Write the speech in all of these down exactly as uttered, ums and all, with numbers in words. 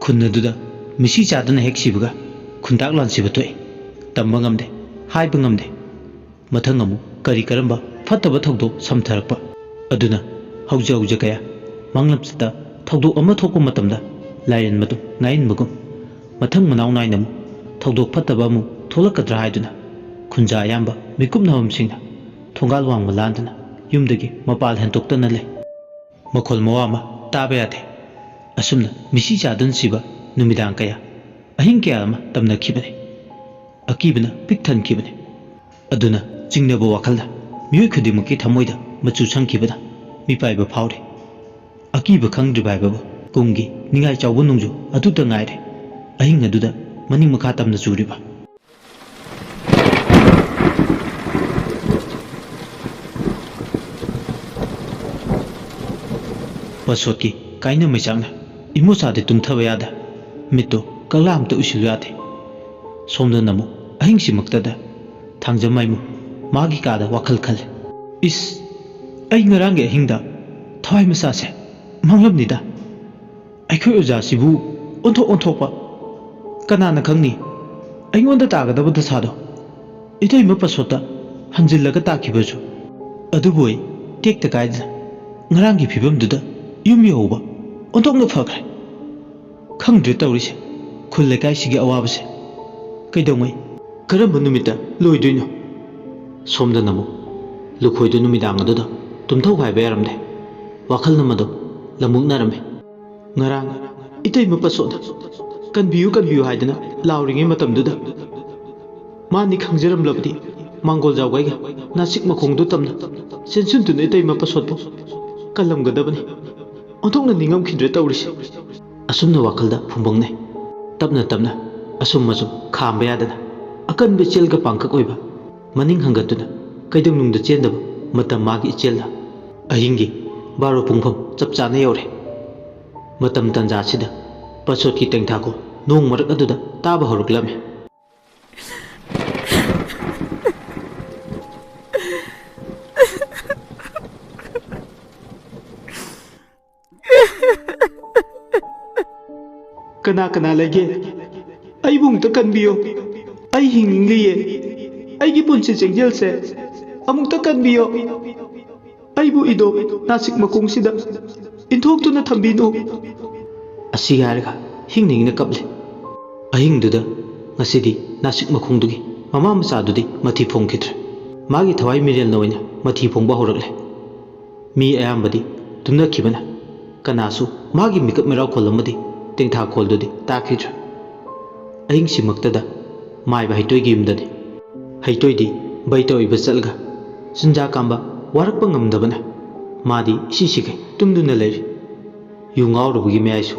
ꯈꯨꯟ ꯑꯗꯨꯗ ꯃꯤꯁꯤ ꯆꯥꯗꯅ ꯍꯦꯛ ꯁꯤꯕꯒ ꯈꯨꯟꯇꯥꯛ ꯂꯥꯟꯁꯤꯕ ꯊꯣꯛꯏ꯫ ꯇꯝꯕ ꯉꯝꯗꯦ, ꯍꯥꯏꯕ ꯉꯝꯗꯦ꯫ ꯃꯊꯪ ꯑꯃꯨꯛ ꯀꯔꯤ ꯀꯔꯝꯕ ꯐꯠꯇꯕ ꯊꯧꯗꯣꯛ ꯁꯝꯊꯔꯛꯄ꯫ ꯑꯗꯨꯅ ꯍꯧꯖ ꯍꯧꯖ ꯀꯌꯥ ꯃꯥꯡꯂꯝꯆꯠꯇ ꯊꯧꯗꯣꯛ ꯑꯃ ꯊꯣꯛꯄ ꯃꯇꯝꯗ ꯂꯥꯏꯔꯦꯟꯕꯗꯨ ꯉꯥꯏꯍꯟꯕꯒꯨꯝ, ꯃꯊꯪ ꯃꯅꯥꯎ ꯅꯥꯏꯅ ꯑꯃꯨꯛ ꯊꯧꯗꯣꯛ ꯐꯠꯇꯕ ꯑꯃꯨꯛ ꯊꯣꯛꯂꯛꯀꯗ꯭ꯔꯥ ꯍꯥꯏꯗꯨꯅ ꯈꯨꯟꯖꯥ ꯑꯌꯥꯝꯕ ꯃꯤꯀꯨꯞꯅꯕꯁꯤꯡꯅ ꯊꯣꯡꯒꯥꯜ ꯋꯥꯡꯃ ꯂꯥꯟꯗꯨꯅ ꯌꯨꯝꯗꯒꯤ ꯃꯄꯥꯜ ꯍꯦꯟꯗꯣꯛꯇꯅ ꯂꯩ꯫ ꯃꯈꯣꯜ ꯃꯋꯥ ꯑꯃ ꯇꯥꯕ ꯌꯥꯗꯦ꯫ ꯑꯁꯨꯝꯅ ꯃꯤꯁꯤ ꯆꯥꯗꯨꯅ ꯁꯤꯕ ꯅꯨꯃꯤꯗꯥꯡ ꯀꯌꯥ, ꯑꯍꯤꯡ ꯀꯌꯥ ꯑꯃ ꯇꯝꯅꯈꯤꯕꯅꯤ꯫ ꯑꯀꯤꯕꯅ ꯄꯤꯛ ꯊꯟꯈꯤꯕꯅꯤ꯫ ꯑꯗꯨꯅ ꯆꯤꯡꯅꯕ ꯋꯥꯈꯜꯗ ꯃꯤꯑꯣꯏ ꯈꯨꯗꯤꯡꯃꯛꯀꯤ ꯊꯃꯣꯏꯗ ꯃꯆꯨ ꯁꯪꯈꯤꯕꯅ ꯃꯤꯄꯥꯏꯕ ꯐꯥꯎꯔꯤ꯫ ꯑꯀꯤꯕ ꯈꯪꯗ꯭ꯔꯤꯕ ꯍꯥꯏꯕꯕꯨ ꯀꯨꯝꯒꯤ ꯅꯤꯡꯉꯥꯏ ꯆꯥꯎꯕ ꯅꯣꯡꯖꯨ ꯑꯗꯨꯇ ꯉꯥꯏꯔꯦ꯫ ꯑꯍꯤꯡ ꯑꯗꯨꯗ ꯃꯅꯤꯡ ꯃꯈꯥ ꯇꯝꯅ ꯆꯨꯔꯤꯕ꯫ ꯄꯁꯣꯠꯀꯤ ꯀꯥꯏꯅ ꯃꯩꯆꯥꯛꯅ ꯏꯃꯣꯆꯥꯗꯤ ꯇꯨꯝꯊꯕ ꯌꯥꯗ, ꯃꯤꯠꯇꯨ ꯀꯛꯂꯥ ꯑꯝꯇ ꯎꯏꯁꯤꯜꯂꯨ ꯌꯥꯗꯦ꯫ ꯁꯣꯝꯗꯅ ꯑꯃꯨꯛ ꯑꯍꯤꯡꯁꯤꯃꯛꯇꯗ ꯊꯥꯡꯖꯝ ꯃꯥꯏꯃꯨ ꯃꯥꯒꯤ ꯀꯥꯗ ꯋꯥꯈꯜ ꯈꯜꯂꯦ꯫ ꯏꯁ, ꯑꯩ ꯉꯔꯥꯡꯒꯤ ꯑꯍꯤꯡꯗ ꯊꯋꯥꯏ ꯃꯆꯥꯁꯦ ꯃꯥꯡꯂꯝꯅꯤꯗ꯫ ꯑꯩꯈꯣꯏ ꯑꯣꯖꯥꯁꯤꯕꯨ ꯑꯣꯟꯊꯣꯛ ꯑꯣꯟꯊꯣꯛꯄ꯫ ꯀꯅꯥꯅ ꯈꯪꯅꯤ, ꯑꯩꯉꯣꯟꯗ ꯇꯥꯒꯗꯕ ꯗꯁꯥꯗꯣ ꯏꯇꯩꯃ ꯄꯁꯣꯠꯇ ꯍꯟꯖꯤꯜꯂꯒ ꯇꯥꯈꯤꯕꯁꯨ꯫ ꯑꯗꯨꯕꯨ ꯑꯩ ꯇꯦꯛꯇ ꯀꯥꯏꯗꯅ ꯉꯔꯥꯡꯒꯤ ꯐꯤꯕꯝꯗꯨꯗ ꯌꯨꯝ ꯌꯧꯍꯧꯕ ꯑꯣꯟꯊꯣꯛꯅ ꯐꯈ꯭ꯔꯦ꯫ ꯈꯪꯗ꯭ꯔꯦ ꯇꯧꯔꯤꯁꯦ, ꯈꯨꯜ ꯂꯩꯀꯥꯏꯁꯤꯒꯤ ꯑꯋꯥꯕꯁꯦ ꯀꯩꯗꯧꯉꯩ, ꯀꯔꯝꯕ ꯅꯨꯃꯤꯠꯇ ꯂꯣꯏꯗꯣꯏꯅꯣ? ꯁꯣꯝꯗꯅ ꯑꯃꯨꯛ ꯂꯨꯈꯣꯏꯗꯨ ꯅꯨꯃꯤꯗꯥꯡ ꯑꯗꯨꯗ ꯇꯨꯝꯊꯧ ꯍꯥꯏꯕ ꯌꯥꯔꯝꯗꯦ꯫ ꯋꯥꯈꯜꯅ ꯃꯗꯨ ꯂꯝꯃꯨꯛꯅꯔꯝꯃꯤ꯫ ꯉꯔꯥꯡ ꯏꯇꯩꯃ ꯄꯁꯣꯠꯅ "ꯀꯟꯕꯤꯌꯨ, ꯀꯟꯕꯤꯌꯨ" ꯍꯥꯏꯗꯅ ꯂꯥꯎꯔꯤꯉꯩ ꯃꯇꯝꯗꯨꯗ ꯃꯥꯅꯤ ꯈꯪꯖꯔꯝꯂꯕꯗꯤ ꯃꯥꯡꯒꯣꯜ ꯖꯥꯎꯒꯩꯒ ꯅꯥꯁꯤꯛ ꯃꯈꯣꯡꯗꯨ ꯇꯝꯅ ꯆꯦꯟꯁꯤꯟꯗꯨꯅ ꯏꯇꯩꯃ ꯄꯁꯣꯠꯄꯨ ꯀꯜꯂꯝꯒꯗꯕꯅꯤ꯫ ꯑꯣꯟꯊꯣꯛꯅ ꯅꯤꯡꯉꯝꯈꯤꯗ꯭ꯔꯦ ꯇꯧꯔꯤꯁꯦ꯫ ꯑꯁꯨꯝꯅ ꯋꯥꯈꯜꯗ ꯐꯨꯝꯕꯪꯅꯩ꯫ ꯇꯞꯅ ꯇꯞꯅ ꯑꯁꯨꯝ ꯑꯁꯨꯝ ꯈꯥꯝꯕ ꯌꯥꯗꯅ ꯑꯀꯟꯕ ꯏꯆꯦꯜꯒ ꯄꯥꯡꯀꯛ ꯑꯣꯏꯕ ꯃꯅꯤꯡ ꯍꯟꯒꯠꯇꯨꯅ ꯀꯩꯗꯧꯅꯨꯡꯗ ꯆꯦꯟꯗꯕ ꯃꯇꯝ ꯃꯥꯒꯤ ꯏꯆꯦꯜꯗ ꯑꯍꯤꯡꯒꯤ ꯕꯥꯔꯣ ꯄꯨꯡꯐꯝ ꯆꯞ ꯆꯥꯅ ꯌꯧꯔꯦ꯫ ꯃꯇꯝ ꯇꯥꯟꯖꯥꯁꯤꯗ ꯄꯁꯣꯠꯀꯤ ꯇꯦꯡꯊꯥꯈꯣꯜ ꯅꯣꯡ ꯃꯔꯛ ꯑꯗꯨꯗ ꯇꯥꯕ ꯍꯧꯔꯛꯂꯝꯃꯤ꯫ ꯀꯅꯥ ꯀꯅꯥ ꯂꯩꯒꯦ? ꯑꯩꯕꯨ ꯑꯃꯨꯛꯇ ꯀꯟꯕꯤꯌꯣ꯫ ꯑꯩ ꯍꯤꯡꯅꯤꯡꯂꯤꯌꯦ꯫ ꯑꯩꯒꯤ ꯄꯨꯟꯁꯤ ꯆꯦꯡꯖꯦꯜꯁꯦ ꯑꯃꯨꯛꯇ ꯀꯟꯕꯤꯌꯣ꯫ ꯑꯩꯕꯨ ꯏꯗꯣ ꯅꯥꯁꯤꯛ ꯃꯈꯣꯡꯁꯤꯗ ꯏꯟꯊꯣꯛꯇꯨꯅ ꯊꯝꯕꯤꯅꯨ꯫ ꯑꯁꯤ ꯍꯥꯏꯔꯒ ꯍꯤꯡꯅ ꯍꯤꯡꯅ ꯀꯞꯂꯦ꯫ ꯑꯍꯤꯡꯗꯨꯗ ꯉꯁꯤꯗꯤ ꯅꯥꯁꯤꯛ ꯃꯈꯣꯡꯗꯨꯒꯤ ꯃꯃꯥ ꯃꯆꯥꯗꯨꯗꯤ ꯃꯊꯤ ꯐꯣꯡꯈꯤꯗ꯭ꯔꯦ꯫ ꯃꯥꯒꯤ ꯊꯋꯥꯏ ꯃꯤꯔꯦꯜꯅ ꯑꯣꯏꯅ ꯃꯊꯤ ꯐꯣꯡꯕ ꯍꯧꯔꯛꯂꯦ꯫ ꯃꯤ ꯑꯌꯥꯝꯕꯗꯤ ꯇꯨꯝꯅꯈꯤꯕꯅ ꯀꯅꯥꯁꯨ ꯃꯥꯒꯤ ꯃꯤꯀꯞ ꯃꯤꯔꯥꯎꯈꯣꯜ ꯑꯃꯗꯤ ꯇꯦꯡꯊꯥꯈꯣꯜꯗꯨꯗꯤ ꯇꯥꯈꯤꯗ꯭ꯔꯦ꯫ ꯑꯍꯤꯡꯁꯤꯃꯛꯇꯗ ꯃꯥꯏꯕ ꯍꯩꯇꯣꯏꯒꯤ ꯌꯨꯝꯗꯗꯤ ꯍꯩꯇꯣꯏꯗꯤ ꯕꯩꯇ ꯑꯣꯏꯕ ꯆꯠꯂꯒ ꯆꯤꯟꯖꯥꯛ ꯀꯥꯝꯕ ꯋꯥꯔꯛꯄ ꯉꯝꯗꯕꯅ ꯃꯥꯗꯤ ꯏꯁꯤ ꯁꯤꯈꯩ ꯇꯨꯝꯗꯨꯅ ꯂꯩꯔꯤ꯫ ꯌꯨ ꯉꯥꯎꯔꯨꯕꯒꯤ ꯃꯌꯥꯏꯁꯨ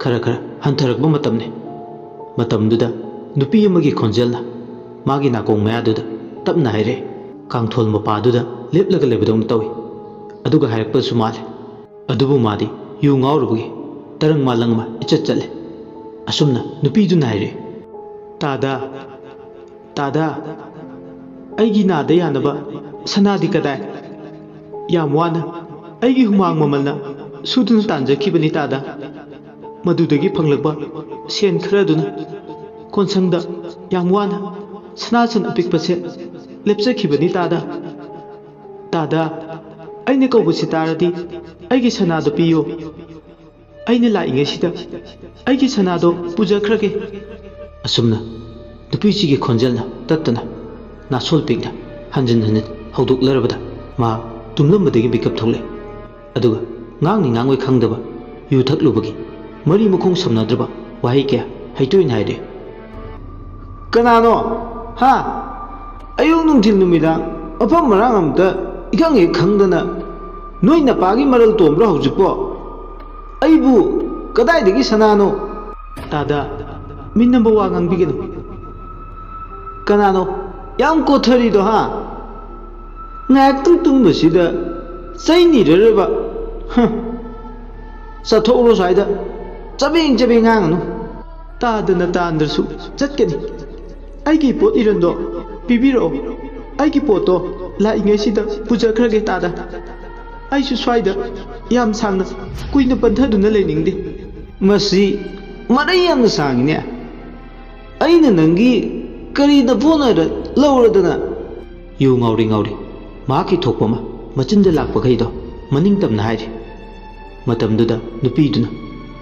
ꯈꯔ ꯈꯔ ꯍꯟꯊꯔꯛꯄ ꯃꯇꯝꯅꯤ꯫ ꯃꯇꯝꯗꯨꯗ ꯅꯨꯄꯤ ꯑꯃꯒꯤ ꯈꯣꯟꯖꯦꯜꯅ ꯃꯥꯒꯤ ꯅꯥꯀꯣꯡ ꯃꯌꯥꯗꯨꯗ ꯇꯞꯅ ꯍꯥꯏꯔꯛꯏ꯫ ꯀꯥꯡꯊꯣꯜ ꯃꯄꯥꯗꯨꯗ ꯂꯦꯞꯂꯒ ꯂꯩꯕꯗꯧꯅ ꯇꯧꯏ꯫ ꯑꯗꯨꯒ ꯍꯥꯏꯔꯛꯄꯁꯨ ꯃꯥꯜꯂꯦ꯫ ꯑꯗꯨꯕꯨ ꯃꯥꯗꯤ ꯌꯨ ꯉꯥꯎꯔꯨꯕꯒꯤ ꯇꯔꯪ ꯃꯥꯂꯪ ꯑꯃ ꯏꯆꯠ ꯆꯠꯂꯦ꯫ ꯑꯁꯨꯝꯅ ꯅꯨꯄꯤꯗꯨꯅ ꯍꯥꯏꯔꯛꯏ, "ꯇꯥꯗ, ꯇꯥꯗ, ꯑꯩꯒꯤ ꯅꯥꯗ ꯌꯥꯅꯕ ꯁꯅꯥꯗꯤ ꯀꯗꯥꯏ? ꯌꯥꯝ ꯋꯥꯅ ꯑꯩꯒꯤ ꯍꯨꯃꯥꯡ ꯃꯃꯜꯅ ꯁꯨꯗꯨꯅ ꯇꯥꯟꯖꯈꯤꯕꯅꯤ ꯇꯥꯗ꯫ ꯃꯗꯨꯗꯒꯤ ꯐꯪꯂꯛꯄ ꯁꯦꯟ ꯈꯔꯗꯨꯅ ꯀꯣꯟꯁꯪꯗ ꯌꯥꯝ ꯋꯥꯅ ꯁꯅꯥꯁꯟ ꯑꯄꯤꯛꯄꯁꯦ ꯂꯦꯞꯆꯈꯤꯕꯅꯤ ꯇꯥꯗ꯫ ꯇꯥꯗ, ꯑꯩꯅ ꯀꯧꯕꯁꯤ ꯇꯥꯔꯗꯤ ꯑꯩꯒꯤ ꯁꯅꯥꯗꯣ ꯄꯤꯌꯨ꯫ ꯑꯩꯅ ꯂꯥꯛꯏꯉꯩꯁꯤꯗ ꯑꯩꯒꯤ ꯁꯅꯥꯗꯣ ꯄꯨꯖꯈ꯭ꯔꯒꯦ꯫" ꯑꯁꯨꯝꯅ ꯅꯨꯄꯤꯁꯤꯒꯤ ꯈꯣꯟꯖꯦꯜꯅ ꯇꯠꯇꯅ ꯅꯥꯁꯣꯜ ꯄꯤꯛꯅ ꯍꯟꯖꯤꯟ ꯍꯟꯖꯤꯟ ꯍꯧꯗꯣꯛꯂꯔꯕꯗ ꯃꯥ ꯇꯨꯝꯂꯝꯕꯗꯒꯤ ꯃꯤꯀꯞ ꯊꯣꯛꯂꯛꯏ꯫ ꯑꯗꯨꯒ ꯉꯥꯡꯅꯤ ꯉꯥꯡꯉꯣꯏ ꯈꯪꯗꯕ ꯌꯨ ꯊꯛꯂꯨꯕꯒꯤ ꯃꯔꯤ ꯃꯈꯣꯡ ꯁꯝꯅꯗ꯭ꯔꯕ ꯋꯥꯍꯩ ꯀꯌꯥ ꯍꯩꯇꯣꯏꯅ ꯍꯥꯏꯔꯦ꯫ "ꯀꯅꯥꯅꯣ? ꯍꯥ? ꯑꯌꯨꯛ ꯅꯨꯡꯊꯤꯜ ꯅꯨꯃꯤꯗꯥꯡ ꯃꯐꯝ ꯃꯔꯥꯡ ꯑꯝꯇ ꯏꯈꯪ ꯍꯦꯛ ꯈꯪꯗꯅ ꯅꯣꯏ ꯅꯄꯥꯒꯤ ꯃꯔꯜ ꯇꯣꯝꯕ꯭ꯔꯣ ꯍꯧꯖꯤꯛꯄꯣ? ꯑꯩꯕꯨ ꯀꯗꯥꯏꯗꯒꯤ ꯁꯅꯥꯅꯣ?" "ꯇꯥꯗ, ꯃꯤꯠ ꯅꯝꯕ ꯋꯥ ꯉꯥꯡꯕꯤꯒꯅꯨ꯫" "ꯀꯅꯥꯅꯣ ꯌꯥꯝ ꯀꯣꯊꯔꯤꯗꯣ, ꯍꯥ? ꯉꯥꯏꯍꯥꯛꯇꯪ ꯇꯨꯝꯕꯁꯤꯗ ꯆꯩ ꯅꯤꯔꯔꯕ? ꯍ, ꯆꯠꯊꯣꯛꯎꯔꯣ ꯁ꯭ꯋꯥꯏꯗ꯫ ꯆꯕꯦꯡ ꯆꯕꯦꯡ ꯉꯥꯡꯒꯅꯨ꯫" "ꯇꯥꯗꯅ ꯇꯥꯟꯗ꯭ꯔꯁꯨ ꯆꯠꯀꯅꯤ꯫ ꯑꯩꯒꯤ ꯄꯣꯠ ꯏꯔꯟꯗꯣ ꯄꯤꯕꯤꯔꯛꯑꯣ꯫ ꯑꯩꯒꯤ ꯄꯣꯠꯇꯣ ꯂꯥꯛꯏꯉꯩꯁꯤꯗ ꯄꯨꯖꯈ꯭ꯔꯒꯦ ꯇꯥꯗ꯫ ꯑꯩꯁꯨ ꯁ꯭ꯋꯥꯏꯗ ꯌꯥꯝ ꯁꯥꯡꯅ ꯀꯨꯏꯅ ꯄꯟꯊꯗꯨꯅ ꯂꯩꯅꯤꯡꯗꯦ꯫" "ꯃꯁꯤ ꯃꯔꯩ ꯌꯥꯝꯅ ꯁꯥꯡꯉꯤꯅꯦ꯫ ꯑꯩꯅ ꯅꯪꯒꯤ ꯀꯔꯤꯗ ꯐꯣꯟ ꯑꯣꯏꯔ ꯂꯧꯔꯗꯅ? ꯌꯨ ꯉꯥꯎꯔꯤ ꯉꯥꯎꯔꯤ ꯃꯍꯥꯛꯀꯤ ꯊꯣꯛꯄ ꯑꯃ ꯃꯆꯤꯟꯗ ꯂꯥꯛꯄꯈꯩꯗꯣ ꯃꯅꯤꯡ ꯇꯝꯅ ꯍꯥꯏꯔꯤ꯫ ꯃꯇꯝꯗꯨꯗ ꯅꯨꯄꯤꯗꯨꯅ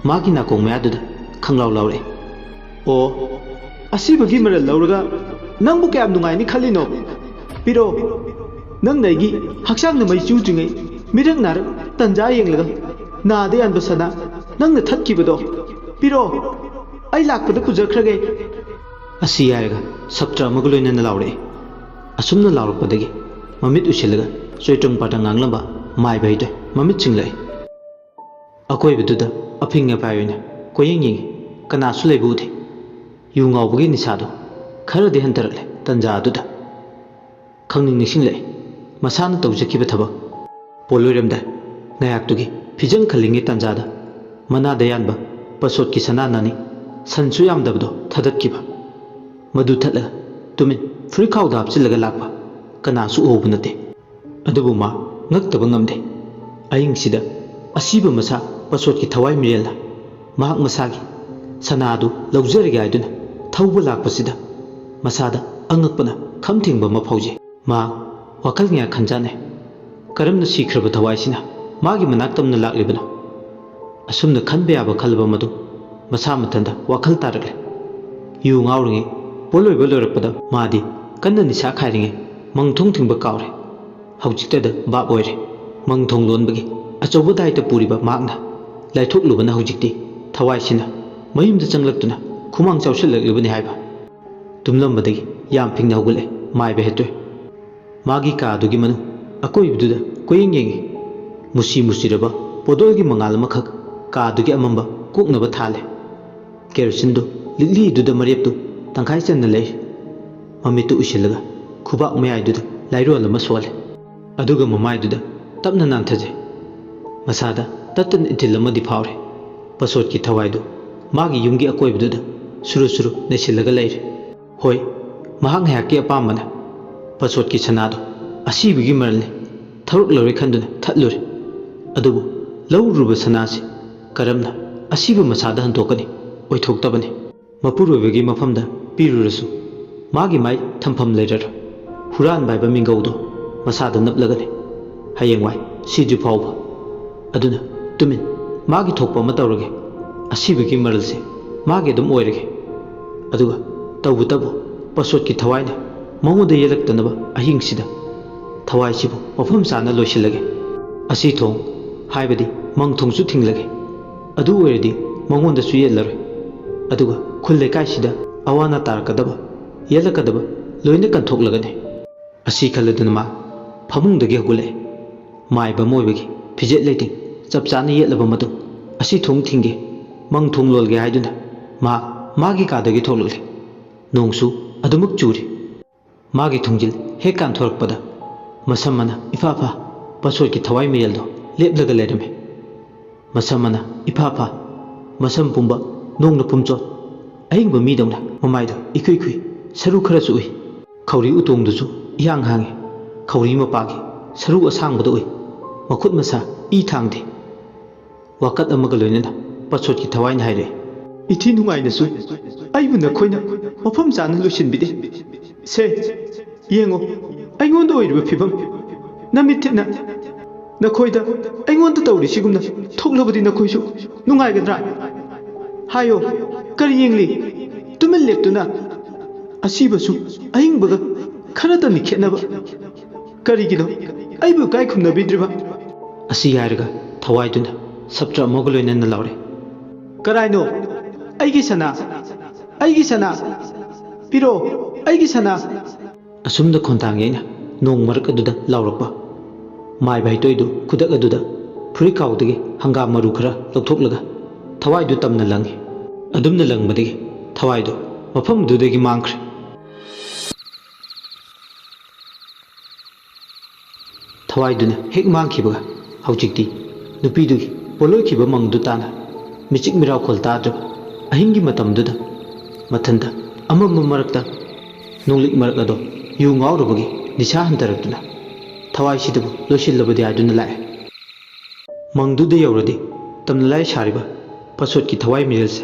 ꯃꯥꯒꯤ ꯅꯥꯀꯣꯡ ꯃꯌꯥꯗꯨꯗ ꯈꯪꯂꯥꯎ ꯂꯥꯎꯔꯛꯑꯦ꯫ "ꯑꯣ, ꯑꯁꯤꯕꯒꯤ ꯃꯔꯜ ꯂꯧꯔꯒ ꯅꯪꯕꯨ ꯀꯌꯥꯝ ꯅꯨꯡꯉꯥꯏꯅꯤ ꯈꯜꯂꯤꯅꯣ? ꯄꯤꯔꯛꯑꯣ, ꯅꯪꯅ ꯑꯩꯒꯤ ꯍꯛꯆꯥꯡꯗ ꯃꯩ ꯆꯨꯗ꯭ꯔꯤꯉꯩ ꯃꯤꯔꯛ ꯅꯥꯔꯛ ꯇꯟꯖꯥ ꯌꯦꯡꯂꯒ ꯅꯥꯗ ꯌꯥꯟꯕ ꯁꯅꯥ ꯅꯪꯅ ꯊꯠꯈꯤꯕꯗꯣ ꯄꯤꯔꯛꯑꯣ, ꯑꯩ ꯂꯥꯛꯄꯗ ꯄꯨꯖꯈ꯭ꯔꯒꯦ"꯫ ꯑꯁꯤ ꯍꯥꯏꯔꯒ ꯁꯞꯇ꯭ꯔ ꯑꯃꯒ ꯂꯣꯏꯅꯅ ꯂꯥꯎꯔꯛꯏ꯫ ꯑꯁꯨꯝꯅ ꯂꯥꯎꯔꯛꯄꯗꯒꯤ ꯃꯃꯤꯠ ꯎꯏꯁꯤꯜꯂꯒ ꯆꯣꯏꯇ꯭ꯔꯪ ꯄꯥꯇ꯭ꯔꯪ ꯉꯥꯡꯂꯝꯕ ꯃꯥꯏꯕ ꯍꯩꯗꯣ ꯃꯃꯤꯠ ꯁꯤꯡꯂꯛꯏ꯫ ꯑꯀꯣꯏꯕꯗꯨꯗ ꯑꯐꯤꯡ ꯑꯐꯥꯏ ꯑꯣꯏꯅ ꯀꯣꯏꯌꯦꯡ ꯌꯦꯡꯉꯤ꯫ ꯀꯅꯥꯁꯨ ꯂꯩꯕ ꯎꯗꯦ꯫ ꯌꯨ ꯉꯥꯎꯕꯒꯤ ꯅꯤꯁꯥꯗꯣ ꯈꯔꯗꯤ ꯍꯟꯊꯔꯛꯂꯦ ꯇꯟꯖꯥ ꯑꯗꯨꯗ꯫ ꯈꯪꯅꯤꯡ ꯅꯤꯡꯁꯤꯡꯂꯛꯏ ꯃꯁꯥꯅ ꯇꯧꯖꯈꯤꯕ ꯊꯕꯛ꯫ ꯄꯣꯠꯂꯣꯏꯔꯝꯗꯥꯏ ꯉꯥꯏꯍꯥꯛꯇꯨꯒꯤ ꯐꯤꯖꯪ ꯈꯜꯂꯤꯉꯩ ꯇꯟꯖꯥꯗ ꯃꯅꯥꯗ ꯌꯥꯟꯕ ꯄꯁꯣꯠꯀꯤ ꯁꯅꯥ ꯅꯥꯅꯤ ꯁꯟꯁꯨ ꯌꯥꯝꯗꯕꯗꯣ ꯊꯥꯗꯠꯈꯤꯕ꯫ ꯃꯗꯨ ꯊꯠꯂꯒ ꯇꯨꯃꯤꯟ ꯐꯨꯔꯤꯠꯈꯥꯎꯗ ꯍꯥꯞꯆꯤꯜꯂꯒ ꯂꯥꯛꯄ꯫ ꯀꯅꯥꯁꯨ ꯎꯍꯧꯕ ꯅꯠꯇꯦ꯫ ꯑꯗꯨꯕꯨ ꯃꯥ ꯉꯛꯇꯕ ꯉꯝꯗꯦ꯫ ꯑꯍꯤꯡꯁꯤꯗ ꯑꯁꯤꯕ ꯃꯁꯥ ꯄꯁꯣꯠꯀꯤ ꯊꯋꯥꯏ ꯃꯤꯔꯦꯜꯅ ꯃꯍꯥꯛ ꯃꯁꯥꯒꯤ ꯁꯅꯥ ꯑꯗꯨ ꯂꯧꯖꯔꯒꯦ ꯍꯥꯏꯗꯨꯅ ꯊꯧꯕ ꯂꯥꯛꯄꯁꯤꯗ ꯃꯁꯥꯗ ꯑꯉꯛꯄꯅ ꯈꯝ ꯊꯦꯡꯕ ꯑꯃ ꯐꯥꯎꯖꯩ꯫ ꯃꯍꯥꯛ ꯋꯥꯈꯜ ꯀꯌꯥ ꯈꯟꯖꯥꯟꯅꯩ꯫ ꯀꯔꯝꯅ ꯁꯤꯈ꯭ꯔꯕ ꯊꯋꯥꯏꯁꯤꯅ ꯃꯥꯒꯤ ꯃꯅꯥꯛ ꯇꯝꯅ ꯂꯥꯛꯂꯤꯕꯅꯣ? ꯑꯁꯨꯝꯅ ꯈꯟꯕ ꯌꯥꯕ ꯈꯜꯂꯕ ꯃꯗꯨ ꯃꯁꯥ ꯃꯊꯟꯇ ꯋꯥꯈꯜ ꯇꯥꯔꯛꯂꯦ꯫ ꯌꯨ ꯉꯥꯎꯔꯤꯉꯩ ꯄꯣꯠꯂꯣꯏꯕ ꯂꯣꯏꯔꯛꯄꯗ ꯃꯥꯗꯤ ꯀꯟꯅ ꯅꯤꯁꯥ ꯈꯥꯏꯔꯤꯉꯩ ꯃꯪ ꯊꯣꯡ ꯊꯤꯡꯕ ꯀꯥꯎꯔꯦ꯫ ꯍꯧꯖꯤꯛꯇꯗ ꯚꯥꯞ ꯑꯣꯏꯔꯦ꯫ ꯃꯪ ꯊꯣꯡ ꯂꯣꯟꯕꯒꯤ ꯑꯆꯧꯕ ꯗꯥꯏꯇ ꯄꯨꯔꯤꯕ ꯃꯍꯥꯛꯅ ꯂꯥꯏꯊꯣꯛꯂꯨꯕꯅ ꯍꯧꯖꯤꯛꯇꯤ ꯊꯋꯥꯏꯁꯤꯅ ꯃꯌꯨꯝꯗ ꯆꯪꯂꯛꯇꯨꯅ ꯈꯨꯃꯥꯡ ꯆꯥꯎꯁꯤꯜꯂꯛꯂꯤꯕꯅꯤ ꯍꯥꯏꯕ꯫ ꯇꯨꯝꯂꯝꯕꯗꯒꯤ ꯌꯥꯝ ꯐꯤꯡꯅ ꯍꯧꯒꯠꯂꯦ ꯃꯥꯏꯕ ꯍꯦꯠꯇꯣꯏ꯫ ꯃꯥꯒꯤ ꯀꯥ ꯑꯗꯨꯒꯤ ꯃꯅꯨꯡ ꯑꯀꯣꯏꯕꯗꯨꯗ ꯀꯣꯏꯌꯦꯡ ꯌꯦꯡꯉꯤ꯫ ꯃꯨꯁꯤ ꯃꯨꯁꯤꯔꯕ ꯄꯣꯗꯣꯜꯒꯤ ꯃꯉꯥꯜ ꯑꯃꯈꯛ ꯀꯥ ꯑꯗꯨꯒꯤ ꯑꯃꯝꯕ ꯀꯣꯛꯅꯕ ꯊꯥꯜꯂꯦ꯫ ꯀꯦꯔꯣꯁꯤꯟꯗꯨ ꯂꯤꯛꯂꯤꯗꯨꯗ ꯃꯔꯦꯞꯇꯨ ꯇꯪꯈꯥꯏ ꯆꯟꯅ ꯂꯩ꯫ ꯃꯃꯤꯠꯇꯨ ꯎꯏꯁꯤꯜꯂꯒ ꯈꯨꯕꯥꯛ ꯃꯌꯥꯏꯗꯨꯗ ꯂꯥꯏꯔꯣꯜ ꯑꯃ ꯁꯣꯜꯂꯦ꯫ ꯑꯗꯨꯒ ꯃꯃꯥꯏꯗꯨꯗ ꯇꯞꯅ ꯅꯥꯟꯊꯖꯩ꯫ ꯃꯁꯥꯗ ꯇꯠꯇꯅ ꯏꯊꯤꯜ ꯑꯃꯗꯤ ꯐꯥꯎꯔꯦ꯫ ꯄꯁꯣꯠꯀꯤ ꯊꯋꯥꯏꯗꯨ ꯃꯥꯒꯤ ꯌꯨꯝꯒꯤ ꯑꯀꯣꯏꯕꯗꯨꯗ ꯁꯨꯔꯨ ꯁꯨꯔꯨ ꯅꯩꯁꯤꯜꯂꯒ ꯂꯩꯔꯦ꯫ ꯍꯣꯏ, ꯃꯍꯥꯛ ꯉꯥꯏꯍꯥꯛꯀꯤ ꯑꯄꯥꯝꯕꯅ ꯄꯁꯣꯠꯀꯤ ꯁꯅꯥꯗꯨ ꯑꯁꯤꯕꯒꯤ ꯃꯔꯜꯅꯤ ꯊꯧꯔꯛꯂꯔꯣꯏ ꯈꯟꯗꯨꯅ ꯊꯠꯂꯨꯔꯦ꯫ ꯑꯗꯨꯕꯨ ꯂꯧꯔꯨꯕ ꯁꯅꯥꯁꯤ ꯀꯔꯝꯅ ꯑꯁꯤꯕ ꯃꯁꯥꯗ ꯍꯟꯗꯣꯛꯀꯅꯤ? ꯑꯣꯏꯊꯣꯛꯇꯕꯅꯤ꯫ ꯃꯄꯨꯔꯣꯏꯕꯒꯤ ꯃꯐꯝꯗ ꯄꯤꯔꯨꯔꯁꯨ ꯃꯥꯒꯤ ꯃꯥꯏ ꯊꯝꯐꯝ ꯂꯩꯔꯔꯣꯏ꯫ ꯍꯨꯔꯥꯟꯕ ꯍꯥꯏꯕ ꯃꯤꯡꯒꯧꯗꯣ ꯃꯁꯥꯗ ꯅꯞꯂꯒꯅꯤ꯫ ꯍꯌꯦꯡꯋꯥꯏ ꯁꯤꯗ꯭ꯔꯤ ꯐꯥꯎꯕ꯫ ꯑꯗꯨꯅ ꯇꯨꯃꯤꯟ ꯃꯥꯒꯤ ꯊꯣꯛꯄ ꯑꯃ ꯇꯧꯔꯒꯦ꯫ ꯑꯁꯤꯕꯒꯤ ꯃꯔꯜꯁꯦ ꯃꯥꯒꯤ ꯑꯗꯨꯝ ꯑꯣꯏꯔꯒꯦ꯫ ꯑꯗꯨꯒ ꯇꯧꯕꯇꯕꯨ ꯄꯁꯣꯠꯀꯤ ꯊꯋꯥꯏꯅ ꯃꯉꯣꯟꯗ ꯌꯦꯜꯂꯛꯇꯅꯕ ꯑꯍꯤꯡꯁꯤꯗ ꯊꯋꯥꯏꯁꯤꯕꯨ ꯃꯐꯝ ꯆꯥꯅ ꯂꯣꯏꯁꯤꯜꯂꯒꯦ꯫ ꯑꯁꯤ ꯊꯣꯡ ꯍꯥꯏꯕꯗꯤ ꯃꯪ ꯊꯣꯡꯁꯨ ꯊꯤꯡꯂꯒꯦ꯫ ꯑꯗꯨ ꯑꯣꯏꯔꯗꯤ ꯃꯉꯣꯟꯗꯁꯨ ꯌꯦꯠꯂꯔꯣꯏ꯫ ꯑꯗꯨꯒ ꯈꯨꯜ ꯂꯩꯀꯥꯏꯁꯤꯗ ꯑꯋꯥ ꯑꯅꯥ ꯇꯥꯔꯛꯀꯗꯕ, ꯌꯦꯠꯂꯛꯀꯗꯕ ꯂꯣꯏꯅ ꯀꯟꯊꯣꯛꯂꯒꯅꯤ꯫ ꯑꯁꯤ ꯈꯜꯂꯗꯨꯅ ꯃꯥ ꯐꯃꯨꯡꯗꯒꯤ ꯍꯧꯒꯠꯂꯛꯑꯦ꯫ ꯃꯥꯏꯕ ꯑꯃ ꯑꯣꯏꯕꯒꯤ ꯐꯤꯖꯦꯠ ꯂꯩꯇꯦꯡ ꯆꯞ ꯆꯥꯅ ꯌꯦꯠꯂꯕ ꯃꯇꯨꯡ ꯑꯁꯤ ꯊꯣꯡ ꯊꯤꯡꯒꯦ, ꯃꯪ ꯊꯣꯡ ꯂꯣꯜꯒꯦ ꯍꯥꯏꯗꯨꯅ ꯃꯥ ꯃꯥꯒꯤ ꯀꯥꯗꯒꯤ ꯊꯣꯛꯂꯛꯂꯦ꯫ ꯅꯣꯡꯁꯨ ꯑꯗꯨꯃꯛ ꯆꯨꯔꯤ꯫ ꯃꯥꯒꯤ ꯊꯣꯡꯖꯤꯜ ꯍꯦꯛ ꯀꯥꯟꯊꯣꯔꯛꯄꯗ ꯃꯁꯝ ꯑꯃꯅ ꯏꯐꯥ ꯐꯥ ꯄꯁꯣꯠꯀꯤ ꯊꯋꯥꯏ ꯃꯌꯦꯜꯗꯣ ꯂꯦꯞꯂꯒ ꯂꯩꯔꯝꯃꯤ꯫ ꯃꯁꯝ ꯑꯃꯅ ꯏꯐꯥ ꯐꯥ, ꯃꯁꯝ ꯄꯨꯝꯕ ꯅꯣꯡꯅ ꯄꯨꯝꯆꯣꯠ, ꯑꯍꯤꯡꯕ ꯃꯤꯗꯧꯅ ꯃꯃꯥꯏꯗꯣ ꯏꯈꯨꯏ ꯈꯨꯏ, ꯁꯔꯨ ꯈꯔꯁꯨ ꯎꯏ꯫ ꯈꯧꯔꯤ ꯎꯇꯣꯡꯗꯨꯁꯨ ꯏꯍꯥꯡ ꯍꯥꯡꯉꯤ꯫ ꯈꯧꯔꯤ ꯃꯄꯥꯒꯤ ꯁꯔꯨ ꯑꯁꯥꯡꯕꯗ ꯎꯏ꯫ ꯃꯈꯨꯠ ꯃꯁꯥ ꯏ ꯊꯥꯡꯗꯦ꯫ ꯋꯥꯀꯠ ꯑꯃꯒ ꯂꯣꯏꯅꯅ ꯄꯁꯣꯠꯀꯤ ꯊꯋꯥꯏꯅ ꯍꯥꯏꯔꯛꯏ, "ꯏꯊꯤ ꯅꯨꯡꯉꯥꯏꯅꯁꯨ ꯑꯩꯕꯨ ꯅꯈꯣꯏꯅ ꯃꯐꯝ ꯆꯥꯅ ꯂꯣꯏꯁꯤꯟꯕꯤꯗꯦ꯫ ꯁꯦ, ꯌꯦꯡꯉꯣ, ꯑꯩꯉꯣꯟꯗ ꯑꯣꯏꯔꯤꯕ ꯐꯤꯕꯝ꯫ ꯅꯃꯤꯠ ꯊꯤꯠꯅ ꯅꯈꯣꯏꯗ ꯑꯩꯉꯣꯟꯗ ꯇꯧꯔꯤꯁꯤꯒꯨꯝꯅ ꯊꯣꯛꯂꯕꯗꯤ ꯅꯈꯣꯏꯁꯨ ꯅꯨꯡꯉꯥꯏꯒꯗ꯭ꯔꯥ? ꯍꯥꯏꯌꯣ, ꯀꯔꯤ ꯌꯦꯡꯂꯤ? ꯇꯨꯃꯤꯟ ꯂꯦꯞꯇꯨꯅ ꯑꯁꯤꯕꯁꯨ ꯑꯍꯤꯡꯕꯒ ꯈꯔꯇꯅꯤ ꯈꯦꯠꯅꯕ꯫ ꯀꯔꯤꯒꯤꯅꯣ ꯑꯩꯕꯨ ꯏꯀꯥꯏ ꯈꯨꯝꯅꯕꯤꯗ꯭ꯔꯤꯕ?" ꯑꯁꯤ ꯍꯥꯏꯔꯒ ꯊꯋꯥꯏꯗꯨꯅ ꯁꯞꯇ꯭ꯔ ꯑꯃꯒ ꯂꯣꯏꯅꯅ ꯂꯥꯎꯔꯦ, "ꯀꯔꯥꯏꯅꯣ? ꯑꯩꯒꯤ ꯁꯅꯥ! ꯑꯩꯒꯤ ꯁꯅꯥ! ꯄꯤꯔꯛꯑꯣ! ꯑꯩꯒꯤ ꯁꯅꯥ!" ꯑꯁꯨꯝꯅ ꯈꯣꯟꯊꯥꯡ ꯌꯩꯅ ꯅꯣꯡ ꯃꯔꯛ ꯑꯗꯨꯗ ꯂꯥꯎꯔꯛꯄ꯫ ꯃꯥꯏꯕ ꯍꯩꯇꯣꯏꯗꯨ ꯈꯨꯗꯛ ꯑꯗꯨꯗ ꯐꯨꯔꯤꯠꯈꯥꯎꯗꯒꯤ ꯍꯪꯒꯥꯝ ꯃꯔꯨ ꯈꯔ ꯂꯧꯊꯣꯛꯂꯒ ꯊꯋꯥꯏꯗꯨ ꯇꯝꯅ ꯂꯪꯉꯤ꯫ ꯑꯗꯨꯝꯅ ꯂꯪꯕꯗꯒꯤ ꯊꯋꯥꯏꯗꯨ ꯃꯐꯝꯗꯨꯗꯒꯤ ꯃꯥꯡꯈ꯭ꯔꯦ꯫ ꯊꯋꯥꯏꯗꯨꯅ ꯍꯦꯛ ꯃꯥꯡꯈꯤꯕꯒ ꯍꯧꯖꯤꯛꯇꯤ ꯅꯨꯄꯤꯗꯨꯒꯤ ꯄꯣꯠꯂꯣꯏꯈꯤꯕ ꯃꯪꯗꯨ ꯇꯥꯅ ꯃꯤꯆꯤꯛ ꯃꯤꯔꯥꯎꯈꯣꯜ ꯇꯥꯗ꯭ꯔꯕ ꯑꯍꯤꯡꯒꯤ ꯃꯇꯝꯗꯨꯗ ꯃꯊꯟꯇ ꯑꯃꯝꯕ ꯃꯔꯛꯇ ꯅꯣꯡꯂꯤꯛ ꯃꯔꯛ ꯑꯗꯣ ꯌꯨ ꯉꯥꯎꯔꯨꯕꯒꯤ ꯅꯤꯁꯥ ꯍꯟꯊꯔꯛꯇꯨꯅ ꯊꯋꯥꯏꯁꯤꯗꯕꯨ ꯂꯣꯏꯁꯤꯜꯂꯕꯗꯤ ꯍꯥꯏꯗꯨꯅ ꯂꯥꯛꯑꯦ꯫ ꯃꯪꯗꯨꯗ ꯌꯧꯔꯗꯤ ꯇꯝꯅ ꯂꯥꯏ ꯁꯥꯔꯤꯕ ꯄꯁꯣꯠꯀꯤ ꯊꯋꯥꯏ ꯃꯤꯔꯦꯜꯁꯦ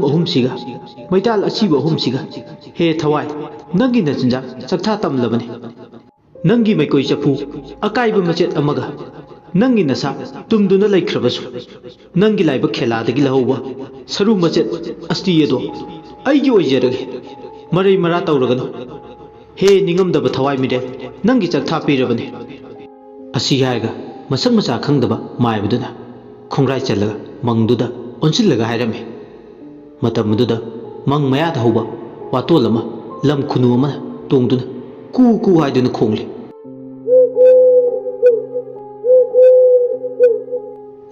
ꯆꯅꯝ ꯑꯍꯨꯝꯁꯤꯒ, ꯃꯩꯇꯥꯜ ꯑꯁꯤꯕ ꯑꯍꯨꯝꯁꯤꯒ, ꯍꯦ ꯊꯋꯥꯏ, ꯅꯪꯒꯤ ꯅꯆꯤꯟꯖꯥꯛ ꯆꯥꯛꯊꯥ ꯇꯝꯂꯕꯅꯤ꯫ ꯅꯪꯒꯤ ꯃꯩꯀꯣꯏ ꯆꯐꯨ ꯑꯀꯥꯏꯕ ꯃꯆꯦꯠ ꯑꯃꯒ, ꯅꯪꯒꯤ ꯅꯁꯥ ꯇꯨꯝꯗꯨꯅ ꯂꯩꯈ꯭ꯔꯕꯁꯨ, ꯅꯪꯒꯤ ꯂꯥꯏꯕꯛ ꯈꯦꯂꯥꯗꯒꯤ ꯂꯧꯍꯧꯕ ꯁꯔꯨ ꯃꯆꯦꯠ ꯑꯁꯇꯤ ꯑꯗꯣ ꯑꯩꯒꯤ ꯑꯣꯏꯖꯔꯒꯦ꯫ ꯃꯔꯩ ꯃꯔꯥ ꯇꯧꯔꯒꯅꯨ꯫ ꯍꯦ ꯅꯤꯡꯉꯝꯗꯕ ꯊꯋꯥꯏ ꯃꯤꯔꯦꯜ, ꯅꯪꯒꯤ ꯆꯥꯛꯊꯥ ꯄꯤꯔꯕꯅꯤ꯫ ꯑꯁꯤ ꯍꯥꯏꯔꯒ ꯃꯁꯛ ꯃꯆꯥ ꯈꯪꯗꯕ ꯃꯥꯏꯕꯗꯨꯅ ꯈꯣꯡꯒ꯭ꯔꯥꯏ ꯆꯜꯂꯒ ꯃꯪꯗꯨꯗ ꯑꯣꯟꯁꯤꯜꯂꯒ ꯍꯥꯏꯔꯝꯃꯤ꯫ ꯃꯇꯝ ꯑꯗꯨꯗ ꯃꯪ ꯃꯌꯥꯗ ꯍꯧꯕ ꯋꯥꯇꯣꯜ ꯑꯃ ꯂꯝ ꯈꯨꯅꯨ ꯑꯃꯅ ꯇꯣꯡꯗꯨꯅ ꯀꯨ ꯀꯨ ꯍꯥꯏꯗꯨꯅ ꯈꯣꯡꯂꯤ꯫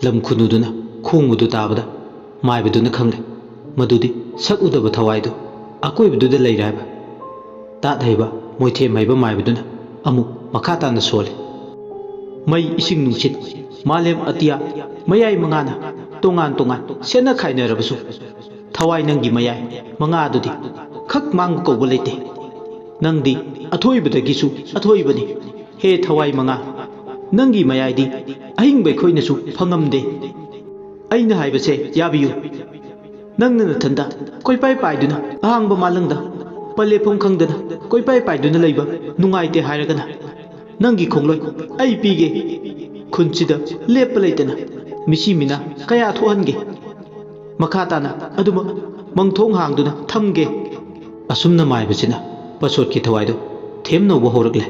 ꯂꯝ ꯈꯨꯅꯨꯗꯨꯅ ꯈꯣꯡꯕꯗꯨ ꯇꯥꯕꯗ ꯃꯥꯏꯕꯗꯨꯅ ꯈꯪꯂꯦ ꯃꯗꯨꯗꯤ ꯁꯛ ꯎꯗꯕ ꯊꯋꯥꯏꯗꯨ ꯑꯀꯣꯏꯕꯗꯨꯗ ꯂꯩꯔꯦ ꯍꯥꯏꯕ꯫ ꯇꯥꯠ ꯍꯩꯕ, ꯃꯣꯏꯊꯦꯝ ꯍꯩꯕ ꯃꯥꯏꯕꯗꯨꯅ ꯑꯃꯨꯛ ꯃꯈꯥ ꯇꯥꯅ ꯁꯣꯜꯂꯤ꯫ ꯃꯩ, ꯏꯁꯤꯡ, ꯅꯨꯡꯁꯤꯠ, ꯃꯥꯂꯦꯝ ꯑꯇꯤꯌꯥ, ꯃꯌꯥꯏ ꯃꯉꯥꯅ ꯇꯣꯉꯥꯟ ꯇꯣꯉꯥꯟ ꯁꯦꯠꯅ ꯈꯥꯏꯅꯔꯕꯁꯨ, ꯊꯋꯥꯏ ꯅꯪꯒꯤ ꯃꯌꯥꯏ ꯃꯉꯥꯗꯨꯗꯤ ꯈꯛ ꯃꯥꯡꯕ ꯀꯧꯕ ꯂꯩꯇꯦ꯫ ꯅꯪꯗꯤ ꯑꯊꯣꯏꯕꯗꯒꯤꯁꯨ ꯑꯊꯣꯏꯕꯅꯤ꯫ ꯍꯦ ꯊꯋꯥꯏ ꯃꯉꯥ, ꯅꯪꯒꯤ ꯃꯌꯥꯏꯗꯤ ꯑꯍꯤꯡꯕ ꯑꯩꯈꯣꯏꯅꯁꯨ ꯐꯪꯉꯝꯗꯦ꯫ ꯑꯩꯅ ꯍꯥꯏꯕꯁꯦ ꯌꯥꯕꯤꯌꯨ꯫ ꯅꯪꯅ ꯅꯊꯟꯗ ꯀꯣꯏꯄꯥꯏ ꯄꯥꯏꯗꯨꯅ, ꯑꯍꯥꯡꯕ ꯃꯥꯂꯪꯗ ꯄꯂꯦꯞꯐꯝ ꯈꯪꯗꯅ ꯀꯣꯏꯄꯥꯏ ꯄꯥꯏꯗꯨꯅ ꯂꯩꯕ ꯅꯨꯡꯉꯥꯏꯇꯦ ꯍꯥꯏꯔꯒꯅ, ꯅꯪꯒꯤ ꯈꯣꯡꯂꯣꯏ ꯑꯩ ꯄꯤꯒꯦ꯫ ꯈꯨꯟꯁꯤꯗ ꯂꯦꯞꯄ ꯂꯩꯇꯅ ꯃꯤꯁꯤ ꯃꯤꯅꯥ ꯀꯌꯥ ꯊꯣꯛꯍꯟꯒꯦ꯫ ꯃꯈꯥ ꯇꯥꯅ ꯑꯗꯨꯃꯛ ꯃꯪꯊꯣꯡ ꯍꯥꯡꯗꯨꯅ ꯊꯝꯒꯦ꯫ ꯑꯁꯨꯝꯅ ꯃꯥꯏꯕꯁꯤꯅ ꯄꯁꯣꯠꯀꯤ ꯊꯋꯥꯏꯗꯨ ꯊꯦꯝꯅꯧꯕ ꯍꯧꯔꯛꯂꯦ꯫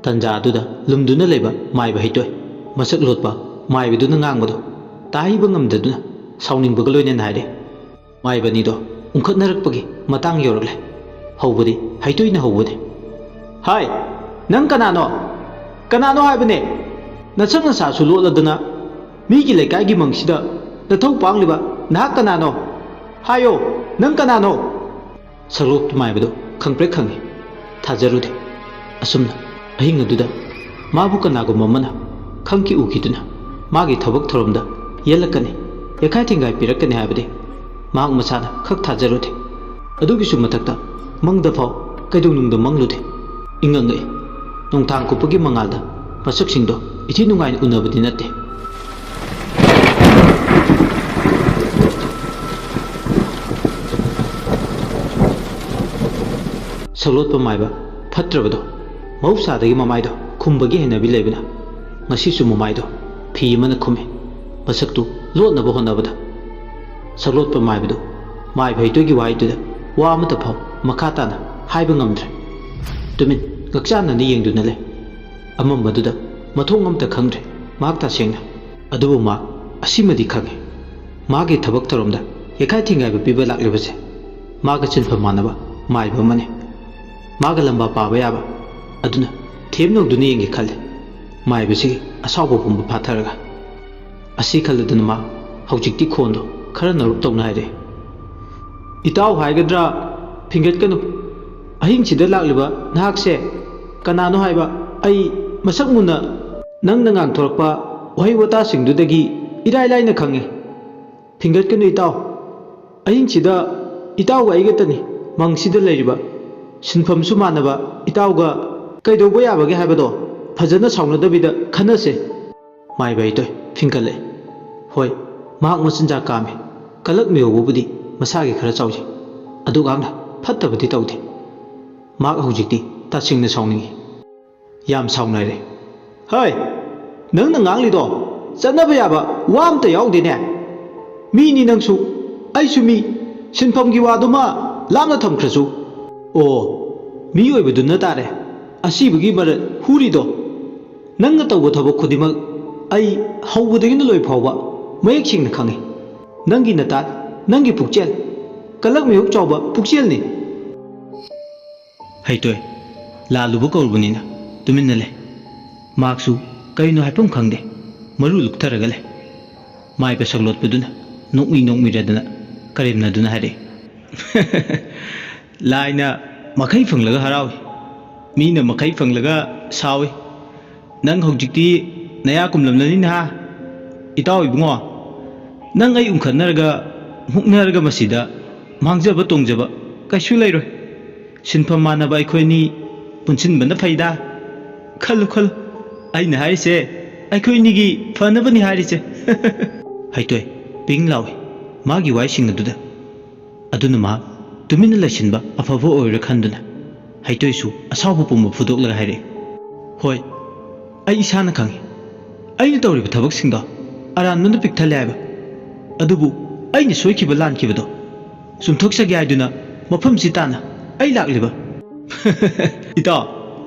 ꯇꯟꯖꯥ ꯑꯗꯨꯗ ꯂꯨꯝꯗꯨꯅ ꯂꯩꯕ ꯃꯥꯏꯕ ꯍꯩꯇꯣꯏ, ꯃꯁꯛ ꯂꯣꯠꯄ ꯃꯥꯏꯕꯗꯨꯅ ꯉꯥꯡꯕꯗꯨ ꯇꯥꯍꯩꯕ ꯉꯝꯗꯗꯨꯅ ꯁꯥꯎꯅꯤꯡꯕꯒ ꯂꯣꯏꯅꯅ ꯍꯥꯏꯔꯦ꯫ ꯃꯥꯏꯕ ꯑꯅꯤꯗꯣ ꯎꯪꯈꯠꯅꯔꯛꯄꯒꯤ ꯃꯇꯥꯡ ꯌꯧꯔꯛꯂꯦ꯫ ꯍꯧꯕꯗꯤ ꯍꯩꯇꯣꯏꯅ ꯍꯧꯕꯅꯤ꯫ "ꯍꯥꯏ, ꯅꯪ ꯀꯅꯥꯅꯣ? ꯀꯅꯥꯅꯣ ꯍꯥꯏꯕꯅꯦ? ꯅꯁꯛ ꯅꯁꯥꯁꯨ ꯂꯣꯠꯂꯗꯅ ꯃꯤꯒꯤ ꯂꯩꯀꯥꯏꯒꯤ ꯃꯪꯁꯤꯗ ꯅꯊꯧ ꯄꯥꯡꯂꯤꯕ ꯅꯍꯥꯛ ꯀꯅꯥꯅꯣ? ꯍꯥꯏꯌꯣ, ꯅꯪ ꯀꯅꯥꯅꯣ?" ꯁꯛꯂꯣꯞꯇ ꯃꯥꯏꯕꯗꯨ ꯈꯪꯄ꯭ꯔꯦꯛ ꯈꯪꯉꯤ꯫ ꯊꯥꯖꯔꯨꯗꯦ꯫ ꯑꯁꯨꯝꯅ ꯑꯍꯤꯡ ꯑꯗꯨꯗ ꯃꯥꯕꯨ ꯀꯅꯥꯒꯨꯝꯕ ꯑꯃꯅ ꯈꯪꯈꯤ ꯎꯈꯤꯗꯨꯅ ꯃꯥꯒꯤ ꯊꯕꯛ ꯊꯧꯔꯝꯗ ꯌꯦꯜꯂꯛꯀꯅꯤ, ꯌꯦꯈꯥꯏ ꯊꯤꯡꯒꯥꯏ ꯄꯤꯔꯛꯀꯅꯤ ꯍꯥꯏꯕꯗꯤ ꯃꯍꯥꯛ ꯃꯁꯥꯅ ꯈꯛ ꯊꯥꯖꯔꯨꯗꯦ꯫ ꯑꯗꯨꯒꯤꯁꯨ ꯃꯊꯛꯇ ꯃꯪꯗ ꯐꯥꯎ ꯀꯩꯗꯧꯅꯨꯡꯗ ꯃꯪꯂꯨꯗꯦ꯫ ꯏꯉꯛ ꯉꯛꯏ꯫ ꯅꯣꯡꯊꯥꯡ ꯀꯨꯞꯄꯒꯤ ꯃꯉꯥꯜꯗ ꯃꯁꯛꯁꯤꯡꯗꯣ ꯏꯊꯤ ꯅꯨꯡꯉꯥꯏꯅ ꯎꯅꯕꯗꯤ ꯅꯠꯇꯦ꯫ ꯁꯛꯂꯣꯠꯄ ꯃꯥꯏꯕ ꯐꯠꯇ꯭ꯔꯕꯗꯣ, ꯃꯍꯧꯁꯥꯗꯒꯤ ꯃꯃꯥꯏꯗꯣ ꯈꯨꯝꯕꯒꯤ ꯍꯩꯅꯕꯤ ꯂꯩꯕꯅ, ꯉꯁꯤꯁꯨ ꯃꯃꯥꯏꯗꯣ ꯐꯤ ꯑꯃꯅ ꯈꯨꯝꯃꯤ, ꯃꯁꯛꯇꯨ ꯂꯣꯠꯅꯕ ꯍꯣꯠꯅꯕꯗ꯫ ꯁꯛꯂꯣꯠꯄ ꯃꯥꯏꯕꯗꯨ ꯃꯥꯏꯕ ꯍꯩꯇꯣꯏꯒꯤ ꯋꯥꯍꯩꯗꯨꯗ ꯋꯥ ꯑꯃꯠꯇ ꯐꯥꯎ ꯃꯈꯥ ꯇꯥꯅ ꯍꯥꯏꯕ ꯉꯝꯗ꯭ꯔꯦ꯫ ꯇꯨꯃꯤꯟ ꯉꯛꯆꯥꯟꯅꯅ ꯌꯦꯡꯗꯨꯅ ꯂꯩ꯫ ꯑꯃꯝꯕꯗꯨꯗ ꯃꯊꯣꯡ ꯑꯃꯇ ꯈꯪꯗ꯭ꯔꯦ ꯃꯍꯥꯛ ꯇꯁꯦꯡꯅ꯫ ꯑꯗꯨꯕꯨ ꯃꯥ ꯑꯁꯤꯃꯗꯤ ꯈꯪꯉꯤ, ꯃꯥꯒꯤ ꯊꯕꯛ ꯊꯧꯔꯝꯗ ꯌꯦꯈꯥꯏ ꯊꯤꯡꯒꯥꯏꯕ ꯄꯤꯕ ꯂꯥꯛꯂꯤꯕꯁꯦ ꯃꯥꯒ ꯁꯤꯟꯐꯝ ꯃꯥꯟꯅꯕ ꯃꯥꯏꯕ ꯑꯃꯅꯤ꯫ ꯃꯥꯒ ꯂꯝꯕꯥ ꯄꯥꯕ ꯌꯥꯕ ꯑꯗꯨꯅ ꯊꯦꯝꯅꯧꯗꯨꯅ ꯌꯦꯡꯒꯦ ꯈꯜꯂꯤ꯫ ꯃꯥꯏꯕꯁꯤꯒꯤ ꯑꯁꯥꯎꯕ ꯄꯨꯝꯕ ꯐꯥꯊꯔꯒ꯫ ꯑꯁꯤ ꯈꯜꯂꯗꯨꯅ ꯃꯥ ꯍꯧꯖꯤꯛꯇꯤ ꯈꯣꯟꯗꯣ ꯈꯔ ꯅꯧꯔꯞ ꯇꯧꯅ ꯍꯥꯏꯔꯛꯏ꯫ "ꯏꯇꯥꯎ ꯍꯥꯏꯒꯗ꯭ꯔꯥ, ꯐꯤꯡꯒꯠꯀꯅꯨ꯫ ꯑꯍꯤꯡꯁꯤꯗ ꯂꯥꯛꯂꯤꯕ ꯅꯍꯥꯛꯁꯦ ꯀꯅꯥꯅꯣ ꯍꯥꯏꯕ ꯑꯩ ꯃꯁꯛ ꯃꯨꯟꯅ ꯅꯪꯅ ꯉꯥꯡꯊꯣꯔꯛꯄ ꯋꯥꯍꯩ ꯋꯥꯇꯥꯁꯤꯡꯗꯨꯗꯒꯤ ꯏꯔꯥꯏ ꯂꯥꯏꯅ ꯈꯪꯉꯤ꯫ ꯊꯤꯡꯒꯠꯀꯅꯨ ꯏꯇꯥꯎ꯫ ꯑꯍꯤꯡꯁꯤꯗ ꯏꯇꯥꯎꯒ ꯑꯩꯒꯇꯅꯤ ꯃꯪꯁꯤꯗ ꯂꯩꯔꯤꯕ꯫ ꯁꯤꯟꯐꯝꯁꯨ ꯃꯥꯟꯅꯕ ꯏꯇꯥꯎꯒ ꯀꯩꯗꯧꯕ ꯌꯥꯕꯒꯦ ꯍꯥꯏꯕꯗꯣ ꯐꯖꯅ ꯁꯥꯎꯅꯗꯕꯤꯗ ꯈꯟꯅꯁꯦ꯫ ꯃꯥꯏꯕ ꯍꯩꯇꯣꯏ ꯐꯤꯡꯀꯠꯂꯛꯏ꯫ ꯍꯣꯏ, ꯃꯍꯥꯛ ꯃꯆꯤꯟꯖꯥꯛ ꯀꯥꯝꯃꯤ꯫ ꯀꯂꯛ ꯃꯤꯍꯧꯕꯕꯨꯗꯤ ꯃꯁꯥꯒꯤ ꯈꯔ ꯆꯥꯎꯖꯩ꯫ ꯑꯗꯨꯒ ꯐꯠꯇꯕꯗꯤ ꯇꯧꯗꯦ꯫ ꯃꯍꯥꯛ ꯍꯧꯖꯤꯛꯇꯤ ꯇꯁꯦꯡꯅ ꯁꯥꯎꯅꯤꯡꯏ꯫ ꯌꯥꯝ ꯁꯥꯎꯅꯔꯦ꯫ ꯍꯩ! ꯅꯪꯅ ꯉꯥꯡꯂꯤꯗꯣ ꯆꯠꯅꯕ ꯌꯥꯕ ꯋꯥ ꯑꯝꯇ ꯌꯥꯎꯗꯦꯅꯦ꯫ ꯃꯤꯅꯤ ꯅꯪꯁꯨ, ꯑꯩꯁꯨ ꯃꯤ꯫ ꯁꯤꯟꯐꯝꯒꯤ ꯋꯥꯗꯨꯃ ꯂꯥꯞꯅ ꯊꯝꯈ꯭ꯔꯁꯨ꯫ ꯑꯣ, ꯃꯤ ꯑꯣꯏꯕꯗꯨꯅ ꯇꯥꯔꯦ ꯑꯁꯤꯕꯒꯤ ꯃꯔꯜ ꯍꯨꯔꯤꯗꯣ꯫ ꯅꯪꯅ ꯇꯧꯕ ꯊꯕꯛ ꯈꯨꯗꯤꯡꯃꯛ ꯑꯩ ꯍꯧꯕꯗꯒꯤꯅ ꯂꯣꯏ ꯐꯥꯎꯕ ꯃꯌꯦꯛ ꯁꯦꯡꯅ ꯈꯪꯏ꯫ ꯅꯪꯒꯤ ꯅꯇꯥ, ꯅꯪꯒꯤ ꯄꯨꯛꯆꯦꯜ, ꯀꯂꯛ ꯃꯤꯍꯨꯛ ꯆꯥꯎꯕ ꯄꯨꯛꯆꯦꯜꯅꯤ꯫ ꯍꯩꯇꯣꯏ, ꯂꯥꯜꯂꯨꯕ ꯀꯧꯔꯨꯕꯅꯤꯅ ꯇꯨꯃꯤꯟꯅ ꯂꯩ꯫ ꯃꯍꯥꯛꯁꯨ ꯀꯔꯤꯅꯣ ꯍꯥꯏꯐꯝ ꯈꯪꯗꯦ, ꯃꯔꯨ ꯂꯨꯛꯊꯔꯒ ꯂꯩ꯫ ꯃꯥꯏꯕ ꯁꯛꯂꯣꯠꯄꯗꯨꯅ ꯅꯣꯛꯃꯤ ꯅꯣꯛꯃꯤꯔꯗꯅ ꯀꯔꯦꯝꯅꯗꯨꯅ ꯍꯥꯏꯔꯛꯏ꯫ ꯂꯥꯏꯅ ꯃꯈꯩ ꯐꯪꯂꯒ ꯍꯔꯥꯎꯏ, ꯃꯤꯅ ꯃꯈꯩ ꯐꯪꯂꯒ ꯁꯥꯎꯏ꯫ ꯅꯪ ꯍꯧꯖꯤꯛꯇꯤ ꯅꯌꯥ ꯀꯨꯝꯂꯝꯂꯅꯤ ꯅꯍꯥ꯫ ꯏꯇꯥꯎ ꯏꯕꯨꯡꯉꯣ, ꯅꯪ ꯑꯩ ꯎꯪꯈꯠꯅꯔꯒ ꯃꯨꯛꯅꯔꯒ ꯃꯁꯤꯗ ꯃꯥꯡꯖꯕ ꯇꯣꯡꯖꯕ ꯀꯩꯁꯨ ꯂꯩꯔꯣꯏ꯫ ꯁꯤꯟꯐꯝ ꯃꯥꯟꯅꯕ ꯑꯩꯈꯣꯏꯅꯤ ꯄꯨꯟꯁꯤꯟꯕꯅ ꯐꯩꯗ꯫ ꯈꯜꯂꯨ ꯈꯜꯂꯨ, ꯑꯩꯅ ꯍꯥꯏꯔꯤꯁꯦ ꯑꯩꯈꯣꯏꯅꯤꯒꯤ ꯐꯅꯕꯅꯤ ꯍꯥꯏꯔꯤꯁꯦ꯫ ꯍꯩꯇꯣꯏ ꯄꯤꯡ ꯂꯥꯎꯏ꯫ ꯃꯥꯒꯤ ꯋꯥꯍꯩꯁꯤꯡ ꯑꯗꯨꯗ ꯑꯗꯨꯅ ꯃꯍꯥꯛ ꯇꯨꯃꯤꯟꯅ ꯂꯩꯁꯤꯟꯕ ꯑꯐꯕ ꯑꯣꯏꯔꯣꯏ ꯈꯟꯗꯨꯅ ꯍꯩꯇꯣꯏꯁꯨ ꯑꯁꯥꯎꯕ ꯄꯨꯝꯕ ꯐꯨꯗꯣꯛꯂꯒ ꯍꯥꯏꯔꯛꯏ, "ꯍꯣꯏ, ꯑꯩ ꯏꯁꯥꯅ ꯈꯪꯏ꯫ ꯑꯩꯅ ꯇꯧꯔꯤꯕ ꯊꯕꯛꯁꯤꯡꯗꯣ ꯑꯔꯥꯟꯕꯅ ꯄꯤꯛ ꯊꯜꯂꯦ ꯍꯥꯏꯕ꯫ ꯑꯗꯨꯕꯨ ꯑꯩꯅ ꯁꯣꯏꯈꯤꯕ ꯂꯥꯟꯈꯤꯕꯗꯣ ꯆꯨꯝꯊꯣꯛꯆꯒꯦ ꯍꯥꯏꯗꯨꯅ ꯃꯐꯝꯁꯤ ꯇꯥꯅ ꯑꯩ ꯂꯥꯛꯂꯤꯕ꯫" "ꯏꯇꯥꯎ,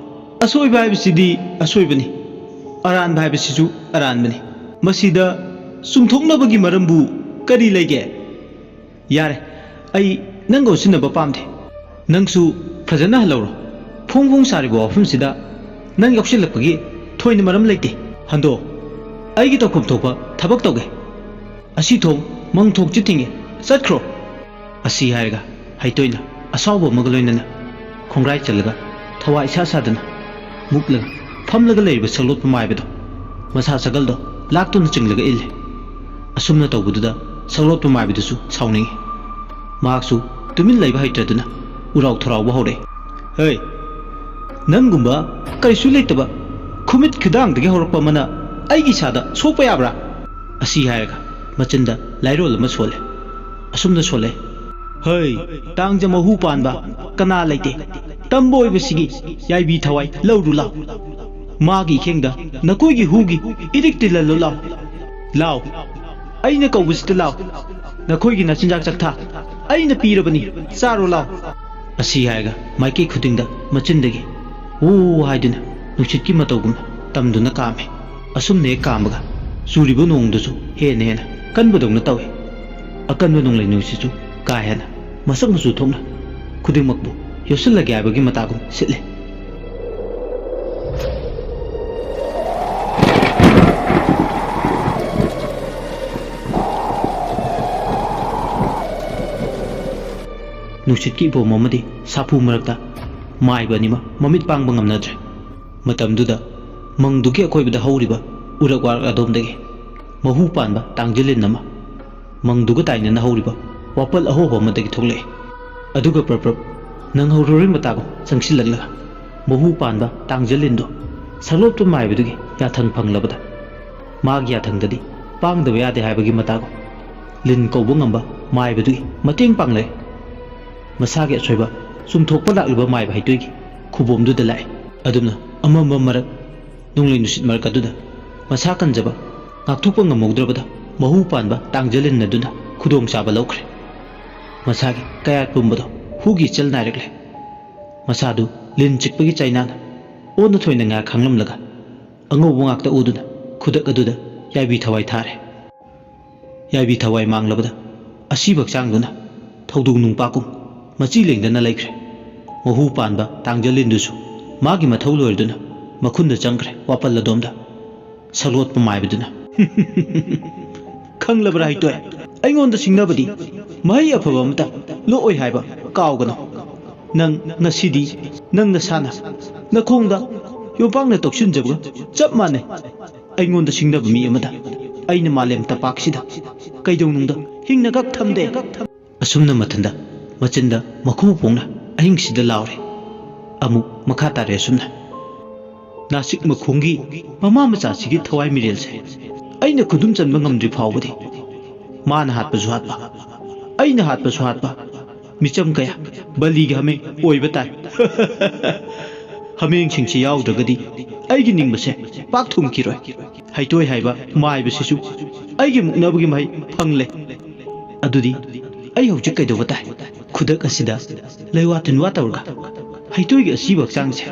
ꯑꯁꯣꯏꯕ ꯍꯥꯏꯕꯁꯤꯗꯤ ꯑꯁꯣꯏꯕꯅꯤ, ꯑꯔꯥꯟꯕ ꯍꯥꯏꯕꯁꯤꯁꯨ ꯑꯔꯥꯟꯕꯅꯤ꯫ ꯃꯁꯤꯗ ꯆꯨꯝꯊꯣꯛꯅꯕꯒꯤ ꯃꯔꯝꯕꯨ ꯀꯔꯤ ꯂꯩꯒꯦ?" "ꯌꯥꯔꯦ, ꯑꯩ ꯅꯪꯒ ꯎꯠꯁꯤꯟꯅꯕ ꯄꯥꯝꯗꯦ꯫ ꯅꯪꯁꯨ ꯐꯖꯅ ꯍꯜꯍꯧꯔꯣ꯫ ꯐꯣꯡ ꯐꯣꯡ ꯁꯥꯔꯤꯕ ꯋꯥꯐꯝꯁꯤꯗ ꯅꯪ ꯌꯥꯎꯁꯤꯜꯂꯛꯄꯒꯤ ꯊꯣꯏꯅ ꯃꯔꯝ ꯂꯩꯇꯦ꯫ ꯍꯟꯗꯣ, ꯑꯩꯒꯤ ꯇꯧꯐꯝ ꯊꯣꯛꯄ ꯊꯕꯛ ꯇꯧꯒꯦ꯫ ꯑꯁꯤ ꯊꯣꯡ ꯃꯪ ꯊꯣꯛꯁꯤ ꯊꯤꯡꯉꯦ꯫ ꯆꯠꯈ꯭ꯔꯣ꯫" ꯑꯁꯤ ꯍꯥꯏꯔꯒ ꯍꯩꯇꯣꯏꯅ ꯑꯁꯥꯎꯕ ꯑꯃꯒ ꯂꯣꯏꯅꯅ ꯈꯣꯡꯒ꯭ꯔꯥꯏ ꯆꯜꯂꯒ ꯊꯋꯥꯏ ꯏꯁꯥ ꯁꯥꯗꯅ ꯃꯨꯛꯂꯒ ꯐꯝꯂꯒ ꯂꯩꯔꯤꯕ ꯁꯛꯂꯣꯠꯄ ꯃꯥꯏꯕꯗꯣ ꯃꯁꯥ ꯁꯒꯜꯗꯣ ꯂꯥꯛꯇꯨꯅ ꯆꯤꯡꯂꯒ ꯏꯜꯂꯦ꯫ ꯑꯁꯨꯝꯅ ꯇꯧꯕꯗꯨꯗ ꯁꯛꯂꯣꯠꯄ ꯃꯥꯏꯕꯗꯨꯁꯨ ꯁꯥꯎꯅꯤꯡꯏ꯫ ꯃꯍꯥꯛꯁꯨ ꯇꯨꯃꯤꯟ ꯂꯩꯕ ꯍꯩꯇ꯭ꯔꯗꯨꯅ ꯎꯔꯥꯎ ꯊꯔꯥꯎꯕ ꯍꯧꯔꯛꯏ꯫ "ꯍꯩ, ꯅꯪꯒꯨꯝꯕ ꯀꯔꯤꯁꯨ ꯂꯩꯇꯕ ꯈꯨꯃꯤꯠ ꯈꯨꯗꯥꯡꯗꯒꯤ ꯍꯧꯔꯛꯄ ꯑꯃꯅ ꯑꯩꯒꯤ ꯏꯁꯥꯗ ꯁꯣꯛꯄ ꯌꯥꯕ꯭ꯔꯥ?" ꯑꯁꯤ ꯍꯥꯏꯔꯒ ꯃꯆꯤꯟꯗ ꯂꯥꯏꯔꯣꯜ ꯑꯃ ꯁꯣꯜꯂꯦ꯫ ꯑꯁꯨꯝꯅ ꯁꯣꯜꯂꯦ꯫ "ꯍꯩ, ꯇꯥꯡꯖ ꯃꯍꯨ ꯄꯥꯟꯕ ꯀꯅꯥ ꯂꯩꯇꯦ? ꯇꯝꯕ ꯑꯣꯏꯕꯁꯤꯒꯤ ꯌꯥꯏꯕꯤ ꯊꯋꯥꯏ ꯂꯧꯔꯨ ꯂꯥꯎ꯫ ꯃꯥꯒꯤ ꯏꯈꯦꯡꯗ ꯅꯈꯣꯏꯒꯤ ꯍꯨꯒꯤ ꯏꯔꯤꯛ ꯇꯤꯜꯍꯜꯂꯨ ꯂꯥꯎ꯫ ꯂꯥꯎ, ꯑꯩꯅ ꯀꯧꯕꯁꯤꯗ ꯂꯥꯎ꯫ ꯅꯈꯣꯏꯒꯤ ꯅꯆꯤꯟꯖꯥꯛ ꯆꯥꯛꯊꯥ ꯑꯩꯅ ꯄꯤꯔꯕꯅꯤ, ꯆꯥꯔꯣ ꯂꯥꯎ꯫" ꯑꯁꯤ ꯍꯥꯏꯔꯒ ꯃꯥꯏꯀꯩ ꯈꯨꯗꯤꯡꯗ ꯃꯆꯤꯟꯗꯒꯤ "ꯎ" ꯍꯥꯏꯗꯨꯅ ꯅꯨꯡꯁꯤꯠꯀꯤ ꯃꯇꯧꯒꯨꯝꯅ ꯇꯝꯗꯨꯅ ꯀꯥꯝꯃꯤ꯫ ꯑꯁꯨꯝꯅ ꯍꯦꯛ ꯀꯥꯝꯕꯒ ꯆꯨꯔꯤꯕ ꯅꯣꯡꯗꯨꯁꯨ ꯍꯦꯟꯅ ꯍꯦꯟꯅ ꯀꯟꯕꯗꯧꯅ ꯇꯧꯏ꯫ ꯑꯀꯟꯕ ꯅꯣꯡꯂꯩ ꯅꯨꯡꯁꯤꯠꯁꯨ ꯀꯥ ꯍꯦꯟꯅ ꯃꯁꯛ ꯃꯆꯨ ꯊꯣꯛꯅ ꯈꯨꯗꯤꯡꯃꯛꯄꯨ ꯌꯣꯠꯁꯤꯜꯂꯒꯦ ꯍꯥꯏꯕꯒꯤ ꯃꯇꯥꯒꯨꯝ ꯁꯤꯠꯂꯤ꯫ ꯅꯨꯡꯁꯤꯠꯀꯤ ꯏꯄꯣꯝ ꯑꯃꯗꯤ ꯁꯥꯐꯨ ꯃꯔꯛꯇ ꯃꯥꯏꯕ ꯑꯅꯤꯃꯛ ꯃꯃꯤꯠ ꯄꯥꯡꯕ ꯉꯝꯅꯗ꯭ꯔꯦ꯫ ꯃꯇꯝꯗꯨꯗ ꯃꯪꯗꯨꯒꯤ ꯑꯀꯣꯏꯕꯗ ꯍꯧꯔꯤꯕ ꯎꯔꯛ ꯋꯥꯔꯛ ꯑꯗꯣꯝꯗꯒꯤ ꯃꯍꯨ ꯄꯥꯟꯕ ꯇꯥꯡꯖꯂꯤꯟ ꯑꯃ ꯃꯪꯗꯨꯒ ꯇꯥꯏꯅꯅ ꯍꯧꯔꯤꯕ ꯋꯥꯄꯜ ꯑꯍꯣꯕ ꯑꯃꯗꯒꯤ ꯊꯣꯛꯂꯛꯏ꯫ ꯑꯗꯨꯒ ꯄ꯭ꯔꯞ ꯄ꯭ꯔꯞ ꯅꯪꯍꯧꯔꯔꯣꯏ ꯃꯇꯥꯒꯨꯝ ꯆꯪꯁꯤꯜꯂꯛꯂꯒ ꯃꯍꯨ ꯄꯥꯟꯕ ꯇꯥꯡꯖꯂꯤꯟꯗꯣ ꯁꯛꯂꯣꯠꯄ ꯃꯥꯏꯕꯗꯨꯒꯤ ꯌꯥꯊꯪ ꯐꯪꯂꯕꯗ ꯃꯥꯒꯤ ꯌꯥꯊꯪꯗꯗꯤ ꯄꯥꯡꯗꯕ ꯌꯥꯗꯦ ꯍꯥꯏꯕꯒꯤ ꯃꯇꯥꯒꯨꯝ ꯂꯤꯟ ꯀꯧꯕ ꯉꯝꯕ ꯃꯥꯏꯕꯗꯨꯒꯤ ꯃꯇꯦꯡ ꯄꯥꯡꯂꯛꯏ꯫ ꯃꯁꯥꯒꯤ ꯑꯁꯣꯏꯕ ꯆꯨꯝꯊꯣꯛꯄ ꯂꯥꯛꯂꯤꯕ ꯃꯥꯏꯕ ꯍꯩꯇꯣꯏꯒꯤ ꯈꯨꯕꯣꯝꯗꯨꯗ ꯂꯥꯛꯏ꯫ ꯑꯗꯨꯝꯅ ꯑꯃꯝꯕ ꯃꯔꯛ ꯅꯣꯡꯂꯩ ꯅꯨꯡꯁꯤꯠ ꯃꯔꯛ ꯑꯗꯨꯗ ꯃꯁꯥ ꯀꯟꯖꯕ ꯉꯥꯛꯊꯣꯛꯄ ꯉꯝꯍꯧꯗ꯭ꯔꯕꯗ ꯃꯍꯨ ꯄꯥꯟꯕ ꯇꯥꯡꯖꯂꯤꯟ ꯑꯗꯨꯅ ꯈꯨꯗꯣꯡꯆꯥꯕ ꯂꯧꯈ꯭ꯔꯦ꯫ ꯃꯁꯥꯒꯤ ꯀꯌꯥꯠ ꯄꯨꯝꯕꯗꯣ ꯍꯨꯒꯤ ꯏꯆꯜ ꯅꯥꯏꯔꯛꯂꯦ꯫ ꯃꯁꯥꯗꯨ ꯂꯤꯟ ꯆꯤꯛꯄꯒꯤ ꯆꯩꯅꯥꯅ ꯑꯣꯟꯅ ꯊꯣꯏꯅ ꯉꯥ ꯈꯥꯡꯂꯝꯂꯒ ꯑꯉꯧꯕ ꯉꯥꯛꯇ ꯎꯗꯨꯅ ꯈꯨꯗꯛ ꯑꯗꯨꯗ ꯌꯥꯏꯕꯤ ꯊꯋꯥꯏ ꯊꯥꯔꯦ꯫ ꯌꯥꯏꯕꯤ ꯊꯋꯥꯏ ꯃꯥꯡꯂꯕꯗ ꯑꯁꯤꯕ ꯍꯛꯆꯥꯡꯗꯨꯅ ꯊꯧꯗꯣꯡ ꯅꯨꯡꯄꯥꯛꯀꯨꯝ ꯃꯆꯤ ꯂꯦꯡꯗꯅ ꯂꯩꯈ꯭ꯔꯦ꯫ ꯃꯍꯨ ꯄꯥꯟꯕ ꯇꯥꯡꯖꯂꯤꯟꯗꯨꯁꯨ ꯃꯥꯒꯤ ꯃꯊꯧ ꯂꯣꯏꯔꯗꯨꯅ ꯃꯈꯨꯟꯗ ꯆꯪꯈ꯭ꯔꯦ ꯋꯥꯄꯜ ꯑꯗꯣꯝꯗ꯫ ꯁꯛꯂꯣꯠꯄ ꯃꯥꯏꯕꯗꯨꯅ, "ꯈꯪꯂꯕ꯭ꯔꯥ ꯍꯩꯇꯣꯏ? ꯑꯩꯉꯣꯟꯗ ꯁꯤꯡꯅꯕꯗꯤ ꯃꯍꯩ ꯑꯐꯕ ꯑꯃꯇ ꯂꯣꯛꯑꯣꯏ ꯍꯥꯏꯕ ꯀꯥꯎꯒꯅꯨ꯫ ꯅꯪ ꯉꯁꯤꯗꯤ ꯅꯪ ꯅꯁꯥꯅ ꯅꯈꯣꯡꯗ ꯌꯣꯝꯄꯥꯛꯅ ꯇꯣꯛꯁꯤꯟꯖꯕꯒ ꯆꯞ ꯃꯥꯟꯅꯩ꯫ ꯑꯩꯉꯣꯟꯗ ꯁꯤꯡꯅꯕ ꯃꯤ ꯑꯃꯗ ꯑꯩꯅ ꯃꯥꯂꯦꯝ ꯇꯝꯄꯥꯛꯁꯤꯗ ꯀꯩꯗꯧꯅꯨꯡꯗ ꯍꯤꯡꯅ ꯀꯛ ꯊꯝꯗꯦ꯫ ꯑꯁꯨꯝꯅ ꯃꯊꯟꯗ ꯃꯆꯤꯟꯗ ꯃꯈꯨ ꯄꯣꯡꯅ ꯑꯍꯤꯡꯁꯤꯗ ꯂꯥꯎꯔꯦ꯫ ꯑꯃꯨꯛ ꯃꯈꯥ ꯇꯥꯔꯦ ꯑꯁꯨꯝꯅ: ꯅꯥꯁꯤꯛ ꯃꯈꯣꯡꯒꯤ ꯃꯃꯥ ꯃꯆꯥꯁꯤꯒꯤ ꯊꯋꯥꯏ ꯃꯤꯔꯦꯜꯁꯦ ꯑꯩꯅ ꯈꯨꯗꯨꯝ ꯆꯟꯕ ꯉꯝꯗ꯭ꯔꯤ ꯐꯥꯎꯕꯗꯤ ꯃꯥꯅ ꯍꯥꯠꯄꯁꯨ ꯍꯥꯠꯄ, ꯑꯩꯅ ꯍꯥꯠꯄꯁꯨ ꯍꯥꯠꯄ, ꯃꯤꯆꯝ ꯀꯌꯥ ꯕꯂꯤꯒꯤ ꯍꯥꯃꯦꯡ ꯑꯣꯏꯕ ꯇꯥꯏ꯫ ꯍꯥꯃꯦꯡꯁꯤꯡꯁꯤ ꯌꯥꯎꯗ꯭ꯔꯒꯗꯤ ꯑꯩꯒꯤ ꯅꯤꯡꯕꯁꯦ ꯄꯥꯛ ꯊꯨꯡꯈꯤꯔꯣꯏ꯫ ꯍꯩꯇꯣꯏ ꯍꯥꯏꯕ ꯃꯥꯏꯕꯁꯤꯁꯨ ꯑꯩꯒꯤ ꯃꯨꯛꯅꯕꯒꯤ ꯃꯍꯩ ꯐꯪꯂꯦ꯫ ꯑꯗꯨꯗꯤ ꯑꯩ ꯍꯧꯖꯤꯛ ꯀꯩꯗꯧꯕ ꯇꯥꯏ? ꯈꯨꯗꯛ ꯑꯁꯤꯗ ꯂꯩꯋꯥ ꯇꯤꯟꯋꯥ ꯇꯧꯔꯒ ꯍꯩꯇꯣꯏꯒꯤ ꯑꯁꯤꯕ ꯍꯛꯆꯥꯡꯁꯦ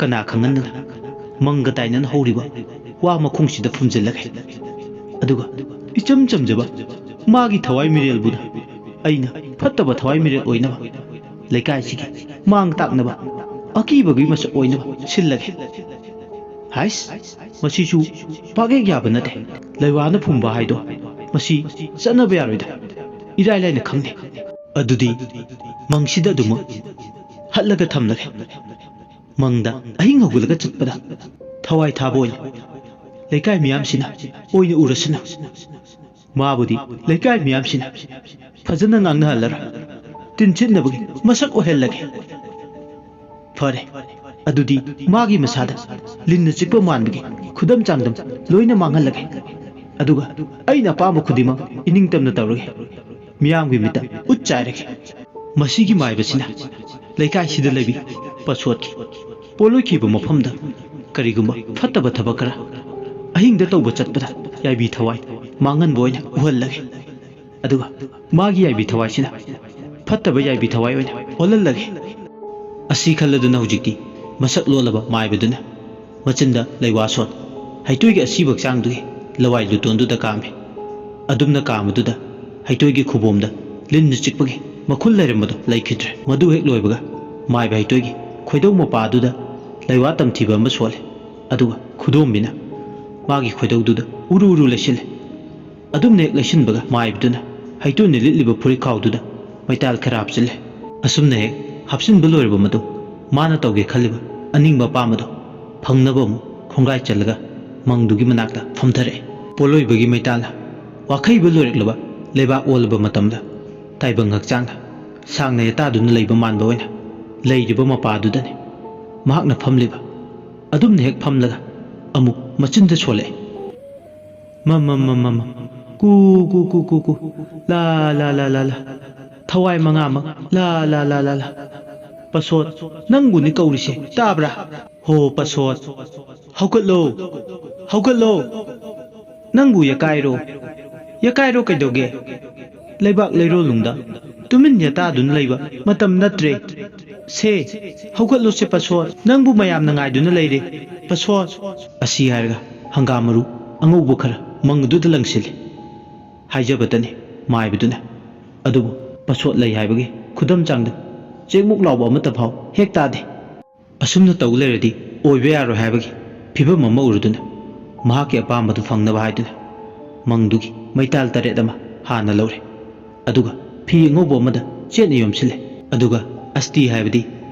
ꯀꯅꯥ ꯈꯪꯍꯟꯗꯅ ꯃꯪꯒ ꯇꯥꯏꯅꯅ ꯍꯧꯔꯤꯕ ꯋꯥ ꯃꯈꯣꯡꯁꯤꯗ ꯐꯨꯝꯖꯤꯜꯂꯒꯦ꯫ ꯑꯗꯨꯒ ꯏꯆꯝ ꯆꯝꯖꯕ ꯃꯥꯒꯤ ꯊꯋꯥꯏ ꯃꯤꯔꯦꯜꯕꯨꯅ ꯑꯩꯅ ꯐꯠꯇꯕ ꯊꯋꯥꯏ ꯃꯤꯔꯦꯜ ꯑꯣꯏꯅꯕ ꯂꯩꯀꯥꯏꯁꯤꯒꯤ ꯃꯥꯡ ꯇꯥꯛꯅꯕ ꯑꯀꯤꯕꯒꯤ ꯃꯁꯛ ꯑꯣꯏꯅꯕ ꯁꯤꯜꯂꯒꯦ꯫ ꯍꯥꯏꯁ, ꯃꯁꯤꯁꯨ ꯄꯥꯛꯍꯦꯛ ꯌꯥꯕ ꯅꯠꯇꯦ꯫ ꯂꯩꯋꯥꯅ ꯐꯨꯝꯕ ꯍꯥꯏꯗꯣ ꯃꯁꯤ ꯆꯠꯅꯕ ꯌꯥꯔꯣꯏꯗ꯫ ꯏꯔꯥꯏ ꯂꯥꯏꯅ ꯈꯪꯅꯤ꯫ ꯑꯗꯨꯗꯤ ꯃꯪꯁꯤꯗ ꯑꯗꯨꯃꯛ ꯍꯠꯂꯒ ꯊꯝꯂꯒꯦ꯫ ꯃꯪꯗ ꯑꯍꯤꯡ ꯍꯧꯒꯠꯂꯒ ꯆꯠꯄꯗ ꯊꯋꯥꯏ ꯊꯥꯕ ꯑꯣꯏꯅ ꯂꯩꯀꯥꯏ ꯃꯤꯌꯥꯝꯁꯤꯅ ꯑꯣꯏꯅ ꯎꯔꯁꯅꯨ꯫ ꯃꯥꯕꯨꯗꯤ ꯂꯩꯀꯥꯏ ꯃꯤꯌꯥꯝꯁꯤꯅ ꯐꯖꯅ ꯉꯥꯡꯅꯍꯜꯂꯔꯣꯏ꯫ ꯇꯤꯟꯁꯤꯠꯅꯕꯒꯤ ꯃꯁꯛ ꯑꯣꯏꯍꯜꯂꯒꯦ꯫ ꯐꯔꯦ, ꯑꯗꯨꯗꯤ ꯃꯥꯒꯤ ꯃꯁꯥꯗ ꯂꯤꯟꯅ ꯆꯤꯛꯄ ꯃꯥꯟꯕꯒꯤ ꯈꯨꯗꯝ ꯆꯥꯡꯗꯝ ꯂꯣꯏꯅ ꯃꯥꯡꯍꯜꯂꯒꯦ꯫ ꯑꯗꯨꯒ ꯑꯩꯅ ꯑꯄꯥꯝꯕ ꯈꯨꯗꯤꯡꯃꯛ ꯏꯅꯤꯡꯇꯝꯅ ꯇꯧꯔꯒꯦ꯫ ꯃꯤꯌꯥꯝꯒꯤ ꯃꯤꯠꯇ ꯎꯠ ꯆꯥꯏꯔꯒꯦ꯫ ꯃꯁꯤꯒꯤ ꯃꯥꯏꯕꯁꯤꯅ ꯂꯩꯀꯥꯏꯁꯤꯗ ꯂꯩꯕꯤ ꯄꯁꯣꯠꯀꯤ ꯄꯣꯠꯂꯣꯏꯈꯤꯕ ꯃꯐꯝꯗ ꯀꯔꯤꯒꯨꯝꯕ ꯐꯠꯇꯕ ꯊꯕꯛ ꯈꯔ ꯑꯍꯤꯡꯗ ꯇꯧꯕ ꯆꯠꯄꯗ ꯌꯥꯏꯕꯤ ꯊꯋꯥꯏ ꯃꯥꯡꯍꯟꯕ ꯑꯣꯏꯅ ꯎꯍꯜꯂꯒꯦ꯫ ꯑꯗꯨꯒ ꯃꯥꯒꯤ ꯌꯥꯏꯕꯤ ꯊꯋꯥꯏꯁꯤꯅ ꯐꯠꯇꯕ ꯌꯥꯏꯕꯤ ꯊꯋꯥꯏ ꯑꯣꯏꯅ ꯑꯣꯜꯍꯜꯂꯒꯦ꯫ ꯑꯁꯤ ꯈꯜꯂꯗꯨꯅ ꯍꯧꯖꯤꯛꯇꯤ ꯃꯁꯛ ꯂꯣꯜꯂꯕ ꯃꯥꯏꯕꯗꯨꯅ ꯃꯆꯤꯟꯗ ꯂꯩꯋꯥ ꯁꯣꯠ ꯍꯩꯇꯣꯏꯒꯤ ꯑꯁꯤꯕ ꯍꯛꯆꯥꯡꯗꯨꯒꯤ ꯂꯋꯥꯏ ꯂꯨꯇꯣꯟꯗꯨꯗ ꯀꯥꯝꯃꯤ꯫ ꯑꯗꯨꯝꯅ ꯀꯥꯝꯕꯗꯨꯗ ꯍꯩꯇꯣꯏꯒꯤ ꯈꯨꯕꯣꯝꯗ ꯂꯤꯟꯅ ꯆꯤꯛꯄꯒꯤ ꯃꯈꯨꯜ ꯂꯩꯔꯝꯕꯗꯨ ꯂꯩꯈꯤꯗ꯭ꯔꯦ꯫ ꯃꯗꯨ ꯍꯦꯛ ꯂꯣꯏꯕꯒ ꯃꯥꯏꯕ ꯍꯩꯇꯣꯏꯒꯤ ꯈꯣꯏꯗꯧ ꯃꯄꯥꯗꯨꯗ ꯂꯩꯋꯥ ꯇꯝꯊꯤꯕ ꯑꯃ ꯁꯣꯜꯂꯦ꯫ ꯑꯗꯨꯒ ꯈꯨꯗꯣꯝꯕꯤꯅ ꯃꯥꯒꯤ ꯈꯣꯏꯗꯧꯗꯨꯗ ꯎꯔꯨ ꯎꯔꯨ ꯂꯩꯁꯤꯜꯂꯦ꯫ ꯑꯗꯨꯝꯅ ꯍꯦꯛ ꯂꯩꯁꯤꯟꯕꯒ ꯃꯥꯏꯕꯗꯨꯅ ꯍꯩꯇꯣꯏꯅ ꯂꯤꯠꯂꯤꯕ ꯐꯨꯔꯤꯠꯈꯥꯎꯗꯨꯗ ꯃꯩꯇꯥꯜ ꯈꯔ ꯍꯥꯞꯆꯤꯜꯂꯦ꯫ ꯑꯁꯨꯝꯅ ꯍꯦꯛ ꯍꯥꯞꯆꯤꯟꯕ ꯂꯣꯏꯔꯕ ꯃꯇꯨꯡ, ꯃꯥꯅ ꯇꯧꯒꯦ ꯈꯜꯂꯤꯕ ꯑꯅꯤꯡꯕ ꯑꯄꯥꯝꯕꯗꯣ ꯐꯪꯅꯕ ꯑꯃꯨꯛ ꯈꯣꯡꯒꯥꯏ ꯆꯜꯂꯒ ꯃꯪꯗꯨꯒꯤ ꯃꯅꯥꯛꯇ ꯐꯝꯊꯔꯛꯑꯦ꯫ ꯄꯣꯠꯂꯣꯏꯕꯒꯤ ꯃꯩꯇꯥꯜꯅ ꯋꯥꯈꯩꯕ ꯂꯣꯏꯔꯛꯂꯕ ꯂꯩꯕꯥꯛ ꯑꯣꯜꯂꯕ ꯃꯇꯝꯗ, ꯇꯥꯏꯕꯪ ꯍꯛꯆꯥꯡꯗ ꯁꯥꯡꯅ ꯌꯥꯇꯥꯗꯨꯅ ꯂꯩꯕ ꯃꯥꯟꯕ ꯑꯣꯏꯅ ꯂꯩꯔꯤꯕ ꯃꯄꯥꯗꯨꯗꯅꯤ ꯃꯍꯥꯛꯅ ꯐꯝꯂꯤꯕ꯫ ꯑꯗꯨꯝꯅ ꯍꯦꯛ ꯐꯝꯂꯒ ꯑꯃꯨꯛ ꯃꯆꯤꯟꯗ ꯁꯣꯜꯂꯛꯑꯦ꯫ ꯃꯝ, ꯃꯝ, ꯃꯝ, ꯃꯝ, ꯃꯝ꯫ ꯀꯨ, ꯀꯨ, ꯀꯨ, ꯀꯨ, ꯀꯨ꯫ ꯂꯥ, ꯂꯥ, ꯂꯥ, ꯂꯥ, ꯂꯥ꯫ ꯊꯋꯥꯏ ꯃꯉꯥꯃꯛ꯫ ꯂꯥ, ꯂꯥ, ꯂꯥ, ꯂꯥ, ꯂꯥ꯫ ꯄꯁꯣꯠ, ꯅꯪꯕꯨꯅꯤ ꯀꯧꯔꯤꯁꯦ, ꯇꯥꯕ꯭ꯔꯥ? ꯍꯣ, ꯄꯁꯣꯠ꯫ ꯍꯧꯒꯠꯂꯣ꯫ ꯍꯧꯒꯠꯂꯣ꯫ ꯅꯪꯕꯨ ꯌꯥꯀꯥꯏꯔꯣ꯫ ꯌꯥꯀꯥꯏꯔꯣ ꯀꯩꯗꯧꯒꯦ? ꯂꯩꯕꯥꯛ ꯂꯩꯔꯣꯜꯅꯨꯡꯗ ꯇꯨꯃꯤꯟ ꯌꯥꯇꯥꯗꯨꯅ ꯂꯩꯕ ꯃꯇꯝ ꯅꯠꯇ꯭ꯔꯦ꯫ ꯁꯦ, ꯍꯧꯒꯠꯂꯣꯁꯦ ꯄꯁꯣꯠ, ꯅꯪꯕꯨ ꯃꯌꯥꯝꯅ ꯉꯥꯏꯗꯨꯅ ꯂꯩꯔꯦ꯫ ꯄꯁꯣꯠ꯫ ꯑꯁꯤ ꯍꯥꯏꯔꯒ ꯍꯪꯒꯥꯝ ꯃꯔꯨ ꯑꯉꯧꯕ ꯈꯔ ꯃꯪ ꯑꯗꯨꯗ ꯂꯪꯁꯤꯜꯂꯤ꯫ ꯍꯥꯏꯖꯕꯇꯅꯤ ꯃꯥꯏꯕꯗꯨꯅ꯫ ꯑꯗꯨꯕꯨ ꯄꯁꯣꯠ ꯂꯩ ꯍꯥꯏꯕꯒꯤ ꯈꯨꯗꯝ ꯆꯥꯡꯗꯝ ꯆꯦꯡꯃꯨꯛ ꯂꯥꯎꯕ ꯑꯃꯠꯇ ꯐꯥꯎ ꯍꯦꯛ ꯇꯥꯗꯦ꯫ ꯑꯁꯨꯝꯅ ꯇꯧ ꯂꯩꯔꯗꯤ ꯑꯣꯏꯕ ꯌꯥꯔꯣꯏ ꯍꯥꯏꯕꯒꯤ ꯐꯤꯕꯝ ꯑꯃ ꯎꯔꯗꯨꯅ ꯃꯍꯥꯛꯀꯤ ꯑꯄꯥꯝꯕꯗꯨ ꯐꯪꯅꯕ ꯍꯥꯏꯗꯨꯅ ꯃꯪꯗꯨꯒꯤ ꯃꯩꯇꯥꯜ ꯇꯔꯦꯠ ꯑꯃ ꯍꯥꯟꯅ ꯂꯧꯔꯦ꯫ ꯑꯗꯨꯒ ꯐꯤ ꯑꯉꯧꯕ ꯑꯃꯗ ꯆꯦꯠꯅ ꯌꯣꯝꯁꯤꯜꯂꯦ꯫ ꯑꯗꯨꯒ ꯑꯁꯇꯤ ꯍꯥꯏꯕꯗꯤ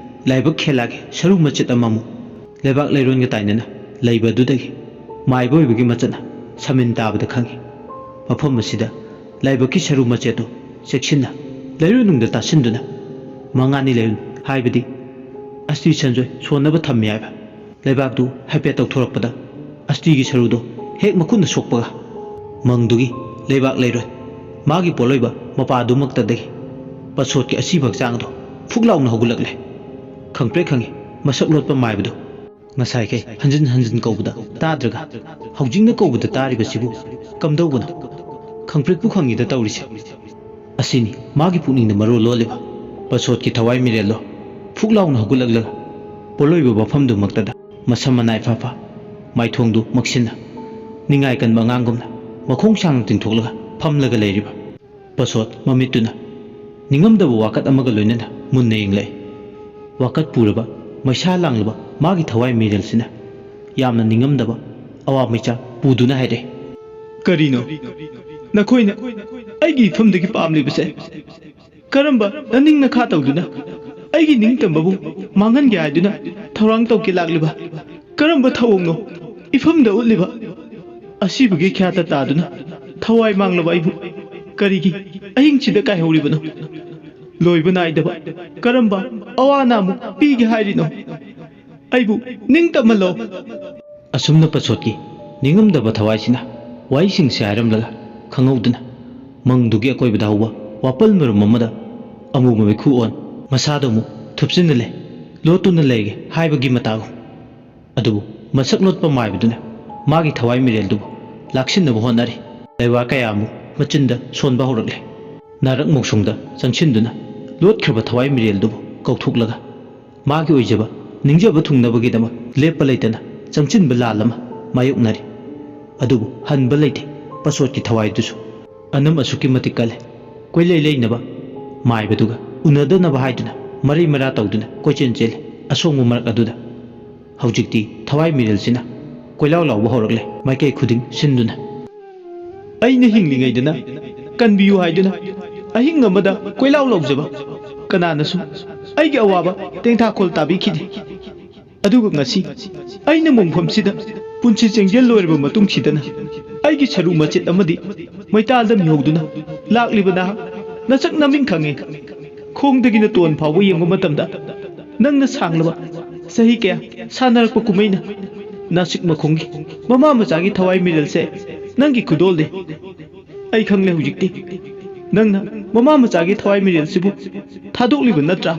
ꯂꯥꯏꯕꯛ ꯈꯦꯂꯥꯒꯤ ꯁꯔꯨ ꯃꯆꯦꯠ ꯑꯃꯃꯨꯛ ꯂꯩꯕꯥꯛ ꯂꯩꯔꯣꯟꯒ ꯇꯥꯏꯅꯅ ꯂꯩꯕ ꯑꯗꯨꯗꯒꯤ ꯃꯥꯏꯕ ꯑꯣꯏꯕꯒꯤ ꯃꯆꯠꯅ ꯁꯃꯤꯟ ꯇꯥꯕꯗ ꯈꯪꯉꯤ꯫ ꯃꯐꯝ ꯑꯁꯤꯗ ꯂꯥꯏꯕꯛꯀꯤ ꯁꯔꯨ ꯃꯆꯦꯠꯇꯨ ꯆꯦꯛꯁꯤꯟꯅ ꯂꯩꯔꯣꯟꯅꯨꯡꯗ ꯇꯥꯁꯤꯟꯗꯨꯅ ꯃꯉꯥꯅꯤ ꯂꯩꯔꯨꯅꯨ ꯍꯥꯏꯕꯗꯤ ꯑꯁꯇꯤ ꯁꯟꯖꯣꯏ ꯁꯣꯟꯅꯕ ꯊꯝꯃꯤ ꯍꯥꯏꯕ꯫ ꯂꯩꯕꯥꯛꯇꯨ ꯍꯥꯏꯐꯦꯠ ꯇꯧꯊꯣꯔꯛꯄꯗ ꯑꯁꯇꯤꯒꯤ ꯁꯔꯨꯗꯣ ꯍꯦꯛ ꯃꯈꯨꯠꯅ ꯁꯣꯛꯄꯒ ꯃꯪꯗꯨꯒꯤ ꯂꯩꯕꯥꯛ ꯂꯩꯔꯣꯏ ꯃꯥꯒꯤ ꯄꯣꯠꯂꯣꯏꯕ ꯃꯄꯥꯗꯨꯃꯛꯇꯗꯒꯤ ꯄꯁꯣꯠꯀꯤ ꯑꯁꯤꯕ ꯍꯛꯆꯥꯡꯗꯣ ꯐꯨꯛ ꯂꯥꯎꯅ ꯍꯧꯒꯠꯂꯛꯂꯦ꯫ ꯈꯪꯄ꯭ꯔꯦꯛ ꯈꯪꯉꯤ ꯃꯁꯛ ꯂꯣꯠꯄ ꯃꯥꯏꯕꯗꯨ꯫ ꯉꯁꯥꯏꯈꯩ ꯍꯟꯖꯤꯟ ꯍꯟꯖꯤꯟ ꯀꯧꯕꯗ ꯇꯥꯗ꯭ꯔꯒ ꯍꯧꯖꯤꯛꯅ ꯀꯧꯕꯗ ꯇꯥꯔꯤꯕꯁꯤꯕꯨ ꯀꯝꯗꯧꯕꯅꯣ? ꯈꯪꯄ꯭ꯔꯦꯛꯄꯨ ꯈꯪꯉꯤꯗ ꯇꯧꯔꯤꯁꯦ꯫ ꯑꯁꯤꯅꯤ ꯃꯥꯒꯤ ꯄꯨꯛꯅꯤꯡꯗ ꯃꯔꯣꯜ ꯂꯣꯜꯂꯤꯕ꯫ ꯄꯁꯣꯠꯀꯤ ꯊꯋꯥꯏ ꯃꯤꯔꯦꯜꯗꯣ ꯐꯨꯛ ꯂꯥꯎꯅ ꯍꯧꯒꯠꯂꯛꯂꯒ ꯄꯣꯠꯂꯣꯏꯕ ꯃꯐꯝꯗꯨꯃꯛꯇꯗ ꯃꯁꯝ ꯃꯅꯥ ꯏꯐꯥ ꯐꯥ, ꯃꯥꯏꯊꯣꯡꯗꯨ ꯃꯛꯁꯤꯟꯅ, ꯅꯤꯡꯉꯥꯏ ꯀꯟꯕ ꯑꯉꯥꯡꯒꯨꯝꯅ ꯃꯈꯣꯡ ꯁꯥꯡꯅ ꯇꯤꯡꯊꯣꯛꯂꯒ ꯐꯝꯂꯒ ꯂꯩꯔꯤꯕ꯫ ꯄꯁꯣꯠ ꯃꯃꯤꯠꯇꯨꯅ ꯅꯤꯡꯉꯝꯗꯕ ꯋꯥꯀꯠ ꯑꯃꯒ ꯂꯣꯏꯅꯅ ꯃꯨꯟꯅ ꯌꯦꯡꯂꯛꯏ꯫ ꯋꯥꯀꯠ ꯄꯨꯔꯕ, ꯃꯩꯁꯥ ꯂꯥꯡꯂꯕ ꯃꯥꯒꯤ ꯊꯋꯥꯏ ꯃꯤꯔꯦꯜꯁꯤꯅ ꯌꯥꯝꯅ ꯅꯤꯡꯉꯝꯗꯕ ꯑꯋꯥ ꯃꯩꯆꯥꯛ ꯄꯨꯗꯨꯅ ꯍꯥꯏꯔꯛꯏ꯫ ꯀꯔꯤꯅꯣ ꯅꯈꯣꯏꯅ ꯑꯩꯒꯤ ꯏꯐꯝꯗꯒꯤ ꯄꯥꯝꯂꯤꯕꯁꯦ? ꯀꯔꯝꯕ ꯅꯅꯤꯡ ꯅꯈꯥ ꯇꯧꯗꯨꯅ ꯑꯩꯒꯤ ꯅꯤꯡꯇꯝꯕꯕꯨ ꯃꯥꯡꯍꯟꯒꯦ ꯍꯥꯏꯗꯨꯅ ꯊꯧꯔꯥꯡ ꯇꯧꯒꯦ ꯂꯥꯛꯂꯤꯕ ꯀꯔꯝꯕ ꯊꯧꯑꯣꯡꯅꯣ ꯏꯐꯝꯗ ꯎꯠꯂꯤꯕ? ꯑꯁꯤꯕꯒꯤ ꯈ꯭ꯌꯥꯇ ꯇꯥꯗꯨꯅ ꯊꯋꯥꯏ ꯃꯥꯡꯂꯕ ꯑꯩꯕꯨ ꯀꯔꯤꯒꯤ ꯑꯍꯤꯡꯁꯤꯗ ꯀꯥꯏꯍꯧꯔꯤꯕꯅꯣ? ꯂꯣꯏꯕ ꯅꯥꯏꯗꯕ ꯀꯔꯝꯕ ꯑꯋꯥ ꯑꯅꯥꯃꯨꯛ ꯄꯤꯒꯦ ꯍꯥꯏꯔꯤꯅꯣ? ꯑꯩꯕꯨ ꯅꯤꯡꯇꯝꯍꯜꯂꯣ꯫ ꯑꯁꯨꯝꯅ ꯄꯁꯣꯠꯀꯤ ꯅꯤꯡꯉꯝꯗꯕ ꯊꯋꯥꯏꯁꯤꯅ ꯋꯥꯍꯩꯁꯤꯡꯁꯦ ꯍꯥꯏꯔꯝꯂꯒ ꯈꯪꯍꯧꯗꯅ ꯃꯪꯗꯨꯒꯤ ꯑꯀꯣꯏꯕꯗ ꯍꯧꯕ ꯋꯥꯄꯜ ꯃꯔꯨꯝ ꯑꯃꯗ ꯑꯃꯨꯕ ꯃꯩꯈꯨ ꯑꯣꯟ ꯃꯁꯥꯗꯣ ꯑꯃꯨꯛ ꯊꯨꯞꯆꯤꯟꯅ ꯂꯩ, ꯂꯣꯠꯇꯨꯅ ꯂꯩꯒꯦ ꯍꯥꯏꯕꯒꯤ ꯃꯇꯥꯒꯨꯝ꯫ ꯑꯗꯨꯕꯨ ꯃꯁꯛ ꯂꯣꯠꯄ ꯃꯥꯏꯕꯗꯨꯅ ꯃꯥꯒꯤ ꯊꯋꯥꯏ ꯃꯤꯔꯦꯜꯗꯨꯕꯨ ꯂꯥꯛꯁꯤꯟꯅꯕ ꯍꯣꯠꯅꯔꯤ꯫ ꯂꯩꯋꯥ ꯀꯌꯥ ꯑꯃꯨꯛ ꯃꯆꯤꯟꯗ ꯁꯣꯟꯕ ꯍꯧꯔꯛꯂꯦ꯫ ꯅꯥꯔꯛ ꯃꯣꯡꯁꯣꯡꯗ ꯆꯪꯁꯤꯟꯗꯨꯅ ꯂꯣꯠꯈ꯭ꯔꯕ ꯊꯋꯥꯏ ꯃꯤꯔꯦꯜꯗꯨꯕꯨ ꯀꯧꯊꯣꯛꯂꯒ ꯃꯥꯒꯤ ꯑꯣꯏꯖꯕ ꯅꯤꯡꯖꯕ ꯊꯨꯡꯅꯕꯒꯤꯗꯃꯛ ꯂꯦꯞꯄ ꯂꯩꯇꯅ ꯆꯪꯁꯤꯟꯕ ꯂꯥꯟ ꯑꯃ ꯃꯥꯌꯣꯛꯅꯔꯤ꯫ ꯑꯗꯨꯕꯨ ꯍꯟꯕ ꯂꯩꯇꯦ ꯄꯁꯣꯠꯀꯤ ꯊꯋꯥꯏꯗꯨꯁꯨ꯫ ꯑꯅꯝ ꯑꯁꯨꯛꯀꯤ ꯃꯇꯤꯛ ꯀꯜꯂꯦ꯫ ꯀꯣꯏꯂꯩ ꯂꯩꯅꯕ ꯃꯥꯏꯕꯗꯨꯒ ꯎꯅꯗꯅꯕ ꯍꯥꯏꯗꯨꯅ ꯃꯔꯩ ꯃꯔꯥ ꯇꯧꯗꯨꯅ ꯀꯣꯏꯆꯦꯟ ꯆꯦꯜꯂꯤ꯫ ꯑꯁꯣꯡꯕ ꯃꯔꯛ ꯑꯗꯨꯗ ꯍꯧꯖꯤꯛꯇꯤ ꯊꯋꯥꯏ ꯃꯤꯔꯦꯜꯁꯤꯅ ꯀꯣꯏꯂꯥꯎ ꯂꯥꯎꯕ ꯍꯧꯔꯛꯂꯦ, ꯃꯥꯏꯀꯩ ꯈꯨꯗꯤꯡ ꯁꯤꯟꯗꯨꯅ꯫ ꯑꯩꯅ ꯍꯤꯡꯂꯤꯉꯩꯗꯅ ꯀꯟꯕꯤꯌꯨ ꯍꯥꯏꯗꯨꯅ ꯑꯍꯤꯡ ꯑꯃꯗ ꯀꯣꯏꯂꯥꯎ ꯂꯥꯎꯖꯕ ꯀꯅꯥꯅꯁꯨ ꯑꯩꯒꯤ ꯑꯋꯥꯕ ꯇꯦꯡꯊꯥꯈꯣꯜ ꯇꯥꯕꯤꯈꯤꯗꯦ꯫ ꯑꯗꯨꯒ ꯉꯁꯤ ꯑꯩꯅ ꯃꯣꯡꯐꯝꯁꯤꯗ ꯄꯨꯟꯁꯤ ꯆꯦꯡꯖꯦꯜ ꯂꯣꯏꯔꯕ ꯃꯇꯨꯡꯁꯤꯗꯅ ꯑꯩꯒꯤ ꯁꯔꯨ ꯃꯆꯦꯠ ꯑꯃꯗꯤ ꯃꯩꯇꯥꯜꯗ ꯃꯤꯍꯧꯗꯨꯅ ꯂꯥꯛꯂꯤꯕ ꯅꯍꯥꯛ ꯅꯁꯛ ꯅꯃꯤꯡ ꯈꯪꯉꯦ꯫ ꯈꯣꯡꯗꯒꯤꯅ ꯇꯣꯟ ꯐꯥꯎꯕ ꯌꯦꯡꯕ ꯃꯇꯝꯗ ꯅꯪꯅ ꯁꯥꯡꯂꯕ ꯆꯍꯤ ꯀꯌꯥ ꯁꯥꯟꯅꯔꯛꯄ ꯀꯨꯝꯍꯩꯅ ꯅꯥꯁꯤꯛ ꯃꯈꯣꯡꯒꯤ ꯃꯃꯥ ꯃꯆꯥꯒꯤ ꯊꯋꯥꯏ ꯃꯤꯔꯦꯜꯁꯦ ꯅꯪꯒꯤ ꯈꯨꯗꯣꯜꯅꯤ꯫ ꯑꯩ ꯈꯪꯂꯦ ꯍꯧꯖꯤꯛꯇꯤ ꯅꯪꯅ ꯃꯃꯥ ꯃꯆꯥꯒꯤ ꯊꯋꯥꯏ ꯃꯤꯔꯦꯜꯁꯤꯕꯨ ꯊꯥꯗꯣꯛꯂꯤꯕ ꯅꯠꯇ꯭ꯔꯥ?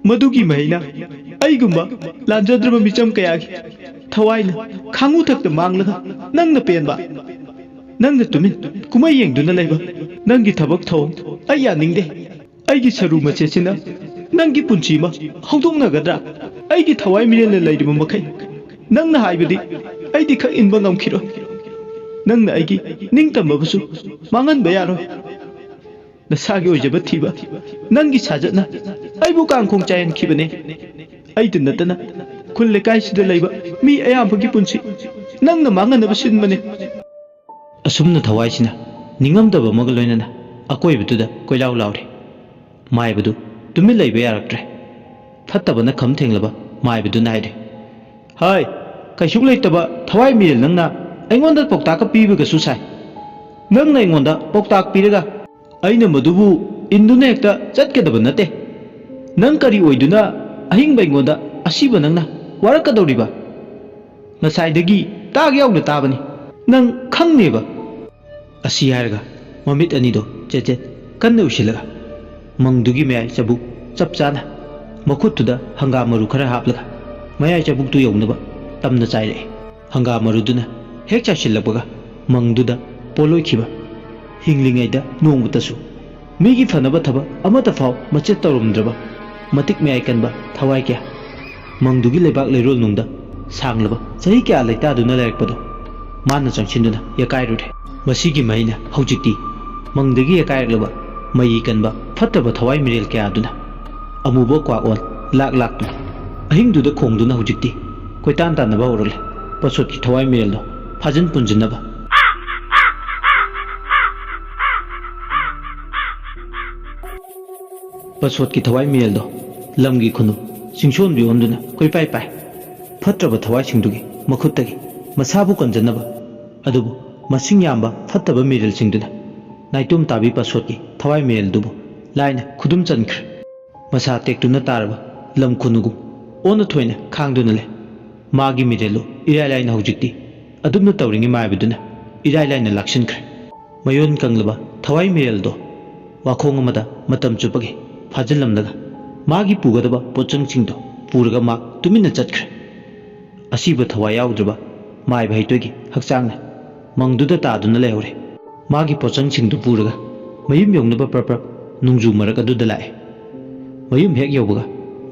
ꯃꯗꯨꯒꯤ ꯃꯍꯩꯅ ꯑꯩꯒꯨꯝꯕ ꯂꯥꯟꯖꯗ꯭ꯔꯕ ꯃꯤꯆꯝ ꯀꯌꯥꯒꯤ ꯊꯋꯥꯏꯅ ꯈꯥꯡꯉꯨꯊꯛꯇ ꯃꯥꯡꯂꯒ ꯅꯪꯅ ꯄꯦꯟꯕ, ꯅꯪꯅ ꯇꯨꯃꯤꯟ ꯀꯨꯝꯍꯩ ꯌꯦꯡꯗꯨꯅ ꯂꯩꯕ, ꯅꯪꯒꯤ ꯊꯕꯛ ꯊꯧ ꯑꯩ ꯌꯥꯅꯤꯡꯗꯦ꯫ ꯑꯩꯒꯤ ꯁꯔꯨ ꯃꯆꯦꯠꯁꯤꯅ ꯅꯪꯒꯤ ꯄꯨꯟꯁꯤ ꯑꯃ ꯍꯧꯗꯣꯛꯅꯒꯗ꯭ꯔꯥ? ꯑꯩꯒꯤ ꯊꯋꯥꯏ ꯃꯤꯔꯦꯜꯅ ꯂꯩꯔꯤꯕ ꯃꯈꯩ ꯅꯪꯅ ꯍꯥꯏꯕꯗꯤ ꯑꯩꯗꯤ ꯈꯛ ꯏꯟꯕ ꯉꯝꯈꯤꯔꯣꯏ꯫ ꯅꯪꯅ ꯑꯩꯒꯤ ꯅꯤꯡꯇꯝꯕꯕꯨꯁꯨ ꯃꯥꯡꯍꯟꯕ ꯌꯥꯔꯣꯏ꯫ ꯅꯁꯥꯒꯤ ꯑꯣꯏꯖꯕ ꯊꯤꯕ ꯅꯪꯒꯤ ꯁꯥꯖꯠꯅ ꯑꯩꯕꯨ ꯀꯥꯡꯈꯣꯡ ꯆꯥꯏꯍꯟꯈꯤꯕꯅꯦ꯫ ꯑꯩꯗ ꯅꯠꯇꯅ ꯈꯨꯜ ꯂꯩꯀꯥꯏꯁꯤꯗ ꯂꯩꯕ ꯃꯤ ꯑꯌꯥꯝꯕꯒꯤ ꯄꯨꯟꯁꯤ ꯅꯪꯅ ꯃꯥꯡꯍꯟꯅꯕ ꯁꯤꯟꯕꯅꯦ꯫ ꯑꯁꯨꯝꯅ ꯊꯋꯥꯏꯁꯤꯅ ꯅꯤꯡꯉꯝꯗꯕ ꯑꯃꯒ ꯂꯣꯏꯅꯅ ꯑꯀꯣꯏꯕꯗꯨꯗ ꯀꯣꯏꯂꯥꯎ ꯂꯥꯎꯔꯤ꯫ ꯃꯥꯏꯕꯗꯨ ꯇꯨꯃꯤꯟ ꯂꯩꯕ ꯌꯥꯔꯛꯇ꯭ꯔꯦ꯫ ꯐꯠꯇꯕꯅ ꯈꯝ ꯊꯦꯡꯂꯕ ꯃꯥꯏꯕꯗꯨꯅ ꯍꯥꯏꯔꯦ, "ꯍꯥꯏ, ꯀꯩꯁꯨ ꯂꯩꯇꯕ ꯊꯋꯥꯏ ꯃꯤꯔꯦꯜ ꯅꯪꯅ ꯑꯩꯉꯣꯟꯗ ꯄꯥꯎꯇꯥꯛꯀ ꯄꯤꯕꯒꯁꯨ ꯁꯥꯏ꯫ ꯅꯪꯅ ꯑꯩꯉꯣꯟꯗ ꯄꯥꯎꯇꯥꯛ ꯄꯤꯔꯒ ꯑꯩꯅ ꯃꯗꯨꯕꯨ ꯏꯟꯗꯨꯅ ꯍꯦꯛꯇ ꯆꯠꯀꯗꯕ ꯅꯠꯇꯦ꯫ ꯅꯪ ꯀꯔꯤ ꯑꯣꯏꯗꯨꯅ ꯑꯍꯤꯡꯕ ꯑꯩꯉꯣꯟꯗ ꯑꯁꯤꯕ ꯅꯪꯅ ꯋꯥꯔꯛꯀꯗꯧꯔꯤꯕ? ꯉꯁꯥꯏꯗꯒꯤ ꯇꯥꯒꯦ ꯌꯥꯎꯅ ꯇꯥꯕꯅꯤ꯫ ꯅꯪ ꯈꯪꯅꯦꯕ"꯫ ꯑꯁꯤ ꯍꯥꯏꯔꯒ ꯃꯃꯤꯠ ꯑꯅꯤꯗꯣ ꯆꯦꯠ ꯆꯦꯠ ꯀꯟꯅ ꯎꯏꯁꯤꯜꯂꯒ ꯃꯪꯗꯨꯒꯤ ꯃꯌꯥꯏ ꯆꯕꯨꯛ ꯆꯞ ꯆꯥꯅ ꯃꯈꯨꯠꯇꯨꯗ ꯍꯪꯒꯥꯝ ꯃꯔꯨ ꯈꯔ ꯍꯥꯞꯂꯒ ꯃꯌꯥꯏ ꯆꯕꯨꯛꯇꯨ ꯌꯧꯅꯕ ꯇꯝꯅ ꯆꯥꯏꯔꯛꯑꯦ꯫ ꯍꯪꯒꯥꯝ ꯃꯔꯨꯗꯨꯅ ꯍꯦꯛ ꯆꯥꯏꯁꯤꯜꯂꯛꯄꯒ ꯃꯪꯗꯨꯗ ꯄꯣꯠꯂꯣꯏꯈꯤꯕ, ꯍꯤꯡꯂꯤꯉꯩꯗ ꯅꯣꯡꯃꯇꯁꯨ ꯃꯤꯒꯤ ꯐꯅꯕ ꯊꯕꯛ ꯑꯃꯠꯇ ꯐꯥꯎ ꯃꯆꯦꯠ ꯇꯧꯔꯝꯗ꯭ꯔꯕ ꯃꯇꯤꯛ ꯃꯌꯥꯏ ꯀꯟꯕ ꯊꯋꯥꯏ ꯀꯌꯥ꯫ ꯃꯪꯗꯨꯒꯤ ꯂꯩꯕꯥꯛ ꯂꯩꯔꯣꯜ ꯅꯨꯡꯗ ꯁꯥꯡꯂꯕ ꯆꯍꯤ ꯀꯌꯥ ꯂꯩꯇꯥꯗꯨꯅ ꯂꯩꯔꯛꯄꯗꯣ ꯃꯥꯅ ꯆꯪꯁꯤꯟꯗꯨꯅ ꯌꯦꯀꯥꯏꯔꯨꯔꯦ꯫ ꯃꯁꯤꯒꯤ ꯃꯍꯩꯅ ꯍꯧꯖꯤꯛꯇꯤ ꯃꯪꯗꯒꯤ ꯌꯦꯀꯥꯏꯔꯛꯂꯕ ꯃꯌꯤ ꯀꯟꯕ ꯐꯠꯇꯕ ꯊꯋꯥꯏ ꯃꯤꯔꯦꯜ ꯀꯌꯥ ꯑꯗꯨꯅ ꯑꯃꯨꯕ ꯀ꯭ꯋꯥꯛ ꯑꯣꯟ ꯂꯥꯛ ꯂꯥꯛꯇꯨꯅ ꯑꯍꯤꯡꯗꯨꯗ ꯈꯣꯡꯗꯨꯅ ꯍꯧꯖꯤꯛꯇꯤ ꯀꯣꯏꯇꯥꯟ ꯇꯥꯟꯅꯕ ꯍꯧꯔꯛꯂꯦ꯫ ꯄꯁꯣꯠꯀꯤ ꯊꯋꯥꯏ ꯃꯤꯔꯦꯜꯗꯣ ꯐꯥꯖꯤꯟ ꯄꯨꯟꯖꯤꯟꯅꯕ꯫ ꯄꯁꯣꯠꯀꯤ ꯊꯋꯥꯏ ꯃꯤꯔꯦꯜꯗꯣ ꯂꯝꯒꯤ ꯈꯨꯅꯨ ꯆꯤꯡꯁꯣꯟꯕꯤ ꯑꯣꯟꯗꯨꯅ ꯀꯣꯏꯄꯥꯏ ꯄꯥꯏ꯫ ꯐꯠꯇ꯭ꯔꯕ ꯊꯋꯥꯏꯁꯤꯡꯗꯨꯒꯤ ꯃꯈꯨꯠꯇꯒꯤ ꯃꯁꯥꯕꯨ ꯀꯟꯖꯅꯕ, ꯑꯗꯨꯕꯨ ꯃꯁꯤꯡ ꯌꯥꯝꯕ ꯐꯠꯇꯕ ꯃꯤꯔꯦꯜꯁꯤꯡꯗꯨꯅ ꯅꯥꯏꯇꯣꯝ ꯇꯥꯕꯤ ꯄꯁꯣꯠꯀꯤ ꯊꯋꯥꯏ ꯃꯤꯔꯦꯜꯗꯨꯕꯨ ꯂꯥꯏꯅ ꯈꯨꯗꯨꯝ ꯆꯟꯈ꯭ꯔꯦ꯫ ꯃꯁꯥ ꯇꯦꯛꯇꯨꯅ ꯇꯥꯔꯕ ꯂꯝ ꯈꯨꯅꯨꯒꯨꯝ ꯑꯣꯟꯅ ꯊꯣꯏꯅ ꯈꯥꯡꯗꯨꯅ ꯂꯩ꯫ ꯃꯥꯒꯤ ꯃꯤꯔꯦꯜꯗꯨ ꯏꯔꯥꯏ ꯂꯥꯏꯅ ꯍꯧꯖꯤꯛꯇꯤ ꯑꯗꯨꯝꯅ ꯇꯧꯔꯤꯉꯩ ꯃꯥꯏꯕꯗꯨꯅ ꯏꯔꯥꯏ ꯂꯥꯏꯅ ꯂꯥꯛꯁꯤꯟꯈ꯭ꯔꯦ꯫ ꯃꯌꯣꯟ ꯀꯪꯂꯕ ꯊꯋꯥꯏ ꯃꯤꯔꯦꯜꯗꯣ ꯋꯥꯈꯣꯡ ꯑꯃꯗ ꯃꯇꯝ ꯆꯨꯞꯄꯒꯤ ꯐꯥꯖꯤꯜꯂꯝꯂꯒ ꯃꯥꯒꯤ ꯄꯨꯒꯗꯕ ꯄꯣꯠꯆꯪꯁꯤꯡꯗꯣ ꯄꯨꯔꯒ ꯃꯥ ꯇꯨꯃꯤꯟꯅ ꯆꯠꯈ꯭ꯔꯦ꯫ ꯑꯁꯤꯕ ꯊꯋꯥꯏ ꯌꯥꯎꯗ꯭ꯔꯕ ꯃꯥꯏꯕ ꯍꯩꯇꯣꯏꯒꯤ ꯍꯛꯆꯥꯡꯅ ꯃꯪꯗꯨꯗ ꯇꯥꯗꯨꯅ ꯂꯩꯍꯧꯔꯦ꯫ ꯃꯥꯒꯤ ꯄꯣꯠꯆꯪꯁꯤꯡꯗꯨ ꯄꯨꯔꯒ ꯃꯌꯨꯝ ꯌꯧꯅꯕ ꯄ꯭ꯔꯞ ꯄ꯭ꯔꯞ ꯅꯣꯡꯖꯨ ꯃꯔꯛ ꯑꯗꯨꯗ ꯂꯥꯛꯑꯦ꯫ ꯃꯌꯨꯝ ꯍꯦꯛ ꯌꯧꯕꯒ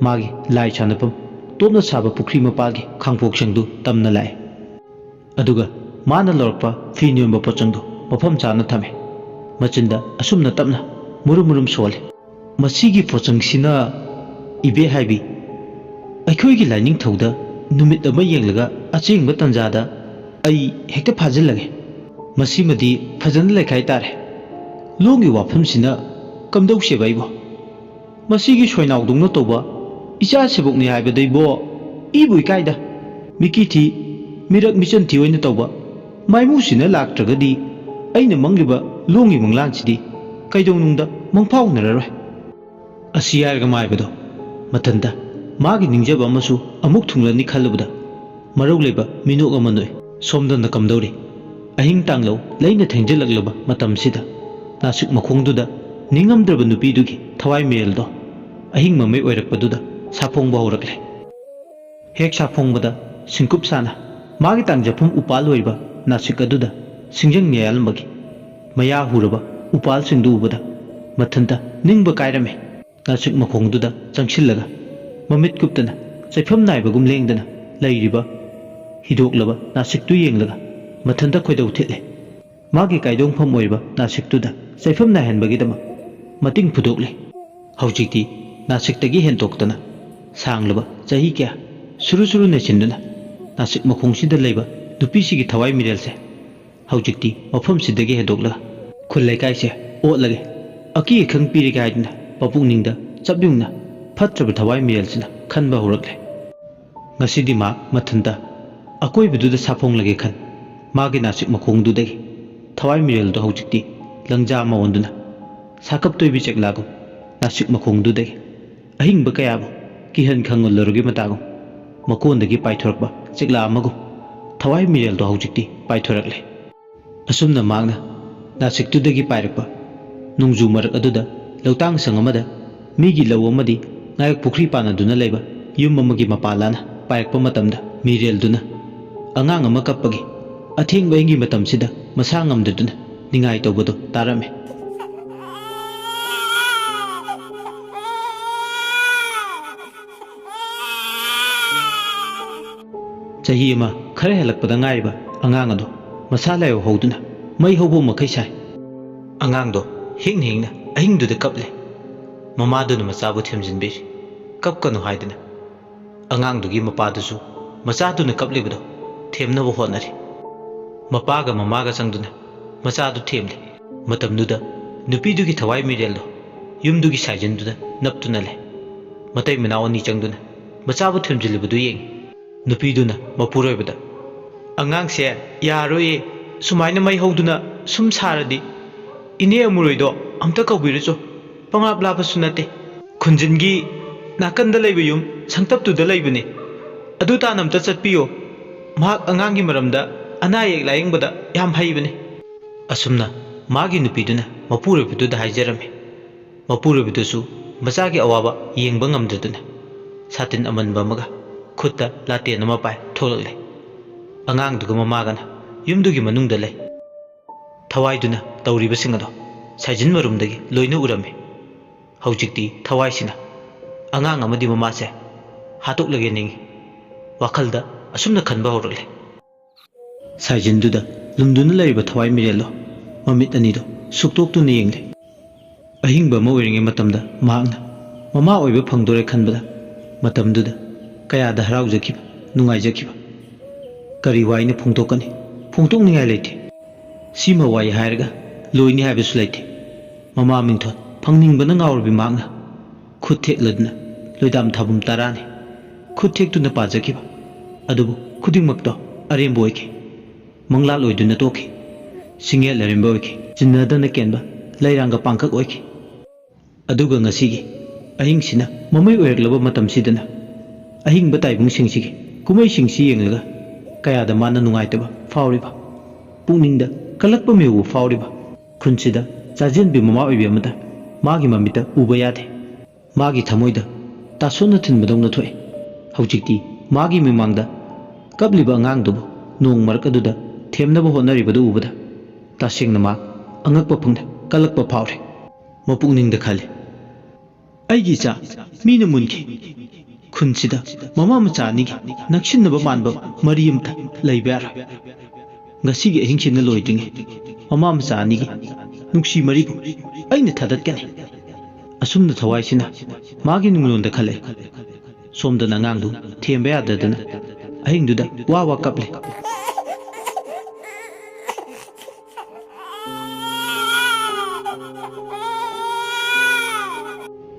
ꯃꯥꯒꯤ ꯂꯥꯏ ꯁꯥꯟꯅꯐꯝ ꯇꯣꯞꯅ ꯁꯥꯕ ꯄꯨꯈ꯭ꯔꯤ ꯃꯄꯥꯜꯒꯤ ꯈꯥꯡꯄꯣꯛꯁꯪꯗꯨ ꯇꯝꯅ ꯂꯥꯛꯑꯦ꯫ ꯑꯗꯨꯒ ꯃꯥꯅ ꯂꯧꯔꯛꯄ ꯐꯤ ꯅꯣꯟꯕ ꯄꯣꯠꯆꯪꯗꯨ ꯃꯐꯝ ꯆꯥꯅ ꯊꯝꯃꯦ꯫ ꯃꯆꯤꯟꯗ ꯑꯁꯨꯝꯅ ꯇꯞꯅ ꯃꯨꯔꯨꯝ ꯃꯨꯔꯨꯝ ꯁꯣꯜꯂꯤ꯫ ꯃꯁꯤꯒꯤ ꯄꯣꯠꯆꯪꯁꯤꯅ, ꯏꯕꯦ ꯍꯥꯏꯕꯤ, ꯑꯩꯈꯣꯏꯒꯤ ꯂꯥꯏꯅꯤꯡꯊꯧꯗ ꯅꯨꯃꯤꯠ ꯑꯃ ꯌꯦꯡꯂꯒ ꯑꯆꯦꯡꯕ ꯇꯟꯖꯥꯗ ꯑꯩ ꯍꯦꯛꯇ ꯐꯥꯖꯤꯜꯂꯒꯦ꯫ ꯃꯁꯤꯃꯗꯤ ꯐꯖꯅ ꯂꯩꯈꯥꯏ ꯇꯥꯔꯦ꯫ ꯂꯣꯟꯒꯤ ꯋꯥꯐꯝꯁꯤꯅ ꯀꯝꯗꯧꯁꯦꯕ ꯑꯩꯕꯣ? ꯃꯁꯤꯒꯤ ꯁꯣꯏꯅꯥꯎꯗꯧꯅ ꯇꯧꯕ "ꯏꯆꯥ ꯁꯦꯕꯣꯛꯅꯤ ꯍꯥꯏꯕꯗꯩꯕꯣ, ꯏꯕꯨ ꯏꯀꯥꯏꯗ꯫ ꯃꯤꯀꯤ ꯊꯤ, ꯃꯤꯔꯛ ꯃꯤꯆꯟ ꯊꯤ ꯑꯣꯏꯅ ꯇꯧꯕ꯫ ꯃꯥꯏꯃꯨꯁꯤꯅ ꯂꯥꯛꯇ꯭ꯔꯒꯗꯤ ꯑꯩꯅ ꯃꯪꯂꯤꯕ ꯂꯣꯡꯒꯤ ꯃꯪꯂꯥꯟꯁꯤꯗꯤ ꯀꯩꯗꯧꯅꯨꯡꯗ ꯃꯪꯐꯥꯎꯅꯔꯔꯣꯏ"꯫ ꯑꯁꯤ ꯍꯥꯏꯔꯒ ꯃꯥꯏꯕꯗꯣ ꯃꯊꯟꯇ ꯃꯥꯒꯤ ꯅꯤꯡꯖꯕ ꯑꯃꯁꯨ ꯑꯃꯨꯛ ꯊꯨꯡꯂꯅꯤ ꯈꯜꯂꯨꯕꯗ ꯃꯔꯧ ꯂꯩꯕ ꯃꯤꯅꯣꯛ ꯑꯃ ꯅꯣꯛꯏ꯫ ꯁꯣꯝꯗꯅ ꯀꯝꯗꯧꯔꯤ? ꯑꯍꯤꯡ ꯇꯥꯡꯂꯧ ꯂꯩꯅ ꯊꯦꯡꯖꯤꯜꯂꯛꯂꯕ ꯃꯇꯝꯁꯤꯗ ꯅꯥꯁꯤꯛ ꯃꯈꯣꯡꯗꯨꯗ ꯅꯤꯡꯉꯝꯗ꯭ꯔꯕ ꯅꯨꯄꯤꯗꯨꯒꯤ ꯊꯋꯥꯏ ꯃꯤꯔꯦꯜꯗꯣ ꯑꯍꯤꯡ ꯃꯃꯩ ꯑꯣꯏꯔꯛꯄꯗꯨꯗ ꯁꯥꯐꯣꯡꯕ ꯍꯧꯔꯛꯂꯦ꯫ ꯍꯦꯛ ꯁꯥꯐꯣꯡꯕꯗ ꯁꯤꯡꯀꯨꯞ ꯁꯥꯅ ꯃꯥꯒꯤ ꯇꯥꯡꯖꯐꯝ ꯎꯄꯥꯜ ꯑꯣꯏꯔꯤꯕ ꯅꯥꯁꯤꯛ ꯑꯗꯨꯗ ꯁꯤꯡꯖꯪ ꯌꯥꯜꯂꯝꯕꯒꯤ ꯃꯌꯥ ꯍꯨꯔꯕ ꯎꯄꯥꯜꯁꯤꯡꯗꯨ ꯎꯕꯗ ꯃꯊꯟꯇ ꯅꯤꯡꯕ ꯀꯥꯏꯔꯝꯃꯤ꯫ ꯅꯥꯁꯤꯛ ꯃꯈꯣꯡꯗꯨꯗ ꯆꯪꯁꯤꯜꯂꯒ ꯃꯃꯤꯠ ꯀꯨꯞꯇꯅ ꯆꯩꯐꯝ ꯅꯥꯏꯕꯒꯨꯝ ꯂꯦꯡꯗꯅ ꯂꯩꯔꯤꯕ ꯍꯤꯗꯣꯛꯂꯕ ꯅꯥꯁꯤꯛꯇꯨ ꯌꯦꯡꯂꯒ ꯃꯊꯟꯇ ꯈꯣꯏꯗꯧ ꯊꯤꯠꯂꯦ꯫ ꯃꯥꯒꯤ ꯀꯥꯏꯗꯣꯡꯐꯝ ꯑꯣꯏꯕ ꯅꯥꯁꯤꯛꯇꯨꯗ ꯆꯩꯐꯝ ꯅꯥꯏꯍꯟꯕꯒꯤꯗꯃꯛ ꯃꯇꯤꯡ ꯐꯨꯗꯣꯛꯂꯦ꯫ ꯍꯧꯖꯤꯛꯇꯤ ꯅꯥꯁꯤꯛꯇꯒꯤ ꯍꯦꯟꯗꯣꯛꯇꯅ ꯁꯥꯡꯂꯕ ꯆꯍꯤ ꯀꯌꯥ ꯁꯨꯔꯨ ꯁꯨꯔꯨ ꯅꯩꯁꯤꯟꯗꯨꯅ ꯅꯥꯁꯤꯛ ꯃꯈꯣꯡꯁꯤꯗ ꯂꯩꯕ ꯅꯨꯄꯤꯁꯤꯒꯤ ꯊꯋꯥꯏ ꯃꯤꯔꯦꯜꯁꯦ ꯍꯧꯖꯤꯛꯇꯤ ꯃꯐꯝꯁꯤꯗꯒꯤ ꯍꯦꯟꯗꯣꯛꯂꯒ ꯈꯨꯜ ꯂꯩꯀꯥꯏꯁꯦ ꯑꯣꯠꯂꯒꯦ, ꯑꯀꯤ ꯑꯈꯪ ꯄꯤꯔꯒꯦ ꯍꯥꯏꯗꯨꯅ ꯃꯄꯨꯛꯅꯤꯡꯗ ꯆꯞ ꯌꯨꯡꯅ ꯐꯠꯇ꯭ꯔꯕ ꯊꯋꯥꯏ ꯃꯤꯔꯦꯜꯁꯤꯅ ꯈꯟꯕ ꯍꯧꯔꯛꯂꯦ꯫ ꯉꯁꯤꯗꯤ ꯃꯍꯥꯛ ꯃꯊꯟꯇ ꯑꯀꯣꯏꯕꯗꯨꯗ ꯁꯥꯐꯣꯡꯂꯒꯦ ꯈꯟ, ꯃꯥꯒꯤ ꯅꯥꯁꯤꯛ ꯃꯈꯣꯡꯗꯨꯗꯒꯤ ꯊꯋꯥꯏ ꯃꯤꯔꯦꯜꯗꯣ ꯍꯧꯖꯤꯛꯇꯤ ꯂꯪꯖꯥ ꯑꯃ ꯑꯣꯟꯗꯨꯅ ꯁꯥꯀꯞ ꯇꯣꯏꯕꯤ ꯆꯦꯛꯂꯥꯒꯨꯝ ꯅꯥꯁꯤꯛ ꯃꯈꯣꯡꯗꯨꯗꯒꯤ ꯑꯍꯤꯡꯕ ꯀꯌꯥꯕꯨ ꯀꯤꯍꯟ ꯈꯪꯍꯜꯂꯔꯨꯒꯤ ꯃꯇꯥꯒꯨꯝ ꯃꯀꯣꯟꯗꯒꯤ ꯄꯥꯏꯊꯣꯔꯛꯄ ꯆꯦꯛꯂꯥ ꯑꯃꯒꯨꯝ ꯊꯋꯥꯏ ꯃꯤꯔꯦꯜꯗꯣ ꯍꯧꯖꯤꯛꯇꯤ ꯄꯥꯏꯊꯣꯔꯛꯂꯦ꯫ ꯑꯁꯨꯝꯅ ꯃꯍꯥꯛꯅ ꯅꯥꯁꯤꯛꯇꯨꯗꯒꯤ ꯄꯥꯏꯔꯛꯄ ꯅꯣꯡꯖꯨ ꯃꯔꯛ ꯑꯗꯨꯗ ꯂꯧꯇꯥꯡ ꯁꯪ ꯑꯃꯗ ꯃꯤꯒꯤ ꯂꯧ ꯑꯃꯗꯤ ꯉꯥꯌꯣꯛ ꯄꯨꯈ꯭ꯔꯤ ꯄꯥꯟꯅꯗꯨꯅ ꯂꯩꯕ ꯌꯨꯝ ꯑꯃꯒꯤ ꯃꯄꯥꯂꯥꯅ ꯄꯥꯏꯔꯛꯄ ꯃꯇꯝꯗ ꯃꯤꯔꯦꯜꯗꯨꯅ ꯑꯉꯥꯡ ꯑꯃ ꯀꯞꯄꯒꯤ ꯑꯊꯦꯡꯕ ꯑꯍꯤꯡꯒꯤ ꯃꯇꯝꯁꯤꯗ ꯃꯁꯥ ꯉꯝꯗꯗꯨꯅ ꯅꯤꯡꯉꯥꯏ ꯇꯧꯕꯗꯨ ꯇꯥꯔꯝꯃꯤ꯫ ꯆꯍꯤ ꯑꯃ ꯈꯔ ꯍꯦꯜꯂꯛꯄꯗ ꯉꯥꯏꯔꯤꯕ ꯑꯉꯥꯡ ꯑꯗꯨ ꯃꯁꯥ ꯂꯥꯏꯍꯧ ꯍꯧꯗꯨꯅ ꯃꯩ ꯍꯧꯕ ꯃꯈꯩ ꯁꯥꯏ꯫ ꯑꯉꯥꯡꯗꯣ ꯍꯤꯡꯅ ꯍꯤꯡꯅ ꯑꯍꯤꯡꯗꯨꯗ ꯀꯞꯂꯦ꯫ ꯃꯃꯥꯗꯨꯅ ꯃꯆꯥꯕꯨ ꯊꯦꯝꯖꯤꯟꯕꯤꯔꯤ꯫ "ꯀꯞꯀꯅꯨ" ꯍꯥꯏꯗꯨꯅ꯫ ꯑꯉꯥꯡꯗꯨꯒꯤ ꯃꯄꯥꯗꯨꯁꯨ ꯃꯆꯥꯗꯨꯅ ꯀꯞꯂꯤꯕꯗꯣ ꯊꯦꯝꯅꯕ ꯍꯣꯠꯅꯔꯤ꯫ ꯃꯄꯥꯒ ꯃꯃꯥꯒ ꯆꯪꯗꯨꯅ ꯃꯆꯥꯗꯨ ꯊꯦꯝꯂꯤ꯫ ꯃꯇꯝꯗꯨꯗ ꯅꯨꯄꯤꯗꯨꯒꯤ ꯊꯋꯥꯏ ꯃꯤꯔꯦꯜꯗꯣ ꯌꯨꯝꯗꯨꯒꯤ ꯁꯥꯏꯖꯤꯟꯗꯨꯗ ꯅꯞꯇꯨꯅ ꯂꯩ꯫ ꯃꯇꯩ ꯃꯅꯥꯎ ꯑꯅꯤ ꯆꯪꯗꯨꯅ ꯃꯆꯥꯕꯨ ꯊꯦꯝꯖꯤꯜꯂꯤꯕꯗꯨ ꯌꯦꯡꯏ꯫ ꯅꯨꯄꯤꯗꯨꯅ ꯃꯄꯨꯔꯣꯏꯕꯗ, "ꯑꯉꯥꯡꯁꯦ ꯌꯥꯔꯣꯏꯌꯦ, ꯁꯨꯃꯥꯏꯅ ꯃꯩ ꯍꯧꯗꯨꯅ ꯁꯨꯝ ꯁꯥꯔꯗꯤ ꯏꯅꯦ ꯑꯃꯨꯔꯣꯏꯗꯣ ꯑꯝꯇ ꯀꯧꯕꯤꯔꯨꯆꯣ, ꯄꯪꯂꯥꯞ ꯂꯥꯞꯄꯁꯨ ꯅꯠꯇꯦ꯫ ꯈꯨꯟꯖꯤꯟꯒꯤ ꯅꯥꯀꯟꯗ ꯂꯩꯕ ꯌꯨꯝ ꯁꯪꯇꯞꯇꯨꯗ ꯂꯩꯕꯅꯦ, ꯑꯗꯨ ꯇꯥꯟꯅ ꯑꯝꯇ ꯆꯠꯄꯤꯌꯣ, ꯃꯍꯥꯛ ꯑꯉꯥꯡꯒꯤ ꯃꯔꯝꯗ ꯑꯅꯥ ꯑꯌꯦꯛ ꯂꯥꯌꯦꯡꯕꯗ ꯌꯥꯝ ꯍꯩꯕꯅꯦ"꯫ ꯑꯁꯨꯝꯅ ꯃꯥꯒꯤ ꯅꯨꯄꯤꯗꯨꯅ ꯃꯄꯨꯔꯣꯏꯕꯗꯨꯗ ꯍꯥꯏꯖꯔꯝꯃꯤ꯫ ꯃꯄꯨꯔꯣꯏꯕꯗꯨꯁꯨ ꯃꯆꯥꯒꯤ ꯑꯋꯥꯕ ꯌꯦꯡꯕ ꯉꯝꯗꯗꯨꯅ ꯁꯥꯇꯤꯟ ꯑꯃꯟꯕ ꯑꯃꯒ ꯈꯨꯠꯇ ꯂꯥꯇꯦꯟ ꯑꯃ ꯄꯥꯏ ꯊꯣꯛꯂꯛꯂꯦ꯫ ꯑꯉꯥꯡꯗꯨꯒ ꯃꯃꯥꯒꯅ ꯌꯨꯝꯗꯨꯒꯤ ꯃꯅꯨꯡꯗ ꯂꯩ꯫ ꯊꯋꯥꯏꯗꯨꯅ ꯇꯧꯔꯤꯕꯁꯤꯡ ꯑꯗꯣ ꯁꯥꯏꯖꯤꯟ ꯃꯔꯨꯝꯗꯒꯤ ꯂꯣꯏꯅ ꯎꯔꯝꯃꯤ꯫ ꯍꯧꯖꯤꯛꯇꯤ ꯊꯋꯥꯏꯁꯤꯅ ꯑꯉꯥꯡ ꯑꯃꯗꯤ ꯃꯃꯥꯁꯦ ꯍꯥꯠꯇꯣꯛꯂꯒꯦ ꯅꯤꯡꯏ꯫ ꯋꯥꯈꯜꯗ ꯑꯁꯨꯝꯅ ꯈꯟꯕ ꯍꯧꯔꯛꯂꯦ꯫ ꯁꯥꯏꯖꯤꯟꯗꯨꯗ ꯂꯨꯝꯗꯨꯅ ꯂꯩꯔꯤꯕ ꯊꯋꯥꯏ ꯃꯤꯔꯦꯜꯗꯣ ꯃꯃꯤꯠ ꯑꯅꯤꯗꯣ ꯁꯨꯛꯇꯣꯛꯇꯨꯅ ꯌꯦꯡꯂꯦ꯫ ꯑꯍꯤꯡꯕ ꯑꯃ ꯑꯣꯏꯔꯤꯉꯩ ꯃꯇꯝꯗ ꯃꯍꯥꯛꯅ ꯃꯃꯥ ꯑꯣꯏꯕ ꯐꯪꯗꯣꯔꯦ ꯈꯟꯕꯗ ꯃꯇꯝꯗꯨꯗ ꯀꯌꯥꯗ ꯍꯔꯥꯎꯖꯈꯤꯕ, ꯅꯨꯡꯉꯥꯏꯖꯈꯤꯕ꯫ ꯀꯔꯤ ꯋꯥꯏꯅ ꯐꯣꯡꯗꯣꯛꯀꯅꯤ? ꯐꯣꯡꯗꯣꯛꯅꯤꯡꯉꯥꯏ ꯂꯩꯇꯦ꯫ ꯁꯤꯃ ꯋꯥꯏ ꯍꯥꯏꯔꯒ ꯂꯣꯏꯅꯤ ꯍꯥꯏꯕꯁꯨ ꯂꯩꯇꯦ꯫ ꯃꯃꯥ ꯃꯤꯡꯊꯣꯜ ꯐꯪꯅꯤꯡꯕꯅ ꯉꯥꯎꯔꯕꯤ ꯃꯍꯥꯛꯅ ꯈꯨꯠ ꯊꯦꯛꯂꯗꯨꯅ ꯂꯣꯏꯗꯥꯝ ꯊꯥꯕꯨꯝ ꯇꯔꯥꯅꯤ ꯈꯨꯠ ꯊꯦꯛꯇꯨꯅ ꯄꯥꯖꯈꯤꯕ꯫ ꯑꯗꯨꯕꯨ ꯈꯨꯗꯤꯡꯃꯛꯇꯣ ꯑꯔꯦꯝꯕ ꯑꯣꯏꯈꯤ꯫ ꯃꯪꯂꯥꯜ ꯑꯣꯏꯗꯨꯅ ꯇꯣꯛꯈꯤ꯫ ꯁꯤꯡꯉꯦꯜ ꯑꯔꯦꯝꯕ ꯑꯣꯏꯈꯤ꯫ ꯆꯤꯟꯅꯗꯅ ꯀꯦꯟꯕ ꯂꯩꯔꯥꯡꯒ ꯄꯥꯡꯈꯛ ꯑꯣꯏꯈꯤ꯫ ꯑꯗꯨꯒ ꯉꯁꯤꯒꯤ ꯑꯍꯤꯡꯁꯤꯅ ꯃꯃꯩ ꯑꯣꯏꯔꯛꯂꯕ ꯃꯇꯝꯁꯤꯗꯅ ꯑꯍꯤꯡꯕ ꯇꯥꯏꯕꯪꯁꯤꯡꯁꯤꯒꯤ ꯀꯨꯝꯍꯩꯁꯤꯡꯁꯤ ꯌꯦꯡꯂꯒ ꯀꯌꯥꯗ ꯃꯥꯅ ꯅꯨꯡꯉꯥꯏꯇꯕ ꯐꯥꯎꯔꯤꯕ, ꯄꯨꯛꯅꯤꯡꯗ ꯀꯜꯂꯛꯄ ꯃꯤꯑꯣꯕ ꯐꯥꯎꯔꯤꯕ꯫ ꯈꯨꯟꯁꯤꯗ ꯆꯥꯖꯦꯟꯕꯤ ꯃꯃꯥ ꯑꯣꯏꯕꯤ ꯑꯃꯗ ꯃꯥꯒꯤ ꯃꯃꯤꯠꯇ ꯎꯕ ꯌꯥꯗꯦ꯫ ꯃꯥꯒꯤ ꯊꯃꯣꯏꯗ ꯇꯥꯁꯣꯟꯅ ꯊꯤꯟꯕꯗꯧꯅ ꯊꯣꯛꯏ꯫ ꯍꯧꯖꯤꯛꯇꯤ ꯃꯥꯒꯤ ꯃꯤꯃꯥꯡꯗ ꯀꯞꯂꯤꯕ ꯑꯉꯥꯡꯗꯨꯕꯨ ꯅꯣꯡ ꯃꯔꯛ ꯑꯗꯨꯗ ꯊꯦꯝꯅꯕ ꯍꯣꯠꯅꯔꯤꯕꯗꯨ ꯎꯕꯗ ꯇꯁꯦꯡꯅ ꯃꯥ ꯑꯉꯛꯄ ꯐꯪꯗꯦ, ꯀꯜꯂꯛꯄ ꯐꯥꯎꯔꯦ꯫ ꯃꯄꯨꯛꯅꯤꯡꯗ ꯈꯜꯂꯤ, "ꯑꯩꯒꯤ ꯏꯆꯥ ꯃꯤꯅ ꯃꯨꯟꯈꯤ꯫ ꯈꯨꯟꯁꯤꯗ ꯃꯃꯥ ꯃꯆꯥ ꯑꯅꯤꯒꯤ ꯅꯛꯁꯤꯟꯅꯕ ꯃꯥꯟꯕ ꯃꯔꯤ ꯑꯃꯇ ꯂꯩꯕ ꯌꯥꯔꯣꯏ꯫ ꯉꯁꯤꯒꯤ ꯑꯍꯤꯡꯁꯤꯅ ꯂꯣꯏꯗ꯭ꯔꯤꯉꯩ ꯃꯃꯥ ꯃꯆꯥ ꯑꯅꯤꯒꯤ ꯅꯨꯡꯁꯤ ꯃꯔꯤꯕꯨ ꯑꯩꯅ ꯊꯥꯗꯠꯀꯅꯤ"꯫ ꯑꯁꯨꯝꯅ ꯊꯋꯥꯏꯁꯤꯅ ꯃꯥꯒꯤ ꯅꯨꯡꯂꯣꯟꯗ ꯈꯜꯂꯦ꯫ ꯁꯣꯝꯗꯅ ꯑꯉꯥꯡꯗꯨ ꯊꯦꯝꯕ ꯌꯥꯗꯗꯅ ꯑꯍꯤꯡꯗꯨꯗ ꯋꯥ ꯋꯥ ꯀꯞꯂꯤ꯫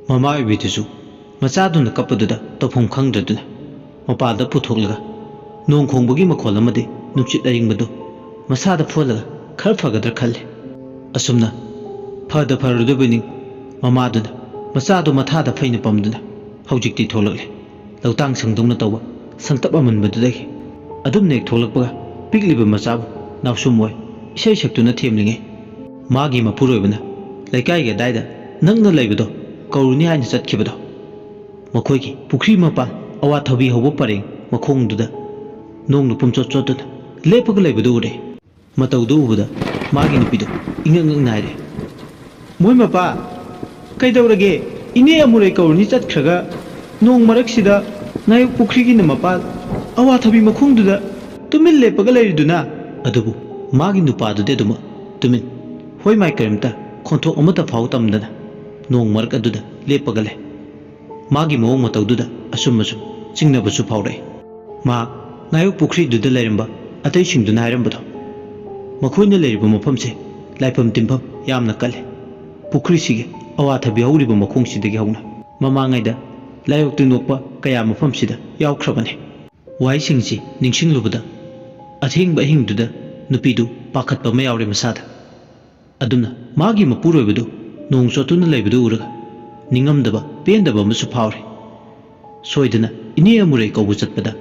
ꯃꯃꯥ ꯑꯣꯏꯕꯤꯗꯨꯁꯨ ꯃꯆꯥꯗꯨꯅ ꯀꯞꯄꯗꯨꯗ ꯇꯧꯐꯝ ꯈꯪꯗ꯭ꯔꯗꯨꯅ ꯃꯄꯥꯜꯗ ꯄꯨꯊꯣꯛꯂꯒ ꯅꯣꯡ ꯈꯣꯡꯕꯒꯤ ꯃꯈꯣꯜ ꯑꯃꯗꯤ ꯅꯨꯡꯁꯤꯠ ꯑꯏꯪꯕꯗꯨ ꯃꯁꯥꯗ ꯐꯨꯍꯜꯂꯒ ꯈꯔ ꯐꯒꯗ꯭ꯔꯥ ꯈꯜꯂꯤ꯫ ꯑꯁꯨꯝꯅ ꯐꯗ ꯐꯔꯨꯗꯕꯣꯏ ꯅꯤꯡ ꯃꯃꯥꯗꯨꯅ ꯃꯆꯥꯗꯨ ꯃꯊꯥꯗ ꯐꯩꯅ ꯄꯝꯗꯨꯅ ꯍꯧꯖꯤꯛꯇꯤ ꯊꯣꯛꯂꯛꯂꯦ꯫ ꯂꯧꯇꯥꯡ ꯁꯪꯗꯧꯅ ꯇꯧꯕ ꯁꯪꯇꯞ ꯑꯃꯟꯕꯗꯨꯗꯒꯤ ꯑꯗꯨꯝꯅ ꯍꯦꯛ ꯊꯣꯛꯂꯛꯄꯒ ꯄꯤꯛꯂꯤꯕ ꯃꯆꯥꯕꯨ ꯅꯥꯎꯁꯨꯝ ꯑꯣꯏ ꯏꯁꯩ ꯁꯛꯇꯨꯅ ꯊꯦꯝꯂꯤꯉꯩ ꯃꯥꯒꯤ ꯃꯄꯨꯔꯣꯏꯕꯅ ꯂꯩꯀꯥꯏꯒꯤ ꯑꯗꯥꯏꯗ ꯅꯛꯅ ꯂꯩꯕꯗꯣ ꯀꯧꯔꯨꯅꯤ ꯍꯥꯏꯅ ꯆꯠꯈꯤꯕꯗꯣ ꯃꯈꯣꯏꯒꯤ ꯄꯨꯈ꯭ꯔꯤ ꯃꯄꯥꯟ ꯑꯋꯥꯊꯕꯤ ꯍꯧꯕ ꯄꯔꯦꯡ ꯃꯈꯣꯡꯗꯨꯗ ꯅꯣꯡꯅ ꯄꯨꯝꯆꯣꯠ ꯆꯣꯠꯇꯨꯅ ꯂꯦꯞꯄꯒ ꯂꯩꯕꯗꯨ ꯎꯔꯦ꯫ ꯃꯇꯧꯗꯨ ꯎꯕꯗ ꯃꯥꯒꯤ ꯅꯨꯄꯤꯗꯨ ꯏꯉꯛ ꯉꯛ ꯅꯥꯏꯔꯦ꯫ "ꯃꯣꯏ ꯃꯄꯥ, ꯀꯩꯗꯧꯔꯒꯦ? ꯏꯅꯦ ꯑꯃꯨꯔꯩ ꯀꯧꯔꯨꯅꯤ ꯆꯠꯈ꯭ꯔꯒ ꯅꯣꯡ ꯃꯔꯛꯁꯤꯗ ꯉꯥꯌꯣꯛ ꯄꯨꯈ꯭ꯔꯤꯒꯤꯅ ꯃꯄꯥꯜ ꯑꯋꯥꯊꯕꯤ ꯃꯈꯣꯡꯗꯨꯗ ꯇꯨꯃꯤꯟ ꯂꯦꯞꯄꯒ ꯂꯩꯔꯤꯗꯨꯅ?" ꯑꯗꯨꯕꯨ ꯃꯥꯒꯤ ꯅꯨꯄꯥꯗꯨꯗꯤ ꯑꯗꯨꯃꯛ ꯇꯨꯃꯤꯟ, ꯍꯣꯏ ꯃꯥꯏ ꯀꯔꯤꯝꯇ ꯈꯣꯟꯊꯣꯛ ꯑꯃꯠꯇ ꯐꯥꯎ ꯇꯝꯗꯅ ꯅꯣꯡ ꯃꯔꯛ ꯑꯗꯨꯗ ꯂꯦꯞꯄꯒ ꯂꯩ꯫ ꯃꯥꯒꯤ ꯃꯑꯣꯡ ꯃꯇꯧꯗꯨꯗ ꯑꯁꯨꯝ ꯑꯁꯨꯝ ꯆꯤꯡꯅꯕꯁꯨ ꯐꯥꯎꯔꯛꯏ꯫ ꯃꯍꯥꯛ ꯉꯥꯌꯣꯛ ꯄꯨꯈ꯭ꯔꯤꯗꯨꯗ ꯂꯩꯔꯝꯕ ꯑꯇꯩꯁꯤꯡꯗꯨꯅ ꯍꯥꯏꯔꯝꯕꯗꯣ, ꯃꯈꯣꯏꯅ ꯂꯩꯔꯤꯕ ꯃꯐꯝꯁꯦ ꯂꯥꯏꯐꯝ ꯇꯤꯟꯐꯝ ꯌꯥꯝꯅ ꯀꯜꯂꯤ꯫ ꯄꯨꯈ꯭ꯔꯤꯁꯤꯒꯤ ꯑꯋꯥꯊꯕꯤ ꯍꯧꯔꯤꯕ ꯃꯈꯣꯡꯁꯤꯗꯒꯤ ꯍꯧꯅ ꯃꯃꯥꯡꯉꯩꯗ ꯂꯥꯏꯑꯣꯛ ꯇꯤꯟꯑꯣꯛꯄ ꯀꯌꯥ ꯃꯐꯝꯁꯤꯗ ꯌꯥꯎꯈ꯭ꯔꯕꯅꯤ꯫ ꯋꯥꯍꯩꯁꯤꯡꯁꯤ ꯅꯤꯡꯁꯤꯡꯂꯨꯕꯗ ꯑꯊꯦꯡꯕ ꯑꯍꯤꯡꯗꯨꯗ ꯅꯨꯄꯤꯗꯨ ꯄꯥꯈꯠꯄ ꯑꯃ ꯌꯥꯎꯔꯦ ꯃꯁꯥꯗ꯫ ꯑꯗꯨꯅ ꯃꯥꯒꯤ ꯃꯄꯨꯔꯣꯏꯕꯗꯨ ꯅꯣꯡ ꯆꯣꯠꯇꯨꯅ ꯂꯩꯕꯗꯨ ꯎꯔꯒ ꯅꯤꯡꯉꯝꯗꯕ ꯄꯦꯟꯗꯕ ꯑꯃꯁꯨ ꯐꯥꯎꯔꯦ꯫ ꯁꯣꯏꯗꯅ ꯏꯅꯦ ꯑꯃꯨꯔꯩ ꯀꯧꯕ ꯆꯠꯄꯗ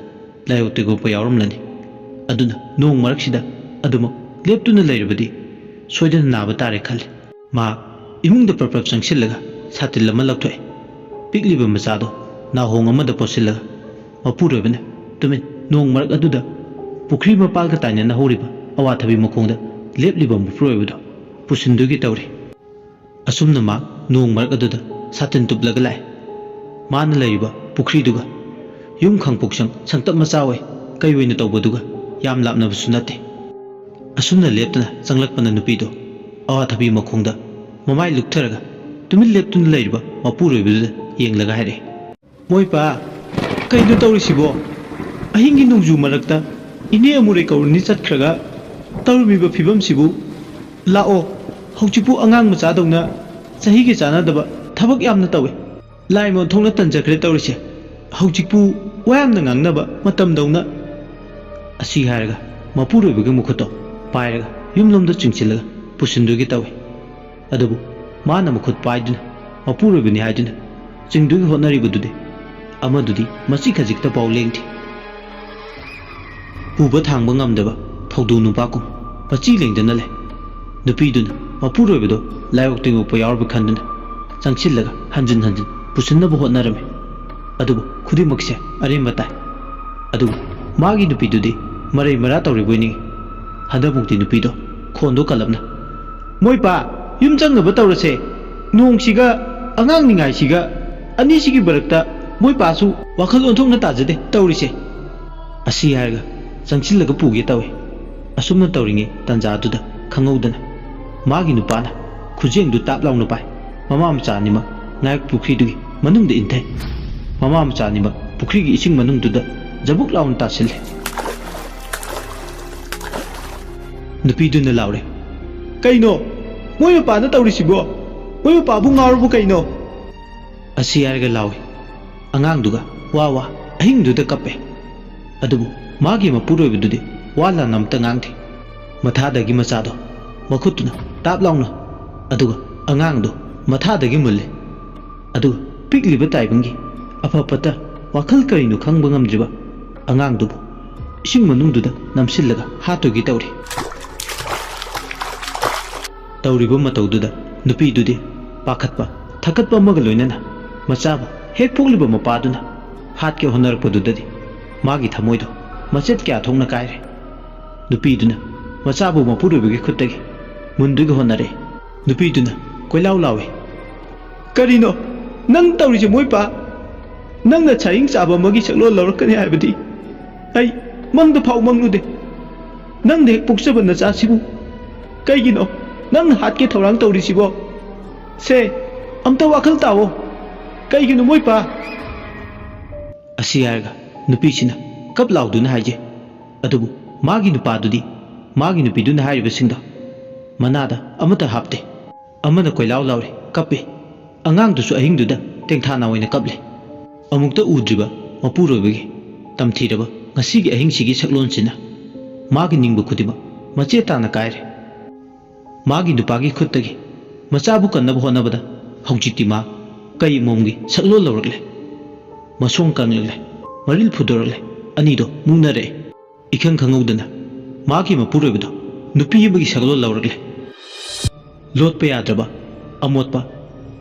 ꯂꯥꯏꯑꯣꯛ ꯇꯤꯟꯑꯣꯛꯄ ꯌꯥꯎꯔꯝꯂꯅꯤ꯫ ꯑꯗꯨꯅ ꯅꯣꯡ ꯃꯔꯛꯁꯤꯗ ꯑꯗꯨꯃꯛ ꯂꯦꯞꯇꯨꯅ ꯂꯩꯔꯕꯗꯤ ꯁꯣꯏꯗꯅ ꯅꯥꯕ ꯇꯥꯔꯦ ꯈꯜꯂꯤ꯫ ꯃꯍꯥꯛ ꯏꯃꯨꯡꯗ ꯄ꯭ꯔꯞ ꯄ꯭ꯔꯞ ꯆꯪꯁꯤꯜꯂꯒ ꯁꯥꯇꯤꯟ ꯑꯃ ꯂꯧꯊꯣꯛꯑꯦ꯫ ꯄꯤꯛꯂꯤꯕ ꯃꯆꯥꯗꯣ ꯅꯥꯍꯣꯡ ꯑꯃꯗ ꯄꯣꯠꯁꯤꯜꯂꯒ ꯃꯄꯨꯔꯣꯏꯕꯅ ꯇꯨꯃꯤꯟ ꯅꯣꯡ ꯃꯔꯛ ꯑꯗꯨꯗ ꯄꯨꯈ꯭ꯔꯤ ꯃꯄꯥꯜꯒ ꯇꯥꯏꯅꯅ ꯍꯧꯔꯤꯕ ꯑꯋꯥꯊꯕꯤ ꯃꯈꯣꯡꯗ ꯂꯦꯞꯂꯤꯕ ꯃꯄꯨꯔꯣꯏꯕꯗꯣ ꯄꯨꯁꯤꯟꯗꯨꯒꯤ ꯇꯧꯔꯤ꯫ ꯑꯁꯨꯝꯅ ꯃꯍꯥꯛ ꯅꯣꯡ ꯃꯔꯛ ꯑꯗꯨꯗ ꯁꯥꯇꯤꯟ ꯇꯨꯞꯂꯒ ꯂꯥꯛꯑꯦ꯫ ꯃꯥꯅ ꯂꯩꯔꯤꯕ ꯄꯨꯈ꯭ꯔꯤꯗꯨꯒ ꯌꯨꯝ ꯈꯥꯡꯄꯣꯛꯁꯪ ꯁꯪꯇꯞ ꯃꯆꯥ ꯑꯣꯏ, ꯀꯩ ꯑꯣꯏꯅ ꯇꯧꯕꯗꯨꯒ ꯌꯥꯝ ꯂꯥꯞꯅꯕꯁꯨ ꯅꯠꯇꯦ꯫ ꯑꯁꯨꯝꯅ ꯂꯦꯞꯇꯅ ꯆꯪꯂꯛꯄꯅ ꯅꯨꯄꯤꯗꯣ ꯑꯋꯥꯊꯕꯤ ꯃꯈꯣꯡꯗ ꯃꯃꯥꯏ ꯂꯨꯞꯊꯔꯒ ꯇꯨꯃꯤꯟ ꯂꯦꯞꯇꯨꯅ ꯂꯩꯔꯤꯕ ꯃꯄꯨꯔꯣꯏꯕꯗꯨꯗ ꯌꯦꯡꯂꯒ ꯍꯥꯏꯔꯛꯏ, "ꯃꯣꯏꯄꯥ, ꯀꯩꯅꯣ ꯇꯧꯔꯤꯁꯤꯕꯣ? ꯑꯍꯤꯡꯒꯤ ꯅꯣꯡꯖꯨ ꯃꯔꯛꯇ ꯏꯅꯦ ꯑꯃꯨꯔꯩ ꯀꯧꯔꯨꯅꯤ ꯆꯠꯈ꯭ꯔꯒ ꯇꯧꯔꯝꯃꯤꯕ ꯐꯤꯕꯝꯁꯤꯕꯨ? ꯂꯥꯛꯑꯣ, ꯍꯧꯖꯤꯛꯄꯨ ꯑꯉꯥꯡ ꯃꯆꯥꯗꯧꯅ ꯆꯍꯤꯒ ꯆꯥꯟꯅꯗꯕ ꯊꯕꯛ ꯌꯥꯝꯅ ꯇꯧꯏ꯫ "ꯂꯥꯏꯃ ꯑꯣꯟꯊꯣꯛꯅ ꯇꯟꯖꯈ꯭ꯔꯦ ꯇꯧꯔꯤꯁꯦ꯫ ꯍꯧꯖꯤꯛꯄꯨ ꯋꯥ ꯌꯥꯝꯅ ꯉꯥꯡꯅꯕ ꯃꯇꯝꯗꯧꯅ?" ꯑꯁꯤ ꯍꯥꯏꯔꯒ ꯃꯄꯨꯔꯣꯏꯕꯒꯤ ꯃꯈꯨꯠꯇꯣ ꯄꯥꯏꯔꯒ ꯌꯨꯝꯂꯣꯝꯗ ꯆꯤꯡꯁꯤꯜꯂꯒ ꯄꯨꯁꯤꯟꯗꯣꯏꯒꯦ ꯇꯧꯏ꯫ ꯑꯗꯨꯕꯨ ꯃꯥꯅ ꯃꯈꯨꯠ ꯄꯥꯏꯗꯨꯅ ꯃꯄꯨꯔꯣꯏꯕꯅꯤ ꯍꯥꯏꯗꯨꯅ ꯆꯤꯡꯗꯣꯏꯒꯤ ꯍꯣꯠꯅꯔꯤꯕꯗꯨꯗꯤ ꯑꯃꯗꯨꯗꯤ ꯃꯆꯤ ꯈꯖꯤꯛꯇ ꯄꯥꯎ ꯂꯦꯡꯗꯦ꯫ ꯄꯨꯕ ꯊꯥꯡꯕ ꯉꯝꯗꯕ ꯊꯧꯗꯣꯡ ꯅꯨꯄꯥꯒꯨꯝ ꯃꯆꯤ ꯂꯦꯡꯗꯅ ꯂꯩ꯫ ꯅꯨꯄꯤꯗꯨꯅ ꯃꯄꯨꯔꯣꯏꯕꯗꯣ ꯂꯥꯏꯑꯣꯛ ꯇꯤꯟꯑꯣꯛꯄ ꯌꯥꯎꯔꯕ ꯈꯟꯗꯨꯅ ꯆꯪꯁꯤꯜꯂꯒ ꯍꯟꯖꯤꯟ ꯍꯟꯖꯤꯟ ꯄꯨꯁꯤꯟꯅꯕ ꯍꯣꯠꯅꯔꯝꯃꯤ꯫ ꯑꯗꯨꯕꯨ ꯈꯨꯗꯤꯡꯃꯛꯁꯦ ꯑꯔꯦꯝꯕ ꯇꯥꯏ꯫ ꯑꯗꯨꯕꯨ ꯃꯥꯒꯤ ꯅꯨꯄꯤꯗꯨꯗꯤ ꯃꯔꯩ ꯃꯔꯥ ꯇꯧꯔꯤꯕꯣꯏ ꯅꯤꯡꯏ꯫ ꯍꯟꯗꯛꯃꯨꯛꯇꯤ ꯅꯨꯄꯤꯗꯣ ꯈꯣꯟꯗꯣ ꯀꯜꯂꯞꯅ, "ꯃꯣꯏ ꯄꯥ, ꯌꯨꯝ ꯆꯪꯅꯕ ꯇꯧꯔꯁꯦ꯫ ꯅꯣꯡꯁꯤꯒ ꯑꯉꯥꯡ ꯅꯤꯡꯉꯥꯏꯁꯤꯒ ꯑꯅꯤꯁꯤꯒꯤ ꯃꯔꯛꯇ ꯃꯣꯏ ꯄꯥꯁꯨ ꯋꯥꯈꯜ ꯑꯣꯟꯊꯣꯛꯅ ꯇꯥꯖꯗꯦ ꯇꯧꯔꯤꯁꯦ"꯫ ꯑꯁꯤ ꯍꯥꯏꯔꯒ ꯆꯪꯁꯤꯜꯂꯒ ꯄꯨꯒꯦ ꯇꯧꯏ꯫ ꯑꯁꯨꯝꯅ ꯇꯧꯔꯤꯉꯩ ꯇꯥꯟꯖꯥꯗꯨꯗ ꯈꯪꯍꯧꯗꯅ ꯃꯥꯒꯤ ꯅꯨꯄꯥꯅ ꯈꯨꯖꯦꯡꯗꯨ ꯇꯥꯞ ꯂꯥꯎꯅ ꯄꯥꯏ꯫ ꯃꯃꯥ ꯃꯆꯥ ꯑꯅꯤꯃꯛ ꯉꯥꯌꯣꯛ ꯄꯨꯈ꯭ꯔꯤꯗꯨꯒꯤ ꯃꯅꯨꯡꯗ ꯏꯟꯊꯩ꯫ ꯃꯃꯥ ꯃꯆꯥ ꯑꯅꯤꯃꯛ ꯄꯨꯈ꯭ꯔꯤꯒꯤ ꯏꯁꯤꯡ ꯃꯅꯨꯡꯗꯨꯗ ꯖꯕꯨꯛ ꯂꯥꯎꯅ ꯇꯥꯁꯤꯜꯂꯦ꯫ ꯅꯨꯄꯤꯗꯨꯅ ꯂꯥꯎꯔꯦ, "ꯀꯩꯅꯣ ꯃꯣꯏ ꯃꯄꯥꯅ ꯇꯧꯔꯤꯁꯤꯕꯣ? ꯃꯣꯏ ꯃꯄꯥꯕꯨ ꯉꯥꯎꯔꯕꯣ ꯀꯩꯅꯣ?" ꯑꯁꯤ ꯍꯥꯏꯔꯒ ꯂꯥꯎꯏ꯫ ꯑꯉꯥꯡꯗꯨꯒ ꯋꯥ ꯋꯥ ꯑꯍꯤꯡꯗꯨꯗ ꯀꯞꯄꯦ꯫ ꯑꯗꯨꯕꯨ ꯃꯥꯒꯤ ꯃꯄꯨꯔꯣꯏꯕꯗꯨꯗꯤ ꯋꯥ ꯂꯥꯟ ꯑꯃꯇ ꯉꯥꯡꯗꯦ꯫ ꯃꯊꯥꯗꯒꯤ ꯃꯆꯥꯗꯣ ꯃꯈꯨꯠꯇꯨꯅ ꯇꯥꯞ ꯂꯥꯎꯅ, ꯑꯗꯨꯒ ꯑꯉꯥꯡꯗꯣ ꯃꯊꯥꯗꯒꯤ ꯃꯨꯜꯂꯦ꯫ ꯑꯗꯨꯒ ꯄꯤꯛꯂꯤꯕ ꯇꯥꯏꯕꯪꯒꯤ ꯑꯐ ꯐꯠꯇ ꯋꯥꯈꯜ ꯀꯔꯤꯅꯣ ꯈꯪꯕ ꯉꯝꯗ꯭ꯔꯤꯕ ꯑꯉꯥꯡꯗꯨꯕꯨ ꯏꯁꯤꯡ ꯃꯅꯨꯡꯗꯨꯗ ꯅꯝꯁꯤꯜꯂꯒ ꯍꯥꯠꯇꯣꯏꯒꯤ ꯇꯧꯔꯤ꯫ ꯇꯧꯔꯤꯕ ꯃꯇꯧꯗꯨꯗ ꯅꯨꯄꯤꯗꯨꯗꯤ ꯄꯥꯈꯠꯄ, ꯊꯀꯠꯄ ꯑꯃꯒ ꯂꯣꯏꯅꯅ ꯃꯆꯥꯕꯨ ꯍꯦꯛ ꯄꯣꯛꯂꯤꯕ ꯃꯄꯥꯗꯨꯅ ꯍꯥꯠꯀꯦ ꯍꯣꯠꯅꯔꯛꯄꯗꯨꯗꯗꯤ ꯃꯥꯒꯤ ꯊꯃꯣꯏꯗꯣ ꯃꯆꯦꯠ ꯀꯌꯥ ꯊꯣꯛꯅ ꯀꯥꯏꯔꯦ꯫ ꯅꯨꯄꯤꯗꯨꯅ ꯃꯆꯥꯕꯨ ꯃꯄꯨꯔꯣꯏꯕꯒꯤ ꯈꯨꯠꯇꯒꯤ ꯃꯨꯟꯗꯨꯒꯤ ꯍꯣꯠꯅꯔꯦ꯫ ꯅꯨꯄꯤꯗꯨꯅ ꯀꯣꯏꯂꯥꯎ ꯂꯥꯎꯏ, "ꯀꯔꯤꯅꯣ ꯅꯪ ꯇꯧꯔꯤꯁꯦ ꯃꯣꯏꯄꯥ? ꯅꯪꯅ ꯁꯥꯍꯤꯡ ꯆꯥꯕ ꯑꯃꯒꯤ ꯁꯛꯂꯣꯟ ꯂꯧꯔꯛꯀꯅꯤ ꯍꯥꯏꯕꯗꯤ ꯑꯩ ꯃꯪꯗ ꯐꯥꯎ ꯃꯪꯂꯨꯗꯦ꯫ ꯅꯪꯅ ꯍꯦꯛ ꯄꯣꯛꯆꯕ ꯅꯆꯥꯁꯤꯕꯨ ꯀꯩꯒꯤꯅꯣ ꯅꯪꯅ ꯍꯥꯠꯀꯦ ꯊꯧꯔꯥꯡ ꯇꯧꯔꯤꯁꯤꯕꯣ? ꯁꯦ, ꯑꯝꯇ ꯋꯥꯈꯜ ꯇꯥꯑꯣ꯫ ꯀꯩꯒꯤꯅꯣ ꯃꯣꯏꯄꯥ?" ꯑꯁꯤ ꯍꯥꯏꯔꯒ ꯅꯨꯄꯤꯁꯤꯅ ꯀꯞ ꯂꯥꯎꯗꯨꯅ ꯍꯥꯏꯖꯩ꯫ ꯑꯗꯨꯕꯨ ꯃꯥꯒꯤ ꯅꯨꯄꯥꯗꯨꯗꯤ ꯃꯥꯒꯤ ꯅꯨꯄꯤꯗꯨꯅ ꯍꯥꯏꯔꯤꯕꯁꯤꯡꯗꯣ ꯃꯅꯥꯗ ꯑꯃꯠꯇ ꯍꯥꯞꯇꯦ꯫ ꯑꯃꯅ ꯀꯣꯏꯂꯥꯎ ꯂꯥꯎꯔꯤ, ꯀꯞꯄꯤ꯫ ꯑꯉꯥꯡꯗꯨꯁꯨ ꯑꯍꯤꯡꯗꯨꯗ ꯇꯦꯡꯊꯥꯅ ꯑꯣꯏꯅ ꯀꯞꯂꯤ꯫ ꯑꯃꯨꯛꯇ ꯎꯗ꯭ꯔꯤꯕ ꯃꯄꯨꯔꯣꯏꯕꯒꯤ ꯇꯝꯊꯤꯔꯕ ꯉꯁꯤꯒꯤ ꯑꯍꯤꯡꯁꯤꯒꯤ ꯁꯛꯂꯣꯟꯁꯤꯅ ꯃꯥꯒꯤ ꯅꯤꯡꯕ ꯈꯨꯗꯤꯡꯃꯛ ꯃꯆꯦꯠ ꯇꯥꯅ ꯀꯥꯏꯔꯦ꯫ ꯃꯥꯒꯤ ꯅꯨꯄꯥꯒꯤ ꯈꯨꯠꯇꯒꯤ ꯃꯆꯥꯕꯨ ꯀꯟꯅꯕ ꯍꯣꯠꯅꯕꯗ ꯍꯧꯖꯤꯛꯇꯤ ꯃꯥ ꯀꯩ ꯃꯣꯝꯒꯤ ꯁꯛꯂꯣꯟ ꯂꯧꯔꯛꯂꯦ꯫ ꯃꯁꯣꯡ ꯀꯪꯂꯛꯂꯦ, ꯃꯔꯤꯜ ꯐꯨꯗꯣꯔꯛꯂꯦ, ꯑꯅꯤꯗꯣ ꯃꯨꯛꯅꯔꯛꯑꯦ꯫ ꯏꯈꯪ ꯈꯪꯍꯧꯗꯅ ꯃꯥꯒꯤ ꯃꯄꯨꯔꯣꯏꯕꯗꯣ ꯅꯨꯄꯤ ꯑꯃꯒꯤ ꯁꯛꯂꯣꯟ ꯂꯧꯔꯛꯂꯦ꯫ ꯂꯣꯠꯄ ꯌꯥꯗ꯭ꯔꯕ, ꯑꯃꯣꯠꯄ,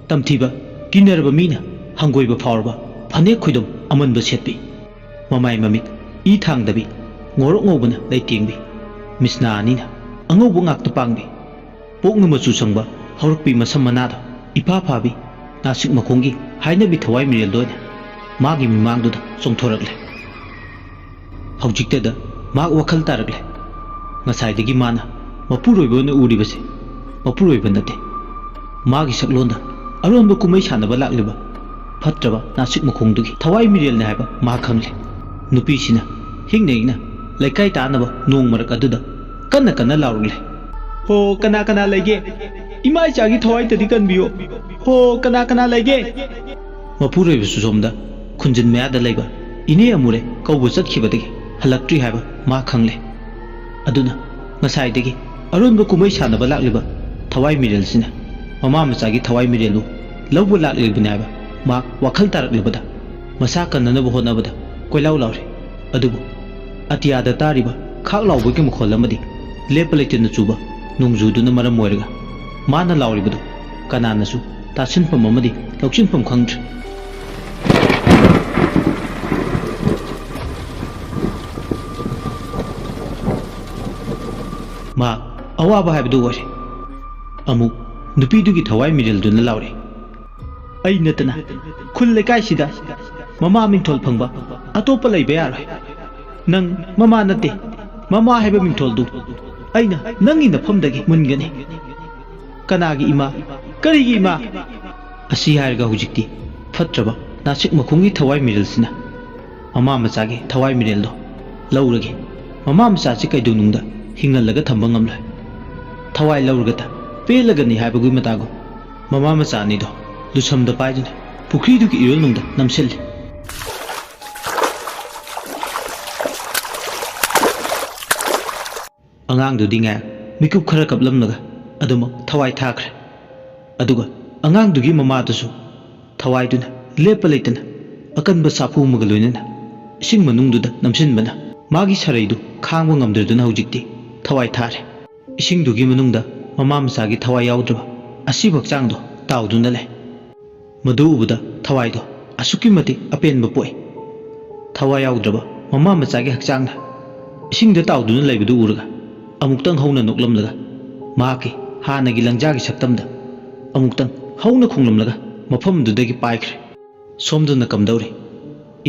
ꯇꯝꯊꯤꯕ, ꯀꯤꯅꯔꯕ ꯃꯤꯅ ꯍꯪꯒꯣꯏꯕ ꯐꯥꯎꯔꯕ ꯐꯅꯦꯛ ꯈꯣꯏꯗꯣꯝ ꯑꯃꯟꯕ ꯁꯦꯠꯄꯤ, ꯃꯃꯥꯏ ꯃꯃꯤꯠ ꯏ ꯊꯥꯡꯗꯕꯤ, ꯉꯧꯔꯣꯛ ꯉꯧꯕꯅ ꯂꯩꯇꯦꯡꯕꯤ, ꯃꯤꯁꯅꯥ ꯑꯅꯤꯅ ꯑꯉꯧꯕ ꯉꯥꯛꯇ ꯄꯥꯡꯕꯤ, ꯄꯣꯛꯅ ꯃꯆꯨ ꯁꯪꯕ ꯍꯧꯔꯛꯄꯤ ꯃꯁꯝ ꯃꯅꯥꯗꯣ ꯏꯐꯥ ꯐꯥꯕꯤ, ꯅꯥꯁꯤꯛ ꯃꯈꯣꯡꯒꯤ ꯍꯥꯏꯅꯕꯤ ꯊꯋꯥꯏ ꯃꯤꯔꯦꯜꯗ ꯑꯣꯏꯅ ꯃꯥꯒꯤ ꯃꯤꯃꯥꯡꯗꯨꯗ ꯆꯣꯡꯊꯣꯔꯛꯂꯦ꯫ ꯍꯧꯖꯤꯛꯇꯗ ꯃꯍꯥꯛ ꯋꯥꯈꯜ ꯇꯥꯔꯛꯂꯦ꯫ ꯉꯁꯥꯏꯗꯒꯤ ꯃꯥꯅ ꯃꯄꯨꯔꯣꯏꯕ ꯑꯣꯏꯅ ꯎꯔꯤꯕꯁꯦ ꯃꯄꯨꯔꯣꯏꯕ ꯅꯠꯇꯦ꯫ ꯃꯥꯒꯤ ꯁꯛꯂꯣꯟꯗ ꯑꯔꯣꯟꯕ ꯀꯨꯝꯍꯩ ꯁꯥꯟꯅꯕ ꯂꯥꯛꯂꯤꯕ ꯐꯠꯇ꯭ꯔꯕ ꯅꯥꯁꯤꯛ ꯃꯈꯣꯡꯗꯨꯒꯤ ꯊꯋꯥꯏ ꯃꯤꯔꯦꯜꯅꯤ ꯍꯥꯏꯕ ꯃꯥ ꯈꯪꯂꯦ꯫ ꯅꯨꯄꯤꯁꯤꯅ ꯍꯤꯡꯅ ꯍꯤꯡꯅ ꯂꯩꯀꯥꯏ ꯇꯥꯅꯕ ꯅꯣꯡ ꯃꯔꯛ ꯑꯗꯨꯗ ꯀꯟꯅ ꯀꯟꯅ ꯂꯥꯎꯔꯛꯂꯦ꯫ "ꯍꯣ, ꯀꯅꯥ ꯀꯅꯥ ꯂꯩꯒꯦ? ꯏꯃꯥ ꯏꯆꯥꯒꯤ ꯊꯋꯥꯏꯇꯗꯤ ꯀꯟꯕꯤꯌꯣ꯫ ꯍꯣ, ꯀꯅꯥ ꯀꯅꯥ ꯂꯩꯒꯦ?" ꯃꯄꯨꯔꯣꯏꯕꯁꯨ ꯁꯣꯝꯗ ꯈꯨꯟꯖꯤꯟ ꯃꯌꯥꯗ ꯂꯩꯕ ꯏꯅꯦ ꯑꯃꯨꯔꯦ ꯀꯧꯕ ꯆꯠꯈꯤꯕꯗꯒꯤ ꯍꯜꯂꯛꯇ꯭ꯔꯤ ꯍꯥꯏꯕ ꯃꯥ ꯈꯪꯂꯦ꯫ ꯑꯗꯨꯅ ꯉꯁꯥꯏꯗꯒꯤ ꯑꯔꯣꯟꯕ ꯀꯨꯝꯍꯩ ꯁꯥꯟꯅꯕ ꯂꯥꯛꯂꯤꯕ ꯊꯋꯥꯏ ꯃꯤꯔꯦꯜꯁꯤꯅ ꯃꯃꯥ ꯃꯆꯥꯒꯤ ꯊꯋꯥꯏ ꯃꯤꯔꯦꯜꯕꯨ ꯂꯧꯕ ꯂꯥꯛꯂꯤꯕꯅꯤ ꯍꯥꯏꯕ ꯃꯍꯥꯛ ꯋꯥꯈꯜ ꯇꯥꯔꯛꯂꯤꯕꯗ ꯃꯁꯥ ꯀꯟꯅꯅꯕ ꯍꯣꯠꯅꯕꯗ ꯀꯣꯏꯂꯥꯎ ꯂꯥꯎꯔꯤ꯫ ꯑꯗꯨꯕꯨ ꯑꯇꯤꯌꯥꯗ ꯇꯥꯔꯤꯕ ꯈꯥꯛ ꯂꯥꯎꯕꯒꯤ ꯃꯈꯣꯜ ꯑꯃꯗꯤ ꯂꯦꯞꯄ ꯂꯩꯇꯅ ꯆꯨꯕ ꯅꯣꯡꯖꯨꯗꯨꯅ ꯃꯔꯝ ꯑꯣꯏꯔꯒ ꯃꯥꯅ ꯂꯥꯎꯔꯤꯕꯗꯨ ꯀꯅꯥꯅꯁꯨ ꯇꯥꯁꯤꯟꯐꯝ ꯑꯃꯗꯤ ꯂꯧꯁꯤꯟꯐꯝ ꯈꯪꯗ꯭ꯔꯦ꯫ ꯃꯍꯥꯛ ꯑꯋꯥꯕ ꯍꯥꯏꯕꯗꯨ ꯑꯣꯏꯔꯦ꯫ ꯑꯃꯨꯛ ꯅꯨꯄꯤꯗꯨꯒꯤ ꯊꯋꯥꯏ ꯃꯤꯔꯦꯜꯗꯨꯅ ꯂꯥꯎꯔꯦ, "ꯑꯩ ꯅꯠꯇꯅ ꯈꯨꯜ ꯂꯩꯀꯥꯏꯁꯤꯗ ꯃꯃꯥ ꯃꯤꯡꯊꯣꯜ ꯐꯪꯕ ꯑꯇꯣꯞꯄ ꯂꯩꯕ ꯌꯥꯔꯣꯏ꯫ ꯅꯪ ꯃꯃꯥ ꯅꯠꯇꯦ꯫ ꯃꯃꯥ ꯍꯥꯏꯕ ꯃꯤꯡꯊꯣꯜꯗꯨ ꯑꯩꯅ ꯅꯪꯒꯤ ꯅꯐꯝꯗꯒꯤ ꯃꯨꯟꯒꯅꯤ꯫ ꯀꯅꯥꯒꯤ ꯏꯃꯥ? ꯀꯔꯤꯒꯤ ꯏꯃꯥ?" ꯑꯁꯤ ꯍꯥꯏꯔꯒ ꯍꯧꯖꯤꯛꯇꯤ ꯐꯠꯇ꯭ꯔꯕ ꯅꯥꯁꯤꯛ ꯃꯈꯣꯡꯒꯤ ꯊꯋꯥꯏ ꯃꯤꯔꯦꯜꯁꯤꯅ ꯃꯃꯥ ꯃꯆꯥꯒꯤ ꯊꯋꯥꯏ ꯃꯤꯔꯦꯜꯗꯣ ꯂꯧꯔꯒꯦ꯫ ꯃꯃꯥ ꯃꯆꯥꯁꯤ ꯀꯩꯗꯧꯅꯨꯡꯗ ꯍꯤꯡꯍꯜꯂꯒ ꯊꯝꯕ ꯉꯝꯂꯣꯏ꯫ ꯊꯋꯥꯏ ꯂꯧꯔꯒꯇ ꯄꯦꯜꯂꯒꯅꯤ ꯍꯥꯏꯕꯒꯤ ꯃꯇꯥꯒꯨꯝ ꯃꯃꯥ ꯃꯆꯥ ꯑꯅꯤꯗꯣ ꯂꯨꯁꯝꯗ ꯄꯥꯏꯗꯨꯅ ꯄꯨꯈ꯭ꯔꯤꯗꯨꯒꯤ ꯏꯔꯣꯜꯅꯨꯡꯗ ꯅꯝꯁꯤꯜꯂꯤ꯫ ꯑꯉꯥꯡꯗꯨꯗꯤ ꯉꯥꯏꯍꯥꯛ ꯃꯤꯀꯨꯞ ꯈꯔ ꯀꯞꯂꯝꯂꯒ ꯑꯗꯨꯃꯛ ꯊꯋꯥꯏ ꯊꯥꯈ꯭ꯔꯦ꯫ ꯑꯗꯨꯒ ꯑꯉꯥꯡꯗꯨꯒꯤ ꯃꯃꯥꯗꯨꯁꯨ ꯊꯋꯥꯏꯗꯨꯅ ꯂꯦꯞꯄ ꯂꯩꯇꯅ ꯑꯀꯟꯕ ꯁꯥꯐꯨ ꯑꯃꯒ ꯂꯣꯏꯅꯅ ꯏꯁꯤꯡ ꯃꯅꯨꯡꯗꯨꯗ ꯅꯝꯁꯤꯟꯕꯅ ꯃꯥꯒꯤ ꯁꯔꯩꯗꯨ ꯈꯥꯡꯕ ꯉꯝꯗ꯭ꯔꯗꯨꯅ ꯍꯧꯖꯤꯛꯇꯤ ꯊꯋꯥꯏ ꯊꯥꯔꯦ꯫ ꯏꯁꯤꯡꯗꯨꯒꯤ ꯃꯅꯨꯡꯗ ꯃꯃꯥ ꯃꯆꯥꯒꯤ ꯊꯋꯥꯏ ꯌꯥꯎꯗ꯭ꯔꯕ ꯑꯁꯤꯕ ꯍꯛꯆꯥꯡꯗꯣ ꯇꯥꯎꯗꯨꯅ ꯂꯩ꯫ ꯃꯗꯨ ꯎꯕꯗ ꯊꯋꯥꯏꯗꯣ ꯑꯁꯨꯛꯀꯤ ꯃꯇꯤꯛ ꯑꯄꯦꯟꯕ ꯄꯣꯛꯏ꯫ ꯊꯋꯥꯏ ꯌꯥꯎꯗ꯭ꯔꯕ ꯃꯃꯥ ꯃꯆꯥꯒꯤ ꯍꯛꯆꯥꯡꯅ ꯏꯁꯤꯡꯗ ꯇꯥꯎꯗꯨꯅ ꯂꯩꯕꯗꯨ ꯎꯔꯒ ꯑꯃꯨꯛꯇꯪ ꯍꯧꯅ ꯅꯣꯛꯂꯝꯂꯒ ꯃꯍꯥꯛꯀꯤ ꯍꯥꯟꯅꯒꯤ ꯂꯪꯖꯥꯒꯤ ꯁꯛꯇꯝꯗ ꯑꯃꯨꯛꯇꯪ ꯍꯧꯅ ꯈꯣꯡꯂꯝꯂꯒ ꯃꯐꯝꯗꯨꯗꯒꯤ ꯄꯥꯏꯈ꯭ꯔꯦ꯫ ꯁꯣꯝꯗꯅ ꯀꯝꯗꯧꯔꯤ?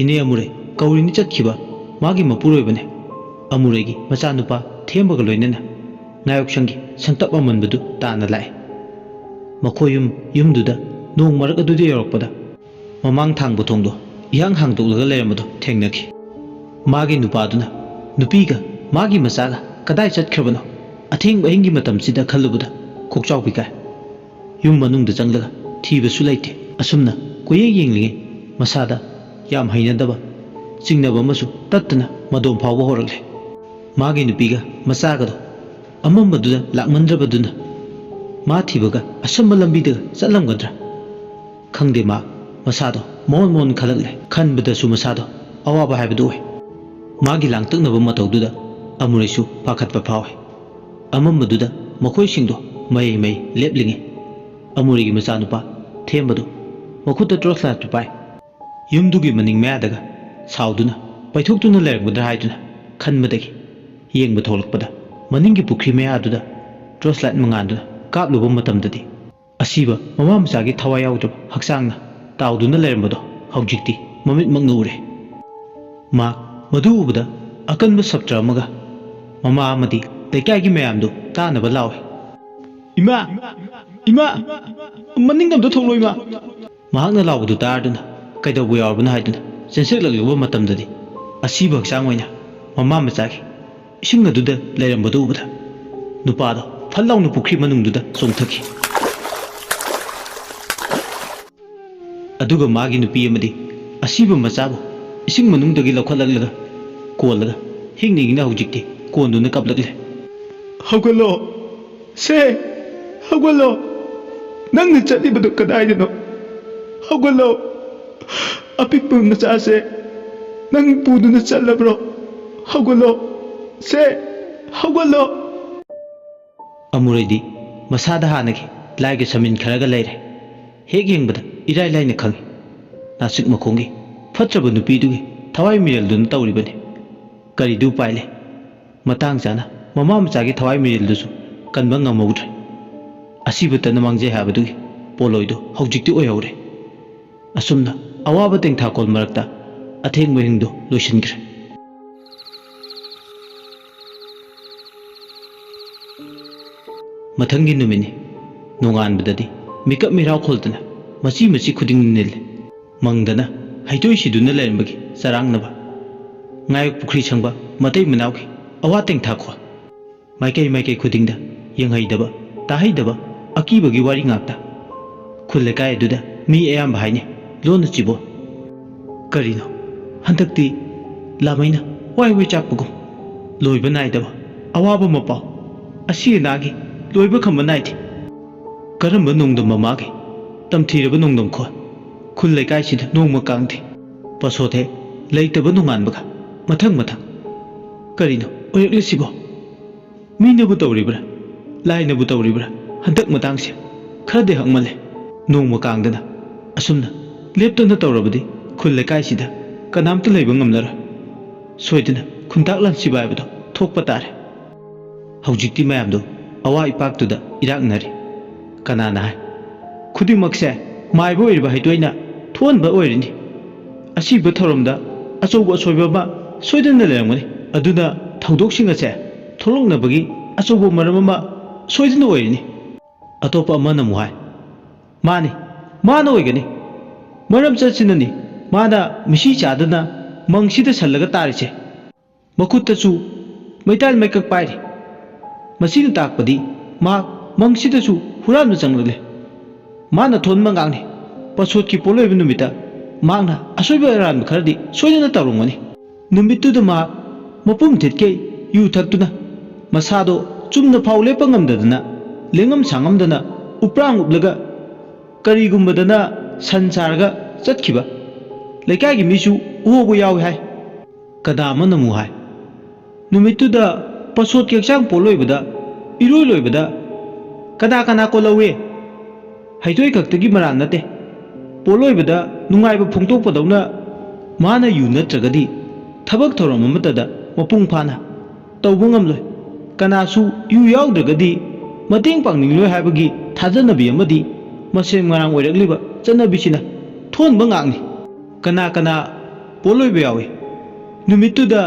ꯏꯅꯦ ꯑꯃꯨꯔꯩ ꯀꯧꯔꯤꯅꯤ ꯆꯠꯈꯤꯕ ꯃꯥꯒꯤ ꯃꯄꯨꯔꯣꯏꯕꯅꯦ꯫ ꯑꯃꯨꯔꯩꯒꯤ ꯃꯆꯥꯅꯨꯄꯥ ꯊꯦꯝꯕꯒ ꯂꯣꯏꯅꯅ ꯉꯥꯌꯣꯛꯁꯪꯒꯤ ꯁꯪꯇꯞ ꯑꯃꯟꯕꯗꯨ ꯇꯥꯅ ꯂꯥꯛꯑꯦ꯫ ꯃꯈꯣꯏ ꯌꯨꯝ ꯌꯨꯝꯗꯨꯗ ꯅꯣꯡ ꯃꯔꯛ ꯑꯗꯨꯗ ꯌꯧꯔꯛꯄꯗ ꯃꯃꯥꯡ ꯊꯥꯡꯕ ꯊꯣꯡꯗꯣ ꯏꯍꯥꯡ ꯍꯥꯡꯗꯣꯛꯂꯒ ꯂꯩꯔꯝꯕꯗꯣ ꯊꯦꯡꯅꯈꯤ꯫ ꯃꯥꯒꯤ ꯅꯨꯄꯥꯗꯨꯅ ꯅꯨꯄꯤꯒ ꯃꯥꯒꯤ ꯃꯆꯥꯒ ꯀꯗꯥꯏ ꯆꯠꯈ꯭ꯔꯕꯅꯣ? ꯑꯊꯦꯡꯕ ꯑꯍꯤꯡꯒꯤ ꯃꯇꯝꯁꯤꯗ ꯈꯜꯂꯨꯕꯗ ꯀꯣꯛꯆꯥꯎꯕꯤ ꯀꯥꯏ꯫ ꯌꯨꯝ ꯃꯅꯨꯡꯗ ꯆꯪꯂꯒ ꯊꯤꯕꯁꯨ ꯂꯩꯇꯦ꯫ ꯑꯁꯨꯝꯅ ꯀꯣꯏꯌꯦꯡ ꯌꯦꯡꯂꯤꯉꯩ ꯃꯁꯥꯗ ꯌꯥꯝ ꯍꯩꯅꯗꯕ ꯆꯤꯡꯅꯕ ꯑꯃꯁꯨ ꯇꯠꯇꯅ ꯃꯗꯣꯝ ꯐꯥꯎꯕ ꯍꯧꯔꯛꯂꯦ꯫ ꯃꯥꯒꯤ ꯅꯨꯄꯤꯒ ꯃꯆꯥꯒꯗꯣ ꯑꯃꯝꯕꯗꯨꯗ ꯂꯥꯛꯃꯟꯗ꯭ꯔꯕꯗꯨꯅ ꯃꯥ ꯊꯤꯕꯒ ꯑꯁꯝꯕ ꯂꯝꯕꯤꯗꯒ ꯆꯠꯂꯝꯒꯗ꯭ꯔꯥ? ꯈꯪꯗꯦ, ꯃꯥ ꯃꯁꯥꯗꯣ ꯃꯑꯣꯟ ꯃꯑꯣꯟ ꯈꯜꯂꯛꯂꯦ꯫ ꯈꯟꯕꯗꯁꯨ ꯃꯁꯥꯗꯣ ꯑꯋꯥꯕ ꯍꯥꯏꯕꯗꯨ ꯑꯣꯏ꯫ ꯃꯥꯒꯤ ꯂꯥꯡꯇꯛꯅꯕ ꯃꯇꯧꯗꯨꯗ ꯑꯃꯨꯔꯩꯁꯨ ꯄꯥꯈꯠꯄ ꯐꯥꯎꯏ꯫ ꯑꯃꯝꯕꯗꯨꯗ ꯃꯈꯣꯏꯁꯤꯡꯗꯣ ꯃꯍꯩ ꯃꯍꯩ ꯂꯦꯞꯂꯤꯉꯩ ꯑꯃꯨꯔꯩꯒꯤ ꯃꯆꯥꯅꯨꯄꯥ ꯊꯦꯝꯕꯗꯨ ꯃꯈꯨꯠꯇ ꯇꯣꯔꯆ ꯂꯥꯏꯠꯇꯨ ꯄꯥꯏ꯫ ꯌꯨꯝꯗꯨꯒꯤ ꯃꯅꯤꯡ ꯃꯌꯥꯗꯒ ꯁꯥꯎꯗꯨꯅ ꯄꯩꯊꯣꯛꯇꯨꯅ ꯂꯩꯔꯝꯒꯗ꯭ꯔꯥ ꯍꯥꯏꯗꯨꯅ ꯈꯟꯕꯗꯒꯤ ꯌꯦꯡꯕ ꯊꯣꯛꯂꯛꯄꯗ ꯃꯅꯤꯡꯒꯤ ꯄꯨꯈ꯭ꯔꯤ ꯃꯌꯥꯗꯨꯗ ꯇꯣꯔꯆ ꯂꯥꯏꯠ ꯃꯉꯥꯜꯗꯨꯅ ꯀꯥꯞꯂꯨꯕ ꯃꯇꯝꯗꯗꯤ ꯑꯁꯤꯕ ꯃꯃꯥ ꯃꯆꯥꯒꯤ ꯊꯋꯥꯏ ꯌꯥꯎꯗ꯭ꯔꯕ ꯍꯛꯆꯥꯡꯅ ꯇꯥꯎꯗꯨꯅ ꯂꯩꯔꯝꯕꯗꯣ ꯍꯧꯖꯤꯛꯇꯤ ꯃꯃꯤꯠꯃꯛꯅ ꯎꯔꯦ꯫ ꯃꯍꯥꯛ ꯃꯗꯨ ꯎꯕꯗ ꯑꯀꯟꯕ ꯁꯞꯇ꯭ꯔ ꯑꯃꯒ ꯃꯃꯥ ꯑꯃꯗꯤ ꯂꯩꯀꯥꯏꯒꯤ ꯃꯌꯥꯝꯗꯨ ꯇꯥꯅꯕ ꯂꯥꯎꯏ꯫ "ꯏꯃꯥ! ꯏꯃꯥ! ꯃꯅꯤꯡꯗ ꯑꯝꯇ ꯊꯣꯛꯂꯣ, ꯏꯃꯥ!" ꯃꯍꯥꯛꯅ ꯂꯥꯎꯕꯗꯨ ꯇꯥꯔꯗꯨꯅ ꯀꯩꯗꯧꯕ ꯌꯥꯎꯔꯕꯅꯣ ꯍꯥꯏꯗꯨꯅ ꯆꯦꯟꯁꯤꯜꯂꯛꯂꯨꯕ ꯃꯇꯝꯗꯗꯤ ꯑꯁꯤꯕ ꯍꯛꯆꯥꯡ ꯑꯣꯏꯅ ꯃꯃꯥ ꯃꯆꯥꯒꯤ ꯏꯁꯤꯡ ꯑꯗꯨꯗ ꯂꯩꯔꯝꯕꯗꯨ ꯎꯕꯗ ꯅꯨꯄꯥꯗꯣ ꯐꯠ ꯂꯥꯎꯅ ꯄꯨꯈ꯭ꯔꯤ ꯃꯅꯨꯡꯗꯨꯗ ꯆꯣꯡꯊꯈꯤ꯫ ꯑꯗꯨꯒ ꯃꯥꯒꯤ ꯅꯨꯄꯤ ꯑꯃꯗꯤ ꯑꯁꯤꯕ ꯃꯆꯥꯕꯨ ꯏꯁꯤꯡ ꯃꯅꯨꯡꯗꯒꯤ ꯂꯧꯈꯠꯂꯛꯂꯒ ꯀꯣꯜꯂꯒ ꯍꯤꯡꯅ ꯍꯤꯡꯅ ꯍꯧꯖꯤꯛꯇꯤ ꯀꯣꯟꯗꯨꯅ ꯀꯞꯂꯛꯂꯦ꯫ "ꯍꯧꯒꯠꯂꯣ! ꯁꯦ! ꯍꯧꯒꯠꯂꯣ! ꯅꯪꯅ ꯆꯠꯂꯤꯕꯗꯨ ꯀꯗꯥꯏꯗꯅꯣ? ꯍꯧꯒꯠꯂꯣ! ꯑꯄꯤꯛꯄ ꯃꯆꯥꯁꯦ ꯅꯪ ꯄꯨꯗꯨꯅ ꯆꯠꯂꯕ꯭ꯔꯣ? ꯍꯧꯒꯠꯂꯣ! ꯁꯦ! ꯍꯧꯒꯠꯂꯣ!" ꯑꯃꯨꯔꯩꯗꯤ ꯃꯁꯥꯗ ꯍꯥꯟꯅꯒꯤ ꯂꯥꯏꯒ ꯁꯃꯤꯟ ꯈꯔꯒ ꯂꯩꯔꯦ꯫ ꯍꯦꯛ ꯌꯦꯡꯕꯗ ꯏꯔꯥꯏ ꯂꯥꯏꯅ ꯈꯪꯏ꯫ ꯅꯥꯆꯤꯛ ꯃꯈꯣꯡꯒꯤ ꯐꯠꯇ꯭ꯔꯕ ꯅꯨꯄꯤꯗꯨꯒꯤ ꯊꯋꯥꯏ ꯃꯤꯔꯦꯜꯗꯨꯅ ꯇꯧꯔꯤꯕꯅꯤ꯫ ꯀꯔꯤꯗꯤ ꯎꯄꯥꯏ ꯂꯩ? ꯃꯇꯥꯡ ꯆꯥꯅ ꯃꯃꯥ ꯃꯆꯥꯒꯤ ꯊꯋꯥꯏ ꯃꯤꯔꯦꯜꯗꯨꯁꯨ ꯀꯟꯕ ꯉꯝꯍꯧꯗ꯭ꯔꯦ꯫ ꯑꯁꯤꯕꯇꯅ ꯃꯥꯡꯖꯩ ꯍꯥꯏꯕꯗꯨꯒꯤ ꯄꯣꯠꯂꯣꯏꯗꯨ ꯍꯧꯖꯤꯛꯇꯤ ꯑꯣꯏꯍꯧꯔꯦ꯫ ꯑꯁꯨꯝꯅ ꯑꯋꯥꯕ ꯇꯦꯡꯊꯥꯀꯣꯜ ꯃꯔꯛꯇ ꯑꯊꯦꯡꯕ ꯍꯤꯡꯗꯨ ꯂꯣꯏꯁꯤꯟꯈ꯭ꯔꯦ꯫ ꯃꯊꯪꯒꯤ ꯅꯨꯃꯤꯠꯅꯤ꯫ ꯅꯣꯡꯉꯥꯟꯕꯗꯗꯤ ꯃꯤꯀꯞ ꯃꯤꯔꯥꯎ ꯈꯣꯜꯗꯅ ꯃꯆꯤ ꯃꯆꯤ ꯈꯨꯗꯤꯡ ꯅꯤꯜꯂꯦ꯫ ꯃꯪꯗꯅ ꯍꯩꯇꯣꯏ ꯁꯤꯗꯨꯅ ꯂꯩꯔꯝꯕꯒꯤ ꯆꯔꯥꯡꯅꯕ, ꯉꯥꯌꯣꯛ ꯄꯨꯈ꯭ꯔꯤ ꯁꯪꯕ ꯃꯇꯩ ꯃꯅꯥꯎꯒꯤ ꯑꯋꯥ ꯇꯦꯡꯊꯥꯈꯣꯜ, ꯃꯥꯏꯀꯩ ꯃꯥꯏꯀꯩ ꯈꯨꯗꯤꯡꯗ ꯌꯦꯡꯍꯩꯗꯕ, ꯇꯥꯍꯩꯗꯕ ꯑꯀꯤꯕꯒꯤ ꯋꯥꯔꯤ ꯉꯥꯛꯇ꯫ ꯈꯨꯜ ꯂꯩꯀꯥꯏ ꯑꯗꯨꯗ ꯃꯤ ꯑꯌꯥꯝꯕ ꯍꯥꯏꯅꯩ, ꯂꯣꯟꯅ ꯆꯤꯕꯣꯟ꯫ ꯀꯔꯤꯅꯣ, ꯍꯟꯗꯛꯇꯤ ꯂꯥꯃꯩꯅ ꯋꯥꯏ ꯋꯥꯏ ꯆꯥꯛꯄꯒꯨꯝ, ꯂꯣꯏꯕ ꯅꯥꯏꯗꯕ ꯑꯋꯥꯕ ꯃꯄꯥꯎ, ꯑꯁꯤ ꯑꯅꯥꯒꯤ ꯂꯣꯏꯕ ꯈꯝꯕ ꯅꯥꯏꯗꯦ꯫ ꯀꯔꯝꯕ ꯅꯣꯡꯗꯝ ꯃꯃꯥꯒꯤ ꯇꯝꯊꯤꯔꯕ ꯅꯣꯡꯗꯝ ꯈꯣꯟ? ꯈꯨꯜ ꯂꯩꯀꯥꯏꯁꯤꯗ ꯅꯣꯡꯃ ꯀꯥꯡꯗꯦ, ꯄꯁꯣꯊꯦ ꯂꯩꯇꯕ ꯅꯣꯡꯉꯥꯟꯕꯒ ꯃꯊꯪ ꯃꯊꯪ꯫ ꯀꯔꯤꯅꯣ ꯑꯣꯏꯔꯛꯂꯤꯁꯤꯕꯣ? ꯃꯤꯅꯕꯨ ꯇꯧꯔꯤꯕ꯭ꯔꯥ? ꯂꯥꯏꯅꯕꯨ ꯇꯧꯔꯤꯕ꯭ꯔꯥ? ꯍꯟꯗꯛ ꯃꯇꯥꯡꯁꯦ ꯈꯔꯗꯤ ꯍꯛꯃꯜꯂꯦ꯫ ꯅꯣꯡꯃ ꯀꯥꯡꯗꯅ ꯑꯁꯨꯝꯅ ꯂꯦꯞꯇꯅ ꯇꯧꯔꯕꯗꯤ ꯈꯨꯜ ꯂꯩꯀꯥꯏꯁꯤꯗ ꯀꯅꯥꯝꯇ ꯂꯩꯕ ꯉꯝꯂꯔꯣꯏ꯫ ꯁꯣꯏꯗꯅ ꯈꯨꯟꯇꯥꯛ ꯂꯥꯟꯁꯤꯕ ꯍꯥꯏꯕꯗꯣ ꯊꯣꯛꯄ ꯇꯥꯔꯦ꯫ ꯍꯧꯖꯤꯛꯇꯤ ꯃꯌꯥꯝꯗꯣ ꯑꯋꯥ ꯏꯄꯥꯛꯇꯨꯗ ꯏꯔꯥꯛꯅꯔꯤ꯫ ꯀꯅꯥꯅ ꯍꯥꯏ? ꯈꯨꯗꯤꯡꯃꯛꯁꯦ ꯃꯥꯏꯕ ꯑꯣꯏꯔꯤꯕ ꯍꯩꯇꯣꯏꯅ ꯊꯣꯛꯍꯟꯕ ꯑꯣꯏꯔꯤꯅꯤ꯫ ꯑꯁꯤꯕ ꯊꯧꯔꯝꯗ ꯑꯆꯧꯕ ꯑꯁꯣꯏꯕ ꯑꯃ ꯁꯣꯏꯗꯅ ꯂꯩꯔꯝꯒꯅꯤ꯫ ꯑꯗꯨꯅ ꯊꯧꯗꯣꯛꯁꯤꯡ ꯑꯁꯦ ꯊꯣꯛꯂꯛꯅꯕꯒꯤ ꯑꯆꯧꯕ ꯃꯔꯝ ꯑꯃ ꯁꯣꯏꯗꯅ ꯑꯣꯏꯔꯤꯅꯤ꯫ ꯑꯇꯣꯞꯄ ꯑꯃꯅ ꯑꯃꯨꯛ ꯍꯥꯏ, "ꯃꯥꯅꯤ, ꯃꯥꯅ ꯑꯣꯏꯒꯅꯤ꯫ ꯃꯔꯝ ꯆꯠꯁꯤꯅꯅꯤ ꯃꯥꯅ ꯃꯤꯁꯤ ꯆꯥꯗꯅ ꯃꯪꯁꯤꯗ ꯁꯜꯂꯒ ꯇꯥꯔꯤꯁꯦ꯫ ꯃꯈꯨꯠꯇꯁꯨ ꯃꯩꯇꯥꯟ ꯃꯩꯀꯛ ꯄꯥꯏꯔꯤ꯫ ꯃꯁꯤꯅ ꯇꯥꯛꯄꯗꯤ ꯃꯍꯥꯛ ꯃꯪꯁꯤꯗꯁꯨ ꯍꯨꯔꯥꯟꯕ ꯆꯪꯂꯛꯂꯦ꯫ ꯃꯥꯅ ꯊꯣꯟꯕ ꯉꯥꯛꯅꯤ꯫ ꯄꯁꯣꯠꯀꯤ ꯄꯣꯠꯂꯣꯏꯕ ꯅꯨꯃꯤꯠꯇ ꯃꯍꯥꯛꯅ ꯑꯁꯣꯏꯕ ꯑꯔꯥꯟꯕ ꯈꯔꯗꯤ ꯁꯣꯏꯗꯅ ꯇꯧꯔꯝꯒꯅꯤ꯫ ꯅꯨꯃꯤꯠꯇꯨꯗ ꯃꯍꯥꯛ ꯃꯄꯨꯝ ꯊꯤꯠꯀꯩ ꯌꯨ ꯊꯛꯇꯨꯅ ꯃꯁꯥꯗꯣ ꯆꯨꯝꯅ ꯐꯥꯎ ꯂꯦꯞꯄ ꯉꯝꯗꯗꯅ, ꯂꯦꯡꯉꯝ ꯁꯥꯡꯉꯝꯗꯅ ꯎꯄ꯭ꯔꯥꯡ ꯎꯞꯂꯒ ꯀꯔꯤꯒꯨꯝꯕꯗꯅ ꯁꯟ ꯁꯥꯔꯒ ꯆꯠꯈꯤꯕ ꯂꯩꯀꯥꯏꯒꯤ ꯃꯤꯁꯨ ꯎꯍꯧꯕ ꯌꯥꯎꯏ ꯍꯥꯏ꯫ ꯀꯗꯥ ꯑꯃꯅ ꯑꯃꯨꯛ ꯍꯥꯏ, ꯅꯨꯃꯤꯠꯇꯨꯗ ꯄꯁꯣꯠꯀꯤ ꯍꯛꯆꯥꯡ ꯄꯣꯠꯂꯣꯏꯕꯗ, ꯏꯔꯣꯏ ꯂꯣꯏꯕꯗ ꯀꯅꯥ ꯀꯅꯥ ꯀꯣꯜꯍꯧꯏ? ꯍꯩꯊꯣꯏ ꯈꯛꯇꯒꯤ ꯃꯔꯥꯜ ꯅꯠꯇꯦ꯫ ꯄꯣꯠꯂꯣꯏꯕꯗ ꯅꯨꯡꯉꯥꯏꯕ ꯐꯣꯡꯗꯣꯛꯄꯗꯧꯅ ꯃꯥꯅ ꯌꯨ ꯅꯠꯇ꯭ꯔꯒꯗꯤ ꯊꯕꯛ ꯊꯧꯔꯝ ꯑꯃꯠꯇꯗ ꯃꯄꯨꯡ ꯐꯥꯅ ꯇꯧꯕ ꯉꯝꯂꯣꯏ꯫ ꯀꯅꯥꯁꯨ ꯌꯨ ꯌꯥꯎꯗ꯭ꯔꯒꯗꯤ ꯃꯇꯦꯡ ꯄꯥꯡꯅꯤꯡꯂꯣꯏ ꯍꯥꯏꯕꯒꯤ ꯊꯥꯖꯅꯕꯤ ꯑꯃꯗꯤ ꯃꯁꯦꯝ ꯉꯔꯥꯡ ꯑꯣꯏꯔꯛꯂꯤꯕ ꯆꯠꯅꯕꯤꯁꯤꯅ ꯊꯣꯟꯕ ꯉꯥꯛꯅꯤ꯫ ꯀꯅꯥ ꯀꯅꯥ ꯄꯣꯠꯂꯣꯏꯕ ꯌꯥꯎꯏ? ꯅꯨꯃꯤꯠꯇꯨꯗ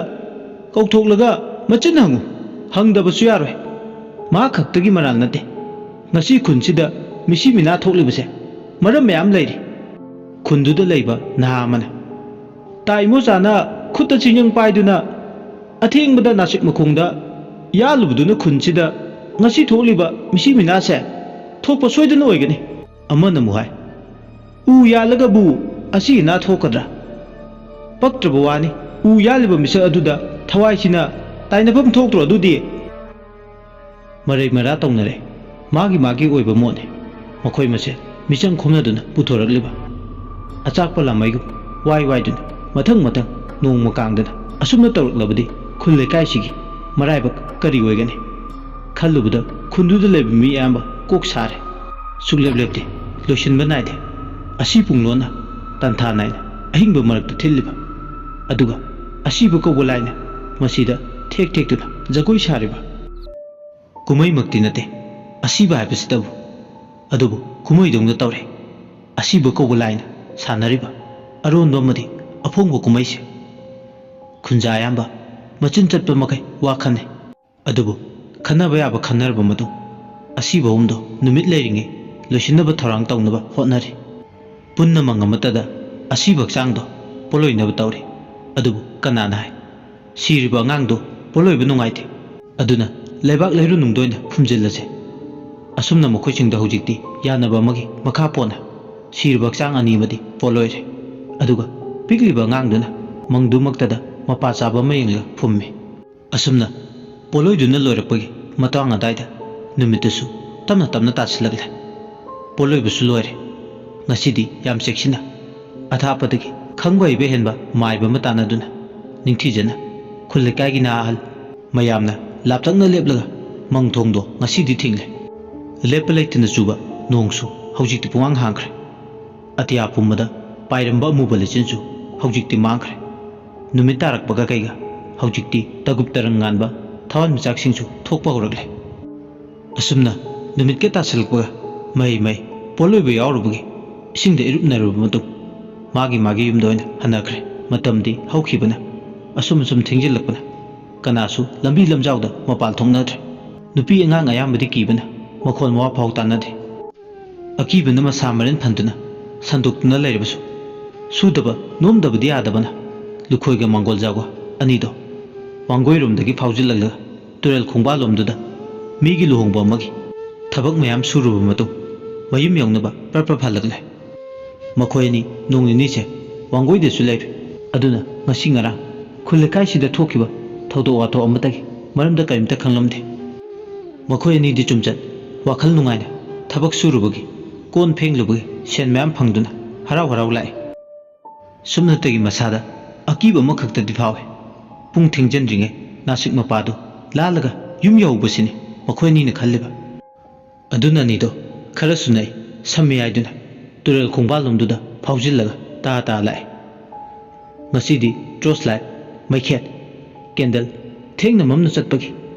ꯀꯧꯊꯣꯛꯂꯒ ꯃꯆꯤꯟ ꯍꯪꯉꯨ꯫ ꯍꯪꯗꯕꯁꯨ ꯌꯥꯔꯣꯏ꯫ ꯃꯥ ꯈꯛꯇꯒꯤ ꯃꯔꯥꯜ ꯅꯠꯇꯦ꯫ ꯉꯁꯤ ꯈꯨꯟꯁꯤꯗ ꯃꯤꯁꯤ ꯃꯤꯅꯥ ꯊꯣꯛꯂꯤꯕꯁꯦ ꯃꯔꯝ ꯃꯌꯥꯝ ꯂꯩꯔꯤ꯫ ꯈꯨꯟꯗꯨꯗ ꯂꯩꯕ ꯅꯍꯥ ꯑꯃꯅ, ꯇꯥ ꯏꯃꯣꯆꯥꯅ ꯈꯨꯠꯇ ꯆꯤꯡꯖꯪ ꯄꯥꯏꯗꯨꯅ ꯑꯊꯦꯡꯕꯗ ꯅꯥꯁꯤꯛ ꯃꯈꯣꯡꯗ ꯌꯥꯜꯂꯨꯕꯗꯨꯅ ꯈꯨꯟꯁꯤꯗ ꯉꯁꯤ ꯊꯣꯛꯂꯤꯕ ꯃꯤꯁꯤ ꯃꯤꯅꯥꯁꯦ ꯊꯣꯛꯄ ꯁꯣꯏꯗꯅ ꯑꯣꯏꯒꯅꯤ꯫ ꯑꯃꯅ ꯑꯃꯨꯛ ꯍꯥꯏ, ꯎ ꯌꯥꯜꯂꯒꯕꯨ ꯑꯁꯤ ꯑꯅꯥ ꯊꯣꯛꯀꯗ꯭ꯔꯥ? ꯄꯛꯇ꯭ꯔꯕ ꯋꯥꯅꯤ꯫ ꯎ ꯌꯥꯜꯂꯤꯕ ꯃꯤꯁꯛ ꯑꯗꯨꯗ ꯊꯋꯥꯏꯁꯤꯅ ꯇꯥꯏꯅꯐꯝ ꯊꯣꯛꯇ꯭ꯔꯣ ꯑꯗꯨꯗꯤ? ꯃꯔꯩ ꯃꯔꯥ ꯇꯧꯅꯔꯦ꯫ ꯃꯥꯒꯤ ꯃꯥꯒꯤ ꯑꯣꯏꯕ ꯃꯣꯠꯅꯤ꯫ ꯃꯈꯣꯏ ꯃꯁꯦꯜ ꯃꯤꯆꯪ ꯈꯣꯝꯅꯗꯨꯅ ꯄꯨꯊꯣꯔꯛꯂꯤꯕ ꯑꯆꯥꯛꯄ ꯂꯥꯃꯩꯒꯨꯝ ꯋꯥꯏ ꯋꯥꯏꯗꯨꯅ ꯃꯊꯪ ꯃꯊꯪ ꯅꯣꯡꯃ ꯀꯥꯡꯗꯅ ꯑꯁꯨꯝꯅ ꯇꯧꯔꯛꯂꯕꯗꯤ ꯈꯨꯜ ꯂꯩꯀꯥꯏꯁꯤꯒꯤ ꯃꯔꯥꯏꯕꯛ ꯀꯔꯤ ꯑꯣꯏꯒꯅꯤ? ꯈꯜꯂꯨꯕꯗ ꯈꯨꯟꯗꯨꯗ ꯂꯩꯕ ꯃꯤ ꯑꯌꯥꯝꯕ ꯀꯣꯛ ꯁꯥꯔꯦ꯫ ꯁꯨꯛꯂꯦꯞ ꯂꯦꯞꯇꯦ, ꯂꯣꯏꯁꯤꯟꯕ ꯅꯥꯏꯗꯦ꯫ ꯑꯁꯤ ꯄꯨꯡꯂꯣꯟꯅ ꯇꯟꯊꯥ ꯅꯥꯏꯅ ꯑꯍꯤꯡꯕ ꯃꯔꯛꯇ ꯊꯤꯜꯂꯤꯕ, ꯑꯗꯨꯒ ꯑꯁꯤꯕ ꯀꯧꯕ ꯂꯥꯏꯅ ꯃꯁꯤꯗ ꯊꯦꯛ ꯊꯦꯛꯇꯨꯅ ꯖꯒꯣꯏ ꯁꯥꯔꯤꯕ꯫ ꯀꯨꯝꯍꯩꯃꯛꯇꯤ ꯅꯠꯇꯦ ꯑꯁꯤꯕ ꯍꯥꯏꯕꯁꯤꯗꯕꯨ, ꯑꯗꯨꯕꯨ ꯀꯨꯝꯍꯩꯗꯧꯅ ꯇꯧꯔꯦ꯫ ꯑꯁꯤꯕ ꯀꯧꯕ ꯂꯥꯏꯅ ꯁꯥꯟꯅꯔꯤꯕ ꯑꯔꯣꯟꯕ ꯑꯃꯗꯤ ꯑꯐꯣꯡꯕ ꯀꯨꯝꯍꯩꯁꯦ꯫ ꯈꯨꯟꯖꯥ ꯑꯌꯥꯝꯕ ꯃꯆꯤꯟ ꯆꯠꯄ ꯃꯈꯩ ꯋꯥ ꯈꯟꯅꯩ꯫ ꯑꯗꯨꯕꯨ ꯈꯟꯅꯕ ꯌꯥꯕ ꯈꯟꯅꯔꯕ ꯃꯇꯨꯡ, ꯑꯁꯤꯕ ꯑꯍꯨꯝꯗꯣ ꯅꯨꯃꯤꯠ ꯂꯩꯔꯤꯉꯩ ꯂꯣꯏꯁꯤꯟꯅꯕ ꯊꯧꯔꯥꯡ ꯇꯧꯅꯕ ꯍꯣꯠꯅꯔꯤ꯫ ꯄꯨꯟꯅ ꯃꯪ ꯑꯃꯠꯇꯗ ꯑꯁꯤꯕ ꯍꯛꯆꯥꯡꯗꯣ ꯄꯣꯠꯂꯣꯏꯅꯕ ꯇꯧꯔꯤ꯫ ꯑꯗꯨꯕꯨ ꯀꯅꯥꯅ ꯍꯥꯏ ꯁꯤꯔꯤꯕ ꯑꯉꯥꯡꯗꯣ ꯄꯣꯠꯂꯣꯏꯕ ꯅꯨꯡꯉꯥꯏꯇꯦ? ꯑꯗꯨꯅ ꯂꯩꯕꯥꯛ ꯂꯩꯔꯨꯅꯨꯡꯗ ꯑꯣꯏꯅ ꯐꯨꯝꯖꯤꯜꯂꯁꯦ꯫ ꯑꯁꯨꯝꯅ ꯃꯈꯣꯏꯁꯤꯡꯗ ꯍꯧꯖꯤꯛꯇꯤ ꯌꯥꯅꯕ ꯑꯃꯒꯤ ꯃꯈꯥ ꯄꯣꯟꯅ ꯁꯤꯔꯕ ꯍꯛꯆꯥꯡ ꯑꯅꯤ ꯑꯃꯗꯤ ꯄꯣꯠꯂꯣꯏꯔꯦ꯫ ꯑꯗꯨꯒ ꯄꯤꯛꯂꯤꯕ ꯑꯉꯥꯡꯗꯨꯅ ꯃꯪꯗꯨꯃꯛꯇꯗ ꯃꯄꯥ ꯆꯥꯕ ꯑꯃ ꯌꯦꯡꯂꯒ ꯐꯨꯝꯃꯤ꯫ ꯑꯁꯨꯝꯅ ꯄꯣꯠꯂꯣꯏꯗꯨꯅ ꯂꯣꯏꯔꯛꯄꯒꯤ ꯃꯇꯥꯡ ꯑꯗꯥꯏꯗ ꯅꯨꯃꯤꯠꯇꯨꯁꯨ ꯇꯞꯅ ꯇꯞꯅ ꯇꯥꯁꯤꯜꯂꯛꯂꯦ꯫ ꯄꯣꯠꯂꯣꯏꯕꯁꯨ ꯂꯣꯏꯔꯦ꯫ ꯉꯁꯤꯗꯤ ꯌꯥꯝ ꯆꯦꯛꯁꯤꯟꯅ ꯑꯊꯥꯞꯄꯗꯒꯤ ꯈꯪꯕ ꯍꯩꯕ ꯍꯦꯟꯕ ꯃꯥꯏꯕ ꯑꯃ ꯇꯥꯟꯅꯗꯨꯅ ꯅꯤꯡꯊꯤꯖꯅ ꯈꯨꯜ ꯂꯩꯀꯥꯏꯒꯤ ꯅꯍꯥ ꯑꯍꯜ ꯃꯌꯥꯝꯅ ꯂꯥꯞꯇꯛꯅ ꯂꯦꯞꯂꯒ ꯃꯪ ꯊꯣꯡꯗꯣ ꯉꯁꯤꯗꯤ ꯊꯤꯡꯂꯦ꯫ ꯂꯦꯞꯄ ꯂꯩꯇꯅ ꯆꯨꯕ ꯅꯣꯡꯁꯨ ꯍꯧꯖꯤꯛꯇꯤ ꯄꯨꯡꯍꯥꯡ ꯍꯥꯡꯈ꯭ꯔꯦ꯫ ꯑꯇꯤꯌꯥ ꯄꯨꯝꯕꯗ ꯄꯥꯏꯔꯝꯕ ꯑꯃꯨꯕ ꯂꯩꯆꯤꯟꯁꯨ ꯍꯧꯖꯤꯛꯇꯤ ꯃꯥꯡꯈ꯭ꯔꯦ꯫ ꯅꯨꯃꯤꯠ ꯇꯥꯔꯛꯄꯒ ꯀꯩꯒ ꯍꯧꯖꯤꯛꯇꯤ ꯇꯒꯨꯞ ꯇꯔꯪ ꯉꯥꯟꯕ ꯊꯋꯥꯟꯃꯤꯆꯥꯛꯁꯤꯡꯁꯨ ꯊꯣꯛꯄ ꯍꯧꯔꯛꯂꯦ꯫ ꯑꯁꯨꯝꯅ ꯅꯨꯃꯤꯠꯀ ꯇꯥꯁꯤꯜꯂꯛꯄꯒ ꯃꯍꯩ ꯃꯍꯩ ꯄꯣꯠꯂꯣꯏꯕ ꯌꯥꯎꯔꯨꯕꯒꯤ ꯏꯁꯤꯡꯗ ꯏꯔꯨꯞꯅꯔꯕ ꯃꯇꯨꯡ ꯃꯥꯒꯤ ꯃꯥꯒꯤ ꯌꯨꯝꯗ ꯑꯣꯏꯅ ꯍꯟꯅꯈ꯭ꯔꯦ꯫ ꯃꯇꯝꯗꯤ ꯍꯧꯈꯤꯕꯅ ꯑꯁꯨꯝ ꯑꯁꯨꯝ ꯊꯦꯡꯖꯤꯜꯂꯛꯄꯅ ꯀꯅꯥꯁꯨ ꯂꯝꯕꯤ ꯂꯝꯖꯥꯎꯗ ꯃꯄꯥꯜ ꯊꯣꯛꯅꯗ꯭ꯔꯦ꯫ ꯅꯨꯄꯤ ꯑꯉꯥꯡ ꯑꯌꯥꯝꯕꯗꯤ ꯀꯤꯕꯅ ꯃꯈꯣꯟ ꯃꯋꯥ ꯐꯥꯎ ꯇꯥꯅꯗꯦ꯫ ꯑꯀꯤꯕꯅ ꯃꯁꯥ ꯃꯔꯦꯟ ꯐꯟꯗꯨꯅ ꯁꯟꯗꯣꯛꯇꯨꯅ ꯂꯩꯔꯕꯁꯨ ꯁꯨꯗꯕ ꯅꯣꯝꯗꯕꯗꯤ ꯌꯥꯗꯕꯅ ꯂꯨꯈꯣꯏꯒ ꯃꯥꯡꯒꯣꯜ ꯖꯥꯒꯣ ꯑꯅꯤꯗꯣ ꯋꯥꯡꯒꯣꯏꯔꯣꯝꯗꯒꯤ ꯐꯥꯎꯖꯤꯜꯂꯛꯂꯒ ꯇꯨꯔꯦꯜ ꯈꯣꯡꯕꯥꯜꯂꯣꯝꯗꯨꯗ ꯃꯤꯒꯤ ꯂꯨꯍꯣꯡꯕ ꯑꯃꯒꯤ ꯊꯕꯛ ꯃꯌꯥꯝ ꯁꯨꯔꯨꯕ ꯃꯇꯨꯡ ꯃꯌꯨꯝ ꯌꯧꯅꯕ ꯄ꯭ꯔꯞ ꯄ꯭ꯔꯞ ꯍꯜꯂꯛꯂꯦ꯫ ꯃꯈꯣꯏ ꯑꯅꯤ ꯅꯣꯡ ꯅꯤꯅꯤꯁꯦ ꯋꯥꯡꯒꯣꯏꯗꯁꯨ ꯂꯩꯔꯦ꯫ ꯑꯗꯨꯅ ꯉꯁꯤ ꯉꯔꯥꯡ ꯈꯨꯜ ꯂꯩꯀꯥꯏꯁꯤꯗ ꯊꯣꯛꯈꯤꯕ ꯊꯧꯗꯣꯛ ꯋꯥꯊꯣꯛ ꯑꯃꯠꯇꯒꯤ ꯃꯔꯝꯗ ꯀꯔꯤꯝꯇ ꯈꯪꯂꯝꯗꯦ꯫ ꯃꯈꯣꯏ ꯑꯅꯤꯗꯤ ꯆꯨꯝꯆꯠ ꯋꯥꯈꯜ ꯅꯨꯡꯉꯥꯏꯅ ꯊꯕꯛ ꯁꯨꯔꯨꯕꯒꯤ, ꯀꯣꯟ ꯐꯦꯡꯂꯨꯕꯒꯤ ꯁꯦꯟ ꯃꯌꯥꯝ ꯐꯪꯗꯨꯅ ꯍꯔꯥꯎ ꯍꯔꯥꯎ ꯂꯥꯛꯏ꯫ ꯁꯨꯞꯅꯇꯒꯤ ꯃꯁꯥꯗ ꯑꯀꯤꯕ ꯑꯃꯈꯛꯇꯗꯤ ꯐꯥꯎꯏ꯫ ꯄꯨꯡ ꯊꯦꯡꯖꯤꯟꯗ꯭ꯔꯤꯉꯩ ꯅꯥꯁꯤꯛ ꯃꯄꯥꯗꯨ ꯂꯥꯜꯂꯒ ꯌꯨꯝ ꯌꯧꯍꯧꯕꯁꯤꯅꯤ ꯃꯈꯣꯏ ꯑꯅꯤꯅ ꯈꯜꯂꯤꯕ꯫ ꯑꯗꯨꯅ ꯑꯅꯤꯗꯣ ꯈꯔꯁꯨ ꯅꯛꯏ ꯁꯝꯃꯤ ꯍꯥꯏꯗꯨꯅ ꯇꯨꯔꯦꯜ ꯈꯣꯡꯕꯥꯜꯂꯣꯝꯗꯨꯗ ꯐꯥꯎꯖꯤꯜꯂꯒ ꯇꯥ ꯇꯥ ꯂꯥꯛꯏ꯫ ꯉꯁꯤꯗꯤ ꯇꯣꯔꯆ ꯂꯥꯏꯠ, ꯃꯩꯈꯦꯠ, ꯀꯦꯟꯗꯜ ꯊꯦꯡꯅ ꯃꯝꯅ ꯆꯠꯄꯒꯤ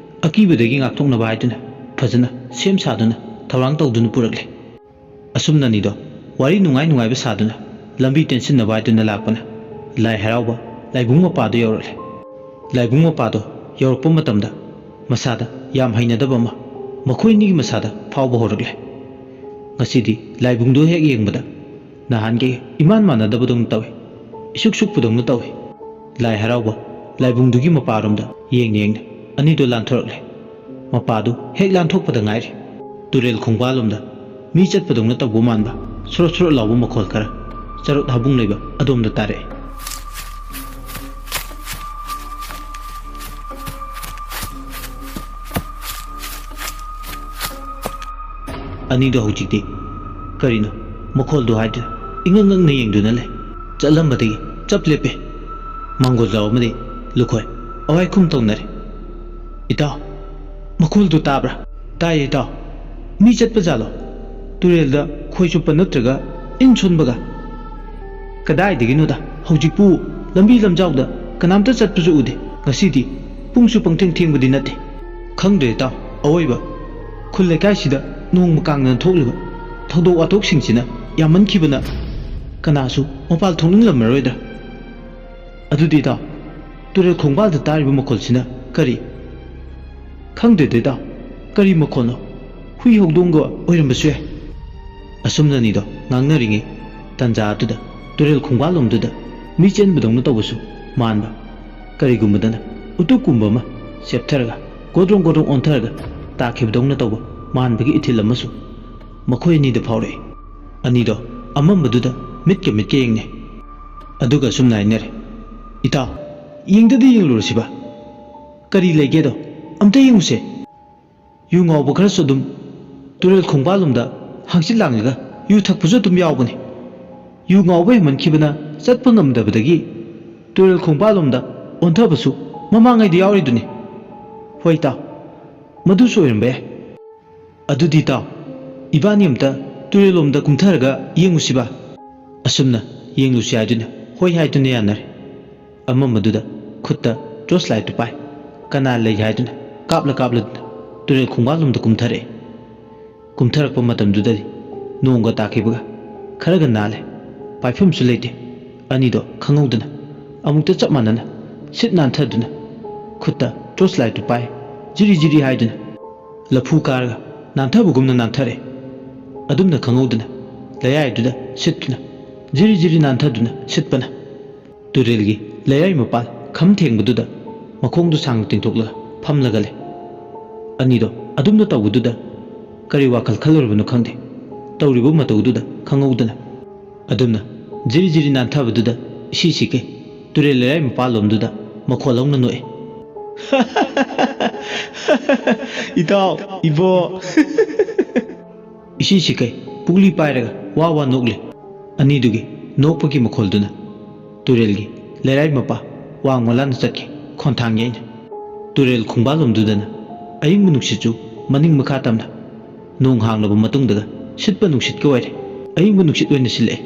ꯑꯀꯤꯕꯗꯒꯤ ꯉꯥꯛꯊꯣꯛꯅꯕ ꯍꯥꯏꯗꯨꯅ ꯐꯖꯅ ꯁꯦꯝ ꯁꯥꯗꯨꯅ ꯊꯧꯔꯥꯡ ꯇꯧꯗꯨꯅ ꯄꯨꯔꯛꯂꯦ꯫ ꯑꯁꯨꯝꯅꯅꯤꯗꯣ ꯋꯥꯔꯤ ꯅꯨꯡꯉꯥꯏ ꯅꯨꯡꯉꯥꯏꯕ ꯁꯥꯗꯨꯅ ꯂꯝꯕꯤ ꯇꯦꯟꯁꯤꯟꯅꯕ ꯍꯥꯏꯗꯨꯅ ꯂꯥꯛꯄꯅ ꯂꯥꯏ ꯍꯔꯥꯎꯕ ꯂꯥꯏꯕꯨꯡ ꯃꯄꯥꯗꯨ ꯌꯧꯔꯛꯂꯦ꯫ ꯂꯥꯏꯕꯨꯡ ꯃꯄꯥꯗꯣ ꯌꯧꯔꯛꯄ ꯃꯇꯝꯗ ꯃꯁꯥꯗ ꯌꯥꯝ ꯍꯩꯅꯗꯕ ꯑꯃ ꯃꯈꯣꯏ ꯑꯅꯤꯒꯤ ꯃꯁꯥꯗ ꯐꯥꯎꯕ ꯍꯧꯔꯛꯂꯦ꯫ ꯉꯁꯤꯗꯤ ꯂꯥꯏꯕꯨꯡꯗꯨ ꯍꯦꯛ ꯌꯦꯡꯕꯗ ꯅꯍꯥꯟꯒꯤ ꯏꯃꯥꯟ ꯃꯥꯟꯅꯗꯕꯗꯧꯅ ꯇꯧꯏ꯫ ꯏꯁꯨꯛ ꯁꯨꯛꯄꯗꯧꯅ ꯇꯧꯏ꯫ ꯂꯥꯏ ꯍꯔꯥꯎꯕ ꯂꯥꯏꯕꯨꯡꯗꯨꯒꯤ ꯃꯄꯥꯔꯣꯝꯗ ꯌꯦꯡꯅ ꯌꯦꯡꯅ ꯑꯅꯤꯗꯣ ꯂꯥꯟꯊꯣꯔꯛꯂꯦ꯫ ꯃꯄꯥꯗꯨ ꯍꯦꯛ ꯂꯥꯟꯊꯣꯛꯄꯗ ꯉꯥꯏꯔꯤ ꯇꯨꯔꯦꯜ ꯈꯣꯡꯕꯥꯜꯂꯣꯝꯗ ꯃꯤ ꯆꯠꯄꯗꯧꯅ ꯇꯧꯕ ꯃꯥꯟꯕ ꯁꯣꯔꯣꯠ ꯁꯣꯔꯣꯠ ꯂꯥꯎꯕ ꯃꯈꯣꯜ ꯈꯔ ꯆꯔꯨꯠ ꯍꯥꯕꯨꯡ ꯂꯩꯕ ꯑꯗꯣꯝꯗ ꯇꯥꯔꯛꯑꯦ꯫ ꯑꯅꯤꯗꯣ ꯍꯧꯖꯤꯛꯇꯤ ꯀꯔꯤꯅꯣ ꯃꯈꯣꯜꯗꯣ ꯍꯥꯏꯗꯨꯅ ꯏꯉꯛ ꯉꯛꯅ ꯌꯦꯡꯗꯨꯅ ꯂꯩ꯫ ꯆꯠꯂꯝꯕꯗꯒꯤ ꯆꯞ ꯂꯦꯞꯄꯦ꯫ ꯃꯥꯡꯒꯣꯜꯖꯥꯎ ꯑꯃꯗꯤ ꯂꯨꯈꯣꯏ ꯑꯋꯥꯏꯈꯨꯝ ꯇꯧꯅꯔꯦ꯫ "ꯏꯇꯥꯎ, ꯃꯈꯣꯜꯗꯨ ꯇꯥꯕ꯭ꯔꯥ?" "ꯇꯥꯏꯌꯦ ꯏꯇꯥꯎ꯫ ꯃꯤ ꯆꯠꯄ ꯖꯥꯠꯂꯣ? ꯇꯨꯔꯦꯜꯗ ꯈꯣꯏ ꯆꯨꯞꯄ ꯅꯠꯇ꯭ꯔꯒ ꯏꯟ ꯁꯣꯟꯕꯒ?" "ꯀꯗꯥꯏꯗꯒꯤꯅꯣꯗ, ꯍꯧꯖꯤꯛꯄꯨ ꯂꯝꯕꯤ ꯂꯝꯖꯥꯎꯗ ꯀꯅꯥꯝꯇ ꯆꯠꯄꯁꯨ ꯎꯗꯦ꯫ ꯉꯁꯤꯗꯤ ꯄꯨꯡꯁꯨ ꯄꯪꯊꯦꯡ ꯊꯦꯡꯕꯗꯤ ꯅꯠꯇꯦ꯫ ꯈꯪꯗ꯭ꯔꯦ ꯏꯇꯥꯎ, ꯑꯋꯣꯏꯕ ꯈꯨꯜ ꯂꯩꯀꯥꯏꯁꯤꯗ ꯅꯣꯡꯃ ꯀꯥꯡꯗꯅ ꯊꯣꯛꯂꯤꯕ ꯊꯧꯗꯣꯛ ꯋꯥꯊꯣꯛꯁꯤꯡꯁꯤꯅ ꯌꯥꯝꯃꯟꯈꯤꯕꯅ ꯀꯅꯥꯁꯨ ꯃꯄꯥꯜ ꯊꯣꯛꯅꯤꯡꯂꯝꯃꯔꯣꯏꯗ꯭ꯔꯥ꯫ ꯑꯗꯨꯗꯤ ꯏꯇꯥꯎ, ꯇꯨꯔꯦꯜ ꯈꯣꯡꯕꯥꯜꯗ ꯇꯥꯔꯤꯕ ꯃꯈꯣꯜꯁꯤꯅ ꯀꯔꯤ?" "ꯈꯪꯗꯦꯗ ꯏꯇꯥꯎ, ꯀꯔꯤ ꯃꯈꯣꯜꯅꯣ? ꯍꯨꯏ ꯍꯧꯗꯣꯡꯒ ꯑꯣꯏꯔꯝꯕꯁꯨ ꯌꯥꯏ꯫" ꯑꯁꯨꯝꯅ ꯑꯅꯤꯗꯣ ꯉꯥꯡꯅꯔꯤꯉꯩ ꯇꯟꯖꯥ ꯑꯗꯨꯗ ꯇꯨꯔꯦꯜ ꯈꯣꯡꯕꯥꯜꯂꯣꯝꯗꯨꯗ ꯃꯤ ꯆꯦꯟꯕꯗꯧꯅ ꯇꯧꯕꯁꯨ ꯃꯥꯟꯕ꯫ ꯀꯔꯤꯒꯨꯝꯕꯗꯅ ꯎꯇꯨꯞꯀꯨꯝꯕ ꯑꯃ ꯆꯦꯞꯊꯔꯒ ꯒꯣꯗ꯭ꯔꯣꯡ ꯒꯣꯗ꯭ꯔꯣꯡ ꯑꯣꯟꯊꯔꯒ ꯇꯥꯈꯤꯕꯗꯧꯅ ꯇꯧꯕ ꯃꯥꯟꯕꯒꯤ ꯏꯊꯤꯜ ꯑꯃꯁꯨ ꯃꯈꯣꯏ ꯑꯅꯤꯗ ꯐꯥꯎꯔꯛꯏ꯫ ꯑꯅꯤꯗꯣ ꯑꯃꯝꯕꯗꯨꯗ ꯃꯤꯠꯀ ꯃꯤꯠꯀ ꯌꯦꯡꯅꯩ꯫ ꯑꯗꯨꯒ ꯑꯁꯨꯝꯅ ꯍꯥꯏꯅꯔꯦ, "ꯏꯇꯥꯎ, ꯌꯦꯡꯗꯗꯤ ꯌꯦꯡꯂꯨꯔꯁꯤꯕ꯫ ꯀꯔꯤ ꯂꯩꯒꯦꯗꯣ ꯑꯝꯇ ꯌꯦꯡꯉꯨꯁꯦ꯫" ꯌꯨ ꯉꯥꯎꯕ ꯈꯔꯁꯨ ꯑꯗꯨꯝ ꯇꯨꯔꯦꯜ ꯈꯣꯡꯕꯥꯜꯂꯣꯝꯗ ꯍꯪꯆꯤꯠ ꯂꯥꯡꯉꯒ ꯌꯨ ꯊꯛꯄꯁꯨ ꯑꯗꯨꯝ ꯌꯥꯎꯕꯅꯤ꯫ ꯌꯨ ꯉꯥꯎꯕ ꯍꯦꯟꯃꯟꯈꯤꯕꯅ ꯆꯠꯄ ꯉꯝꯗꯕꯗꯒꯤ ꯇꯨꯔꯦꯜ ꯈꯣꯡꯕꯥꯜꯂꯣꯝꯗ ꯑꯣꯟꯊꯕꯁꯨ ꯃꯃꯥꯡꯉꯩꯗ ꯌꯥꯎꯔꯤꯗꯨꯅꯤ꯫ ꯍꯣꯏ ꯏꯇꯥꯎ, ꯃꯗꯨꯁꯨ ꯑꯣꯏꯔꯝꯕ ꯌꯥꯏ꯫ ꯑꯗꯨꯗꯤ ꯏꯇꯥꯎ, ꯏꯕꯥꯅꯤ ꯑꯝꯇ ꯇꯨꯔꯦꯜꯂꯣꯝꯗ ꯀꯨꯝꯊꯔꯒ ꯌꯦꯡꯉꯨꯁꯤꯕ꯫ ꯑꯁꯨꯝꯅ ꯌꯦꯡꯂꯨꯁꯤ ꯍꯥꯏꯗꯨꯅ ꯍꯣꯏ ꯍꯥꯏꯗꯨꯅ ꯌꯥꯅꯔꯦ꯫ ꯑꯃꯝꯕꯗꯨꯗ ꯈꯨꯠꯇ ꯇꯣꯔꯆ ꯂꯥꯏꯠꯇꯨ ꯄꯥꯏ꯫ ꯀꯅꯥ ꯂꯩ ꯍꯥꯏꯗꯨꯅ ꯀꯥꯞꯂ ꯀꯥꯞꯂꯗꯨꯅ ꯇꯨꯔꯦꯜ ꯈꯣꯡꯕꯥꯜꯂꯣꯝꯗ ꯀꯨꯝꯊꯔꯛꯑꯦ꯫ ꯀꯨꯝꯊꯔꯛꯄ ꯃꯇꯝꯗꯨꯗꯗꯤ ꯅꯣꯡꯒ ꯇꯥꯈꯤꯕꯒ ꯈꯔꯒ ꯅꯥꯜꯂꯦ꯫ ꯄꯥꯏꯐꯝꯁꯨ ꯂꯩꯇꯦ꯫ ꯑꯅꯤꯗꯣ ꯈꯪꯍꯧꯗꯅ ꯑꯃꯨꯛꯇ ꯆꯞ ꯃꯥꯟꯅꯅ ꯁꯤꯠ ꯅꯥꯟꯊꯗꯨꯅ ꯈꯨꯠꯇ ꯇꯣꯔꯆ ꯂꯥꯏꯠꯇꯨ ꯄꯥꯏ꯫ ꯖꯤꯔꯤ ꯖꯤꯔꯤ ꯍꯥꯏꯗꯨꯅ ꯂꯐꯨ ꯀꯥꯔꯒ ꯅꯥꯟꯊꯕꯒꯨꯝꯅ ꯅꯥꯟꯊꯔꯦ꯫ ꯑꯗꯨꯝꯅ ꯈꯪꯍꯧꯗꯅ ꯂꯩꯌꯥꯏꯗꯨꯗ ꯁꯤꯠꯇꯨꯅ ꯖꯤꯔꯤ ꯖꯤꯔꯤ ꯅꯥꯟꯊꯗꯨꯅ ꯁꯤꯠꯄꯅ ꯇꯨꯔꯦꯜꯒꯤ ꯂꯩꯌꯥꯏ ꯃꯄꯥꯜ ꯈꯝ ꯊꯦꯡꯕꯗꯨꯗ ꯃꯈꯣꯡꯗꯨ ꯁꯥꯡꯅ ꯇꯤꯡꯊꯣꯛꯂꯒ ꯐꯝꯂꯒ ꯂꯩ꯫ ꯑꯅꯤꯗꯣ ꯑꯗꯨꯝꯅ ꯇꯧꯕꯗꯨꯗ ꯀꯔꯤ ꯋꯥꯈꯜ ꯈꯜꯂꯨꯔꯕꯅꯣ ꯈꯪꯗꯦ꯫ ꯇꯧꯔꯤꯕ ꯃꯇꯧꯗꯨꯗ ꯈꯪꯍꯧꯗꯅ꯫ ꯑꯗꯨꯝꯅ ꯖꯤꯔꯤ ꯖꯤꯔꯤ ꯅꯥꯟꯊꯕꯗꯨꯗ ꯏꯁꯤ ꯁꯤꯈꯩ ꯇꯨꯔꯦꯜ ꯂꯩꯔꯥꯏ ꯃꯄꯥꯜꯂꯣꯝꯗꯨꯗ ꯃꯈꯣꯜ ꯍꯧꯅ ꯅꯣꯛꯑꯦ꯫ "ꯏꯇꯥꯎ, ꯏꯕꯣ!" ꯏꯁꯤ ꯁꯤꯈꯩ ꯄꯨꯛꯂꯤ ꯄꯥꯏꯔꯒ ꯋꯥ ꯋꯥ ꯅꯣꯛꯂꯤ꯫ ꯑꯅꯤꯗꯨꯒꯤ ꯅꯣꯛꯄꯒꯤ ꯃꯈꯣꯜꯗꯨꯅ ꯇꯨꯔꯦꯜꯒꯤ ꯂꯩꯔꯥꯏ ꯃꯄꯥ ꯋꯥꯡꯃ ꯂꯥꯟꯅ ꯆꯠꯈꯤ꯫ ꯈꯣꯟꯊꯥꯡ ꯌꯩꯅ ꯇꯨꯔꯦꯜ ꯈꯣꯡꯕꯥꯜꯂꯣꯝꯗꯨꯗꯅ ꯑꯏꯪꯕ ꯅꯨꯡꯁꯤꯠꯁꯨ ꯃꯅꯤꯡ ꯃꯈꯥ ꯇꯝꯅ ꯅꯣꯡ ꯍꯥꯡꯂꯕ ꯃꯇꯨꯡꯗꯒ ꯁꯤꯠꯄ ꯅꯨꯡꯁꯤꯠꯀ ꯑꯣꯏꯔꯦ꯫ ꯑꯏꯪꯕ ꯅꯨꯡꯁꯤꯠ ꯑꯣꯏꯅ ꯁꯤꯜꯂꯛꯑꯦ꯫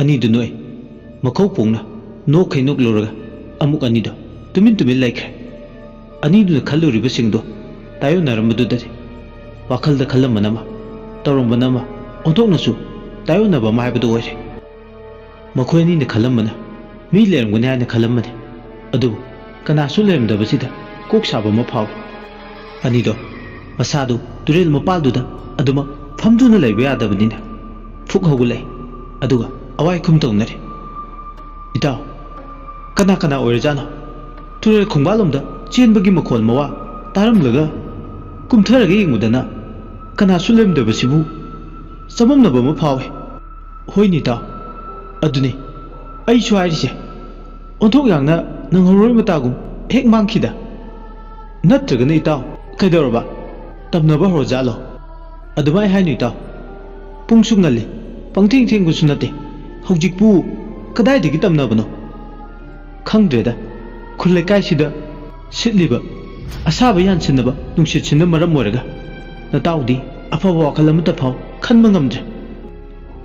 ꯑꯅꯤꯗꯨ ꯅꯣꯛꯑꯦ꯫ ꯃꯈꯧ ꯄꯣꯡꯅ ꯅꯣꯛꯈꯩ ꯅꯣꯛꯂꯨꯔꯒ ꯑꯃꯨꯛ ꯑꯅꯤꯗꯣ ꯇꯨꯃꯤꯟ ꯇꯨꯃꯤꯟ ꯂꯩꯈ꯭ꯔꯦ꯫ ꯑꯅꯤꯗꯨꯅ ꯈꯜꯂꯨꯔꯤꯕꯁꯤꯡꯗꯣ ꯇꯥꯏꯌꯣꯟꯅꯔꯝꯕꯗꯨꯗꯗꯤ ꯋꯥꯈꯜꯗ ꯈꯜꯂꯝꯕꯅ ꯑꯃ, ꯇꯧꯔꯝꯕꯅ ꯑꯃ, ꯑꯣꯟꯊꯣꯛꯅꯁꯨ ꯇꯥꯏꯌꯣꯟꯅꯕ ꯑꯃ ꯍꯥꯏꯕꯗꯨ ꯑꯣꯏꯔꯦ꯫ ꯃꯈꯣꯏ ꯑꯅꯤꯅ ꯈꯜꯂꯝꯕꯅ ꯃꯤ ꯂꯩꯔꯝꯒꯅꯤ ꯍꯥꯏꯅ ꯈꯜꯂꯝꯕꯅꯤ, ꯑꯗꯨꯕꯨ ꯀꯅꯥꯁꯨ ꯂꯩꯔꯝꯗꯕꯁꯤꯗ ꯀꯣꯛ ꯁꯥꯕ ꯑꯃ ꯐꯥꯎꯏ꯫ ꯑꯅꯤꯗꯣ ꯃꯁꯥꯗꯨ ꯇꯨꯔꯦꯜ ꯃꯄꯥꯜꯗꯨꯗ ꯑꯗꯨꯃꯛ ꯐꯝꯗꯨꯅ ꯂꯩꯕ ꯌꯥꯗꯕꯅꯤꯅ ꯐꯨꯛ ꯍꯧꯒꯠꯂꯛꯏ, ꯑꯗꯨꯒ ꯑꯋꯥꯏ ꯈꯨꯝ ꯇꯧꯅꯔꯦ꯫ "ꯏꯇꯥꯎ, ꯀꯅꯥ ꯀꯅꯥ ꯑꯣꯏꯔꯖꯥꯠꯅꯣ? ꯇꯨꯔꯦꯜ ꯈꯣꯡꯕꯥꯜꯂꯣꯝꯗ ꯆꯦꯟꯕꯒꯤ ꯃꯈꯣꯜ ꯃꯋꯥ ꯇꯥꯔꯝꯂꯒ ꯀꯨꯝꯊꯔꯒ ꯌꯦꯡꯕꯗꯅ ꯀꯅꯥꯁꯨ ꯂꯩꯔꯝꯗꯕꯁꯤꯕꯨ ꯆꯃꯝꯅꯕ ꯑꯃ ꯐꯥꯎꯏ꯫" "ꯍꯣꯏꯅꯦ ꯏꯇꯥꯎ, ꯑꯗꯨꯅꯤ ꯑꯩꯁꯨ ꯍꯥꯏꯔꯤꯁꯦ꯫ ꯑꯣꯟꯊꯣꯛ ꯌꯥꯡꯅ ꯅꯪꯍꯧꯔꯣꯏ ꯃꯇꯥꯒꯨꯝ ꯍꯦꯛ ꯃꯥꯡꯈꯤꯗ꯫ ꯅꯠꯇ꯭ꯔꯒꯅ ꯏꯇꯥꯎ, ꯀꯩꯗꯧꯔꯕ? ꯇꯝꯅꯕ ꯍꯧꯔꯖꯥꯠꯂꯣ?" "ꯑꯗꯨꯃꯥꯏ ꯍꯥꯏꯅꯨ ꯏꯇꯥꯎ꯫ ꯄꯨꯡꯁꯨ ꯉꯜꯂꯤ, ꯄꯪꯊꯦꯡ ꯊꯦꯡꯕꯁꯨ ꯅꯠꯇꯦ꯫ ꯍꯧꯖꯤꯛꯄꯨ ꯀꯗꯥꯏꯗꯒꯤ ꯇꯝꯅꯕꯅꯣ? ꯈꯪꯗ꯭ꯔꯦꯗ, ꯈꯨꯜ ꯂꯩꯀꯥꯏꯁꯤꯗ ꯁꯤꯠꯂꯤꯕ ꯑꯁꯥꯕ ꯌꯥꯟꯁꯤꯟꯅꯕ ꯅꯨꯡꯁꯤꯠꯁꯤꯅ ꯃꯔꯝ ꯑꯣꯏꯔꯒ ꯅꯇꯥꯎꯗꯤ ꯑꯐꯕ ꯋꯥꯈꯜ ꯑꯃꯠꯇ ꯐꯥꯎ ꯈꯟꯕ ꯉꯝꯗ꯭ꯔꯦ꯫"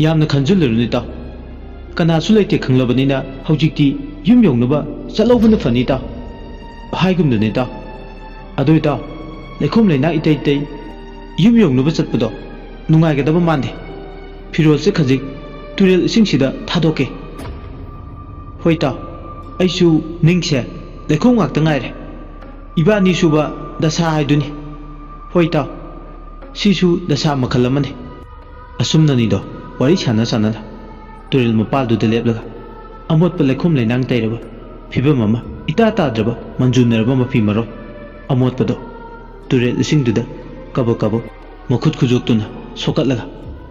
"ꯌꯥꯝꯅ ꯈꯟꯖꯤꯜꯂꯨꯔꯅꯨ ꯏꯇꯥꯎ꯫ ꯀꯅꯥꯁꯨ ꯂꯩꯇꯦ ꯈꯪꯂꯕꯅꯤꯅ ꯍꯧꯖꯤꯛꯇꯤ ꯌꯨꯝ ꯌꯧꯅꯕ ꯆꯠꯍꯧꯕꯅ ꯐꯅꯤ ꯏꯇꯥꯎ꯫ ꯍꯥꯏꯒꯨꯝꯗꯅ ꯏꯇꯥꯎ꯫ ꯑꯗꯣ ꯏꯇꯥꯎ, ꯂꯩꯈꯣꯝ ꯂꯩꯅꯥꯡ ꯏꯇꯩ ꯇꯩ ꯌꯨꯝ ꯌꯧꯅꯕ ꯆꯠꯄꯗꯣ ꯅꯨꯡꯉꯥꯏꯒꯗꯕ ꯃꯥꯟꯗꯦ꯫ ꯐꯤꯔꯣꯜꯁꯦ ꯈꯖꯤꯛ ꯇꯨꯔꯦꯜ ꯏꯁꯤꯡꯁꯤꯗ ꯊꯥꯗꯣꯛꯀꯦ꯫" "ꯍꯣꯏ ꯏꯇꯥꯎ, ꯑꯩꯁꯨ ꯅꯤꯡꯁꯦ ꯂꯩꯈꯣꯝ ꯉꯥꯛꯇ ꯉꯥꯏꯔꯦ꯫ ꯏꯕꯥꯅꯤ ꯁꯨꯕ ꯗꯁꯥ ꯍꯥꯏꯗꯨꯅꯤ꯫ ꯍꯣꯏ ꯏꯇꯥꯎ, ꯁꯤꯁꯨ ꯗꯁꯥ ꯃꯈꯜ ꯑꯃꯅꯤ꯫" ꯑꯁꯨꯝꯅꯅꯤꯗꯣ ꯋꯥꯔꯤ ꯁꯥꯟꯅ ꯁꯥꯟꯅꯅ ꯇꯨꯔꯦꯜ ꯃꯄꯥꯜꯗꯨꯗ ꯂꯦꯞꯂꯒ ꯑꯃꯣꯠꯄ ꯂꯩꯈꯣꯝ ꯂꯩꯅꯥꯡ ꯇꯩꯔꯕ ꯐꯤꯕꯝ ꯑꯃ ꯏꯇꯥ ꯇꯥꯗ꯭ꯔꯕ ꯃꯟꯖꯨꯅꯔꯕ ꯃꯐꯤ ꯃꯔꯣꯜ ꯑꯃꯣꯠꯄꯗꯣ ꯇꯨꯔꯦꯜ ꯏꯁꯤꯡꯗꯨꯗ ꯀꯕꯛ ꯀꯕꯛ ꯃꯈꯨꯠ ꯈꯨꯖꯣꯛꯇꯨꯅ ꯁꯣꯛꯀꯠꯂꯒ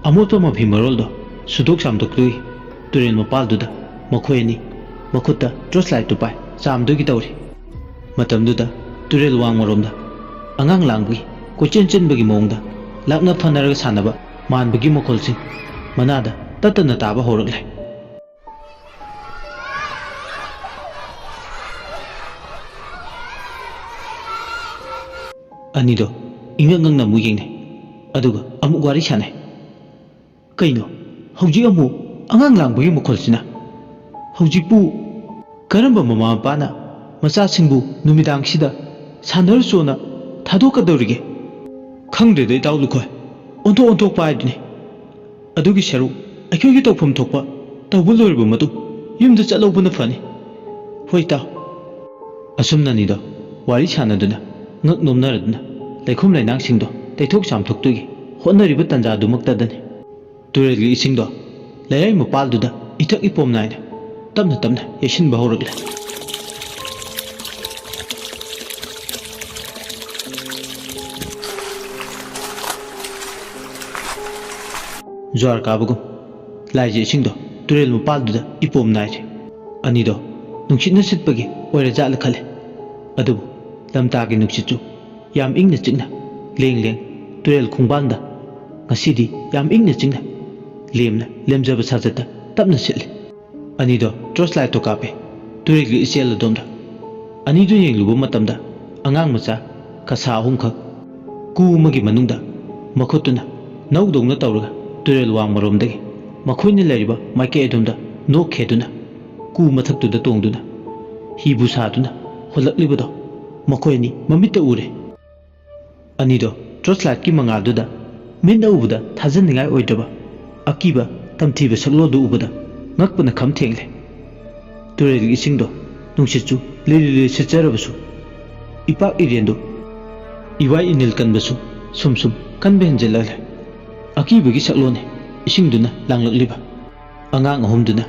ꯑꯃꯣꯠꯄ ꯃꯐꯤ ꯃꯔꯣꯜꯗꯣ ꯁꯨꯗꯣꯛ ꯆꯥꯝꯊꯣꯛꯇꯨꯒꯤ ꯇꯨꯔꯦꯜ ꯃꯄꯥꯜꯗꯨꯗ ꯃꯈꯣꯏ ꯑꯅꯤ ꯃꯈꯨꯠꯇ ꯇꯣꯔꯆ ꯂꯥꯏꯠꯇꯨ ꯄꯥꯏ ꯆꯥꯝꯗꯨꯒꯤ ꯇꯧꯔꯤ꯫ ꯃꯇꯝꯗꯨꯗ ꯇꯨꯔꯦꯜ ꯋꯥꯡꯃꯔꯣꯝꯗ ꯑꯉꯥꯡ ꯂꯥꯡꯕꯒꯤ ꯀꯣꯏꯆꯦꯟ ꯆꯦꯟꯕꯒꯤ ꯃꯑꯣꯡꯗ ꯂꯥꯛꯅ ꯐꯅꯔꯒ ꯁꯥꯟꯅꯕ ꯃꯥꯟꯕꯒꯤ ꯃꯈꯣꯜꯁꯤꯡ ꯃꯅꯥꯗ ꯇꯠꯇꯅ ꯇꯥꯕ ꯍꯧꯔꯛꯂꯦ꯫ ꯑꯅꯤꯗꯣ ꯏꯉꯛ ꯉꯛꯅ ꯑꯃꯨꯛ ꯌꯦꯡꯅꯩ, ꯑꯗꯨꯒ ꯑꯃꯨꯛ ꯋꯥꯔꯤ ꯁꯥꯟꯅꯩ꯫ ꯀꯩꯅꯣ, ꯍꯧꯖꯤꯛ ꯑꯃꯨꯛ ꯑꯉꯥꯡ ꯂꯥꯡꯕꯒꯤ ꯃꯈꯣꯜꯁꯤꯅ? ꯍꯧꯖꯤꯛꯄꯨ ꯀꯔꯝꯕ ꯃꯃꯥ ꯃꯄꯥꯅ ꯃꯆꯥꯁꯤꯡꯕꯨ ꯅꯨꯃꯤꯗꯥꯡꯁꯤꯗ ꯁꯥꯟꯅꯔꯨꯆꯣꯅ ꯊꯥꯗꯣꯛꯀꯗꯧꯔꯤꯒꯦ? ꯈꯪꯗ꯭ꯔꯦꯗ ꯏꯇꯥꯎ ꯂꯨꯈꯣꯏ, ꯑꯣꯟꯊꯣꯛ ꯑꯣꯟꯊꯣꯛꯄ ꯍꯥꯏꯗꯨꯅꯤ꯫ ꯑꯗꯨꯒꯤ ꯁꯔꯨꯛ ꯑꯩꯈꯣꯏꯒꯤ ꯇꯧꯐꯝ ꯊꯣꯛꯄ ꯇꯧꯕ ꯂꯣꯏꯔꯕ ꯃꯇꯨꯡ ꯌꯨꯝꯗ ꯆꯠꯍꯧꯕꯅ ꯐꯅꯤ꯫ ꯍꯣꯏ ꯏꯇꯥꯎ꯫ ꯑꯁꯨꯝꯅ ꯑꯅꯤꯗꯣ ꯋꯥꯔꯤ ꯁꯥꯟꯅꯗꯨꯅ ꯉꯛ ꯅꯣꯝꯅꯔꯗꯨꯅ ꯂꯩꯈꯣꯝ ꯂꯩꯅꯥꯡꯁꯤꯡꯗꯣ ꯇꯩꯊꯣꯛ ꯆꯥꯝꯊꯣꯛꯇꯨꯒꯤ ꯍꯣꯠꯅꯔꯤꯕ ꯇꯥꯟꯖꯥꯗꯨꯃꯛꯇꯗꯅꯤ ꯇꯨꯔꯦꯜꯒꯤ ꯏꯁꯤꯡꯗꯣ ꯂꯩꯔꯥꯏ ꯃꯄꯥꯜꯗꯨꯗ ꯏꯊꯛ ꯏꯄꯣꯝ ꯅꯥꯏꯅ ꯇꯞꯅ ꯇꯞꯅ ꯌꯩꯁꯤꯟꯕ ꯍꯧꯔꯛꯂꯦ꯫ ꯖ꯭ꯋꯥꯔ ꯀꯥꯕꯒꯨꯝ ꯂꯥꯏꯖ ꯏꯁꯤꯡꯗꯣ ꯇꯨꯔꯦꯜ ꯃꯄꯥꯜꯗꯨꯗ ꯏꯄꯣꯝ ꯅꯥꯏꯔꯦ꯫ ꯑꯅꯤꯗꯣ ꯅꯨꯡꯁꯤꯠꯅ ꯁꯤꯠꯄꯒꯤ ꯑꯣꯏꯔꯖꯥꯠꯂ ꯈꯜꯂꯦ꯫ ꯑꯗꯨꯕꯨ ꯂꯝꯇꯥꯒꯤ ꯅꯨꯡꯁꯤꯠꯁꯨ ꯌꯥꯝ ꯏꯪꯅ ꯆꯤꯛꯅ ꯂꯦꯡ ꯂꯦꯡ ꯇꯨꯔꯦꯜ ꯈꯣꯡꯕꯥꯟꯗ ꯉꯁꯤꯗꯤ ꯌꯥꯝ ꯏꯪꯅ ꯆꯤꯛꯅ ꯂꯦꯝꯅ ꯂꯦꯝꯖꯕ ꯁꯥꯖꯠꯇ ꯇꯞꯅ ꯁꯤꯠꯂꯤ꯫ ꯑꯅꯤꯗꯣ ꯇꯣꯔꯆ ꯂꯥꯏꯠꯇꯣ ꯀꯥꯞꯄꯦ ꯇꯨꯔꯦꯜꯒꯤ ꯏꯆꯦꯜ ꯑꯗꯣꯝꯗ꯫ ꯑꯅꯤꯗꯨ ꯌꯦꯡꯂꯨꯕ ꯃꯇꯝꯗ ꯑꯉꯥꯡ ꯃꯆꯥ ꯀꯁꯥ ꯑꯍꯨꯝꯈꯛ ꯀꯨ ꯑꯃꯒꯤ ꯃꯅꯨꯡꯗ ꯃꯈꯨꯠꯇꯨꯅ ꯅꯧꯗꯧꯅ ꯇꯧꯔꯒ ꯇꯨꯔꯦꯜ ꯋꯥꯡꯃꯔꯣꯝꯗꯒꯤ ꯃꯈꯣꯏꯅ ꯂꯩꯔꯤꯕ ꯃꯥꯏꯀꯩ ꯑꯗꯣꯝꯗ ꯅꯣꯛꯈꯦꯗꯨꯅ ꯀꯨ ꯃꯊꯛꯇꯨꯗ ꯇꯣꯡꯗꯨꯅ ꯍꯤꯕꯨ ꯁꯥꯗꯨꯅ ꯍꯣꯜꯂꯛꯂꯤꯕꯗꯣ ꯃꯈꯣꯏ ꯑꯅꯤ ꯃꯃꯤꯠꯇ ꯎꯔꯦ꯫ ꯑꯅꯤꯗꯣ ꯇꯣꯔꯆ ꯂꯥꯏꯠꯀꯤ ꯃꯉꯥꯜꯗꯨꯗ ꯃꯤꯠꯅ ꯎꯕꯗ ꯊꯥꯖꯅꯤꯡꯉꯥꯏ ꯑꯣꯏꯗ꯭ꯔꯕ ꯑꯀꯤꯕ ꯇꯝꯊꯤꯕ ꯁꯛꯂꯣꯟꯗꯨ ꯎꯕꯗ ꯉꯛꯄꯅ ꯈꯝ ꯊꯦꯡꯂꯦ꯫ ꯇꯨꯔꯦꯜꯒꯤ ꯏꯁꯤꯡꯗꯣ ꯅꯨꯡꯁꯤꯠꯁꯨ ꯂꯤꯔꯤ ꯂꯤꯔꯤ ꯁꯤꯠꯆꯔꯕꯁꯨ ꯏꯄꯥꯛ ꯏꯔꯦꯟꯗꯨ ꯏꯋꯥꯏ ꯏꯅꯤꯜ ꯀꯟꯕꯁꯨ ꯁꯨꯝ ꯁꯨꯝ ꯀꯟꯕ ꯍꯦꯟꯖꯤꯜꯂꯛꯂꯦ꯫ ꯑꯀꯤꯕꯒꯤ ꯁꯛꯂꯣꯟꯅꯤ ꯏꯁꯤꯡꯗꯨꯅ ꯂꯥꯡꯂꯛꯂꯤꯕ꯫ ꯑꯉꯥꯡ ꯑꯍꯨꯝꯗꯨꯅ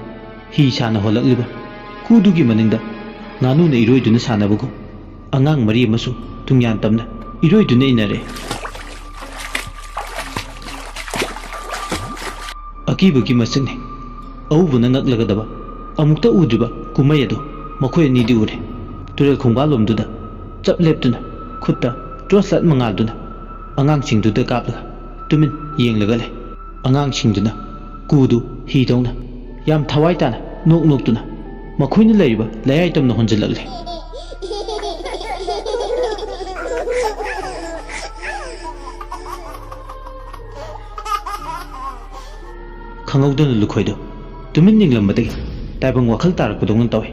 ꯍꯤ ꯁꯥꯅ ꯍꯣꯜꯂꯛꯂꯤꯕ ꯀꯨꯗꯨꯒꯤ ꯃꯅꯤꯡꯗ ꯉꯥꯅꯨꯅ ꯏꯔꯣꯏꯗꯨꯅ ꯁꯥꯟꯅꯕꯒꯨꯝ, ꯑꯉꯥꯡ ꯃꯔꯤ ꯑꯃꯁꯨ ꯇꯨꯡꯌꯥꯟ ꯇꯝꯅ ꯏꯔꯣꯏꯗꯨꯅ ꯏꯟꯅꯔꯦ꯫ ꯑꯀꯤꯕꯒꯤ ꯃꯁꯛꯅꯤ꯫ ꯑꯎꯕꯅ ꯉꯛꯂꯒꯗꯕ, ꯑꯃꯨꯛꯇ ꯎꯗ꯭ꯔꯤꯕ ꯀꯨꯝꯍꯩ ꯑꯗꯨ ꯃꯈꯣꯏ ꯑꯅꯤꯗꯤ ꯎꯔꯦ꯫ ꯇꯨꯔꯦꯜ ꯈꯣꯡꯕꯥꯜꯂꯣꯝꯗꯨꯗ ꯆꯞ ꯂꯦꯞꯇꯨꯅ, ꯈꯨꯠꯇ torch light ꯃꯉꯥꯜꯗꯨꯅ ꯑꯉꯥꯡꯁꯤꯡꯗꯨꯗ ꯀꯥꯞꯂꯒ ꯇꯨꯃꯤꯟ ꯌꯦꯡꯂꯒ ꯂꯩ꯫ ꯑꯉꯥꯡꯁꯤꯡꯗꯨꯅ ꯀꯨꯗꯨ ꯍꯤꯗꯧꯅ ꯌꯥꯝ ꯊꯋꯥꯏ ꯇꯥꯅ ꯅꯣꯛ ꯅꯣꯛꯇꯨꯅ ꯃꯈꯣꯏꯅ ꯂꯩꯔꯤꯕ ꯂꯩꯔꯥꯏ ꯇꯝꯅ ꯍꯣꯟꯖꯤꯜꯂꯛꯂꯦ꯫ ꯈꯪꯍꯧꯗꯅ ꯂꯨꯈꯣꯏꯗꯨ ꯇꯨꯃꯤꯟ ꯌꯦꯡꯂꯝꯕꯗꯒꯤ ꯇꯥꯏꯕꯪ ꯋꯥꯈꯜ ꯇꯥꯔꯛꯄꯗꯧꯅ ꯇꯧꯏ꯫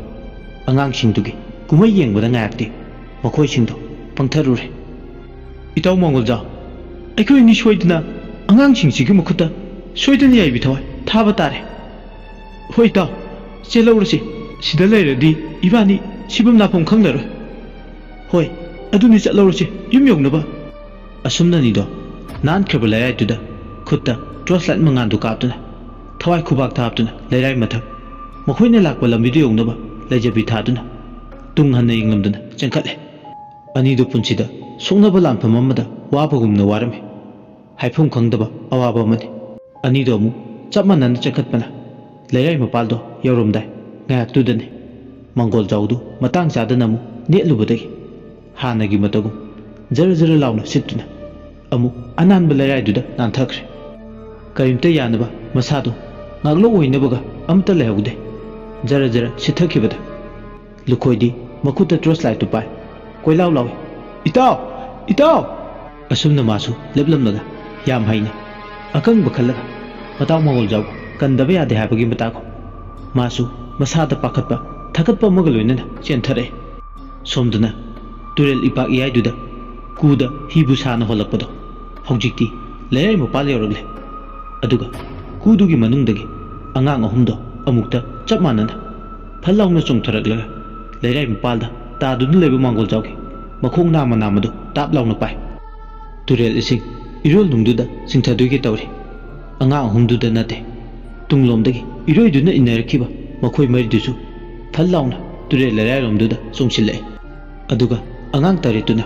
ꯑꯉꯥꯡꯁꯤꯡꯗꯨꯒꯤ ꯀꯨꯝꯍꯩ ꯌꯦꯡꯕꯗ ꯉꯥꯏꯔꯛꯇꯦ꯫ ꯃꯈꯣꯏꯁꯤꯡꯗꯣ ꯄꯪꯊꯔꯨꯔꯦ꯫ "ꯏꯇꯥꯎ ꯃꯥꯡꯒꯣꯜꯖꯥꯎ, ꯑꯩꯈꯣꯏ ꯑꯅꯤ ꯁꯣꯏꯗꯅ ꯑꯉꯥꯡꯁꯤꯡꯁꯤꯒꯤ ꯃꯈꯨꯠꯇ ꯁꯣꯏꯗꯅ ꯌꯥꯏꯕꯤ ꯊꯋꯥꯏ ꯊꯥꯕ ꯇꯥꯔꯦ꯫ ꯍꯣꯏ ꯏꯇꯥꯎ, ꯆꯦꯜꯍꯧꯔꯁꯤ꯫ ꯁꯤꯗ ꯂꯩꯔꯗꯤ ꯏꯕꯥꯅꯤ ꯁꯤꯐꯝ ꯂꯥꯛꯐꯝ ꯈꯪꯂꯔꯣꯏ꯫ ꯍꯣꯏ, ꯑꯗꯨꯅꯤ, ꯆꯠꯍꯧꯔꯁꯤ, ꯌꯨꯝ ꯌꯧꯅꯕ꯫" ꯑꯁꯨꯝꯅꯅꯤꯗꯣ ꯅꯥꯟꯈ꯭ꯔꯕ ꯂꯩꯔꯥꯏꯗꯨꯗ ꯈꯨꯠꯇ torch light ꯃꯉꯥꯜꯗꯨ ꯀꯥꯞꯇꯨꯅ ꯊꯋꯥꯏ ꯈꯨꯕꯥꯛ ꯊꯥꯞꯇꯨꯅ ꯂꯩꯔꯥꯏ ꯃꯊꯛ ꯃꯈꯣꯏꯅ ꯂꯥꯛꯄ ꯂꯝꯕꯤꯗꯨ ꯌꯧꯅꯕ ꯂꯩꯖꯕꯤ ꯊꯥꯗꯨꯅ ꯇꯨꯡ ꯍꯟꯅ ꯌꯦꯡꯂꯝꯗꯅ ꯆꯦꯟꯈꯠꯂꯦ꯫ ꯑꯅꯤꯗꯨ ꯄꯨꯟꯁꯤꯗ ꯁꯣꯛꯅꯕ ꯂꯥꯟꯐꯝ ꯑꯃꯗ ꯋꯥꯕꯒꯨꯝꯅ ꯋꯥꯔꯝꯃꯤ꯫ ꯍꯥꯏꯐꯝ ꯈꯪꯗꯕ ꯑꯋꯥꯕ ꯑꯃꯅꯤ꯫ ꯑꯅꯤꯗꯣ ꯑꯃꯨꯛ ꯆꯞ ꯃꯥꯟꯅꯅ ꯆꯦꯟꯈꯠꯄꯅ ꯂꯩꯔꯥꯏ ꯃꯄꯥꯜꯗꯣ ꯌꯧꯔꯝꯗꯥꯏ ꯉꯥꯏꯍꯥꯛꯇꯨꯗꯅꯤ ꯃꯥꯡꯒꯣꯜꯖꯥꯎꯗꯨ ꯃꯇꯥꯡ ꯆꯥꯗꯅ ꯑꯃꯨꯛ ꯅꯦꯠꯂꯨꯕꯗꯒꯤ ꯍꯥꯟꯅꯒꯤ ꯃꯇꯧꯒꯨꯝ ꯖꯔ ꯖꯔ ꯂꯥꯎꯅ ꯁꯤꯠꯇꯨꯅ ꯑꯃꯨꯛ ꯑꯅꯥꯟꯕ ꯂꯩꯔꯥꯏꯗꯨꯗ ꯅꯥꯟꯊꯈ꯭ꯔꯦ꯫ ꯀꯔꯤꯝꯇ ꯌꯥꯅꯕ ꯃꯁꯥꯗꯣ ꯉꯥꯛꯂꯧ ꯑꯣꯏꯅꯕꯒ ꯑꯃꯠꯇ ꯂꯩꯍꯧꯗꯦ꯫ ꯖꯔ ꯖꯔ ꯁꯤꯠꯊꯈꯤꯕꯗ ꯂꯨꯈꯣꯏꯗꯤ ꯃꯈꯨꯠꯇ torch light ꯇꯨ ꯄꯥꯏ ꯀꯣꯏꯂꯥꯎ ꯂꯥꯎꯏ, "ꯏꯇꯥꯎ! ꯏꯇꯥꯎ!" ꯑꯁꯨꯝꯅ ꯃꯥꯁꯨ ꯂꯦꯞꯂꯝꯂꯒ ꯌꯥꯝ ꯍꯩꯅ ꯑꯀꯪꯕ ꯈꯜꯂꯒ ꯃꯇꯥꯎ ꯃꯥꯡꯒꯣꯜꯖꯥꯎ ꯀꯟꯗꯕ ꯌꯥꯗꯦ ꯍꯥꯏꯕꯒꯤ ꯃꯇꯥꯒꯨꯝ ꯃꯥꯁꯨ ꯃꯁꯥꯗ ꯄꯥꯈꯠꯄ ꯊꯥꯀꯠꯄ ꯑꯃꯒ ꯂꯣꯏꯅꯅ ꯆꯦꯟꯊꯔꯛꯏ꯫ ꯁꯣꯝꯗꯅ ꯇꯨꯔꯦꯜ ꯏꯄꯥꯛ ꯏꯌꯥꯏꯗꯨꯗ ꯀꯨꯗ ꯍꯤꯕꯨ ꯁꯥꯅ ꯍꯣꯜꯂꯛꯄꯗꯣ ꯍꯧꯖꯤꯛꯇꯤ ꯂꯩꯔꯥꯏ ꯃꯄꯥꯜ ꯌꯧꯔꯛꯂꯦ꯫ ꯑꯗꯨꯒ ꯀꯨꯗꯨꯒꯤ ꯃꯅꯨꯡꯗꯒꯤ ꯑꯉꯥꯡ ꯑꯍꯨꯝꯗꯣ ꯑꯃꯨꯛꯇ ꯆꯞ ꯃꯥꯟꯅꯅ ꯐꯜ ꯂꯥꯎꯅ ꯆꯣꯡꯊꯔꯛꯂꯒ ꯂꯩꯔꯥꯏ ꯃꯄꯥꯜꯗ ꯇꯥꯗꯨꯅ ꯂꯩꯕ ꯃꯥꯡꯒꯣꯜꯖꯥꯎꯒꯤ ꯃꯈꯣꯡ ꯅꯥꯝꯃ ꯅꯥꯝꯃꯗꯨ ꯇꯥꯞ ꯂꯥꯎꯅ ꯄꯥꯏ꯫ ꯇꯨꯔꯦꯜ ꯏꯁꯤꯡ ꯏꯔꯣꯜꯅꯨꯡꯗꯨꯗ ꯆꯤꯡꯊꯗꯣꯏꯒꯦ ꯇꯧꯔꯤ꯫ ꯑꯉꯥꯡ ꯑꯍꯨꯝꯗꯨꯗ ꯅꯠꯇꯦ, ꯇꯨꯡꯂꯣꯝꯗꯒꯤ ꯏꯔꯣꯏꯗꯨꯅ ꯏꯟꯅꯔꯛꯈꯤꯕ ꯃꯈꯣꯏ ꯃꯔꯤꯗꯨꯁꯨ ꯐꯜ ꯂꯥꯎꯅ ꯇꯨꯔꯦꯜ ꯂꯩꯔꯥꯏꯔꯣꯝꯗꯨꯗ ꯆꯣꯡꯁꯤꯜꯂꯛꯑꯦ꯫ ꯑꯗꯨꯒ ꯑꯉꯥꯡ ꯇꯔꯦꯠꯇꯨꯅ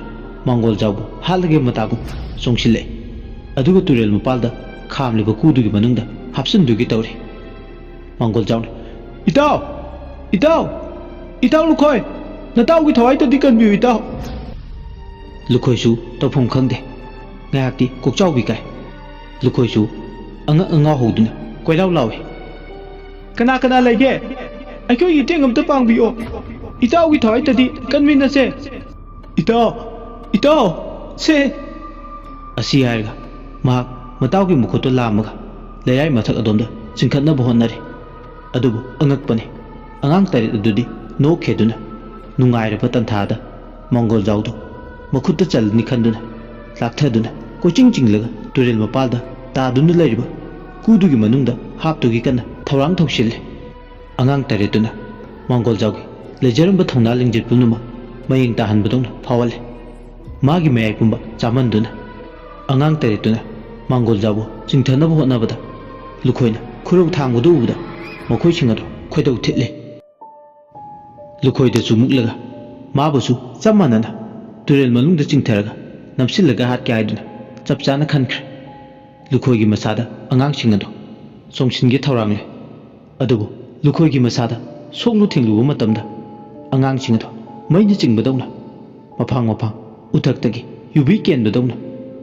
ꯃꯥꯡꯒꯣꯜꯖꯥꯎꯕꯨ ꯍꯥꯠꯂꯒꯦ ꯃꯇꯥꯒꯨꯝ ꯆꯣꯡꯁꯤꯜꯂꯛꯑꯦ꯫ ꯑꯗꯨꯒ ꯇꯨꯔꯦꯜ ꯃꯄꯥꯜꯗ ꯈꯥꯝꯂꯤꯕ ꯀꯨꯗꯨꯒꯤ ꯃꯅꯨꯡꯗ ꯍꯥꯞꯆꯤꯟꯗꯨꯒꯤ ꯇꯧꯔꯤ꯫ ꯃꯥꯡꯒꯣꯜꯖꯥꯎꯅ, "ꯏꯇꯥꯎ! ꯏꯇꯥꯎ! ꯏꯇꯥꯎ ꯂꯨꯈꯣꯏ! ꯅꯇꯥꯎꯒꯤ ꯊꯋꯥꯏꯇꯗꯤ ꯀꯟꯕꯤꯌꯨ, ꯏꯇꯥꯎ!" ꯂꯨꯈꯣꯏꯁꯨ ꯇꯧꯐꯝ ꯈꯪꯗꯦ꯫ ꯉꯥꯏꯍꯥꯛꯇꯤ ꯀꯣꯛꯆꯥꯎꯕꯤ ꯀꯥꯏ꯫ ꯂꯨꯈꯣꯏꯁꯨ ꯑꯉꯛ ꯑꯉꯥꯎ ꯍꯧꯗꯨꯅ ꯀꯣꯏꯂꯥꯎ ꯂꯥꯎꯏ꯫ "ꯀꯅꯥ ꯀꯅꯥ ꯂꯩꯒꯦ? ꯑꯩꯈꯣꯏꯒꯤ ꯃꯇꯦꯡ ꯑꯝꯇ ꯄꯥꯡꯕꯤꯌꯣ꯫ ꯏꯇꯥꯎꯒꯤ ꯊꯋꯥꯏꯇꯗꯤ ꯀꯟꯃꯤꯟꯅꯁꯦ꯫ ꯏꯇꯥꯎ! ꯏꯇꯥꯎ! ꯁꯦ!" ꯑꯁꯤ ꯍꯥꯏꯔꯒ ꯃꯍꯥꯛ ꯃꯇꯥꯎꯒꯤ ꯃꯈꯨꯠꯇꯨ ꯂꯥꯝꯃꯒ ꯂꯩꯔꯥꯏ ꯃꯊꯛ ꯑꯗꯣꯝꯗ ꯆꯤꯡꯈꯠꯅꯕ ꯍꯣꯠꯅꯔꯤ꯫ ꯑꯗꯨꯕꯨ ꯑꯉꯛꯄꯅꯤ, ꯑꯉꯥꯡ ꯇꯔꯦꯠ ꯑꯗꯨꯗꯤ ꯅꯣꯛꯈꯦꯗꯨꯅ ꯅꯨꯡꯉꯥꯏꯔꯕ ꯇꯟꯊꯥꯗ ꯃꯥꯡꯒꯣꯜꯖꯥꯎꯗꯨ ꯃꯈꯨꯠꯇ ꯆꯜꯂꯅꯤ ꯈꯟꯗꯨꯅ ꯂꯥꯛꯊꯗꯨꯅ ꯀꯣꯏꯆꯤꯡ ꯆꯤꯡꯂꯒ ꯇꯨꯔꯦꯜ ꯃꯄꯥꯜꯗ ꯇꯥꯗꯨꯅ ꯂꯩꯔꯤꯕ ꯀꯨꯗꯨꯒꯤ ꯃꯅꯨꯡꯗ ꯍꯥꯞꯇꯨꯒꯤ ꯀꯟꯅ ꯊꯧꯔꯥꯡ ꯊꯧꯁꯤꯜꯂꯤ꯫ ꯑꯉꯥꯡ ꯇꯔꯦꯠꯇꯨꯅ ꯃꯥꯡꯒꯣꯜꯖꯥꯎꯒꯤ ꯂꯩꯖꯔꯝꯕ ꯊꯧꯅꯥ ꯂꯤꯡꯖꯦꯜ ꯄꯨꯝꯅꯃꯛ ꯃꯌꯦꯡ ꯇꯥꯍꯟꯕꯗꯧꯅ ꯐꯥꯎꯍꯜꯂꯦ꯫ ꯃꯥꯒꯤ ꯃꯌꯥꯏ ꯄꯨꯝꯕ ꯆꯥꯃꯟꯗꯨꯅ ꯑꯉꯥꯡ ꯇꯔꯦꯠꯇꯨꯅ ꯃꯥꯡꯒꯣꯜꯖꯥꯎꯕꯨ ꯆꯤꯡꯊꯅꯕ ꯍꯣꯠꯅꯕꯗ ꯂꯨꯈꯣꯏꯅ ꯈꯨꯔꯧ ꯊꯥꯡꯕꯗꯨ ꯎꯕꯗ ꯃꯈꯣꯏꯁꯤꯡ ꯑꯗꯨ ꯈꯣꯏꯗꯧ ꯊꯤꯠꯂꯦ꯫ ꯂꯨꯈꯣꯏꯗꯁꯨ ꯃꯨꯛꯂꯒ ꯃꯥꯕꯨꯁꯨ ꯆꯞ ꯃꯥꯟꯅꯅ ꯇꯨꯔꯦꯜ ꯃꯅꯨꯡꯗ ꯆꯤꯡꯊꯔꯒ ꯅꯝꯁꯤꯜꯂꯒ ꯍꯥꯠꯀꯦ ꯍꯥꯏꯗꯨꯅ ꯆꯞ ꯆꯥꯅ ꯈꯟꯈ꯭ꯔꯦ꯫ ꯂꯨꯈꯣꯏꯒꯤ ꯃꯁꯥꯗ ꯑꯉꯥꯡꯁꯤꯡ ꯑꯗꯨ ꯆꯣꯡꯁꯤꯟꯒꯦ ꯊꯧꯔꯥꯡꯂꯦ꯫ ꯑꯗꯨꯕꯨ ꯂꯨꯈꯣꯏꯒꯤ ꯃꯁꯥꯗ ꯁꯣꯛꯂꯨ ꯊꯦꯡꯂꯨꯕ ꯃꯇꯝꯗ ꯑꯉꯥꯡꯁꯤꯡ ꯑꯗꯨ ꯃꯩꯅ ꯆꯤꯡꯕꯗꯧꯅ ꯃꯐꯥꯡ ꯃꯐꯥꯡ ꯎꯊꯛꯇꯒꯤ ꯌꯨꯕꯤ ꯀꯦꯟꯕꯗꯧꯅ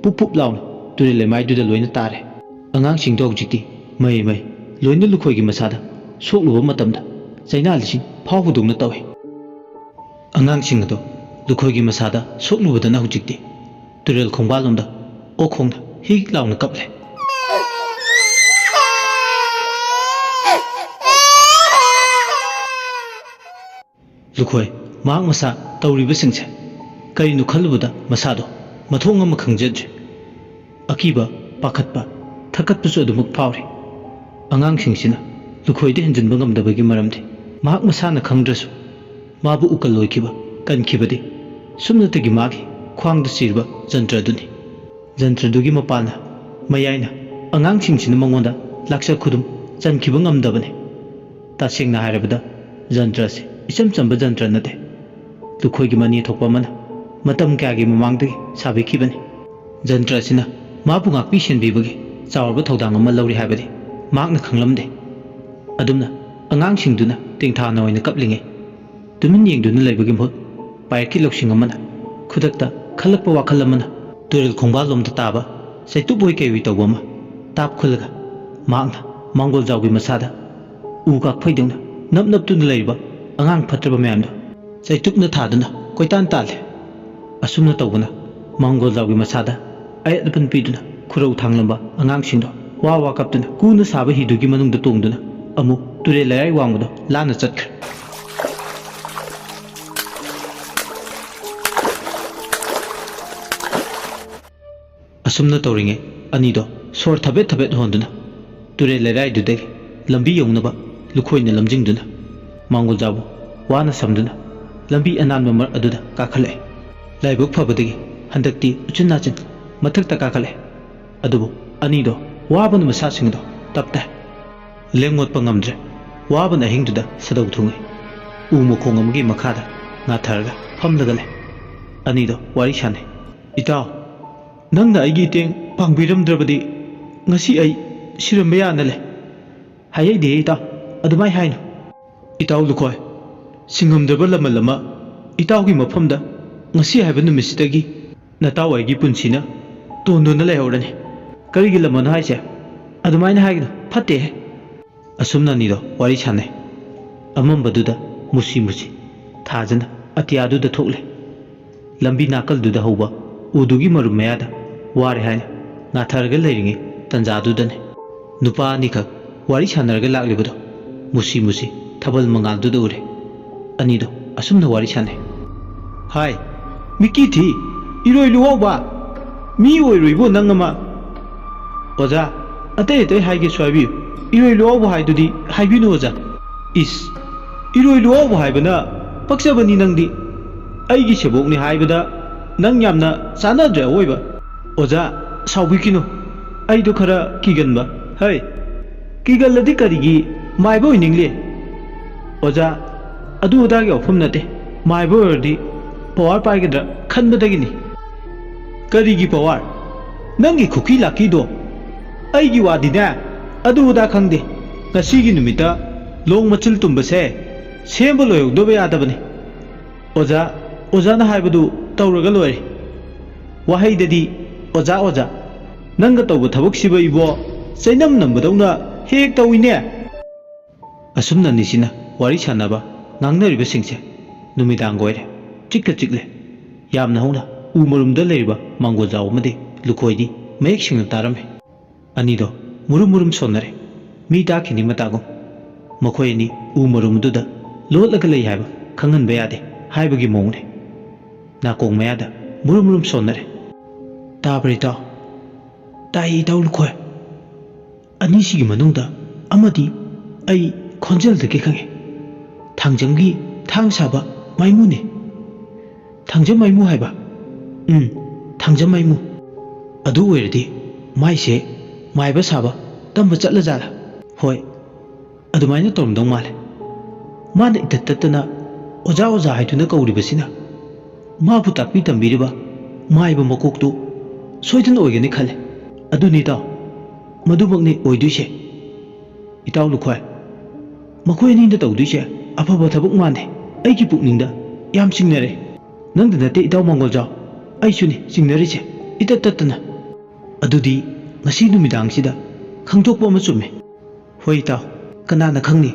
ꯄꯨꯞ ꯄꯨꯞ ꯂꯥꯎꯅ ꯇꯨꯔꯦꯜ ꯂꯩꯃꯥꯏꯗꯨꯗ ꯂꯣꯏꯅ ꯇꯥꯔꯦ꯫ ꯑꯉꯥꯡꯁꯤꯡꯗꯣ ꯍꯧꯖꯤꯛꯇꯤ ꯃꯍꯩ ꯃꯍꯩ ꯂꯣꯏꯅ ꯂꯨꯈꯣꯏꯒꯤ ꯃꯁꯥꯗ ꯁꯣꯛꯂꯨꯕ ꯃꯇꯝꯗ ꯆꯩꯅꯥ ꯂꯤꯁꯤꯡ ꯐꯥꯎꯕꯗꯧꯅ ꯇꯧꯏ꯫ ꯑꯉꯥꯡꯁꯤꯡ ꯑꯗꯣ ꯂꯨꯈꯣꯏꯒꯤ ꯃꯁꯥꯗ ꯁꯣꯛꯂꯨꯕꯗꯅ ꯍꯧꯖꯤꯛꯇꯤ ꯇꯨꯔꯦꯜ ꯈꯣꯡꯕꯥꯜꯂꯣꯝꯗ ꯑꯣꯛ ꯈꯣꯡꯅ ꯍꯤꯛ ꯂꯥꯎꯅ ꯀꯞꯂꯦ꯫ ꯂꯨꯈꯣꯏ ꯃꯍꯥꯛ ꯃꯁꯥ ꯇꯧꯔꯤꯕꯁꯤꯡꯁꯦ ꯀꯔꯤꯅꯣ ꯈꯜꯂꯨꯕꯗ ꯃꯁꯥꯗꯣ ꯃꯊꯣꯡ ꯑꯃ ꯈꯪꯖꯗ꯭ꯔꯦ꯫ ꯑꯀꯤꯕ, ꯄꯥꯈꯠꯄ, ꯊꯛꯀꯠꯄꯁꯨ ꯑꯗꯨꯃꯛ ꯐꯥꯎꯔꯤ꯫ ꯑꯉꯥꯡꯁꯤꯡꯁꯤꯅ ꯂꯨꯈꯣꯏꯗ ꯍꯦꯟꯖꯤꯟꯕ ꯉꯝꯗꯕꯒꯤ ꯃꯔꯝꯗꯤ ꯃꯍꯥꯛ ꯃꯁꯥꯅ ꯈꯪꯗ꯭ꯔꯁꯨ ꯃꯥꯕꯨ ꯎꯀꯜ ꯑꯣꯏꯈꯤꯕ, ꯀꯟꯈꯤꯕꯗꯤ ꯁꯨꯞꯅꯇꯒꯤ ꯃꯥꯒꯤ ꯈ꯭ꯋꯥꯡꯗ ꯆꯤꯔꯕ ꯖꯟꯇ꯭ꯔ ꯑꯗꯨꯅꯤ꯫ ꯖꯟꯇ꯭ꯔꯗꯨꯒꯤ ꯃꯄꯥꯟꯅ, ꯃꯌꯥꯏꯅ, ꯑꯉꯥꯡꯁꯤꯡꯁꯤꯅ ꯃꯉꯣꯟꯗ ꯂꯥꯛꯆ ꯈꯨꯗꯨꯝ ꯆꯟꯈꯤꯕ ꯉꯝꯗꯕꯅꯤ꯫ ꯇꯁꯦꯡꯅ ꯍꯥꯏꯔꯕꯗ, ꯖꯟꯇ꯭ꯔ ꯑꯁꯤ ꯏꯆꯝ ꯆꯝꯕ ꯖꯟꯇ꯭ꯔ ꯅꯠꯇꯦ꯫ ꯂꯨꯈꯣꯏꯒꯤ ꯃꯅꯤ ꯊꯣꯛꯄ ꯑꯃꯅ ꯃꯇꯝ ꯀꯌꯥꯒꯤ ꯃꯃꯥꯡꯗꯒꯤ ꯁꯥꯕꯤꯈꯤꯕꯅꯤ꯫ ꯖꯟꯇ꯭ꯔ ꯑꯁꯤꯅ ꯃꯥꯕꯨ ꯉꯥꯛꯄꯤ ꯁꯦꯟꯕꯤꯕꯒꯤ ꯆꯥꯎꯔꯕ ꯊꯧꯗꯥꯡ ꯑꯃ ꯂꯧꯔꯤ ꯍꯥꯏꯕꯗꯤ ꯃꯍꯥꯛꯅ ꯈꯪꯂꯝꯗꯦ꯫ ꯑꯗꯨꯝꯅ ꯑꯉꯥꯡꯁꯤꯡꯗꯨꯅ ꯇꯦꯡꯊꯥꯅ ꯑꯣꯏꯅ ꯀꯞꯂꯤꯉꯩ, ꯇꯨꯃꯤꯟ ꯌꯦꯡꯗꯨꯅ ꯂꯩꯕꯒꯤ ꯃꯍꯨꯠ, ꯄꯥꯏꯔꯛꯈꯤ ꯂꯧꯁꯤꯡ ꯑꯃꯅ ꯈꯨꯗꯛꯇ ꯈꯜꯂꯛꯄ ꯋꯥꯈꯜ ꯑꯃꯅ ꯇꯨꯔꯦꯜ ꯈꯣꯡꯕꯥꯜꯂꯣꯝꯗ ꯇꯥꯕ ꯆꯩꯇꯨꯞ ꯑꯣꯏ ꯀꯩ ꯑꯣꯏ ꯇꯧꯕ ꯑꯃ ꯇꯥꯞꯈꯨꯜꯂꯒ, ꯃꯍꯥꯛꯅ ꯃꯥꯡꯒꯣꯜꯖꯥꯎꯒꯤ ꯃꯁꯥꯗ ꯎ ꯀꯥꯛꯐꯩꯗꯧꯅ ꯅꯞ ꯅꯞꯇꯨꯅ ꯂꯩꯔꯤꯕ ꯑꯉꯥꯡ ꯐꯠꯇ꯭ꯔꯕ ꯃꯌꯥꯝꯗꯣ ꯆꯩꯇꯨꯞꯅ ꯊꯥꯗꯨꯅ ꯀꯣꯏꯇꯥꯟ ꯇꯥꯜꯂꯦ꯫ ꯑꯁꯨꯝꯅ ꯇꯧꯕꯅ ꯃꯥꯡꯒꯣꯜꯖꯥꯎꯒꯤ ꯃꯁꯥꯗ ꯑꯌꯦꯠ ꯑꯄꯟ ꯄꯤꯗꯨꯅ ꯈꯨꯔꯧ ꯊꯥꯡꯂꯝꯕ ꯑꯉꯥꯡꯁꯤꯡꯗꯣ ꯋꯥ ꯋꯥ ꯀꯞꯇꯨꯅ ꯀꯨꯅ ꯁꯥꯕ ꯍꯤꯗꯨꯒꯤ ꯃꯅꯨꯡꯗ ꯇꯣꯡꯗꯨꯅ ꯑꯃꯨꯛ ꯇꯨꯔꯦꯜ ꯂꯩꯔꯥꯏ ꯋꯥꯡꯃꯗꯣ ꯂꯥꯟꯅ ꯆꯠꯈ꯭ꯔꯦ꯫ ꯑꯁꯨꯝꯅ ꯇꯧꯔꯤꯉꯩ, ꯑꯅꯤꯗꯣ ꯁꯣꯔ ꯊꯕꯦꯠ ꯊꯕꯦꯠ ꯍꯣꯟꯗꯨꯅ ꯇꯨꯔꯦꯜ ꯂꯩꯔꯥꯏꯗꯨꯗꯒꯤ ꯂꯝꯕꯤ ꯌꯧꯅꯕ ꯂꯨꯈꯣꯏꯅ ꯂꯝꯖꯤꯡꯗꯨꯅ ꯃꯥꯡꯒꯣꯜꯖꯥꯎꯕꯨ ꯋꯥꯅ ꯁꯝꯗꯨꯅ ꯂꯝꯕꯤ ꯑꯅꯥꯟꯕ ꯃꯔꯛ ꯑꯗꯨꯗ ꯀꯥꯈꯠꯂꯛꯑꯦ꯫ ꯂꯥꯏꯕꯛ ꯐꯕꯗꯒꯤ ꯍꯟꯗꯛꯇꯤ ꯎꯆꯤꯟ ꯅꯥꯆꯤꯟ ꯃꯊꯛꯇ ꯀꯥꯈꯠꯂꯦ꯫ ꯑꯗꯨꯕꯨ ꯑꯅꯤꯗꯣ ꯋꯥꯕꯅ ꯃꯁꯥꯁꯤꯡꯗꯣ ꯇꯞ ꯇꯥꯏ꯫ ꯂꯦꯡ ꯑꯣꯠꯄ ꯉꯝꯗ꯭ꯔꯦ꯫ ꯋꯥꯕꯅ ꯑꯍꯤꯡꯗꯨꯗ ꯁꯥꯗꯧ ꯊꯨꯡꯉꯤ꯫ ꯎ ꯃꯈꯣꯡ ꯑꯃꯒꯤ ꯃꯈꯥꯗ ꯉꯥꯊꯔꯒ ꯐꯝꯂꯒ ꯂꯩ꯫ ꯑꯅꯤꯗꯣ ꯋꯥꯔꯤ ꯁꯥꯟꯅꯩ꯫ "ꯏꯇꯥꯎ, ꯅꯪꯅ ꯑꯩꯒꯤ ꯏꯇꯦꯡ ꯄꯥꯡꯕꯤꯔꯝꯗ꯭ꯔꯕꯗꯤ ꯉꯁꯤ ꯑꯩ ꯁꯤꯔꯝꯕ ꯌꯥꯅ ꯂꯩ꯫" "ꯍꯥꯏꯍꯩꯗꯦ ꯏꯇꯥꯎ, ꯑꯗꯨꯃꯥꯏ ꯍꯥꯏꯅꯨ꯫" "ꯏꯇꯥꯎ ꯂꯨꯈꯣꯏ, ꯁꯤꯡꯉꯝꯗ꯭ꯔꯕ ꯂꯃꯟ ꯑꯃ ꯏꯇꯥꯎꯒꯤ ꯃꯐꯝꯗ ꯉꯁꯤ ꯍꯥꯏꯕ ꯅꯨꯃꯤꯠꯁꯤꯗꯒꯤ ꯅꯇꯥꯎ ꯑꯩꯒꯤ ꯄꯨꯟꯁꯤꯅ ꯇꯣꯟꯗꯨꯅ ꯂꯩꯍꯧꯔꯅꯤ꯫" "ꯀꯔꯤꯒꯤ ꯂꯃꯟ ꯍꯥꯏꯁꯦ? ꯑꯗꯨꯃꯥꯏꯅ ꯍꯥꯏꯒꯅꯨ, ꯐꯠꯇꯦꯍꯦ꯫" ꯑꯁꯨꯝꯅ ꯑꯅꯤꯗꯣ ꯋꯥꯔꯤ ꯁꯥꯟꯅꯩ꯫ ꯑꯃꯝꯕꯗꯨꯗ ꯃꯨꯁꯤ ꯃꯨꯁꯤ ꯊꯥꯖꯅ ꯑꯇꯤꯌꯥꯗꯨꯗ ꯊꯣꯛꯂꯦ꯫ ꯂꯝꯕꯤ ꯅꯥꯀꯜꯗꯨꯗ ꯍꯧꯕ ꯎꯗꯨꯒꯤ ꯃꯔꯨꯝ ꯃꯌꯥꯗ ꯋꯥꯔꯦ ꯍꯥꯏꯅ ꯉꯥꯊꯔꯒ ꯂꯩꯔꯤꯉꯩ ꯇꯟꯖꯥꯗꯨꯗꯅꯤ ꯅꯨꯄꯥ ꯑꯅꯤꯈꯛ ꯋꯥꯔꯤ ꯁꯥꯟꯅꯔꯒ ꯂꯥꯛꯂꯤꯕꯗꯣ ꯃꯨꯁꯤ ꯃꯨꯁꯤ ꯊꯥꯕꯜ ꯃꯉꯥꯜꯗꯨꯗ ꯎꯔꯦ꯫ ꯑꯅꯤꯗꯣ ꯑꯁꯨꯝꯅ ꯋꯥꯔꯤ ꯁꯥꯟꯅꯩ꯫ "ꯍꯥꯏ, ꯃꯤꯀꯤ ꯊꯤ, ꯏꯔꯣꯏ ꯂꯨꯋꯥꯎꯕ, ꯃꯤ ꯑꯣꯏꯔꯣꯏꯕꯣ ꯅꯪ ꯑꯃ꯫" "ꯑꯣꯖꯥ, ꯑꯇꯩ ꯑꯇꯩ ꯍꯥꯏꯒꯦꯁꯨ ꯍꯥꯏꯕꯤꯌꯨ, ꯏꯔꯣꯏ ꯂꯨꯋꯥꯎꯕ ꯍꯥꯏꯗꯨꯗꯤ ꯍꯥꯏꯕꯤꯅꯨ ꯑꯣꯖꯥ꯫" "ꯏꯁ, ꯏꯔꯣꯏ ꯂꯨꯋꯥꯎꯕ ꯍꯥꯏꯕꯅ ꯄꯛꯆꯕꯅꯤ ꯅꯪꯗꯤ꯫ ꯑꯩꯒꯤ ꯁꯦꯕꯣꯛꯅꯤ ꯍꯥꯏꯕꯗ ꯅꯪ ꯌꯥꯝꯅ ꯆꯥꯟꯅꯗ꯭ꯔꯦ ꯑꯋꯣꯏꯕ꯫" "ꯑꯣꯖꯥ, ꯁꯥꯎꯕꯤꯈꯤꯅꯨ, ꯑꯩꯗꯣ ꯈꯔ ꯀꯤꯒꯟꯕ꯫" "ꯍꯩ, ꯀꯤꯒꯜꯂꯗꯤ ꯀꯔꯤꯒꯤ ꯃꯥꯏꯕ ꯑꯣꯏꯅꯤꯡꯂꯤ?" "ꯑꯣꯖꯥ, ꯑꯗꯨ ꯑꯗꯥꯒꯤ ꯋꯥꯐꯝ ꯅꯠꯇꯦ꯫ ꯃꯥꯏꯕ ꯑꯣꯏꯔꯗꯤ ꯄꯋꯥꯔ ꯄꯥꯏꯒꯗ꯭ꯔꯥ ꯈꯟꯕꯗꯒꯤꯅꯤ꯫ ꯀꯔꯤꯒꯤ ꯄꯋꯥꯔ? ꯅꯪꯒꯤ ꯈꯨꯀꯤ ꯂꯥꯛꯀꯤꯗꯣ꯫ ꯑꯩꯒꯤ ꯋꯥꯗꯤꯅꯦ, ꯑꯗꯨ ꯑꯗꯥ ꯈꯪꯗꯦ꯫ ꯉꯁꯤꯒꯤ ꯅꯨꯃꯤꯠꯇ ꯂꯣꯡ ꯃꯆꯤꯜ ꯇꯨꯝꯕꯁꯦ ꯁꯦꯝꯕ ꯂꯣꯏꯍꯧꯗꯕ ꯌꯥꯗꯕꯅꯤ꯫ ꯑꯣꯖꯥ, ꯑꯣꯖꯥꯅ ꯍꯥꯏꯕꯗꯨ ꯇꯧꯔꯒ ꯂꯣꯏꯔꯦ꯫ ꯋꯥꯍꯩꯗꯗꯤ "ꯑꯣꯖꯥ, ꯑꯣꯖꯥ, ꯅꯪꯒ ꯇꯧꯕ ꯊꯕꯛꯁꯤꯕ ꯏꯕꯣ, ꯆꯩꯅꯝ ꯅꯝꯕꯗꯧꯅ ꯍꯦꯛ ꯇꯧꯏꯅꯦ"꯫ ꯑꯁꯨꯝꯅ ꯑꯅꯤꯁꯤꯅ ꯋꯥꯔꯤ ꯁꯥꯟꯅꯕ, ꯉꯥꯡꯅꯔꯤꯕꯁꯤꯡꯁꯦ ꯅꯨꯃꯤꯗꯥꯡꯒ ꯑꯣꯏꯔꯦ꯫ ꯆꯤꯛꯀ ꯆꯤꯛꯂꯦ꯫ ꯌꯥꯝꯅ ꯍꯧꯅ ꯎ ꯃꯔꯨꯝꯗ ꯂꯩꯔꯤꯕ ꯃꯥꯡꯒꯣꯜꯖꯥꯎ ꯑꯃꯗꯤ ꯂꯨꯈꯣꯏꯗꯤ ꯃꯌꯦꯛ ꯁꯦꯡꯅ ꯇꯥꯔꯝꯃꯤ꯫ ꯑꯅꯤꯗꯣ ꯃꯨꯔꯨꯝ ꯃꯨꯔꯨꯝ ꯁꯣꯟꯅꯔꯦ꯫ ꯃꯤ ꯇꯥꯈꯤꯅꯤ ꯃꯇꯥꯒꯨꯝ꯫ ꯃꯈꯣꯏ ꯑꯅꯤ ꯎ ꯃꯔꯨꯝꯗꯨꯗ ꯂꯣꯠꯂꯒ ꯂꯩ ꯍꯥꯏꯕ ꯈꯪꯍꯟꯕ ꯌꯥꯗꯦ ꯍꯥꯏꯕꯒꯤ ꯃꯑꯣꯡꯅꯤ꯫ ꯅꯥꯀꯣꯡ ꯃꯌꯥꯗ ꯃꯨꯔꯨꯝ ꯃꯨꯔꯨꯝ ꯁꯣꯟꯅꯔꯦ꯫ "ꯇꯥꯕ꯭ꯔꯥ ꯏꯇꯥꯎ?" "ꯇꯥꯏ ꯏꯇꯥꯎ ꯂꯨꯈꯣꯏ꯫ ꯑꯅꯤꯁꯤꯒꯤ ꯃꯅꯨꯡꯗ ꯑꯃꯗꯤ ꯑꯩ ꯈꯣꯟꯖꯦꯜꯗꯒꯤ ꯈꯪꯉꯦ꯫ ꯊꯥꯡꯖꯝꯒꯤ ꯊꯥꯡ ꯁꯥꯕ ꯃꯥꯏꯃꯨꯅꯦ꯫" "ꯊꯥꯡꯖꯝ ꯃꯥꯏꯃꯨ ꯍꯥꯏꯕ?" "ꯎꯝ, ꯊꯥꯡꯖꯝ ꯃꯥꯏꯃꯨ꯫ ꯑꯗꯨ ꯑꯣꯏꯔꯗꯤ ꯃꯥꯏꯁꯦ ꯃꯥꯏꯕ ꯁꯥꯕ ꯇꯝꯕ ꯆꯠꯂꯖꯥꯠꯂꯥ?" "ꯍꯣꯏ, ꯑꯗꯨꯃꯥꯏꯅ ꯇꯧꯔꯝꯗꯧ ꯃꯥꯜꯂꯦ꯫ ꯃꯥꯅ ꯏꯇꯠ ꯇꯠꯇꯅ ꯑꯣꯖꯥ ꯑꯣꯖꯥ ꯍꯥꯏꯗꯨꯅ ꯀꯧꯔꯤꯕꯁꯤꯅ ꯃꯥꯕꯨ ꯇꯥꯛꯄꯤ ꯇꯝꯕꯤꯔꯤꯕ ꯃꯥꯏꯕ ꯃꯀꯣꯛꯇꯨ ꯁꯣꯏꯗꯅ ꯑꯣꯏꯒꯅꯤ ꯈꯜꯂꯦ꯫ ꯑꯗꯨꯅꯤ ꯏꯇꯥꯎ, ꯃꯗꯨꯃꯛꯅꯤ ꯑꯣꯏꯗꯣꯏꯁꯦ꯫ ꯏꯇꯥꯎ ꯂꯨꯈꯣꯏ, ꯃꯈꯣꯏ ꯑꯅꯤꯅ ꯇꯧꯗꯣꯏꯁꯦ ꯑꯐꯕ ꯊꯕꯛ ꯃꯥꯟꯗꯦ꯫ ꯑꯩꯒꯤ ꯄꯨꯛꯅꯤꯡꯗ ꯌꯥꯝ ꯆꯤꯡꯅꯔꯦ꯫ ꯅꯪꯗ ꯅꯠꯇꯦ ꯏꯇꯥꯎ ꯃꯥꯡꯒꯣꯜꯖꯥꯎ, ꯑꯩꯁꯨꯅꯤ ꯆꯤꯡꯅꯔꯤꯁꯦ ꯏꯇꯠ ꯇꯠꯇꯅ꯫ ꯑꯗꯨꯗꯤ ꯉꯁꯤ ꯅꯨꯃꯤꯗꯥꯡꯁꯤꯗ ꯈꯪꯗꯣꯛꯄ ꯑꯃ ꯆꯨꯝꯃꯦ꯫" "ꯍꯣꯏ ꯏꯇꯥꯎ, ꯀꯅꯥꯅ ꯈꯪꯅꯤ?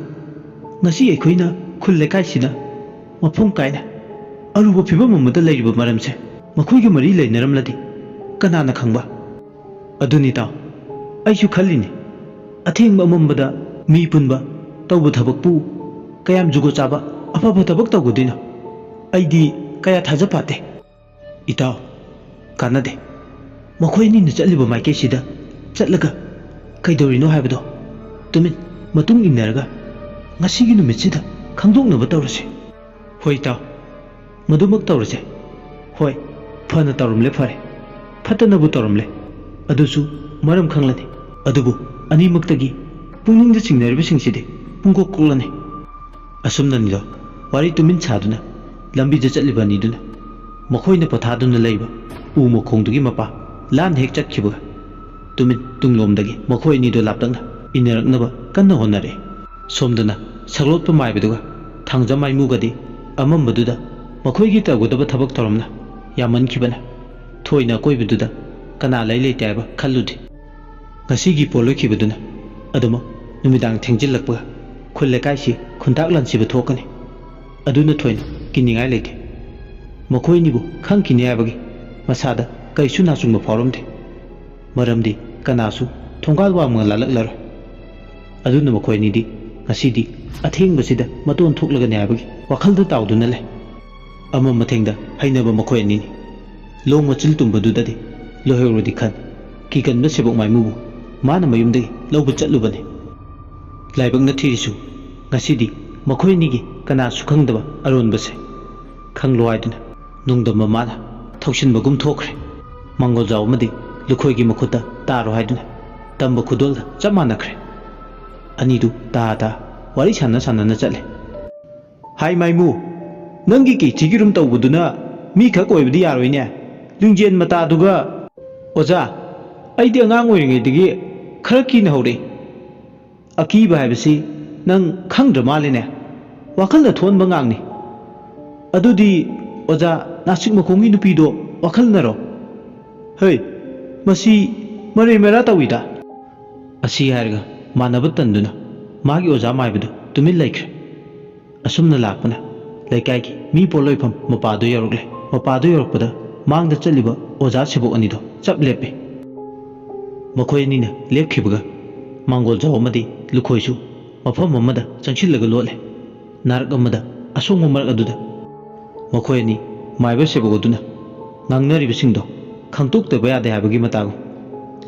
ꯉꯁꯤ ꯑꯩꯈꯣꯏꯅ ꯈꯨꯜ ꯂꯩꯀꯥꯏꯁꯤꯗ ꯃꯐꯝ ꯀꯥꯏꯅ ꯑꯔꯨꯕ ꯐꯤꯕꯝ ꯑꯃꯗ ꯂꯩꯔꯤꯕ ꯃꯔꯝꯁꯦ ꯃꯈꯣꯏꯒ ꯃꯔꯤ ꯂꯩꯅꯔꯝꯂꯗꯤ ꯀꯅꯥꯅ ꯈꯪꯕ?" "ꯑꯗꯨꯅꯤ ꯏꯇꯥꯎ, ꯑꯩꯁꯨ ꯈꯜꯂꯤꯅꯤ꯫ ꯑꯊꯦꯡꯕ ꯑꯃꯝꯕꯗ ꯃꯤ ꯄꯨꯟꯕ, ꯇꯧꯕ ꯊꯕꯛꯄꯨ ꯀꯌꯥꯝ ꯖꯨꯒꯣꯠ ꯆꯥꯕ ꯑꯐꯕ ꯊꯕꯛ ꯇꯧꯒꯗꯣꯏꯅꯣ? ꯑꯩꯗꯤ ꯀꯌꯥ ꯊꯥꯖ ꯐꯥꯠꯇꯦ꯫" "ꯏꯇꯥꯎ, ꯀꯥꯟꯅꯗꯦ꯫ ꯃꯈꯣꯏ ꯑꯅꯤꯅ ꯆꯠꯂꯤꯕ ꯃꯥꯏꯀꯩꯁꯤꯗ ꯆꯠꯂꯒ ꯀꯩꯗꯧꯔꯤꯅꯣ ꯍꯥꯏꯕꯗꯣ ꯇꯨꯃꯤꯟ ꯃꯇꯨꯡ ꯏꯟꯅꯔꯒ ꯉꯁꯤꯒꯤ ꯅꯨꯃꯤꯠꯁꯤꯗ ꯈꯪꯗꯣꯛꯅꯕ ꯇꯧꯔꯁꯤ꯫" "ꯍꯣꯏ ꯏꯇꯥꯎ, ꯃꯗꯨꯃꯛ ꯇꯧꯔꯁꯦ꯫" "ꯍꯣꯏ, ꯐꯅ ꯇꯧꯔꯝꯂꯦ ꯐꯔꯦ, ꯐꯠꯇꯅꯕꯨ ꯇꯧꯔꯝꯂꯦ, ꯑꯗꯨꯁꯨ ꯃꯔꯝ ꯈꯪꯂꯅꯤ꯫ ꯑꯗꯨꯕꯨ ꯑꯅꯤꯃꯛꯇꯒꯤ ꯄꯨꯛꯅꯤꯡꯗ ꯆꯤꯡꯅꯔꯤꯕꯁꯤꯡꯁꯤꯗꯤ ꯄꯨꯡꯀꯣꯛ ꯀꯣꯛꯂꯅꯤ꯫" ꯑꯁꯨꯝꯅꯅꯤꯗꯣ ꯋꯥꯔꯤ ꯇꯨꯃꯤꯟ ꯁꯥꯗꯨꯅ ꯂꯝꯕꯤꯗ ꯆꯠꯂꯤꯕ ꯑꯅꯤꯗꯨꯅ ꯃꯈꯣꯏꯅ ꯄꯣꯊꯥꯗꯨꯅ ꯂꯩꯕ ꯎ ꯃꯈꯣꯡꯗꯨꯒꯤ ꯃꯄꯥ ꯂꯥꯟꯅ ꯍꯦꯛ ꯆꯠꯈꯤꯕꯒ, ꯇꯨꯃꯤꯟ ꯇꯨꯡꯂꯣꯝꯗꯒꯤ ꯃꯈꯣꯏ ꯑꯅꯤꯗꯨ ꯂꯥꯞꯇꯛꯅ ꯏꯟꯅꯔꯛꯅꯕ ꯀꯟꯅ ꯍꯣꯠꯅꯔꯛꯏ꯫ ꯁꯣꯝꯗꯅ ꯁꯛꯂꯣꯠꯄ ꯃꯥꯏꯕꯗꯨꯒ ꯊꯥꯡꯖꯝ ꯃꯥꯏꯃꯨꯒꯗꯤ ꯑꯃꯝꯕꯗꯨꯗ ꯃꯈꯣꯏꯒꯤ ꯇꯧꯒꯗꯕ ꯊꯕꯛ ꯊꯧꯔꯝꯅ ꯌꯥꯝꯃꯟꯈꯤꯕꯅ ꯊꯣꯏꯅ ꯑꯀꯣꯏꯕꯗꯨꯗ ꯀꯅꯥ ꯂꯩ ꯂꯩꯇꯦ ꯍꯥꯏꯕ ꯈꯜꯂꯨꯗꯦ꯫ ꯉꯁꯤꯒꯤ ꯄꯣꯠ ꯂꯣꯏꯈꯤꯕꯗꯨꯅ ꯑꯗꯨꯃꯛ ꯅꯨꯃꯤꯗꯥꯡ ꯊꯦꯡꯖꯤꯜꯂꯛꯄꯒ ꯈꯨꯜ ꯂꯩꯀꯥꯏꯁꯤ ꯈꯨꯟꯇꯥꯛ ꯂꯥꯟꯁꯤꯕ ꯊꯣꯛꯀꯅꯤ꯫ ꯑꯗꯨꯅ ꯊꯣꯏꯅ ꯀꯤꯅꯤꯡꯉꯥꯏ ꯂꯩꯇꯦ꯫ ꯃꯈꯣꯏ ꯑꯅꯤꯕꯨ ꯈꯪꯈꯤꯅꯤ ꯍꯥꯏꯕꯒꯤ ꯃꯁꯥꯗ ꯀꯔꯤꯁꯨ ꯅꯥꯆꯨꯡꯕ ꯐꯥꯎꯔꯝꯗꯦ꯫ ꯃꯔꯝꯗꯤ ꯀꯅꯥꯁꯨ ꯊꯣꯡꯒꯥꯜ ꯋꯥꯡꯃ ꯂꯥꯜꯂꯛꯂꯔꯣꯏ꯫ ꯑꯗꯨꯅ ꯃꯈꯣꯏ ꯑꯅꯤꯗꯤ ꯉꯁꯤꯗꯤ ꯑꯊꯦꯡꯕꯁꯤꯗ ꯃꯇꯣꯟ ꯊꯣꯛꯂꯒꯅꯤ ꯍꯥꯏꯕꯒꯤ ꯋꯥꯈꯜꯗ ꯇꯥꯎꯗꯨꯅ ꯂꯩ꯫ ꯑꯃ ꯃꯊꯦꯡꯗ ꯍꯩꯅꯕ ꯃꯈꯣꯏ ꯑꯅꯤꯅꯤ꯫ ꯂꯣꯡ ꯃꯆꯤꯜ ꯇꯨꯝꯕꯗꯨꯗꯗꯤ ꯂꯣꯏꯍꯧꯔꯗꯤ ꯈꯟ ꯀꯤꯒꯟꯕ ꯁꯦꯕꯣꯛ ꯃꯥꯏꯃꯨꯕꯨ ꯃꯥꯅ ꯃꯌꯨꯝꯗꯒꯤ ꯂꯧꯕ ꯆꯠꯂꯨꯕꯅꯤ꯫ ꯂꯥꯏꯕꯛꯅ ꯊꯤꯔꯤꯁꯨ ꯉꯁꯤꯗꯤ ꯃꯈꯣꯏ ꯑꯅꯤꯒꯤ ꯀꯅꯥꯁꯨ ꯈꯪꯗꯕ ꯑꯔꯣꯟꯕꯁꯦ ꯈꯪꯂꯣ ꯍꯥꯏꯗꯨꯅ ꯅꯣꯡꯗꯝꯕ ꯃꯥꯅ ꯊꯧꯁꯤꯟꯕꯒꯨꯝ ꯊꯣꯛꯈ꯭ꯔꯦ꯫ ꯃꯥꯡꯒꯣꯜꯖꯥꯎ ꯑꯃꯗꯤ ꯂꯨꯈꯣꯏꯒꯤ ꯃꯈꯨꯠꯇ ꯇꯥꯔꯣ ꯍꯥꯏꯗꯨꯅ ꯇꯝꯕ ꯈꯨꯗꯣꯜꯗ ꯆꯞ ꯃꯥꯟꯅꯈ꯭ꯔꯦ꯫ ꯑꯅꯤꯗꯨ ꯇꯥ ꯇꯥ ꯋꯥꯔꯤ ꯁꯥꯟꯅ ꯁꯥꯟꯅꯅ ꯆꯠꯂꯦ꯫ ꯍꯥꯏ ꯃꯥꯏꯃꯨ, ꯅꯪꯒꯤ ꯀꯤꯊꯤꯒꯤ ꯔꯨꯝ ꯇꯧꯕꯗꯨꯅ ꯃꯤꯈꯛ ꯑꯣꯏꯕꯗꯤ ꯌꯥꯔꯣꯏꯅꯦ꯫ ꯂꯤꯡꯖꯦꯜ ꯃꯇꯥꯗꯨꯒ꯫ ꯑꯣꯖꯥ, ꯑꯩꯗꯤ ꯑꯉꯥꯡ ꯑꯣꯏꯔꯤꯉꯩꯗꯒꯤ ꯈꯔ ꯀꯤꯅ ꯍꯧꯔꯛꯏ꯫ ꯑꯀꯤꯕ ꯍꯥꯏꯕꯁꯤ ꯅꯪ ꯈꯪꯗ꯭ꯔ ꯃꯥꯜꯂꯦꯅꯦ꯫ ꯋꯥꯈꯜꯅ ꯊꯣꯛꯍꯟꯕ ꯉꯥꯛꯅꯤ꯫ ꯑꯗꯨꯗꯤ ꯑꯣꯖꯥ, ꯅꯥꯁꯤꯛ ꯃꯈꯣꯡꯒꯤ ꯅꯨꯄꯤꯗꯣ ꯋꯥꯈꯜꯅꯔꯣ? ꯍꯩ, ꯃꯁꯤ ꯃꯔꯩ ꯃꯔꯥ ꯇꯧꯏꯗ꯫ ꯑꯁꯤ ꯍꯥꯏꯔꯒ ꯃꯥꯟꯅꯕ ꯇꯟꯗꯨꯅ ꯃꯥꯒꯤ ꯑꯣꯖꯥ ꯃꯥꯏꯕꯗꯨ ꯇꯨꯃꯤꯟ ꯂꯩꯈ꯭ꯔꯦ꯫ ꯑꯁꯨꯝꯅ ꯂꯥꯛꯄꯅ ꯂꯩꯀꯥꯏꯒꯤ ꯃꯤ ꯄꯣꯠꯂꯣꯏꯐꯝ ꯃꯄꯥꯗꯨ ꯌꯧꯔꯛꯂꯦ꯫ ꯃꯄꯥꯗꯨ ꯌꯧꯔꯛꯄꯗ ꯃꯥꯡꯗ ꯆꯠꯂꯤꯕ ꯑꯣꯖꯥ ꯁꯦꯕꯣꯛ ꯑꯅꯤꯗꯣ ꯆꯞ ꯂꯦꯞꯄꯦ꯫ ꯃꯈꯣꯏ ꯑꯅꯤꯅ ꯂꯦꯞꯈꯤꯕꯒ ꯃꯥꯡꯒꯣꯜꯖꯥꯎ ꯑꯃꯗꯤ ꯂꯨꯈꯣꯏꯁꯨ ꯃꯐꯝ ꯑꯃꯗ ꯆꯪꯁꯤꯜꯂꯒ ꯂꯣꯠꯂꯦ꯫ ꯅꯥꯔꯛ ꯑꯃꯗ ꯑꯁꯣꯡꯕ ꯃꯔꯛ ꯑꯗꯨꯗ ꯃꯈꯣꯏ ꯑꯅꯤ ꯃꯥꯏꯕ ꯁꯦꯕꯣꯛ ꯑꯗꯨꯅ ꯉꯥꯡꯅꯔꯤꯕꯁꯤꯡꯗꯣ ꯈꯪꯗꯣꯛꯇꯕ ꯌꯥꯗꯦ ꯍꯥꯏꯕꯒꯤ ꯃꯇꯥꯒꯨꯝ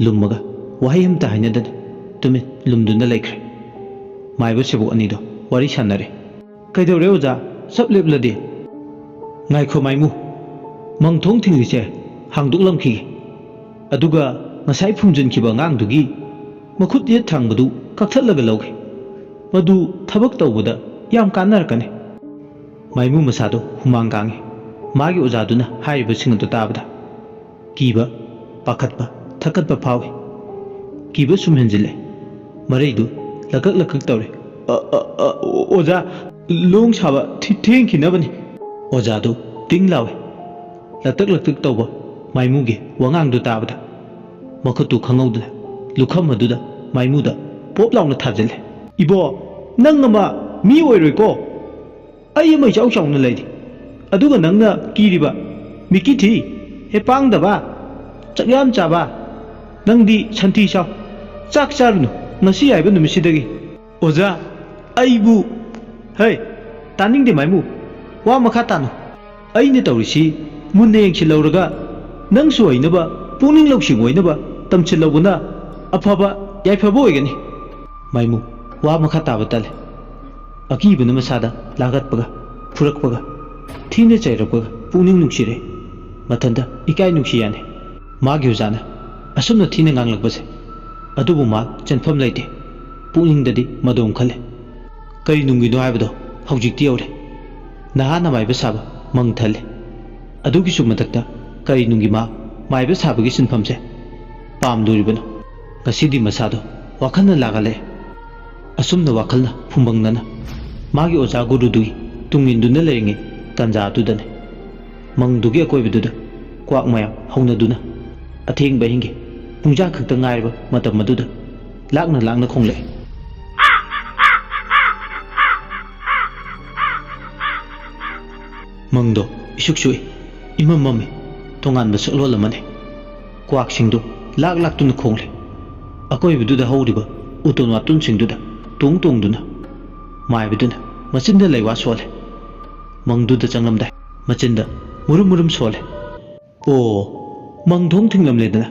ꯂꯨꯝꯃꯒ ꯋꯥꯍꯩ ꯑꯃꯇ ꯍꯥꯏꯅꯗꯅ ꯇꯨꯃꯤꯟ ꯂꯨꯝꯗꯨꯅ ꯂꯩꯈ꯭ꯔꯦ꯫ ꯃꯥꯏꯕ ꯁꯦꯕꯣꯛ ꯑꯅꯤꯗꯣ ꯋꯥꯔꯤ ꯁꯥꯟꯅꯔꯦ꯫ "ꯀꯩꯗꯧꯔꯦ ꯑꯣꯖꯥ, ꯆꯞ ꯂꯦꯞꯂꯗꯤ?" "ꯉꯥꯏꯈꯣ ꯃꯥꯏꯃꯨ, ꯃꯪꯊꯣꯡ ꯊꯤꯡꯂꯤꯁꯦ ꯍꯥꯡꯗꯣꯛꯂꯝꯈꯤꯒꯦ꯫ ꯑꯗꯨꯒ ꯉꯁꯥꯏ ꯐꯨꯝꯖꯤꯟꯈꯤꯕ ꯑꯉꯥꯡꯗꯨꯒꯤ ꯃꯈꯨꯠ ꯌꯦꯠ ꯊꯪꯕꯗꯨ ꯀꯛꯊꯠꯂꯒ ꯂꯧꯒꯦ꯫ ꯃꯗꯨ ꯊꯕꯛ ꯇꯧꯕꯗ ꯌꯥꯝ ꯀꯥꯟꯅꯔꯛꯀꯅꯤ꯫" ꯃꯥꯏꯃꯨ ꯃꯁꯥꯗꯣ ꯍꯨꯃꯥꯡ ꯀꯥꯡꯉꯤ꯫ ꯃꯥꯒꯤ ꯑꯣꯖꯥꯗꯨꯅ ꯍꯥꯏꯔꯤꯕꯁꯤꯡ ꯑꯗꯨ ꯇꯥꯕꯗ ꯀꯤꯕ, ꯄꯥꯈꯠꯄ, ꯊꯛꯀꯠꯄ ꯐꯥꯎꯏ꯫ ꯀꯤꯕ ꯁꯨꯝ ꯍꯦꯟꯖꯤꯜꯂꯦ꯫ ꯃꯔꯩꯗꯨ ꯂꯀꯛ ꯂꯀꯛ ꯇꯧꯔꯦ꯫ "ꯑ, ꯑ, ꯑ, ꯑꯣꯖꯥ, ꯂꯣꯡ ꯁꯥꯕ ꯊꯤ-, ꯊꯦꯡꯈꯤꯅꯕꯅꯤ꯫" ꯑꯣꯖꯥꯗꯨ ꯇꯤꯡ ꯂꯥꯎꯏ꯫ ꯂꯛꯇꯛ ꯂꯛꯇꯛ ꯇꯧꯕ ꯃꯥꯏꯃꯨꯒꯤ ꯋꯥꯉꯥꯡꯗꯨ ꯇꯥꯕꯗ ꯃꯈꯨꯠꯇꯨ ꯈꯪꯍꯧꯗꯅ ꯂꯨꯈꯝ ꯑꯗꯨꯗ ꯃꯥꯏꯃꯨꯗ ꯄꯣꯞ ꯂꯥꯎꯅ ꯊꯥꯖꯤꯜꯂꯦ꯫ "ꯏꯕꯣ, ꯅꯪ ꯑꯃ ꯃꯤ ꯑꯣꯏꯔꯣꯏꯀꯣ꯫ ꯑꯩ ꯑꯃ ꯏꯆꯥꯎ ꯆꯥꯎꯅ ꯂꯩꯔꯤ꯫ ꯑꯗꯨꯒ ꯅꯪꯅ ꯀꯤꯔꯤꯕ ꯃꯤꯀꯤ ꯊꯤ, ꯍꯦ ꯄꯥꯡꯗꯕ, ꯆꯥꯛ ꯌꯥꯝ ꯆꯥꯕ, ꯅꯪꯗꯤ ꯁꯟꯊꯤ ꯆꯥꯎ꯫ ꯆꯥꯛ ꯆꯥꯔꯨꯅꯨ, ꯉꯁꯤ ꯍꯥꯏꯕ ꯅꯨꯃꯤꯠꯁꯤꯗꯒꯤ꯫" "ꯑꯣꯖꯥ, ꯑꯩꯕꯨ..." "ꯍꯩ, ꯇꯥꯅꯤꯡꯗꯦ ꯃꯥꯏꯃꯨ, ꯋꯥ ꯃꯈꯥ ꯇꯥꯅꯨ꯫ ꯑꯩꯅ ꯇꯧꯔꯤꯁꯤ ꯃꯨꯟꯅ ꯌꯦꯡꯁꯤꯜꯍꯧꯔꯒ ꯅꯪꯁꯨ ꯑꯣꯏꯅꯕ, ꯄꯨꯛꯅꯤꯡ ꯂꯧꯁꯤꯡ ꯑꯣꯏꯅꯕ ꯇꯝꯁꯤꯜꯍꯧꯕꯅ ꯑꯐꯕ ꯌꯥꯏꯐꯕ ꯑꯣꯏꯒꯅꯤ꯫" ꯃꯥꯏꯃꯨ ꯋꯥ ꯃꯈꯥ ꯇꯥꯕ ꯇꯜꯂꯦ꯫ ꯑꯀꯤꯕꯅ ꯃꯁꯥꯗ ꯂꯥꯡꯒꯠꯄꯒ, ꯐꯨꯔꯛꯄꯒ, ꯊꯤꯅ ꯆꯩꯔꯛꯄꯒ ꯄꯨꯛꯅꯤꯡ ꯅꯨꯡꯁꯤꯔꯦ꯫ ꯃꯊꯟꯇ ꯏꯀꯥꯏ ꯅꯨꯡꯁꯤ ꯌꯥꯅꯤ꯫ ꯃꯥꯒꯤ ꯑꯣꯖꯥꯅ ꯑꯁꯨꯝꯅ ꯊꯤꯅ ꯉꯥꯡꯂꯛꯄꯁꯦ꯫ ꯑꯗꯨꯕꯨ ꯃꯥ ꯆꯦꯟꯐꯝ ꯂꯩꯇꯦ꯫ ꯄꯨꯛꯅꯤꯡꯗꯗꯤ ꯃꯗꯣꯝ ꯈꯜꯂꯦ꯫ ꯀꯔꯤ ꯅꯨꯡꯒꯤꯅꯣ ꯍꯥꯏꯕꯗꯣ ꯍꯧꯖꯤꯛꯇꯤ ꯌꯧꯔꯦ꯫ ꯅꯍꯥꯅ ꯃꯥꯏꯕ ꯁꯥꯕ ꯃꯪ ꯊꯜꯂꯦ꯫ ꯑꯗꯨꯒꯤꯁꯨ ꯃꯊꯛꯇ ꯀꯔꯤ ꯅꯨꯡꯒꯤ ꯃꯥ ꯃꯥꯏꯕ ꯁꯥꯕꯒꯤ ꯁꯤꯟꯐꯝꯁꯦ ꯄꯥꯝꯂꯨꯔꯤꯕꯅꯣ? ꯉꯁꯤꯗꯤ ꯃꯁꯥꯗꯣ ꯋꯥꯈꯜꯅ ꯂꯥꯡꯍꯜꯂꯛꯑꯦ꯫ ꯑꯁꯨꯝꯅ ꯋꯥꯈꯜꯅ ꯐꯨꯝꯕꯪꯅꯅ ꯃꯥꯒꯤ ꯑꯣꯖꯥ ꯒꯨꯔꯨꯗꯨꯒꯤ ꯇꯨꯡ ꯏꯟꯗꯨꯅ ꯂꯩꯔꯤꯉꯩ ꯇꯥꯟꯖꯥ ꯑꯗꯨꯗꯅꯤ꯫ ꯃꯪꯗꯨꯒꯤ ꯑꯀꯣꯏꯕꯗꯨꯗ ꯀ꯭ꯋꯥꯛ ꯃꯌꯥꯝ ꯍꯧꯅꯗꯨꯅ ꯑꯊꯦꯡꯕ ꯑꯍꯤꯡꯒꯤ ꯄꯨꯡꯖꯥ ꯈꯛꯇ ꯉꯥꯏꯔꯕ ꯃꯇꯝ ꯑꯗꯨꯗ ꯂꯥꯛꯅ ꯂꯥꯛꯅ ꯈꯣꯡꯂꯛꯑꯦ꯫ ꯃꯪꯗꯣ ꯏꯁꯨꯛ ꯁꯨꯛꯏ, ꯏꯃꯝ ꯃꯝꯃꯤ, ꯇꯣꯉꯥꯟꯕ ꯁꯛꯂꯣꯟ ꯑꯃꯅꯤ꯫ ꯀ꯭ꯋꯥꯛꯁꯤꯡꯗꯨ ꯂꯥꯛ ꯂꯥꯛꯇꯨꯅ ꯈꯣꯡꯂꯦ꯫ ꯑꯀꯣꯏꯕꯗꯨꯗ ꯍꯧꯔꯤꯕ ꯎꯇꯣꯟ ꯋꯥꯇꯣꯟꯁꯤꯡꯗꯨꯗ ꯇꯣꯡ ꯇꯣꯡꯗꯨꯅ ꯃꯥꯏꯕꯗꯨꯅ ꯃꯆꯤꯟꯗ ꯂꯩꯋꯥ ꯁꯣꯜꯂꯦ꯫ ꯃꯪꯗꯨꯗ ꯆꯪꯂꯝꯗꯥꯏ ꯃꯆꯤꯟꯗ ꯃꯨꯔꯨꯝ ꯃꯨꯔꯨꯝ ꯁꯣꯜꯂꯦ꯫ ꯑꯣ, ꯃꯪ ꯊꯣꯡ ꯊꯤꯡꯂꯝꯂꯦꯗꯅ꯫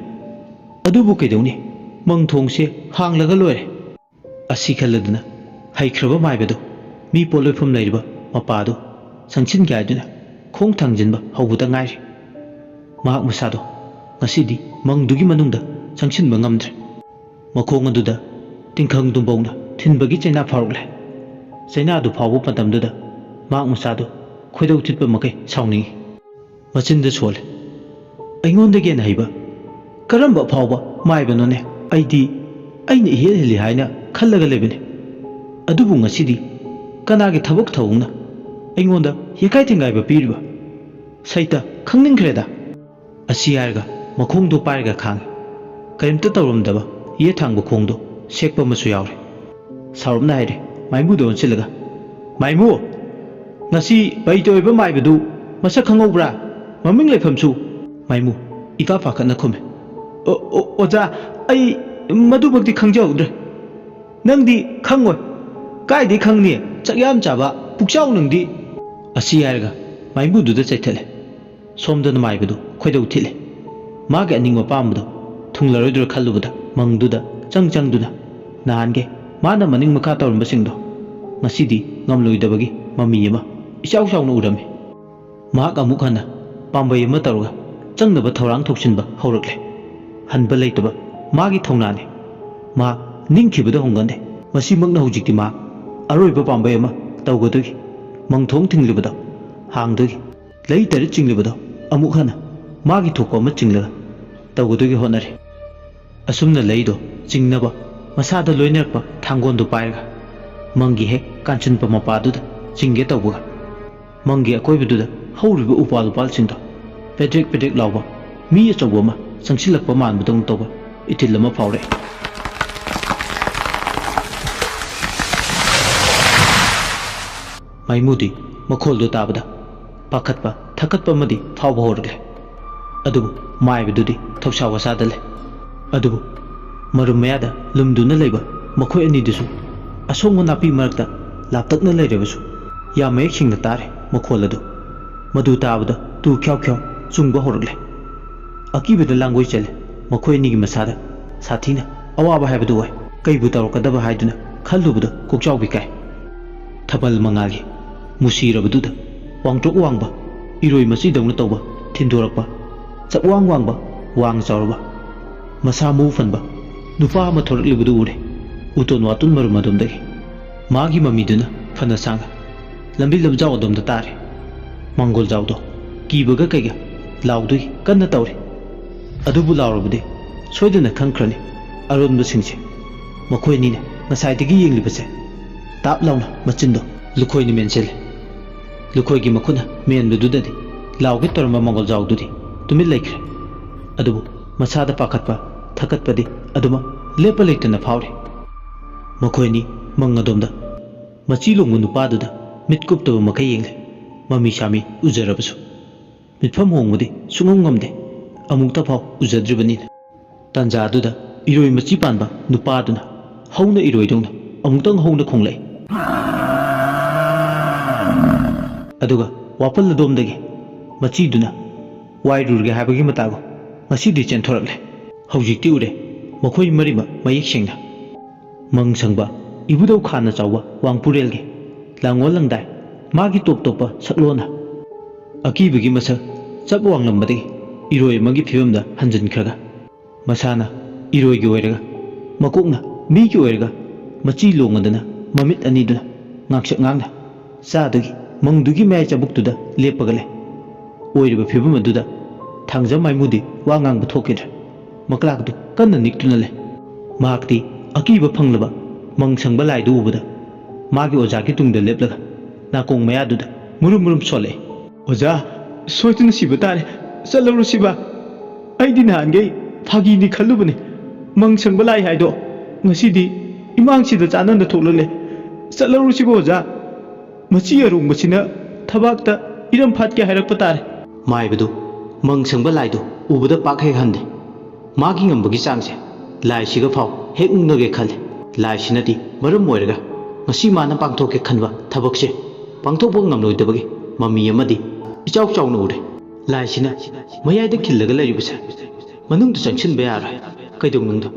ꯑꯗꯨꯕꯨ ꯀꯩꯗꯧꯅꯤ? ꯃꯪ ꯊꯣꯡꯁꯦ ꯍꯥꯡꯂꯒ ꯂꯣꯏꯔꯦ꯫ ꯑꯁꯤ ꯈꯜꯂꯗꯨꯅ ꯍꯩꯈ꯭ꯔꯕ ꯃꯥꯏꯕꯗꯨ ꯃꯤ ꯄꯣꯠꯂꯣꯏꯐꯝ ꯂꯩꯔꯤꯕ ꯃꯄꯥꯗꯨ ꯆꯪꯁꯤꯟꯒꯦ ꯍꯥꯏꯗꯨꯅ ꯈꯣꯡ ꯊꯥꯡꯖꯤꯟꯕ ꯍꯧꯕꯗ ꯉꯥꯏꯔꯤ꯫ ꯃꯍꯥꯛ ꯃꯁꯥꯗꯣ ꯉꯁꯤꯗꯤ ꯃꯪꯗꯨꯒꯤ ꯃꯅꯨꯡꯗ ꯆꯪꯁꯤꯟꯕ ꯉꯝꯗ꯭ꯔꯦ꯫ ꯃꯈꯣꯡ ꯑꯗꯨꯗ ꯇꯤꯡꯈꯪ ꯇꯨꯝꯕꯧꯅ ꯊꯤꯟꯕꯒꯤ ꯆꯩꯅꯥ ꯐꯥꯎꯔꯛꯂꯦ꯫ ꯆꯩꯅꯥꯗꯨ ꯐꯥꯎꯕ ꯃꯇꯝꯗꯨꯗ ꯃꯍꯥꯛ ꯃꯆꯥꯗꯨ ꯈꯣꯏꯗꯧ ꯊꯤꯠꯄ ꯃꯈꯩ ꯁꯥꯎꯅꯤꯡꯏ꯫ ꯃꯆꯤꯟꯗ ꯁꯣꯜꯂꯦ꯫ "ꯑꯩꯉꯣꯟꯗꯒꯤ ꯍꯦꯟꯅ ꯍꯩꯕ ꯀꯔꯝꯕ ꯑꯐꯥꯎꯕ ꯃꯥꯏꯕꯅꯣꯅꯦ? ꯑꯩꯗꯤ ꯑꯩꯅ ꯏꯍꯦꯜ ꯍꯦꯜꯂꯤ ꯍꯥꯏꯅ ꯈꯜꯂꯒ ꯂꯩꯕꯅꯤ꯫ ꯑꯗꯨꯕꯨ ꯉꯁꯤꯗꯤ ꯀꯅꯥꯒꯤ ꯊꯕꯛ ꯊꯧꯑꯣꯡꯅ ꯑꯩꯉꯣꯟꯗ ꯌꯦꯀꯥꯏ ꯊꯤꯡꯒꯥꯏꯕ ꯄꯤꯔꯤꯕ? ꯁꯩꯇ, ꯈꯪꯅꯤꯡꯈ꯭ꯔꯦꯗ!" ꯑꯁꯤ ꯍꯥꯏꯔꯒ ꯃꯈꯣꯡꯗꯣ ꯄꯥꯏꯔꯒ ꯈꯥꯡꯉꯤ꯫ ꯀꯔꯤꯝꯇ ꯇꯧꯔꯝꯗꯕ ꯌꯦꯠ ꯊꯥꯡꯕ ꯈꯣꯡꯗꯣ ꯁꯦꯛꯄ ꯑꯃꯁꯨ ꯌꯥꯎꯔꯦ꯫ ꯁꯥꯎꯔꯞꯅ ꯍꯥꯏꯔꯦ ꯃꯥꯏꯃꯨꯗ ꯑꯣꯟꯁꯤꯜꯂꯒ, "ꯃꯥꯏꯃꯨ! ꯉꯁꯤ ꯕꯩꯇ ꯑꯣꯏꯕ ꯃꯥꯏꯕꯗꯨ ꯃꯁꯛ ꯈꯪꯍꯧꯕ꯭ꯔꯥ? ꯃꯃꯤꯡ ꯂꯩꯐꯝꯁꯨ?" ꯃꯥꯏꯃꯨ ꯏꯀꯥ ꯄꯥꯈꯠꯅ ꯈꯨꯝꯃꯦ, "ꯑꯣ, ꯑꯣ, ꯑꯣꯖꯥ, ꯑꯩ ꯃꯗꯨꯃꯛꯇꯤ ꯈꯪꯖꯍꯧꯗ꯭ꯔꯦ꯫" "ꯅꯪꯗꯤ ꯈꯪꯉꯣꯏ꯫ ꯀꯥꯏꯗꯩ ꯈꯪꯅꯤ? ꯆꯥꯛ ꯌꯥꯝ ꯆꯥꯕ ꯄꯨꯛꯆꯥꯎ ꯅꯪꯗꯤ!" ꯑꯁꯤ ꯍꯥꯏꯔꯒ ꯃꯥꯏꯃꯨꯗꯨꯗ ꯆꯩꯊꯠꯂꯦ꯫ ꯁꯣꯝꯗꯅ ꯃꯥꯏꯕꯗꯨ ꯈꯣꯏꯗꯧ ꯊꯤꯠꯂꯦ꯫ ꯃꯥꯒꯤ ꯑꯅꯤꯡꯕ ꯑꯄꯥꯝꯕꯗꯨ ꯊꯨꯡꯂꯔꯣꯏꯗ꯭ꯔꯥ ꯈꯜꯂꯨꯕꯗ ꯃꯪꯗꯨꯗ ꯆꯪ ꯆꯪꯗꯨꯅ ꯅꯍꯥꯟꯒꯩ ꯃꯥꯅ ꯃꯅꯤꯡ ꯃꯈꯥ ꯇꯧꯔꯝꯕꯁꯤꯡꯗꯣ ꯉꯁꯤꯗꯤ ꯉꯝꯂꯣꯏꯗꯕꯒꯤ ꯃꯃꯤ ꯑꯃ ꯏꯆꯥꯎ ꯆꯥꯎꯅ ꯎꯔꯝꯃꯤ꯫ ꯃꯍꯥꯛ ꯑꯃꯨꯛ ꯍꯟꯅ ꯄꯥꯝꯕꯩ ꯑꯃ ꯇꯧꯔꯒ ꯆꯪꯅꯕ ꯊꯧꯔꯥꯡ ꯊꯣꯛꯆꯤꯟꯕ ꯍꯧꯔꯛꯂꯦ꯫ ꯍꯟꯕ ꯂꯩꯇꯕ ꯃꯥꯒꯤ ꯊꯧꯅꯥꯅꯤ꯫ ꯃꯥ ꯅꯤꯡꯈꯤꯕꯗ ꯍꯣꯡꯒꯟꯗꯦ꯫ ꯃꯁꯤꯃꯛꯅ ꯍꯧꯖꯤꯛꯇꯤ ꯃꯥ ꯑꯔꯣꯏꯕ ꯄꯥꯝꯕꯩ ꯑꯃ ꯇꯧꯒꯗꯣꯏꯒꯤ ꯃꯪꯊꯣꯡ ꯊꯤꯡꯂꯤꯕꯗꯣ ꯍꯥꯡꯗꯣꯏꯒꯤ꯫ ꯂꯩ ꯇꯔꯦꯠ ꯆꯤꯡꯂꯤꯕꯗꯣ ꯑꯃꯨꯛ ꯍꯟꯅ ꯃꯥꯒꯤ ꯊꯣꯛꯄ ꯑꯃ ꯆꯤꯡꯂꯒ ꯇꯧꯒꯗꯣꯏꯒꯤ ꯍꯣꯠꯅꯔꯤ꯫ ꯑꯁꯨꯝꯅ ꯂꯩꯗꯣ ꯆꯤꯡꯅꯕ ꯃꯁꯥꯗ ꯂꯣꯏꯅꯔꯛꯄ ꯊꯥꯡꯒꯣꯟꯗꯨ ꯄꯥꯏꯔꯒ ꯃꯪꯒꯤ ꯍꯦꯛ ꯀꯥꯟꯆꯤꯟꯕ ꯃꯄꯥꯗꯨꯗ ꯆꯤꯡꯒꯦ ꯇꯧꯕꯒ ꯃꯪꯒꯤ ꯑꯀꯣꯏꯕꯗꯨꯗ ꯍꯧꯔꯤꯕ ꯎꯄꯥꯜ ꯎꯄꯥꯜꯁꯤꯡꯗꯣ ꯄꯦꯗ꯭ꯔꯦꯛ ꯄꯦꯗ꯭ꯔꯦꯛ ꯂꯥꯎꯕ ꯃꯤ ꯑꯆꯧꯕ ꯑꯃ ꯆꯪꯁꯤꯜꯂꯛꯄ ꯃꯥꯟꯕꯗꯧꯅ ꯇꯧꯕ ꯏꯊꯤꯜ ꯑꯃ ꯐꯥꯎꯔꯛꯏ꯫ ꯃꯥꯏꯃꯨꯗꯤ ꯃꯈꯣꯜꯗꯨ ꯇꯥꯕꯗ ꯄꯥꯈꯠꯄ ꯊꯛꯀꯠꯄ ꯑꯃꯗꯤ ꯐꯥꯎꯕ ꯍꯧꯔꯛꯂꯦ꯫ ꯑꯗꯨꯕꯨ ꯃꯥꯏꯕꯗꯨꯗꯤ ꯊꯧꯁꯥ ꯋꯥꯁꯥꯗ ꯂꯩ꯫ ꯑꯗꯨꯕꯨ ꯃꯔꯨꯝ ꯃꯌꯥꯗ ꯂꯨꯝꯗꯨꯅ ꯂꯩꯕ ꯃꯈꯣꯏ ꯑꯅꯤꯗꯨꯁꯨ ꯑꯁꯣꯡꯕ ꯅꯥꯄꯤ ꯃꯔꯛꯇ ꯂꯥꯞꯇꯛꯅ ꯂꯩꯔꯕꯁꯨ ꯌꯥꯝ ꯃꯌꯦꯛ ꯁꯦꯡꯅ ꯇꯥꯔꯦ ꯃꯈꯣꯜ ꯑꯗꯨ꯫ ꯃꯗꯨ ꯇꯥꯕꯗ ꯇꯨ ꯈ꯭ꯌꯥꯎ ꯈ꯭ꯌꯥꯎ ꯆꯨꯡꯕ ꯍꯧꯔꯛꯂꯦ꯫ ꯑꯀꯤꯕꯗ ꯂꯥꯡꯒꯣꯏ ꯆꯦꯜꯂꯦ꯫ ꯃꯈꯣꯏ ꯑꯅꯤꯒꯤ ꯃꯁꯥꯗ ꯁꯥꯊꯤꯅ ꯑꯋꯥꯕ ꯍꯥꯏꯕꯗꯨ ꯑꯣꯏ꯫ ꯀꯩꯕꯨ ꯇꯧꯔꯛꯀꯗꯕ ꯍꯥꯏꯗꯨꯅ ꯈꯜꯂꯨꯕꯗ ꯀꯣꯛꯆꯥꯎꯕꯤ ꯀꯥꯏ꯫ ꯊꯥꯕꯜ ꯃꯉꯥꯜꯒꯤ ꯃꯨꯁꯤꯔꯕꯗꯨꯗ ꯋꯥꯡꯇ꯭ꯔꯣꯛ ꯋꯥꯡꯕ ꯏꯔꯣꯏ ꯃꯆꯤꯗꯧꯅ ꯇꯧꯕ ꯊꯤꯟꯗꯣꯔꯛꯄ ꯆꯞꯋꯥꯡ ꯋꯥꯡꯕ ꯋꯥꯡ ꯆꯥꯎꯔꯕ ꯃꯁꯥ ꯃꯎ ꯐꯟꯕ ꯅꯨꯄꯥ ꯑꯃ ꯊꯣꯔꯛꯂꯤꯕꯗꯨ ꯎꯔꯦ꯫ ꯎꯇꯣꯟ ꯋꯥꯇꯣꯟ ꯃꯔꯨꯝ ꯑꯗꯣꯝꯗꯒꯤ ꯃꯥꯒꯤ ꯃꯃꯤꯗꯨꯅ ꯐꯅ ꯁꯥꯡꯅ ꯂꯝꯕꯤ ꯂꯝꯖꯥꯎ ꯑꯗꯣꯝꯗ ꯇꯥꯔꯦ꯫ ꯃꯪꯒꯣꯜꯖꯥꯎꯗꯣ ꯀꯤꯕꯒ ꯀꯩꯒ ꯂꯥꯎꯗꯨꯒꯤ ꯀꯟꯅ ꯇꯧꯔꯤ꯫ ꯑꯗꯨꯕꯨ ꯂꯥꯎꯔꯕꯗꯤ ꯁꯣꯏꯗꯅ ꯈꯪꯈ꯭ꯔꯅꯤ ꯑꯔꯣꯟꯕꯁꯤꯡꯁꯦ꯫ ꯃꯈꯣꯏ ꯑꯅꯤꯅ ꯉꯁꯥꯏꯗꯒꯤ ꯌꯦꯡꯂꯤꯕꯁꯦ꯫ ꯇꯥꯞ ꯂꯥꯎꯅ ꯃꯆꯤꯟꯗꯣ ꯂꯨꯈꯣꯏꯅ ꯃꯦꯟꯁꯤꯜꯂꯦ꯫ ꯂꯨꯈꯣꯏꯒꯤ ꯃꯈꯨꯠꯅ ꯃꯦꯟꯕꯗꯨꯗꯗꯤ ꯂꯥꯎꯒꯦ ꯇꯧꯔꯝꯕ ꯃꯪꯒꯣꯜꯖꯥꯎꯗꯨꯗꯤ ꯇꯨꯃꯤꯟ ꯂꯩꯈ꯭ꯔꯦ꯫ ꯑꯗꯨꯕꯨ ꯃꯁꯥꯗ ꯄꯥꯈꯠꯄ, ꯊꯀꯠꯄꯗꯤ ꯑꯗꯨꯃꯛ ꯂꯦꯞꯄ ꯂꯩꯇꯅ ꯐꯥꯎꯔꯤ꯫ ꯃꯈꯣꯏ ꯑꯅꯤ ꯃꯪ ꯑꯗꯣꯝꯗ ꯃꯆꯤ ꯂꯣꯡꯕ ꯅꯨꯄꯥꯗꯨꯗ ꯃꯤꯠ ꯀꯨꯞꯇꯕ ꯃꯈꯩ ꯌꯦꯡꯂꯦ꯫ ꯃꯃꯤ ꯁꯥꯃꯤ ꯎꯖꯔꯕꯁꯨ ꯃꯤꯠꯐꯝ ꯍꯣꯡꯕꯗꯤ ꯁꯨꯡꯉꯝ ꯉꯝꯗꯦ꯫ ꯑꯃꯨꯛꯇ ꯐꯥꯎ ꯎꯖꯗ꯭ꯔꯤꯕꯅꯤꯅ꯫ ꯇꯥꯟꯖꯥꯗꯨꯗ ꯏꯔꯣꯏ ꯃꯆꯤ ꯄꯥꯟꯕ ꯅꯨꯄꯥꯗꯨꯅ ꯍꯧꯅ ꯏꯔꯣꯏꯗꯧꯅ ꯑꯃꯨꯛꯇꯪ ꯍꯧꯅ ꯈꯣꯡꯂꯛꯏ꯫ ꯑꯗꯨꯒ ꯋꯥꯄꯜ ꯑꯗꯣꯝꯗꯒꯤ ꯃꯆꯤꯗꯨꯅ ꯋꯥꯏꯔꯨꯔꯒꯦ ꯍꯥꯏꯕꯒꯤ ꯃꯇꯥꯒꯨꯝ ꯉꯁꯤꯗꯤ ꯆꯦꯟꯊꯣꯔꯛꯂꯦ꯫ ꯍꯧꯖꯤꯛꯇꯤ ꯎꯔꯦ ꯃꯈꯣꯏ ꯃꯔꯤꯃꯛ ꯃꯌꯦꯛ ꯁꯦꯡꯅ꯫ ꯃꯪ ꯁꯪꯕ ꯏꯕꯨꯙꯧ ꯈꯥꯟꯅ ꯆꯥꯎꯕ ꯋꯥꯡꯄꯨꯔꯦꯜꯒꯤ ꯂꯥꯡꯑꯣꯜ ꯂꯪꯗꯥꯏ ꯃꯥꯒꯤ ꯇꯣꯞ ꯇꯣꯞꯄ ꯁꯛꯂꯣꯟꯅ ꯑꯀꯤꯕꯒꯤ ꯃꯁꯛ ꯆꯞ ꯋꯥꯡꯂꯝꯕꯗꯒꯤ ꯏꯔꯣꯏ ꯑꯃꯒꯤ ꯐꯤꯕꯝꯗ ꯍꯟꯖꯤꯟꯈ꯭ꯔꯒ ꯃꯁꯥꯅ ꯏꯔꯣꯏꯒꯤ ꯑꯣꯏꯔꯒ ꯃꯀꯣꯛꯅ ꯃꯤꯒꯤ ꯑꯣꯏꯔꯒ ꯃꯆꯤ ꯂꯣꯡꯉꯗꯅ ꯃꯃꯤꯠ ꯑꯅꯤꯗꯨꯅ ꯉꯥꯡꯁꯛ ꯉꯥꯡꯅ ꯆꯥꯗꯨꯒꯤ ꯃꯪꯗꯨꯒꯤ ꯃꯌꯥꯏ ꯆꯕꯨꯛꯇꯨꯗ ꯂꯦꯞꯄꯒ ꯂꯩ꯫ ꯑꯣꯏꯔꯤꯕ ꯐꯤꯕꯝ ꯑꯗꯨꯗ ꯊꯥꯡꯖ ꯃꯥꯏꯃꯨꯗꯤ ꯋꯥ ꯉꯥꯡꯕ ꯊꯣꯛꯈꯤꯗ꯭ꯔꯦ꯫ ꯃꯀ꯭ꯂꯥꯛꯇꯨ ꯀꯟꯅ ꯅꯤꯛꯇꯨꯅ ꯂꯩ꯫ ꯃꯍꯥꯛꯇꯤ ꯑꯀꯤꯕ ꯐꯪꯂꯕ ꯃꯪ ꯁꯪꯕ ꯂꯥꯏꯗꯨ ꯎꯕꯗ ꯃꯥꯒꯤ ꯑꯣꯖꯥꯒꯤ ꯇꯨꯡꯗ ꯂꯦꯞꯂꯒ ꯅꯥꯀꯣꯡ ꯃꯌꯥꯗꯨꯗ ꯃꯨꯔꯨꯝ ꯃꯨꯔꯨꯝ ꯁꯣꯜꯂꯛꯏ꯫ "ꯑꯣꯖꯥ, ꯁꯣꯏꯗꯅ ꯁꯤꯕ ꯇꯥꯔꯦ꯫ ꯆꯠꯂꯧꯔꯁꯤꯕ? ꯑꯩꯗꯤ ꯅꯍꯥꯟꯈꯩ ꯐꯥꯒꯤꯅꯤ ꯈꯜꯂꯨꯕꯅꯦ꯫ ꯃꯪ ꯁꯪꯕ ꯂꯥꯏ ꯍꯥꯏꯗꯣ ꯉꯁꯤꯗꯤ ꯏꯃꯥꯡꯁꯤꯗ ꯆꯥꯟꯅꯅ ꯊꯣꯛꯂꯛꯂꯦ꯫ ꯆꯠꯂꯧꯔꯁꯤꯕ ꯑꯣꯖꯥ? ꯃꯆꯤ ꯑꯔꯣꯡꯕꯁꯤꯅ ꯊꯕꯥꯛꯇ ꯏꯔꯝ ꯐꯥꯠꯀꯦ ꯍꯥꯏꯔꯛꯄ ꯇꯥꯔꯦ꯫" ꯃꯥꯏꯕꯗꯨ ꯃꯪ ꯁꯪꯕ ꯂꯥꯏꯗꯨ ꯎꯕꯗ ꯄꯥꯛ ꯍꯦꯛ ꯍꯟꯗꯦ꯫ ꯃꯥꯒꯤ ꯉꯝꯕꯒꯤ ꯆꯥꯡꯁꯦ ꯂꯥꯏꯁꯤꯒ ꯐꯥꯎ ꯍꯦꯛ ꯃꯨꯛꯅꯒꯦ ꯈꯜꯂꯤ꯫ ꯂꯥꯏꯁꯤꯅꯗꯤ ꯃꯔꯝ ꯑꯣꯏꯔꯒ ꯉꯁꯤ ꯃꯥꯅ ꯄꯥꯡꯊꯣꯛꯀꯦ ꯈꯟꯕ ꯊꯕꯛꯁꯦ ꯄꯥꯡꯊꯣꯛꯄ ꯉꯝꯂꯣꯏꯗꯕꯒꯤ ꯃꯃꯤ ꯑꯃꯗꯤ ꯏꯆꯥꯎ ꯆꯥꯎꯅ ꯎꯔꯦ꯫ ꯂꯥꯏꯁꯤꯅ ꯃꯌꯥꯏꯗ ꯈꯤꯜꯂꯒ ꯂꯩꯔꯤꯕꯁꯦ ꯃꯅꯨꯡꯗ ꯆꯪꯁꯤꯟꯕ ꯌꯥꯔꯣꯏ꯫ ꯀꯩꯗꯧꯅꯨꯡꯗ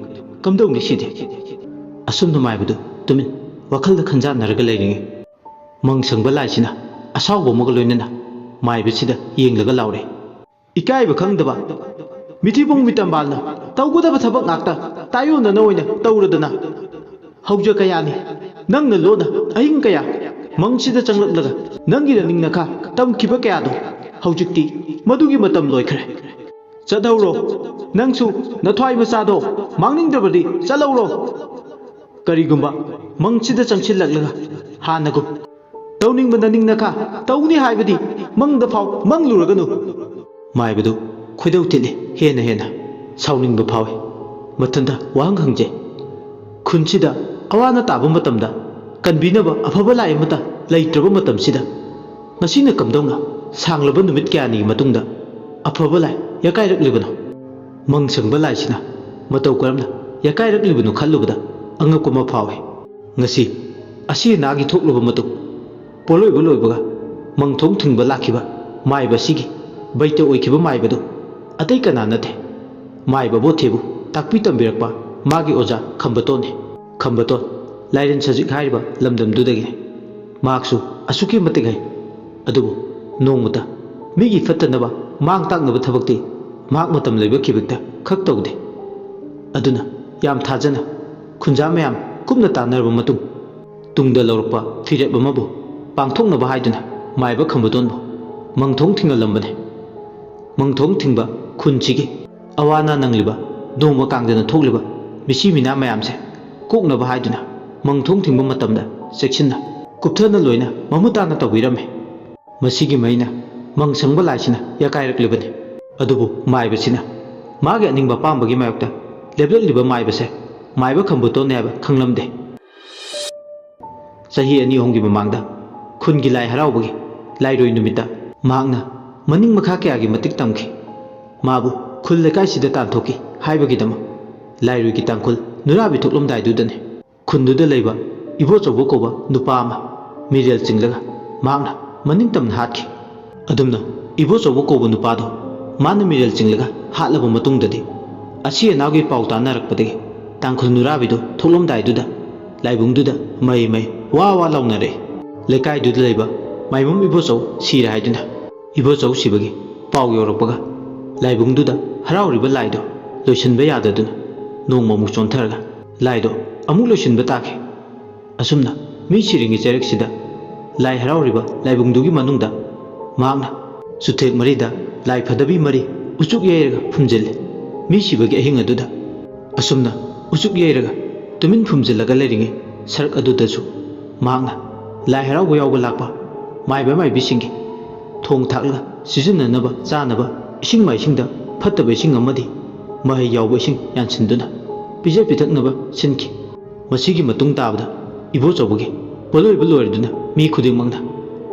ꯀꯝꯗꯧꯅꯤ ꯁꯤꯗꯤ? ꯑꯁꯨꯝꯅ ꯃꯥꯏꯕꯗꯨ ꯇꯨꯃꯤꯟ ꯋꯥꯈꯜꯗ ꯈꯟꯖꯥꯟꯅꯔꯒ ꯂꯩꯔꯤꯉꯩ ꯃꯪ ꯁꯪꯕ ꯂꯥꯏꯁꯤꯅ ꯑꯁꯥꯎꯕ ꯑꯃꯒ ꯂꯣꯏꯅꯅ ꯃꯥꯏꯕꯁꯤꯗ ꯌꯦꯡꯂꯒ ꯂꯥꯎꯔꯦ꯫ "ꯏꯀꯥꯏꯕ ꯈꯪꯗꯕ ꯃꯤꯊꯤꯕꯣꯡ ꯃꯤꯇꯝꯕꯥꯜꯅ ꯇꯧꯒꯗꯕ ꯊꯕꯛ ꯉꯥꯛꯇ ꯇꯥꯏꯌꯣꯟꯅꯅ ꯑꯣꯏꯅ ꯇꯧꯔꯗꯅ꯫ ꯍꯧꯖ ꯀꯌꯥꯅꯤ ꯅꯪꯅ ꯂꯣꯟꯅ ꯑꯍꯤꯡ ꯀꯌꯥ ꯃꯪꯁꯤꯗ ꯆꯪꯂꯛꯂꯒ ꯅꯪꯒꯤ ꯅꯅꯤꯡ ꯅꯈꯥ ꯇꯝꯈꯤꯕ ꯀꯌꯥꯗꯣ ꯍꯧꯖꯤꯛꯇꯤ ꯃꯗꯨꯒꯤ ꯃꯇꯝ ꯂꯣꯏꯈ꯭ꯔꯦ꯫ ꯆꯠꯍꯧꯔꯣ꯫ ꯅꯪꯁꯨ ꯅꯊ꯭ꯋꯥꯏ ꯃꯆꯥꯗꯣ ꯃꯥꯡꯅꯤꯡꯗ꯭ꯔꯕꯗꯤ ꯆꯠꯍꯧꯔꯣ꯫ ꯀꯔꯤꯒꯨꯝꯕ ꯃꯪꯁꯤꯗ ꯆꯪꯁꯤꯜꯂꯛꯂꯒ ꯍꯥꯟꯅꯒꯨꯝ ꯇꯧꯅꯤꯡꯕ ꯅꯅꯤꯡ ꯅꯈꯥ ꯇꯧꯅꯤ ꯍꯥꯏꯕꯗꯤ ꯃꯪꯗ ꯐꯥꯎ ꯃꯪꯂꯨꯔꯒꯅꯨ꯫ ꯃꯥꯏꯕꯗꯨ ꯈꯣꯏꯗꯧ ꯊꯤꯠꯂꯤ꯫ ꯍꯦꯟꯅ ꯍꯦꯟꯅ ꯁꯥꯎꯅꯤꯡꯕ ꯐꯥꯎꯏ꯫ ꯃꯊꯟꯇ ꯋꯥꯍꯪ ꯍꯪꯖꯩ꯫ ꯈꯨꯟꯁꯤꯗ ꯑꯋꯥ ꯑꯅꯥ ꯇꯥꯕ ꯃꯇꯝꯗ ꯀꯟꯕꯤꯅꯕ ꯑꯐꯕ ꯂꯥꯏ ꯑꯃꯠꯇ ꯂꯩꯇ꯭ꯔꯕ ꯃꯇꯝꯁꯤꯗ ꯉꯁꯤꯅ ꯀꯝꯗꯧꯅ ꯁꯥꯡꯂꯕ ꯅꯨꯃꯤꯠ ꯀꯌꯥꯅꯤꯒꯤ ꯃꯇꯨꯡꯗ ꯑꯐꯕ ꯂꯥꯏ ꯌꯥꯀꯥꯏꯔꯛꯂꯤꯕꯅꯣ? ꯃꯪ ꯁꯪꯕ ꯂꯥꯏꯁꯤꯅ ꯃꯇꯧ ꯀꯔꯝꯅ ꯌꯥꯀꯥꯏꯔꯛꯂꯤꯕꯅꯣ ꯈꯜꯂꯨꯕꯗ ꯑꯉꯛꯄ ꯑꯃ ꯐꯥꯎꯏ꯫ ꯉꯁꯤ ꯑꯁꯤ ꯑꯅꯥꯒꯤ ꯊꯣꯛꯂꯕ ꯃꯇꯨꯡ ꯄꯣꯠꯂꯣꯏꯕ ꯂꯣꯏꯕꯒ ꯃꯪꯊꯣꯡ ꯊꯤꯡꯕ ꯂꯥꯛꯈꯤꯕ ꯃꯥꯏꯕ ꯑꯁꯤꯒꯤ ꯕꯩꯇ ꯑꯣꯏꯈꯤꯕ ꯃꯥꯏꯕꯗꯨ ꯑꯇꯩ ꯀꯅꯥ ꯅꯠꯇꯦ, ꯃꯥꯏꯕ ꯕꯣꯊꯦꯕꯨ ꯇꯥꯛꯄꯤ ꯇꯝꯕꯤꯔꯛꯄ ꯃꯥꯒꯤ ꯑꯣꯖꯥ ꯈꯝꯕꯇꯣꯟꯅꯤ꯫ ꯈꯝꯕꯇꯣꯟ ꯂꯥꯏꯔꯦꯟ ꯁꯖꯤꯛ ꯍꯥꯏꯔꯤꯕ ꯂꯝꯗꯝꯗꯨꯗꯒꯤꯅꯤ꯫ ꯃꯍꯥꯛꯁꯨ ꯑꯁꯨꯛꯀꯤ ꯃꯇꯤꯛ ꯍꯩ꯫ ꯑꯗꯨꯕꯨ ꯅꯣꯡꯃꯇ ꯃꯤꯒꯤ ꯐꯠꯇꯅꯕ ꯃꯥꯡ ꯇꯥꯛꯅꯕ ꯊꯕꯛꯇꯤ ꯃꯍꯥꯛ ꯃꯇꯝ ꯂꯩꯕ ꯈꯤꯕꯤꯛꯇ ꯈꯛ ꯇꯧꯗꯦ꯫ ꯑꯗꯨꯅ ꯌꯥꯝ ꯊꯥꯖꯅ ꯈꯨꯟꯖꯥ ꯃꯌꯥꯝ ꯀꯨꯞꯅ ꯇꯥꯟꯅꯔꯕ ꯃꯇꯨꯡ ꯇꯨꯡꯗ ꯂꯧꯔꯛꯄ ꯐꯤꯔꯦꯞ ꯑꯃꯕꯨ ꯄꯥꯡꯊꯣꯛꯅꯕ ꯍꯥꯏꯗꯨꯅ ꯃꯥꯏꯕ ꯈꯝꯕꯇꯣꯟꯕꯨ ꯃꯪꯊꯣꯡ ꯊꯤꯡꯍꯜꯂꯝꯕꯅꯤ꯫ ꯃꯪꯊꯣꯡ ꯊꯤꯡꯕ ꯈꯨꯟꯁꯤꯒꯤ ꯑꯋꯥ ꯑꯅꯥ ꯅꯪꯂꯤꯕ ꯅꯣꯡꯃ ꯀꯥꯡꯗꯅ ꯊꯣꯛꯂꯤꯕ ꯃꯤꯁꯤ ꯃꯤꯅꯥ ꯃꯌꯥꯝꯁꯦ ꯀꯣꯛꯅꯕ ꯍꯥꯏꯗꯨꯅ ꯃꯪꯊꯣꯡ ꯊꯤꯡꯕ ꯃꯇꯝꯗ ꯆꯦꯛꯁꯤꯟꯅ ꯀꯨꯞꯊꯅ ꯂꯣꯏꯅ ꯃꯃꯨꯠ ꯇꯥꯅ ꯇꯧꯕꯤꯔꯝꯃꯤ꯫ ꯃꯁꯤꯒꯤ ꯃꯩꯅ ꯃꯪ ꯁꯪꯕ ꯂꯥꯏꯁꯤꯅ ꯌꯥꯀꯥꯏꯔꯛꯂꯤꯕꯅꯤ꯫ ꯑꯗꯨꯕꯨ ꯃꯥꯏꯕꯁꯤꯅ ꯃꯥꯒꯤ ꯑꯅꯤꯡꯕ ꯑꯄꯥꯝꯕꯒꯤ ꯃꯥꯌꯣꯛꯇ ꯂꯦꯞꯂꯛꯂꯤꯕ ꯃꯥꯏꯕꯁꯦ ꯃꯥꯏꯕ ꯈꯝꯕꯇꯣꯟꯅꯦ ꯍꯥꯏꯕ ꯈꯪꯂꯝꯗꯦ꯫ ꯆꯍꯤ ꯑꯅꯤ ꯑꯍꯨꯝꯒꯤ ꯃꯃꯥꯡꯗ ꯈꯨꯟꯒꯤ ꯂꯥꯏ ꯍꯔꯥꯎꯕꯒꯤ ꯂꯥꯏꯔꯣꯏ ꯅꯨꯃꯤꯠꯇ ꯃꯍꯥꯛꯅ ꯃꯅꯤꯡ ꯃꯈꯥ ꯀꯌꯥꯒꯤ ꯃꯇꯤꯛ ꯇꯝꯈꯤ꯫ ꯃꯥꯕꯨ ꯈꯨꯜ ꯂꯩꯀꯥꯏꯁꯤꯗ ꯇꯥꯟꯊꯣꯛꯈꯤ ꯍꯥꯏꯕꯒꯤꯗꯃꯛ ꯂꯥꯏꯔꯣꯏꯒꯤ ꯇꯥꯡꯈꯨꯜ ꯅꯨꯔꯥꯕꯤ ꯊꯣꯛꯂꯝꯗꯥꯏꯗꯨꯗꯅꯤ꯫ ꯈꯨꯟꯗꯨꯗ ꯂꯩꯕ ꯏꯕꯣꯆꯧꯕ ꯀꯧꯕ ꯅꯨꯄꯥ ꯑꯃ ꯃꯤꯔꯦꯜ ꯆꯤꯡꯂꯒ ꯃꯍꯥꯛꯅ ꯃꯅꯤꯡ ꯇꯝꯅ ꯍꯥꯠꯈꯤ꯫ ꯑꯗꯨꯝꯅ ꯏꯕꯣꯆꯧꯕ ꯀꯧꯕ ꯅꯨꯄꯥꯗꯣ ꯃꯥꯅ ꯃꯤꯔꯦꯜ ꯆꯤꯡꯂꯒ ꯍꯥꯠꯂꯕ ꯃꯇꯨꯡꯗꯗꯤ ꯑꯁꯤ ꯑꯅꯥꯒꯤ ꯄꯥꯎ ꯇꯥꯅꯔꯛꯄꯗꯒꯤ ꯇꯥꯡꯈꯨꯜ ꯅꯨꯔꯥꯕꯤꯗꯨ ꯊꯣꯛꯂꯝꯗꯥꯏꯗꯨꯗ ꯂꯥꯏꯕꯨꯡꯗꯨꯗ ꯃꯩ ꯃꯩ ꯋꯥ ꯋꯥ ꯂꯥꯎꯅꯔꯛꯏ꯫ ꯂꯩꯀꯥꯏꯗꯨꯗ ꯂꯩꯕ ꯃꯥꯏꯃꯨꯝ ꯏꯕꯣꯆꯧ ꯁꯤꯔꯦ ꯍꯥꯏꯗꯨꯅ ꯏꯕꯣꯆꯧ ꯁꯤꯕꯒꯤ ꯄꯥꯎ ꯌꯧꯔꯛꯄꯒ ꯂꯥꯏꯕꯨꯡꯗꯨꯗ ꯍꯔꯥꯎꯔꯤꯕ ꯂꯥꯏꯗꯣ ꯂꯣꯏꯁꯤꯟꯕ ꯌꯥꯗꯗꯨꯅ ꯅꯣꯡꯃ ꯑꯃꯨꯛ ꯆꯣꯟꯊꯔꯒ ꯂꯥꯏꯗꯣ ꯑꯃꯨꯛ ꯂꯣꯏꯁꯤꯟꯕ ꯇꯥꯈꯤ꯫ ꯑꯁꯨꯝꯅ ꯃꯤ ꯁꯤꯔꯤꯉꯩ ꯆꯩꯔꯛꯁꯤꯗ ꯂꯥꯏ ꯍꯔꯥꯎꯔꯤꯕ ꯂꯥꯏꯕꯨꯡꯗꯨꯒꯤ ꯃꯅꯨꯡꯗ ꯃꯍꯥꯛꯅ ꯆꯨꯊꯦꯛ ꯃꯔꯤꯗ ꯂꯥꯏ ꯐꯗꯕꯤ ꯃꯔꯤ ꯎꯆꯨꯛ ꯌꯩꯔꯒ ꯐꯨꯝꯖꯤꯜꯂꯤ꯫ ꯃꯤ ꯁꯤꯕꯒꯤ ꯑꯍꯤꯡ ꯑꯗꯨꯗ ꯑꯁꯨꯝꯅ ꯎꯆꯨꯛ ꯌꯩꯔꯒ ꯇꯨꯃꯤꯟ ꯐꯨꯝꯖꯤꯜꯂꯒ ꯂꯩꯔꯤꯉꯩ ꯁꯔꯛ ꯑꯗꯨꯗꯁꯨ ꯃꯍꯥꯛꯅ ꯂꯥꯏ ꯍꯔꯥꯎꯕ ꯌꯥꯎꯕ ꯂꯥꯛꯄ ꯃꯥꯏꯕ ꯃꯥꯏꯕꯤꯁꯤꯡꯒꯤ ꯊꯣꯡ ꯊꯥꯛꯂꯒ ꯁꯤꯖꯤꯟꯅꯅꯕ ꯆꯥꯅꯕ ꯏꯁꯤꯡ ꯃꯥꯏꯁꯤꯡꯗ ꯐꯠꯇꯕ ꯏꯁꯤꯡ ꯑꯃꯗꯤ ꯃꯍꯩ ꯌꯥꯎꯕ ꯏꯁꯤꯡ ꯌꯥꯟꯁꯤꯟꯗꯨꯅ ꯄꯤꯖ ꯄꯤꯊꯛꯅꯕ ꯁꯤꯟꯈꯤ꯫ ꯃꯁꯤꯒꯤ ꯃꯇꯨꯡ ꯇꯥꯕꯗ ꯏꯕꯣꯆꯧꯕꯒꯤ ꯄꯣꯠꯂꯣꯏꯕ ꯂꯣꯏꯔꯗꯨꯅ ꯃꯤ ꯈꯨꯗꯤꯡꯃꯛꯅ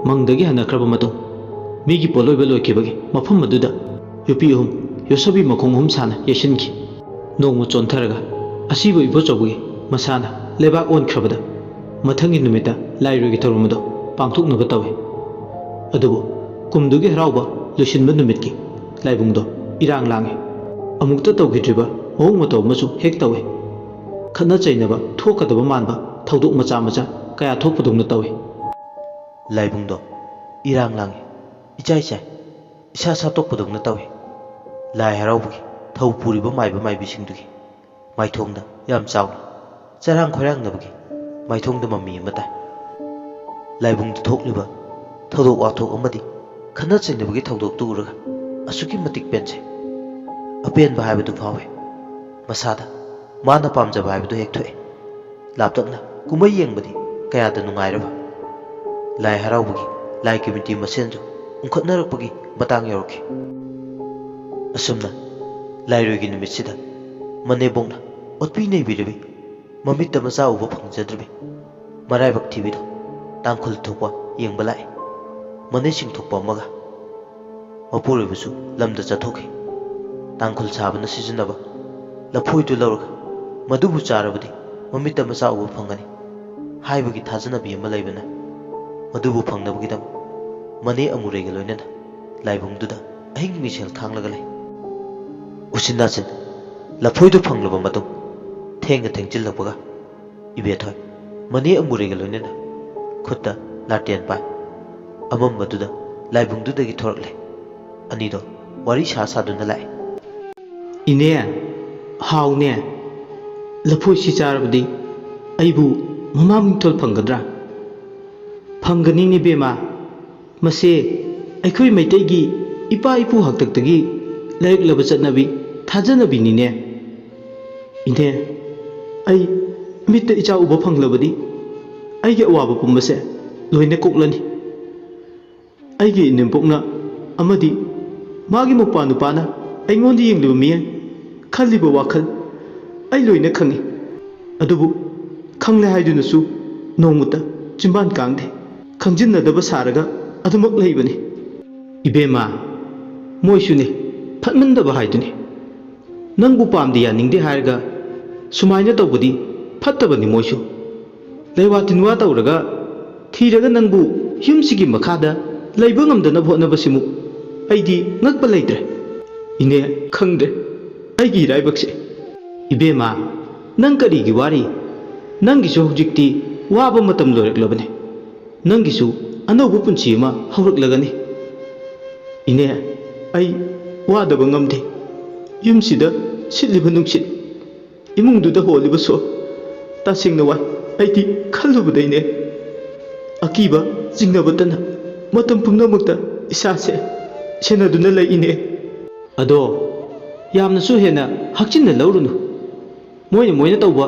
ꯃꯪꯗꯒꯤ ꯍꯟꯅꯈ꯭ꯔꯕ ꯃꯇꯨꯡ ꯃꯤꯒꯤ ꯄꯣꯠꯂꯣꯏꯕ ꯂꯣꯏꯈꯤꯕꯒꯤ ꯃꯐꯝ ꯑꯗꯨꯗ ꯌꯣꯠꯄꯤ ꯑꯍꯨꯝ ꯌꯣꯠꯁꯕꯤ ꯃꯈꯣꯡ ꯑꯍꯨꯝ ꯁꯥꯅ ꯌꯩꯁꯤꯟꯈꯤ꯫ ꯅꯣꯡꯃ ꯆꯣꯟꯊꯔꯒ ꯑꯁꯤꯕ ꯏꯕꯣꯆꯧꯕꯒꯤ ꯃꯁꯥꯅ ꯂꯩꯕꯥꯛ ꯑꯣꯟꯈ꯭ꯔꯕꯗ ꯃꯊꯪꯒꯤ ꯅꯨꯃꯤꯠꯇ ꯂꯥꯏꯔꯣꯏꯒꯤ ꯊꯧꯔꯝ ꯑꯗꯨ ꯄꯥꯡꯊꯣꯛꯅꯕ ꯇꯧꯏ꯫ ꯑꯗꯨꯕꯨ ꯀꯨꯝꯗꯨꯒꯤ ꯍꯔꯥꯎꯕ ꯂꯣꯏꯁꯤꯟꯕ ꯅꯨꯃꯤꯠꯀꯤ ꯂꯥꯏꯕꯨꯡꯗꯣ ꯏꯔꯥꯡ ꯂꯥꯡꯏ꯫ ꯑꯃꯨꯛꯇ ꯇꯧꯈꯤꯗ꯭ꯔꯤꯕ ꯃꯑꯣꯡ ꯃꯇꯧ ꯑꯃꯁꯨ ꯍꯦꯛ ꯇꯧꯏ꯫ ꯈꯠꯅ ꯆꯩꯅꯕ ꯊꯣꯛꯀꯗꯕ ꯃꯥꯟꯕ ꯊꯧꯗꯣꯛ ꯃꯆꯥ ꯃꯆꯥ ꯀꯌꯥ ꯊꯣꯛꯄꯗꯧꯅ ꯇꯧꯏ꯫ ꯂꯥꯏꯕꯨꯡꯗꯣ ꯏꯔꯥꯡ ꯂꯥꯡꯏ, ꯏꯆꯥꯏ ꯆꯥꯏ, ꯏꯁꯥ ꯁꯥꯠꯇꯣꯛꯄꯗꯧꯅ ꯇꯧꯏ꯫ ꯂꯥꯏ ꯍꯔꯥꯎꯕꯒꯤ ꯊꯧ ꯄꯨꯔꯤꯕ ꯃꯥꯏꯕ ꯃꯥꯏꯕꯤꯁꯤꯡꯗꯨꯒꯤ ꯃꯥꯏꯊꯣꯡꯗ ꯌꯥꯝ ꯆꯥꯎꯅ ꯆꯔꯥꯡ ꯈꯣꯏꯔꯥꯡꯅꯕꯒꯤ ꯃꯥꯏꯊꯣꯡꯗ ꯃꯃꯤ ꯑꯃ ꯇꯥꯏ꯫ ꯂꯥꯏꯕꯨꯡꯗ ꯊꯣꯛꯂꯤꯕ ꯊꯧꯗꯣꯛ ꯋꯥꯊꯣꯛ ꯑꯃꯗꯤ ꯈꯠꯅ ꯆꯩꯅꯕꯒꯤ ꯊꯧꯗꯣꯛꯇꯨ ꯎꯔꯒ ꯑꯁꯨꯛꯀꯤ ꯃꯇꯤꯛ ꯄꯦꯟꯖꯩ꯫ ꯑꯄꯦꯟꯕ ꯍꯥꯏꯕꯗꯨ ꯐꯥꯎꯏ꯫ ꯃꯁꯥꯗ ꯃꯥꯅ ꯄꯥꯝꯖꯕ ꯍꯥꯏꯕꯗꯨ ꯍꯦꯛ ꯊꯣꯛꯑꯦ꯫ ꯂꯥꯞꯇꯛꯅ ꯀꯨꯝꯍꯩ ꯌꯦꯡꯕꯗꯤ ꯀꯌꯥꯗ ꯅꯨꯡꯉꯥꯏꯔꯕ꯫ ꯂꯥꯏ ꯍꯔꯥꯎꯕꯒꯤ ꯂꯥꯏ ꯀꯃꯤꯇꯤ ꯃꯁꯦꯟꯁꯨ ꯎꯪꯈꯠꯅꯔꯛꯄꯒꯤ ꯃꯇꯥꯡ ꯌꯧꯔꯛꯈꯤ꯫ ꯑꯁꯨꯝꯅ ꯂꯥꯏꯔꯣꯏꯒꯤ ꯅꯨꯃꯤꯠꯁꯤꯗ ꯃꯅꯦꯕꯣꯛꯅ ꯑꯣꯠꯄꯤ ꯅꯩꯕꯤꯔꯕꯤ ꯃꯃꯤꯠꯇ ꯃꯆꯥ ꯎꯕ ꯐꯪꯖꯗ꯭ꯔꯕꯤ ꯃꯔꯥꯏꯕꯛ ꯊꯤꯕꯤꯗꯣ ꯇꯥꯡꯈꯨꯜ ꯊꯣꯛꯄ ꯌꯦꯡꯕ ꯂꯥꯛꯏ꯫ ꯃꯅꯦ ꯁꯤꯡꯊꯣꯛꯄ ꯑꯃꯒ ꯃꯄꯨꯔꯣꯏꯕꯁꯨ ꯂꯝꯗ ꯆꯠꯊꯣꯛꯈꯤ꯫ ꯇꯥꯡꯈꯨꯜ ꯁꯥꯕꯅ ꯁꯤꯖꯤꯟꯅꯕ ꯂꯐꯣꯏꯗꯨ ꯂꯧꯔꯒ ꯃꯗꯨꯕꯨ ꯆꯥꯔꯕꯗꯤ ꯃꯃꯤꯠꯇ ꯃꯆꯥ ꯎꯕ ꯐꯪꯒꯅꯤ ꯍꯥꯏꯕꯒꯤ ꯊꯥꯖꯅꯕꯤ ꯑꯃ ꯂꯩꯕꯅ ꯃꯗꯨꯕꯨ ꯐꯪꯅꯕꯒꯤꯗꯃꯛ ꯃꯅꯦ ꯑꯃꯨꯔꯩꯒ ꯂꯣꯏꯅꯅ ꯂꯥꯏꯕꯨꯡꯗꯨꯗ ꯑꯍꯤꯡ ꯃꯤꯁꯦꯜ ꯈꯥꯡꯂꯒ ꯂꯩ꯫ ꯎꯆꯤꯟ ꯅꯥꯆꯤꯟ ꯂꯐꯣꯏꯗꯨ ꯐꯪꯂꯕ ꯃꯇꯨꯡ ꯊꯦꯡꯅ ꯊꯦꯡꯖꯤꯜꯂꯛꯄꯒ ꯏꯕꯦꯊꯣꯏ ꯃꯅꯦ ꯑꯃꯨꯔꯩꯒ ꯂꯣꯏꯅꯅ ꯈꯨꯠꯇ ꯂꯥꯇꯦꯟ ꯄꯥꯏ꯫ ꯑꯃꯝꯕꯗꯨꯗ ꯂꯥꯏꯕꯨꯡꯗꯨꯗꯒꯤ ꯊꯣꯔꯛꯂꯦ꯫ ꯑꯅꯤꯗꯣ ꯋꯥꯔꯤ ꯁꯥ ꯁꯥꯗꯨꯅ ꯂꯥꯛꯑꯦ꯫ "ꯏꯅꯦ, ꯍꯥꯎꯅꯦ, ꯂꯐꯣꯏꯁꯤ ꯆꯥꯔꯕꯗꯤ ꯑꯩꯕꯨ ꯃꯃꯥ ꯃꯤꯡꯊꯣꯜ ꯐꯪꯒꯗ꯭ꯔꯥ?" ꯐꯪꯒꯅꯤꯅꯦ ꯏꯕꯦꯝꯃ꯫ ꯃꯁꯦ ꯑꯩꯈꯣꯏ ꯃꯩꯇꯩꯒꯤ ꯏꯄꯥ ꯏꯄꯨ ꯍꯥꯛꯇꯛꯇꯒꯤ ꯂꯩꯔꯛꯂꯕ ꯆꯠꯅꯕꯤ, ꯊꯥꯖꯅꯕꯤꯅꯤꯅꯦ꯫ ꯏꯅꯦ, ꯑꯩ ꯃꯤꯠꯇ ꯏꯆꯥ ꯎꯕ ꯐꯪꯂꯕꯗꯤ ꯑꯩꯒꯤ ꯑꯋꯥꯕ ꯄꯨꯝꯕꯁꯦ ꯂꯣꯏꯅ ꯀꯣꯛꯂꯅꯤ꯫ ꯑꯩꯒꯤ ꯏꯅꯦꯝꯄꯣꯛꯅ ꯑꯃꯗꯤ ꯃꯥꯒꯤ ꯃꯧꯄ꯭ꯋꯥ ꯅꯨꯄꯥꯅ ꯑꯩꯉꯣꯟꯗ ꯌꯦꯡꯂꯤꯕ ꯃꯤꯠꯌꯦꯡ, ꯈꯜꯂꯤꯕ ꯋꯥꯈꯜ ꯑꯩ ꯂꯣꯏꯅ ꯈꯪꯏ꯫ ꯑꯗꯨꯕꯨ ꯈꯪꯂꯦ ꯍꯥꯏꯗꯨꯅꯁꯨ ꯅꯣꯡꯃꯇ ꯆꯤꯟꯕꯥꯟ ꯀꯥꯡꯗꯦ꯫ ꯈꯪꯖꯤꯟꯅꯗꯕ ꯁꯥꯔꯒ ꯑꯗꯨꯃꯛ ꯂꯩꯕꯅꯤ꯫ ꯏꯕꯦꯝꯃ, ꯃꯣꯏꯁꯨꯅꯦ, ꯐꯠꯃꯟꯗꯕ ꯍꯥꯏꯗꯨꯅꯤ꯫ ꯅꯪꯕꯨ ꯄꯥꯝꯗꯦ ꯌꯥꯅꯤꯡꯗꯦ ꯍꯥꯏꯔꯒ ꯁꯨꯃꯥꯏꯅ ꯇꯧꯕꯗꯤ ꯐꯠꯇꯕꯅꯤ ꯃꯣꯏꯁꯨ꯫ ꯂꯩꯋꯥ ꯇꯤꯟꯋꯥ ꯇꯧꯔꯒ ꯊꯤꯔꯒ ꯅꯪꯕꯨ ꯌꯨꯝꯁꯤꯒꯤ ꯃꯈꯥꯗ ꯂꯩꯕ ꯉꯝꯗꯅꯕ ꯍꯣꯠꯅꯕꯁꯤꯃꯨꯛ ꯑꯩꯗꯤ ꯉꯛꯄ ꯂꯩꯇ꯭ꯔꯦ꯫ ꯏꯅꯦ, ꯈꯪꯗ꯭ꯔꯦ ꯑꯩꯒꯤ ꯏꯔꯥꯏꯕꯛꯁꯦ꯫ ꯏꯕꯦꯝꯃ, ꯅꯪ ꯀꯔꯤꯒꯤ ꯋꯥꯔꯤ? ꯅꯪꯒꯤꯁꯨ ꯍꯧꯖꯤꯛꯇꯤ ꯋꯥꯕ ꯃꯇꯝ ꯂꯣꯏꯔꯛꯂꯕꯅꯤ꯫ ꯅꯪꯒꯤꯁꯨ ꯑꯅꯧꯕ ꯄꯨꯟꯁꯤ ꯑꯃ ꯍꯧꯔꯛꯂꯒꯅꯤ꯫ ꯏꯅꯦ, ꯑꯩ ꯋꯥꯗꯕ ꯉꯝꯗꯦ꯫ ꯌꯨꯝꯁꯤꯗ ꯁꯤꯠꯂꯤꯕ ꯅꯨꯡꯁꯤꯠ, ꯏꯃꯨꯡꯗꯨꯗ ꯍꯣꯜꯂꯤꯕ ꯁꯣ, ꯇꯁꯦꯡꯅ ꯋꯥꯏ꯫ ꯑꯩꯗꯤ ꯈꯜꯂꯨꯕꯗꯩꯅꯦ, ꯑꯀꯤꯕ ꯆꯤꯡꯅꯕꯇꯅ ꯃꯇꯝ ꯄꯨꯝꯅꯃꯛꯇ ꯏꯁꯥꯁꯦ ꯁꯦꯟꯅꯗꯨꯅ ꯂꯩ ꯏꯅꯦ꯫ ꯑꯗꯣ ꯌꯥꯝꯅꯁꯨ ꯍꯦꯟꯅ ꯍꯛꯆꯤꯟꯅ ꯂꯧꯔꯨꯅꯨ꯫ ꯃꯣꯏꯅ ꯃꯣꯏꯅ ꯇꯧꯕ,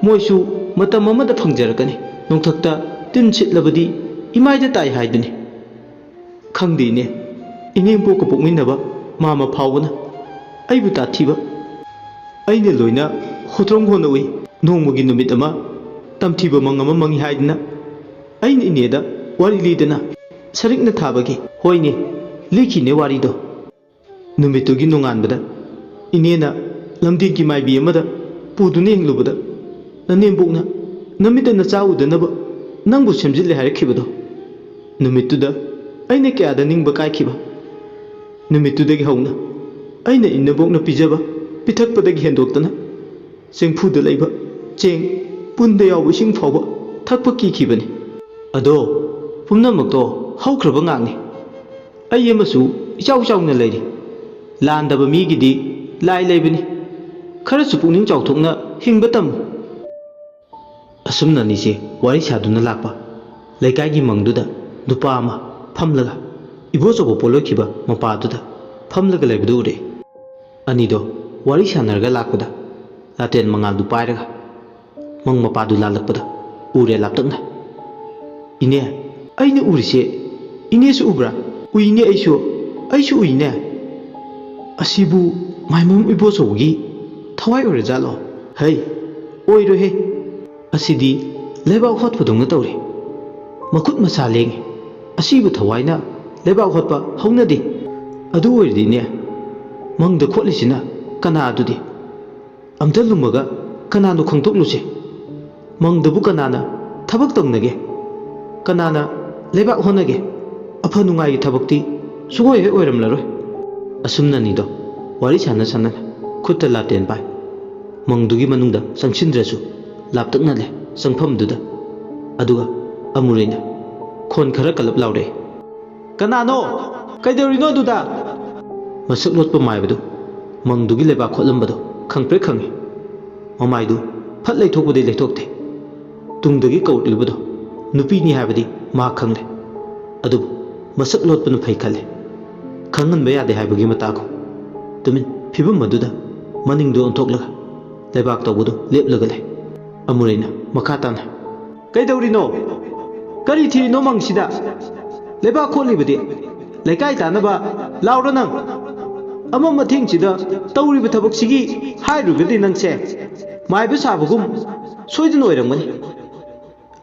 ꯃꯣꯏꯁꯨ ꯃꯇꯝ ꯑꯃꯗ ꯐꯪꯖꯔꯛꯀꯅꯤ꯫ ꯅꯣꯡꯊꯛꯇ ꯇꯤꯟ ꯁꯤꯠꯂꯕꯗꯤ ꯏꯃꯥꯏꯗ ꯇꯥꯏ ꯍꯥꯏꯗꯨꯅꯤ꯫ ꯈꯪꯗꯦ ꯏꯅꯦ, ꯏꯅꯦꯝꯄꯣꯛꯀ ꯄꯣꯛꯃꯤꯟꯅꯕ ꯃꯥꯃ ꯐꯥꯎꯕꯅ ꯑꯩꯕꯨ ꯇꯥꯊꯤꯕ꯫ ꯑꯩꯅ ꯂꯣꯏꯅ ꯍꯣꯇ꯭ꯔꯣꯡ ꯍꯣꯠꯅ ꯎꯏ꯫ ꯅꯣꯡꯃꯒꯤ ꯅꯨꯃꯤꯠ ꯑꯃ ꯇꯝꯊꯤꯕ ꯃꯪ ꯑꯃ ꯃꯪꯉꯤ ꯍꯥꯏꯗꯅ ꯑꯩꯅ ꯏꯅꯦꯗ ꯋꯥꯔꯤ ꯂꯤꯗꯅ ꯁꯔꯤꯛꯅ ꯊꯥꯕꯒꯤ꯫ ꯍꯣꯏꯅꯦ, ꯂꯤꯈꯤꯅꯦ ꯋꯥꯔꯤꯗꯣ꯫ ꯅꯨꯃꯤꯠꯇꯨꯒꯤ ꯅꯣꯡꯉꯥꯟꯕꯗ ꯏꯅꯦꯅ ꯂꯝꯗꯦꯟꯒꯤ ꯃꯥꯏꯕꯤ ꯑꯃꯗ ꯄꯨꯗꯨꯅ ꯌꯦꯡꯂꯨꯕꯗ, ꯅꯅꯦꯝꯕꯣꯛꯅ ꯅꯃꯤꯠꯇ ꯅꯆꯥ ꯎꯗꯅꯕ ꯅꯪꯕꯨ ꯁꯦꯝꯖꯤꯜꯂꯦ ꯍꯥꯏꯔꯛꯈꯤꯕꯗꯣ, ꯅꯨꯃꯤꯠꯇꯨꯗ ꯑꯩꯅ ꯀꯌꯥꯗ ꯅꯤꯡꯕ ꯀꯥꯏꯈꯤꯕ꯫ ꯅꯨꯃꯤꯠꯇꯨꯗꯒꯤ ꯍꯧꯅ ꯑꯩꯅ ꯏꯅꯦꯝꯕꯣꯛꯅ ꯄꯤꯖꯕ ꯄꯤꯊꯛꯄꯗꯒꯤ ꯍꯦꯟꯗꯣꯛꯇꯅ ꯆꯦꯡꯐꯨꯗ ꯂꯩꯕ ꯆꯦꯡ, ꯄꯨꯟꯗ ꯌꯥꯎꯕ ꯏꯁꯤꯡ ꯐꯥꯎꯕ ꯊꯛꯄ ꯀꯤꯈꯤꯕꯅꯤ꯫ ꯑꯗꯣ ꯄꯨꯝꯅꯃꯛꯇꯣ ꯍꯧꯈ꯭ꯔꯕ ꯉꯥꯛꯅꯤ꯫ ꯑꯩ ꯑꯃꯁꯨ ꯏꯆꯥꯎ ꯆꯥꯎꯅ ꯂꯩꯔꯤ꯫ ꯂꯥꯟꯗꯕ ꯃꯤꯒꯤꯗꯤ ꯂꯥꯏ ꯂꯩꯕꯅꯤ꯫ ꯈꯔꯁꯨ ꯄꯨꯛꯅꯤꯡ ꯆꯥꯎꯊꯣꯛꯅ ꯍꯤꯡꯕ ꯇꯝꯃꯨ꯫ ꯑꯁꯨꯝꯅ ꯑꯅꯤꯁꯦ ꯋꯥꯔꯤ ꯁꯥꯗꯨꯅ ꯂꯥꯛꯄ꯫ ꯂꯩꯀꯥꯏꯒꯤ ꯃꯪꯗꯨꯗ ꯅꯨꯄꯥ ꯑꯃ ꯐꯝꯂꯒ ꯏꯕꯣꯆꯧꯕ ꯄꯣꯠꯂꯣꯏꯈꯤꯕ ꯃꯄꯥꯗꯨꯗ ꯐꯝꯂꯒ ꯂꯩꯕꯗꯨ ꯎꯔꯦ꯫ ꯑꯅꯤꯗꯣ ꯋꯥꯔꯤ ꯁꯥꯟꯅꯔꯒ ꯂꯥꯛꯄꯗ ꯂꯥꯇꯦꯟ ꯃꯉꯥꯜꯗꯨ ꯄꯥꯏꯔꯒ ꯃꯪ ꯃꯄꯥꯗꯨ ꯂꯥꯜꯂꯛꯄꯗ ꯎꯔꯦ ꯂꯥꯞꯇꯛꯅ꯫ "ꯏꯅꯦ, ꯑꯩꯅ ꯎꯔꯤꯁꯦ ꯏꯅꯦꯁꯨ ꯎꯕ꯭ꯔꯥ?" "ꯎꯏꯅꯦ ꯑꯩꯁꯨ, ꯑꯩꯁꯨ ꯎꯏꯅꯦ꯫ ꯑꯁꯤꯕꯨ ꯃꯥꯏꯃꯝ ꯏꯕꯣꯆꯧꯕꯒꯤ ꯊꯋꯥꯏ ꯑꯣꯏꯔꯖꯥꯠꯂꯣ?" "ꯍꯩ, ꯑꯣꯏꯔꯣꯏꯍꯦ꯫ ꯑꯁꯤꯗꯤ ꯂꯩꯕꯥꯛ ꯍꯣꯠꯄꯗꯧꯅ ꯇꯧꯔꯦ꯫ ꯃꯈꯨꯠ ꯃꯁꯥ ꯂꯦꯡꯉꯤ꯫ ꯑꯁꯤꯕꯨ ꯊꯋꯥꯏꯅ ꯂꯩꯕꯥꯛ ꯍꯣꯠꯄ ꯍꯧꯅꯗꯦ꯫ ꯑꯗꯨ ꯑꯣꯏꯔꯗꯤꯅꯦ, ꯃꯪꯗ ꯈꯣꯠꯂꯤꯁꯤꯅ ꯀꯅꯥ ꯑꯗꯨꯗꯤ? ꯑꯝꯇ ꯂꯨꯝꯃꯒ ꯀꯅꯥꯅꯣ ꯈꯪꯗꯣꯛꯂꯨꯁꯦ꯫ ꯃꯪꯗꯕꯨ ꯀꯅꯥꯅ ꯊꯕꯛ ꯇꯧꯅꯒꯦ? ꯀꯅꯥꯅ ꯂꯩꯕꯥꯛ ꯍꯣꯠꯅꯒꯦ? ꯑꯐ ꯅꯨꯡꯉꯥꯏꯒꯤ ꯊꯕꯛꯇꯤ ꯁꯨꯡꯑꯣꯏ ꯍꯦꯛ ꯑꯣꯏꯔꯝꯂꯔꯣꯏ꯫" ꯑꯁꯨꯝꯅꯅꯤꯗꯣ ꯋꯥꯔꯤ ꯁꯥꯟꯅ ꯁꯥꯟꯅꯅ ꯈꯨꯠꯇ ꯂꯥꯇꯦꯟ ꯄꯥꯏ꯫ ꯃꯪꯗꯨꯒꯤ ꯃꯅꯨꯡꯗ ꯆꯪꯁꯤꯟꯗ꯭ꯔꯁꯨ ꯂꯥꯞꯇꯛꯅ ꯂꯩ ꯆꯪꯐꯝꯗꯨꯗ꯫ ꯑꯗꯨꯒ ꯑꯃꯨꯔꯩꯅ ꯈꯣꯟ ꯈꯔ ꯀꯜꯂꯞ ꯂꯥꯎꯔꯛꯏ꯫ "ꯀꯅꯥꯅꯣ? ꯀꯩꯗꯧꯔꯤꯅꯣ ꯑꯗꯨꯗ?" ꯃꯁꯛ ꯂꯣꯠꯄ ꯃꯥꯏꯕꯗꯨ ꯃꯪꯗꯨꯒꯤ ꯂꯩꯕꯥꯛ ꯈꯣꯠꯂꯝꯕꯗꯣ ꯈꯪꯄ꯭ꯔꯦꯛ ꯈꯪꯉꯤ꯫ ꯃꯃꯥꯏꯗꯨ ꯐꯠ ꯂꯩꯊꯣꯛꯄꯗꯤ ꯂꯩꯊꯣꯛꯇꯦ꯫ ꯇꯨꯡꯗꯒꯤ ꯀꯧꯔꯛꯂꯤꯕꯗꯣ ꯅꯨꯄꯤꯅꯤ ꯍꯥꯏꯕꯗꯤ ꯃꯍꯥꯛ ꯈꯪꯂꯦ꯫ ꯑꯗꯨꯕꯨ ꯃꯁꯛ ꯂꯣꯠꯄꯅ ꯐꯩ ꯈꯜꯂꯦ꯫ ꯈꯪꯍꯟꯕ ꯌꯥꯗꯦ ꯍꯥꯏꯕꯒꯤ ꯃꯇꯥꯒꯨꯝ꯫ ꯇꯨꯃꯤꯟ ꯐꯤꯕꯝ ꯑꯗꯨꯗ ꯃꯅꯤꯡꯗꯨ ꯑꯣꯟꯊꯣꯛꯂꯒ ꯂꯩꯕꯥꯛ ꯇꯧꯕꯗꯨ ꯂꯦꯞꯂꯒ ꯂꯩ꯫ ꯑꯃꯨꯔꯩꯅ ꯃꯈꯥ ꯇꯥꯅ, "ꯀꯩꯗꯧꯔꯤꯅꯣ? ꯀꯔꯤ ꯊꯤꯔꯤꯅꯣ ꯃꯪꯁꯤꯗ? ꯂꯩꯕꯥꯛ ꯈꯣꯠꯂꯤꯕꯗꯤ ꯂꯩꯀꯥꯏ ꯇꯥꯅꯕ ꯂꯥꯎꯔ ꯅꯪ? ꯑꯃ ꯃꯊꯦꯡꯁꯤꯗ ꯇꯧꯔꯤꯕ ꯊꯕꯛꯁꯤꯒꯤ ꯍꯥꯏꯔꯨꯔꯒꯗꯤ ꯅꯪꯁꯦ ꯃꯥꯏꯕ ꯁꯥꯕꯒꯨꯝ ꯁꯣꯏꯗꯅ ꯑꯣꯏꯔꯝꯒꯅꯤ꯫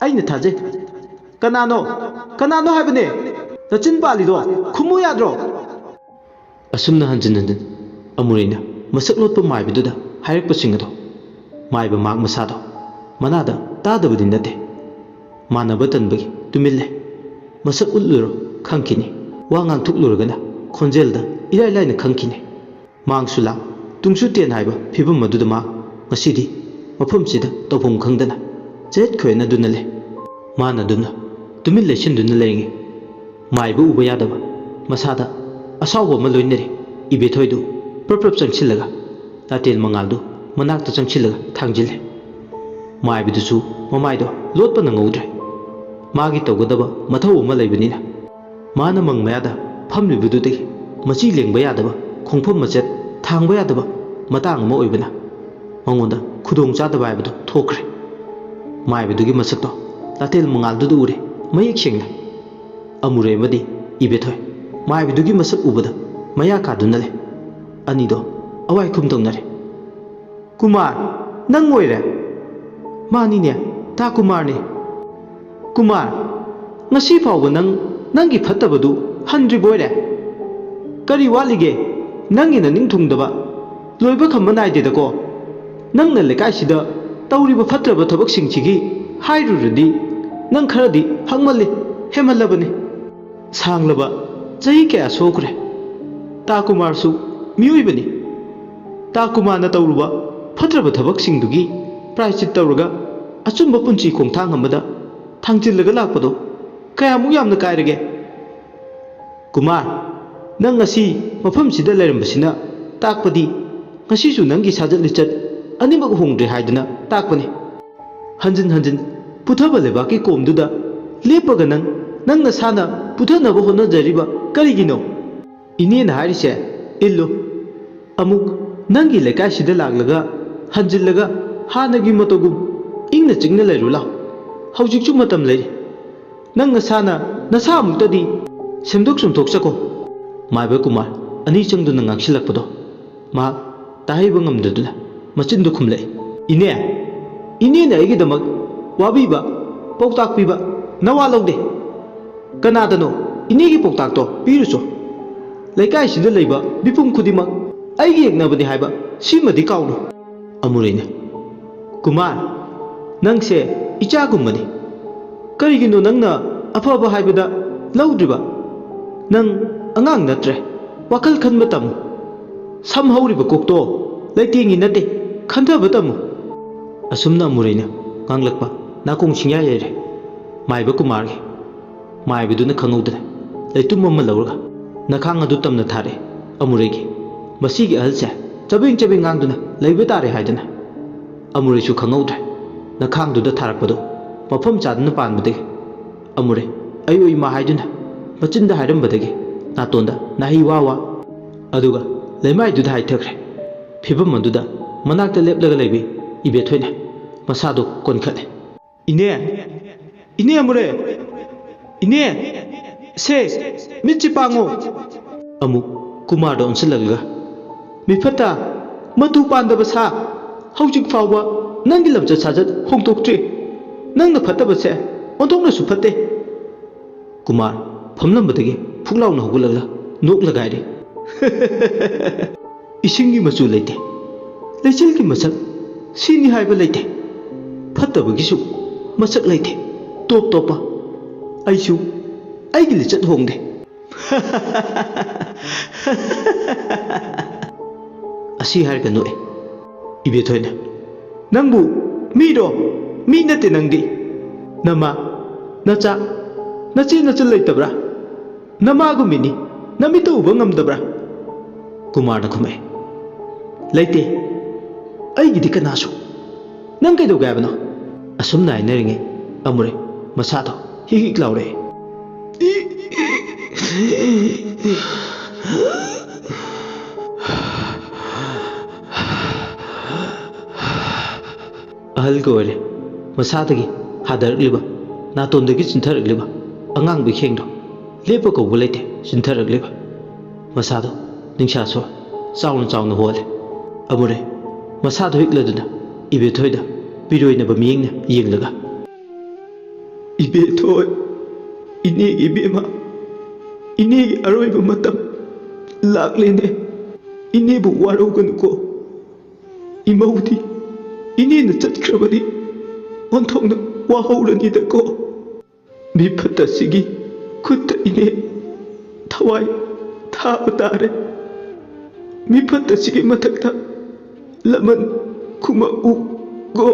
ꯑꯩꯅ ꯊꯥꯖꯩ꯫ ꯀꯅꯥꯅꯣ? ꯀꯅꯥꯅꯣ ꯍꯥꯏꯕꯅꯦ? ꯅꯆꯤꯟ ꯄꯥꯜꯂꯤꯗꯣ ꯈꯨꯝꯃꯨ ꯌꯥꯗ꯭ꯔꯣ?" ꯑꯁꯨꯝꯅ ꯍꯟꯖꯤꯟ ꯍꯟꯖꯤꯟ ꯑꯃꯨꯔꯩꯅ ꯃꯁꯛ ꯂꯣꯠꯄ ꯃꯥꯏꯕꯗꯨꯗ ꯍꯥꯏꯔꯛꯄꯁꯤꯡ ꯑꯗꯣ ꯃꯥꯏꯕ ꯃꯍꯥꯛ ꯃꯁꯥꯗꯣ ꯃꯅꯥꯗ ꯇꯥꯗꯕꯗꯤ ꯅꯠꯇꯦ꯫ ꯃꯥꯟꯅꯕ ꯇꯟꯕꯒꯤ ꯇꯨꯃꯤꯟ ꯂꯩ꯫ ꯃꯁꯛ ꯎꯠꯂꯨꯔꯣ ꯈꯪꯈꯤꯅꯤ꯫ ꯋꯥ ꯉꯥꯡꯊꯣꯛꯂꯨꯔꯒꯅ ꯈꯣꯟꯖꯦꯜꯗ ꯏꯔꯥꯏ ꯂꯥꯏꯅ ꯈꯪꯈꯤꯅꯤ꯫ ꯃꯥꯡꯁꯨ ꯂꯥꯡ, ꯇꯨꯡꯁꯨ ꯇꯦꯟ ꯍꯥꯏꯕ ꯐꯤꯕꯝ ꯑꯗꯨꯗ ꯃꯥ ꯉꯁꯤꯗꯤ ꯃꯐꯝꯁꯤꯗ ꯇꯧꯐꯝ ꯈꯪꯗꯅ ꯆꯌꯦꯠ ꯈꯣꯏꯌꯦꯠꯅꯗꯨꯅ ꯂꯩ꯫ ꯃꯥꯅ ꯑꯗꯨꯝꯅ ꯇꯨꯃꯤꯟ ꯂꯩꯁꯤꯟꯗꯨꯅ ꯂꯩꯔꯤꯉꯩ ꯃꯥꯏꯕ ꯎꯕ ꯌꯥꯗꯕ ꯃꯁꯥꯗ ꯑꯁꯥꯎꯕ ꯑꯃ ꯂꯣꯏꯅꯔꯤ꯫ ꯏꯕꯦꯊꯣꯏꯗꯨ ꯄ꯭ꯔꯞ ꯄ꯭ꯔꯞ ꯆꯪꯁꯤꯜꯂꯒ ꯂꯥꯇꯦꯟ ꯃꯉꯥꯜꯗꯨ ꯃꯅꯥꯛꯇ ꯆꯪꯁꯤꯜꯂꯒ ꯊꯥꯡꯖꯤꯜꯂꯦ꯫ ꯃꯥꯏꯕꯗꯨꯁꯨ ꯃꯃꯥꯏꯗꯣ ꯂꯣꯠꯄ ꯅꯪꯍꯧꯗ꯭ꯔꯦ꯫ ꯃꯥꯒꯤ ꯇꯧꯒꯗꯕ ꯃꯊꯧ ꯑꯃ ꯂꯩꯕꯅꯤꯅ꯫ ꯃꯥꯅ ꯃꯪ ꯃꯌꯥꯗ ꯐꯝꯂꯤꯕꯗꯨꯗꯒꯤ ꯃꯆꯤ ꯂꯦꯡꯕ ꯌꯥꯗꯕ, ꯈꯣꯡꯐꯝ ꯃꯆꯦꯠ ꯊꯥꯡꯕ ꯌꯥꯗꯕ ꯃꯇꯥꯡ ꯑꯃ ꯑꯣꯏꯕꯅ ꯃꯉꯣꯟꯗ ꯈꯨꯗꯣꯡ ꯆꯥꯗꯕ ꯍꯥꯏꯕꯗꯨ ꯊꯣꯛꯈ꯭ꯔꯦ꯫ ꯃꯥꯏꯕꯗꯨꯒꯤ ꯃꯁꯛꯇꯣ ꯂꯥꯇꯦꯜ ꯃꯉꯥꯜꯗꯨꯗ ꯎꯔꯦ, ꯃꯌꯦꯛ ꯁꯦꯡꯅ꯫ ꯑꯃꯨꯔꯩ ꯑꯃꯗꯤ ꯏꯕꯦꯊꯣꯏ ꯃꯥꯏꯕꯗꯨꯒꯤ ꯃꯁꯛ ꯎꯕꯗ ꯃꯌꯥ ꯀꯥꯗꯨꯅ ꯂꯩ꯫ ꯑꯅꯤꯗꯣ ꯑꯋꯥꯏ ꯈꯨꯝ ꯇꯧꯅꯔꯦ꯫ "ꯀꯨꯃꯥꯔ, ꯅꯪ ꯑꯣꯏꯔꯦ?" "ꯃꯥꯅꯤꯅꯦ, ꯇꯥ ꯀꯨꯃꯥꯔꯅꯤ꯫" "ꯀꯨꯃꯥꯔ, ꯉꯁꯤ ꯐꯥꯎꯕ ꯅꯪ ꯅꯪꯒꯤ ꯐꯠꯇꯕꯗꯨ ꯍꯟꯗ꯭ꯔꯤꯕꯣꯏꯔꯦ? ꯀꯔꯤ ꯋꯥꯠꯂꯤꯒꯦ? ꯅꯪꯒꯤ ꯅꯅꯤꯡ ꯊꯨꯡꯗꯕ ꯂꯣꯏꯕ ꯈꯝꯕ ꯅꯥꯏꯗꯦꯗꯀꯣ꯫ ꯅꯪꯅ ꯂꯩꯀꯥꯏꯁꯤꯗ ꯇꯧꯔꯤꯕ ꯐꯠꯇ꯭ꯔꯕ ꯊꯕꯛꯁꯤꯡꯁꯤꯒꯤ ꯍꯥꯏꯔꯨꯔꯗꯤ ꯅꯪ ꯈꯔꯗꯤ ꯍꯛꯃꯜꯂꯤ, ꯍꯦꯟꯃꯜꯂꯕꯅꯤ꯫ ꯁꯥꯡꯂꯕ ꯆꯍꯤ ꯀꯌꯥ ꯁꯣꯛꯈ꯭ꯔꯦ꯫ ꯇꯥ ꯀꯨꯃꯥꯔꯁꯨ ꯃꯤꯑꯣꯏꯕꯅꯤ꯫ ꯇꯥ ꯀꯨꯃꯥꯔꯅ ꯇꯧꯔꯨꯕ ꯐꯠꯇ꯭ꯔꯕ ꯊꯕꯛꯁꯤꯡꯗꯨꯒꯤ ꯄ꯭ꯔꯥꯏꯆꯤꯠ ꯇꯧꯔꯒ ꯑꯆꯨꯝꯕ ꯄꯨꯟꯁꯤ ꯈꯣꯡꯊꯥꯡ ꯑꯃꯗ ꯊꯥꯡꯖꯤꯜꯂꯒ ꯂꯥꯛꯄꯗꯣ ꯀꯌꯥꯃꯨꯛ ꯌꯥꯝꯅ ꯀꯥꯏꯔꯒꯦ? ꯀꯨꯃꯥꯔ, ꯅꯪ ꯉꯁꯤ ꯃꯐꯝꯁꯤꯗ ꯂꯩꯔꯝꯕꯁꯤꯅ ꯇꯥꯛꯄꯗꯤ ꯉꯁꯤꯁꯨ ꯅꯪꯒꯤ ꯁꯥꯖꯠ ꯂꯤꯆꯠ ꯑꯅꯤꯃꯛ ꯍꯣꯡꯗ꯭ꯔꯦ ꯍꯥꯏꯗꯨꯅ ꯇꯥꯛꯄꯅꯤ꯫ ꯍꯟꯖꯤꯟ ꯍꯟꯖꯤꯟ ꯄꯨꯊꯕ ꯂꯩꯕꯥꯛꯀꯤ ꯀꯣꯝꯗꯨꯗ ꯂꯦꯞꯄꯒ ꯅꯪ, ꯅꯪ ꯅꯁꯥꯅ ꯄꯨꯊꯅꯕ ꯍꯣꯠꯅꯖꯔꯤꯕ ꯀꯔꯤꯒꯤꯅꯣ?" "ꯏꯅꯦꯅ ꯍꯥꯏꯔꯤꯁꯦ ꯏꯜꯂꯨ꯫ ꯑꯃꯨꯛ ꯅꯪꯒꯤ ꯂꯩꯀꯥꯏꯁꯤꯗ ꯂꯥꯛꯂꯒ ꯍꯟꯖꯤꯜꯂꯒ ꯍꯥꯟꯅꯒꯤ ꯃꯇꯧꯒꯨꯝ ꯏꯪꯅ ꯆꯤꯛꯅ ꯂꯩꯔꯨ ꯂꯥꯎ꯫ ꯍꯧꯖꯤꯛꯁꯨ ꯃꯇꯝ ꯂꯩꯔꯤ꯫ ꯅꯪ ꯅꯁꯥꯅ ꯅꯁꯥ ꯑꯃꯨꯛꯇꯗꯤ ꯁꯦꯝꯗꯣꯛ ꯁꯨꯝꯊꯣꯛꯆꯀꯣ꯫" ꯃꯥꯏꯕ ꯀꯨꯃꯥꯔ ꯑꯅꯤ ꯆꯪꯗꯨꯅ ꯉꯥꯡꯁꯤꯜꯂꯛꯄꯗꯣ ꯃꯍꯥꯛ ꯇꯥꯍꯩꯕ ꯉꯝꯗꯗꯨꯅ ꯃꯆꯤꯟꯗꯨ ꯈꯨꯝꯂꯛꯏ꯫ "ꯏꯅꯦ, ꯏꯅꯦꯅ ꯑꯩꯒꯤꯗꯃꯛ ꯋꯥꯕꯤꯕ, ꯄꯥꯎꯇꯥꯛ ꯄꯤꯕ ꯅꯋꯥ ꯂꯧꯗꯦ꯫ ꯀꯅꯥꯗꯅꯣ ꯏꯅꯦꯒꯤ ꯄꯥꯎꯇꯥꯛꯇꯣ ꯄꯤꯔꯨꯆꯣ꯫ ꯂꯩꯀꯥꯏꯁꯤꯗ ꯂꯩꯕ ꯃꯤꯄꯨꯝ ꯈꯨꯗꯤꯡꯃꯛ ꯑꯩꯒꯤ ꯌꯦꯛꯅꯕꯅꯤ ꯍꯥꯏꯕ ꯁꯤꯃꯗꯤ ꯀꯥꯎꯅꯨ꯫" ꯑꯃꯨꯔꯩꯅ, "ꯀꯨꯃꯥꯔ, ꯅꯪꯁꯦ ꯏꯆꯥꯒꯨꯝꯕꯅꯤ꯫ ꯀꯔꯤꯒꯤꯅꯣ ꯅꯪꯅ ꯑꯐꯕ ꯍꯥꯏꯕꯗ ꯂꯧꯗ꯭ꯔꯤꯕ? ꯅꯪ ꯑꯉꯥꯡ ꯅꯠꯇ꯭ꯔꯦ꯫ ꯋꯥꯈꯜ ꯈꯟꯕ ꯇꯝꯃꯨ꯫ ꯁꯝ ꯍꯧꯔꯤꯕ ꯀꯣꯛꯇꯣ ꯂꯩꯇꯦꯡꯉꯤ ꯅꯠꯇꯦ, ꯈꯟꯊꯕ ꯇꯝꯃꯨ꯫" ꯑꯁꯨꯝꯅ ꯑꯃꯨꯔꯩꯅ ꯉꯥꯡꯂꯛꯄ ꯅꯥꯀꯣꯡ ꯁꯤꯡꯌꯥ ꯌꯩꯔꯦ ꯃꯥꯏꯕ ꯀꯨꯃꯥꯔꯒꯤ꯫ ꯃꯥꯏꯕꯗꯨꯅ ꯈꯪꯍꯧꯗꯅ ꯂꯩꯇꯨꯝ ꯑꯃ ꯂꯧꯔꯒ ꯅꯈꯥꯡ ꯑꯗꯨ ꯇꯝꯅ ꯊꯥꯔꯛꯏ ꯑꯃꯨꯔꯩꯒꯤ꯫ ꯃꯁꯤꯒꯤ ꯑꯍꯜꯁꯦ ꯆꯕꯦꯡ ꯆꯕꯦꯡ ꯉꯥꯡꯗꯨꯅ ꯂꯩꯕ ꯇꯥꯔꯦ ꯍꯥꯏꯗꯅ꯫ ꯑꯃꯨꯔꯩꯁꯨ ꯈꯪꯍꯧꯗ꯭ꯔꯦ ꯅꯈꯥꯡꯗꯨꯗ ꯊꯥꯔꯛꯄꯗꯨ ꯃꯐꯝ ꯆꯥꯗꯅ ꯄꯥꯟꯕꯗꯒꯤ꯫ ꯑꯃꯨꯔꯦ ꯑꯌꯣ ꯏꯃꯥ ꯍꯥꯏꯗꯨꯅ ꯃꯆꯤꯟꯗ ꯍꯥꯏꯔꯝꯕꯗꯒꯤ ꯅꯥꯇꯣꯟꯗ ꯅꯥꯍꯩ ꯋꯥ ꯋꯥ, ꯑꯗꯨꯒ ꯂꯩꯃꯥꯏꯗꯨꯗ ꯍꯥꯏꯊꯈ꯭ꯔꯦ꯫ ꯐꯤꯕꯝ ꯑꯗꯨꯗ ꯃꯅꯥꯛꯇ ꯂꯦꯞꯂꯒ ꯂꯩꯕꯤ ꯏꯕꯦꯊꯣꯏꯅ ꯃꯁꯥꯗꯨ ꯀꯣꯟꯈꯠꯂꯦ꯫ "ꯏꯅꯦ, ꯏꯅꯦ ꯑꯃꯨꯔꯦ, ꯏꯅꯦ, ꯁꯦ, ꯃꯤꯠꯁꯤ ꯄꯥꯡꯉꯣ!" ꯑꯃꯨꯛ ꯀꯨꯃꯥꯔꯗ ꯑꯣꯟꯁꯤꯜꯂꯒ, "ꯃꯤꯐꯠꯇ, ꯃꯇꯨ ꯄꯥꯟꯗꯕ ꯁꯥ, ꯍꯧꯖꯤꯛ ꯐꯥꯎꯕ ꯅꯪꯒꯤ ꯂꯝꯆꯠ ꯁꯥꯖꯠ ꯍꯣꯡꯗꯣꯛꯇ꯭ꯔꯤ꯫ ꯅꯪꯅ ꯐꯠꯇꯕꯁꯦ ꯑꯣꯟꯊꯣꯛꯅꯁꯨ ꯐꯠꯇꯦ꯫" ꯀꯨꯃꯥꯔ ꯐꯝꯂꯝꯕꯗꯒꯤ ꯐꯨꯛ ꯂꯥꯎꯅ ꯍꯧꯒꯠꯂꯒ ꯅꯣꯛꯂꯒ ꯍꯥꯏꯔꯦ, "ꯏꯁꯤꯡꯒꯤ ꯃꯆꯨ ꯂꯩꯇꯦ, ꯂꯩꯆꯤꯜꯒꯤ ꯃꯁꯛ ꯁꯤꯅꯤ ꯍꯥꯏꯕ ꯂꯩꯇꯦ, ꯐꯠꯇꯕꯒꯤꯁꯨ ꯃꯁꯛ ꯂꯩꯇꯦ, ꯇꯣꯞ ꯇꯣꯞꯄ꯫ ꯑꯩꯁꯨ ꯑꯩꯒꯤ ꯂꯤꯆꯠ ꯍꯣꯡꯗꯦ꯫" ꯑꯁꯤ ꯍꯥꯏꯔꯒ ꯅꯣꯛꯑꯦ꯫ ꯏꯕꯦꯊꯣꯏꯅ, "ꯅꯪꯕꯨ ꯃꯤꯔꯣ? ꯃꯤ ꯅꯠꯇꯦ ꯅꯪꯗꯤ꯫ ꯅꯃꯥ, ꯅꯆꯥ, ꯅꯆꯦ ꯅꯆꯜ ꯂꯩꯇꯕ꯭ꯔꯥ? ꯅꯃꯥꯒꯨꯝꯕꯤꯅꯤ, ꯅꯃꯤꯠꯇ ꯎꯕ ꯉꯝꯗꯕ꯭ꯔꯥ?" ꯀꯨꯃꯥꯔꯅ ꯈꯨꯝꯃꯛꯑꯦ, "ꯂꯩꯇꯦ, ꯑꯩꯒꯤꯗꯤ ꯀꯅꯥꯁꯨ꯫ ꯅꯪ ꯀꯩꯗꯧꯒꯦ ꯍꯥꯏꯕꯅꯣ?" ꯑꯁꯨꯝꯅ ꯍꯥꯏꯅꯔꯤꯉꯩ ꯑꯃꯨꯔꯦ ꯃꯁꯥꯗꯣ ꯍꯤꯛ ꯍꯤꯛ ꯂꯥꯎꯔꯛꯑꯦ꯫ ꯑꯍꯜꯒ ꯑꯣꯏꯔꯦ, ꯃꯁꯥꯗꯒꯤ ꯍꯥꯗꯔꯛꯂꯤꯕ, ꯅꯥꯇꯣꯟꯗꯒꯤ ꯆꯤꯟꯊꯔꯛꯂꯤꯕ ꯑꯉꯥꯡꯕ ꯏꯈꯦꯡꯗꯣ ꯂꯦꯞꯄ ꯀꯧꯕ ꯂꯩꯇꯦ, ꯆꯤꯟꯊꯔꯛꯂꯤꯕ꯫ ꯃꯁꯥꯗꯣ ꯅꯤꯡꯁꯥ ꯁꯣꯔ ꯆꯥꯎꯅ ꯆꯥꯎꯅ ꯍꯣꯜꯂꯦ꯫ ꯑꯃꯨꯔꯦ ꯃꯁꯥꯗꯣ ꯍꯤꯛꯂꯗꯨꯅ ꯏꯕꯦꯊꯣꯏꯗ ꯄꯤꯔꯣꯏꯅꯕ ꯃꯤꯠꯌꯦꯡꯅ ꯌꯦꯡꯂꯒ, "ꯏꯕꯦꯊꯣꯏ, ꯏꯅꯦꯒꯤ ꯏꯕꯦꯝꯃ, ꯏꯅꯦꯒꯤ ꯑꯔꯣꯏꯕ ꯃꯇꯝ ꯂꯥꯛꯂꯦꯅꯦ꯫ ꯏꯅꯦꯕꯨ ꯋꯥꯔꯧꯒꯅꯨꯀꯣ꯫ ꯏꯃꯧꯗꯤ ꯏꯅꯦꯅ ꯆꯠꯈ꯭ꯔꯕꯗꯤ ꯑꯣꯟꯊꯣꯛꯅ ꯋꯥꯍꯧꯔꯅꯤꯗꯀꯣ꯫ ꯃꯤꯐꯠꯇꯁꯤꯒꯤ ꯈꯨꯠꯇ ꯏꯅꯦ ꯊꯋꯥꯏ ꯊꯥꯕ ꯇꯥꯔꯦ꯫ ꯃꯤꯐꯠꯇꯁꯤꯒꯤ ꯃꯊꯛꯇ ꯂꯃꯟ ꯈꯨꯝꯃꯛꯎꯀꯣ꯫"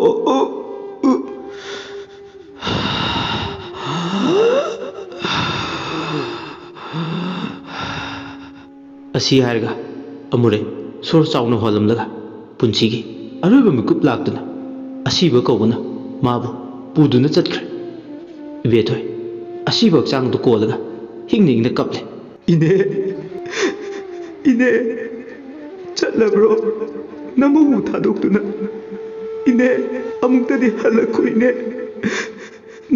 ꯑꯁꯤ ꯍꯥꯏꯔꯒ ꯑꯃꯨꯔꯦ ꯁꯣꯔ ꯆꯥꯎꯅ ꯍꯣꯜꯂꯝꯂꯒ ꯄꯨꯟꯁꯤꯒꯤ ꯑꯔꯣꯏꯕ ꯃꯤꯀꯨꯞ ꯂꯥꯛꯇꯨꯅ ꯑꯁꯤꯕ ꯀꯧꯕꯅ ꯃꯥꯕꯨ ꯄꯨꯗꯨꯅ ꯆꯠꯈ꯭ꯔꯦ꯫ ꯏꯕꯦꯊꯣꯏ ꯑꯁꯤꯕ ꯍꯛꯆꯥꯡꯗꯨ ꯀꯣꯜꯂꯒ ꯍꯤꯡꯅ ꯍꯤꯡꯅ ꯀꯞꯂꯦ꯫ "ꯏꯅꯦ, ꯏꯅꯦ, ꯆꯠꯂꯕ꯭ꯔꯣ? ꯅꯃꯧꯕꯨ ꯊꯥꯗꯣꯛꯇꯨꯅ꯫ ꯏꯅꯦ, ꯑꯃꯨꯛꯇꯗꯤ ꯍꯜꯂꯛꯈꯣ ꯏꯅꯦ꯫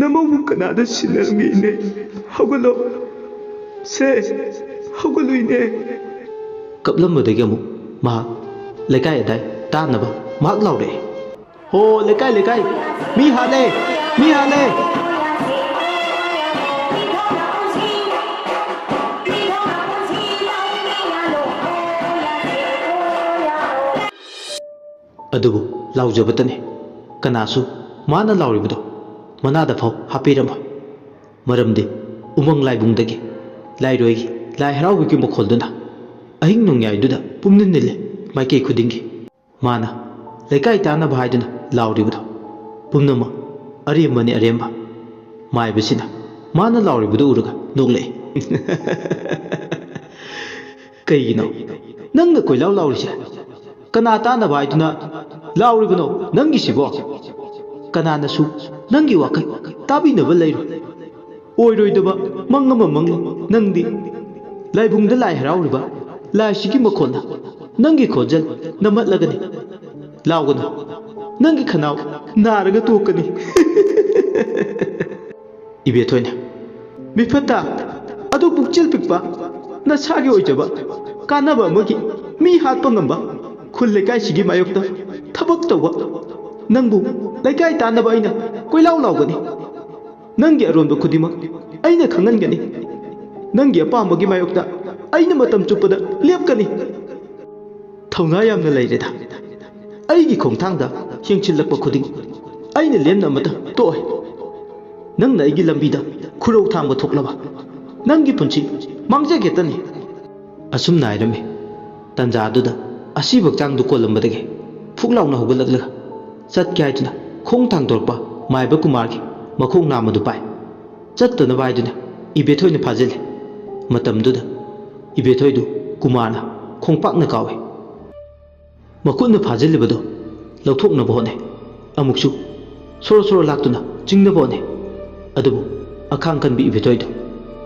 ꯅꯃꯧꯕꯨ ꯀꯅꯥꯗ ꯁꯤꯟꯅꯔꯝꯒꯦ ꯏꯅꯦ? ꯍꯧꯒꯠꯂꯣ꯫ ꯁꯦ, ꯍꯧꯒꯠꯂꯨ ꯏꯅꯦ꯫" ꯀꯞꯂꯝꯕꯗꯒꯤ ꯑꯃꯨꯛ ꯃꯍꯥꯛ ꯂꯩꯀꯥꯏ ꯑꯗꯥꯏ ꯇꯥꯅꯕ ꯃꯍꯥꯛ ꯂꯥꯎꯔꯛꯑꯦ꯫ "ꯍꯣ, ꯂꯩꯀꯥꯏ, ꯂꯩꯀꯥꯏ, ꯃꯤ ꯍꯥꯠꯂꯦ, ꯃꯤ ꯍꯥꯠꯂꯦ!" ꯑꯗꯨꯕꯨ ꯂꯥꯎꯖꯕꯇꯅꯤ꯫ ꯀꯅꯥꯁꯨ ꯃꯥꯅ ꯂꯥꯎꯔꯤꯕꯗꯣ ꯃꯅꯥꯗ ꯐꯥꯎ ꯍꯥꯞꯄꯤꯔꯝꯃꯣꯏ꯫ ꯃꯔꯝꯗꯤ ꯎꯃꯪ ꯂꯥꯏꯕꯨꯡꯗꯒꯤ ꯂꯥꯏꯔꯣꯏꯒꯤ ꯂꯥꯏ ꯍꯔꯥꯎꯕꯒꯤ ꯃꯈꯣꯜꯗꯨꯅ ꯑꯍꯤꯡ ꯅꯣꯡꯌꯥꯏꯗꯨꯗ ꯄꯨꯝꯅꯤꯜ ꯅꯤꯜꯂꯦ꯫ ꯃꯥꯏꯀꯩ ꯈꯨꯗꯤꯡꯒꯤ ꯃꯥꯅ ꯂꯩꯀꯥꯏ ꯇꯥꯅꯕ ꯍꯥꯏꯗꯨꯅ ꯂꯥꯎꯔꯤꯕꯗꯣ ꯄꯨꯝꯅꯃꯛ ꯑꯔꯦꯝꯕꯅꯤ, ꯑꯔꯦꯝꯕ꯫ ꯃꯥꯏꯕꯁꯤꯅ ꯃꯥꯅ ꯂꯥꯎꯔꯤꯕꯗꯨ ꯎꯔꯒ ꯅꯣꯛꯂꯛꯏ꯫ "ꯀꯩꯒꯤꯅꯣ ꯅꯪꯅ ꯀꯣꯏꯂꯥꯎ ꯂꯥꯎꯔꯤꯁꯦ? ꯀꯅꯥ ꯇꯥꯅꯕ ꯍꯥꯏꯗꯨꯅ ꯂꯥꯎꯔꯤꯕꯅꯣ ꯅꯪꯒꯤꯁꯤꯕꯣ? ꯀꯅꯥꯅꯁꯨ ꯅꯪꯒꯤ ꯋꯥꯈꯜ ꯇꯥꯕꯤꯅꯕ ꯂꯩꯔꯣꯏ꯫ ꯑꯣꯏꯔꯣꯏꯗꯕ ꯃꯪ ꯑꯃ ꯃꯪꯂꯤ ꯅꯪꯗꯤ꯫ ꯂꯥꯏꯕꯨꯡꯗ ꯂꯥꯏ ꯍꯔꯥꯎꯔꯤꯕ ꯂꯥꯏꯁꯤꯒꯤ ꯃꯈꯣꯟꯅ ꯅꯪꯒꯤ ꯈꯣꯟꯖꯦꯜ ꯅꯝꯍꯠꯂꯒꯅꯤ꯫ ꯂꯥꯎꯒꯅꯨ, ꯅꯪꯒꯤ ꯈꯅꯥꯎ ꯅꯥꯔꯒ ꯇꯣꯛꯀꯅꯤ꯫" ꯏꯕꯦꯊꯣꯏꯅ, "ꯃꯤꯐꯠꯇ, ꯑꯗꯨ ꯄꯨꯛꯆꯦꯜ ꯄꯤꯛꯄ, ꯅꯁꯥꯒꯤ ꯑꯣꯏꯖꯕ ꯀꯥꯟꯅꯕ ꯑꯃꯒꯤ ꯃꯤ ꯍꯥꯠꯄ ꯉꯝꯕ, ꯈꯨꯜ ꯂꯩꯀꯥꯏꯁꯤꯒꯤ ꯃꯥꯌꯣꯛꯇ ꯊꯕꯛ ꯇꯧꯕ ꯅꯪꯕꯨ ꯂꯩꯀꯥꯏ ꯇꯥꯟꯅꯕ ꯑꯩꯅ ꯀꯣꯏꯂꯥꯎ ꯂꯥꯎꯒꯅꯤ꯫ ꯅꯪꯒꯤ ꯑꯔꯣꯟꯕ ꯈꯨꯗꯤꯡꯃꯛ ꯑꯩꯅ ꯈꯪꯍꯟꯒꯅꯤ꯫ ꯅꯪꯒꯤ ꯑꯄꯥꯝꯕꯒꯤ ꯃꯥꯌꯣꯛꯇ ꯑꯩꯅ ꯃꯇꯝ ꯆꯨꯞꯄꯗ ꯂꯦꯞꯀꯅꯤ꯫ ꯊꯧꯅꯥ ꯌꯥꯝꯅ ꯂꯩꯔꯦꯗ꯫ ꯑꯩꯒꯤ ꯈꯣꯡꯊꯥꯡꯗ ꯌꯦꯡꯁꯤꯜꯂꯛꯄ ꯈꯨꯗꯤꯡ ꯑꯩꯅ ꯂꯦꯝꯅ ꯑꯃꯠꯇ ꯇꯣꯛꯑꯣꯏ꯫ ꯅꯪꯅ ꯑꯩꯒꯤ ꯂꯝꯕꯤꯗ ꯈꯨꯔꯧ ꯊꯥꯡꯕ ꯊꯣꯛꯂꯕ ꯅꯪꯒꯤ ꯄꯨꯟꯁꯤ ꯃꯥꯡꯖꯒꯦꯇꯅꯤ꯫" ꯑꯁꯨꯝꯅ ꯍꯥꯏꯔꯝꯃꯤ꯫ ꯇꯟꯖꯥꯗꯨꯗ ꯑꯁꯤꯕ ꯍꯛꯆꯥꯡꯗꯨ ꯀꯣꯜꯂꯝꯕꯗꯒꯤ ꯐꯨꯛ ꯂꯥꯎꯅ ꯍꯧꯒꯠꯂꯛꯂꯒ ꯆꯠꯀꯦ ꯍꯥꯏꯗꯨꯅ ꯈꯣꯡ ꯊꯥꯡꯗꯣꯔꯛꯄ ꯃꯥꯏꯕ ꯀꯨꯃꯥꯔꯒꯤ ꯃꯈꯣꯡ ꯅꯥꯝꯃꯗꯨ ꯄꯥꯏ꯫ ꯆꯠꯇꯅꯕ ꯍꯥꯏꯗꯨꯅ ꯏꯕꯦꯊꯣꯏꯅ ꯐꯥꯖꯤꯜꯂꯤ꯫ ꯃꯇꯝꯗꯨꯗ ꯏꯕꯦꯊꯣꯏꯗꯨ ꯀꯨꯃꯥꯔꯅ ꯈꯣꯡꯄꯥꯛꯅ ꯀꯥꯎꯏ꯫ ꯃꯈꯨꯠꯅ ꯐꯥꯖꯤꯜꯂꯤꯕꯗꯨ ꯂꯧꯊꯣꯛꯅꯕ ꯍꯣꯠꯅꯩ꯫ ꯑꯃꯨꯛꯁꯨ ꯁꯣꯔꯣ ꯁꯣꯔꯣ ꯂꯥꯛꯇꯨꯅ ꯆꯤꯡꯅꯕ ꯍꯣꯠꯅꯩ꯫ ꯑꯗꯨꯕꯨ ꯑꯈꯥꯡ ꯀꯟꯕꯤ ꯏꯕꯦꯊꯣꯏꯗꯨ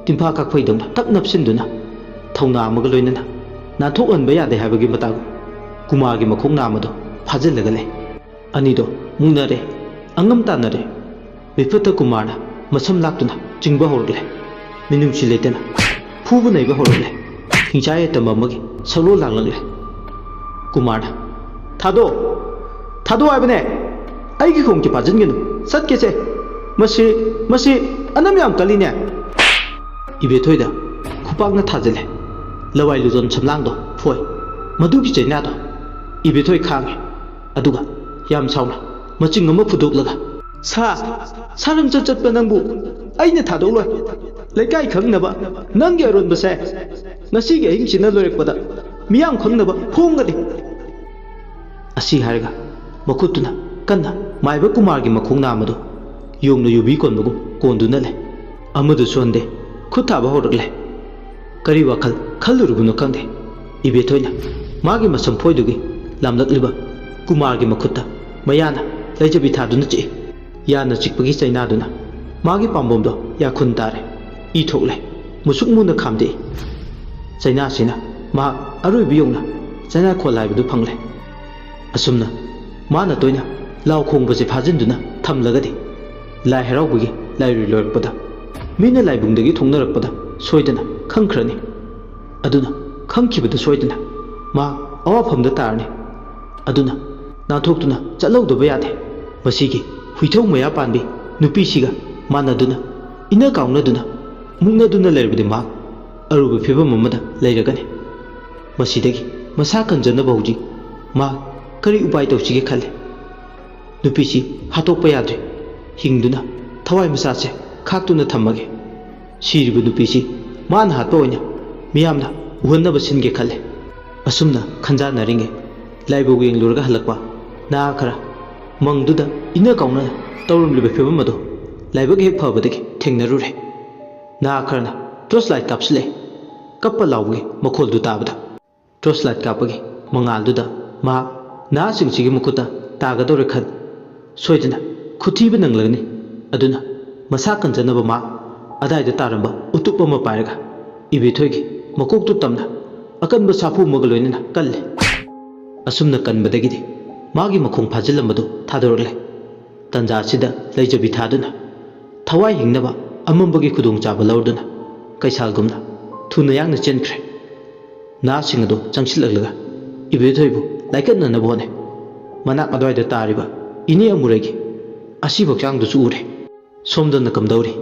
ꯇꯤꯟꯐꯥ ꯀꯥꯞꯐꯩꯗꯧꯅ ꯇꯞ ꯅꯞꯁꯤꯟꯗꯨꯅ ꯊꯧꯅꯥ ꯑꯃꯒ ꯂꯣꯏꯅꯅ ꯅꯥꯟꯊꯣꯛꯍꯟꯕ ꯌꯥꯗꯦ ꯍꯥꯏꯕꯒꯤ ꯃꯇꯥꯒꯨꯝ ꯀꯨꯃꯥꯔꯒꯤ ꯃꯈꯣꯡ ꯅꯥꯝꯃꯗꯨ ꯐꯥꯖꯤꯜꯂꯒ ꯂꯩ꯫ ꯑꯅꯤꯗꯣ ꯃꯨꯛꯅꯔꯦ, ꯑꯉꯝ ꯇꯥꯟꯅꯔꯦ꯫ ꯃꯤꯐꯠꯇ ꯀꯨꯃꯥꯔꯅ ꯃꯁꯝ ꯂꯥꯛꯇꯨꯅ ꯆꯤꯡꯕ ꯍꯧꯔꯛꯂꯦ꯫ ꯃꯤꯅꯨꯡꯁꯤ ꯂꯩꯇꯅ ꯐꯨꯕ ꯅꯩꯕ ꯍꯧꯔꯛꯂꯦ꯫ ꯍꯤꯡꯆꯥꯏ ꯌꯦꯇꯝꯕ ꯑꯃꯒꯤ ꯁꯛꯂꯣꯟ ꯂꯥꯡꯂꯛꯂꯦ꯫ ꯀꯨꯃꯥꯔꯅ, "ꯊꯥꯗꯣꯛ! ꯊꯥꯗꯣꯛ ꯍꯥꯏꯕꯅꯦ! ꯑꯩꯒꯤ ꯈꯣꯡꯁꯦ ꯐꯥꯖꯤꯟꯒꯅꯨ! ꯆꯠꯀꯦꯁꯦ! ꯃꯁꯤ, ꯃꯁꯤ ꯑꯅꯝ ꯌꯥꯝ ꯀꯜꯂꯤꯅꯦ!" ꯏꯕꯦꯊꯣꯏꯗ ꯈꯨꯄꯥꯛꯅ ꯊꯥꯖꯤꯜꯂꯦ꯫ ꯂꯋꯥꯏ ꯂꯨꯖꯣꯟ ꯁꯝꯂꯥꯡꯗꯣ ꯐꯣꯏ꯫ ꯃꯗꯨꯒꯤ ꯆꯩꯅꯥꯗꯣ ꯏꯕꯦꯊꯣꯏ ꯈꯥꯡꯉꯦ꯫ ꯑꯗꯨꯒ ꯌꯥꯝ ꯁꯥꯎꯅ ꯃꯆꯤꯡ ꯑꯃ ꯐꯨꯗꯣꯛꯂꯒ, "ꯁꯥ, ꯁꯥꯔꯝꯆꯠ ꯆꯠꯄ ꯅꯪꯕꯨ ꯑꯩꯅ ꯊꯥꯗꯣꯛꯂꯣꯏ꯫ ꯂꯩꯀꯥꯏ ꯈꯪꯅꯕ ꯅꯪꯒꯤ ꯑꯔꯣꯟꯕꯁꯦ ꯉꯁꯤꯒꯤ ꯑꯍꯤꯡꯁꯤꯅ ꯂꯣꯏꯔꯛꯄꯗ ꯃꯤꯌꯥꯝ ꯈꯪꯅꯕ ꯐꯣꯡꯒꯅꯤ!" ꯑꯁꯤ ꯍꯥꯏꯔꯒ ꯃꯈꯨꯠꯇꯨꯅ ꯀꯟꯅ ꯃꯥꯏꯕ ꯀꯨꯃꯥꯔꯒꯤ ꯃꯈꯣꯡ ꯅꯥꯝꯃꯗꯨ ꯌꯣꯡꯅ ꯌꯨꯕꯤ ꯀꯣꯟꯕꯒꯨꯝ ꯀꯣꯟꯗꯨꯅ ꯂꯩ꯫ ꯑꯃꯗꯨ ꯁꯣꯟꯗꯦ, ꯈꯨꯠ ꯊꯥꯕ ꯍꯧꯔꯛꯂꯦ꯫ ꯀꯔꯤ ꯋꯥꯈꯜ ꯈꯜꯂꯨꯔꯕꯅꯣ ꯈꯪꯗꯦ, ꯏꯕꯦꯊꯣꯏꯅ ꯃꯥꯒꯤ ꯃꯁꯝꯐꯣꯏꯗꯨꯒꯤ ꯂꯥꯝꯂꯛꯂꯤꯕ ꯀꯨꯃꯥꯔꯒꯤ ꯃꯈꯨꯠꯇ ꯃꯌꯥꯅ ꯂꯩꯖꯕꯤ ꯊꯥꯗꯨꯅ ꯆꯤꯛꯏ꯫ ꯌꯥꯅ ꯆꯤꯛꯄꯒꯤ ꯆꯩꯅꯥꯗꯨꯅ ꯃꯥꯒꯤ ꯄꯥꯝꯕꯣꯝꯗꯣ ꯌꯥꯈꯨꯟ ꯇꯥꯔꯦ꯫ ꯏ ꯊꯣꯛꯂꯦ꯫ ꯃꯨꯁꯨꯛ ꯃꯨꯅ ꯈꯥꯝꯗꯦꯛꯏ꯫ ꯆꯩꯅꯥꯁꯤꯅ ꯃꯍꯥꯛ ꯑꯔꯣꯏꯕ ꯌꯧꯅ ꯆꯩꯅꯥꯈꯣꯜ ꯍꯥꯏꯕꯗꯨ ꯐꯪꯂꯦ꯫ ꯑꯁꯨꯝꯅ ꯃꯥꯅ ꯇꯣꯏꯅ ꯂꯥꯎ ꯈꯣꯡꯕꯁꯦ ꯐꯥꯖꯤꯟꯗꯨꯅ ꯊꯝꯂꯒꯗꯤ ꯂꯥꯏ ꯍꯔꯥꯎꯕꯒꯤ ꯂꯥꯏꯔꯨꯏ ꯂꯣꯏꯔꯛꯄꯗ ꯃꯤꯅ ꯂꯥꯏꯕꯨꯡꯗꯒꯤ ꯊꯣꯛꯅꯔꯛꯄꯗ ꯁꯣꯏꯗꯅ ꯈꯪꯈ꯭ꯔꯅꯤ꯫ ꯑꯗꯨꯅ ꯈꯪꯈꯤꯕꯗ ꯁꯣꯏꯗꯅ ꯃꯍꯥꯛ ꯑꯋꯥꯐꯝꯗ ꯇꯥꯔꯅꯤ꯫ ꯑꯗꯨꯅ ꯅꯥꯟꯊꯣꯛꯇꯨꯅ ꯆꯠꯍꯧꯗꯕ ꯌꯥꯗꯦ꯫ ꯃꯁꯤꯒꯤ ꯍꯨꯏꯊꯧ ꯃꯌꯥ ꯄꯥꯟꯕꯤ ꯅꯨꯄꯤꯁꯤꯒ ꯃꯥꯟꯅꯗꯨꯅ ꯏꯅ ꯀꯥꯎꯅꯗꯨꯅ ꯃꯨꯛꯅꯗꯨꯅ ꯂꯩꯔꯕꯗꯤ ꯃꯍꯥꯛ ꯑꯔꯨꯕ ꯐꯤꯕꯝ ꯑꯃꯗ ꯂꯩꯔꯒꯅꯤ꯫ ꯃꯁꯤꯗꯒꯤ ꯃꯁꯥ ꯀꯟꯖꯅꯕ ꯍꯧꯖꯤꯛ ꯃꯍꯥꯛ ꯀꯔꯤ ꯎꯄꯥꯏ ꯇꯧꯁꯤꯒꯦ ꯈꯜꯂꯤ꯫ ꯅꯨꯄꯤꯁꯤ ꯍꯥꯠꯇꯣꯛꯄ ꯌꯥꯗ꯭ꯔꯦ꯫ ꯍꯤꯡꯗꯨꯅ ꯊꯋꯥꯏ ꯃꯆꯥꯁꯦ ꯈꯥꯛꯇꯨꯅ ꯊꯝꯃꯒꯦ꯫ ꯁꯤꯔꯤꯕ ꯅꯨꯄꯤꯁꯤ ꯃꯥꯅ ꯍꯥꯠꯄ ꯑꯣꯏꯅ ꯃꯤꯌꯥꯝꯅ ꯎꯍꯟꯅꯕ ꯁꯤꯟꯒꯦ ꯈꯜꯂꯦ꯫ ꯑꯁꯨꯝꯅ ꯈꯟꯖꯥꯟꯅꯔꯤꯉꯩ ꯂꯥꯏꯕꯧ ꯌꯦꯡꯂꯨꯔꯒ ꯍꯜꯂꯛꯄ ꯅꯍꯥ ꯈꯔ ꯃꯪꯗꯨꯗ ꯏꯅ ꯀꯥꯎꯅꯅ ꯇꯧꯔꯝꯂꯤꯕ ꯐꯤꯕꯝ ꯑꯗꯨ ꯂꯥꯏꯕꯛ ꯍꯦꯛ ꯐꯕꯗꯒꯤ ꯊꯦꯡꯅꯔꯨꯔꯦ꯫ ꯅꯍꯥ ꯈꯔꯅ ꯇꯣꯔꯆ ꯂꯥꯏꯠ ꯀꯥꯞꯁꯤꯜꯂꯦ꯫ ꯀꯞꯄ ꯂꯥꯎꯕꯒꯤ ꯃꯈꯣꯜꯗꯨ ꯇꯥꯕꯗ ꯇꯣꯔꯆ ꯂꯥꯏꯠ ꯀꯥꯞꯄꯒꯤ ꯃꯉꯥꯜꯗꯨꯗ ꯃꯍꯥꯛ ꯅꯍꯥꯁꯤꯡꯁꯤꯒꯤ ꯃꯈꯨꯠꯇ ꯇꯥꯒꯗꯧꯔꯦ ꯈꯟ ꯁꯣꯏꯗꯅ ꯈꯨꯊꯤꯕ ꯅꯪꯂꯒꯅꯤ꯫ ꯑꯗꯨꯅ ꯃꯁꯥ ꯀꯟꯖꯅꯕ ꯃꯍꯥꯛ ꯑꯗꯥꯏꯗ ꯇꯥꯔꯝꯕ ꯎꯇꯨꯞ ꯑꯃ ꯄꯥꯏꯔꯒ ꯏꯕꯦꯊꯣꯏꯒꯤ ꯃꯀꯣꯛꯇꯨ ꯇꯝꯅ ꯑꯀꯟꯕ ꯁꯥꯐꯨ ꯑꯃꯒ ꯂꯣꯏꯅꯅ ꯀꯜꯂꯦ꯫ ꯑꯁꯨꯝꯅ ꯀꯟꯕꯗꯒꯤꯗꯤ ꯃꯥꯒꯤ ꯃꯈꯣꯡ ꯐꯥꯖꯤꯜꯂꯝꯕꯗꯨ ꯊꯥꯗꯣꯔꯛꯂꯦ꯫ ꯇꯟꯖꯥ ꯑꯁꯤꯗ ꯂꯩꯖꯕꯤ ꯊꯥꯗꯨꯅ ꯊꯋꯥꯏ ꯍꯤꯡꯅꯕ ꯑꯃꯝꯕꯒꯤ ꯈꯨꯗꯣꯡꯆꯥꯕ ꯂꯧꯔꯗꯨꯅ ꯀꯩꯁꯥꯜꯒꯨꯝꯅ ꯊꯨꯅ ꯌꯥꯡꯅ ꯆꯦꯟꯈ꯭ꯔꯦ꯫ ꯅꯥꯁꯤꯡ ꯑꯗꯨ ꯆꯪꯁꯤꯜꯂꯛꯂꯒ ꯏꯕꯦꯊꯣꯏꯕꯨ ꯂꯥꯏꯀꯠꯅꯅꯕ ꯍꯣꯠꯅꯩ꯫ ꯃꯅꯥꯛ ꯑꯗꯨꯋꯥꯏꯗ ꯇꯥꯔꯤꯕ ꯏꯅꯦ ꯑꯃꯨꯔꯩꯒꯤ ꯑꯁꯤꯕ ꯍꯛꯆꯥꯡꯗꯨꯁꯨ ꯎꯔꯦ꯫ ꯁꯣꯝꯗꯅ ꯀꯝꯗꯧꯔꯤ?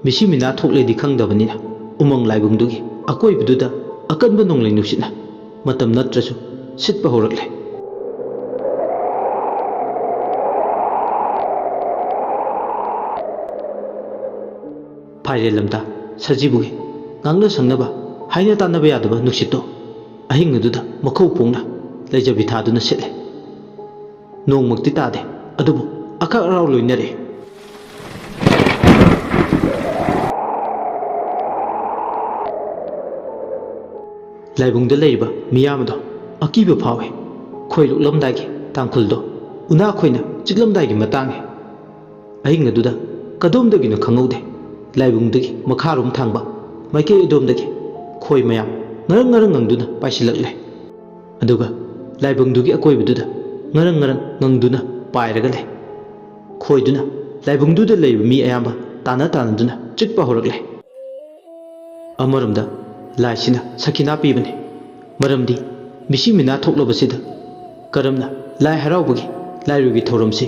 ꯃꯤꯁꯤ ꯃꯤꯅꯥ ꯊꯣꯛꯂꯦꯗꯤ ꯈꯪꯗꯕꯅꯤꯅ ꯎꯃꯪ ꯂꯥꯏꯕꯨꯡꯗꯨꯒꯤ ꯑꯀꯣꯏꯕꯗꯨꯗ ꯑꯀꯟꯕ ꯅꯣꯡꯂꯩ ꯅꯨꯡꯁꯤꯠꯅ ꯃꯇꯝ ꯅꯠꯇ꯭ꯔꯁꯨ ꯁꯤꯠꯄ ꯍꯧꯔꯛꯂꯦ꯫ ꯐꯥꯏꯔꯦꯜ ꯂꯝꯇꯥ ꯁꯖꯤꯕꯨꯒꯤ ꯉꯥꯡꯅ ꯁꯪꯅꯕ ꯍꯥꯏꯅ ꯇꯥꯟꯅꯕ ꯌꯥꯗꯕ ꯅꯨꯡꯁꯤꯠꯇꯣ ꯑꯍꯤꯡ ꯑꯗꯨꯗ ꯃꯈꯧ ꯄꯣꯡꯅ ꯂꯩꯖꯕꯤ ꯊꯥꯗꯨꯅ ꯁꯤꯠꯂꯦ꯫ ꯅꯣꯡꯃꯛꯇꯤ ꯇꯥꯗꯦ, ꯑꯗꯨꯕꯨ ꯑꯈꯛ ꯑꯔꯥꯎ ꯂꯣꯏꯅꯔꯛꯏ꯫ ꯂꯥꯏꯕꯨꯡꯗ ꯂꯩꯔꯤꯕ ꯃꯤꯌꯥꯝ ꯑꯗꯣ ꯑꯀꯤꯕ ꯐꯥꯎꯏ꯫ ꯈꯣꯏ ꯂꯣꯛꯂꯝꯗꯥꯏꯒꯤ ꯇꯥꯡꯈꯨꯜꯗꯣ ꯎꯅꯥ ꯈꯣꯏꯅ ꯆꯤꯛꯂꯝꯗꯥꯏꯒꯤ ꯃꯇꯥꯡꯅꯤ꯫ ꯑꯍꯤꯡ ꯑꯗꯨꯗ ꯀꯗꯣꯝꯗꯒꯤꯅꯣ ꯈꯪꯍꯧꯗꯦ, ꯂꯥꯏꯕꯨꯡꯗꯒꯤ ꯃꯈꯥꯔꯣꯝ ꯊꯥꯡꯕ ꯃꯥꯏꯀꯩ ꯑꯗꯣꯝꯗꯒꯤ ꯈꯣꯏ ꯃꯌꯥꯝ ꯉꯔꯪ ꯉꯔꯪ ꯉꯪꯗꯨꯅ ꯄꯥꯏꯁꯤꯜꯂꯛꯂꯦ꯫ ꯑꯗꯨꯒ ꯂꯥꯏꯕꯨꯡꯗꯨꯒꯤ ꯑꯀꯣꯏꯕꯗꯨꯗ ꯉꯔꯪ ꯉꯔꯪ ꯉꯪꯗꯨꯅ ꯄꯥꯏꯔꯒ ꯂꯩ꯫ ꯈꯣꯏꯗꯨꯅ ꯂꯥꯏꯕꯨꯡꯗꯨꯗ ꯂꯩꯕ ꯃꯤ ꯑꯌꯥꯝꯕ ꯇꯥꯟꯅ ꯇꯥꯟꯅꯗꯨꯅ ꯆꯤꯛꯄ ꯍꯧꯔꯛꯂꯦ꯫ ꯑꯃꯔꯣꯝꯗ ꯂꯥꯏꯁꯤꯅ ꯁꯈꯤꯅꯥ ꯄꯤꯕꯅꯤ꯫ ꯃꯔꯝꯗꯤ ꯃꯤꯁꯤ ꯃꯤꯅꯥ ꯊꯣꯛꯂꯕꯁꯤꯗ ꯀꯔꯝꯅ ꯂꯥꯏ ꯍꯔꯥꯎꯕꯒꯤ ꯂꯥꯏꯔꯨꯒꯤ ꯊꯧꯔꯝꯁꯤ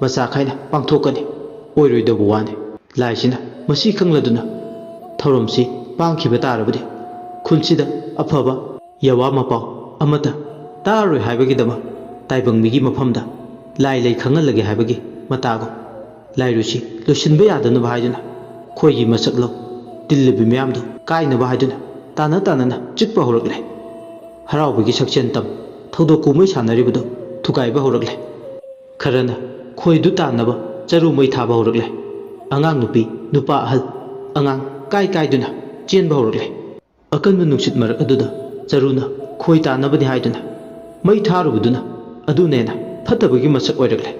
ꯃꯆꯥ ꯈꯥꯏꯅ ꯄꯥꯡꯊꯣꯛꯀꯅꯤ? ꯑꯣꯏꯔꯣꯏꯗꯧꯕ ꯋꯥꯅꯤ꯫ ꯂꯥꯏꯁꯤꯅ ꯃꯁꯤ ꯈꯪꯂꯗꯨꯅ ꯊꯧꯔꯝꯁꯤ ꯄꯥꯡꯈꯤꯕ ꯇꯥꯔꯕꯗꯤ ꯈꯨꯟꯁꯤꯗ ꯑꯐꯕ ꯌꯥꯋꯥ ꯃꯄꯥꯎ ꯑꯃꯠꯇ ꯇꯥꯔꯔꯣꯏ ꯍꯥꯏꯕꯒꯤꯗꯃꯛ ꯇꯥꯏꯕꯪ ꯃꯤꯒꯤ ꯃꯐꯝꯗ ꯂꯥꯏ ꯂꯩ ꯈꯪꯍꯜꯂꯒꯦ ꯍꯥꯏꯕꯒꯤ ꯃꯇꯥꯒꯨꯝ ꯂꯥꯏꯔꯨꯁꯤ ꯂꯣꯏꯁꯤꯟꯕ ꯌꯥꯗꯅꯕ ꯍꯥꯏꯗꯨꯅ ꯈꯣꯏꯒꯤ ꯃꯁꯛ ꯂꯧ ꯇꯤꯜꯂꯤꯕꯤ ꯃꯌꯥꯝꯗꯨ ꯀꯥꯏꯅꯕ ꯍꯥꯏꯗꯨꯅ ꯇꯥꯟꯅ ꯇꯥꯟꯅꯅ ꯆꯤꯛꯄ ꯍꯧꯔꯛꯂꯦ꯫ ꯍꯔꯥꯎꯕꯒꯤ ꯁꯛꯆꯦꯟ ꯇꯝ ꯊꯧꯗꯣꯛ ꯀꯨꯝꯍꯩ ꯁꯥꯟꯅꯔꯤꯕꯗꯨ ꯊꯨꯒꯥꯏꯕ ꯍꯧꯔꯛꯂꯦ꯫ ꯈꯔꯅ ꯈꯣꯏꯗꯨ ꯇꯥꯟꯅꯕ ꯆꯔꯨ ꯃꯩ ꯊꯥꯕ ꯍꯧꯔꯛꯂꯦ꯫ ꯑꯉꯥꯡ ꯅꯨꯄꯤ, ꯅꯨꯄꯥ ꯑꯍꯜ, ꯑꯉꯥꯡ ꯀꯥꯏ ꯀꯥꯏꯗꯨꯅ ꯆꯦꯟꯕ ꯍꯧꯔꯛꯂꯦ꯫ ꯑꯀꯟꯕ ꯅꯨꯡꯁꯤꯠ ꯃꯔꯛ ꯑꯗꯨꯗ ꯆꯔꯨꯅ ꯈꯣꯏ ꯇꯥꯟꯅꯕꯅꯤ ꯍꯥꯏꯗꯨꯅ ꯃꯩ ꯊꯥꯔꯨꯕꯗꯨꯅ ꯑꯗꯨꯅ ꯍꯦꯟꯅ ꯐꯠꯇꯕꯒꯤ ꯃꯁꯛ ꯑꯣꯏꯔꯛꯂꯦ꯫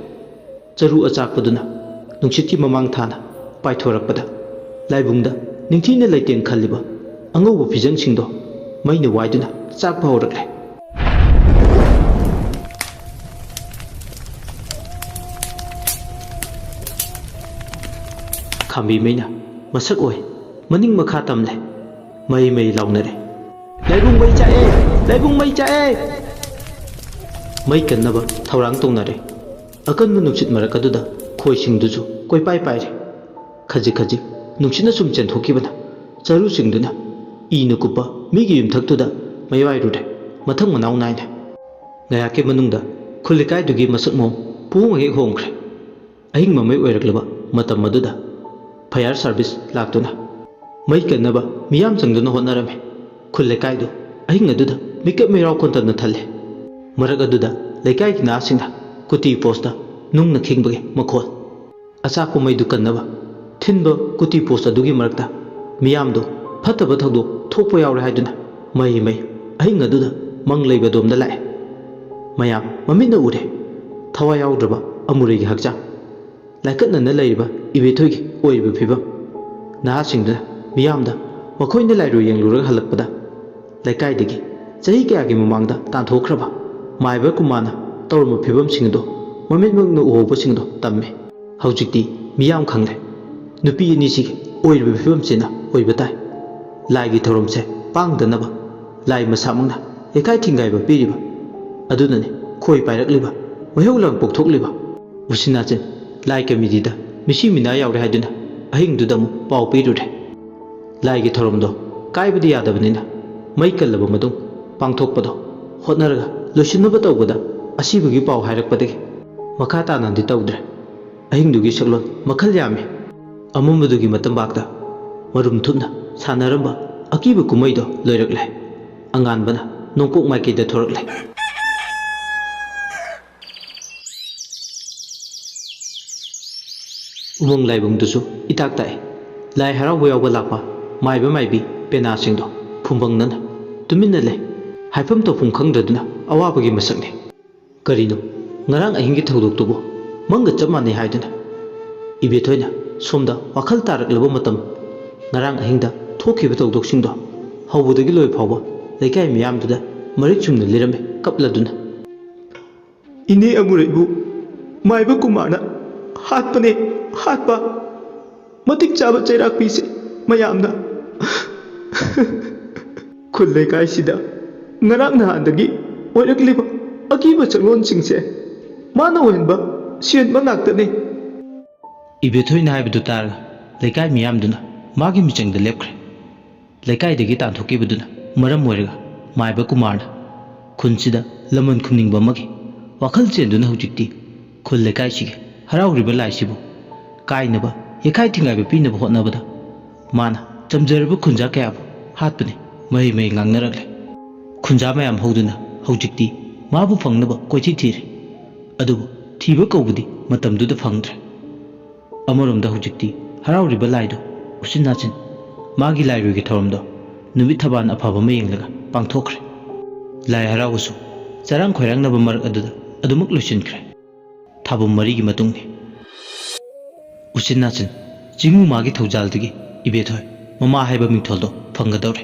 ꯆꯔꯨ ꯑꯆꯥꯛꯄꯗꯨꯅ ꯅꯨꯡꯁꯤꯠꯀꯤ ꯃꯃꯥꯡ ꯊꯥꯅ ꯄꯥꯏꯊꯣꯔꯛꯄꯗ ꯂꯥꯏꯕꯨꯡꯗ ꯅꯤꯡꯊꯤꯅ ꯂꯩꯇꯦꯡ ꯈꯜꯂꯤꯕ ꯑꯉꯧꯕ ꯐꯤꯖꯪꯁꯤꯡꯗꯣ ꯃꯩꯅ ꯋꯥꯏꯗꯨꯅ ꯆꯥꯛꯄ ꯍꯧꯔꯛꯂꯦ꯫ ꯈꯥꯝꯕꯤ ꯃꯩꯅ ꯃꯁꯛ ꯑꯣꯏ ꯃꯅꯤꯡ ꯃꯈꯥ ꯇꯝꯂꯦ꯫ ꯃꯩ ꯃꯩ ꯂꯥꯎꯅꯔꯦ꯫ "ꯂꯥꯏꯕꯨꯡ ꯃꯩ ꯆꯥꯛꯑꯦ! ꯂꯥꯏꯕꯨꯡ ꯃꯩ ꯆꯥꯛꯑꯦ!" ꯃꯩ ꯀꯟꯅꯕ ꯊꯧꯔꯥꯡ ꯇꯧꯅꯔꯦ꯫ ꯑꯀꯟꯕ ꯅꯨꯡꯁꯤꯠ ꯃꯔꯛ ꯑꯗꯨꯗ ꯈꯣꯏꯁꯤꯡꯗꯨꯁꯨ ꯀꯣꯏꯄꯥꯏ ꯄꯥꯏꯔꯦ꯫ ꯈꯖꯤꯛ ꯈꯖꯤꯛ ꯅꯨꯡꯁꯤꯠꯅ ꯁꯨꯝ ꯆꯦꯟꯊꯣꯛꯈꯤꯕꯅ ꯆꯔꯨꯁꯤꯡꯗꯨꯅ ꯏꯅ ꯀꯨꯞꯄ ꯃꯤꯒꯤ ꯌꯨꯝꯊꯛꯇꯨꯗ ꯃꯩ ꯋꯥꯏꯔꯨꯔꯦ, ꯃꯊꯪ ꯃꯅꯥꯎ ꯅꯥꯏꯅ꯫ ꯉꯥꯏꯍꯥꯛꯀꯤ ꯃꯅꯨꯡꯗ ꯈꯨꯜ ꯂꯩꯀꯥꯏꯗꯨꯒꯤ ꯃꯁꯛ ꯃꯑꯣꯡ ꯄꯨꯡꯍꯣꯡ ꯍꯦꯛ ꯍꯣꯡꯈ꯭ꯔꯦ꯫ ꯑꯍꯤꯡ ꯃꯃꯩ ꯑꯣꯏꯔꯛꯂꯕ ꯃꯇꯝ ꯑꯗꯨꯗ fire service ꯂꯥꯛꯇꯨꯅ ꯃꯩ ꯀꯟꯅꯕ ꯃꯤꯌꯥꯝ ꯆꯪꯗꯨꯅ ꯍꯣꯠꯅꯔꯝꯃꯤ꯫ ꯈꯨꯜ ꯂꯩꯀꯥꯏꯗꯨ ꯑꯍꯤꯡ ꯑꯗꯨꯗ ꯃꯤꯀꯞ ꯃꯩꯔꯥꯎ ꯀꯣꯟꯇꯝꯅ ꯊꯜꯂꯦ꯫ ꯃꯔꯛ ꯑꯗꯨꯗ ꯂꯩꯀꯥꯏꯒꯤ ꯅꯍꯥꯁꯤꯡꯅ ꯀꯨꯇꯤ ꯄꯣꯁꯇ ꯅꯨꯡꯅ ꯈꯤꯡꯕꯒꯤ ꯃꯈꯣꯜ, ꯑꯆꯥꯛꯄ ꯃꯩꯗꯨ ꯀꯟꯅꯕ, ꯊꯤꯟꯕ ꯀꯨꯇꯤ ꯄꯣꯁ ꯑꯗꯨꯒꯤ ꯃꯔꯛꯇ ꯃꯤꯌꯥꯝꯗꯨ ꯐꯠꯇꯕ ꯊꯧꯗꯣꯛ ꯊꯣꯛꯄ ꯌꯥꯎꯔꯦ ꯍꯥꯏꯗꯨꯅ ꯃꯩ ꯃꯩ ꯑꯍꯤꯡ ꯑꯗꯨꯗ ꯃꯪ ꯂꯩꯕ ꯑꯗꯣꯝꯗ ꯂꯥꯛꯑꯦ꯫ ꯃꯌꯥꯝ ꯃꯃꯤꯠꯅ ꯎꯔꯦ꯫ ꯊꯋꯥꯏ ꯌꯥꯎꯗ꯭ꯔꯕ ꯑꯃꯨꯔꯩꯒꯤ ꯍꯛꯆꯥꯡ, ꯂꯥꯏꯀꯠꯅꯅ ꯂꯩꯔꯤꯕ ꯏꯕꯦꯊꯣꯏꯒꯤ ꯑꯣꯏꯔꯤꯕ ꯐꯤꯕꯝ꯫ ꯅꯍꯥꯁꯤꯡꯗꯨꯅ ꯃꯤꯌꯥꯝꯗ ꯃꯈꯣꯏꯅ ꯂꯥꯏꯔꯣꯏ ꯌꯦꯡꯂꯨꯔꯒ ꯍꯜꯂꯛꯄꯗ ꯂꯩꯀꯥꯏꯗꯒꯤ ꯆꯍꯤ ꯀꯌꯥꯒꯤ ꯃꯃꯥꯡꯗ ꯇꯥꯟꯊꯣꯛꯈ꯭ꯔꯕ ꯃꯥꯏꯕ ꯀꯨꯃꯥꯔꯅ ꯇꯧꯔꯝꯕ ꯐꯤꯕꯝꯁꯤꯡ ꯑꯗꯨ ꯃꯃꯤꯠꯃꯛꯅ ꯎꯍꯧꯕꯁꯤꯡꯗꯣ ꯇꯝꯃꯤ꯫ ꯍꯧꯖꯤꯛꯇꯤ ꯃꯤꯌꯥꯝ ꯈꯪꯂꯦ꯫ ꯅꯨꯄꯤ ꯑꯅꯤꯁꯤꯒꯤ ꯑꯣꯏꯔꯤꯕ ꯐꯤꯕꯝꯁꯤꯅ ꯑꯣꯏꯕ ꯇꯥꯏ꯫ ꯂꯥꯏꯒꯤ ꯊꯧꯔꯝꯁꯦ ꯄꯥꯡꯗꯅꯕ ꯂꯥꯏ ꯃꯁꯥꯃꯛꯅ ꯌꯩꯈꯥꯏ ꯊꯤꯡꯒꯥꯏꯕ ꯄꯤꯔꯤꯕ ꯑꯗꯨꯅꯅꯤ ꯈꯣꯏ ꯄꯥꯏꯔꯛꯂꯤꯕ, ꯃꯩꯍꯧ ꯂꯥꯡꯄꯣꯛ ꯊꯣꯛꯂꯤꯕ꯫ ꯎꯆꯤꯟ ꯅꯥꯆꯤꯟ ꯂꯥꯏ ꯀꯃꯤꯇꯤꯗ ꯃꯤꯁꯤ ꯃꯤꯅꯥ ꯌꯥꯎꯔꯦ ꯍꯥꯏꯗꯨꯅ ꯑꯍꯤꯡꯗꯨꯗ ꯑꯃꯨꯛ ꯄꯥꯎ ꯄꯤꯔꯨꯔꯦ꯫ ꯂꯥꯏꯒꯤ ꯊꯧꯔꯝꯗꯣ ꯀꯥꯏꯕꯗꯤ ꯌꯥꯗꯕꯅꯤꯅ ꯃꯩ ꯀꯜꯂꯕ ꯃꯇꯨꯡ ꯄꯥꯡꯊꯣꯛꯄꯗꯣ ꯍꯣꯠꯅꯔꯒ ꯂꯣꯏꯁꯤꯟꯅꯕ ꯇꯧꯕꯗ ꯑꯁꯤꯕꯒꯤ ꯄꯥꯎ ꯍꯥꯏꯔꯛꯄꯗꯒꯤ ꯃꯈꯥ ꯇꯥꯅꯗꯤ ꯇꯧꯗ꯭ꯔꯦ꯫ ꯑꯍꯤꯡꯗꯨꯒꯤ ꯁꯛꯂꯣꯟ ꯃꯈꯜ ꯌꯥꯝꯃꯤ꯫ ꯑꯃꯝꯕꯗꯨꯒꯤ ꯃꯇꯝꯄꯥꯛꯇ ꯃꯔꯨꯝ ꯊꯨꯞꯅ ꯁꯥꯟꯅꯔꯝꯕ ꯑꯀꯤꯕ ꯀꯨꯝꯍꯩꯗꯣ ꯂꯣꯏꯔꯛꯂꯦ꯫ ꯑꯉꯥꯟꯕꯅ ꯅꯣꯡꯄꯣꯛ ꯃꯥꯏꯀꯩꯗ ꯊꯣꯔꯛꯂꯦ꯫ ꯎꯃꯪ ꯂꯥꯏꯕꯨꯡꯗꯨꯁꯨ ꯏꯇꯥꯛ ꯇꯥꯛꯏ꯫ ꯂꯥꯏ ꯍꯔꯥꯎꯕ ꯌꯥꯎꯕ ꯂꯥꯛꯄ ꯃꯥꯏꯕ ꯃꯥꯏꯕꯤ ꯄꯦꯅꯥꯁꯤꯡꯗꯣ ꯐꯨꯝꯕꯪꯅꯅ ꯇꯨꯃꯤꯟꯅ ꯂꯩ꯫ ꯍꯥꯏꯐꯝ ꯇꯧꯐꯝ ꯈꯪꯗ꯭ꯔꯗꯨꯅ ꯑꯋꯥꯕꯒꯤ ꯃꯁꯛꯅꯤ꯫ ꯀꯔꯤꯅꯣ, ꯉꯔꯥꯡ ꯑꯍꯤꯡꯒꯤ ꯊꯧꯗꯣꯛꯇꯨꯕꯨ ꯃꯪꯒ ꯆꯞ ꯃꯥꯟꯅꯩ ꯍꯥꯏꯗꯨꯅ ꯏꯕꯦꯊꯣꯏꯅ ꯁꯣꯝꯗ ꯋꯥꯈꯜ ꯇꯥꯔꯛꯂꯕ ꯃꯇꯝ, ꯉꯔꯥꯡ ꯑꯍꯤꯡꯗ ꯊꯣꯛꯈꯤꯕ ꯊꯧꯗꯣꯛꯁꯤꯡꯗꯣ ꯍꯧꯕꯗꯒꯤ ꯂꯣꯏ ꯐꯥꯎꯕ ꯂꯩꯀꯥꯏ ꯃꯤꯌꯥꯝꯗꯨꯗ ꯃꯔꯤꯛ ꯆꯨꯝꯅ ꯂꯤꯔꯝꯃꯤ ꯀꯞꯂꯗꯨꯅ꯫ "ꯏꯅꯦ ꯑꯃꯨꯔꯩꯕꯨ ꯃꯥꯏꯕ ꯀꯨꯃꯥꯔꯅ ꯍꯥꯠꯄꯅꯦ, ꯍꯥꯠꯄ꯫ ꯃꯇꯤꯛ ꯆꯥꯕ ꯆꯩꯔꯥꯛ ꯄꯤꯁꯦ ꯃꯌꯥꯝꯅ꯫ ꯈꯨꯜ ꯂꯩꯀꯥꯏꯁꯤꯗ ꯉꯔꯥꯡ ꯅꯍꯥꯟꯗꯒꯤ ꯑꯣꯏꯔꯛꯂꯤꯕ ꯑꯀꯤꯕ ꯁꯛꯂꯣꯟꯁꯤꯡꯁꯦ ꯃꯥꯅ ꯑꯣꯏꯍꯟꯕ, ꯁꯤꯍꯟꯕ ꯉꯥꯛꯇꯅꯦ"꯫ ꯏꯕꯦꯊꯣꯏꯅ ꯍꯥꯏꯕꯗꯨ ꯇꯥꯔꯒ ꯂꯩꯀꯥꯏ ꯃꯤꯌꯥꯝꯗꯨꯅ ꯃꯥꯒꯤ ꯃꯤꯆꯪꯗ ꯂꯦꯞꯈ꯭ꯔꯦ꯫ ꯂꯩꯀꯥꯏꯗꯒꯤ ꯇꯥꯟꯊꯣꯛꯈꯤꯕꯗꯨꯅ ꯃꯔꯝ ꯑꯣꯏꯔꯒ ꯃꯥꯏꯕ ꯀꯨꯃꯥꯔꯅ ꯈꯨꯟꯁꯤꯗ ꯂꯃꯟ ꯈꯨꯝꯅꯤꯡꯕ ꯑꯃꯒꯤ ꯋꯥꯈꯜ ꯆꯦꯟꯗꯨꯅ ꯍꯧꯖꯤꯛꯇꯤ ꯈꯨꯜ ꯂꯩꯀꯥꯏꯁꯤꯒꯤ ꯍꯔꯥꯎꯔꯤꯕ ꯂꯥꯏꯁꯤꯕꯨ ꯀꯥꯏꯅꯕ, ꯌꯩꯈꯥꯏ ꯊꯤꯡꯒꯥꯏꯕ ꯄꯤꯅꯕ ꯍꯣꯠꯅꯕꯗ ꯃꯥꯅ ꯆꯝꯖꯔꯕ ꯈꯨꯟꯖꯥ ꯀꯌꯥꯕꯨ ꯍꯥꯠꯄꯅꯤ ꯃꯍꯩ ꯃꯍꯩ ꯉꯥꯡꯅꯔꯛꯂꯦ꯫ ꯈꯨꯟꯖꯥ ꯃꯌꯥꯝ ꯍꯧꯗꯨꯅ ꯍꯧꯖꯤꯛꯇꯤ ꯃꯥꯕꯨ ꯐꯪꯅꯕ ꯀꯣꯏꯊꯤ ꯊꯤꯔꯦ꯫ ꯑꯗꯨꯕꯨ ꯊꯤꯕ ꯀꯧꯕꯗꯤ ꯃꯇꯝꯗꯨꯗ ꯐꯪꯗ꯭ꯔꯦ꯫ ꯑꯃꯔꯣꯝꯗ ꯍꯧꯖꯤꯛꯇꯤ ꯍꯔꯥꯎꯔꯤꯕ ꯂꯥꯏꯗꯣ ꯎꯆꯤꯟ ꯅꯥꯆꯤꯟ ꯃꯥꯒꯤ ꯂꯥꯏꯔꯣꯏꯒꯤ ꯊꯧꯔꯝꯗꯣ ꯅꯨꯃꯤꯠ ꯊꯕꯥꯟ ꯑꯐꯕ ꯑꯃ ꯌꯦꯡꯂꯒ ꯄꯥꯡꯊꯣꯛꯈ꯭ꯔꯦ꯫ ꯂꯥꯏ ꯍꯔꯥꯎꯕꯁꯨ ꯆꯔꯥꯡ ꯈꯣꯏꯔꯥꯡꯅꯕ ꯃꯔꯛ ꯑꯗꯨꯗ ꯑꯗꯨꯃꯛ ꯂꯣꯏꯁꯤꯟꯈ꯭ꯔꯦ꯫ ꯊꯥꯕꯨꯝ ꯃꯔꯤꯒꯤ ꯃꯇꯨꯡꯅꯤ꯫ ꯎꯆꯤꯟ ꯅꯥꯆꯤꯟ ꯆꯤꯡꯉꯨ ꯃꯥꯒꯤ ꯊꯧꯖꯥꯜꯗꯒꯤ ꯏꯕꯦꯊꯣꯏ ꯃꯃꯥ ꯍꯥꯏꯕ ꯃꯤꯡꯊꯣꯜꯗꯣ ꯐꯪꯒꯗꯧꯔꯦ꯫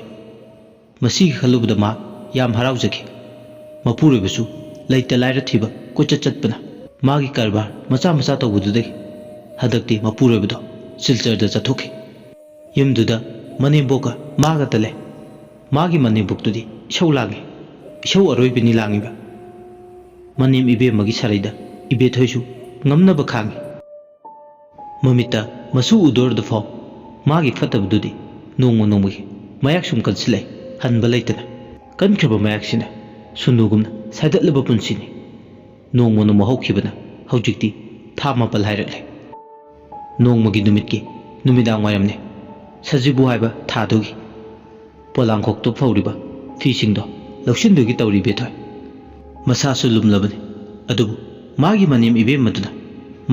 ꯃꯁꯤꯒꯤ ꯈꯜꯂꯨꯕꯗ ꯃꯥ ꯌꯥꯝ ꯍꯔꯥꯎꯖꯈꯤ꯫ ꯃꯄꯨꯔꯣꯏꯕꯁꯨ ꯂꯩꯇ ꯂꯥꯏꯔ ꯊꯤꯕ ꯀꯣꯏꯆꯠ ꯆꯠꯄꯅ ꯃꯥꯒꯤ ꯀꯔꯕꯥꯔ ꯃꯆꯥ ꯃꯆꯥ ꯇꯧꯕꯗꯨꯗꯒꯤ ꯍꯟꯗꯛꯇꯤ ꯃꯄꯨꯔꯣꯏꯕꯗꯣ ꯁꯤꯜꯆꯔꯗ ꯆꯠꯊꯣꯛꯈꯤ꯫ ꯌꯨꯝꯗꯨꯗ ꯃꯅꯦꯝꯕꯣꯛꯀ ꯃꯥꯒꯇ ꯂꯩ꯫ ꯃꯥꯒꯤ ꯃꯅꯦꯝꯕꯣꯛꯇꯨꯗꯤ ꯏꯁꯧ ꯂꯥꯡꯉꯤ꯫ ꯏꯁꯧ ꯑꯔꯣꯏꯕꯤꯅꯤ ꯂꯥꯡꯉꯤꯕ꯫ ꯃꯅꯦꯝ ꯏꯕꯦꯝꯃꯒꯤ ꯁꯔꯩꯗ ꯏꯕꯦꯊꯣꯏꯁꯨ ꯉꯝꯅꯕ ꯈꯥꯡꯉꯤ꯫ ꯃꯃꯤꯠꯇ ꯃꯁꯨ ꯎꯗꯣꯔꯗꯨꯐꯥꯎ ꯃꯥꯒꯤ ꯐꯠꯇꯕꯗꯨꯗꯤ ꯅꯣꯡꯃ ꯅꯣꯡꯃꯒꯤ ꯃꯌꯥꯛ ꯁꯨꯝ ꯀꯟꯁꯤꯜꯂꯛꯏ, ꯍꯟꯕ ꯂꯩꯇꯅ꯫ ꯀꯟꯈ꯭ꯔꯕ ꯃꯌꯥꯛꯁꯤꯅ ꯁꯨꯅꯨꯒꯨꯝꯅ ꯁꯥꯏꯗꯠꯂꯕ ꯄꯨꯟꯁꯤꯅꯤ꯫ ꯅꯣꯡꯃ ꯅꯣꯡꯃ ꯍꯧꯈꯤꯕꯅ ꯍꯧꯖꯤꯛꯇꯤ ꯊꯥ ꯃꯥꯄꯜ ꯍꯥꯏꯔꯛꯂꯦ꯫ ꯅꯣꯡꯃꯒꯤ ꯅꯨꯃꯤꯠꯀꯤ ꯅꯨꯃꯤꯗꯥꯡ ꯋꯥꯏꯔꯝꯅꯤ꯫ ꯁꯖꯤꯕꯨ ꯍꯥꯏꯕ ꯊꯥꯗꯨꯒꯤ ꯄꯣꯂꯥꯡꯈꯣꯛꯇ ꯐꯧꯔꯤꯕ ꯐꯤꯁꯤꯡꯗꯣ ꯂꯧꯁꯤꯟꯗꯨꯒꯤ ꯇꯧꯔꯤ ꯏꯕꯦꯊꯣꯏ꯫ ꯃꯁꯥꯁꯨ ꯂꯨꯝꯂꯕꯅꯤ꯫ ꯑꯗꯨꯕꯨ ꯃꯥꯒꯤ ꯃꯅꯦꯝ ꯏꯕꯦꯝꯃꯗꯨꯅ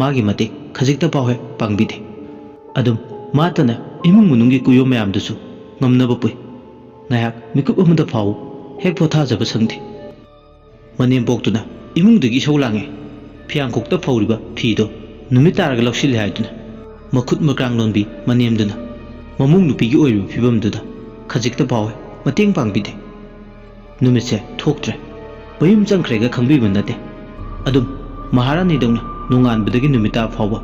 ꯃꯥꯒꯤ ꯃꯇꯦꯡ ꯈꯖꯤꯛꯇ ꯐꯥꯎ ꯍꯦꯛ ꯄꯥꯡꯕꯤꯗꯦ꯫ ꯑꯗꯨꯝ ꯃꯥꯇꯅ ꯏꯃꯨꯡ ꯃꯅꯨꯡꯒꯤ ꯀꯨꯌꯣꯝ ꯃꯌꯥꯝꯗꯨꯁꯨ ꯉꯝꯅꯕ ꯄꯨꯏ꯫ ꯉꯥꯏꯍꯥꯛ ꯃꯤꯀꯨꯞ ꯑꯃꯗ ꯐꯥꯎ ꯍꯦꯛ ꯄꯣꯊꯥꯖꯕ ꯁꯪꯗꯦ꯫ ꯃꯅꯦꯝꯕꯣꯛꯇꯨꯅ ꯏꯃꯨꯡꯗꯒꯤ ꯏꯁꯧ ꯂꯥꯡꯉꯦ꯫ ꯐꯤꯌꯥꯡꯈꯣꯛꯇ ꯐꯧꯔꯤꯕ ꯐꯤꯗꯣ ꯅꯨꯃꯤꯠ ꯇꯥꯔꯒ ꯂꯧꯁꯤꯜꯂꯦ ꯍꯥꯏꯗꯨꯅ꯫ ꯃꯈꯨꯠ ꯃꯀ꯭ꯔꯥꯡ ꯂꯣꯟꯕꯤ ꯃꯅꯦꯝꯗꯨꯅ ꯃꯃꯧ ꯅꯨꯄꯤꯒꯤ ꯑꯣꯏꯔꯤꯕ ꯐꯤꯕꯝꯗꯨꯗ ꯈꯖꯤꯛꯇ ꯐꯥꯎ ꯃꯇꯦꯡ ꯄꯥꯡꯕꯤꯗꯦ꯫ ꯅꯨꯃꯤꯠꯁꯦ ꯊꯣꯛꯇ꯭ꯔꯦ꯫ ꯃꯌꯨꯝ ꯆꯪꯈ꯭ꯔꯦꯒ ꯈꯪꯕꯤꯕ ꯅꯠꯇꯦ꯫ ꯑꯗꯨꯝ ꯃꯍꯥꯔꯥꯅꯤꯗꯧꯅ ꯅꯣꯡꯉꯥꯟꯕꯗꯒꯤ ꯅꯨꯃꯤꯠ ꯇꯥꯕ ꯐꯥꯎꯕ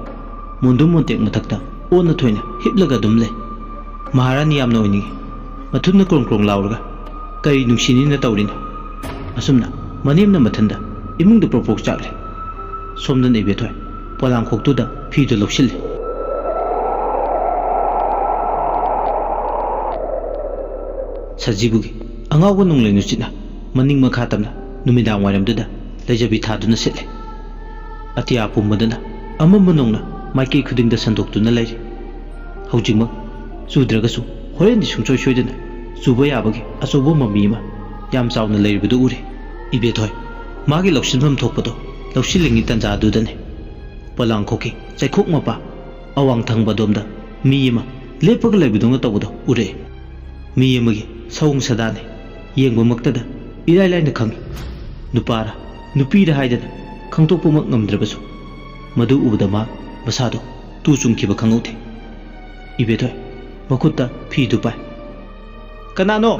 ꯃꯣꯟꯗꯨꯝ ꯃꯣꯟꯇꯦꯛ ꯃꯊꯛꯇ ꯑꯣꯟꯅ ꯊꯣꯏꯅ ꯍꯤꯞꯂꯒ ꯑꯗꯨꯝ ꯂꯩ꯫ ꯃꯍꯥꯔꯥꯅꯤ ꯌꯥꯝꯅ ꯑꯣꯏꯅꯤꯡꯏ꯫ ꯃꯊꯨꯟꯅ ꯀ꯭ꯔꯣꯡ ꯀ꯭ꯔꯣꯡ ꯂꯥꯎꯔꯒ ꯀꯔꯤ ꯅꯨꯡꯁꯤꯅꯤꯅ ꯇꯧꯔꯤꯅꯣ? ꯑꯁꯨꯝꯅ ꯃꯅꯦꯝꯅ ꯃꯊꯟꯗ ꯏꯃꯨꯡꯗ ꯄ꯭ꯔꯣꯛ ꯄ꯭ꯔꯣꯛ ꯆꯥꯛꯂꯦ꯫ ꯁꯣꯝꯗꯅ ꯏꯕꯦꯊꯣꯏ ꯄꯣꯂꯥꯡꯈꯣꯛꯇꯨꯗ ꯐꯤꯗꯨ ꯂꯧꯁꯤꯜꯂꯤ꯫ ꯁꯖꯤꯕꯨꯒꯤ ꯑꯉꯥꯎꯕ ꯅꯣꯡꯂꯩ ꯅꯨꯡꯁꯤꯠꯅ ꯃꯅꯤꯡ ꯃꯈꯥ ꯇꯝꯅ ꯅꯨꯃꯤꯗꯥꯡ ꯋꯥꯏꯔꯝꯗꯨꯗ ꯂꯩꯖꯕꯤ ꯊꯥꯗꯨꯅ ꯁꯤꯠꯂꯦ꯫ ꯑꯇꯤꯌꯥ ꯄꯨꯝꯕꯗꯅ ꯑꯃꯝꯕ ꯅꯣꯡꯅ ꯃꯥꯏꯀꯩ ꯈꯨꯗꯤꯡꯗ ꯁꯟꯗꯣꯛꯇꯨꯅ ꯂꯩꯔꯤ꯫ ꯍꯧꯖꯤꯛꯃꯛ ꯆꯨꯗ꯭ꯔꯒꯁꯨ ꯍꯣꯔꯦꯟꯗꯤ ꯁꯨꯡꯁꯣꯏ ꯁꯣꯏꯗꯅ ꯆꯨꯕ ꯌꯥꯕꯒꯤ ꯑꯆꯧꯕ ꯃꯃꯤ ꯑꯃ ꯌꯥꯝ ꯆꯥꯎꯅ ꯂꯩꯔꯤꯕꯗꯨ ꯎꯔꯦ꯫ ꯏꯕꯦꯊꯣꯏ ꯃꯥꯒꯤ ꯂꯧꯁꯤꯟꯐꯝ ꯊꯣꯛꯄꯗꯣ ꯂꯧꯁꯤꯜꯂꯤꯉꯩ ꯇꯟꯖꯥꯗꯨꯗꯅꯦ ꯄꯣꯂꯥꯡꯈꯣꯛꯀꯤ ꯆꯩꯈꯣꯛ ꯃꯄꯥ ꯑꯋꯥꯡ ꯊꯪꯕ ꯑꯗꯣꯝꯗ ꯃꯤ ꯑꯃ ꯂꯦꯞꯄꯒ ꯂꯩꯕꯗꯧꯅ ꯇꯧꯕꯗꯣ ꯎꯔꯛꯑꯦ꯫ ꯃꯤ ꯑꯃꯒꯤ ꯁꯑꯣꯡ ꯁꯥꯗꯥꯅꯦ꯫ ꯌꯦꯡꯕꯃꯛꯇꯗ ꯏꯔꯥꯏ ꯂꯥꯏꯅ ꯈꯪꯉꯤ꯫ ꯅꯨꯄꯥꯔ ꯅꯨꯄꯤꯔ ꯍꯥꯏꯗꯅ ꯈꯪꯗꯣꯛꯄꯃꯛ ꯉꯝꯗ꯭ꯔꯕꯁꯨ ꯃꯗꯨ ꯎꯕꯗ ꯃꯥ ꯃꯁꯥꯗꯣ ꯇꯨ ꯆꯨꯡꯈꯤꯕ ꯈꯪꯍꯧꯗꯦ꯫ ꯏꯕꯦꯊꯣꯏ ꯃꯈꯨꯠꯇ ꯐꯤꯗꯨ ꯄꯥꯏ꯫ "ꯀꯅꯥꯅꯣ?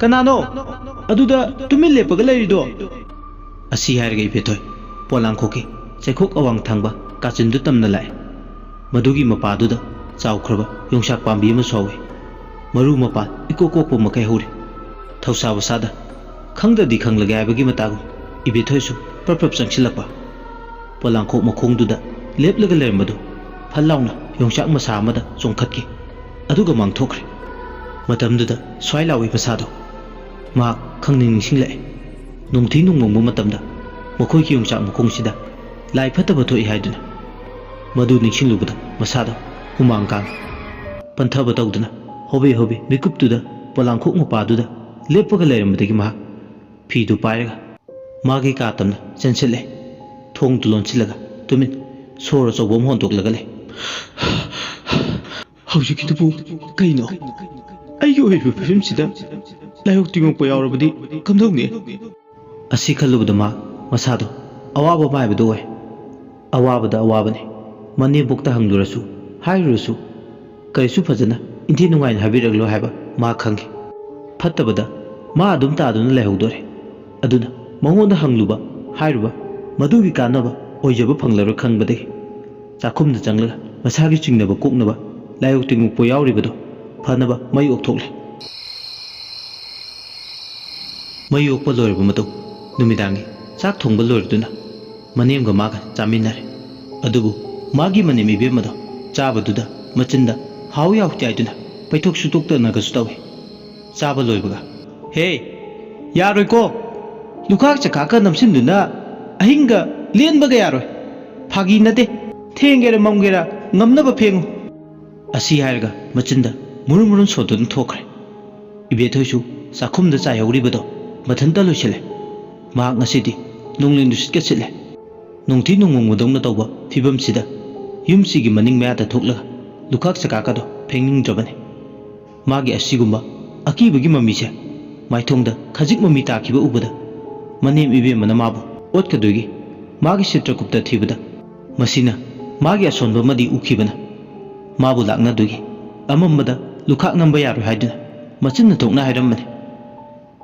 ꯀꯅꯥꯅꯣ ꯑꯗꯨꯗ ꯇꯨꯃꯤꯟ ꯂꯦꯞꯄꯒ ꯂꯩꯔꯤꯗꯣ?" ꯑꯁꯤ ꯍꯥꯏꯔꯒ ꯏꯕꯦꯊꯣꯏ ꯄꯣꯂꯥꯡꯈꯣꯛꯀꯤ ꯆꯩꯈꯣꯛ ꯑꯋꯥꯡ ꯊꯪꯕ ꯀꯥꯆꯤꯟꯗꯨ ꯇꯝꯅ ꯂꯥꯛꯑꯦ꯫ ꯃꯗꯨꯒꯤ ꯃꯄꯥꯗꯨꯗ ꯆꯥꯎꯈ꯭ꯔꯕ ꯌꯣꯡꯆꯥꯛ ꯄꯥꯝꯕꯤ ꯑꯃꯁꯨ ꯍꯧꯏ꯫ ꯃꯔꯨ ꯃꯄꯥꯟ ꯏꯀꯣꯛ ꯀꯣꯛꯄ ꯃꯈꯩ ꯍꯧꯔꯤ꯫ ꯊꯧꯁꯥ ꯋꯥꯁꯥꯗ ꯈꯪꯗ꯭ꯔꯗꯤ ꯈꯪꯂꯒꯦ ꯍꯥꯏꯕꯒꯤ ꯃꯇꯥꯒꯨꯝ ꯏꯕꯦꯊꯣꯏꯁꯨ ꯄ꯭ꯔꯞ ꯄ꯭ꯔꯞ ꯆꯪꯁꯤꯜꯂꯛꯄ꯫ ꯄꯣꯂꯥꯡꯈꯣꯛ ꯃꯈꯣꯡꯗꯨꯗ ꯂꯦꯞꯂꯒ ꯂꯩꯔꯝꯕꯗꯨ ꯐꯠ ꯂꯥꯎꯅ ꯌꯣꯡꯆꯥꯛ ꯃꯁꯥ ꯑꯃꯗ ꯆꯣꯡꯈꯠꯈꯤ꯫ ꯑꯗꯨꯒ ꯃꯥꯡꯊꯣꯛꯈ꯭ꯔꯦ꯫ ꯃꯇꯝꯗꯨꯗ ꯁ꯭ꯋꯥꯏ ꯂꯥꯎꯏ ꯃꯁꯥꯗꯣ꯫ ꯃꯍꯥꯛ ꯈꯪꯅꯤꯡ ꯅꯤꯡꯁꯤꯡꯂꯛꯑꯦ꯫ ꯅꯣꯡꯊꯤ ꯅꯣꯡꯃꯪꯕ ꯃꯇꯝꯗ ꯃꯈꯣꯏꯒꯤ ꯌꯣꯡꯆꯥꯛ ꯃꯈꯣꯡꯁꯤꯗ ꯂꯥꯏ ꯐꯠꯇꯕ ꯊꯣꯛꯏ ꯍꯥꯏꯗꯨꯅ꯫ ꯃꯗꯨ ꯅꯤꯡꯁꯤꯡꯂꯨꯕꯗ ꯃꯁꯥꯗꯣ ꯍꯨꯃꯥꯡ ꯀꯥꯡꯏ꯫ ꯄꯟꯊꯕ ꯇꯧꯗꯅ ꯍꯣꯕꯦ ꯍꯣꯕꯦ ꯃꯤꯀꯨꯞꯇꯨꯗ ꯄꯣꯂꯥꯡꯈꯣꯛ ꯃꯄꯥꯗꯨꯗ ꯂꯦꯞꯄꯒ ꯂꯩꯔꯝꯕꯗꯒꯤ ꯃꯍꯥꯛ ꯐꯤꯗꯨ ꯄꯥꯏꯔꯒ ꯃꯥꯒꯤ ꯀꯥ ꯇꯝꯅ ꯆꯦꯟꯁꯤꯜꯂꯦ꯫ ꯊꯣꯡꯗꯨ ꯂꯣꯟꯁꯤꯜꯂꯒ ꯇꯨꯃꯤꯟ ꯁꯣꯔ ꯑꯆꯧꯕ ꯑꯃ ꯍꯣꯟꯗꯣꯛꯂꯒ ꯂꯩ꯫ "ꯍꯧꯖꯤꯛꯀꯤꯗꯨꯕꯨ ꯀꯩꯅꯣ? ꯑꯩꯒꯤ ꯑꯣꯏꯔꯤꯕ ꯐꯤꯕꯝꯁꯤꯗ ꯂꯥꯏꯑꯣꯛ ꯇꯤꯡꯉꯣꯛꯄ ꯌꯥꯎꯔꯕꯗꯤ ꯀꯝꯗꯧꯅꯤ?" ꯑꯁꯤ ꯈꯜꯂꯨꯕꯗ ꯃꯥ ꯃꯁꯥꯗꯣ ꯑꯋꯥꯕ ꯃꯥꯏꯕꯗꯨ ꯑꯣꯏ꯫ ꯑꯋꯥꯕꯗ ꯑꯋꯥꯕꯅꯤ꯫ ꯃꯅꯦꯝꯕꯣꯛꯇ ꯍꯪꯂꯨꯔꯁꯨ, ꯍꯥꯏꯔꯨꯔꯁꯨ, ꯀꯔꯤꯁꯨ ꯐꯖꯅ ꯏꯟꯊꯤ ꯅꯨꯡꯉꯥꯏꯅ ꯍꯥꯏꯕꯤꯔꯛꯂꯣꯏ ꯍꯥꯏꯕ ꯃꯥ ꯈꯪꯈꯤ꯫ ꯐꯠꯇꯕꯗ ꯃꯥ ꯑꯗꯨꯝ ꯇꯥꯗꯨꯅ ꯂꯩꯍꯧꯗꯣꯔꯦ꯫ ꯑꯗꯨꯅ ꯃꯉꯣꯟꯗ ꯍꯪꯂꯨꯕ, ꯍꯥꯏꯔꯨꯕ, ꯃꯗꯨꯒꯤ ꯀꯥꯟꯅꯕ ꯑꯣꯏꯖꯕ ꯐꯪꯂꯔꯣꯏ ꯈꯪꯕꯗꯒꯤ ꯆꯥꯛꯈꯨꯝꯗ ꯆꯪꯂꯒ ꯃꯁꯥꯒꯤ ꯆꯤꯡꯅꯕ ꯀꯣꯛꯅꯕ ꯂꯥꯏꯑꯣꯛ ꯇꯤꯡꯉꯣꯛꯄ ꯌꯥꯎꯔꯤꯕꯗꯣ ꯐꯅꯕ ꯃꯩ ꯑꯣꯛꯊꯣꯛꯂꯦ꯫ ꯃꯩ ꯑꯣꯛꯄ ꯂꯣꯏꯔꯕ ꯃꯇꯨꯡ ꯅꯨꯃꯤꯗꯥꯡꯒꯤ ꯆꯥꯛ ꯊꯣꯡꯕ ꯂꯣꯏꯔꯗꯨꯅ ꯃꯅꯦꯝꯒ ꯃꯥꯒ ꯆꯥꯃꯤꯟꯅꯔꯦ꯫ ꯑꯗꯨꯕꯨ ꯃꯥꯒꯤ ꯃꯅꯦꯝ ꯏꯕꯦꯝꯃꯗꯣ ꯆꯥꯕꯗꯨꯗ ꯃꯆꯤꯟꯗ ꯍꯥꯎ ꯌꯥꯎ ꯆꯥꯏꯗꯨꯅ ꯄꯩꯊꯣꯛ ꯁꯨꯇꯣꯛꯇꯅꯒꯁꯨ ꯇꯧꯏ꯫ ꯆꯥꯕ ꯂꯣꯏꯕꯒ, "ꯍꯦ, ꯌꯥꯔꯣꯏꯀꯣ! ꯂꯨꯈꯥꯛ ꯆꯀꯥꯛꯀ ꯅꯝꯁꯤꯟꯗꯨꯅ ꯑꯍꯤꯡꯒ ꯂꯦꯟꯕꯒ ꯌꯥꯔꯣꯏ꯫ ꯐꯥꯒꯤ ꯅꯠꯇꯦ꯫ ꯊꯦꯡꯒꯦꯔꯥ ꯃꯝꯒꯦꯔꯥ ꯉꯝꯅꯕ ꯐꯦꯡꯉꯨ"꯫ ꯑꯁꯤ ꯍꯥꯏꯔꯒ ꯃꯆꯤꯟꯗ ꯃꯨꯔꯨꯝ ꯃꯨꯔꯨꯝ ꯁꯣꯟꯗꯨꯅ ꯊꯣꯛꯈ꯭ꯔꯦ꯫ ꯏꯕꯦꯊꯣꯏꯁꯨ ꯆꯥꯛꯈꯨꯝꯗ ꯆꯥꯏꯍꯧꯔꯤꯕꯗꯣ ꯃꯊꯟꯇ ꯂꯣꯏꯁꯤꯜꯂꯦ꯫ ꯃꯍꯥꯛ ꯉꯁꯤꯗꯤ ꯅꯣꯡꯂꯩ ꯅꯨꯡꯁꯤꯠꯀ ꯁꯤꯠꯂꯦ꯫ ꯅꯣꯡꯊꯤ ꯅꯣꯡꯃꯪꯕꯗꯧꯅ ꯇꯧꯕ ꯐꯤꯕꯝꯁꯤꯗ ꯌꯨꯝꯁꯤꯒꯤ ꯃꯅꯤꯡ ꯃꯌꯥꯗ ꯊꯣꯛꯂꯒ ꯂꯨꯈꯥꯛ ꯆꯀꯥꯀꯗꯣ ꯐꯦꯡꯅꯤꯡꯗ꯭ꯔꯕꯅꯤ꯫ ꯃꯥꯒꯤ ꯑꯁꯤꯒꯨꯝꯕ ꯑꯀꯤꯕꯒꯤ ꯃꯃꯤꯁꯦ ꯃꯥꯏꯊꯣꯡꯗ ꯈꯖꯤꯛ ꯃꯃꯤ ꯇꯥꯈꯤꯕ ꯎꯕꯗ ꯃꯅꯦꯝ ꯏꯕꯦꯝꯃꯅ ꯃꯥꯕꯨ ꯑꯣꯠꯀꯗꯣꯏꯒꯤ ꯃꯥꯒꯤ ꯆꯤꯇ꯭ꯔꯒꯨꯞꯇ ꯊꯤꯕꯗ ꯃꯁꯤꯅ ꯃꯥꯒꯤ ꯑꯁꯣꯟꯕ ꯑꯃꯗꯤ ꯎꯈꯤꯕꯅ ꯃꯥꯕꯨ ꯂꯥꯛꯅꯗꯣꯏꯒꯤ ꯑꯃꯝꯕꯗ ꯂꯨꯈꯥꯛ ꯅꯝꯕ ꯌꯥꯔꯣꯏ ꯍꯥꯏꯗꯨꯅ ꯃꯆꯤꯟꯅ ꯊꯣꯛꯅ ꯍꯥꯏꯔꯝꯕꯅꯤ꯫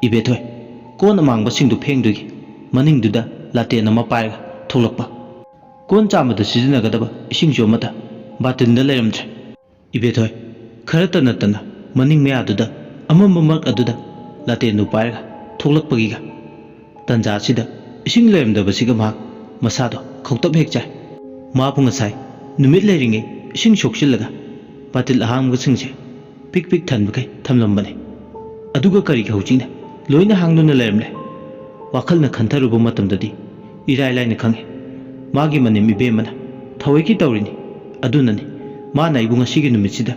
ꯏꯕꯦꯊꯣꯏ ꯀꯣꯟ ꯑꯃꯥꯡꯕꯁꯤꯡꯗꯨ ꯐꯦꯡꯗꯣꯏꯒꯤ ꯃꯅꯤꯡꯗꯨꯗ ꯂꯥꯇꯦꯟ ꯑꯃ ꯄꯥꯏꯔꯒ ꯊꯣꯛꯂꯛꯄ꯫ ꯀꯣꯟ ꯆꯥꯝꯕꯗ ꯁꯤꯖꯤꯟꯅꯒꯗꯕ ꯏꯁꯤꯡꯁꯨ ꯑꯃꯠꯇ ꯕꯥꯇꯤꯟꯗ ꯂꯩꯔꯝꯗ꯭ꯔꯦ꯫ ꯏꯕꯦꯊꯣꯏ ꯈꯔ ꯇꯅ ꯇꯅ ꯃꯅꯤꯡ ꯃꯌꯥꯗꯨꯗ ꯑꯃꯝꯕ ꯃꯔꯛ ꯑꯗꯨꯗ ꯂꯥꯇꯦꯟꯗꯨ ꯄꯥꯏꯔꯒ ꯊꯣꯛꯂꯛꯄꯒꯤꯒ ꯇꯟꯖꯥꯁꯤꯗ ꯏꯁꯤꯡ ꯂꯩꯔꯝꯗꯕꯁꯤꯒ ꯃꯍꯥꯛ ꯃꯁꯥꯗꯣ ꯈꯧꯇꯛ ꯍꯦꯛ ꯆꯥꯏ꯫ ꯃꯥꯕꯨ ꯉꯁꯥꯏ ꯅꯨꯃꯤꯠ ꯂꯩꯔꯤꯉꯩ ꯏꯁꯤꯡ ꯁꯣꯛꯆꯤꯜꯂꯒ ꯕꯥꯇꯤꯜ ꯑꯍꯥꯡꯕꯁꯤꯡꯁꯦ ꯄꯤꯛ ꯄꯤꯛ ꯊꯟꯕꯈꯩ ꯊꯝꯂꯝꯕꯅꯤ꯫ ꯑꯗꯨꯒ ꯀꯔꯤꯒꯤ ꯍꯧꯖꯤꯛꯅ ꯂꯣꯏꯅ ꯍꯥꯡꯗꯨꯅ ꯂꯩꯔꯝꯂꯦ? ꯋꯥꯈꯜꯅ ꯈꯟꯊꯔꯨꯕ ꯃꯇꯝꯗꯗꯤ ꯏꯔꯥꯏ ꯂꯥꯏꯅ ꯈꯪꯉꯤ꯫ ꯃꯥꯒꯤ ꯃꯅꯦꯝ ꯏꯕꯦꯝꯃꯅ ꯊꯑꯣꯏꯀꯤ ꯇꯧꯔꯤꯅꯤ꯫ ꯑꯗꯨꯅꯅꯤ ꯃꯥꯅ ꯑꯩꯕꯨ ꯉꯁꯤꯒꯤ ꯅꯨꯃꯤꯠꯁꯤꯗ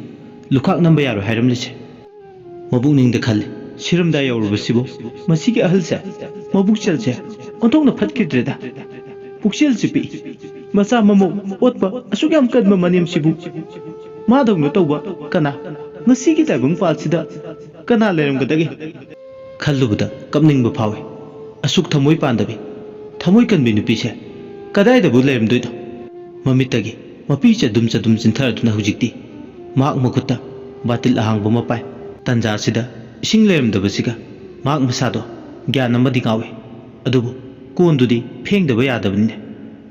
ꯂꯨꯈꯥꯛ ꯅꯝꯕ ꯌꯥꯔꯣꯏ ꯍꯥꯏꯔꯝꯂꯤꯁꯦ꯫ ꯃꯕꯨꯛꯅꯤꯡꯗ ꯈꯜꯂꯤ, ꯁꯤꯔꯝꯗꯥꯏ ꯌꯧꯔꯕꯁꯤꯕꯨ ꯃꯁꯤꯒꯤ ꯑꯍꯜꯁꯦ ꯃꯕꯨꯛꯆꯦꯜꯁꯦ ꯑꯣꯟꯊꯣꯛꯅ ꯐꯠꯈꯤꯗ꯭ꯔꯦꯗ꯫ ꯄꯨꯛꯆꯦꯜꯁꯤ ꯄꯤꯛꯏ꯫ ꯃꯆꯥ ꯃꯃꯧ ꯑꯣꯠꯄ ꯑꯁꯨꯛ ꯌꯥꯝ ꯀꯟꯕ ꯃꯅꯦꯝꯁꯤꯕꯨ ꯃꯥꯗꯧꯅ ꯇꯧꯕ ꯀꯅꯥ? ꯉꯁꯤꯒꯤ ꯇꯥꯏꯕꯪ ꯄꯥꯜꯁꯤꯗ ꯀꯅꯥ ꯂꯩꯔꯝꯒꯗꯒꯦ? ꯈꯜꯂꯨꯕꯗ ꯀꯞꯅꯤꯡꯕ ꯐꯥꯎꯏ꯫ ꯑꯁꯨꯛ ꯊꯃꯣꯏ ꯄꯥꯟꯗꯕꯤ, ꯊꯃꯣꯏ ꯀꯟꯕꯤ ꯅꯨꯄꯤꯁꯦ ꯀꯗꯥꯏꯗꯕꯨ ꯂꯩꯔꯝꯗꯣꯏꯅꯣ? ꯃꯃꯤꯠꯇꯒꯤ ꯃꯄꯤ ꯆꯗꯨꯝ ꯆꯗꯨꯝ ꯆꯤꯟꯊꯔꯗꯨꯅ ꯍꯧꯖꯤꯛꯇꯤ ꯃꯍꯥꯛ ꯃꯈꯨꯠꯇ ꯕꯥꯇꯤꯜ ꯑꯍꯥꯡꯕ ꯑꯃ ꯄꯥꯏ꯫ ꯇꯟꯖꯥ ꯑꯁꯤꯗ ꯏꯁꯤꯡ ꯂꯩꯔꯝꯗꯕꯁꯤꯒ ꯃꯍꯥꯛ ꯃꯁꯥꯗꯣ ꯒ꯭ꯌꯥꯟ ꯑꯃꯗꯤ ꯉꯥꯎꯏ꯫ ꯑꯗꯨꯕꯨ ꯀꯣꯟꯗꯨꯗꯤ ꯐꯦꯡꯗꯕ ꯌꯥꯗꯕꯅꯤꯅ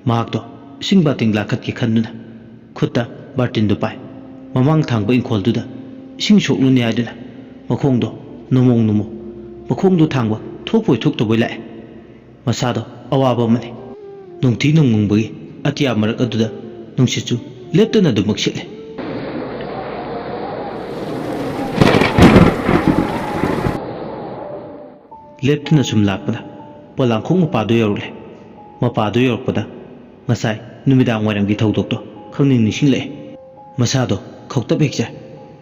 ꯃꯍꯥꯛꯇꯣ ꯏꯁꯤꯡ ꯕꯥꯇꯤꯟ ꯂꯥꯈꯠꯀꯦ ꯈꯟꯗꯨꯅ ꯈꯨꯠꯇ ꯕꯥꯔꯇꯤꯟꯗꯨ ꯄꯥꯏ꯫ ꯃꯃꯥꯡ ꯊꯥꯡꯕ ꯏꯪꯈꯣꯜꯗꯨꯗ ꯏꯁꯤꯡ ꯁꯣꯛꯂꯨꯅꯤ ꯍꯥꯏꯗꯨꯅ ꯃꯈꯣꯡꯗꯣ ꯅꯨꯃꯣꯡ ꯅꯨꯃꯣ, ꯃꯈꯣꯡꯗꯣ ꯊꯥꯡꯕ ꯊꯣꯛꯄꯣꯏ ꯊꯣꯛꯇꯕꯣꯏ ꯂꯥꯛꯑꯦ꯫ ꯃꯁꯥꯗꯣ ꯑꯋꯥꯕ ꯑꯃꯅꯤ꯫ ꯅꯣꯡꯊꯤ ꯅꯣꯡꯃꯪꯕꯒꯤ ꯑꯇꯤꯌꯥ ꯃꯔꯛ ꯑꯗꯨꯗ ꯅꯨꯡꯁꯤꯠꯁꯨ ꯂꯦꯞꯇꯅ ꯑꯗꯨꯃꯛ ꯁꯤꯠꯂꯦ꯫ ꯂꯦꯞꯇꯅ ꯁꯨꯝ ꯂꯥꯛꯄꯗ ꯄꯣꯂꯥꯡꯈꯣꯛ ꯃꯄꯥꯗꯨ ꯌꯧꯔꯛꯂꯦ꯫ ꯃꯄꯥꯗꯨ ꯌꯧꯔꯛꯄꯗ ꯉꯁꯥꯏ ꯅꯨꯃꯤꯗꯥꯡ ꯋꯥꯏꯔꯝꯒꯤ ꯊꯧꯗꯣꯛꯇꯣ ꯈꯪꯅꯤꯡ ꯅꯤꯡꯁꯤꯡꯂꯛꯑꯦ꯫ ꯃꯁꯥꯗꯣ ꯈꯧꯇꯛ ꯍꯦꯛ ꯆꯥꯏ꯫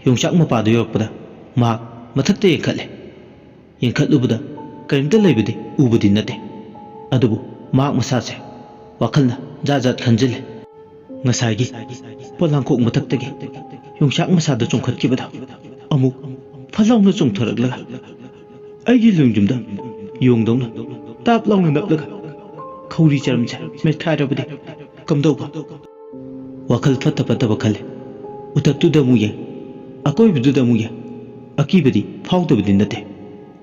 ꯌꯣꯡꯆꯥꯛ ꯃꯄꯥꯗꯨ ꯌꯧꯔꯛꯄꯗ ꯃꯍꯥꯛ ꯃꯊꯛꯇ ꯌꯦꯡꯈꯠꯂꯦ꯫ ꯌꯦꯡꯈꯠꯂꯨꯕꯗ ꯀꯔꯤꯝꯇ ꯂꯩꯕꯗꯤ ꯎꯕꯗꯤ ꯅꯠꯇꯦ꯫ ꯑꯗꯨꯕꯨ ꯃꯍꯥꯛ ꯃꯁꯥꯁꯦ ꯋꯥꯈꯜꯅ ꯖꯥꯠ ꯖꯥꯠ ꯈꯟꯖꯤꯜꯂꯦ꯫ ꯉꯁꯥꯏꯒꯤ ꯄꯣꯂꯥꯡꯈꯣꯛ ꯃꯊꯛꯇꯒꯤ ꯌꯣꯡꯆꯥꯛ ꯃꯁꯥꯗ ꯆꯣꯡꯈꯠꯈꯤꯕꯗꯣ ꯑꯃꯨꯛ ꯐꯠ ꯂꯥꯎꯅ ꯆꯣꯡꯊꯔꯛꯂꯒ ꯑꯩꯒꯤ ꯂꯨꯡꯖꯨꯝꯗ ꯌꯣꯡꯗꯧꯅ ꯇꯥꯞ ꯂꯥꯎꯅ ꯅꯞꯂꯒ ꯈꯧꯔꯤ ꯆꯔꯝꯁꯦ ꯃꯦꯠꯈꯥꯏꯔꯕꯗꯤ ꯀꯝꯗꯧꯕ? ꯋꯥꯈꯜ ꯐꯠꯇ ꯐꯠꯇꯕ ꯈꯜꯂꯦ꯫ ꯎꯊꯛꯇꯨꯗ ꯑꯃꯨꯛ ꯌꯦꯡ, ꯑꯀꯣꯏꯕꯗꯨꯗ ꯑꯃꯨꯛ ꯌꯦꯡ, ꯑꯀꯤꯕꯗꯤ ꯐꯥꯎꯗꯕꯗꯤ ꯅꯠꯇꯦ꯫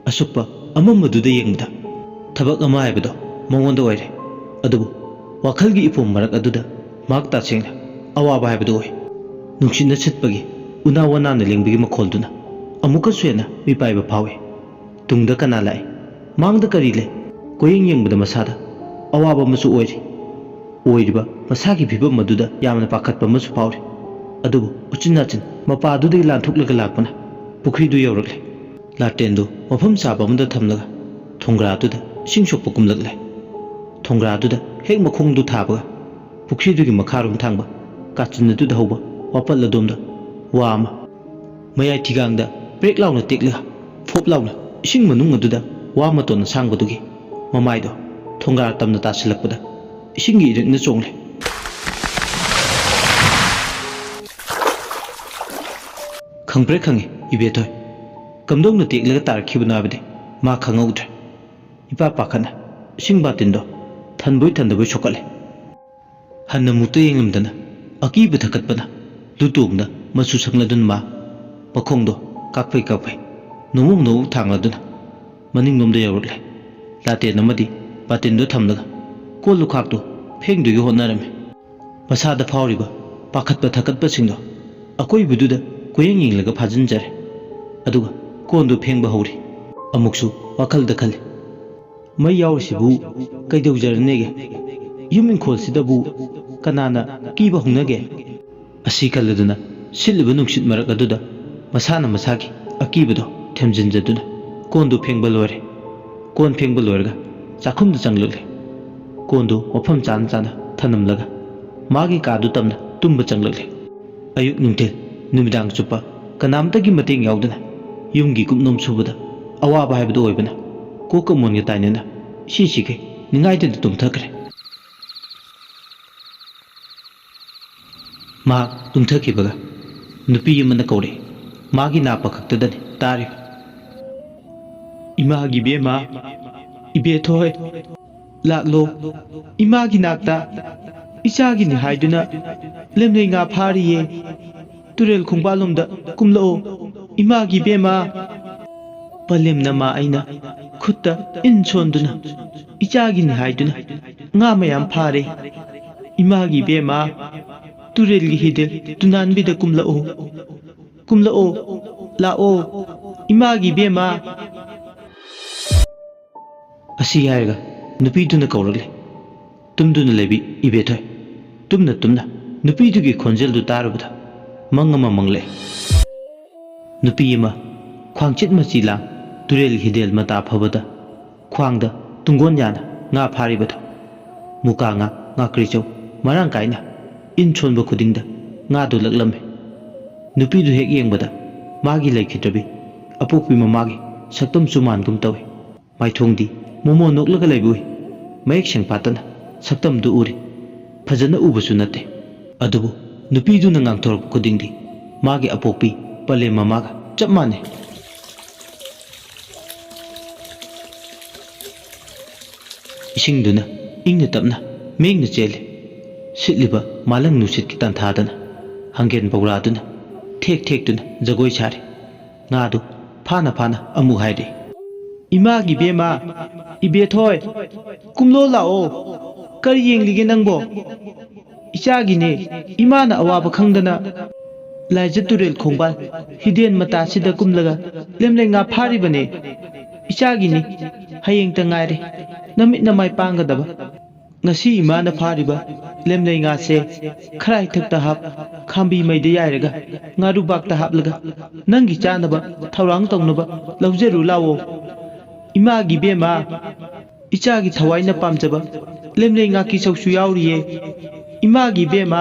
ꯑꯁꯨꯛꯄ ꯑꯃꯝꯕꯗꯨꯗ ꯌꯦꯡꯕꯗ ꯊꯕꯛ ꯑꯃ ꯍꯥꯏꯕꯗꯣ ꯃꯉꯣꯟꯗ ꯑꯣꯏꯔꯦ꯫ ꯑꯗꯨꯕꯨ ꯋꯥꯈꯜꯒꯤ ꯏꯄꯣꯝ ꯃꯔꯛ ꯑꯗꯨꯗ ꯃꯍꯥꯛ ꯇꯁꯦꯡꯅ ꯑꯋꯥꯕ ꯍꯥꯏꯕꯗꯨ ꯑꯣꯏ꯫ ꯅꯨꯡꯁꯤꯠꯅ ꯁꯤꯠꯄꯒꯤ ꯎꯅꯥ ꯋꯥꯅꯥꯅ ꯂꯦꯡꯕꯒꯤ ꯃꯈꯣꯜꯗꯨꯅ ꯑꯃꯨꯛꯀꯁꯨ ꯍꯦꯟꯅ ꯃꯤꯄꯥꯏꯕ ꯐꯥꯎꯏ꯫ ꯇꯨꯡꯗ ꯀꯅꯥ ꯂꯥꯛꯏ? ꯃꯥꯡꯗ ꯀꯔꯤ ꯂꯩ? ꯀꯣꯏꯌꯦꯡ ꯌꯦꯡꯕꯗ ꯃꯁꯥꯗ ꯑꯋꯥꯕ ꯑꯃꯁꯨ ꯑꯣꯏꯔꯤ꯫ ꯑꯣꯏꯔꯤꯕ ꯃꯁꯥꯒꯤ ꯐꯤꯕꯝ ꯑꯗꯨꯗ ꯌꯥꯝꯅ ꯄꯥꯈꯠꯄ ꯑꯃꯁꯨ ꯐꯥꯎꯔꯤ꯫ ꯑꯗꯨꯕꯨ ꯎꯆꯤꯟ ꯅꯥꯆꯤꯟ ꯃꯄꯥꯗꯨꯗꯒꯤ ꯂꯥꯟꯊꯣꯛꯂꯒ ꯂꯥꯛꯄꯅ ꯄꯨꯈ꯭ꯔꯤꯗꯨ ꯌꯧꯔꯛꯂꯦ꯫ ꯂꯥꯇꯦꯟꯗꯨ ꯃꯐꯝ ꯆꯥꯕ ꯑꯃꯗ ꯊꯝꯂꯒ ꯊꯣꯡꯒ꯭ꯔꯥꯗꯨꯗ ꯏꯁꯤꯡ ꯁꯣꯛꯄ ꯀꯨꯝꯂꯛꯂꯦ꯫ ꯊꯣꯡꯒ꯭ꯔꯥꯗꯨꯗ ꯍꯦꯛ ꯃꯈꯣꯡꯗꯨ ꯊꯥꯕꯒ ꯄꯨꯈ꯭ꯔꯤꯗꯨꯒꯤ ꯃꯈꯥꯔꯣꯝ ꯊꯥꯡꯕ ꯀꯥꯆꯤꯟ ꯑꯗꯨꯗ ꯍꯧꯕ ꯋꯥꯄꯜ ꯑꯗꯣꯝꯗ ꯋꯥ ꯑꯃ ꯃꯌꯥꯏ ꯊꯤꯒꯥꯡꯗ ꯄ꯭ꯔꯦꯛ ꯂꯥꯎꯅ ꯇꯦꯛꯂꯒ ꯐꯣꯞ ꯂꯥꯎꯅ ꯏꯁꯤꯡ ꯃꯅꯨꯡ ꯑꯗꯨꯗ ꯋꯥ ꯃꯇꯣꯟ ꯑꯁꯥꯡꯕꯗꯨꯒꯤ ꯃꯃꯥꯏꯗꯣ ꯊꯣꯡꯒ꯭ꯔꯥ ꯇꯝꯅ ꯇꯥꯁꯤꯜꯂꯛꯄꯗ ꯏꯁꯤꯡꯒꯤ ꯏꯔꯤꯛꯅ ꯆꯣꯡꯂꯦ꯫ ꯈꯪꯄ꯭ꯔꯦꯛ ꯈꯪꯉꯤ ꯏꯕꯦꯊꯣꯏ꯫ ꯀꯝꯗꯧꯅ ꯇꯦꯛꯂꯒ ꯇꯥꯔꯛꯈꯤꯕꯅꯣ ꯍꯥꯏꯕꯗꯤ ꯃꯥ ꯈꯪꯍꯧꯗ꯭ꯔꯦ꯫ ꯏꯄꯥ ꯄꯥꯈꯠꯅ ꯏꯁꯤꯡ ꯕꯥꯇꯤꯟꯗꯣ ꯊꯟꯕꯣꯏ ꯊꯟꯗꯕꯣꯏ ꯁꯣꯛꯀꯠꯂꯦ꯫ ꯍꯟꯅ ꯃꯨꯛꯇ ꯌꯦꯡꯂꯝꯗꯅ ꯑꯀꯤꯕ ꯊꯛꯀꯠꯄꯅ ꯂꯨꯇꯣꯡꯗ ꯃꯆꯨ ꯁꯪꯂꯗꯨꯅ ꯃꯥ ꯃꯈꯣꯡꯗꯣ ꯀꯥꯛꯐꯩ ꯀꯥꯛꯐꯩ ꯅꯣꯃꯣꯛ ꯅꯣꯃꯣꯛ ꯊꯥꯡꯂꯗꯨꯅ ꯃꯅꯤꯡꯂꯣꯝꯗ ꯌꯧꯔꯛꯂꯦ꯫ ꯂꯥꯇꯦꯟ ꯑꯃꯗꯤ ꯕꯥꯇꯤꯟꯗꯨ ꯊꯝꯂꯒ ꯀꯣꯜ ꯂꯨꯈꯥꯛꯇꯨ ꯐꯦꯡꯗꯨꯒꯤ ꯍꯣꯠꯅꯔꯝꯃꯤ꯫ ꯃꯁꯥꯗ ꯐꯥꯎꯔꯤꯕ ꯄꯥꯈꯠꯄ ꯊꯛꯀꯠꯄꯁꯤꯡꯗꯣ ꯑꯀꯣꯏꯕꯗꯨꯗ ꯀꯣꯌꯦꯡ ꯌꯦꯡꯂꯒ ꯐꯥꯖꯤꯟꯖꯔꯦ꯫ ꯑꯗꯨꯒ ꯀꯣꯟꯗꯨ ꯐꯦꯡꯕ ꯍꯧꯔꯤ꯫ ꯑꯃꯨꯛꯁꯨ ꯋꯥꯈꯜꯗ ꯈꯜꯂꯤ, "ꯃꯩ ꯌꯥꯎꯔꯤꯁꯤꯕꯨ ꯀꯩꯗꯧꯖꯔꯅꯦꯒꯦ? ꯌꯨꯝ ꯏꯪꯈꯣꯜꯁꯤꯗꯕꯨ ꯀꯅꯥꯅ ꯀꯤꯕ ꯍꯧꯅꯒꯦ?" ꯑꯁꯤ ꯈꯜꯂꯗꯨꯅ ꯁꯤꯠꯂꯤꯕ ꯅꯨꯡꯁꯤꯠ ꯃꯔꯛ ꯑꯗꯨꯗ ꯃꯁꯥꯅ ꯃꯁꯥꯒꯤ ꯑꯀꯤꯕꯗꯣ ꯊꯦꯝꯖꯤꯟꯖꯗꯨꯅ ꯀꯣꯟꯗꯨ ꯐꯦꯡꯕ ꯂꯣꯏꯔꯦ꯫ ꯀꯣꯟ ꯐꯦꯡꯕ ꯂꯣꯏꯔꯒ ꯆꯥꯛꯈꯨꯝꯗ ꯆꯪꯂꯛꯂꯦ꯫ ꯀꯣꯟꯗꯨ ꯃꯐꯝ ꯆꯥꯅ ꯆꯥꯅ ꯊꯅꯝꯂꯒ ꯃꯥꯒꯤ ꯀꯥꯗꯨ ꯇꯝꯅ ꯇꯨꯝꯕ ꯆꯪꯂꯛꯂꯦ꯫ ꯑꯌꯨꯛ ꯅꯨꯡꯊꯤꯜ ꯅꯨꯃꯤꯗꯥꯡ ꯆꯨꯞꯄ ꯀꯅꯥꯝꯇꯒꯤ ꯃꯇꯦꯡ ꯌꯥꯎꯗꯅ ꯌꯨꯝꯒꯤ ꯀꯨꯞꯅꯣꯝ ꯁꯨꯕꯗ ꯑꯋꯥꯕ ꯍꯥꯏꯕꯗꯨ ꯑꯣꯏꯕꯅ ꯀꯣꯛꯀ ꯃꯣꯟꯒ ꯇꯥꯏꯅꯅ ꯏꯁꯤꯁꯤꯒꯩ ꯅꯤꯡꯉꯥꯏꯗꯅ ꯇꯨꯝꯊꯈ꯭ꯔꯦ꯫ ꯃꯍꯥꯛ ꯇꯨꯝꯊꯈꯤꯕꯒ ꯅꯨꯄꯤ ꯑꯃꯅ ꯀꯧꯔꯛꯏ꯫ ꯃꯥꯒꯤ ꯅꯥ ꯄꯈꯛꯇꯗꯅꯤ ꯇꯥꯔꯤꯕ꯫ "ꯏꯃꯥꯒꯤ ꯏꯕꯦꯝꯃ, ꯏꯕꯦꯊꯣꯏ, ꯂꯥꯛꯂꯣ ꯏꯃꯥꯒꯤ ꯅꯥꯛꯇ꯫ ꯏꯆꯥꯒꯤꯅꯤ ꯍꯥꯏꯗꯨꯅ ꯂꯦꯝꯂꯩ ꯉꯥ ꯐꯥꯔꯤꯌꯦ꯫ ꯇꯨꯔꯦꯜ ꯈꯣꯡꯕꯥꯜꯂꯣꯝꯗ ꯀꯨꯝꯂꯛꯑꯣ ꯏꯃꯥꯒꯤ ꯏꯕꯦꯝꯃ꯫" ꯄꯂꯦꯝꯅ ꯃꯥ ꯑꯩꯅ ꯈꯨꯠꯇ ꯏꯟ ꯁꯣꯟꯗꯨꯅ ꯏꯆꯥꯒꯤꯅꯤ ꯍꯥꯏꯗꯨꯅ ꯉꯥ ꯃꯌꯥꯝ ꯐꯥꯔꯦ꯫ "ꯏꯃꯥꯒꯤ ꯏꯕꯦꯝꯃ, ꯇꯨꯔꯦꯜꯒꯤ ꯍꯤꯗꯦꯜ ꯇꯨꯅꯥꯟꯕꯤꯗ ꯀꯨꯝꯂꯛꯎ, ꯀꯨꯝꯂꯛꯑꯣ, ꯂꯥꯛꯑꯣ, ꯏꯃꯥꯒꯤ ꯏꯕꯦꯝꯃ꯫" ꯑꯁꯤ ꯍꯥꯏꯔꯒ ꯅꯨꯄꯤꯗꯨꯅ ꯀꯧꯔꯛꯂꯦ꯫ ꯇꯨꯝꯗꯨꯅ ꯂꯩꯕꯤ ꯏꯕꯦꯊꯣꯏ꯫ ꯇꯨꯝꯅ ꯇꯨꯝꯅ ꯅꯨꯄꯤꯗꯨꯒꯤ ꯈꯣꯟꯖꯦꯜꯗꯨ ꯇꯥꯔꯨꯕꯗ ꯃꯪ ꯑꯃ ꯃꯪꯂꯛꯑꯦ꯫ ꯅꯨꯄꯤ ꯑꯃ ꯈ꯭ꯋꯥꯡꯆꯤꯠ ꯃꯆꯤ ꯂꯥꯡ ꯇꯨꯔꯦꯜ ꯍꯤꯗꯦꯜ ꯃꯇꯥ ꯐꯕꯗ ꯈ꯭ꯋꯥꯡꯗ ꯇꯨꯡꯒꯣꯟ ꯌꯥꯅ ꯉꯥ ꯐꯥꯔꯤꯕꯗꯣ꯫ ꯃꯨꯀꯥ ꯉꯥ, ꯉꯥꯀ꯭ꯔꯤꯆꯧ ꯃꯔꯥꯡ ꯀꯥꯏꯅ ꯏꯟ ꯁꯣꯟꯕ ꯈꯨꯗꯤꯡꯗ ꯉꯥꯗꯨ ꯂꯛꯂꯝꯃꯤ꯫ ꯅꯨꯄꯤꯗꯨ ꯍꯦꯛ ꯌꯦꯡꯕꯗ ꯃꯥꯒꯤ ꯂꯩꯈꯤꯗ꯭ꯔꯕꯤ ꯑꯄꯣꯛꯄꯤ ꯃꯃꯥꯒꯤ ꯁꯛꯇꯝꯁꯨ ꯃꯥꯟꯒꯨꯝ ꯇꯧꯏ꯫ ꯃꯥꯏꯊꯣꯡꯗꯤ ꯃꯣꯃꯣꯟ ꯅꯣꯛꯂꯒ ꯂꯩꯕ ꯎꯏ꯫ ꯃꯌꯦꯛ ꯁꯦꯡ ꯐꯥꯠꯇꯅ ꯁꯛꯇꯝꯗꯨ ꯎꯔꯤ꯫ ꯐꯖꯅ ꯎꯕꯁꯨ ꯅꯠꯇꯦ꯫ ꯑꯗꯨꯕꯨ ꯅꯨꯄꯤꯗꯨꯅ ꯉꯥꯡꯊꯣꯔꯛꯄ ꯈꯨꯗꯤꯡꯗꯤ ꯃꯥꯒꯤ ꯑꯄꯣꯛꯄꯤ ꯄꯂꯦꯝ ꯃꯃꯥꯒ ꯆꯞ ꯃꯥꯟꯅꯩ꯫ ꯏꯁꯤꯡꯗꯨꯅ ꯏꯪꯅ ꯇꯞꯅ ꯃꯦꯡꯅ ꯆꯦꯜꯂꯤ꯫ ꯁꯤꯠꯂꯤꯕ ꯃꯥꯂꯪ ꯅꯨꯡꯁꯤꯠꯀꯤ ꯇꯟꯊꯥꯗꯅ ꯍꯪꯒꯦꯟ ꯕꯧꯔꯥꯗꯨꯅ ꯊꯦꯛ ꯊꯦꯛꯇꯨꯅ ꯖꯒꯣꯏ ꯁꯥꯔꯤ꯫ ꯉꯥꯗꯨ ꯐꯥꯅ ꯐꯥꯅ ꯑꯃꯨꯛ ꯍꯥꯏꯔꯤ, "ꯏꯃꯥꯒꯤ ꯏꯕꯦꯝꯃ, ꯏꯕꯦꯊꯣꯏ, ꯀꯨꯝꯂꯣ ꯂꯥꯛꯑꯣ꯫ ꯀꯔꯤ ꯌꯦꯡꯂꯤꯒꯦ ꯅꯪꯕꯣ? ꯏꯆꯥꯒꯤꯅꯦ, ꯏꯃꯥꯅ ꯑꯋꯥꯕ ꯈꯪꯗꯅ ꯂꯥꯏꯖ ꯇꯨꯔꯦꯜ ꯈꯣꯡꯕꯥꯜ ꯍꯤꯗꯦꯟ ꯃꯇꯥꯁꯤꯗ ꯀꯨꯝꯂꯒ ꯂꯦꯝꯂꯩ ꯉꯥ ꯐꯥꯔꯤꯕꯅꯦ꯫ ꯏꯆꯥꯒꯤꯅꯤ, ꯍꯌꯦꯡꯇ ꯉꯥꯏꯔꯦ ꯅꯃꯤꯠ ꯅꯃꯥꯏ ꯄꯥꯡꯒꯗꯕ꯫ ꯉꯁꯤ ꯏꯃꯥꯅ ꯐꯥꯔꯤꯕ ꯂꯦꯝꯂꯩ ꯉꯥꯁꯦ ꯈꯔꯥꯏꯊꯛꯇ ꯍꯥꯞ, ꯈꯥꯝꯕꯤ ꯃꯩꯗ ꯌꯥꯏꯔꯒ, ꯉꯥꯔꯨꯕꯥꯛꯇ ꯍꯥꯞꯂꯒ, ꯅꯪꯒꯤ ꯆꯥꯅꯕ ꯊꯧꯔꯥꯡ ꯇꯧꯅꯕ ꯂꯧꯖꯔꯨ ꯂꯥꯛꯑꯣ꯫ ꯏꯃꯥꯒꯤ ꯏꯕꯦꯝꯃ, ꯏꯆꯥꯒꯤ ꯊꯋꯥꯏꯅ ꯄꯥꯝꯖꯕ ꯂꯦꯝꯂꯩ ꯉꯥꯀꯤ ꯁꯧꯁꯨ ꯌꯥꯎꯔꯤꯌꯦ꯫ ꯏꯃꯥꯒꯤ ꯏꯕꯦꯝꯃ,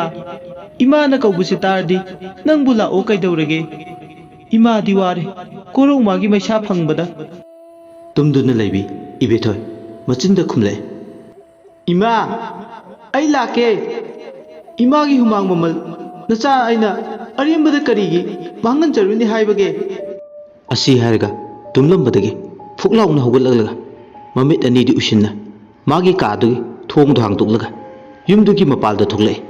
ꯏꯃꯥꯅ ꯀꯧꯕꯁꯦ ꯇꯥꯔꯗꯤ ꯅꯪꯕꯨ ꯂꯥꯛꯑꯣ ꯀꯩꯗꯧꯔꯒꯦ? ꯏꯃꯥꯗꯤ ꯋꯥꯔꯦ, ꯀꯣꯔꯧ ꯃꯥꯒꯤ ꯃꯩꯁꯥ ꯐꯪꯕꯗ꯫" ꯇꯨꯝꯗꯨꯅ ꯂꯩꯕꯤ ꯏꯕꯦꯊꯣꯏ ꯃꯆꯤꯟꯗ ꯈꯨꯝꯂꯛꯑꯦ, "ꯏꯃꯥ, ꯑꯩ ꯂꯥꯛꯀꯦ꯫ ꯏꯃꯥꯒꯤ ꯍꯨꯃꯥꯡ ꯃꯃꯜ ꯅꯆꯥ ꯑꯩꯅ ꯑꯔꯦꯝꯕꯗ ꯀꯔꯤꯒꯤ ꯃꯥꯡꯍꯟꯖꯔꯨꯅꯤ ꯍꯥꯏꯕꯒꯦ?" ꯑꯁꯤ ꯍꯥꯏꯔꯒ ꯇꯨꯝꯂꯝꯕꯗꯒꯤ ꯐꯨꯛ ꯂꯥꯎꯅ ꯍꯧꯒꯠꯂꯛꯂꯒ ꯃꯃꯤꯠ ꯑꯅꯤꯗꯤ ꯎꯏꯁꯤꯟꯅ ꯃꯥꯒꯤ ꯀꯥꯗꯨꯒꯤ ꯊꯣꯡꯗꯣ ꯍꯥꯡꯗꯣꯛꯂꯒ ꯌꯨꯝꯗꯨꯒꯤ ꯃꯄꯥꯜꯗ ꯊꯣꯛꯂꯛꯏ꯫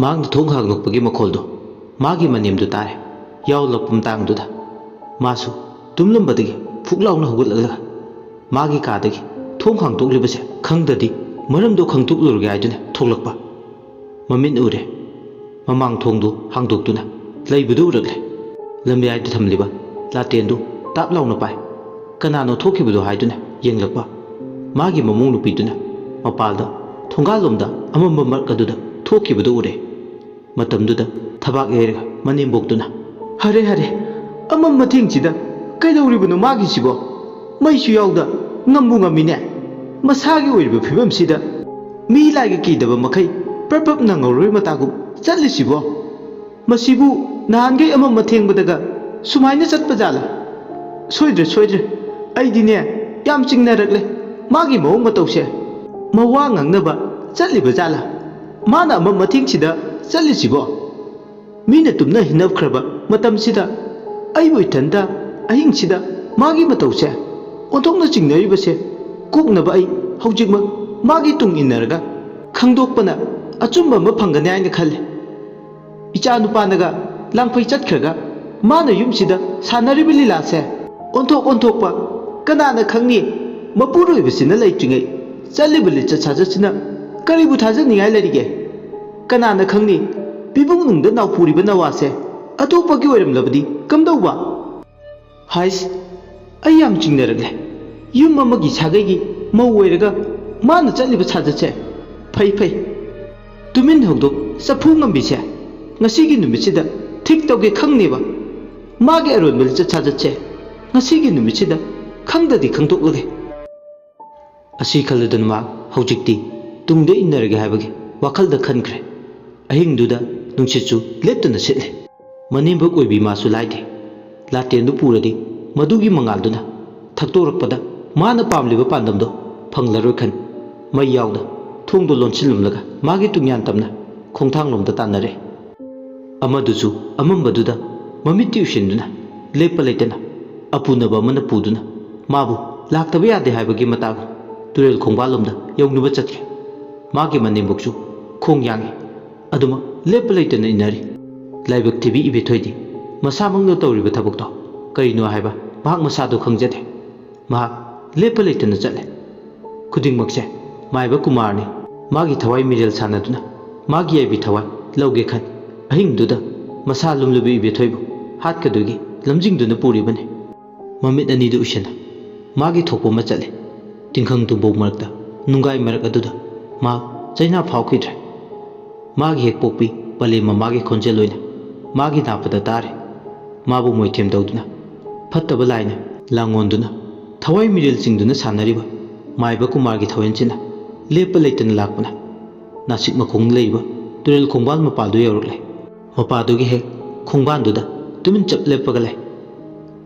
ꯃꯍꯥꯛꯅ ꯊꯣꯡ ꯍꯥꯡꯗꯣꯛꯄꯒꯤ ꯃꯈꯣꯜꯗꯨ ꯃꯥꯒꯤ ꯃꯅꯦꯝꯗꯨ ꯇꯥꯔꯦ꯫ ꯌꯥꯎꯂꯛꯄ ꯃꯇꯥꯡꯗꯨꯗ ꯃꯥꯁꯨ ꯇꯨꯝꯂꯝꯕꯗꯒꯤ ꯐꯨꯛ ꯂꯥꯎꯅ ꯍꯧꯒꯠꯂꯛꯂꯒ ꯃꯥꯒꯤ ꯀꯥꯗꯒꯤ ꯊꯣꯡ ꯍꯥꯡꯗꯣꯛꯂꯤꯕꯁꯦ ꯈꯪꯗ꯭ꯔꯗꯤ ꯃꯔꯝꯗꯨ ꯈꯪꯗꯣꯛꯂꯨꯔꯒꯦ ꯍꯥꯏꯗꯨꯅ ꯊꯣꯛꯂꯛꯄ꯫ ꯃꯃꯤꯠ ꯎꯔꯦ꯫ ꯃꯃꯥꯡ ꯊꯣꯡꯗꯨ ꯍꯥꯡꯗꯣꯛꯇꯨꯅ ꯂꯩꯕꯗꯨ ꯎꯔꯛꯂꯦ꯫ ꯂꯝꯌꯥꯏꯗ ꯊꯝꯂꯤꯕ ꯂꯥꯇꯦꯟꯗꯨ ꯇꯥꯞ ꯂꯥꯎꯅ ꯄꯥꯏ꯫ ꯀꯅꯥꯅꯣ ꯊꯣꯛꯈꯤꯕꯗꯣ ꯍꯥꯏꯗꯨꯅ ꯌꯦꯡꯂꯛꯄ꯫ ꯃꯥꯒꯤ ꯃꯃꯧ ꯅꯨꯄꯤꯗꯨꯅ ꯃꯄꯥꯜꯗ ꯊꯣꯡꯒꯥꯜꯂꯣꯝꯗ ꯑꯃꯝꯕ ꯃꯔꯛ ꯑꯗꯨꯗ ꯊꯣꯛꯈꯤꯕꯗꯨ ꯎꯔꯦ꯫ ꯃꯇꯝꯗꯨꯗ ꯊꯕꯥꯛ ꯌꯩꯔꯒ ꯃꯅꯦꯝꯕꯣꯛꯇꯨꯅ, "ꯍꯔꯦ, ꯍꯔꯦ, ꯑꯃꯝ ꯑꯊꯦꯡꯁꯤꯗ ꯀꯩꯗꯧꯔꯤꯕꯅꯣ ꯃꯥꯒꯤꯁꯤꯕꯣ? ꯃꯩꯁꯨ ꯌꯥꯎꯗ ꯉꯝꯕꯨ ꯉꯝꯃꯤꯅꯦ꯫ ꯃꯁꯥꯒꯤ ꯑꯣꯏꯔꯤꯕ ꯐꯤꯕꯝꯁꯤꯗ ꯃꯤ ꯂꯥꯏꯒ ꯀꯤꯗꯕ ꯃꯈꯩ ꯄ꯭ꯔꯞ ꯄ꯭ꯔꯞ ꯅꯪꯍꯧꯔꯣꯏ ꯃꯇꯥꯒꯨꯝ ꯆꯠꯂꯤꯁꯤꯕꯣ? ꯃꯁꯤꯕꯨ ꯅꯍꯥꯟꯈꯩ ꯑꯃꯝ ꯑꯊꯦꯡꯕꯗꯒ ꯁꯨꯃꯥꯏꯅ ꯆꯠꯄ ꯖꯥꯠꯂꯥ? ꯁꯣꯏꯗ꯭ꯔꯦ, ꯁꯣꯏꯗ꯭ꯔꯦ꯫ ꯑꯩꯗꯤꯅꯦ ꯌꯥꯝ ꯆꯤꯡꯅꯔꯛꯂꯦ ꯃꯥꯒꯤ ꯃꯑꯣꯡ ꯃꯇꯧꯁꯦ꯫ ꯃꯋꯥ ꯉꯥꯡꯅꯕ ꯆꯠꯂꯤꯕ ꯖꯥꯠꯂꯥ? ꯃꯥꯅ ꯑꯃꯝ ꯑꯊꯦꯡꯁꯤꯗ ꯆꯠꯂꯤꯁꯤꯕꯣ? ꯃꯤꯅ ꯇꯨꯝꯅ ꯍꯤꯞꯅꯈ꯭ꯔꯕ ꯃꯇꯝꯁꯤꯗ ꯑꯩꯕꯨ ꯏꯊꯟꯇ ꯑꯍꯤꯡꯁꯤꯗ ꯃꯥꯒꯤ ꯃꯇꯧꯁꯦ ꯑꯣꯟꯊꯣꯛꯅ ꯆꯤꯡꯅꯔꯤꯕꯁꯦ ꯀꯣꯛꯅꯕ ꯑꯩ ꯍꯧꯖꯤꯛꯃꯛ ꯃꯥꯒꯤ ꯇꯨꯡ ꯏꯟꯅꯔꯒ ꯈꯪꯗꯣꯛꯄꯅ ꯑꯆꯨꯝꯕ ꯑꯃ ꯐꯪꯒꯅꯤ ꯍꯥꯏꯅ ꯈꯜꯂꯤ꯫ ꯏꯆꯥ ꯅꯨꯄꯥꯅꯒ ꯂꯥꯡꯐꯩ ꯆꯠꯈ꯭ꯔꯒ ꯃꯥꯅ ꯌꯨꯝꯁꯤꯗ ꯁꯥꯟꯅꯔꯤꯕ ꯂꯤꯂꯥꯁꯦ ꯑꯣꯟꯊꯣꯛ ꯑꯣꯟꯊꯣꯛꯄ, ꯀꯅꯥꯅ ꯈꯪꯅꯤ? ꯃꯄꯨꯔꯣꯏꯕꯁꯤꯅ ꯂꯩꯇ꯭ꯔꯤꯉꯩ ꯆꯠꯂꯤꯕ ꯂꯤꯆꯠ ꯁꯥꯖꯠꯁꯤꯅ ꯀꯔꯤꯕꯨ ꯊꯥꯖꯅꯤꯡꯉꯥꯏ ꯂꯩꯔꯤꯒꯦ? ꯀꯅꯥꯅ ꯈꯪꯅꯤ? ꯄꯤꯕꯨꯡꯅꯨꯡꯗ ꯅꯥꯎꯐꯨꯔꯤꯕ ꯅꯋꯥꯁꯦ ꯑꯇꯣꯞꯄꯒꯤ ꯑꯣꯏꯔꯝꯂꯕꯗꯤ ꯀꯝꯗꯧꯕ? ꯍꯥꯏꯁ, ꯑꯩ ꯌꯥꯝ ꯆꯤꯡꯅꯔꯛꯂꯦ꯫ ꯌꯨꯝ ꯑꯃꯒꯤ ꯁꯥꯒꯩꯒꯤ ꯃꯧ ꯑꯣꯏꯔꯒ ꯃꯥꯅ ꯆꯠꯂꯤꯕ ꯁꯥꯖꯠꯁꯦ꯫ ꯐꯩ, ꯐꯩ꯫ ꯇꯨꯃꯤꯟ ꯍꯧꯗꯣꯛ ꯆꯐꯨ ꯉꯝꯕꯤꯁꯦ ꯉꯁꯤꯒꯤ ꯅꯨꯃꯤꯠꯁꯤꯗ ꯊꯤꯛ ꯇꯧꯒꯦ ꯈꯪꯅꯦꯕ꯫ ꯃꯥꯒꯤ ꯑꯔꯣꯟꯕ ꯂꯤꯆꯠ ꯁꯥꯖꯠꯁꯦ ꯉꯁꯤꯒꯤ ꯅꯨꯃꯤꯠꯁꯤꯗ ꯈꯪꯗꯗꯤ ꯈꯪꯗꯣꯛꯂꯒꯦ꯫ ꯑꯁꯤ ꯈꯜꯂꯗꯨꯅ ꯃꯍꯥꯛ ꯍꯧꯖꯤꯛꯇꯤ ꯇꯨꯡꯗ ꯏꯟꯅꯔꯒꯦ ꯍꯥꯏꯕꯒꯤ ꯋꯥꯈꯜꯗ ꯈꯟꯈ꯭ꯔꯦ꯫ ꯑꯍꯤꯡꯗꯨꯗ ꯅꯨꯡꯁꯤꯠꯁꯨ ꯂꯦꯞꯇꯅ ꯁꯤꯠꯂꯦ꯫ ꯃꯅꯦꯝꯕꯣꯛ ꯑꯣꯏꯕꯤ ꯃꯥꯁꯨ ꯂꯥꯏꯗꯦ꯫ ꯂꯥꯇꯦꯟꯗꯨ ꯄꯨꯔꯗꯤ ꯃꯗꯨꯒꯤ ꯃꯉꯥꯜꯗꯨꯅ ꯊꯛꯇꯣꯔꯛꯄꯗ ꯃꯥꯅ ꯄꯥꯝꯂꯤꯕ ꯄꯥꯟꯗꯝꯗꯣ ꯐꯪꯂꯔꯣꯏ ꯈꯟ ꯃꯩ ꯌꯥꯎꯗ ꯊꯣꯡꯗꯣ ꯂꯣꯟꯁꯤꯜꯂꯝꯂꯒ ꯃꯥꯒꯤ ꯇꯨꯡꯌꯥꯟ ꯇꯝꯅ ꯈꯣꯡꯊꯥꯡꯂꯣꯝꯗ ꯇꯥꯟꯅꯔꯦ꯫ ꯑꯃꯗꯨꯁꯨ ꯑꯃꯝꯕꯗꯨꯗ ꯃꯃꯤꯠꯇꯤ ꯎꯏꯁꯤꯟꯗꯨꯅ ꯂꯦꯞꯄ ꯂꯩꯇꯅ ꯑꯄꯨꯅꯕ ꯑꯃꯅ ꯄꯨꯗꯨꯅ ꯃꯥꯕꯨ ꯂꯥꯛꯇꯕ ꯌꯥꯗꯦ ꯍꯥꯏꯕꯒꯤ ꯃꯇꯥꯒꯨꯝ ꯇꯨꯔꯦꯜ ꯈꯣꯡꯕꯥꯜꯂꯣꯝꯗ ꯌꯧꯅꯕ ꯆꯠꯈ꯭ꯔꯦ꯫ ꯃꯥꯒꯤ ꯃꯅꯦꯝꯕꯣꯛꯁꯨ ꯈꯣꯡ ꯌꯥꯡꯏ꯫ ꯑꯗꯨꯃꯛ ꯂꯦꯞꯄ ꯂꯩꯇꯅ ꯏꯟꯅꯔꯤ꯫ ꯂꯥꯏꯕꯛ ꯊꯤꯕꯤ ꯏꯕꯦꯊꯣꯏꯗꯤ ꯃꯁꯥꯃꯛꯅ ꯇꯧꯔꯤꯕ ꯊꯕꯛꯇꯣ ꯀꯔꯤꯅꯣ ꯍꯥꯏꯕ ꯃꯍꯥꯛ ꯃꯁꯥꯗꯣ ꯈꯪꯖꯗꯦ꯫ ꯃꯍꯥꯛ ꯂꯦꯞꯄ ꯂꯩꯇꯅ ꯆꯠꯂꯦ꯫ ꯈꯨꯗꯤꯡꯃꯛꯁꯦ ꯃꯥꯏꯕ ꯀꯨꯃꯥꯔꯅꯤ꯫ ꯃꯥꯒꯤ ꯊꯋꯥꯏ ꯃꯤꯔꯦꯜ ꯁꯥꯟꯅꯗꯨꯅ ꯃꯥꯒꯤ ꯌꯥꯏꯕꯤ ꯊꯋꯥꯏ ꯂꯧꯒꯦ ꯈꯟ ꯑꯍꯤꯡꯗꯨꯗ ꯃꯁꯥ ꯂꯨꯝꯂꯕꯤ ꯏꯕꯦꯊꯣꯏꯕꯨ ꯍꯥꯠꯀꯗꯣꯏꯒꯤ ꯂꯝꯖꯤꯡꯗꯨꯅ ꯄꯨꯔꯤꯕꯅꯤ꯫ ꯃꯃꯤꯠ ꯑꯅꯤꯗꯨ ꯎꯏꯁꯤꯟꯅ ꯃꯥꯒꯤ ꯊꯣꯛꯄ ꯑꯃ ꯆꯠꯂꯦ꯫ ꯇꯤꯡꯈꯪ ꯇꯨꯝꯕꯧ ꯃꯔꯛꯇ ꯅꯨꯡꯒꯥꯏ ꯃꯔꯛ ꯑꯗꯨꯗ ꯃꯍꯥꯛ ꯆꯩꯅꯥ ꯐꯥꯎꯈꯤꯗ꯭ꯔꯦ꯫ ꯃꯥꯒꯤ ꯍꯦꯛ ꯄꯣꯛꯄꯤ ꯄꯂꯦꯝ ꯃꯃꯥꯒꯤ ꯈꯣꯟꯖꯦꯜ ꯑꯣꯏꯅ ꯃꯥꯒꯤ ꯅꯥꯄꯗ ꯇꯥꯔꯦ꯫ ꯃꯥꯕꯨ ꯃꯣꯏꯊꯦꯝ ꯇꯧꯗꯨꯅ ꯐꯠꯇꯕ ꯂꯥꯏꯅ ꯂꯥꯡꯉꯣꯟꯗꯨꯅ ꯊꯋꯥꯏ ꯃꯤꯔꯦꯜ ꯆꯤꯡꯗꯨꯅ ꯁꯥꯟꯅꯔꯤꯕ ꯃꯥꯏꯕ ꯀꯨꯃꯥꯔꯒꯤ ꯊꯋꯦꯟꯁꯤꯅ ꯂꯦꯞꯄ ꯂꯩꯇꯅ ꯂꯥꯛꯄꯅ ꯅꯥꯁꯤꯛ ꯃꯈꯣꯡꯗ ꯂꯩꯔꯤꯕ ꯇꯨꯔꯦꯜ ꯈꯣꯡꯕꯥꯟ ꯃꯄꯥꯗꯨ ꯌꯧꯔꯛꯂꯦ꯫ ꯃꯄꯥꯗꯨꯒꯤ ꯍꯦꯛ ꯈꯣꯡꯕꯥꯟꯗꯨꯗ ꯇꯨꯃꯤꯟ ꯆꯞ ꯂꯦꯞꯄꯒ ꯂꯩ꯫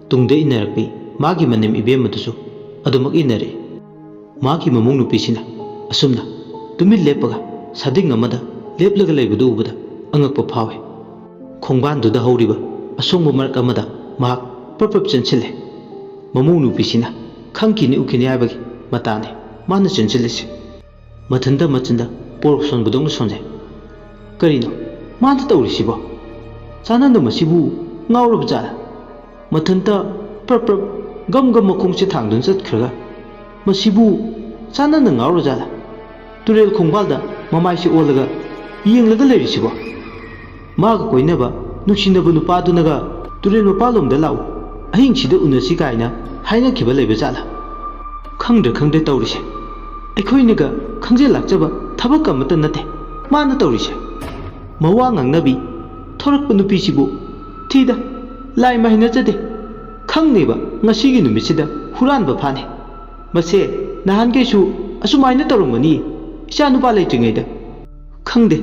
ꯇꯨꯡꯗ ꯏꯟꯅꯔꯛꯄꯤ ꯃꯥꯒꯤ ꯃꯅꯦꯝ ꯏꯕꯦꯝꯃꯗꯨꯁꯨ ꯑꯗꯨꯃꯛ ꯏꯟꯅꯔꯛꯏ꯫ ꯃꯥꯒꯤ ꯃꯃꯧ ꯅꯨꯄꯤꯁꯤꯅ ꯑꯁꯨꯝꯅ ꯇꯨꯃꯤꯟ ꯂꯦꯞꯄꯒ ꯁꯥꯗꯤꯡ ꯑꯃꯗ ꯂꯦꯞꯂꯒ ꯂꯩꯕꯗꯨ ꯎꯕꯗ ꯑꯉꯛꯄ ꯐꯥꯎꯏ꯫ ꯈꯣꯡꯕꯥꯟꯗꯨꯗ ꯍꯧꯔꯤꯕ ꯑꯁꯣꯡꯕ ꯃꯔꯛ ꯑꯃꯗ ꯃꯍꯥꯛ ꯄ꯭ꯔꯞ ꯄ꯭ꯔꯞ ꯆꯦꯟꯁꯤꯜꯂꯦ꯫ ꯃꯃꯧ ꯅꯨꯄꯤꯁꯤꯅ ꯈꯪꯈꯤꯅꯤ ꯎꯈꯤꯅꯤ ꯍꯥꯏꯕꯒꯤ ꯃꯇꯥꯅꯤ ꯃꯥꯅ ꯆꯦꯟꯁꯤꯜꯂꯤꯁꯤ꯫ ꯃꯊꯟꯇ ꯃꯆꯤꯟꯗ ꯄꯣꯔꯛ ꯁꯣꯟꯕꯗꯧꯅ ꯁꯣꯟꯖꯩ꯫ ꯀꯔꯤꯅꯣ ꯃꯥꯅ ꯇꯧꯔꯤꯁꯤꯕꯣ? ꯆꯥꯅꯟꯗ ꯃꯁꯤꯕꯨ ꯉꯥꯎꯔꯕ ꯖꯥꯠꯂ? ꯃꯊꯟꯇ ꯄ꯭ꯔꯞ ꯄ꯭ꯔꯞ ꯒꯝ ꯒꯝ ꯃꯈꯣꯡꯁꯦ ꯊꯥꯡꯗꯨꯅ ꯆꯠꯈ꯭ꯔꯒ, ꯃꯁꯤꯕꯨ ꯆꯥꯅꯟꯗ ꯉꯥꯎꯔ ꯖꯥꯠꯂ? ꯇꯨꯔꯦꯜ ꯈꯣꯡꯕꯥꯜꯗ ꯃꯃꯥꯏꯁꯦ ꯑꯣꯜꯂꯒ ꯌꯦꯡꯂꯒ ꯂꯩꯔꯤꯁꯤꯕꯣ? ꯃꯥꯒ ꯀꯣꯏꯅꯕ ꯅꯨꯡꯁꯤꯅꯕ ꯅꯨꯄꯥꯗꯨꯅꯒ ꯇꯨꯔꯦꯜ ꯃꯄꯥꯜꯂꯣꯝꯗ ꯂꯥꯛꯎ, ꯑꯍꯤꯡꯁꯤꯗ ꯎꯅꯁꯤ ꯀꯥꯏꯅ ꯍꯥꯏꯅꯈꯤꯕ ꯂꯩꯕ ꯖꯥꯠꯂ? ꯈꯪꯗ꯭ꯔꯦ ꯈꯪꯗ꯭ꯔꯦ ꯇꯧꯔꯤꯁꯦ꯫ ꯑꯩꯈꯣꯏꯅꯒ ꯈꯪꯖ ꯂꯥꯛꯆꯕ ꯊꯕꯛ ꯑꯃꯠꯇ ꯅꯠꯇꯦ ꯃꯥꯅ ꯇꯧꯔꯤꯁꯦ꯫ ꯃꯋꯥ ꯉꯥꯡꯅꯕꯤ ꯊꯣꯔꯛꯄ ꯅꯨꯄꯤꯁꯤꯕꯨ ꯊꯤꯗ, ꯂꯥꯏ ꯃꯥ ꯍꯩꯅꯖꯗꯦ꯫ ꯈꯪꯅꯦꯕ ꯉꯁꯤꯒꯤ ꯅꯨꯃꯤꯠꯁꯤꯗ ꯍꯨꯔꯥꯟꯕ ꯐꯥꯅꯤ꯫ ꯃꯁꯦ ꯅꯍꯥꯟꯈꯩꯁꯨ ꯑꯁꯨꯃꯥꯏꯅ ꯇꯧꯔꯝꯒꯅꯤ ꯏꯆꯥ ꯅꯨꯄꯥ ꯂꯩꯇ꯭ꯔꯤꯉꯩꯗ꯫ ꯈꯪꯗꯦ,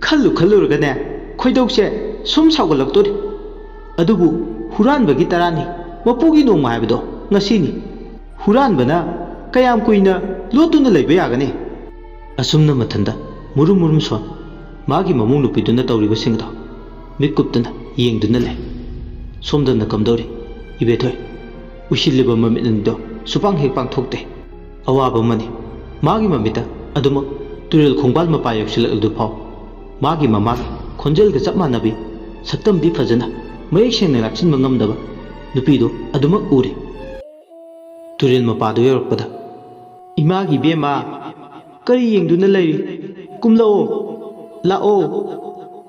ꯈꯜꯂꯨ ꯈꯜꯂꯨꯔꯒꯅꯦ ꯈꯣꯏꯗꯧꯁꯦ ꯁꯨꯝ ꯁꯥꯎꯒꯠꯂꯛꯇꯣꯔꯤ꯫ ꯑꯗꯨꯕꯨ ꯍꯨꯔꯥꯟꯕꯒꯤ ꯇꯔꯥꯅꯤ, ꯃꯄꯨꯒꯤ ꯅꯣꯡꯃ ꯍꯥꯏꯕꯗꯣ ꯉꯁꯤꯅꯤ꯫ ꯍꯨꯔꯥꯟꯕꯅ ꯀꯌꯥꯝ ꯀꯨꯏꯅ ꯂꯣꯠꯇꯨꯅ ꯂꯩꯕ ꯌꯥꯒꯅꯤ? ꯑꯁꯨꯝꯅ ꯃꯊꯟꯗ ꯃꯨꯔꯨꯝ ꯃꯨꯔꯨꯝ ꯁꯣꯟ ꯃꯥꯒꯤ ꯃꯃꯧ ꯅꯨꯄꯤꯗꯨꯅ ꯇꯧꯔꯤꯕꯁꯤꯡ ꯑꯗꯣ ꯃꯤꯠ ꯀꯨꯞꯇꯅ ꯌꯦꯡꯗꯨꯅ ꯂꯩ꯫ ꯁꯣꯝꯗꯅ ꯀꯝꯗꯧꯔꯤ? ꯏꯕꯦꯊꯣꯏ, ꯎꯏꯁꯤꯜꯂꯤꯕ ꯃꯃꯤꯠ ꯑꯅꯤꯗꯣ ꯁꯨꯄꯥꯡ ꯍꯦꯛ ꯄꯥꯡꯊꯣꯛꯇꯦ꯫ ꯑꯋꯥꯕ ꯑꯃꯅꯤ꯫ ꯃꯥꯒꯤ ꯃꯃꯤꯠꯇ ꯑꯗꯨꯃꯛ ꯇꯨꯔꯦꯜ ꯈꯣꯡꯕꯥꯜ ꯃꯄꯥ ꯌꯧꯁꯤꯜꯂꯛꯂꯗꯨ ꯐꯥꯎ ꯃꯥꯒꯤ ꯃꯃꯥꯒꯤ ꯈꯣꯟꯖꯦꯜꯒ ꯆꯞ ꯃꯥꯟꯅꯕꯤ, ꯁꯛꯇꯝꯗꯤ ꯐꯖꯅ ꯃꯌꯦꯛ ꯁꯦꯡꯅ ꯂꯥꯛꯁꯤꯟꯕ ꯉꯝꯗꯕ ꯅꯨꯄꯤꯗꯨ ꯑꯗꯨꯃꯛ ꯎꯔꯦ꯫ ꯇꯨꯔꯦꯜ ꯃꯄꯥꯗꯨ ꯌꯧꯔꯛꯄꯗ, "ꯏꯃꯥꯒꯤ ꯏꯕꯦꯝꯃ, ꯀꯔꯤ ꯌꯦꯡꯗꯨꯅ ꯂꯩꯔꯤ? ꯀꯨꯝꯂꯛꯑꯣ, ꯂꯥꯛꯑꯣ꯫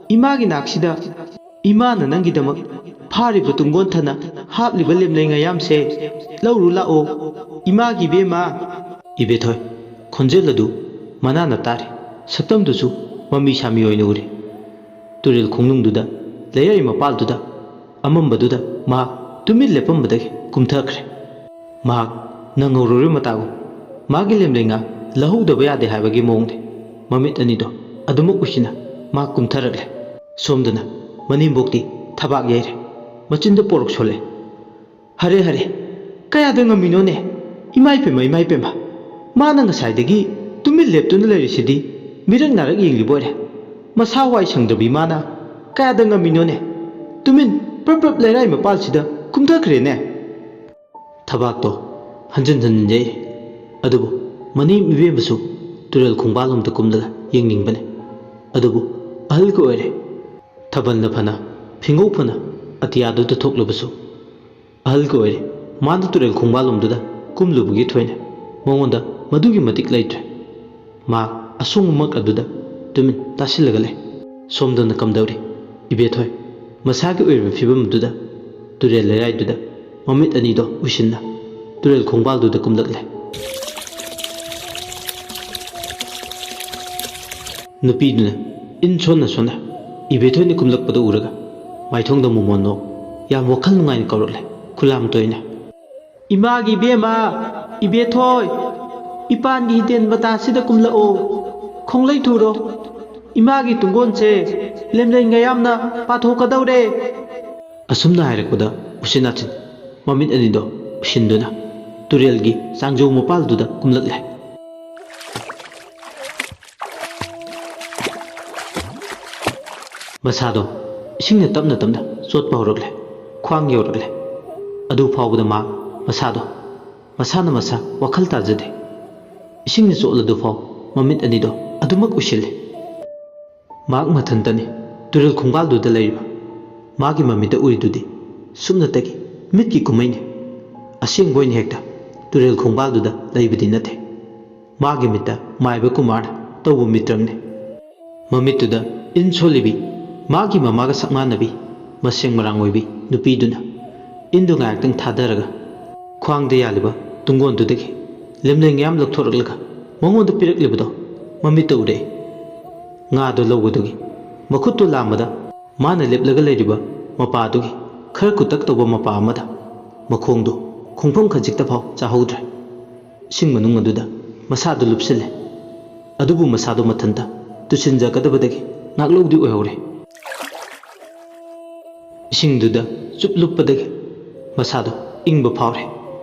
ꯏꯃꯥꯒꯤ ꯅꯥꯛꯁꯤꯗ ꯏꯃꯥꯅ ꯅꯪꯒꯤꯗꯃꯛ ꯐꯥꯔꯤꯕ ꯇꯨꯡꯒꯣꯟ ꯊꯅ ꯍꯥꯞꯂꯤꯕ ꯂꯦꯝꯂꯩ ꯉꯥꯌꯥꯝꯁꯦ ꯂꯧꯔꯨ ꯂꯥꯛꯑꯣ, ꯏꯃꯥꯒꯤ ꯏꯕꯦꯝꯃ꯫" ꯏꯕꯦꯊꯣꯏ, ꯈꯣꯟꯖꯦꯜ ꯑꯗꯨ ꯃꯅꯥꯅ ꯇꯥꯔꯤ, ꯁꯛꯇꯝꯗꯨꯁꯨ ꯃꯃꯤ ꯁꯥꯃꯤ ꯑꯣꯏꯅ ꯎꯔꯤ꯫ ꯇꯨꯔꯦꯜ ꯈꯣꯡꯅꯨꯡꯗꯨꯗ, ꯂꯩꯌꯥꯏ ꯃꯄꯥꯜꯗꯨꯗ, ꯑꯃꯝꯕꯗꯨꯗ ꯃꯍꯥꯛ ꯇꯨꯃꯤꯟ ꯂꯦꯞꯄꯝꯕꯗꯒꯤ ꯀꯨꯝꯊꯈ꯭ꯔꯦ꯫ ꯃꯍꯥꯛ ꯅꯪꯍꯧꯔꯣꯏ ꯃꯇꯥꯒꯨꯝ ꯃꯥꯒꯤ ꯂꯦꯝꯂꯩ ꯉꯥ ꯂꯧꯍꯧꯗꯕ ꯌꯥꯗꯦ ꯍꯥꯏꯕꯒꯤ ꯃꯑꯣꯡꯗ ꯃꯃꯤꯠ ꯑꯅꯤꯗꯣ ꯑꯗꯨꯃꯛ ꯎꯏꯁꯤꯟꯅ ꯃꯍꯥꯛ ꯀꯨꯝꯊꯔꯛꯂꯦ꯫ ꯁꯣꯝꯗꯅ ꯃꯅꯦꯝꯕꯣꯛꯇꯤ ꯊꯕꯥꯛ ꯌꯩꯔꯦ, ꯃꯆꯤꯟꯗ ꯄꯣꯔꯛ ꯁꯣꯜꯂꯦ꯫ "ꯍꯔꯦ, ꯍꯔꯦ, ꯀꯌꯥꯗ ꯉꯝꯃꯤꯅꯣꯅꯦ? ꯏꯃꯥ ꯏꯄꯦꯝꯃ, ꯏꯃꯥ ꯏꯄꯦꯝꯃ, ꯃꯥꯅ ꯉꯁꯥꯏꯗꯒꯤ ꯇꯨꯃꯤꯟ ꯂꯦꯞꯇꯨꯅ ꯂꯩꯔꯤꯁꯤꯗꯤ ꯃꯤꯔꯛ ꯅꯥꯔꯛ ꯌꯦꯡꯂꯤꯕ ꯑꯣꯏꯔꯦ꯫ ꯃꯁꯥ ꯋꯥꯏ ꯁꯪꯗ꯭ꯔꯕꯤ ꯃꯥꯅ ꯀꯌꯥꯗ ꯉꯝꯃꯤꯅꯣꯅꯦ? ꯇꯨꯃꯤꯟ ꯄ꯭ꯔꯞ ꯄ꯭ꯔꯞ ꯂꯩꯔꯥꯏ ꯃꯄꯥꯜꯁꯤꯗ ꯀꯨꯝꯊꯈ꯭ꯔꯦꯅꯦ꯫" ꯊꯕꯥꯛꯇꯣ ꯍꯟꯖꯤꯟ ꯍꯟꯖꯤꯟ ꯌꯩꯔꯦ꯫ ꯑꯗꯨꯕꯨ ꯃꯅꯦꯝ ꯏꯕꯦꯝꯃꯁꯨ ꯇꯨꯔꯦꯜ ꯈꯣꯡꯕꯥꯜꯂꯣꯝꯗ ꯀꯨꯝꯂꯒ ꯌꯦꯡꯅꯤꯡꯕꯅꯤ꯫ ꯑꯗꯨꯕꯨ ꯑꯍꯜꯒ ꯑꯣꯏꯔꯦ꯫ ꯊꯥꯕꯜꯅ ꯐꯅ, ꯐꯤꯉꯧ ꯐꯅ ꯑꯇꯤꯌꯥꯗꯨꯗ ꯊꯣꯛꯂꯕꯁꯨ, ꯑꯍꯜꯒ ꯑꯣꯏꯔꯦ꯫ ꯃꯥꯅ ꯇꯨꯔꯦꯜ ꯈꯣꯡꯕꯥꯜꯂꯣꯝꯗꯨꯗ ꯀꯨꯝꯂꯨꯕꯒꯤ ꯊꯣꯏꯅ ꯃꯉꯣꯟꯗ ꯃꯗꯨꯒꯤ ꯃꯇꯤꯛ ꯂꯩꯇ꯭ꯔꯦ꯫ ꯃꯥ ꯑꯁꯣꯡꯕꯃꯛ ꯑꯗꯨꯗ ꯇꯨꯃꯤꯟ ꯇꯥꯁꯤꯜꯂꯒ ꯂꯩ꯫ ꯁꯣꯝꯗꯅ ꯀꯝꯗꯧꯔꯤ? ꯏꯕꯦꯊꯣꯏ ꯃꯁꯥꯒꯤ ꯑꯣꯏꯔꯤꯕ ꯐꯤꯕꯝ ꯑꯗꯨꯗ ꯇꯨꯔꯦꯜ ꯂꯩꯔꯥꯏꯗꯨꯗ ꯃꯃꯤꯠ ꯑꯅꯤꯗꯣ ꯎꯏꯁꯤꯟꯅ ꯇꯨꯔꯦꯜ ꯈꯣꯡꯕꯥꯜꯗꯨꯗ ꯀꯨꯝꯂꯛꯂꯦ꯫ ꯅꯨꯄꯤꯗꯨꯅ ꯏꯟ ꯁꯣꯟꯅ ꯁꯣꯟꯅ ꯏꯕꯦꯊꯣꯏꯅ ꯀꯨꯝꯂꯛꯄꯗ ꯎꯔꯒ ꯃꯥꯏꯊꯣꯡꯗ ꯃꯣꯃꯣꯟ ꯅꯣꯛ ꯌꯥꯝ ꯋꯥꯈꯜ ꯅꯨꯡꯉꯥꯏꯅ ꯀꯧꯔꯛꯂꯦ, ꯈꯨꯂꯥꯝ ꯇꯣꯏꯅ꯫ "ꯏꯃꯥꯒꯤ ꯏꯕꯦꯝꯃ, ꯏꯕꯦꯊꯣꯏ, ꯏꯄꯥꯟꯒꯤ ꯍꯤꯇꯦꯟ ꯃꯇꯥꯁꯤꯗ ꯀꯨꯝꯂꯛꯑꯣ, ꯈꯣꯡꯂꯩ ꯊꯨꯔꯣ꯫ ꯏꯃꯥꯒꯤ ꯇꯨꯡꯒꯣꯟꯁꯦ ꯂꯦꯝꯂꯩ ꯉꯌꯥꯝꯅ ꯄꯥꯊꯣꯛꯀꯗꯧꯔꯦ"꯫ ꯑꯁꯨꯝꯅ ꯍꯥꯏꯔꯛꯄꯗ ꯎꯆꯤꯟ ꯅꯥꯆꯤꯟ ꯃꯃꯤꯠ ꯑꯅꯤꯗꯣ ꯎꯏꯁꯤꯟꯗꯨꯅ ꯇꯨꯔꯦꯜꯒꯤ ꯆꯥꯡꯖꯧ ꯃꯄꯥꯜꯗꯨꯗ ꯀꯨꯝꯂꯛꯂꯦ꯫ ꯃꯁꯥꯗꯣ ꯏꯁꯤꯡꯅ ꯇꯞꯅ ꯇꯞꯅ ꯆꯣꯠꯄ ꯍꯧꯔꯛꯂꯦ, ꯈ꯭ꯋꯥꯡ ꯌꯧꯔꯛꯂꯦ꯫ ꯑꯗꯨ ꯐꯥꯎꯕꯗ ꯃꯥ ꯃꯁꯥꯗꯣ, ꯃꯁꯥꯅ ꯃꯁꯥ ꯋꯥꯈꯜ ꯇꯥꯖꯗꯦ꯫ ꯏꯁꯤꯡꯅ ꯆꯣꯠꯂꯗꯨꯐꯥꯎ ꯃꯃꯤꯠ ꯑꯅꯤꯗꯣ ꯑꯗꯨꯃꯛ ꯎꯏꯁꯤꯜꯂꯤ꯫ ꯃꯍꯥꯛ ꯃꯊꯟꯇꯅꯤ ꯇꯨꯔꯦꯜ ꯈꯣꯡꯕꯥꯜꯗꯨꯗ ꯂꯩꯔꯤꯕ꯫ ꯃꯥꯒꯤ ꯃꯃꯤꯠꯇ ꯎꯔꯤꯗꯨꯗꯤ ꯁꯨꯞꯅꯇꯒꯤ ꯃꯤꯠꯀꯤ ꯀꯨꯝꯍꯩꯅꯤ꯫ ꯑꯁꯦꯡꯕ ꯑꯣꯏꯅ ꯍꯦꯛꯇ ꯇꯨꯔꯦꯜ ꯈꯣꯡꯕꯥꯜꯗꯨꯗ ꯂꯩꯕꯗꯤ ꯅꯠꯇꯦ꯫ ꯃꯥꯒꯤ ꯃꯤꯠꯇ ꯃꯥꯏꯕ ꯀꯨꯃꯥꯔꯅ ꯇꯧꯕ ꯃꯤꯇ꯭ꯔꯪꯅꯤ꯫ ꯃꯃꯤꯠꯇꯨꯗ ꯏꯟ ꯁꯣꯜꯂꯤꯕꯤ, ꯃꯥꯒꯤ ꯃꯃꯥꯒ ꯁꯛ ꯃꯥꯟꯅꯕꯤ, ꯃꯁꯦꯡ ꯃꯔꯥꯡ ꯑꯣꯏꯕꯤ ꯅꯨꯄꯤꯗꯨꯅ ꯏꯟꯗꯨ ꯉꯥꯏꯍꯥꯛꯇꯪ ꯊꯥꯗꯔꯒ ꯈ꯭ꯋꯥꯡꯗ ꯌꯥꯜꯂꯤꯕ ꯇꯨꯡꯒꯣꯟꯗꯨꯗꯒꯤ ꯂꯦꯝꯂꯩ ꯉꯌꯥꯝ ꯂꯧꯊꯣꯔꯛꯂꯒ ꯃꯉꯣꯟꯗ ꯄꯤꯔꯛꯂꯤꯕꯗꯣ ꯃꯃꯤꯠꯇ ꯎꯔꯛꯏ꯫ ꯉꯥꯗꯣ ꯂꯧꯕꯗꯨꯒꯤ ꯃꯈꯨꯠꯇꯣ ꯂꯥꯝꯕꯗ ꯃꯥꯅ ꯂꯦꯞꯂꯒ ꯂꯩꯔꯤꯕ ꯃꯄꯥꯗꯨꯒꯤ ꯈꯔ ꯀꯨꯇꯛ ꯇꯧꯕ ꯃꯄꯥ ꯑꯃꯗ ꯃꯈꯣꯡꯗꯨ ꯈꯣꯡꯐꯝ ꯈꯖꯤꯛꯇ ꯐꯥꯎ ꯆꯥꯍꯧꯗ꯭ꯔꯦ꯫ ꯏꯁꯤꯡ ꯃꯅꯨꯡ ꯑꯗꯨꯗ ꯃꯁꯥꯗꯨ ꯂꯨꯞꯁꯤꯜꯂꯦ꯫ ꯑꯗꯨꯕꯨ ꯃꯁꯥꯗꯨ ꯃꯊꯟꯇ ꯇꯨꯁꯤꯟꯖꯒꯗꯕꯗꯒꯤ ꯉꯥꯛꯂꯧꯗꯤ ꯑꯣꯏꯍꯧꯔꯦ꯫ ꯏꯁꯤꯡꯗꯨꯗ ꯆꯨꯞ ꯂꯨꯞꯄꯗꯒꯤ ꯃꯁꯥꯗꯣ ꯏꯪꯕ ꯐꯥꯎꯔꯦ꯫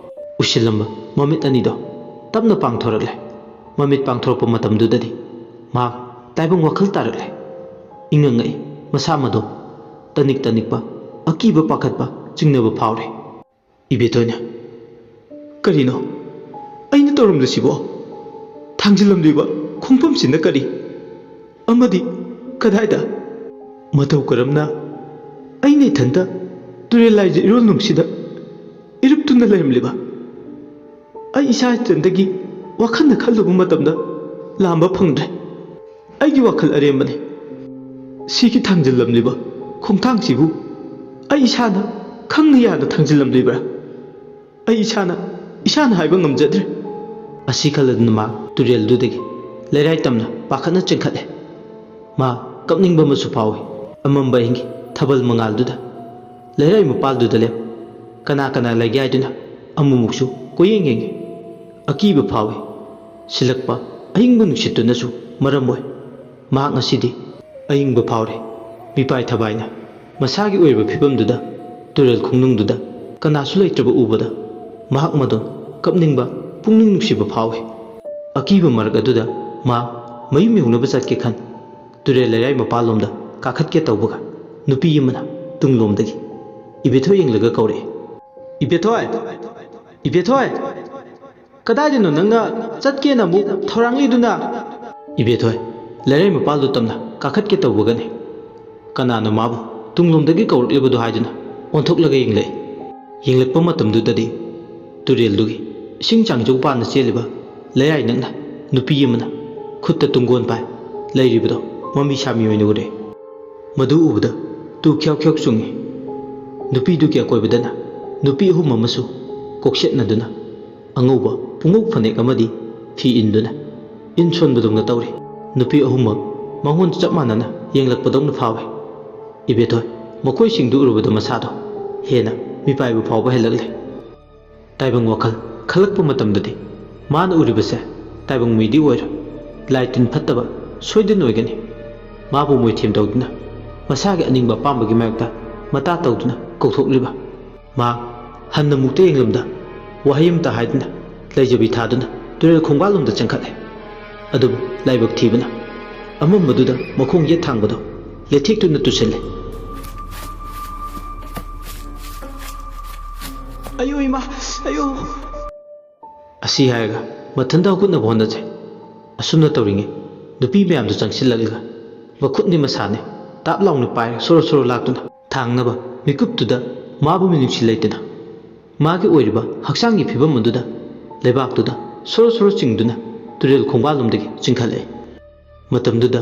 ꯎꯏꯁꯤꯜꯂꯝꯕ ꯃꯃꯤꯠ ꯑꯅꯤꯗꯣ ꯇꯞꯅ ꯄꯥꯡꯊꯣꯔꯛꯂꯦ꯫ ꯃꯃꯤꯠ ꯄꯥꯡꯊꯣꯔꯛꯄ ꯃꯇꯝꯗꯨꯗꯗꯤ ꯃꯍꯥꯛ ꯇꯥꯏꯕꯪ ꯋꯥꯈꯜ ꯇꯥꯔꯛꯂꯦ꯫ ꯏꯪꯉꯪꯉꯛꯏ ꯃꯁꯥ ꯃꯗꯣ꯫ ꯇꯅꯤꯛ ꯇꯅꯤꯛꯄ, ꯑꯀꯤꯕ ꯄꯥꯈꯠꯄ ꯆꯤꯡꯅꯕ ꯐꯥꯎꯔꯦ꯫ ꯏꯕꯦꯊꯣꯏꯅ, "ꯀꯔꯤꯅꯣ ꯑꯩꯅ ꯇꯧꯔꯝꯂꯤꯁꯤꯕꯣ? ꯊꯥꯡꯖꯤꯜꯂꯝꯂꯤꯕ ꯈꯣꯡꯐꯝꯁꯤꯅ ꯀꯔꯤ? ꯑꯃꯗꯤ ꯀꯗꯥꯏꯗ? ꯃꯇꯧ ꯀꯔꯝꯅ ꯑꯩꯅ ꯏꯊꯟꯇ ꯇꯨꯔꯦꯜ ꯂꯥꯏꯖ ꯏꯔꯣꯜ ꯅꯨꯡꯁꯤꯗ ꯏꯔꯨꯞꯇꯨꯅ ꯂꯩꯔꯝꯂꯤꯕ? ꯑꯩ ꯏꯁꯥ ꯏꯊꯟꯇꯒꯤ ꯋꯥꯈꯜꯅ ꯈꯜꯂꯨꯕ ꯃꯇꯝꯗ ꯂꯥꯝꯕ ꯐꯪꯗ꯭ꯔꯦ꯫ ꯑꯩꯒꯤ ꯋꯥꯈꯜ ꯑꯔꯦꯝꯕꯅꯤ꯫ ꯁꯤꯒꯤ ꯊꯥꯡꯖꯤꯜꯂꯝꯂꯤꯕ ꯈꯣꯡꯊꯥꯡꯁꯤꯕꯨ ꯑꯩ ꯏꯁꯥꯅ ꯈꯪꯅ ꯌꯥꯅ ꯊꯥꯡꯖꯤꯜꯂꯝꯂꯤꯕ꯭ꯔꯥ? ꯑꯩ ꯏꯁꯥꯅ ꯏꯁꯥꯅ ꯍꯥꯏꯕ ꯉꯝꯖꯗ꯭ꯔꯦ꯫ ꯑꯁꯤ ꯈꯜꯂꯗꯨꯅ ꯃꯥ ꯇꯨꯔꯦꯜꯗꯨꯗꯒꯤ ꯂꯩꯔꯥꯏ ꯇꯝꯅ ꯄꯥꯈꯠꯅ ꯆꯦꯟꯈꯠꯂꯦ꯫ ꯃꯥ ꯀꯞꯅꯤꯡꯕ ꯑꯃꯁꯨ ꯐꯥꯎꯏ꯫ ꯑꯃꯝꯕ ꯑꯍꯤꯡꯒꯤ ꯊꯥꯕꯜ ꯃꯉꯥꯜꯗꯨꯗ ꯂꯩꯔꯥꯏ ꯃꯄꯥꯜꯗꯨꯗ ꯂꯦꯞ ꯀꯅꯥ ꯀꯅꯥ ꯂꯩꯒꯦ ꯍꯥꯏꯗꯨꯅ ꯑꯃꯨꯛꯃꯨꯛꯁꯨ ꯀꯣꯏꯌꯦꯡ ꯌꯦꯡꯏ꯫ ꯑꯀꯤꯕ ꯐꯥꯎꯏ꯫ ꯁꯤꯜꯂꯛꯄ ꯑꯏꯪꯕ ꯅꯨꯡꯁꯤꯠꯇꯨꯅꯁꯨ ꯃꯔꯝ ꯑꯣꯏ꯫ ꯃꯍꯥꯛ ꯉꯁꯤꯗꯤ ꯑꯏꯪꯕ ꯐꯥꯎꯔꯦ꯫ ꯃꯤꯄꯥꯏ ꯊꯕꯥꯏꯅ ꯃꯁꯥꯒꯤ ꯑꯣꯏꯕ ꯐꯤꯕꯝꯗꯨꯗ ꯇꯨꯔꯦꯜ ꯈꯣꯡꯅꯨꯡꯗꯨꯗ ꯀꯅꯥꯁꯨ ꯂꯩꯇ꯭ꯔꯕ ꯎꯕꯗ ꯃꯍꯥꯛ ꯃꯗꯣ ꯀꯞꯅꯤꯡꯕ, ꯄꯨꯛꯅꯤꯡ ꯅꯨꯡꯁꯤꯕ ꯐꯥꯎꯏ꯫ ꯑꯀꯤꯕ ꯃꯔꯛ ꯑꯗꯨꯗ ꯃꯥ ꯃꯌꯨꯝ ꯌꯧꯅꯕ ꯆꯠꯀꯦ ꯈꯟ ꯇꯨꯔꯦꯜ ꯂꯩꯔꯥꯏ ꯃꯄꯥꯜꯂꯣꯝꯗ ꯀꯥꯈꯠꯀꯦ ꯇꯧꯕꯒ ꯅꯨꯄꯤ ꯑꯃꯅ ꯇꯨꯡꯂꯣꯝꯗꯒꯤ ꯏꯕꯦꯊꯣꯏ ꯌꯦꯡꯂꯒ ꯀꯧꯔꯛꯏ꯫ "ꯏꯕꯦꯊꯣꯏ! ꯏꯕꯦꯊꯣꯏ! ꯀꯗꯥꯏꯗꯅꯣ ꯅꯪꯅ ꯆꯠꯀꯦꯅ ꯑꯃꯨꯛ ꯊꯧꯔꯥꯡꯂꯤꯗꯨꯅ?" ꯏꯕꯦꯊꯣꯏ ꯂꯩꯔꯥꯏ ꯃꯄꯥꯜꯗꯨ ꯇꯝꯅ ꯀꯥꯈꯠꯀꯦ ꯇꯧꯕꯒꯅꯤ ꯀꯅꯥꯅꯣ ꯃꯥꯕꯨ ꯇꯨꯡꯂꯣꯝꯗꯒꯤ ꯀꯧꯔꯛꯂꯤꯕꯗꯨ ꯍꯥꯏꯗꯨꯅ ꯑꯣꯟꯊꯣꯛꯂꯒ ꯌꯦꯡꯂꯛꯏ꯫ ꯌꯦꯡꯂꯛꯄ ꯃꯇꯝꯗꯨꯗꯗꯤ ꯇꯨꯔꯦꯜꯗꯨꯒꯤ ꯏꯁꯤꯡ ꯆꯥꯡꯖꯧ ꯄꯥꯅ ꯆꯦꯜꯂꯤꯕ ꯂꯩꯔꯥꯏ ꯅꯛꯅ ꯅꯨꯄꯤ ꯑꯃꯅ ꯈꯨꯠꯇ ꯇꯨꯡꯒꯣꯟ ꯄꯥꯏ ꯂꯩꯔꯤꯕꯗꯣ ꯃꯃꯤ ꯁꯥꯃꯤ ꯑꯣꯏꯅ ꯎꯔꯦ꯫ ꯃꯗꯨ ꯎꯕꯗ ꯇꯨ ꯈ꯭ꯌꯥꯎ ꯈ꯭ꯌꯥꯎ ꯆꯨꯡꯏ꯫ ꯅꯨꯄꯤꯗꯨꯒꯤ ꯑꯀꯣꯏꯕꯗꯅ ꯅꯨꯄꯤ ꯑꯍꯨꯝ ꯑꯃꯁꯨ ꯀꯣꯛꯁꯦꯠꯅꯗꯨꯅ ꯑꯉꯧꯕ ꯄꯨꯡꯉꯧ ꯐꯅꯦꯛ ꯑꯃꯗꯤ ꯐꯤ ꯏꯟꯗꯨꯅ ꯏꯟ ꯁꯣꯟꯕꯗꯧꯅ ꯇꯧꯔꯤ꯫ ꯅꯨꯄꯤ ꯑꯍꯨꯝꯃꯛ ꯃꯉꯣꯟꯗ ꯆꯞ ꯃꯥꯟꯅꯅ ꯌꯦꯡꯂꯛꯄꯗꯧꯅ ꯐꯥꯎꯏ꯫ ꯏꯕꯦꯊꯣꯏ ꯃꯈꯣꯏꯁꯤꯡꯗꯨ ꯎꯔꯨꯕꯗ ꯃꯁꯥꯗꯣ ꯍꯦꯟꯅ ꯃꯤꯄꯥꯏꯕ ꯐꯥꯎꯕ ꯍꯦꯜꯂꯛꯂꯦ꯫ ꯇꯥꯏꯕꯪ ꯋꯥꯈꯜ ꯈꯜꯂꯛꯄ ꯃꯇꯝꯗꯗꯤ ꯃꯥꯅ ꯎꯔꯤꯕꯁꯦ ꯇꯥꯏꯕꯪ ꯃꯤꯗꯤ ꯑꯣꯏꯔꯣꯏ꯫ ꯂꯥꯏ ꯇꯤꯟ ꯐꯠꯇꯕ ꯁꯣꯏꯗꯅ ꯑꯣꯏꯒꯅꯤ꯫ ꯃꯥꯕꯨ ꯃꯣꯏꯊꯦꯝ ꯇꯧꯗꯨꯅ ꯃꯁꯥꯒꯤ ꯑꯅꯤꯡꯕ ꯑꯄꯥꯝꯕꯒꯤ ꯃꯥꯌꯣꯛꯇ ꯃꯇꯥ ꯇꯧꯗꯨꯅ ꯀꯧꯊꯣꯛꯂꯤꯕ꯫ ꯃꯥ ꯍꯟꯅ ꯑꯃꯨꯛꯇ ꯌꯦꯡꯂꯝꯗ ꯋꯥꯍꯩ ꯑꯃꯇ ꯍꯥꯏꯗꯨꯅ ꯂꯩꯖꯕꯤ ꯊꯥꯗꯨꯅ ꯇꯨꯔꯦꯜ ꯈꯣꯡꯕꯥꯜꯂꯣꯝꯗ ꯆꯦꯟꯈꯠꯂꯦ꯫ ꯑꯗꯨꯕꯨ ꯂꯥꯏꯕꯛ ꯊꯤꯕꯅ ꯑꯃꯝꯕꯗꯨꯗ ꯃꯈꯣꯡ ꯌꯦꯠ ꯊꯥꯡꯕꯗꯣ ꯂꯦꯊꯦꯛꯇꯨꯅ ꯇꯨꯁꯤꯜꯂꯦ꯫ "ꯑꯌꯣ ꯏꯃꯥ! ꯑꯌꯣ!" ꯑꯁꯤ ꯍꯥꯏꯔꯒ ꯃꯊꯟꯇ ꯍꯧꯒꯠꯅꯕ ꯍꯣꯠꯅꯖꯩ꯫ ꯑꯁꯨꯝꯅ ꯇꯧꯔꯤꯉꯩ ꯅꯨꯄꯤ ꯃꯌꯥꯝꯗꯨ ꯆꯪꯁꯤꯜꯂꯛꯂꯒ ꯃꯈꯨꯠꯅꯤ ꯃꯁꯥꯅꯤ ꯇꯥꯞ ꯂꯥꯎꯅ ꯄꯥꯏꯔꯒ ꯁꯣꯔꯣ ꯁꯣꯔꯣ ꯂꯥꯛꯇꯨꯅ ꯊꯥꯡꯅꯕ ꯃꯤꯀꯨꯞꯇꯨꯗ ꯃꯥꯕꯨ ꯃꯤꯅꯨꯡꯁꯤ ꯂꯩꯇꯅ ꯃꯥꯒꯤ ꯑꯣꯏꯔꯤꯕ ꯍꯛꯆꯥꯡꯒꯤ ꯐꯤꯕꯝ ꯑꯗꯨꯗ ꯂꯩꯕꯥꯛꯇꯨꯗ ꯁꯣꯔꯣ ꯁꯣꯔꯣ ꯆꯤꯡꯗꯨꯅ ꯇꯨꯔꯦꯜ ꯈꯣꯡꯕꯥꯜꯂꯣꯝꯗꯒꯤ ꯆꯤꯡꯈꯠꯂꯛꯏ꯫ ꯃꯇꯝꯗꯨꯗ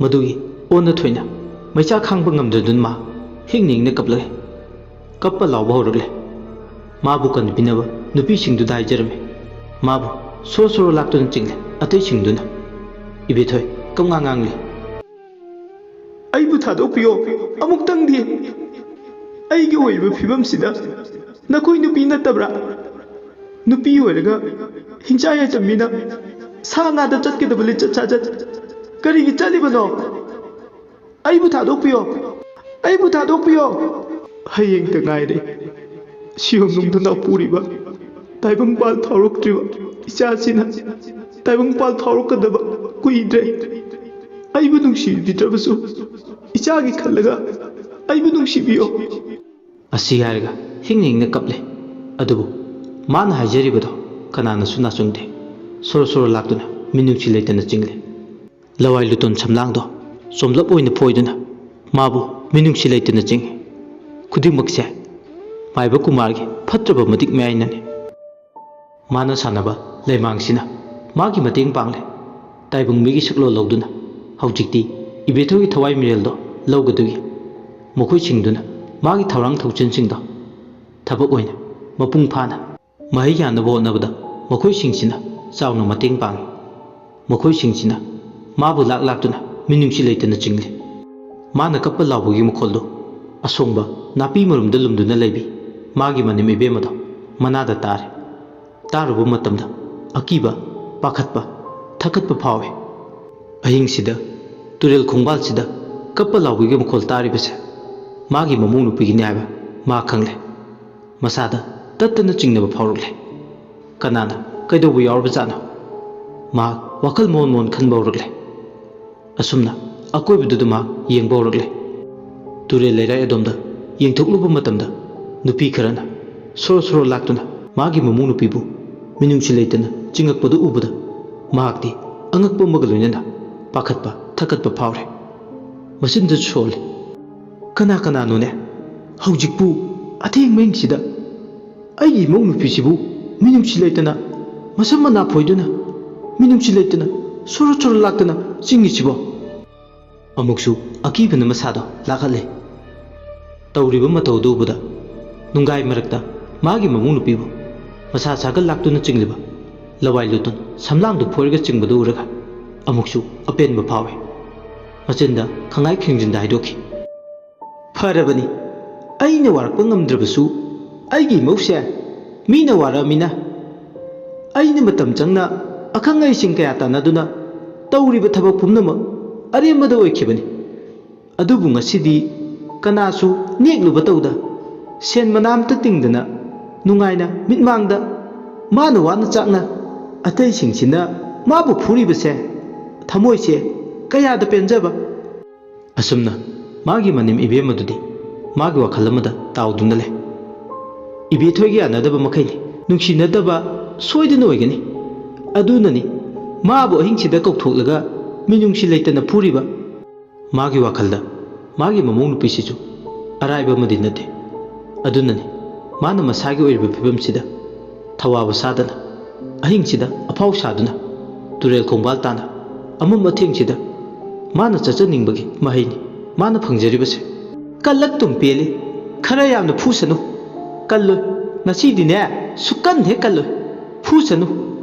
ꯃꯗꯨꯒꯤ ꯑꯣꯟꯅ ꯊꯣꯏꯅ ꯃꯩꯆꯥꯛ ꯈꯥꯡꯕ ꯉꯝꯗꯗꯨꯅ ꯃꯥ ꯍꯤꯡꯅ ꯍꯤꯡꯅ ꯀꯞꯂꯛꯏ꯫ ꯀꯞꯄ ꯂꯥꯎꯕ ꯍꯧꯔꯛꯂꯦ꯫ ꯃꯥꯕꯨ ꯀꯟꯕꯤꯅꯕ ꯅꯨꯄꯤꯁꯤꯡꯗꯨꯗ ꯍꯥꯏꯖꯔꯝꯃꯤ꯫ ꯃꯥꯕꯨ ꯁꯣꯔꯣ ꯁꯣꯔꯣ ꯂꯥꯛꯇꯨꯅ ꯆꯤꯡꯂꯦ ꯑꯇꯩꯁꯤꯡꯗꯨꯅ꯫ ꯏꯕꯦꯊꯣꯏ ꯀꯞꯉꯥꯡ ꯉꯥꯡꯂꯤ꯫ "ꯑꯩꯕꯨ ꯊꯥꯗꯣꯛꯄꯤꯌꯣ ꯑꯃꯨꯛꯇꯪꯗꯤ꯫ ꯑꯩꯒꯤ ꯑꯣꯏꯔꯤꯕ ꯐꯤꯕꯝꯁꯤꯗ ꯅꯈꯣꯏ ꯅꯨꯄꯤ ꯅꯠꯇꯕ꯭ꯔꯥ? ꯅꯨꯄꯤ ꯑꯣꯏꯔꯒ ꯍꯤꯡꯆꯥ ꯌꯥꯏꯇꯝꯕꯤꯅ ꯁꯥ ꯉꯥꯗ ꯆꯠꯀꯗꯕ ꯂꯤꯆꯠ ꯁꯥꯖꯠ ꯀꯔꯤꯒꯤ ꯆꯠꯂꯤꯕꯅꯣ? ꯑꯩꯕꯨ ꯊꯥꯗꯣꯛꯄꯤꯌꯣ, ꯑꯩꯕꯨ ꯊꯥꯗꯣꯛꯄꯤꯌꯣ꯫ ꯍꯌꯦꯡꯇ ꯉꯥꯏꯔꯦ ꯁꯤꯌꯣꯡꯅꯨꯡꯗ ꯅꯥꯎꯄꯨꯔꯤꯕ ꯇꯥꯏꯕꯪꯄꯥꯜ ꯐꯥꯎꯔꯛꯇ꯭ꯔꯤꯕ ꯏꯆꯥꯁꯤꯅ꯫ ꯇꯥꯏꯕꯪꯄꯥꯜ ꯐꯥꯎꯔꯛꯀꯗꯕ ꯀꯨꯏꯗ꯭ꯔꯦ꯫ ꯑꯩꯕꯨ ꯅꯨꯡꯁꯤꯕꯤꯗ꯭ꯔꯕꯁꯨ ꯏꯆꯥꯒꯤ ꯈꯜꯂꯒ ꯑꯩꯕꯨ ꯅꯨꯡꯁꯤꯕꯤꯌꯣ"꯫ ꯑꯁꯤ ꯍꯥꯏꯔꯒ ꯍꯤꯡꯅ ꯍꯤꯡꯅ ꯀꯞꯂꯦ꯫ ꯑꯗꯨꯕꯨ ꯃꯥꯅ ꯍꯥꯏꯖꯔꯤꯕꯗꯣ ꯀꯅꯥꯅꯁꯨ ꯅꯥꯆꯨꯡꯗꯦ꯫ ꯁꯣꯔꯣ ꯁꯣꯔꯣ ꯂꯥꯛꯇꯨꯅ ꯃꯤꯅꯨꯡꯁꯤ ꯂꯩꯇꯅ ꯆꯤꯡꯂꯦ꯫ ꯂꯋꯥꯏ ꯂꯨꯇꯣꯟ ꯁꯝꯂꯥꯡꯗꯣ ꯆꯣꯝꯂꯞ ꯑꯣꯏꯅ ꯐꯣꯏꯗꯨꯅ ꯃꯥꯕꯨ ꯃꯤꯅꯨꯡꯁꯤ ꯂꯩꯇꯅ ꯆꯤꯡꯏ꯫ ꯈꯨꯗꯤꯡꯃꯛꯁꯦ ꯃꯥꯏꯕ ꯀꯨꯃꯥꯔꯒꯤ ꯐꯠꯇ꯭ꯔꯕ ꯃꯇꯤꯛ ꯃꯌꯥꯏꯅꯅꯤ꯫ ꯃꯥꯅ ꯁꯥꯟꯅꯕ ꯂꯩꯃꯥꯡꯁꯤꯅ ꯃꯥꯒꯤ ꯃꯇꯦꯡ ꯄꯥꯡꯂꯦ꯫ ꯇꯥꯏꯕꯪ ꯃꯤꯒꯤ ꯁꯛꯂꯣꯟ ꯂꯧꯗꯨꯅ ꯍꯧꯖꯤꯛꯇꯤ ꯏꯕꯦꯊꯣꯏꯒꯤ ꯊꯋꯥꯏ ꯃꯤꯔꯦꯜꯗꯣ ꯂꯧꯒꯗꯨꯒꯤ ꯃꯈꯣꯏꯁꯤꯡꯗꯨꯅ ꯃꯥꯒꯤ ꯊꯧꯔꯥꯡ ꯊꯧꯁꯤꯟꯁꯤꯡꯗꯣ ꯊꯕꯛ ꯑꯣꯏꯅ ꯃꯄꯨꯡ ꯐꯥꯅ ꯃꯍꯩ ꯌꯥꯟꯅꯕ ꯍꯣꯠꯅꯕꯗ ꯃꯈꯣꯏꯁꯤꯡꯁꯤꯅ ꯆꯥꯎꯅ ꯃꯇꯦꯡ ꯄꯥꯡꯏ꯫ ꯃꯈꯣꯏꯁꯤꯡꯁꯤꯅ ꯃꯥꯕꯨ ꯂꯥꯛ ꯂꯥꯛꯇꯨꯅ ꯃꯤꯅꯨꯡꯁꯤ ꯂꯩꯇꯅ ꯆꯤꯡꯂꯤ꯫ ꯃꯥꯅ ꯀꯞꯄ ꯂꯥꯎꯕꯒꯤ ꯃꯈꯣꯜꯗꯨ ꯑꯁꯣꯡꯕ ꯅꯥꯄꯤ ꯃꯔꯨꯝꯗ ꯂꯨꯝꯗꯨꯅ ꯂꯩꯕꯤ ꯃꯥꯒꯤ ꯃꯅꯦꯝ ꯏꯕꯦꯝꯃꯗꯣ ꯃꯅꯥꯗ ꯇꯥꯔꯦ꯫ ꯇꯥꯔꯨꯕ ꯃꯇꯝꯗ ꯑꯀꯤꯕ, ꯄꯥꯈꯠꯄ, ꯊꯛꯀꯠꯄ ꯐꯥꯎꯏ꯫ ꯑꯍꯤꯡꯁꯤꯗ ꯇꯨꯔꯦꯜ ꯈꯣꯡꯕꯥꯜꯁꯤꯗ ꯀꯞꯄ ꯂꯥꯎꯕꯒꯤ ꯃꯈꯣꯜ ꯇꯥꯔꯤꯕꯁꯦ ꯃꯥꯒꯤ ꯃꯃꯧ ꯅꯨꯄꯤꯒꯤꯅꯤ ꯍꯥꯏꯕ ꯃꯥ ꯈꯪꯂꯦ꯫ ꯃꯁꯥꯗ ꯇꯠꯇꯅ ꯆꯤꯡꯅꯕ ꯐꯥꯎꯔꯛꯂꯦ꯫ ꯀꯅꯥꯅ ꯀꯩꯗꯧꯕ ꯌꯥꯎꯔꯕꯖꯥꯠꯅꯣ? ꯃꯍꯥꯛ ꯋꯥꯈꯜ ꯃꯣꯟ ꯃꯣꯟ ꯈꯟꯕ ꯍꯧꯔꯛꯂꯦ꯫ ꯑꯁꯨꯝꯅ ꯑꯀꯣꯏꯕꯗꯨꯗ ꯃꯍꯥꯛ ꯌꯦꯡꯕ ꯍꯧꯔꯛꯂꯦ꯫ ꯇꯨꯔꯦꯜ ꯂꯩꯔꯥꯏ ꯑꯗꯣꯝꯗ ꯌꯦꯡꯊꯣꯛꯂꯨꯕ ꯃꯇꯝꯗ ꯅꯨꯄꯤ ꯈꯔꯅ ꯁꯣꯔꯣ ꯁꯣꯔꯣ ꯂꯥꯛꯇꯨꯅ ꯃꯥꯒꯤ ꯃꯃꯧ ꯅꯨꯄꯤꯕꯨ ꯃꯤꯅꯨꯡꯁꯤ ꯂꯩꯇꯅ ꯆꯤꯡꯉꯛꯄꯗꯨ ꯎꯕꯗ ꯃꯍꯥꯛꯇꯤ ꯑꯉꯛꯄ ꯑꯃꯒ ꯂꯣꯏꯅꯅ ꯄꯥꯈꯠꯄ ꯊꯛꯀꯠꯄ ꯐꯥꯎꯔꯦ꯫ ꯃꯆꯤꯟꯗꯁꯨ ꯁꯣꯜꯂꯤ, "ꯀꯅꯥ ꯀꯅꯥꯅꯣꯅꯦ ꯍꯧꯖꯤꯛꯄꯨ ꯑꯊꯦꯡꯕꯁꯤꯗ ꯑꯩꯒꯤ ꯏꯃꯧ ꯅꯨꯄꯤꯁꯤꯕꯨ ꯃꯤꯅꯨꯡꯁꯤ ꯂꯩꯇꯅ, ꯃꯁꯝ ꯃꯅꯥ ꯐꯣꯏꯗꯨꯅ, ꯃꯤꯅꯨꯡꯁꯤ ꯂꯩꯇꯅ ꯁꯣꯔꯣ ꯁꯣꯔꯣ ꯂꯥꯛꯇꯅ ꯆꯤꯡꯉꯤꯁꯤꯕꯣ?" ꯑꯃꯨꯛꯁꯨ ꯑꯀꯤꯕꯅ ꯃꯁꯥꯗꯣ ꯂꯥꯈꯠꯂꯦ꯫ ꯇꯧꯔꯤꯕ ꯃꯇꯧꯗꯨ ꯎꯕꯗ ꯅꯨꯡꯒꯥꯏ ꯃꯔꯛꯇ ꯃꯥꯒꯤ ꯃꯃꯧ ꯅꯨꯄꯤꯕꯨ ꯃꯁꯥ ꯁꯥꯒꯠ ꯂꯥꯛꯇꯨꯅ ꯆꯤꯡꯂꯤꯕ ꯂꯋꯥꯏ ꯂꯨꯇꯣꯟ ꯁꯝꯂꯥꯡꯗꯨ ꯐꯣꯏꯔꯒ ꯆꯤꯡꯕꯗꯨ ꯎꯔꯒ ꯑꯃꯨꯛꯁꯨ ꯑꯄꯦꯟꯕ ꯐꯥꯎꯏ꯫ ꯃꯆꯤꯟꯗ ꯈꯪꯉꯥꯏ ꯈꯦꯡꯖꯤꯟꯗ ꯍꯥꯏꯗꯣꯛꯈꯤ, "ꯐꯔꯕꯅꯤ, ꯑꯩꯅ ꯋꯥꯔꯛꯄ ꯉꯝꯗ꯭ꯔꯕꯁꯨ ꯑꯩꯒꯤ ꯏꯃꯧꯁꯦ ꯃꯤꯅ ꯋꯥꯔꯛꯑꯃꯤꯅ ꯑꯩꯅ ꯃꯇꯝ ꯆꯪꯅ ꯑꯈꯪ ꯑꯍꯩꯁꯤꯡ ꯀꯌꯥ ꯇꯥꯟꯅꯗꯨꯅ ꯇꯧꯔꯤꯕ ꯊꯕꯛ ꯄꯨꯝꯅꯃꯛ ꯑꯔꯦꯝꯕꯗ ꯑꯣꯏꯈꯤꯕꯅꯤ꯫ ꯑꯗꯨꯕꯨ ꯉꯁꯤꯗꯤ ꯀꯅꯥꯁꯨ ꯅꯦꯛꯂꯨꯕ ꯇꯧꯗ, ꯁꯦꯟ ꯃꯅꯥ ꯑꯝꯇ ꯇꯤꯡꯗꯅ ꯅꯨꯡꯉꯥꯏꯅ ꯃꯤꯠꯃꯥꯡꯗ ꯃꯥꯅ ꯋꯥꯅ ꯆꯥꯛꯅ ꯑꯇꯩꯁꯤꯡꯁꯤꯅ ꯃꯥꯕꯨ ꯐꯨꯔꯤꯕꯁꯦ ꯊꯃꯣꯏꯁꯦ ꯀꯌꯥꯗ ꯄꯦꯟꯖꯕ!" ꯑꯁꯨꯝꯅ ꯃꯥꯒꯤ ꯃꯅꯦꯝ ꯏꯕꯦꯝ ꯑꯗꯨꯗꯤ ꯃꯥꯒꯤ ꯋꯥꯈꯜ ꯑꯃꯗ ꯇꯥꯎꯗꯨꯅ ꯂꯩ꯫ ꯏꯕꯦꯊꯣꯏꯒ ꯌꯥꯅꯗꯕ ꯃꯈꯩꯅꯤ, ꯅꯨꯡꯁꯤꯅꯗꯕ ꯁꯣꯏꯗꯅ ꯑꯣꯏꯒꯅꯤ꯫ ꯑꯗꯨꯅꯅꯤ ꯃꯥꯕꯨ ꯑꯍꯤꯡꯁꯤꯗ ꯀꯧꯊꯣꯛꯂꯒ ꯃꯤꯅꯨꯡꯁꯤ ꯂꯩꯇꯅ ꯐꯨꯔꯤꯕ꯫ ꯃꯥꯒꯤ ꯋꯥꯈꯜꯗ ꯃꯥꯒꯤ ꯃꯃꯧ ꯅꯨꯄꯤꯁꯤꯁꯨ ꯑꯔꯥꯏꯕ ꯑꯃꯗꯤ ꯅꯠꯇꯦ꯫ ꯑꯗꯨꯅꯅꯤ ꯃꯥꯅ ꯃꯁꯥꯒꯤ ꯑꯣꯏꯔꯤꯕ ꯐꯤꯕꯝꯁꯤꯗ ꯊꯋꯥꯕ ꯁꯥꯗꯅ, ꯑꯍꯤꯡꯁꯤꯗ ꯑꯐꯥꯎ ꯁꯥꯗꯨꯅ, ꯇꯨꯔꯦꯜ ꯈꯣꯡꯕꯥꯜ ꯇꯥꯅ ꯑꯃꯝ ꯑꯊꯦꯡꯁꯤꯗ ꯃꯥꯅ ꯆꯠꯆꯅꯤꯡꯕꯒꯤ ꯃꯍꯩꯅꯤ ꯃꯥꯅ ꯐꯪꯖꯔꯤꯕꯁꯦ꯫ "ꯀꯜꯂꯛꯇꯨꯝ ꯄꯦꯜꯂꯤ, ꯈꯔ ꯌꯥꯝꯅ ꯐꯨꯁꯅꯨ, ꯀꯜꯂꯣꯏ꯫ ꯉꯁꯤꯗꯤꯅꯦ ꯁꯨꯛꯀꯟ ꯍꯦꯛ ꯀꯜꯂꯣꯏ, ꯐꯨꯁꯅꯨ꯫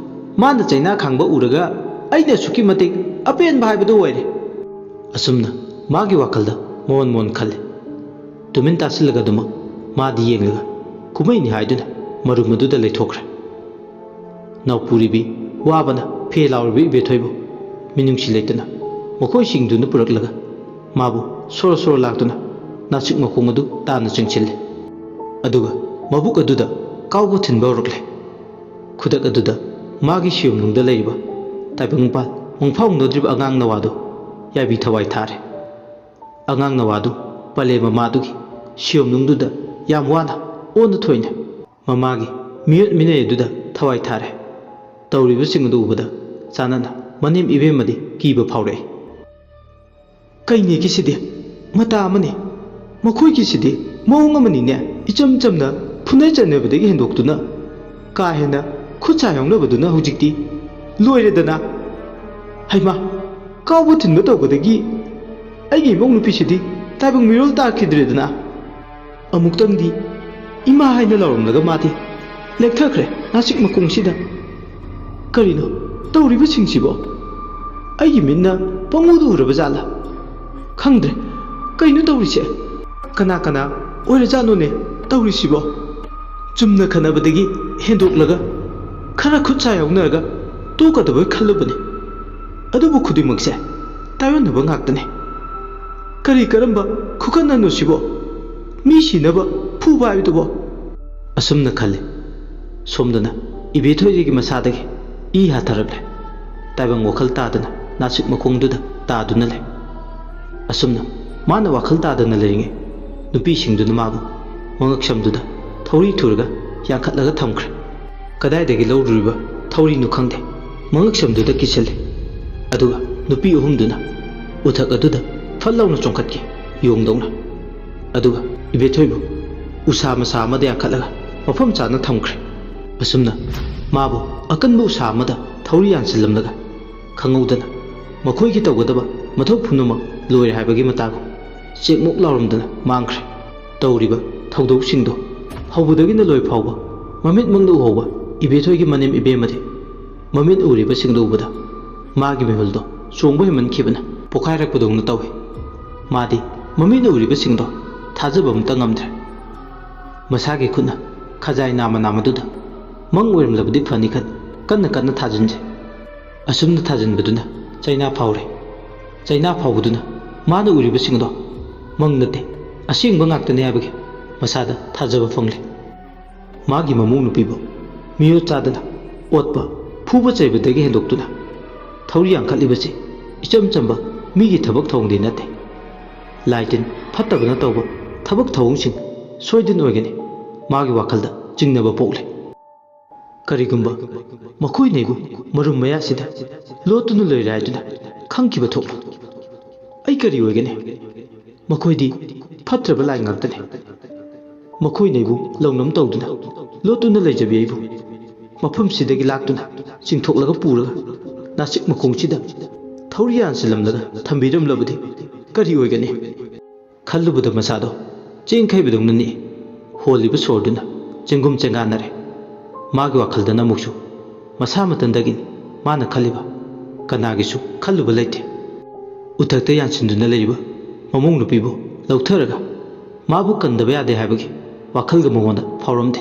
ꯃꯥꯅ ꯆꯩꯅꯥ ꯈꯥꯡꯕ ꯎꯔꯒ ꯑꯩꯅ ꯑꯁꯨꯛꯀꯤ ꯃꯇꯤꯛ ꯑꯄꯦꯟꯕ ꯍꯥꯏꯕꯗꯨ ꯑꯣꯏꯔꯦ꯫" ꯑꯁꯨꯝꯅ ꯃꯥꯒꯤ ꯋꯥꯈꯜꯗ ꯃꯣꯟ ꯃꯣꯟ ꯈꯜꯂꯤ꯫ ꯇꯨꯃꯤꯟ ꯇꯥꯁꯤꯜꯂꯒ ꯑꯗꯨꯃꯛ ꯃꯥꯗꯤ ꯌꯦꯡꯂꯒ ꯀꯨꯝꯍꯩꯅꯤ ꯍꯥꯏꯗꯨꯅ ꯃꯔꯨꯝ ꯑꯗꯨꯗ ꯂꯩꯊꯣꯛꯈ꯭ꯔꯦ꯫ ꯅꯥꯎꯄꯨꯔꯤꯕꯤ ꯋꯥꯕꯅ ꯐꯦ ꯂꯥꯎꯔꯤꯕ ꯏꯕꯦꯊꯣꯏꯕꯨ ꯃꯤꯅꯨꯡꯁꯤ ꯂꯩꯇꯅ ꯃꯈꯣꯏꯁꯤꯡꯗꯨꯅ ꯄꯨꯔꯛꯂꯒ ꯃꯥꯕꯨ ꯁꯣꯔꯣ ꯁꯣꯔꯣ ꯂꯥꯛꯇꯨꯅ ꯅꯥꯆꯤꯛ ꯃꯈꯣꯡ ꯑꯗꯨ ꯇꯥꯅ ꯆꯤꯡꯁꯤꯜꯂꯤ꯫ ꯑꯗꯨꯒ ꯃꯕꯨꯛ ꯑꯗꯨꯗ ꯀꯥꯎꯕ ꯊꯤꯟꯕ ꯍꯧꯔꯛꯂꯦ꯫ ꯈꯨꯗꯛ ꯑꯗꯨꯗ ꯃꯥꯒꯤ ꯁꯤꯌꯣꯝꯅꯨꯡꯗ ꯂꯩꯔꯤꯕ ꯇꯥꯏꯕꯪꯄꯥꯟ ꯃꯪꯐꯥꯎꯅꯗ꯭ꯔꯤꯕ ꯑꯉꯥꯡ ꯅꯋꯥꯗꯨ ꯌꯥꯏꯕꯤ ꯊꯋꯥꯏ ꯊꯥꯔꯦ꯫ ꯑꯉꯥꯡ ꯅꯋꯥꯗꯨ ꯄꯂꯦꯝ ꯃꯃꯥꯗꯨꯒꯤ ꯁꯤꯌꯣꯝꯅꯨꯡꯗꯨꯗ ꯌꯥꯝ ꯋꯥꯅ ꯑꯣꯟꯅ ꯊꯣꯏꯅ ꯃꯃꯥꯒꯤ ꯃꯤꯑꯣꯠ ꯃꯤꯅꯩ ꯑꯗꯨꯗ ꯊꯋꯥꯏ ꯊꯥꯔꯦ꯫ ꯇꯧꯔꯤꯕꯁꯤꯡ ꯑꯗꯨ ꯎꯕꯗ ꯆꯥꯅꯅ ꯃꯅꯦꯝ ꯏꯕꯦꯝꯃꯗꯤ ꯀꯤꯕ ꯐꯥꯎꯔꯛꯏ꯫ "ꯀꯩꯅꯦꯒꯤꯁꯤꯗꯤ ꯃꯇꯥ ꯑꯃꯅꯤ, ꯃꯈꯣꯏꯒꯤꯁꯤꯗꯤ ꯃꯑꯣꯡ ꯑꯃꯅꯤꯅꯦ, ꯏꯆꯝ ꯆꯝꯅ ꯐꯨꯅ ꯆꯩꯅꯕꯗꯒꯤ ꯍꯦꯟꯗꯣꯛꯇꯨꯅ ꯀꯥ ꯍꯦꯟꯅ ꯈꯨꯠ ꯁꯥ ꯌꯥꯎꯅꯕꯗꯨꯅ ꯍꯧꯖꯤꯛꯇꯤ ꯂꯣꯏꯔꯦꯗꯅ꯫ ꯍꯩꯃꯥ, ꯀꯥꯎꯕ ꯊꯤꯟꯕ ꯇꯧꯕꯗꯒꯤ ꯑꯩꯒꯤ ꯏꯃꯧ ꯅꯨꯄꯤꯁꯤꯗꯤ ꯇꯥꯏꯕꯪ ꯃꯤꯔꯣꯜ ꯇꯥꯈꯤꯗ꯭ꯔꯦꯗꯅ꯫ ꯑꯃꯨꯛꯇꯪꯗꯤ ꯏꯃꯥ ꯍꯥꯏꯅ ꯂꯥꯎꯔꯝꯂꯒ ꯃꯥꯗꯤ ꯂꯦꯛꯊꯈ꯭ꯔꯦ ꯅꯥꯁꯤꯛ ꯃꯈꯣꯡꯁꯤꯗ꯫ ꯀꯔꯤꯅꯣ ꯇꯧꯔꯤꯕꯁꯤꯡꯁꯤꯕꯣ? ꯑꯩꯒꯤ ꯃꯤꯠꯅ ꯄꯪꯎꯗ ꯎꯔꯕ ꯖꯥꯠꯂꯥ? ꯈꯪꯗ꯭ꯔꯦ꯫ ꯀꯩꯅꯣ ꯇꯧꯔꯤꯁꯦ? ꯀꯅꯥ ꯀꯅꯥ ꯑꯣꯏꯔꯖꯥꯠꯅꯣꯅꯦ ꯇꯧꯔꯤꯁꯤꯕꯣ?" ꯆꯨꯝꯅ ꯈꯟꯅꯕꯗꯒꯤ ꯍꯦꯟꯗꯣꯛꯂꯒ ꯈꯔ ꯈꯨꯠ ꯁꯥ ꯌꯥꯎꯅꯔꯒ ꯇꯣꯛꯀꯗꯕꯣꯏ ꯈꯜꯂꯨꯕꯅꯤ꯫ ꯑꯗꯨꯕꯨ ꯈꯨꯗꯤꯡꯃꯛꯁꯦ ꯇꯥꯏꯑꯣꯟꯅꯕ ꯉꯥꯛꯇꯅꯤ꯫ ꯀꯔꯤ ꯀꯔꯝꯕ ꯈꯨꯀꯟꯅꯅꯣ ꯁꯤꯕꯣ? ꯃꯤ ꯁꯤꯅꯕ ꯐꯨꯕ ꯍꯥꯏꯕꯗꯨꯕꯣ? ꯑꯁꯨꯝꯅ ꯈꯜꯂꯤ꯫ ꯁꯣꯝꯗꯅ ꯏꯕꯦꯊꯣꯏꯒꯤ ꯃꯁꯥꯗꯒꯤ ꯏ ꯍꯥꯊꯔꯛꯂꯦ꯫ ꯇꯥꯏꯕꯪ ꯋꯥꯈꯜ ꯇꯥꯗꯅ ꯅꯥꯁꯤꯛ ꯃꯈꯣꯡꯗꯨꯗ ꯇꯥꯗꯨꯅ ꯂꯩ꯫ ꯑꯁꯨꯝꯅ ꯃꯥꯅ ꯋꯥꯈꯜ ꯇꯥꯗꯅ ꯂꯩꯔꯤꯉꯩ ꯅꯨꯄꯤꯁꯤꯡꯗꯨꯅ ꯃꯥꯕꯨ ꯃꯉꯛꯁꯝꯗꯨꯗ ꯊꯧꯔꯤ ꯊꯨꯔꯒ ꯌꯥꯟꯈꯠꯂꯒ ꯊꯝꯈ꯭ꯔꯦ꯫ ꯀꯗꯥꯏꯗꯒꯤ ꯂꯧꯔꯨꯔꯤꯕ ꯊꯧꯔꯤꯅꯣ ꯈꯪꯗꯦ, ꯃꯉꯛꯁꯝꯗꯨꯗ ꯀꯤꯁꯤꯜꯂꯦ꯫ ꯑꯗꯨꯒ ꯅꯨꯄꯤ ꯑꯍꯨꯝꯗꯨꯅ ꯎꯊꯛ ꯑꯗꯨꯗ ꯐꯠ ꯂꯥꯎꯅ ꯆꯣꯡꯈꯠꯈꯤ, ꯌꯣꯡꯗꯧꯅ꯫ ꯑꯗꯨꯒ ꯏꯕꯦꯊꯣꯏꯕꯨ ꯎꯁꯥ ꯃꯁꯥ ꯑꯃꯗ ꯌꯥꯟꯈꯠꯂꯒ ꯃꯐꯝ ꯆꯥꯅ ꯊꯝꯈ꯭ꯔꯦ꯫ ꯑꯁꯨꯝꯅ ꯃꯥꯕꯨ ꯑꯀꯟꯕ ꯎꯁꯥ ꯑꯃꯗ ꯊꯧꯔꯤ ꯌꯥꯟꯁꯤꯜꯂꯝꯂꯒ ꯈꯪꯍꯧꯗꯅ ꯃꯈꯣꯏꯒꯤ ꯇꯧꯒꯗꯕ ꯃꯊꯧ ꯄꯨꯝꯅꯃꯛ ꯂꯣꯏꯔꯦ ꯍꯥꯏꯕꯒꯤ ꯃꯇꯥꯒꯨꯝ ꯆꯦꯛꯃꯨꯛ ꯂꯥꯎꯔꯝꯗꯅ ꯃꯥꯡꯈ꯭ꯔꯦ꯫ ꯇꯧꯔꯤꯕ ꯊꯧꯗꯣꯛꯁꯤꯡꯗꯣ ꯍꯧꯕꯗꯒꯤꯅ ꯂꯣꯏ ꯐꯥꯎꯕ ꯃꯃꯤꯠꯃꯛꯅ ꯎꯍꯧꯕ ꯏꯕꯦꯊꯣꯏꯒꯤ ꯃꯅꯦꯝ ꯏꯕꯦꯝꯃꯗꯤ ꯃꯃꯤꯠ ꯎꯔꯤꯕꯁꯤꯡꯗꯨ ꯎꯕꯗ ꯃꯥꯒꯤ ꯃꯤꯍꯨꯜꯗꯣ ꯆꯣꯡꯕ ꯍꯦꯟꯃꯟꯈꯤꯕꯅ ꯄꯣꯈꯥꯏꯔꯛꯄꯗꯧꯅ ꯇꯧꯏ꯫ ꯃꯥꯗꯤ ꯃꯃꯤꯠꯅ ꯎꯔꯤꯕꯁꯤꯡꯗꯣ ꯊꯥꯖꯕ ꯑꯃꯇ ꯉꯝꯗ꯭ꯔꯦ꯫ ꯃꯁꯥꯒꯤ ꯈꯨꯠꯅ ꯈꯖꯥꯏ ꯅꯥꯝꯃ ꯅꯥꯝꯃꯗꯨꯗ ꯃꯪ ꯑꯣꯏꯔꯝꯂꯕꯗꯤ ꯐꯅꯤ ꯈꯟ ꯀꯟꯅ ꯀꯟꯅ ꯊꯥꯖꯤꯟꯖꯩ꯫ ꯑꯁꯨꯝꯅ ꯊꯥꯖꯤꯟꯕꯗꯨꯅ ꯆꯩꯅꯥ ꯐꯥꯎꯔꯦ꯫ ꯆꯩꯅꯥ ꯐꯥꯎꯕꯗꯨꯅ ꯃꯥꯅ ꯎꯔꯤꯕꯁꯤꯡꯗꯣ ꯃꯪ ꯅꯠꯇꯦ, ꯑꯁꯦꯡꯕ ꯉꯥꯛꯇꯅꯤ ꯍꯥꯏꯕꯒꯤ ꯃꯁꯥꯗ ꯊꯥꯖꯕ ꯐꯪꯂꯦ꯫ ꯃꯥꯒꯤ ꯃꯃꯧ ꯅꯨꯄꯤꯕꯨ ꯃꯤꯑꯣꯠ ꯆꯥꯗꯅ ꯑꯣꯠꯄ, ꯐꯨꯕ ꯆꯩꯕꯗꯒꯤ ꯍꯦꯟꯗꯣꯛꯇꯨꯅ ꯊꯧꯔꯤ ꯌꯥꯡꯈꯠꯂꯤꯕꯁꯤ ꯏꯆꯝ ꯆꯝꯕ ꯃꯤꯒꯤ ꯊꯕꯛ ꯊꯧꯑꯣꯡꯗꯤ ꯅꯠꯇꯦ꯫ ꯂꯥꯏ ꯇꯤꯟ ꯐꯠꯇꯕꯅ ꯇꯧꯕ ꯊꯕꯛ ꯊꯧꯑꯣꯡꯁꯤꯡ ꯁꯣꯏꯗꯅ ꯑꯣꯏꯒꯅꯤ꯫ ꯃꯥꯒꯤ ꯋꯥꯈꯜꯗ ꯆꯤꯡꯅꯕ ꯄꯣꯛꯂꯦ꯫ ꯀꯔꯤꯒꯨꯝꯕ ꯃꯈꯣꯏꯅ ꯑꯩꯕꯨ ꯃꯔꯨꯝ ꯃꯌꯥꯁꯤꯗ ꯂꯣꯠꯇꯨꯅ ꯂꯩꯔꯦ ꯍꯥꯏꯗꯨꯅ ꯈꯪꯈꯤꯕ ꯊꯣꯛꯂꯣ꯫ ꯑꯩ ꯀꯔꯤ ꯑꯣꯏꯒꯅꯤ? ꯃꯈꯣꯏꯗꯤ ꯐꯠꯇ꯭ꯔꯕ ꯂꯥꯏ ꯉꯥꯛꯇꯅꯤ꯫ ꯃꯈꯣꯏꯅ ꯑꯩꯕꯨ ꯂꯧꯅꯝ ꯇꯧꯗꯨꯅ ꯂꯣꯠꯇꯨꯅ ꯂꯩꯖꯕꯤ ꯑꯩꯕꯨ ꯃꯐꯝꯁꯤꯗꯒꯤ ꯂꯥꯛꯇꯨꯅ ꯆꯤꯡꯊꯣꯛꯂꯒ ꯄꯨꯔꯒ ꯅꯥꯆꯤꯛ ꯃꯈꯣꯡꯁꯤꯗ ꯊꯧꯔꯤ ꯌꯥꯟꯁꯤꯜꯂꯝꯂꯒ ꯊꯝꯕꯤꯔꯝꯂꯕꯗꯤ ꯀꯔꯤ ꯑꯣꯏꯒꯅꯤ? ꯈꯜꯂꯨꯕꯗ ꯃꯁꯥꯗꯣ ꯆꯦꯡꯈꯩꯕꯗꯧꯅ ꯅꯤꯛꯏ꯫ ꯍꯣꯜꯂꯤꯕ ꯁꯣꯔꯗꯨꯅ ꯆꯦꯡꯒꯨꯝ ꯆꯦꯡꯒꯥꯟꯅꯔꯦ꯫ ꯃꯥꯒꯤ ꯋꯥꯈꯜꯗꯅ ꯑꯃꯨꯛꯁꯨ ꯃꯁꯥ ꯃꯊꯟꯗꯒꯤꯅꯤ ꯃꯥꯅ ꯈꯜꯂꯤꯕ, ꯀꯅꯥꯒꯤꯁꯨ ꯈꯜꯂꯨꯕ ꯂꯩꯇꯦ꯫ ꯎꯊꯛꯇ ꯌꯥꯟꯁꯤꯟꯗꯨꯅ ꯂꯩꯔꯤꯕ ꯃꯃꯧ ꯅꯨꯄꯤꯕꯨ ꯂꯧꯊꯔꯒ ꯃꯥꯕꯨ ꯀꯟꯗꯕ ꯌꯥꯗꯦ ꯍꯥꯏꯕꯒꯤ ꯋꯥꯈꯜꯒ ꯃꯉꯣꯟꯗ ꯐꯥꯎꯔꯝꯗꯦ꯫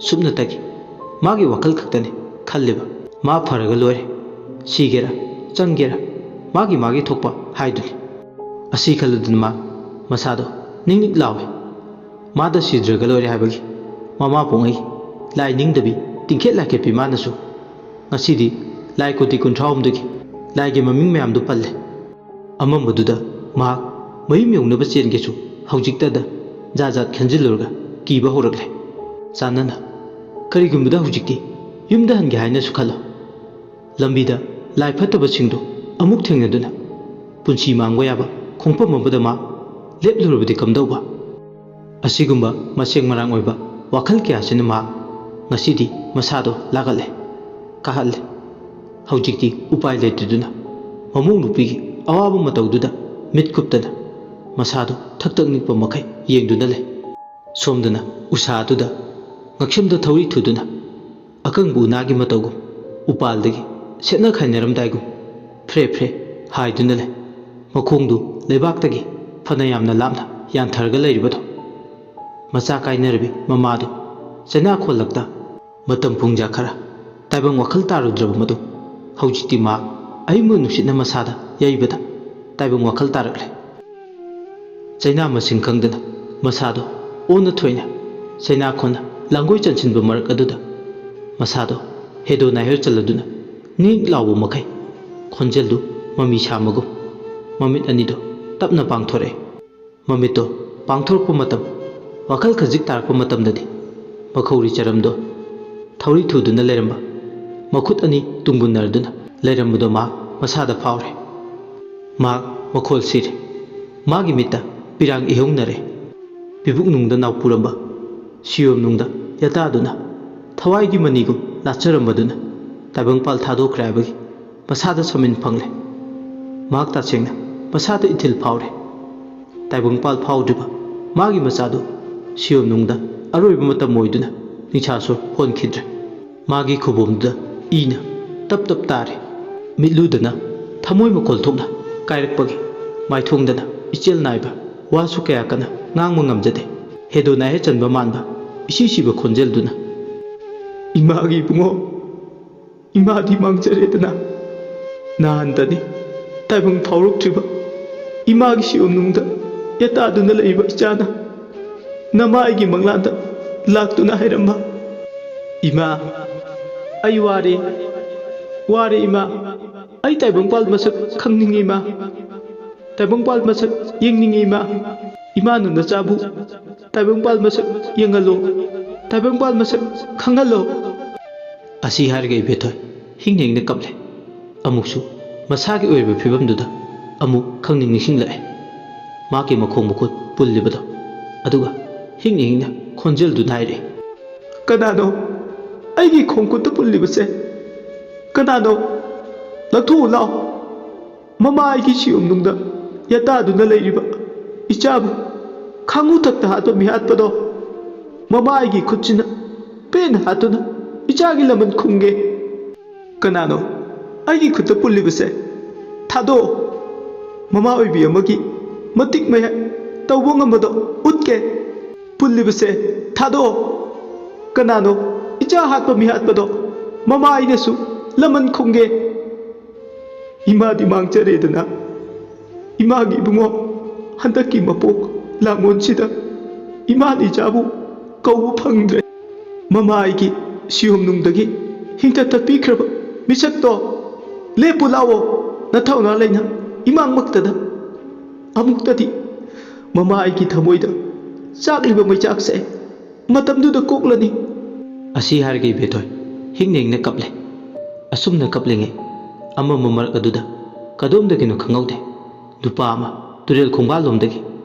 ꯁꯨꯞꯅꯇꯒꯤ ꯃꯥꯒꯤ ꯋꯥꯈꯜ ꯈꯛꯇꯅꯤ ꯈꯜꯂꯤꯕ꯫ ꯃꯥ ꯐꯔꯒ ꯂꯣꯏꯔꯦ, ꯁꯤꯒꯦꯔꯥ ꯆꯪꯒꯦꯔꯥ ꯃꯥꯒꯤ ꯃꯥꯒꯤ ꯊꯣꯛꯄ ꯍꯥꯏꯗꯨꯅꯤ꯫ ꯑꯁꯤ ꯈꯜꯂꯨꯗꯨꯅ ꯃꯥ ꯃꯁꯥꯗꯣ ꯅꯤꯛ ꯅꯤꯛ ꯂꯥꯎꯏ꯫ ꯃꯥꯗ ꯁꯤꯗ꯭ꯔꯒ ꯂꯣꯏꯔꯦ ꯍꯥꯏꯕꯒꯤ ꯃꯃꯥ ꯄꯣꯛꯉꯩ ꯂꯥꯏ ꯅꯤꯡꯗꯕꯤ ꯇꯤꯡꯈꯦꯠ ꯂꯥꯏꯈꯦꯠꯄꯤ ꯃꯥꯅꯁꯨ ꯉꯁꯤꯗꯤ ꯂꯥꯏ ꯀꯣꯇꯤ ꯀꯨꯟꯊ꯭ꯔꯥ ꯍꯨꯝꯗꯣꯏꯒꯤ ꯂꯥꯏꯒꯤ ꯃꯃꯤꯡ ꯃꯌꯥꯝꯗꯨ ꯄꯜꯂꯦ꯫ ꯑꯃꯝꯕꯗꯨꯗ ꯃꯍꯥꯛ ꯃꯌꯨꯝ ꯌꯧꯅꯕ ꯆꯦꯟꯒꯦꯁꯨ ꯍꯧꯖꯤꯛꯇꯗ ꯖꯥꯠ ꯖꯥꯠ ꯈꯟꯖꯤꯜꯂꯨꯔꯒ ꯀꯤꯕ ꯍꯧꯔꯛꯂꯦ꯫ ꯆꯥꯟꯅꯅ ꯀꯔꯤꯒꯨꯝꯕꯗ ꯍꯧꯖꯤꯛꯇꯤ ꯌꯨꯝꯗ ꯍꯟꯒꯦ ꯍꯥꯏꯅꯁꯨ ꯈꯜꯂꯣ꯫ ꯂꯝꯕꯤꯗ ꯂꯥꯏ ꯐꯠꯇꯕꯁꯤꯡꯗꯨ ꯑꯃꯨꯛ ꯊꯦꯡꯅꯗꯨꯅ ꯄꯨꯟꯁꯤ ꯃꯥꯡꯕ ꯌꯥꯕ ꯈꯣꯡꯐꯝ ꯑꯃꯗ ꯃꯥ ꯂꯦꯞꯂꯨꯔꯕꯗꯤ ꯀꯝꯗꯧꯕ? ꯑꯁꯤꯒꯨꯝꯕ ꯃꯁꯦꯡ ꯃꯔꯥꯡ ꯑꯣꯏꯕ ꯋꯥꯈꯜ ꯀꯌꯥꯁꯤꯅ ꯃꯍꯥꯛ ꯉꯁꯤꯗꯤ ꯃꯁꯥꯗꯣ ꯂꯥꯒꯠꯂꯦ, ꯀꯥꯍꯠꯂꯦ꯫ ꯍꯧꯖꯤꯛꯇꯤ ꯎꯄꯥꯏ ꯂꯩꯇꯗꯨꯅ ꯃꯃꯧ ꯅꯨꯄꯤꯒꯤ ꯑꯋꯥꯕ ꯃꯇꯧꯗꯨꯗ ꯃꯤꯠ ꯀꯨꯞꯇꯅ ꯃꯁꯥꯗꯣ ꯊꯛ ꯊꯛ ꯅꯤꯛꯄ ꯃꯈꯩ ꯌꯦꯡꯗꯨꯅ ꯂꯩ꯫ ꯁꯣꯝꯗꯅ ꯎꯁꯥ ꯑꯗꯨꯗ ꯉꯛꯁꯝꯗ ꯊꯧꯔꯤ ꯊꯨꯗꯨꯅ ꯑꯀꯪꯕ ꯎꯅꯥꯒꯤ ꯃꯇꯧꯒꯨꯝ ꯎꯄꯥꯜꯗꯒꯤ ꯁꯦꯠꯅ ꯈꯥꯏꯅꯔꯝꯗꯥꯏꯒꯨꯝ ꯐ꯭ꯔꯦ ꯐ꯭ꯔꯦ ꯍꯥꯏꯗꯨꯅ ꯂꯩ꯫ ꯃꯈꯣꯡꯗꯨ ꯂꯩꯕꯥꯛꯇꯒꯤ ꯐꯅ ꯌꯥꯝꯅ ꯂꯥꯞꯅ ꯌꯥꯟꯊꯔꯒ ꯂꯩꯔꯤꯕꯗꯣ꯫ ꯃꯆꯥ ꯀꯥꯏꯅꯔꯕꯤ ꯃꯃꯥꯗꯨ ꯆꯩꯅꯥ ꯈꯣꯜꯂꯛꯇ ꯃꯇꯝ ꯄꯨꯡꯖꯥ ꯈꯔ ꯇꯥꯏꯕꯪ ꯋꯥꯈꯜ ꯇꯥꯔꯨꯗ꯭ꯔꯕ ꯃꯗꯨ ꯍꯧꯖꯤꯛꯇꯤ ꯃꯥ ꯑꯏꯪꯕ ꯅꯨꯡꯁꯤꯠꯅ ꯃꯁꯥꯗ ꯌꯩꯕꯗ ꯇꯥꯏꯕꯪ ꯋꯥꯈꯜ ꯇꯥꯔꯛꯂꯦ꯫ ꯆꯩꯅꯥ ꯃꯁꯤꯡ ꯈꯪꯗꯅ ꯃꯁꯥꯗꯣ ꯑꯣꯟꯅ ꯊꯣꯏꯅ ꯆꯩꯅꯥ ꯈꯣꯟꯅ ꯂꯥꯡꯒꯣꯏ ꯆꯟꯁꯤꯟꯕ ꯃꯔꯛ ꯑꯗꯨꯗ ꯃꯁꯥꯗꯣ ꯍꯦꯗꯣ ꯅꯥꯏꯍꯣ ꯆꯜꯂꯗꯨꯅ ꯅꯤꯛ ꯂꯥꯎꯕ ꯃꯈꯩ ꯈꯣꯟꯖꯦꯜꯗꯨ ꯃꯃꯤ ꯁꯥꯃꯒꯨꯝ ꯃꯃꯤꯠ ꯑꯅꯤꯗꯣ ꯇꯞꯅ ꯄꯥꯡꯊꯣꯔꯛꯑꯦ꯫ ꯃꯃꯤꯠꯇꯣ ꯄꯥꯡꯊꯣꯔꯛꯄ ꯃꯇꯝ, ꯋꯥꯈꯜ ꯈꯖꯤꯛ ꯇꯥꯔꯛꯄ ꯃꯇꯝꯗꯗꯤ ꯃꯈꯧꯔꯤ ꯆꯔꯝꯗꯣ ꯊꯧꯔꯤ ꯊꯨꯗꯨꯅ ꯂꯩꯔꯝꯕ ꯃꯈꯨꯠ ꯑꯅꯤ ꯇꯨꯡꯕꯨꯟꯅꯔꯗꯨꯅ ꯂꯩꯔꯝꯕꯗꯣ ꯃꯍꯥꯛ ꯃꯁꯥꯗ ꯐꯥꯎꯔꯦ꯫ ꯃꯍꯥꯛ ꯃꯈꯣꯜ ꯁꯤꯔꯦ꯫ ꯃꯥꯒꯤ ꯃꯤꯠꯇ ꯄꯤꯔꯥꯡ ꯏꯍꯧꯅꯔꯦ꯫ ꯄꯤꯕꯨꯛꯅꯨꯡꯗ ꯅꯥꯎꯄꯨꯔꯝꯕ ꯁꯤꯌꯣꯝꯅꯨꯡꯗ ꯌꯥꯇꯥꯗꯨꯅ ꯊꯋꯥꯏꯒꯤ ꯃꯅꯤꯒꯨꯝ ꯂꯥꯠꯆꯔꯝꯕꯗꯨꯅ ꯇꯥꯏꯕꯪꯄꯥꯜ ꯊꯥꯗꯣꯛꯈ꯭ꯔꯦ ꯍꯥꯏꯕꯒꯤ ꯃꯁꯥꯗ ꯁꯃꯤꯟ ꯐꯪꯂꯦ꯫ ꯃꯍꯥꯛ ꯇꯁꯦꯡꯅ ꯃꯁꯥꯗ ꯏꯊꯤꯜ ꯐꯥꯎꯔꯦ꯫ ꯇꯥꯏꯕꯪꯄꯥꯜ ꯐꯥꯎꯗ꯭ꯔꯤꯕ ꯃꯥꯒꯤ ꯃꯆꯥꯗꯨ ꯁꯤꯌꯣꯝꯅꯨꯡꯗ ꯑꯔꯣꯏꯕ ꯃꯇꯝ ꯑꯣꯏꯗꯨꯅ ꯅꯤꯡꯁꯥꯁꯨ ꯍꯣꯟꯈꯤꯗ꯭ꯔꯦ꯫ ꯃꯥꯒꯤ ꯈꯨꯕꯣꯝꯗꯨꯗ ꯏꯅ ꯇꯞ ꯇꯞ ꯇꯥꯔꯦ꯫ ꯃꯤꯠꯂꯨꯗꯅ ꯊꯃꯣꯏ ꯃꯈꯣꯜ ꯊꯣꯛꯅ ꯀꯥꯏꯔꯛꯄꯒꯤ ꯃꯥꯏꯊꯣꯡꯗꯅ ꯏꯆꯦꯜ ꯅꯥꯏꯕ ꯋꯥꯁꯨ ꯀꯌꯥ ꯀꯟꯅ ꯉꯥꯡꯕ ꯉꯝꯖꯗꯦ꯫ ꯍꯦꯗꯣꯅꯥꯏ ꯍꯦ ꯆꯟꯕ ꯃꯥꯟꯕ ꯏꯁꯤ ꯁꯤꯕ ꯈꯣꯟꯖꯦꯜꯗꯨꯅ, "ꯏꯃꯥꯒꯤ ꯏꯕꯨꯡꯉꯣ, ꯏꯃꯥꯗꯤ ꯃꯥꯡꯖꯔꯦꯗꯅ꯫ ꯅꯍꯥꯟꯇꯅꯤ ꯇꯥꯏꯕꯪ ꯐꯥꯎꯔꯛꯇ꯭ꯔꯤꯕ ꯏꯃꯥꯒꯤ ꯁꯤꯌꯣꯝꯅꯨꯡꯗ ꯌꯦꯇꯥꯗꯨꯅ ꯂꯩꯕ ꯏꯆꯥꯅ ꯅꯃꯥꯏꯒꯤ ꯃꯪꯂꯥꯟꯗ ꯂꯥꯛꯇꯨꯅ ꯍꯥꯏꯔꯝꯕ, 'ꯏꯃꯥ, ꯑꯩ ꯋꯥꯔꯦ, ꯋꯥꯔꯦ ꯏꯃꯥ꯫ ꯑꯩ ꯇꯥꯏꯕꯪꯄꯥꯜ ꯃꯁꯛ ꯈꯪꯅꯤꯡꯉꯤ ꯏꯃꯥ꯫ ꯇꯥꯏꯕꯪꯄꯥꯜ ꯃꯁꯛ ꯌꯦꯡꯅꯤꯡꯉꯤ ꯏꯃꯥ꯫ ꯏꯃꯥꯅ ꯅꯆꯥꯕꯨ ꯇꯥꯏꯕꯪꯄꯥꯜ ꯃꯁꯛ ꯌꯦꯡꯍꯜꯂꯣ꯫ ꯇꯥꯏꯕꯪꯄꯥꯜ ꯃꯁꯛ ꯈꯪꯍꯜꯂꯣ.'" ꯑꯁꯤ ꯍꯥꯏꯔꯒ ꯏꯕꯦꯊꯣꯏ ꯍꯤꯡ ꯍꯤꯡꯅ ꯀꯞꯂꯦ꯫ ꯑꯃꯨꯛꯁꯨ ꯃꯁꯥꯒꯤ ꯑꯣꯏꯔꯤꯕ ꯐꯤꯕꯝꯗꯨꯗ ꯑꯃꯨꯛ ꯈꯪꯅꯤꯡ ꯅꯤꯡꯁꯤꯡꯂꯛꯑꯦ꯫ ꯃꯍꯥꯛꯀꯤ ꯃꯈꯣꯡ ꯃꯈꯨꯠ ꯄꯨꯜꯂꯤꯕꯗꯣ꯫ ꯑꯗꯨꯒ ꯍꯤꯡ ꯍꯤꯡꯅ ꯈꯣꯟꯖꯦꯜꯗꯨꯅ ꯍꯥꯏꯔꯛꯏ, "ꯀꯅꯥꯅꯣ? ꯑꯩꯒꯤ ꯈꯣꯡ ꯈꯨꯠꯇ ꯄꯨꯜꯂꯤꯕꯁꯦ ꯀꯅꯥꯅꯣ? ꯂꯧꯊꯣꯛꯎ ꯂꯥꯎ꯫ ꯃꯃꯥ ꯑꯩꯒꯤ ꯁꯤꯌꯣꯝꯅꯨꯡꯗ ꯌꯦꯇꯥꯗꯨꯅ ꯂꯩꯔꯤꯕ ꯏꯆꯥꯕꯨ ꯈꯥꯉꯨ ꯊꯛꯇ ꯍꯥꯠꯄ ꯃꯤꯍꯥꯠꯄꯗꯣ ꯃꯃꯥ ꯑꯩꯒꯤ ꯈꯨꯠꯁꯤꯅ ꯄꯦꯟꯅ ꯍꯥꯠꯇꯨꯅ ꯏꯆꯥꯒꯤ ꯂꯃꯟ ꯈꯨꯝꯒꯦ꯫ ꯀꯅꯥꯅꯣ ꯑꯩꯒꯤ ꯈꯨꯠꯇ ꯄꯨꯜꯂꯤꯕꯁꯦ? ꯊꯥꯗꯣꯛꯑꯣ꯫ ꯃꯃꯥ ꯑꯣꯏꯕꯤ ꯑꯃꯒꯤ ꯃꯇꯤꯛ ꯃꯌꯥꯏ ꯇꯧꯕ ꯉꯝꯕꯗꯣ ꯎꯠꯀꯦ꯫ ꯄꯨꯜꯂꯤꯕꯁꯦ ꯊꯥꯗꯣꯛꯑꯣ꯫ ꯀꯅꯥꯅꯣ ꯏꯆꯥ ꯍꯥꯠꯄ ꯃꯤꯍꯥꯠꯄꯗꯣ ꯃꯃꯥ ꯑꯩꯅꯁꯨ ꯂꯃꯟ ꯈꯨꯝꯒꯦ꯫ ꯏꯃꯥꯗꯤ ꯃꯥꯡꯖꯔꯦꯗꯅ꯫ ꯏꯃꯥꯒꯤ ꯏꯕꯨꯡꯉꯣ, ꯍꯟꯗꯛꯀꯤ ꯃꯄꯣꯛ ꯂꯥꯡꯑꯣꯟꯁꯤꯗ ꯏꯃꯥꯅ ꯏꯆꯥꯕꯨ ꯀꯧꯕ ꯐꯪꯗ꯭ꯔꯦ꯫ ꯃꯃꯥ ꯑꯩꯒꯤ ꯁꯤꯌꯣꯝꯅꯨꯡꯗꯒꯤ ꯍꯤꯡꯇ ꯇꯠꯄꯤꯈ꯭ꯔꯕ ꯃꯤꯁꯛꯇꯣ, ꯂꯦꯞꯄꯨ ꯂꯥꯛꯑꯣ, ꯅꯊꯧꯅꯥ ꯂꯩꯅ ꯏꯃꯥꯡꯃꯛꯇꯗ꯫ ꯑꯃꯨꯛꯇꯗꯤ ꯃꯃꯥ ꯑꯩꯒꯤ ꯊꯃꯣꯏꯗ ꯆꯥꯛꯂꯤꯕ ꯃꯩꯆꯥꯛꯁꯦ ꯃꯇꯝꯗꯨꯗ ꯀꯣꯛꯂꯅꯤ꯫ ꯑꯁꯤ ꯍꯥꯏꯔꯒ ꯏꯕꯦꯊꯣꯏ ꯍꯤꯡꯅ ꯍꯤꯡꯅ ꯀꯞꯂꯦ꯫ ꯑꯁꯨꯝꯅ ꯀꯞꯂꯤꯉꯩ ꯑꯃꯝꯕ ꯃꯔꯛ ꯑꯗꯨꯗ ꯀꯗꯣꯝꯗꯒꯤꯅꯣ ꯈꯪꯍꯧꯗꯦ, ꯅꯨꯄꯥ ꯑꯃ ꯇꯨꯔꯦꯜ ꯈꯣꯡꯕꯥꯜꯂꯣꯝꯗꯒꯤ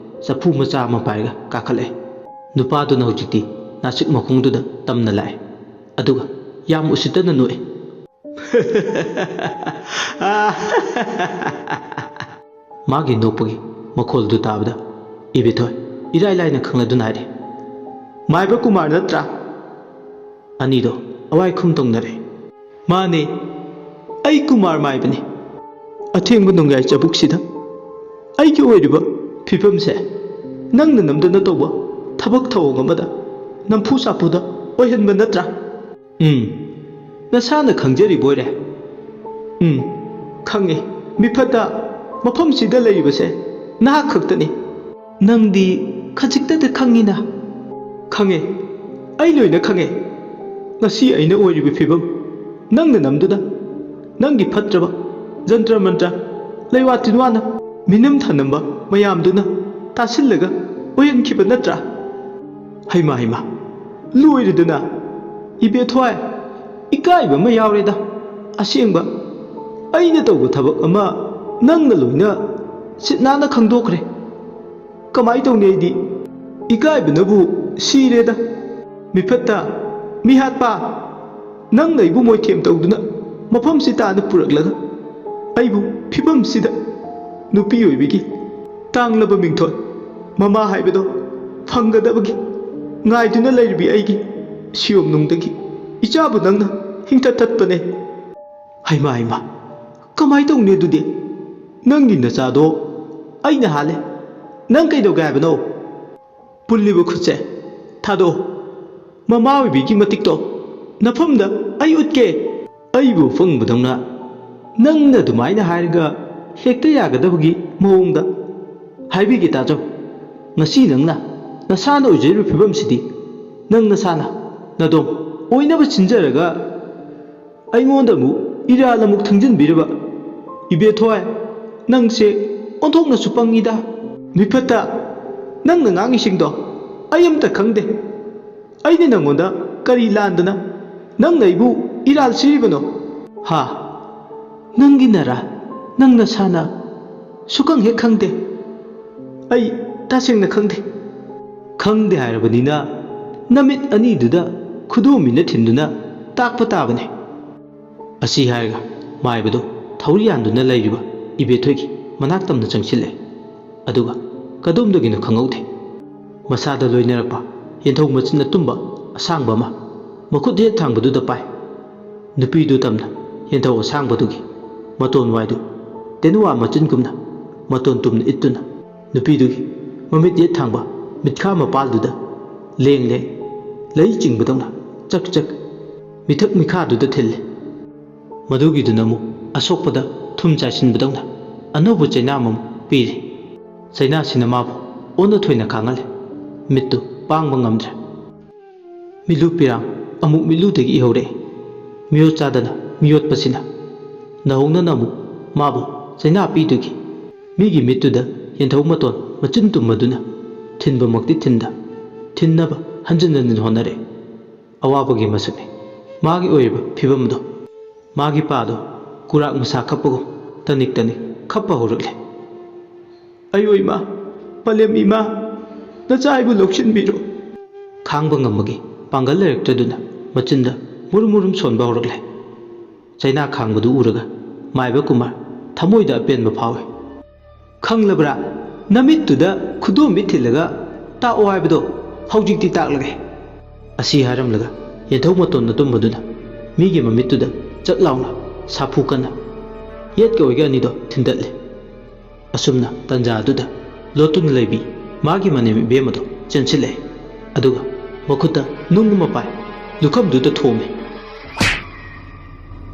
ꯆꯐꯨ ꯃꯆꯥ ꯑꯃ ꯄꯥꯏꯔꯒ ꯀꯥꯈꯠꯂꯛꯑꯦ꯫ ꯅꯨꯄꯥꯗꯨꯅ ꯍꯧꯖꯤꯛꯇꯤ ꯅꯥꯁꯤꯛ ꯃꯈꯣꯡꯗꯨꯗ ꯇꯝꯅ ꯂꯥꯛꯑꯦ, ꯑꯗꯨꯒ ꯌꯥꯝ ꯎꯁꯤꯠꯇꯅ ꯅꯣꯛꯑꯦ꯫ ꯃꯥꯒꯤ ꯅꯣꯛꯄꯒꯤ ꯃꯈꯣꯜꯗꯨ ꯇꯥꯕꯗ ꯏꯕꯦꯊꯣꯏ ꯏꯔꯥꯏ ꯂꯥꯏꯅ ꯈꯪꯂꯗꯨꯅ ꯍꯥꯏꯔꯦ, "ꯃꯥꯏꯕ ꯀꯨꯃꯥꯔ ꯅꯠꯇ꯭ꯔꯥ?" ꯑꯅꯤꯗꯣ ꯑꯋꯥꯏ ꯈꯨꯝ ꯇꯧꯅꯔꯦ꯫ "ꯃꯥꯅꯦ, ꯑꯩ ꯀꯨꯃꯥꯔ ꯃꯥꯏꯕꯅꯤ꯫ ꯑꯊꯦꯡꯕ ꯅꯣꯡꯌꯥꯏ ꯆꯕꯨꯛꯁꯤꯗ ꯑꯩꯒꯤ ꯑꯣꯏꯔꯤꯕ ꯐꯤꯕꯝꯁꯦ ꯅꯪꯅ ꯅꯝꯗꯅ ꯇꯧꯕ ꯊꯕꯛ ꯊꯧꯑꯣꯡ ꯑꯃꯗ ꯅꯝꯐꯨ ꯁꯥꯐꯨꯗ ꯑꯣꯏꯍꯟꯕ ꯅꯠꯇ꯭ꯔꯥ?" "ꯎꯝ, ꯅꯁꯥꯅ ꯈꯪꯖꯔꯤꯕꯣꯏꯔꯦ?" "ꯎꯝ, ꯈꯪꯉꯦ꯫ ꯃꯤꯐꯠꯇ ꯃꯐꯝꯁꯤꯗ ꯂꯩꯔꯤꯕꯁꯦ ꯅꯍꯥꯛ ꯈꯛꯇꯅꯤ꯫ ꯅꯪꯗꯤ ꯈꯖꯤꯛꯇꯗ ꯈꯪꯉꯤꯅ?" "ꯈꯪꯉꯦ, ꯑꯩ ꯂꯣꯏꯅ ꯈꯪꯉꯦ꯫ ꯉꯁꯤ ꯑꯩꯅ ꯑꯣꯏꯔꯤꯕ ꯐꯤꯕꯝ ꯅꯪꯅ ꯅꯝꯗꯨꯅ, ꯅꯪꯒꯤ ꯐꯠꯇ꯭ꯔꯕ ꯖꯟꯇ꯭ꯔ ꯃꯟꯇ꯭ꯔ, ꯂꯩꯋꯥ ꯇꯤꯟꯋꯥꯅ ꯃꯤꯅꯝ ꯊꯅꯝꯕ ꯃꯌꯥꯝꯗꯨꯅ ꯇꯥꯁꯤꯜꯂꯒ ꯑꯣꯏꯍꯟꯈꯤꯕ ꯅꯠꯇ꯭ꯔꯥ?" "ꯍꯩꯃꯥ, ꯍꯩꯃꯥ, ꯂꯣꯏꯔꯦꯗꯅ꯫ ꯏꯕꯦꯊꯣꯏ, ꯏꯀꯥꯏꯕ ꯑꯃ ꯌꯥꯎꯔꯦꯗ꯫ ꯑꯁꯦꯡꯕ, ꯑꯩꯅ ꯇꯧꯕ ꯊꯕꯛ ꯑꯃ ꯅꯪꯅ ꯂꯣꯏꯅ ꯁꯤꯠ ꯅꯥꯟꯅ ꯈꯪꯗꯣꯛꯈ꯭ꯔꯦ꯫ ꯀꯃꯥꯏ ꯇꯧꯅꯤ ꯑꯩꯗꯤ? ꯏꯀꯥꯏꯕꯅꯕꯨ ꯁꯤꯔꯦꯗ꯫ ꯃꯤꯐꯠꯇ, ꯃꯤꯍꯥꯠꯄ, ꯅꯪꯅ ꯑꯩꯕꯨ ꯃꯣꯏꯊꯦꯝ ꯇꯧꯗꯨꯅ ꯃꯐꯝꯁꯤ ꯇꯥꯅ ꯄꯨꯔꯛꯂꯒ ꯑꯩꯕꯨ ꯐꯤꯕꯝꯁꯤꯗ ꯅꯨꯄꯤ ꯑꯣꯏꯕꯤꯒꯤ ꯇꯥꯡꯂꯕ ꯃꯤꯡꯊꯣꯜ, ꯃꯃꯥ ꯍꯥꯏꯕꯗꯣ ꯐꯪꯒꯗꯕꯒꯤ ꯉꯥꯏꯗꯨꯅ ꯂꯩꯔꯤꯕꯤ ꯑꯩꯒꯤ ꯁꯤꯌꯣꯝꯅꯨꯡꯗꯒꯤ ꯏꯆꯥꯕꯨ ꯅꯪꯅ ꯍꯤꯡꯊꯠ ꯊꯠꯄꯅꯦ꯫ ꯍꯩꯃꯥ, ꯍꯩꯃꯥ, ꯀꯃꯥꯏ ꯇꯧꯅꯤ ꯑꯗꯨꯗꯤ? ꯅꯪꯒꯤ ꯅꯆꯥꯗꯣ ꯑꯩꯅ ꯍꯥꯜꯂꯦ꯫ ꯅꯪ ꯀꯩꯗꯧꯒꯦ ꯍꯥꯏꯕꯅꯣ?" "ꯄꯨꯜꯂꯤꯕ ꯈꯨꯠꯁꯦ ꯊꯥꯗꯣꯛꯑꯣ꯫ ꯃꯃꯥ ꯑꯣꯏꯕꯤꯒꯤ ꯃꯇꯤꯛꯇꯣ ꯅꯐꯝꯗ ꯑꯩ ꯎꯠꯀꯦ꯫ ꯑꯩꯕꯨ ꯑꯄꯪꯕꯗꯧꯅ ꯅꯪꯅ ꯑꯗꯨꯃꯥꯏꯅ ꯍꯥꯏꯔꯒ ꯍꯦꯛꯇ ꯌꯥꯒꯗꯕꯒꯤ ꯃꯑꯣꯡꯗ ꯍꯥꯏꯕꯤꯒꯦ ꯇꯥꯖꯧ꯫ ꯉꯁꯤ ꯅꯪꯅ ꯅꯁꯥꯅ ꯑꯣꯏꯖꯔꯤꯕ ꯐꯤꯕꯝꯁꯤꯗꯤ ꯅꯪ ꯅꯁꯥꯅ ꯅꯗꯣꯝ ꯑꯣꯏꯅꯕ ꯁꯤꯟꯖꯔꯒ ꯑꯩꯉꯣꯟꯗ ꯑꯃꯨꯛ ꯏꯔꯥꯜ ꯑꯃꯨꯛ ꯊꯪꯖꯤꯟꯕꯤꯔꯕ ꯏꯕꯦꯊꯣꯏ, ꯅꯪꯁꯦ ꯑꯣꯟꯊꯣꯛꯅꯁꯨ ꯄꯪꯉꯤꯗ꯫ ꯃꯤꯐꯠꯇ, ꯅꯪꯅ ꯉꯥꯡꯉꯤꯁꯤꯡꯗꯣ ꯑꯩ ꯑꯝꯇ ꯈꯪꯗꯦ꯫ ꯑꯩꯅ ꯅꯪꯉꯣꯟꯗ ꯀꯔꯤ ꯂꯥꯟꯗꯅ ꯅꯪꯅ ꯑꯩꯕꯨ ꯏꯔꯥꯜ ꯁꯤꯔꯤꯕꯅꯣ? ꯍꯥ? ꯅꯪꯒꯤ ꯅꯔꯥ? ꯅꯪ ꯅꯁꯥꯅ ꯁꯨꯈꯪ ꯍꯦꯛ ꯈꯪꯗꯦ? ꯑꯩ ꯇꯁꯦꯡꯅ ꯈꯪꯗꯦ꯫ ꯈꯪꯗꯦ ꯍꯥꯏꯔꯕꯅꯤꯅ ꯅꯃꯤꯠ ꯑꯅꯤꯗꯨꯗ ꯈꯨꯗꯣꯝꯕꯤꯅ ꯊꯤꯟꯗꯨꯅ ꯇꯥꯛꯄ ꯇꯥꯕꯅꯤ꯫ ꯑꯁꯤ ꯍꯥꯏꯔꯒ ꯃꯥꯏꯕꯗꯨ ꯊꯧꯔꯤ ꯌꯥꯟꯗꯨꯅ ꯂꯩꯔꯤꯕ ꯏꯕꯦꯊꯣꯏꯒꯤ ꯃꯅꯥꯛ ꯇꯝꯅ ꯆꯪꯁꯤꯜꯂꯦ꯫ ꯑꯗꯨꯒ ꯀꯗꯣꯝꯗꯒꯤꯅꯣ ꯈꯪꯍꯧꯗꯦ, ꯃꯁꯥꯗ ꯂꯣꯏꯅꯔꯛꯄ ꯌꯦꯟꯊꯧ ꯃꯆꯤꯟ ꯑꯇꯨꯝꯕ ꯑꯁꯥꯡꯕ ꯑꯃ ꯃꯈꯨꯠ ꯌꯦꯠ ꯊꯥꯡꯕꯗꯨꯗ ꯄꯥꯏ꯫ ꯅꯨꯄꯤꯗꯨ ꯇꯝꯅ ꯌꯦꯟꯊꯧ ꯑꯁꯥꯡꯕꯗꯨꯒꯤ ꯃꯇꯣꯟ ꯋꯥꯏꯗꯨ ꯇꯦꯅꯋꯥ ꯃꯆꯤꯟꯒꯨꯝꯅ ꯃꯇꯣꯟ ꯇꯨꯝꯅ ꯏꯠꯇꯨꯅ ꯅꯨꯄꯤꯗꯨꯒꯤ ꯃꯃꯤꯠ ꯌꯦꯠ ꯊꯥꯡꯕ ꯃꯤꯠꯈꯥ ꯃꯄꯥꯜꯗꯨꯗ ꯂꯦꯡ ꯂꯦꯡ ꯂꯩ ꯆꯤꯡꯕꯗꯧꯅ ꯆꯛ ꯆꯛ ꯃꯤꯊꯛ ꯃꯤꯈꯥꯗꯨꯗ ꯊꯤꯜꯂꯤ꯫ ꯃꯗꯨꯒꯤꯗꯨꯅ ꯑꯃꯨꯛ ꯑꯁꯣꯛꯄꯗ ꯊꯨꯝ ꯆꯥꯏꯁꯤꯟꯕꯗꯧꯅ ꯑꯅꯧꯕ ꯆꯩꯅꯥ ꯑꯃꯃꯨꯛ ꯄꯤꯔꯤ꯫ ꯆꯩꯅꯥꯁꯤꯅ ꯃꯥꯕꯨ ꯑꯣꯟꯅ ꯊꯣꯏꯅ ꯈꯥꯡꯍꯜꯂꯦ꯫ ꯃꯤꯠꯇꯨ ꯄꯥꯡꯕ ꯉꯝꯗ꯭ꯔꯦ꯫ ꯃꯤꯠꯂꯨ ꯄꯤꯔꯥꯡ ꯑꯃꯨꯛ ꯃꯤꯠꯂꯨꯗꯒꯤ ꯏꯍꯧꯔꯛꯏ꯫ ꯃꯤꯑꯣꯠ ꯆꯥꯗꯅ ꯃꯤꯑꯣꯠꯄꯁꯤꯅ ꯅꯧꯍꯧꯅꯅ ꯑꯃꯨꯛ ꯃꯥꯕꯨ ꯆꯩꯅꯥ ꯄꯤꯗꯨꯒꯤ ꯃꯤꯒꯤ ꯃꯤꯠꯇꯨꯗ ꯌꯦꯟꯊꯧ ꯃꯇꯣꯟ ꯃꯆꯤꯟ ꯇꯨꯝꯃꯗꯨꯅ ꯊꯤꯟꯕꯃꯛꯇꯤ ꯊꯤꯟꯗ, ꯊꯤꯟꯅꯕ ꯍꯟꯖꯤꯟ ꯍꯟꯖꯤꯟ ꯍꯣꯠꯅꯔꯛꯏ꯫ ꯑꯋꯥꯕꯒꯤ ꯃꯁꯛꯅꯤ ꯃꯥꯒꯤ ꯑꯣꯏꯔꯤꯕ ꯐꯤꯕꯝꯗꯣ꯫ ꯃꯥꯒꯤ ꯄꯥꯗꯣ ꯀꯨꯔꯥꯛ ꯃꯁꯥ ꯈꯞꯄꯒꯨꯝ ꯇꯅꯤꯛ ꯇꯅꯤꯛ ꯈꯞꯄ ꯍꯧꯔꯛꯂꯦ꯫ "ꯑꯌꯣ ꯏꯃꯥ, ꯄꯂꯦꯝ ꯏꯃꯥ, ꯅꯆꯥ ꯑꯩꯕꯨ ꯂꯧꯁꯤꯟꯕꯤꯔꯣ!" ꯈꯥꯡꯕ ꯉꯝꯕꯒꯤ ꯄꯥꯡꯒꯜ ꯂꯩꯔꯛꯇ꯭ꯔꯗꯨꯅ ꯃꯆꯤꯟꯗ ꯃꯨꯔꯨꯝ ꯃꯨꯔꯨꯝ ꯁꯣꯟꯕ ꯍꯧꯔꯛꯂꯦ꯫ ꯆꯩꯅꯥ ꯈꯥꯡꯕꯗꯨ ꯎꯔꯒ ꯃꯥꯏꯕ ꯀꯨꯃꯥꯔ ꯊꯃꯣꯏꯗ ꯑꯄꯦꯟꯕ ꯐꯥꯎꯏ꯫ "ꯈꯪꯂꯕ꯭ꯔꯥ? ꯅꯃꯤꯠꯇꯨꯗ ꯈꯨꯗꯣꯝꯕꯤ ꯊꯤꯜꯂꯒ ꯇꯥꯛꯑꯣ ꯍꯥꯏꯕꯗꯣ ꯍꯧꯖꯤꯛꯇꯤ ꯇꯥꯛꯂꯒꯦ!" ꯑꯁꯤ ꯍꯥꯏꯔꯝꯂꯒ ꯌꯦꯟꯊꯧ ꯃꯇꯣꯟ ꯑꯇꯨꯝꯕꯗꯨꯅ ꯃꯤꯒꯤ ꯃꯃꯤꯠꯇꯨꯗ ꯆꯛ ꯂꯥꯎꯅ ꯁꯥꯐꯨ ꯀꯟꯅ ꯌꯦꯠꯀ ꯑꯣꯏꯒ ꯑꯅꯤꯗꯣ ꯊꯤꯟꯗꯠꯂꯦ꯫ ꯑꯁꯨꯝꯅ ꯇꯟꯖꯥ ꯑꯗꯨꯗ ꯂꯣꯠꯇꯨꯅ ꯂꯩꯕꯤ ꯃꯥꯒꯤ ꯃꯅꯦꯝ ꯏꯕꯦꯝ ꯑꯗꯨ ꯆꯦꯟꯁꯤꯜꯂꯛꯑꯦ꯫ ꯑꯗꯨꯒ ꯃꯈꯨꯠꯇ ꯅꯨꯡ ꯑꯃ ꯄꯥꯏ ꯂꯨꯈꯝꯗꯨꯗ ꯊꯣꯝꯃꯤ꯫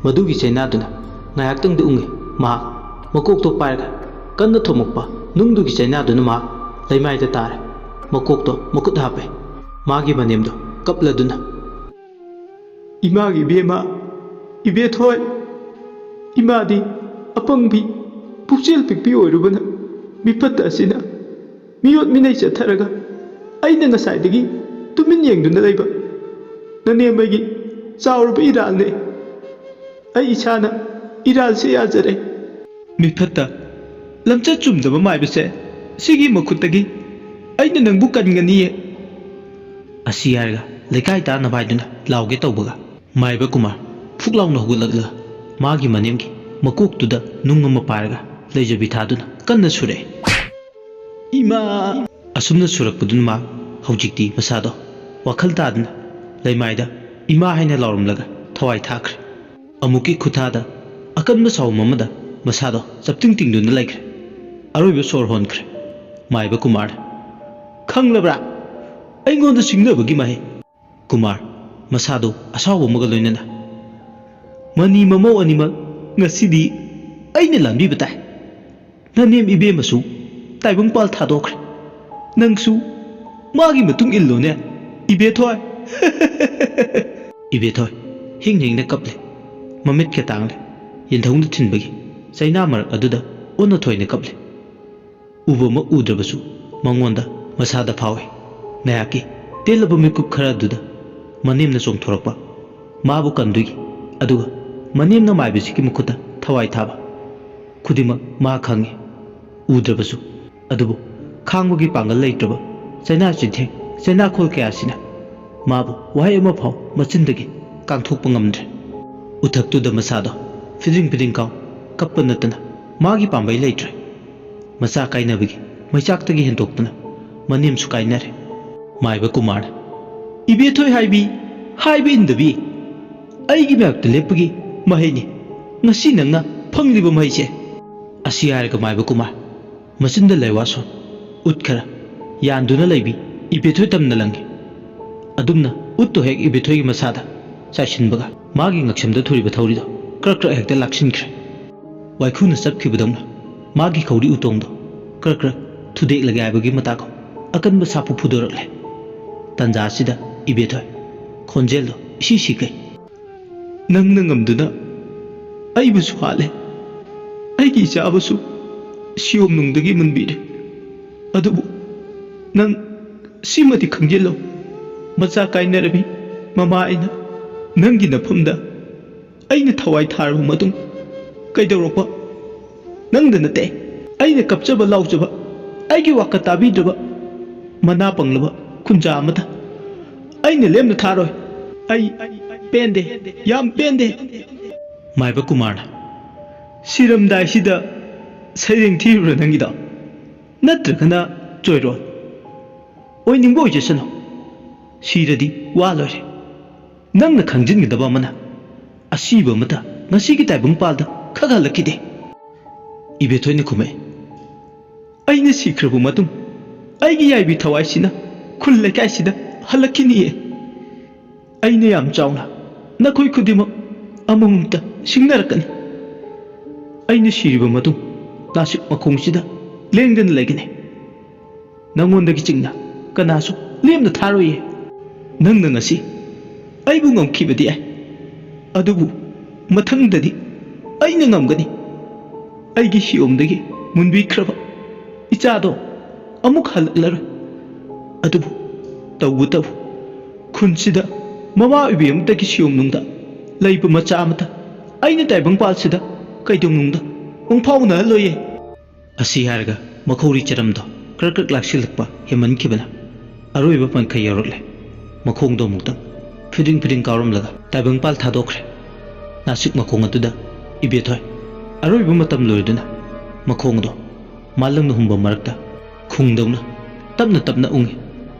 ꯃꯗꯨꯒꯤ ꯆꯩꯅꯥꯗꯨꯅ ꯉꯥꯏꯍꯥꯛꯇꯪꯗꯤ ꯎꯪꯉꯤ꯫ ꯃꯍꯥꯛ ꯃꯀꯣꯛꯇꯣ ꯄꯥꯏꯔꯒ ꯀꯟꯅ ꯊꯣꯝꯃꯛꯄ ꯅꯨꯡꯗꯨꯒꯤ ꯆꯩꯅꯥꯗꯨꯅ ꯃꯍꯥꯛ ꯂꯩꯃꯥꯏꯗ ꯇꯥꯔꯦ꯫ ꯃꯀꯣꯛꯇꯣ ꯃꯈꯨꯠ ꯍꯥꯞꯄꯦ꯫ ꯃꯥꯒꯤ ꯃꯅꯦꯝꯗꯣ ꯀꯞꯂꯗꯨꯅ, "ꯏꯃꯥꯒꯤ ꯏꯕꯦꯝꯃ, ꯏꯕꯦꯊꯣꯏ, ꯏꯃꯥꯗꯤ ꯑꯄꯪꯕꯤ, ꯄꯨꯛꯆꯦꯜ ꯄꯤꯛꯄꯤ ꯑꯣꯏꯔꯨꯕꯅ ꯃꯤꯐꯠꯇ ꯑꯁꯤꯅ ꯃꯤꯑꯣꯠ ꯃꯤꯅꯩ ꯆꯠꯊꯔꯒ ꯑꯩꯅ ꯉꯁꯥꯏꯗꯒꯤ ꯇꯨꯃꯤꯟ ꯌꯦꯡꯗꯨꯅ ꯂꯩꯕ꯫ ꯅꯅꯦꯝꯕꯒꯤ ꯆꯥꯎꯔꯕ ꯏꯔꯥꯜꯅꯦ꯫ ꯑꯩ ꯏꯁꯥꯅ ꯏꯔꯥꯜꯁꯦ ꯌꯥꯖꯔꯦ꯫ ꯃꯤꯐꯠꯇ ꯂꯝꯆꯠ ꯆꯨꯝꯗꯕ ꯃꯥꯏꯕꯁꯦ ꯁꯤꯒꯤ ꯃꯈꯨꯠꯇꯒꯤ ꯑꯩꯅ ꯅꯪꯕꯨ ꯀꯟꯒꯅꯤꯌꯦ꯫ ꯑꯁꯤ ꯍꯥꯏꯔꯒ ꯂꯩꯀꯥꯏ ꯇꯥꯅꯕ ꯍꯥꯏꯗꯨꯅ ꯂꯥꯎꯒꯦ ꯇꯧꯕꯒ ꯃꯥꯏꯕ ꯀꯨꯃꯥꯔ ꯐꯨꯛ ꯂꯥꯎꯅ ꯍꯧꯒꯠꯂꯛꯂꯒ ꯃꯥꯒꯤ ꯃꯅꯦꯝꯒꯤ ꯃꯀꯣꯛꯇꯨꯗ ꯅꯨꯡ ꯑꯃ ꯄꯥꯏꯔꯒ ꯂꯩꯖꯕꯤ ꯊꯥꯗꯨꯅ ꯀꯟꯅ ꯁꯨꯔꯛꯑꯦ꯫ ꯏꯃꯥ! ꯑꯁꯨꯝꯅ ꯁꯨꯔꯛꯄꯗꯨꯅ ꯃꯥ ꯍꯧꯖꯤꯛꯇꯤ ꯃꯁꯥꯗꯣ ꯋꯥꯈꯜ ꯇꯥꯗꯅ ꯂꯩꯃꯥꯏꯗ ꯏꯃꯥ ꯍꯥꯏꯅ ꯂꯥꯎꯔꯝꯂꯒ ꯊꯋꯥꯏ ꯊꯥꯈ꯭ꯔꯦ꯫ ꯑꯃꯨꯛꯀꯤ ꯈꯨꯊꯥꯗ ꯑꯀꯟꯕ ꯁꯥꯎꯝ ꯑꯃꯗ ꯃꯁꯥꯗꯣ ꯆꯞꯇꯤꯡ ꯇꯤꯡꯗꯨꯅ ꯂꯩꯈ꯭ꯔꯦ꯫ ꯑꯔꯣꯏꯕ ꯁꯣꯔ ꯍꯣꯟꯈ꯭ꯔꯦ ꯃꯥꯏꯕ ꯀꯨꯃꯥꯔꯅ꯫ "ꯈꯪꯂꯕ꯭ꯔꯥ? ꯑꯩꯉꯣꯟꯗ ꯁꯤꯡꯅꯕꯒꯤ ꯃꯍꯩ!" ꯀꯨꯃꯥꯔ ꯃꯁꯥꯗꯣ ꯑꯁꯥꯎꯕ ꯑꯃꯒ ꯂꯣꯏꯅꯅ, "ꯃꯅꯤ ꯃꯃꯧ ꯑꯅꯤꯃꯛ ꯉꯁꯤꯗꯤ ꯑꯩꯅ ꯂꯥꯟꯕꯤꯕ ꯇꯥꯏ꯫ ꯅꯅꯦꯝ ꯏꯕꯦꯝꯃꯁꯨ ꯇꯥꯏꯕꯪꯄꯥꯜ ꯊꯥꯗꯣꯛꯈ꯭ꯔꯦ꯫ ꯅꯪꯁꯨ ꯃꯥꯒꯤ ꯃꯇꯨꯡ ꯏꯜꯂꯣꯅꯦ, ꯏꯕꯦꯊꯣꯏ!" ꯏꯕꯦꯊꯣꯏ ꯍꯤꯡ ꯍꯤꯡꯅ ꯀꯞꯂꯦ꯫ ꯃꯃꯤꯠꯀ ꯇꯥꯡꯂꯦ꯫ ꯌꯦꯟꯙꯧꯅ ꯊꯤꯟꯕꯒꯤ ꯆꯩꯅꯥ ꯃꯔꯛ ꯑꯗꯨꯗ ꯑꯣꯟꯅ ꯊꯣꯏꯅ ꯀꯞꯂꯦ꯫ ꯎꯕꯃꯛ ꯎꯗ꯭ꯔꯕꯁꯨ ꯃꯉꯣꯟꯗ ꯃꯁꯥꯗ ꯐꯥꯎꯏ꯫ ꯉꯥꯏꯍꯥꯛꯀꯤ ꯇꯦꯜꯂꯕ ꯃꯤꯀꯨꯞ ꯈꯔ ꯑꯗꯨꯗ ꯃꯅꯦꯝꯅ ꯆꯣꯡꯊꯣꯔꯛꯄ, ꯃꯥꯕꯨ ꯀꯟꯗꯣꯏꯒꯤ, ꯑꯗꯨꯒ ꯃꯅꯦꯝꯅ ꯃꯥꯏꯕꯁꯤꯒꯤ ꯃꯈꯨꯠꯇ ꯊꯋꯥꯏ ꯊꯥꯕ꯫ ꯈꯨꯗꯤꯡꯃꯛ ꯃꯥ ꯈꯪꯏ, ꯎꯗ꯭ꯔꯕꯁꯨ꯫ ꯑꯗꯨꯕꯨ ꯈꯥꯡꯕꯒꯤ ꯄꯥꯡꯒꯜ ꯂꯩꯇ꯭ꯔꯕ ꯆꯩꯅꯥ ꯆꯤꯟꯊꯦꯡ, ꯆꯩꯅꯥꯈꯣꯜ ꯀꯌꯥꯁꯤꯅ ꯃꯥꯕꯨ ꯋꯥꯍꯩ ꯑꯃ ꯐꯥꯎ ꯃꯆꯤꯟꯗꯒꯤ ꯀꯥꯡꯊꯣꯛꯄ ꯉꯝꯗ꯭ꯔꯦ꯫ ꯎꯊꯛꯇꯨꯗ ꯃꯁꯥꯗꯣ ꯐꯤꯗꯤꯡ ꯐꯤꯗꯤꯡ ꯀꯥꯎ ꯀꯞꯄ ꯅꯠꯇꯅ ꯃꯥꯒꯤ ꯄꯥꯝꯕꯩ ꯂꯩꯇ꯭ꯔꯦ꯫ ꯃꯆꯥ ꯀꯥꯏꯅꯕꯒꯤ ꯃꯩꯆꯥꯛꯇꯒꯤ ꯍꯦꯟꯗꯣꯛꯇꯅ ꯃꯅꯦꯝꯁꯨ ꯀꯥꯏꯅꯔꯦ꯫ ꯃꯥꯏꯕ ꯀꯨꯃꯥꯔꯅ, "ꯏꯕꯦꯊꯣꯏ ꯍꯥꯏꯕꯤ, ꯍꯥꯏꯕ ꯏꯟꯗꯕꯤ, ꯑꯩꯒꯤ ꯃꯥꯌꯣꯛꯇ ꯂꯦꯞꯄꯒꯤ ꯃꯍꯩꯅꯤ ꯉꯁꯤ ꯅꯪꯅ ꯐꯪꯂꯤꯕ ꯃꯍꯩꯁꯦ!" ꯑꯁꯤ ꯍꯥꯏꯔꯒ ꯃꯥꯏꯕ ꯀꯨꯃꯥꯔ ꯃꯆꯤꯟꯗ ꯂꯩꯋꯥ ꯁꯣꯟ ꯎꯠ ꯈꯔ ꯌꯥꯟꯗꯨꯅ ꯂꯩꯕꯤ ꯏꯕꯦꯊꯣꯏ ꯇꯝꯅ ꯂꯪꯉꯤ꯫ ꯑꯗꯨꯝꯅ ꯎꯠꯇꯣ ꯍꯦꯛ ꯏꯕꯦꯊꯣꯏꯒꯤ ꯃꯁꯥꯗ ꯆꯥꯏꯁꯤꯟꯕꯒ ꯃꯥꯒꯤ ꯉꯛꯁꯝꯗ ꯊꯨꯔꯤꯕ ꯊꯧꯔꯤꯗꯣ ꯀ꯭ꯔꯛ ꯀ꯭ꯔꯛ ꯍꯦꯛꯇ ꯂꯥꯛꯁꯤꯟꯈ꯭ꯔꯦ꯫ ꯋꯥꯏꯈꯨꯅ ꯆꯞꯈꯤꯕꯗꯧꯅ ꯃꯥꯒꯤ ꯈꯧꯔꯤ ꯎꯇꯣꯡꯗꯣ ꯀ꯭ꯔꯛ ꯀ꯭ꯔꯛ ꯊꯨꯗꯦꯛꯂꯒꯦ ꯍꯥꯏꯕꯒꯤ ꯃꯇꯥꯒꯨꯝ ꯑꯀꯟꯕ ꯁꯥꯐꯨ ꯐꯨꯗꯣꯔꯛꯂꯦ꯫ ꯇꯟꯖꯥ ꯑꯁꯤꯗ ꯏꯕꯦꯊꯣꯏ ꯈꯣꯟꯖꯦꯜꯗꯣ ꯏꯁꯤ ꯁꯤꯈꯩ, "ꯅꯪꯅ ꯉꯝꯗꯨꯅ ꯑꯩꯕꯨꯁꯨ ꯍꯥꯠꯂꯦ, ꯑꯩꯒꯤ ꯏꯆꯥꯕꯨꯁꯨ ꯁꯤꯌꯣꯝꯅꯨꯡꯗꯒꯤ ꯃꯨꯟꯕꯤꯔꯦ꯫ ꯑꯗꯨꯕꯨ ꯅꯪ ꯁꯤꯃꯗꯤ ꯈꯪꯖꯤꯜꯂꯣ, ꯃꯆꯥ ꯀꯥꯏꯅꯔꯕꯤ ꯃꯃꯥ ꯑꯩꯅ ꯅꯪꯒꯤ ꯅꯐꯝꯗ ꯑꯩꯅ ꯊꯋꯥꯏ ꯊꯥꯔꯕ ꯃꯇꯨꯡ ꯀꯩꯗꯧꯔꯛꯄ? ꯅꯪꯗ ꯅꯠꯇꯦ꯫ ꯑꯩꯅ ꯀꯞꯆꯕ ꯂꯥꯎꯖꯕ, ꯑꯩꯒꯤ ꯋꯥꯀꯠ ꯇꯥꯕꯤꯗ꯭ꯔꯕ ꯃꯅꯥ ꯄꯪꯂꯕ ꯈꯨꯟꯖꯥ ꯑꯃꯗ ꯑꯩꯅ ꯂꯦꯝꯅ ꯊꯥꯔꯣꯏ꯫ ꯑꯩ ꯄꯦꯟꯗꯦ, ꯌꯥꯝ ꯄꯦꯟꯗꯦ꯫ ꯃꯥꯏꯕ ꯀꯨꯃꯥꯔꯅ, ꯁꯤꯔꯝꯗꯥꯏꯁꯤꯗ ꯁꯩꯔꯦꯡ ꯊꯤꯔꯨꯔ ꯅꯪꯒꯤꯗꯣ? ꯅꯠꯇ꯭ꯔꯒꯅ ꯆꯣꯏꯔꯣꯟ? ꯑꯣꯏꯅꯤꯡꯕ ꯑꯣꯏꯖꯁꯅꯨ, ꯁꯤꯔꯗꯤ ꯋꯥ ꯂꯣꯏꯔꯦ꯫ ꯅꯪꯅ ꯈꯪꯖꯤꯟꯒꯗꯕ ꯑꯃꯅ, ꯑꯁꯤꯕ ꯑꯃꯠꯇ ꯉꯁꯤꯒꯤ ꯇꯥꯏꯕꯪꯄꯥꯜꯗ ꯈꯛ ꯍꯜꯂꯛꯈꯤꯗꯦ꯫ ꯏꯕꯦꯊꯣꯏꯅ ꯈꯨꯝꯃꯛꯏ, ꯑꯩꯅ ꯁꯤꯈ꯭ꯔꯕ ꯃꯇꯨꯡ ꯑꯩꯒꯤ ꯌꯥꯏꯕꯤ ꯊꯋꯥꯏꯁꯤꯅ ꯈꯨꯜ ꯂꯩꯀꯥꯏꯁꯤꯗ ꯍꯜꯂꯛꯈꯤꯅꯤꯌꯦ꯫ ꯑꯩꯅ ꯌꯥꯝ ꯆꯥꯎꯅ ꯅꯈꯣꯏ ꯈꯨꯗꯤꯡꯃꯛ ꯑꯃꯃꯝꯇ ꯁꯤꯡꯅꯔꯛꯀꯅꯤ꯫ ꯑꯩꯅ ꯁꯤꯔꯕ ꯃꯇꯨꯡ ꯅꯥꯁꯤꯛ ꯃꯈꯣꯡꯁꯤꯗ ꯂꯦꯡꯗꯅ ꯂꯩꯒꯅꯤ꯫ ꯅꯉꯣꯟꯗꯒꯤ ꯆꯤꯡꯅ ꯀꯅꯥꯁꯨ ꯂꯦꯝꯅ ꯊꯥꯔꯣꯏꯌꯦ꯫ ꯅꯪꯅ ꯉꯁꯤ ꯑꯩꯕꯨ ꯉꯝꯈꯤꯕꯗꯤ ꯌꯥꯏ, ꯑꯗꯨꯕꯨ ꯃꯊꯪꯗꯗꯤ ꯑꯩꯅ ꯉꯝꯒꯅꯤ꯫ ꯑꯩꯒꯤ ꯁꯤꯌꯣꯝꯗꯒꯤ ꯃꯨꯟꯕꯤꯈ꯭ꯔꯕ ꯏꯆꯥꯗꯣ ꯑꯃꯨꯛ ꯍꯜꯂꯛꯂꯔꯣꯏ꯫ ꯑꯗꯨꯕꯨ ꯇꯧꯕꯇꯕꯨ ꯈꯨꯟꯁꯤꯗ ꯃꯃꯥ ꯑꯣꯏꯕꯤ ꯑꯃꯠꯇꯒꯤ ꯁꯤꯌꯣꯝꯅꯨꯡꯗ ꯂꯩꯕ ꯃꯆꯥ ꯑꯃꯠꯇ ꯑꯩꯅ ꯇꯥꯏꯕꯪꯄꯥꯜꯁꯤꯗ ꯀꯩꯗꯧꯅꯨꯡꯗ ꯃꯪꯐꯥꯎꯅꯍꯜꯂꯣꯏꯌꯦ꯫ ꯑꯁꯤ ꯍꯥꯏꯔꯒ ꯃꯈꯧꯔꯤ ꯆꯔꯝꯗꯣ ꯀ꯭ꯔꯛ ꯀ꯭ꯔꯛ ꯂꯥꯛꯁꯤꯜꯂꯛꯄ ꯍꯦꯟꯃꯟꯈꯤꯕꯅ ꯑꯔꯣꯏꯕ ꯄꯟꯈꯩ ꯌꯧꯔꯛꯂꯦ꯫ ꯃꯈꯣꯡꯗꯣ ꯑꯃꯨꯛꯇꯪ ꯐꯤꯗꯤꯡ ꯐꯤꯗꯤꯡ ꯀꯥꯎꯔꯝꯂꯒ ꯇꯥꯏꯕꯪꯄꯥꯜ ꯊꯥꯗꯣꯛꯈ꯭ꯔꯦ꯫ ꯅꯥꯁꯤꯛ ꯃꯈꯣꯡ ꯑꯗꯨꯗ ꯏꯕꯦꯊꯣꯏ ꯑꯔꯣꯏꯕ ꯃꯇꯝ ꯂꯣꯏꯔꯗꯨꯅ ꯃꯈꯣꯡꯗꯣ ꯃꯥꯂꯪꯅ ꯍꯨꯝꯕ ꯃꯔꯛꯇ ꯈꯨꯡꯗꯧꯅ ꯇꯞꯅ ꯇꯞꯅ ꯎꯪꯉꯤ꯫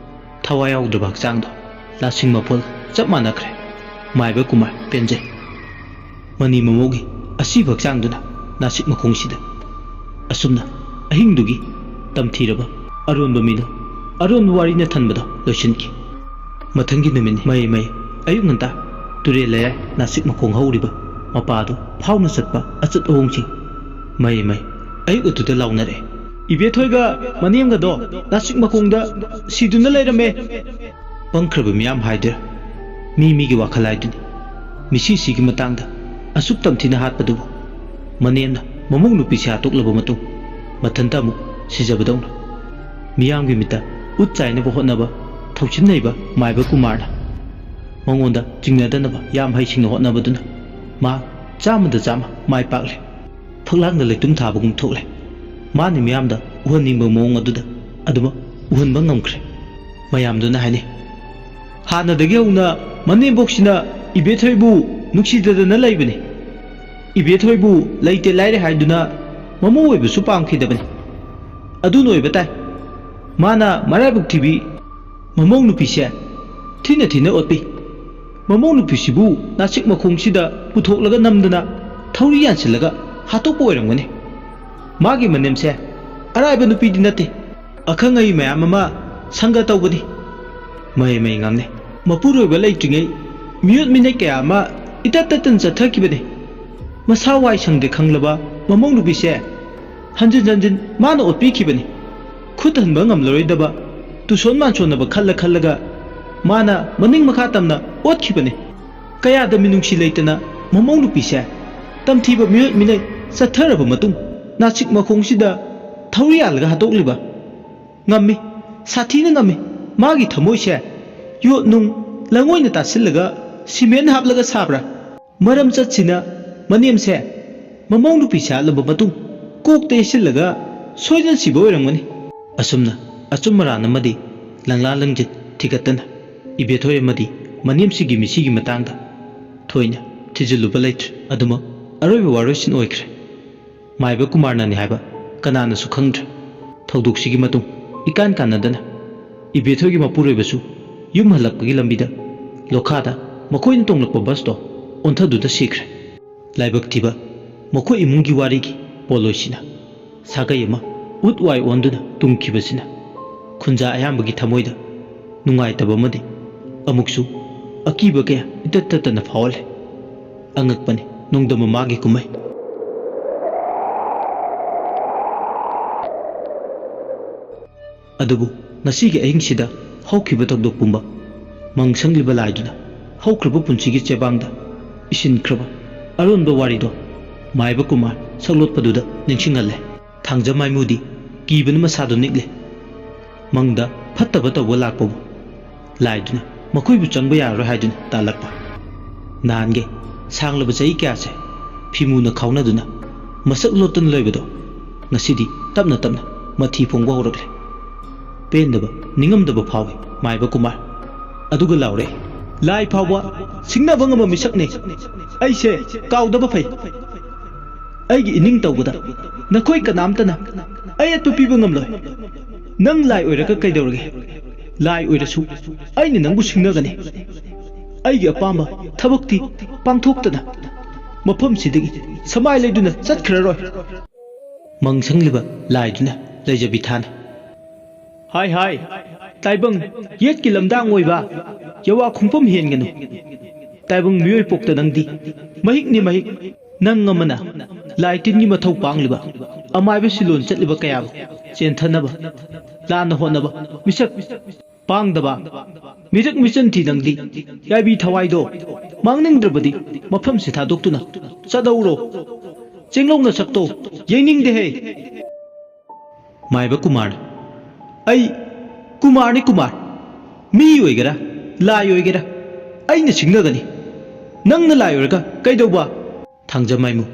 ꯊꯋꯥꯏ ꯌꯥꯎꯗ꯭ꯔꯕ ꯍꯛꯆꯥꯡꯗꯣ ꯂꯥꯁꯤꯡ ꯃꯄꯣꯜ ꯆꯞ ꯃꯥꯟꯅꯈ꯭ꯔꯦ꯫ ꯃꯥꯏꯕ ꯀꯨꯃꯥꯔ ꯄꯦꯟꯖꯩ꯫ ꯃꯅꯤ ꯃꯃꯧꯒꯤ ꯑꯁꯤꯕ ꯍꯛꯆꯥꯡꯗꯨꯅ ꯅꯥꯁꯤꯛ ꯃꯈꯣꯡꯁꯤꯗ ꯑꯁꯨꯝꯅ ꯑꯍꯤꯡꯗꯨꯒꯤ ꯇꯝꯊꯤꯔꯕ ꯑꯔꯣꯟꯕ ꯃꯤꯗꯣ, ꯑꯔꯣꯟꯕ ꯋꯥꯔꯤꯅ ꯊꯟꯕꯗꯣ ꯂꯣꯏꯁꯤꯟꯈꯤ꯫ ꯃꯊꯪꯒꯤ ꯅꯨꯃꯤꯠꯅꯤ꯫ ꯃꯩ ꯃꯩ ꯑꯌꯨꯛ ꯉꯟꯇꯥ ꯇꯨꯔꯦꯜ ꯂꯩꯌꯥꯏ ꯅꯥꯁꯤꯛ ꯃꯈꯣꯡ ꯍꯧꯔꯤꯕ ꯃꯄꯥꯗꯨ ꯐꯥꯎꯅ ꯆꯠꯄ ꯑꯆꯠ ꯑꯍꯣꯡꯁꯤꯡ꯫ ꯃꯩ ꯃꯩ ꯑꯌꯨꯛ ꯑꯗꯨꯗ ꯂꯥꯎꯅꯔꯛꯑꯦ꯫ ꯏꯕꯦꯊꯣꯏꯒ ꯃꯅꯦꯝꯒꯗꯣ ꯅꯥꯁꯤꯛ ꯃꯈꯣꯡꯗ ꯁꯤꯗꯨꯅ ꯂꯩꯔꯝꯃꯦ꯫ ꯄꯪꯈ꯭ꯔꯕ ꯃꯤꯌꯥꯝ ꯍꯥꯏꯗꯣꯏꯔꯥ? ꯃꯤ ꯃꯤꯒꯤ ꯋꯥꯈꯜ ꯍꯥꯏꯗꯨꯅꯤ꯫ ꯃꯤꯁꯤꯁꯤꯒꯤ ꯃꯇꯥꯡꯗ ꯑꯁꯨꯛ ꯇꯝꯊꯤꯅ ꯍꯥꯠꯄꯗꯨꯕꯨ ꯃꯅꯦꯝꯅ ꯃꯃꯧ ꯅꯨꯄꯤꯁꯤ ꯍꯥꯠꯇꯣꯛꯂꯕ ꯃꯇꯨꯡ ꯃꯊꯟꯇ ꯑꯃꯨꯛ ꯁꯤꯖꯕꯗꯧꯅ꯫ ꯃꯤꯌꯥꯝꯒꯤ ꯃꯤꯠꯇ ꯎꯠ ꯆꯥꯏꯅꯕ ꯍꯣꯠꯅꯕ ꯊꯧꯁꯤꯟꯅꯩꯕ ꯃꯥꯏꯕ ꯀꯨꯃꯥꯔꯅ ꯃꯉꯣꯟꯗ ꯆꯤꯡꯅꯗꯅꯕ ꯌꯥꯝ ꯍꯩꯁꯤꯡꯅ ꯍꯣꯠꯅꯕꯗꯨꯅ ꯃꯥ ꯆꯥꯝꯃꯗ ꯆꯥꯝꯃ ꯃꯥꯏ ꯄꯥꯛꯂꯦ꯫ ꯐꯛꯂꯥꯡꯗ ꯂꯩꯇꯨꯝ ꯊꯥꯕꯒꯨꯝ ꯊꯣꯛꯂꯦ꯫ ꯃꯥꯅ ꯃꯤꯌꯥꯝꯗ ꯎꯍꯟꯅꯤꯡꯕ ꯃꯑꯣꯡ ꯑꯗꯨꯗ ꯑꯗꯨꯃꯛ ꯎꯍꯟꯕ ꯉꯝꯈ꯭ꯔꯦ꯫ ꯃꯌꯥꯝꯗꯨꯅ ꯍꯥꯏꯅꯩ, "ꯍꯥꯟꯅꯗꯒꯤ ꯍꯧꯅ ꯃꯅꯦꯝꯕꯣꯛꯁꯤꯅ ꯏꯕꯦꯊꯣꯏꯕꯨ ꯅꯨꯡꯁꯤꯗꯗꯅ ꯂꯩꯕꯅꯤ꯫ ꯏꯕꯦꯊꯣꯏꯕꯨ ꯂꯩꯇꯦ ꯂꯥꯏꯔꯦ ꯍꯥꯏꯗꯨꯅ ꯃꯃꯧ ꯑꯣꯏꯕꯁꯨ ꯄꯥꯝꯈꯤꯗꯕꯅꯤ꯫ ꯑꯗꯨꯅ ꯑꯣꯏꯕ ꯇꯥꯏ꯫ ꯃꯥꯅ ꯃꯔꯥꯏꯕꯛ ꯊꯤꯕꯤ ꯃꯃꯧ ꯅꯨꯄꯤꯁꯦ ꯊꯤꯅ ꯊꯤꯅ ꯑꯣꯠꯄꯤ꯫ ꯃꯃꯧ ꯅꯨꯄꯤꯁꯤꯕꯨ ꯅꯥꯆꯤꯛ ꯃꯈꯣꯡꯁꯤꯗ ꯄꯨꯊꯣꯛꯂꯒ ꯅꯝꯗꯅ ꯊꯧꯔꯤ ꯌꯥꯟꯁꯤꯜꯂꯒ ꯍꯥꯠꯇꯣꯛꯄ ꯑꯣꯏꯔꯝꯒꯅꯤ꯫ ꯃꯥꯒꯤ ꯃꯅꯦꯝꯁꯦ ꯑꯔꯥꯏꯕ ꯅꯨꯄꯤꯗꯤ ꯅꯠꯇꯦ꯫ ꯑꯈꯪ ꯑꯍꯩ ꯃꯌꯥꯝ ꯑꯃ ꯁꯪꯒ ꯇꯧꯕꯅꯤ꯫ ꯃꯍꯩ ꯃꯍꯩ ꯉꯥꯡꯅꯩ꯫ ꯃꯄꯨꯔꯣꯏꯕ ꯂꯩꯇ꯭ꯔꯤꯉꯩ ꯃꯤꯑꯣꯠ ꯃꯤꯅꯩ ꯀꯌꯥ ꯑꯃ ꯏꯇꯠ ꯇꯠꯇꯅ ꯆꯠꯊꯈꯤꯕꯅꯤ꯫ ꯃꯁꯥ ꯋꯥꯏ ꯁꯪꯗꯦ ꯈꯪꯂꯕ ꯃꯃꯧ ꯅꯨꯄꯤꯁꯦ ꯍꯟꯖꯤꯟ ꯍꯟꯖꯤꯟ ꯃꯥꯅ ꯑꯣꯠꯄꯤꯈꯤꯕꯅꯤ꯫ ꯈꯨꯠ ꯍꯟꯕ ꯉꯝꯂꯔꯣꯏꯗꯕ ꯇꯨꯁꯣꯟ ꯃꯥꯟꯁꯣꯟꯅꯕ ꯈꯜꯂ ꯈꯜꯂꯒ ꯃꯥꯅ ꯃꯅꯤꯡ ꯃꯈꯥ ꯇꯝꯅ ꯑꯣꯠꯈꯤꯕꯅꯤ꯫ ꯀꯌꯥꯗ ꯃꯤꯅꯨꯡꯁꯤ ꯂꯩꯇꯅ ꯃꯃꯧ ꯅꯨꯄꯤꯁꯦ ꯇꯝꯊꯤꯕ ꯃꯤꯑꯣꯠ ꯃꯤꯅꯩ ꯆꯠꯊꯔꯕ ꯃꯇꯨꯡ ꯅꯥꯆꯤꯛ ꯃꯈꯣꯡꯁꯤꯗ ꯊꯧꯔꯤ ꯌꯥꯜꯂꯒ ꯍꯥꯠꯇꯣꯛꯂꯤꯕ꯫ ꯉꯝꯃꯤ, ꯁꯥꯊꯤꯅ ꯉꯝꯃꯤ꯫ ꯃꯥꯒꯤ ꯊꯃꯣꯏꯁꯦ ꯌꯣꯠ ꯅꯨꯡ ꯂꯪ ꯑꯣꯏꯅ ꯇꯥꯁꯤꯜꯂꯒ ꯁꯤꯃꯦꯟ ꯍꯥꯞꯂꯒ ꯁꯥꯕ꯭ꯔꯥ? ꯃꯔꯝ ꯆꯠꯁꯤꯅ ꯃꯅꯦꯝꯁꯦ ꯃꯃꯧ ꯅꯨꯄꯤ ꯁꯥꯠꯂꯕ ꯃꯇꯨꯡ ꯀꯣꯛꯇ ꯌꯩꯁꯤꯜꯂꯒ ꯁꯣꯏꯗꯅ ꯁꯤꯕ ꯑꯣꯏꯔꯝꯒꯅꯤ"꯫ ꯑꯁꯨꯝꯅ ꯑꯆꯨꯝ ꯑꯔꯥꯟ ꯑꯃꯗꯤ ꯂꯪꯂꯥ ꯂꯪꯖꯤꯠ ꯊꯤꯒꯠꯇꯅ ꯏꯕꯦꯊꯣꯏ ꯑꯃꯗꯤ ꯃꯅꯦꯝꯁꯤꯒꯤ ꯃꯤꯁꯤꯒꯤ ꯃꯇꯥꯡꯗ ꯊꯣꯏꯅ ꯊꯤꯖꯤꯜꯂꯨꯕ ꯂꯩꯇ꯭ꯔꯦ꯫ ꯑꯗꯨꯃꯛ ꯑꯔꯣꯏꯕ ꯋꯥꯔꯣꯏꯁꯤꯟ ꯑꯣꯏꯈ꯭ꯔꯦ꯫ ꯃꯥꯏꯕ ꯀꯨꯃꯥꯔꯅꯅꯤ ꯍꯥꯏꯕ ꯀꯅꯥꯅꯁꯨ ꯈꯪꯗ꯭ꯔꯦ꯫ ꯊꯧꯗꯣꯛꯁꯤꯒꯤ ꯃꯇꯨꯡ ꯏꯀꯥꯟ ꯀꯥꯟꯅꯗꯅ ꯏꯕꯦꯊꯣꯏꯒꯤ ꯃꯄꯨꯔꯣꯏꯕꯁꯨ ꯌꯨꯝ ꯍꯜꯂꯛꯄꯒꯤ ꯂꯝꯕꯤꯗ ꯂꯣꯈꯥꯗ ꯃꯈꯣꯏꯅ ꯇꯣꯡꯂꯛꯄ ꯕꯁꯇꯣ ꯑꯣꯟꯊꯗꯨꯅ ꯁꯤꯈ꯭ꯔꯦ꯫ ꯂꯥꯏꯕꯛ ꯊꯤꯕ ꯃꯈꯣꯏ ꯏꯃꯨꯡꯒꯤ ꯋꯥꯔꯤꯒꯤ ꯄꯣꯠꯂꯣꯏꯁꯤꯅ ꯁꯥꯒꯩ ꯑꯃ ꯎꯠ ꯋꯥꯏ ꯑꯣꯟꯗꯨꯅ ꯇꯨꯝꯈꯤꯕꯁꯤꯅ ꯈꯨꯟꯖꯥ ꯑꯌꯥꯝꯕꯒꯤ ꯊꯃꯣꯏꯗ ꯅꯨꯡꯉꯥꯏꯇꯕ ꯑꯃꯗꯤ ꯑꯃꯨꯛꯁꯨ ꯑꯀꯤꯕ ꯀꯌꯥ ꯏꯇꯠ ꯇꯠꯇꯅ ꯐꯥꯎꯍꯜꯂꯦ꯫ ꯑꯉꯛꯄꯅꯤ ꯅꯣꯡꯗꯝ ꯃꯃꯥꯒꯤ ꯀꯨꯝꯍꯩ꯫ ꯑꯗꯨꯕꯨ ꯉꯁꯤꯒꯤ ꯑꯍꯤꯡꯁꯤꯗ ꯍꯧꯈꯤꯕ ꯊꯧꯗꯣꯛ ꯄꯨꯝꯕ ꯃꯪ ꯁꯪꯂꯤꯕ ꯂꯥꯏꯗꯨꯅ ꯍꯧꯈ꯭ꯔꯕ ꯄꯨꯟꯁꯤꯒꯤ ꯆꯦꯕꯥꯡꯗ ꯏꯁꯤꯟꯈ꯭ꯔꯕ ꯑꯔꯣꯟꯕ ꯋꯥꯔꯤꯗꯣ ꯃꯥꯏꯕ ꯀꯨꯃꯥꯔ ꯁꯛꯂꯣꯠꯄꯗꯨꯗ ꯅꯤꯡꯁꯤꯡꯍꯜꯂꯦ꯫ ꯊꯥꯡꯖ ꯃꯥꯏꯃꯨꯗꯤ ꯀꯤꯕꯅ ꯃꯁꯥꯗꯣ ꯅꯤꯛꯂꯦ꯫ ꯃꯪꯗ ꯐꯠꯇꯕ ꯇꯧꯕ ꯂꯥꯛꯄꯕꯨ ꯂꯥꯏꯗꯨꯅ ꯃꯈꯣꯏꯕꯨ ꯆꯪꯕ ꯌꯥꯔꯔꯣꯏ ꯍꯥꯏꯗꯨꯅ ꯇꯥꯜꯂꯛꯄ꯫ ꯅꯍꯥꯟꯒꯤ ꯁꯥꯡꯂꯕ ꯆꯍꯤ ꯀꯌꯥꯁꯦ ꯐꯤꯃꯨꯅ ꯈꯥꯎꯅꯗꯨꯅ ꯃꯁꯛ ꯂꯣꯠꯇꯅ ꯂꯩꯕꯗꯣ ꯉꯁꯤꯗꯤ ꯇꯞꯅ ꯇꯞꯅ ꯃꯊꯤ ꯐꯣꯡꯕ ꯍꯧꯔꯛꯂꯦ꯫ ꯄꯦꯟꯗꯕ, ꯅꯤꯡꯉꯝꯗꯕ ꯐꯥꯎꯏ ꯃꯥꯏꯕ ꯀꯨꯃꯥꯔ꯫ ꯑꯗꯨꯒ ꯂꯥꯎꯔꯛꯏ, "ꯂꯥꯏ ꯐꯥꯎꯕ ꯁꯤꯡꯅꯕ ꯉꯝꯕ ꯃꯤꯁꯛꯅꯤ꯫ ꯑꯩꯁꯦ ꯀꯥꯎꯗꯕ ꯐꯩ꯫ ꯑꯩꯒꯤ ꯏꯅꯤꯡ ꯇꯧꯕꯗ ꯅꯈꯣꯏ ꯀꯅꯥꯝꯇꯅ ꯑꯌꯦꯠꯄ ꯄꯤꯕ ꯉꯝꯂꯣꯏ꯫ ꯅꯪ ꯂꯥꯏ ꯑꯣꯏꯔꯒ ꯀꯩꯗꯧꯔꯒꯦ? ꯂꯥꯏ ꯑꯣꯏꯔꯁꯨ ꯑꯩꯅ ꯅꯪꯕꯨ ꯁꯤꯡꯅꯒꯅꯤ꯫ ꯑꯩꯒꯤ ꯑꯄꯥꯝꯕ ꯊꯕꯛꯇꯤ ꯄꯥꯡꯊꯣꯛꯇꯅ ꯃꯐꯝꯁꯤꯗꯒꯤ ꯁꯃꯥꯏ ꯂꯩꯗꯨꯅ ꯆꯠꯈ꯭ꯔꯔꯣꯏ꯫" ꯃꯪ ꯁꯪꯂꯤꯕ ꯂꯥꯏꯗꯨꯅ ꯂꯩꯖꯕꯤ ꯊꯥꯅ, "ꯍꯥꯏ ꯍꯥꯏ, ꯇꯥꯏꯕꯪ ꯌꯦꯠꯀꯤ ꯂꯝꯗꯥꯡ ꯑꯣꯏꯕ, ꯌꯋꯥ ꯈꯣꯡꯐꯝ ꯍꯦꯟꯒꯅꯨ꯫ ꯇꯥꯏꯕꯪ ꯃꯤꯑꯣꯏ ꯄꯣꯛꯇ ꯅꯪꯗꯤ ꯃꯍꯤꯛꯅꯤ ꯃꯍꯤꯛ꯫ ꯅꯪ ꯑꯃꯅ ꯂꯥꯏ ꯇꯤꯟꯒꯤ ꯃꯊꯧ ꯄꯥꯡꯂꯤꯕ, ꯑꯃꯥꯏꯕ ꯁꯤꯂꯣꯟ ꯆꯠꯂꯤꯕ ꯀꯌꯥꯕꯨ ꯆꯦꯟꯊꯅꯕ, ꯂꯥꯟꯅ ꯍꯣꯠꯅꯕ ꯃꯤꯁꯛ ꯄꯥꯡꯗꯕ, ꯃꯤꯔꯛ ꯃꯤꯆꯟ ꯊꯤ ꯅꯪꯗꯤ꯫ ꯌꯥꯏꯕꯤ ꯊꯋꯥꯏꯗꯣ ꯃꯥꯡꯅꯤꯡꯗ꯭ꯔꯕꯗꯤ ꯃꯐꯝꯁꯤ ꯊꯥꯗꯣꯛꯇꯨꯅ ꯆꯠꯍꯧꯔꯣ꯫ ꯆꯦꯡꯂꯧ ꯅꯁꯛꯇꯣ ꯌꯦꯡꯅꯤꯡꯗꯦꯍꯦ꯫" ꯃꯥꯏꯕ ꯀꯨꯃꯥꯔꯅ, "ꯑꯩ ꯀꯨꯃꯥꯔꯅꯤ ꯀꯨꯃꯥꯔ꯫ ꯃꯤ ꯑꯣꯏꯒꯦꯔꯥ, ꯂꯥꯏ ꯑꯣꯏꯒꯦꯔꯥ, ꯑꯩꯅ ꯁꯤꯡꯅꯒꯅꯤ꯫ ꯅꯪꯅ ꯂꯥꯏ ꯑꯣꯏꯔꯒ ꯀꯩꯗꯧꯕ?" ꯊꯥꯡꯖꯃꯥꯏꯃꯨ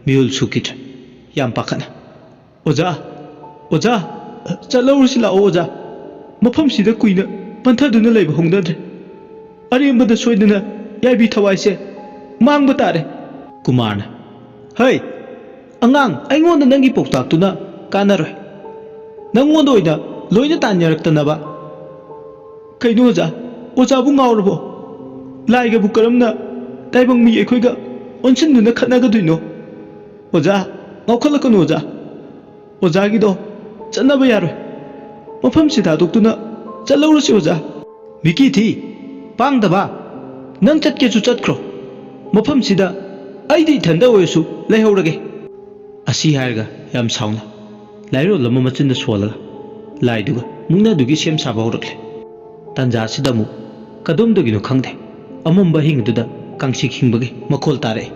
ꯃꯤꯍꯨꯜ ꯁꯨꯈꯤꯗ꯭ꯔꯦ꯫ ꯌꯥꯝ ꯄꯥꯈꯠꯅ, "ꯑꯣꯖꯥ, ꯑꯣꯖꯥ, ꯆꯠꯍꯧꯔꯁꯤ ꯂꯥꯛꯑꯣ ꯑꯣꯖꯥ꯫ ꯃꯐꯝꯁꯤꯗ ꯀꯨꯏꯅ ꯄꯟꯊꯗꯨꯅ ꯂꯩꯕ ꯍꯧꯅꯗ꯭ꯔꯦ꯫ ꯑꯔꯦꯝꯕꯗ ꯁꯣꯏꯗꯅ ꯌꯥꯏꯕꯤ ꯊꯋꯥꯏꯁꯦ ꯃꯥꯡꯕ ꯇꯥꯔꯦ꯫" ꯀꯨꯃꯥꯔꯅ, "ꯍꯩ, ꯑꯉꯥꯡ, ꯑꯩꯉꯣꯟꯗ ꯅꯪꯒꯤ ꯄꯥꯎꯇꯥꯛꯇꯨꯅ ꯀꯥꯟꯅꯔꯣꯏ꯫ ꯅꯪꯉꯣꯟꯗ ꯑꯣꯏꯅ ꯂꯣꯏꯅ ꯇꯥꯟꯅꯔꯛꯇꯅꯕ꯫" "ꯀꯩꯅꯣ ꯑꯣꯖꯥ? ꯑꯣꯖꯥꯕꯨ ꯉꯥꯎꯔꯕꯣ? ꯂꯥꯏꯒꯕꯨ ꯀꯔꯝꯅ ꯇꯥꯏꯕꯪ ꯃꯤ ꯑꯩꯈꯣꯏꯒ ꯑꯣꯟꯁꯤꯟꯗꯨꯅ ꯈꯠꯅꯒꯗꯣꯏꯅꯣ? ꯑꯣꯖꯥ, ꯉꯥꯎꯈꯠꯂꯛꯀꯅꯨ ꯑꯣꯖꯥ꯫ ꯑꯣꯖꯥꯒꯤꯗꯣ ꯆꯠꯅꯕ ꯌꯥꯔꯣꯏ꯫ ꯃꯐꯝꯁꯤ ꯊꯥꯗꯣꯛꯇꯨꯅ ꯆꯠꯍꯧꯔꯁꯤ ꯑꯣꯖꯥ꯫" "ꯃꯤꯀꯤ ꯊꯤ, ꯄꯥꯡꯗꯕ, ꯅꯪ ꯆꯠꯀꯦꯁꯨ ꯆꯠꯈ꯭ꯔꯣ꯫ ꯃꯐꯝꯁꯤꯗ ꯑꯩꯗꯤ ꯏꯊꯟꯗ ꯑꯣꯏꯔꯁꯨ ꯂꯩꯍꯧꯔꯒꯦ꯫" ꯑꯁꯤ ꯍꯥꯏꯔꯒ ꯌꯥꯝ ꯁꯥꯎꯅ ꯂꯥꯏꯔꯣꯜ ꯑꯃ ꯃꯆꯤꯟꯗ ꯁꯣꯜꯂꯒ ꯂꯥꯏꯗꯨꯒ ꯃꯨꯛꯅꯥꯗꯨꯒꯤ ꯁꯦꯝ ꯁꯥꯕ ꯍꯧꯔꯛꯂꯦ꯫ ꯇꯥꯟꯖꯥ ꯑꯁꯤꯗ ꯑꯃꯨꯛ ꯀꯗꯣꯝꯗꯒꯤꯅꯣ ꯈꯪꯗꯦ, ꯑꯃꯝꯕ ꯑꯍꯤꯡ ꯑꯗꯨꯗ ꯀꯥꯡꯁꯤ ꯈꯤꯡꯕꯒꯤ ꯃꯈꯣꯜ ꯇꯥꯔꯛꯏ꯫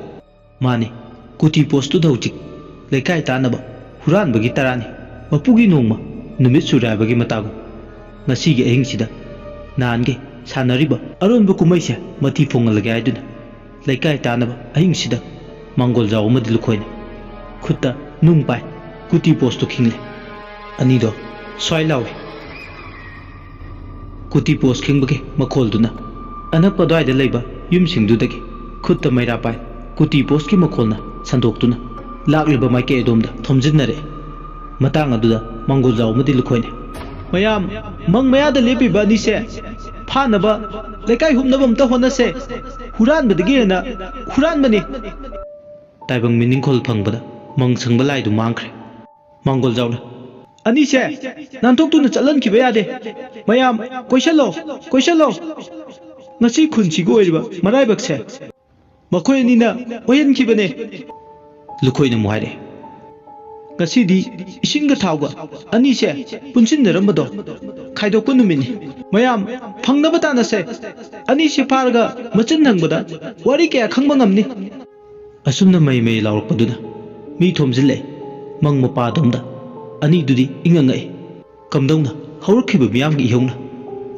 ꯃꯥꯅꯤ, ꯀꯨꯇꯤ ꯄꯣꯁꯇꯨꯗ ꯍꯧꯖꯤꯛ ꯂꯩꯀꯥꯏ ꯇꯥꯟꯅꯕ ꯍꯨꯔꯥꯟꯕꯒꯤ ꯇꯔꯥꯅꯤ꯫ ꯃꯄꯨꯒꯤ ꯅꯣꯡꯃ, ꯅꯨꯃꯤꯠ ꯁꯨꯔꯦ ꯍꯥꯏꯕꯒꯤ ꯃꯇꯥꯒꯨꯝ꯫ ꯉꯁꯤꯒꯤ ꯑꯍꯤꯡꯁꯤꯗ ꯅꯍꯥꯟꯒꯤ ꯁꯥꯟꯅꯔꯤꯕ ꯑꯔꯣꯟꯕ ꯀꯨꯝꯍꯩꯁꯦ ꯃꯊꯤ ꯐꯣꯡꯍꯜꯂꯒꯦ ꯍꯥꯏꯗꯨꯅ ꯂꯩꯀꯥꯏ ꯇꯥꯟꯅꯕ ꯑꯍꯤꯡꯁꯤꯗ ꯃꯥꯡꯒꯣꯜꯖꯥꯎ ꯑꯃꯗꯤ ꯂꯨꯈꯣꯏꯅ ꯈꯨꯠꯇ ꯅꯨꯡ ꯄꯥꯏ, ꯀꯨꯇꯤ ꯄꯣꯁꯇꯨ ꯈꯤꯡꯂꯦ꯫ ꯑꯅꯤꯗꯣ ꯁ꯭ꯋꯥꯏ ꯂꯥꯎꯏ꯫ ꯀꯨꯇꯤ ꯄꯣꯁ ꯈꯤꯡꯕꯒꯤ ꯃꯈꯣꯜꯗꯨꯅ ꯑꯅꯛꯄ ꯑꯗꯨꯋꯥꯏꯗ ꯂꯩꯕ ꯌꯨꯝꯁꯤꯡꯗꯨꯗꯒꯤ ꯈꯨꯠꯇ ꯃꯩꯔꯥ ꯄꯥꯏ ꯀꯨꯇꯤ ꯄꯣꯁꯀꯤ ꯃꯈꯣꯜꯅ ꯁꯟꯗꯣꯛꯇꯨꯅ ꯂꯥꯛꯂꯤꯕ ꯃꯥꯏꯀꯩ ꯑꯗꯣꯝꯗ ꯊꯣꯝꯖꯤꯟꯅꯔꯛꯏ꯫ ꯃꯇꯥꯡ ꯑꯗꯨꯗ ꯃꯥꯡꯒꯣꯜꯖꯥꯎ ꯑꯃꯗꯤ ꯂꯨꯈꯣꯏꯅ, "ꯃꯌꯥꯝ, ꯃꯪ ꯃꯌꯥꯗ ꯂꯦꯞꯄꯤꯕ ꯑꯅꯤꯁꯦ ꯐꯥꯅꯕ ꯂꯩꯀꯥꯏ ꯍꯨꯞꯅꯕ ꯑꯝꯇ ꯍꯣꯠꯅꯁꯦ꯫ ꯍꯨꯔꯥꯟꯕꯗꯒꯤ ꯍꯦꯟꯅ ꯍꯨꯔꯥꯟꯕꯅꯤ꯫" ꯇꯥꯏꯕꯪ ꯃꯤꯅꯤꯡꯈꯣꯜ ꯐꯪꯕꯗ ꯃꯪ ꯁꯪꯕ ꯂꯥꯏꯗꯨ ꯃꯥꯡꯈ꯭ꯔꯦ꯫ ꯃꯥꯡꯒꯣꯜꯖꯥꯎꯅ, "ꯑꯅꯤꯁꯦ ꯅꯥꯟꯊꯣꯛꯇꯨꯅ ꯆꯠꯍꯟꯈꯤꯕ ꯌꯥꯗꯦ꯫ ꯃꯌꯥꯝ, ꯀꯣꯏꯁꯜꯂꯣ, ꯀꯣꯏꯁꯜꯂꯣ꯫ ꯉꯁꯤ ꯈꯨꯟꯁꯤꯒꯤ ꯑꯣꯏꯔꯤꯕ ꯃꯔꯥꯏꯕꯛꯁꯦ ꯃꯈꯣꯏ ꯑꯅꯤꯅ ꯑꯣꯏꯍꯟꯈꯤꯕꯅꯦ꯫" ꯂꯨꯈꯣꯏꯅ ꯑꯃꯨꯛ ꯍꯥꯏꯔꯛꯑꯦ, "ꯉꯁꯤꯗꯤ ꯏꯁꯤꯡꯒ ꯊꯥꯎꯒ ꯑꯅꯤꯁꯦ ꯄꯨꯟꯁꯤꯟꯅꯔꯝꯕꯗꯣ ꯈꯥꯏꯗꯣꯛꯄ ꯅꯨꯃꯤꯠꯅꯤ꯫ ꯃꯌꯥꯝ, ꯐꯪꯅꯕ ꯇꯥꯟꯅꯁꯦ꯫ ꯑꯅꯤꯁꯦ ꯐꯥꯔꯒ ꯃꯆꯤꯟ ꯍꯪꯕꯗ ꯋꯥꯔꯤ ꯀꯌꯥ ꯈꯪꯕ ꯉꯝꯅꯤ꯫" ꯑꯁꯨꯝꯅ ꯃꯩ ꯃꯩ ꯂꯥꯎꯔꯛꯄꯗꯨꯅ ꯃꯤ ꯊꯣꯝꯖꯤꯜꯂꯛꯏ꯫ ꯃꯪ ꯃꯄꯥꯗꯣꯝꯗ ꯑꯅꯤꯗꯨꯗꯤ ꯏꯉꯛ ꯉꯛꯏ꯫ ꯀꯝꯗꯧꯅ ꯍꯧꯔꯛꯈꯤꯕ ꯃꯤꯌꯥꯝꯒꯤ ꯏꯍꯧꯅ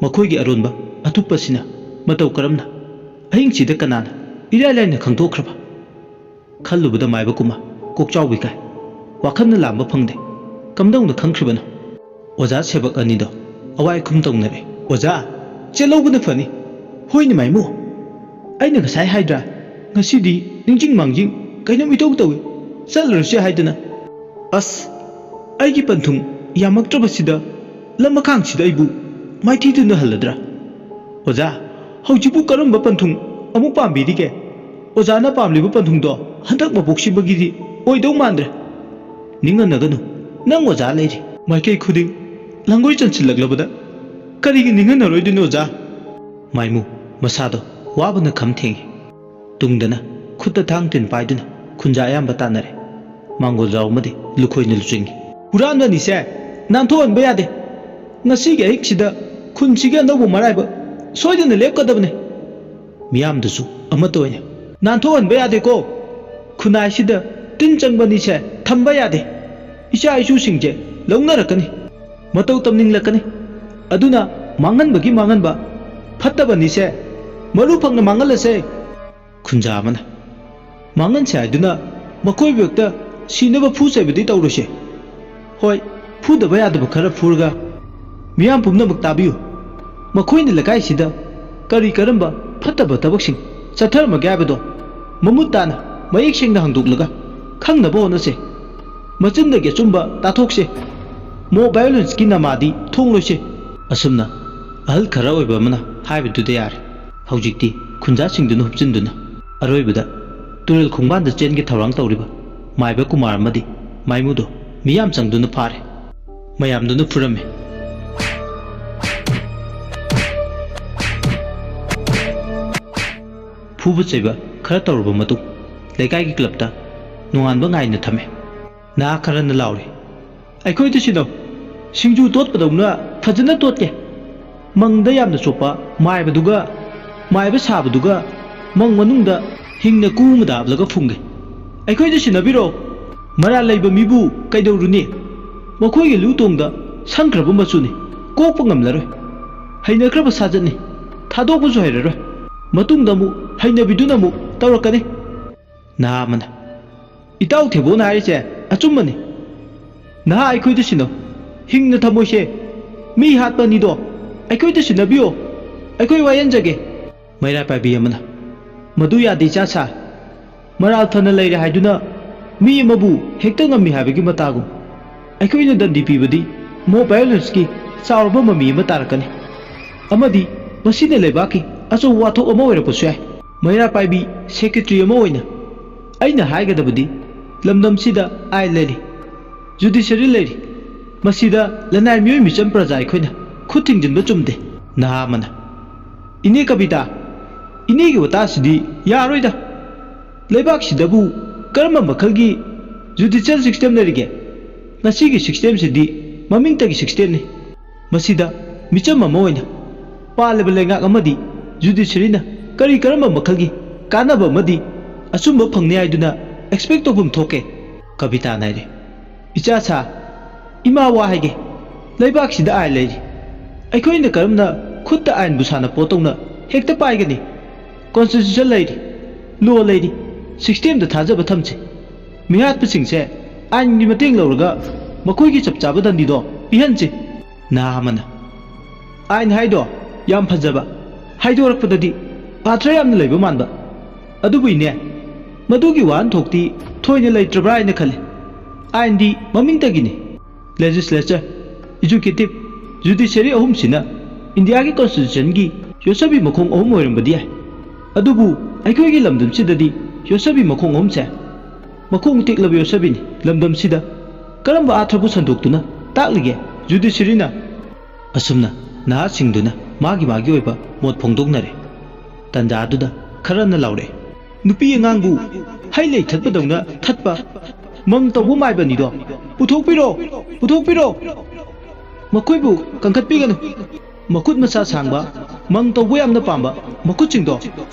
ꯃꯈꯣꯏꯒꯤ ꯑꯔꯣꯟꯕ ꯑꯊꯨꯞꯄꯁꯤꯅ ꯃꯇꯧ ꯀꯔꯝꯅ ꯑꯍꯤꯡꯁꯤꯗ ꯀꯅꯥꯅ ꯏꯔꯥꯏ ꯂꯥꯏꯅ ꯈꯪꯗꯣꯛꯈ꯭ꯔꯕ? ꯈꯜꯂꯨꯕꯗ ꯃꯥꯏꯕ ꯀꯨꯝꯃ ꯀꯣꯛꯆꯥꯎꯕꯤ ꯀꯥꯏ꯫ ꯋꯥꯈꯜꯅ ꯂꯥꯝꯕ ꯐꯪꯗꯦ꯫ ꯀꯝꯗꯧꯅ ꯈꯪꯈ꯭ꯔꯤꯕꯅꯣ? ꯑꯣꯖꯥ ꯁꯦꯕꯛ ꯑꯅꯤꯗꯣ ꯑꯋꯥꯏ ꯈꯨꯝ ꯇꯧꯅꯔꯦ꯫ "ꯑꯣꯖꯥ, ꯆꯦꯜꯍꯧꯕꯅ ꯐꯅꯤ꯫" "ꯍꯣꯏꯅꯦ ꯃꯥꯏꯃꯨ, ꯑꯩꯅ ꯉꯁꯥꯏ ꯍꯥꯏꯗ꯭ꯔꯥ? ꯉꯁꯤꯗꯤ ꯅꯤꯡꯖꯤꯡ ꯃꯥꯡꯖꯤꯡ ꯀꯩꯅꯣꯝ ꯏꯇꯧ ꯇꯧꯏ, ꯆꯠꯂꯔꯣꯏꯁꯦ ꯍꯥꯏꯗꯅ꯫ ꯑꯁ, ꯑꯩꯒꯤ ꯄꯟꯊꯨꯡ ꯌꯥꯝꯃꯛꯇ꯭ꯔꯕꯁꯤꯗ ꯂꯝ ꯃꯈꯥꯡꯁꯤꯗ ꯑꯩꯕꯨ ꯃꯥꯏꯊꯤꯗꯨꯅ ꯍꯜꯂꯗ꯭ꯔꯥ? ꯑꯣꯖꯥ, ꯍꯧꯖꯤꯛꯄꯨ ꯀꯔꯝꯕ ꯄꯟꯊꯨꯡ ꯑꯃꯨꯛ ꯄꯥꯝꯕꯤꯔꯤꯒꯦ? ꯑꯣꯖꯥꯅ ꯄꯥꯝꯂꯤꯕ ꯄꯟꯊꯨꯡꯗꯣ ꯍꯟꯗꯛ ꯃꯄꯣꯛꯁꯤꯃꯒꯤꯗꯤ ꯑꯣꯏꯗꯧ ꯃꯥꯟꯗ꯭ꯔꯦ꯫" "ꯅꯤꯡꯍꯟꯅꯒꯅꯨ, ꯅꯪ ꯑꯣꯖꯥ ꯂꯩꯔꯤ꯫" "ꯃꯥꯏꯀꯩ ꯈꯨꯗꯤꯡ ꯂꯥꯡꯒꯣꯏ ꯆꯟꯁꯤꯜꯂꯛꯂꯕꯗ ꯀꯔꯤꯒꯤ ꯅꯤꯡꯍꯟꯅꯔꯣꯏꯗꯣꯏꯅꯣ ꯑꯣꯖꯥ?" ꯃꯥꯏꯃꯨ ꯃꯁꯥꯗꯣ ꯋꯥꯕꯅ ꯈꯝ ꯊꯦꯡꯉꯤ꯫ ꯇꯨꯡꯗꯅ ꯈꯨꯠꯇ ꯊꯥꯡ ꯇꯤꯟ ꯄꯥꯏꯗꯨꯅ ꯈꯨꯟꯖꯥ ꯑꯌꯥꯝꯕ ꯇꯥꯟꯅꯔꯦ꯫ ꯃꯥꯡꯒꯣꯜꯖꯥꯎ ꯑꯃꯗꯤ ꯂꯨꯈꯣꯏꯅ ꯂꯨꯆꯤꯡꯉꯤ꯫ "ꯍꯨꯔꯥꯟꯕꯅꯤꯁꯦ ꯅꯥꯟꯊꯣꯛꯍꯟꯕ ꯌꯥꯗꯦ꯫ ꯉꯁꯤꯒꯤ ꯑꯍꯤꯡꯁꯤꯗ ꯈꯨꯟꯁꯤꯒꯤ ꯑꯅꯧꯕ ꯃꯔꯥꯏꯕꯛ ꯁꯣꯏꯗꯅ ꯂꯦꯞꯀꯗꯕꯅꯤ꯫" ꯃꯤꯌꯥꯝꯗꯨꯁꯨ ꯑꯃꯠꯇ ꯑꯣꯏꯅ, "ꯅꯥꯟꯊꯣꯛꯍꯟꯕ ꯌꯥꯗꯦꯀꯣ꯫ ꯈꯨꯟꯅꯥꯏꯁꯤꯗ ꯇꯤꯟ ꯆꯪꯕ ꯑꯅꯤꯁꯦ ꯊꯝꯕ ꯌꯥꯗꯦ꯫ ꯏꯆꯥ ꯏꯁꯨꯁꯤꯡꯁꯦ ꯂꯧꯅꯔꯛꯀꯅꯤ, ꯃꯇꯧ ꯇꯝꯅꯤꯡꯂꯛꯀꯅꯤ꯫ ꯑꯗꯨꯅ ꯃꯥꯡꯍꯟꯕꯒꯤ ꯃꯥꯡꯍꯟꯕ, ꯐꯠꯇꯕꯅꯤꯁꯦ꯫ ꯃꯔꯨ ꯐꯪꯅ ꯃꯥꯡꯍꯜꯂꯁꯦ꯫ ꯈꯨꯟꯖꯥ ꯑꯃꯅ, ꯃꯥꯡꯍꯟꯁꯦ ꯍꯥꯏꯗꯨꯅ ꯃꯈꯣꯏꯕꯨ ꯍꯦꯛꯇ ꯁꯤꯅꯕ ꯐꯨ ꯆꯩꯕꯗꯤ ꯇꯧꯔꯣꯏꯁꯦ꯫ ꯍꯣꯏ, ꯐꯨꯗꯕ ꯌꯥꯗꯕ ꯈꯔ ꯐꯨꯔꯒ ꯃꯤꯌꯥꯝ ꯄꯨꯝꯅꯃꯛ ꯇꯥꯕꯤꯌꯨ꯫ ꯃꯈꯣꯏꯅ ꯂꯩꯀꯥꯏꯁꯤꯗ ꯀꯔꯤ ꯀꯔꯝꯕ ꯐꯠꯇꯕ ꯊꯕꯛꯁꯤꯡ ꯆꯠꯊꯔꯝꯃꯒꯦ ꯍꯥꯏꯕꯗꯣ ꯃꯃꯨꯠ ꯇꯥꯅ ꯃꯌꯦꯛ ꯁꯦꯡꯅ ꯍꯪꯗꯣꯛꯂꯒ ꯈꯪꯅꯕ ꯍꯣꯠꯅꯁꯦ꯫ ꯃꯆꯤꯟꯗꯒꯤ ꯑꯆꯨꯝꯕ ꯇꯥꯊꯣꯛꯁꯦ꯫ ꯃꯣ ꯚꯥꯏꯑꯣꯂꯦꯟꯁꯀꯤ ꯅꯃꯥꯗꯤ ꯊꯣꯡꯂꯣꯏꯁꯦ꯫ ꯑꯁꯨꯝꯅ ꯑꯍꯜ ꯈꯔ ꯑꯣꯏꯕ ꯑꯃꯅ ꯍꯥꯏꯕꯗꯨꯗ ꯌꯥꯔꯦ꯫ ꯍꯧꯖꯤꯛꯇꯤ ꯈꯨꯟꯖꯥꯁꯤꯡꯗꯨꯅ ꯍꯨꯞꯆꯤꯟꯗꯨꯅ ꯑꯔꯣꯏꯕꯗ ꯇꯨꯔꯦꯜ ꯈꯣꯡꯕꯥꯟꯗ ꯆꯦꯟꯒꯦ ꯊꯧꯔꯥꯡ ꯇꯧꯔꯤꯕ ꯃꯥꯏꯕ ꯀꯨꯃꯥꯔ ꯑꯃꯗꯤ ꯃꯥꯏꯃꯨꯗꯣ ꯃꯤꯌꯥꯝ ꯆꯪꯗꯨꯅ ꯐꯥꯔꯦ꯫ ꯃꯌꯥꯝꯗꯨꯅ ꯐꯨꯔꯝꯃꯤ꯫ ꯐꯨꯕ ꯆꯩꯕ ꯈꯔ ꯇꯧꯔꯕ ꯃꯇꯨꯡ ꯂꯩꯀꯥꯏꯒꯤ ꯀ꯭ꯂꯕꯇ ꯅꯣꯡꯉꯥꯟꯕ ꯉꯥꯏꯅ ꯊꯝꯃꯦ꯫ ꯅꯍꯥ ꯈꯔꯅ ꯂꯥꯎꯔꯤ, "ꯑꯩꯈꯣꯏꯗ ꯁꯤꯟꯅꯧ, ꯁꯤꯡꯖꯨ ꯇꯣꯠꯄꯗꯧꯅ ꯐꯖꯅ ꯇꯣꯠꯀꯦ!" ꯃꯪꯗ ꯌꯥꯝꯅ ꯆꯣꯞꯄ ꯃꯥꯏꯕꯗꯨꯒ ꯃꯥꯏꯕ ꯁꯥꯕꯗꯨꯒ ꯃꯪ ꯃꯅꯨꯡꯗ ꯍꯤꯡꯅ ꯀꯨ ꯑꯃꯗ ꯍꯥꯞꯂꯒ ꯐꯨꯝꯒꯦ꯫ ꯑꯩꯈꯣꯏꯗ ꯁꯤꯟꯅꯕꯤꯔꯣ꯫ ꯃꯔꯥꯜ ꯂꯩꯕ ꯃꯤꯕꯨ ꯀꯩꯗꯧꯔꯨꯅꯤ? ꯃꯈꯣꯏꯒꯤ ꯂꯨ ꯇꯣꯡꯗ ꯁꯪꯈ꯭ꯔꯕ ꯃꯆꯨꯅꯤ꯫ ꯀꯣꯛꯄ ꯉꯝꯂꯔꯣꯏ꯫ ꯍꯩꯅꯈ꯭ꯔꯕ ꯁꯥꯖꯠꯅꯤ꯫ ꯊꯥꯗꯣꯛꯄꯁꯨ ꯍꯩꯔꯔꯣꯏ꯫ ꯃꯇꯨꯡꯗ ꯑꯃꯨꯛ ꯍꯩꯅꯕꯤꯗꯨꯅ ꯑꯃꯨꯛ ꯇꯧꯔꯛꯀꯅꯤ꯫ ꯅꯍꯥ ꯑꯃꯅ, "ꯏꯇꯥꯎ ꯊꯦꯕꯣꯅ ꯍꯥꯏꯔꯤꯁꯦ ꯑꯆꯨꯝꯕꯅꯤ꯫ ꯅꯍꯥ ꯑꯩꯈꯣꯏꯗ ꯁꯤꯟꯅꯧ꯫ ꯍꯤꯡꯅ ꯊꯝꯃꯣꯏꯁꯦ꯫ ꯃꯤ ꯍꯥꯠꯄ ꯑꯅꯤꯗꯣ ꯑꯩꯈꯣꯏꯗ ꯁꯤꯟꯅꯕꯤꯌꯣ꯫ ꯑꯩꯈꯣꯏ ꯋꯥꯌꯦꯟꯖꯒꯦ꯫" ꯃꯩꯔꯥ ꯄꯥꯏꯕꯤ ꯑꯃꯅ, "ꯃꯗꯨ ꯌꯥꯗꯦ, ꯏꯆꯥ ꯁꯥ꯫ ꯃꯔꯥꯜ ꯐꯅ ꯂꯩꯔꯦ ꯍꯥꯏꯗꯨꯅ ꯃꯤ ꯑꯃꯕꯨ ꯍꯦꯛꯇ ꯉꯝꯃꯤ ꯍꯥꯏꯕꯒꯤ ꯃꯇꯥꯒꯨꯝ꯫ ꯑꯩꯈꯣꯏꯅ ꯗꯟꯗꯤ ꯄꯤꯕꯗꯤ ꯃꯣ ꯚꯥꯏꯑꯣꯂꯦꯟꯁꯀꯤ ꯆꯥꯎꯔꯕ ꯃꯃꯤ ꯑꯃ ꯇꯥꯔꯛꯀꯅꯤ꯫ ꯑꯃꯗꯤ ꯃꯁꯤꯅ ꯂꯩꯕꯥꯛꯀꯤ ꯑꯆꯧꯕ ꯋꯥꯊꯣꯛ ꯑꯃ ꯑꯣꯏꯔꯛꯄꯁꯨ ꯌꯥꯏ꯫" ꯃꯩꯔꯥ ꯄꯥꯏꯕꯤ ꯁꯦꯀ꯭ꯔꯦꯇꯔꯤ ꯑꯃ ꯑꯣꯏꯅ ꯑꯩꯅ ꯍꯥꯏꯒꯗꯕꯗꯤ, ꯂꯝꯗꯝꯁꯤꯗ ꯑꯥꯏꯟ ꯂꯩꯔꯤ, ꯖꯨꯗꯤꯁꯔꯤ ꯂꯩꯔꯤ꯫ ꯃꯁꯤꯗ ꯂꯅꯥꯏ ꯃꯤꯑꯣꯏ ꯃꯤꯆꯝ ꯄ꯭ꯔꯖꯥ ꯑꯩꯈꯣꯏꯅ ꯈꯨꯠ ꯊꯤꯡꯖꯤꯟꯕ ꯆꯨꯝꯗꯦ꯫ ꯅꯍꯥ ꯑꯃꯅ, "ꯏꯅꯦ ꯀꯕꯤꯇꯥ, ꯏꯅꯦꯒꯤ ꯋꯥꯇꯥꯁꯤꯗꯤ ꯌꯥꯔꯣꯏꯗ꯫ ꯂꯩꯕꯥꯛꯁꯤꯗꯕꯨ ꯀꯔꯝꯕ ꯃꯈꯜꯒꯤ ꯖꯨꯗꯤꯁꯤꯌꯦꯜ ꯁꯤꯁꯇꯦꯝ ꯂꯩꯔꯤꯒꯦ? ꯉꯁꯤꯒꯤ ꯁꯤꯁꯇꯦꯝꯁꯤꯗꯤ ꯃꯃꯤꯡꯇꯒꯤ ꯁꯤꯁꯇꯦꯝꯅꯤ꯫ ꯃꯁꯤꯗ ꯃꯤꯆꯝ ꯑꯃ ꯑꯣꯏꯅ ꯄꯥꯜꯂꯤꯕ ꯂꯩꯉꯥꯛ ꯑꯃꯗꯤ ꯖꯨꯗꯤꯁꯔꯤꯅ ꯀꯔꯤ ꯀꯔꯝꯕ ꯃꯈꯜꯒꯤ ꯀꯥꯟꯅꯕ ꯑꯃꯗꯤ ꯑꯆꯨꯝꯕ ꯐꯪꯅꯤ ꯍꯥꯏꯗꯨꯅ ꯑꯦꯛꯁꯄꯦꯛ ꯇꯧꯐꯝ ꯊꯣꯛꯀꯦ?" ꯀꯕꯤꯇꯥꯅ ꯍꯥꯏꯔꯦ, "ꯏꯆꯥ ꯁꯥ, ꯏꯃꯥ ꯋꯥ ꯍꯥꯏꯒꯦ꯫ ꯂꯩꯕꯥꯛꯁꯤꯗ ꯑꯥꯏꯟ ꯂꯩꯔꯤ꯫ ꯑꯩꯈꯣꯏꯅ ꯀꯔꯝꯅ ꯈꯨꯠꯇ ꯑꯥꯏꯟꯕꯨ ꯁꯥꯟꯅꯄꯣꯠꯇꯧꯅ ꯍꯦꯛꯇ ꯄꯥꯏꯒꯅꯤ꯫ ꯀꯣꯟꯁꯇꯤꯇ꯭ꯌꯨꯁꯟ ꯂꯩꯔꯤ, ꯂꯣ ꯂꯩꯔꯤ, ꯁꯤꯁꯇꯦꯝꯗ ꯊꯥꯖꯕ ꯊꯝꯁꯤ꯫ ꯃꯤꯍꯥꯠꯄꯁꯤꯡꯁꯦ ꯑꯥꯏꯟꯒꯤ ꯃꯇꯦꯡ ꯂꯧꯔꯒ ꯃꯈꯣꯏꯒꯤ ꯆꯞ ꯆꯥꯕ ꯗꯟꯗꯤꯗꯣ ꯄꯤꯍꯟꯁꯤ꯫ ꯅꯍꯥ ꯑꯃꯅ, "ꯑꯥꯏꯟ ꯍꯥꯏꯗꯣ ꯌꯥꯝ ꯐꯖꯕ, ꯍꯥꯏꯗꯣꯔꯛꯄꯗꯗꯤ ꯑꯥꯔꯊ ꯌꯥꯝꯅ ꯂꯩꯕ ꯃꯥꯟꯕ꯫ ꯑꯗꯨꯕꯨ ꯏꯅꯦ, ꯃꯗꯨꯒꯤ ꯋꯥꯍꯟꯊꯣꯛꯇꯤ ꯊꯣꯏꯅ ꯂꯩꯇ꯭ꯔꯕ꯭ꯔꯥ ꯍꯥꯏꯅ ꯈꯜꯂꯤ꯫ ꯑꯥꯏꯟꯗꯤ ꯃꯃꯤꯡꯇꯒꯤꯅꯤ꯫ ꯂꯦꯖꯤꯁꯂꯦꯆꯔ, ꯑꯦꯖꯨꯀꯦꯇꯤꯚ, ꯖꯨꯗꯤꯁꯤꯌꯔꯤ ꯑꯍꯨꯝꯁꯤꯅ ꯏꯟꯗꯤꯌꯥꯒꯤ ꯀꯣꯟꯁꯇꯤꯇ꯭ꯌꯨꯁꯟꯒꯤ ꯌꯣꯠꯁꯕꯤ ꯃꯈꯣꯡ ꯑꯍꯨꯝ ꯑꯣꯏꯔꯝꯕꯗꯤ ꯌꯥꯏ꯫ ꯑꯗꯨꯕꯨ ꯑꯩꯈꯣꯏꯒꯤ ꯂꯝꯗꯝꯁꯤꯗꯗꯤ ꯌꯣꯠꯁꯕꯤ ꯃꯈꯣꯡ ꯑꯍꯨꯝꯁꯦ ꯃꯈꯣꯡ ꯇꯦꯛꯂꯕ ꯌꯣꯠꯁꯕꯤꯅꯤ꯫ ꯂꯝꯗꯝꯁꯤꯗ ꯀꯔꯝꯕ ꯑꯥꯔꯊꯕꯨ ꯁꯟꯗꯣꯛꯇꯨꯅ ꯇꯥꯛꯂꯤꯒꯦ ꯖꯨꯗꯤꯁꯤꯌꯔꯤꯅ?" ꯑꯁꯨꯝꯅ ꯅꯍꯥꯁꯤꯡꯗꯨꯅ ꯃꯥꯒꯤ ꯃꯥꯒꯤ ꯑꯣꯏꯕ ꯃꯣꯠ ꯐꯣꯡꯗꯣꯛꯅꯔꯦ꯫ ꯇꯟꯖꯥꯗꯨꯗ ꯈꯔꯅ ꯂꯥꯎꯔꯛꯑꯦ, "ꯅꯨꯄꯤ ꯑꯉꯥꯡꯕꯨ ꯍꯩ ꯂꯩ ꯊꯠꯄꯗꯧꯅ ꯊꯠꯄ, ꯃꯪ ꯇꯧꯕ ꯃꯥꯏꯕꯅꯤꯗꯣ꯫ ꯄꯨꯊꯣꯛꯄꯤꯔꯣ, ꯄꯨꯊꯣꯛꯄꯤꯔꯣ꯫ ꯃꯈꯣꯏꯕꯨ ꯀꯟꯈꯠꯄꯤꯒꯅꯨ꯫ ꯃꯈꯨꯠ ꯃꯁꯥ ꯁꯥꯡꯕ, ꯃꯪ ꯇꯧꯕ ꯌꯥꯝꯅ ꯄꯥꯝꯕ ꯃꯈꯨꯠꯁꯤꯡꯗꯣ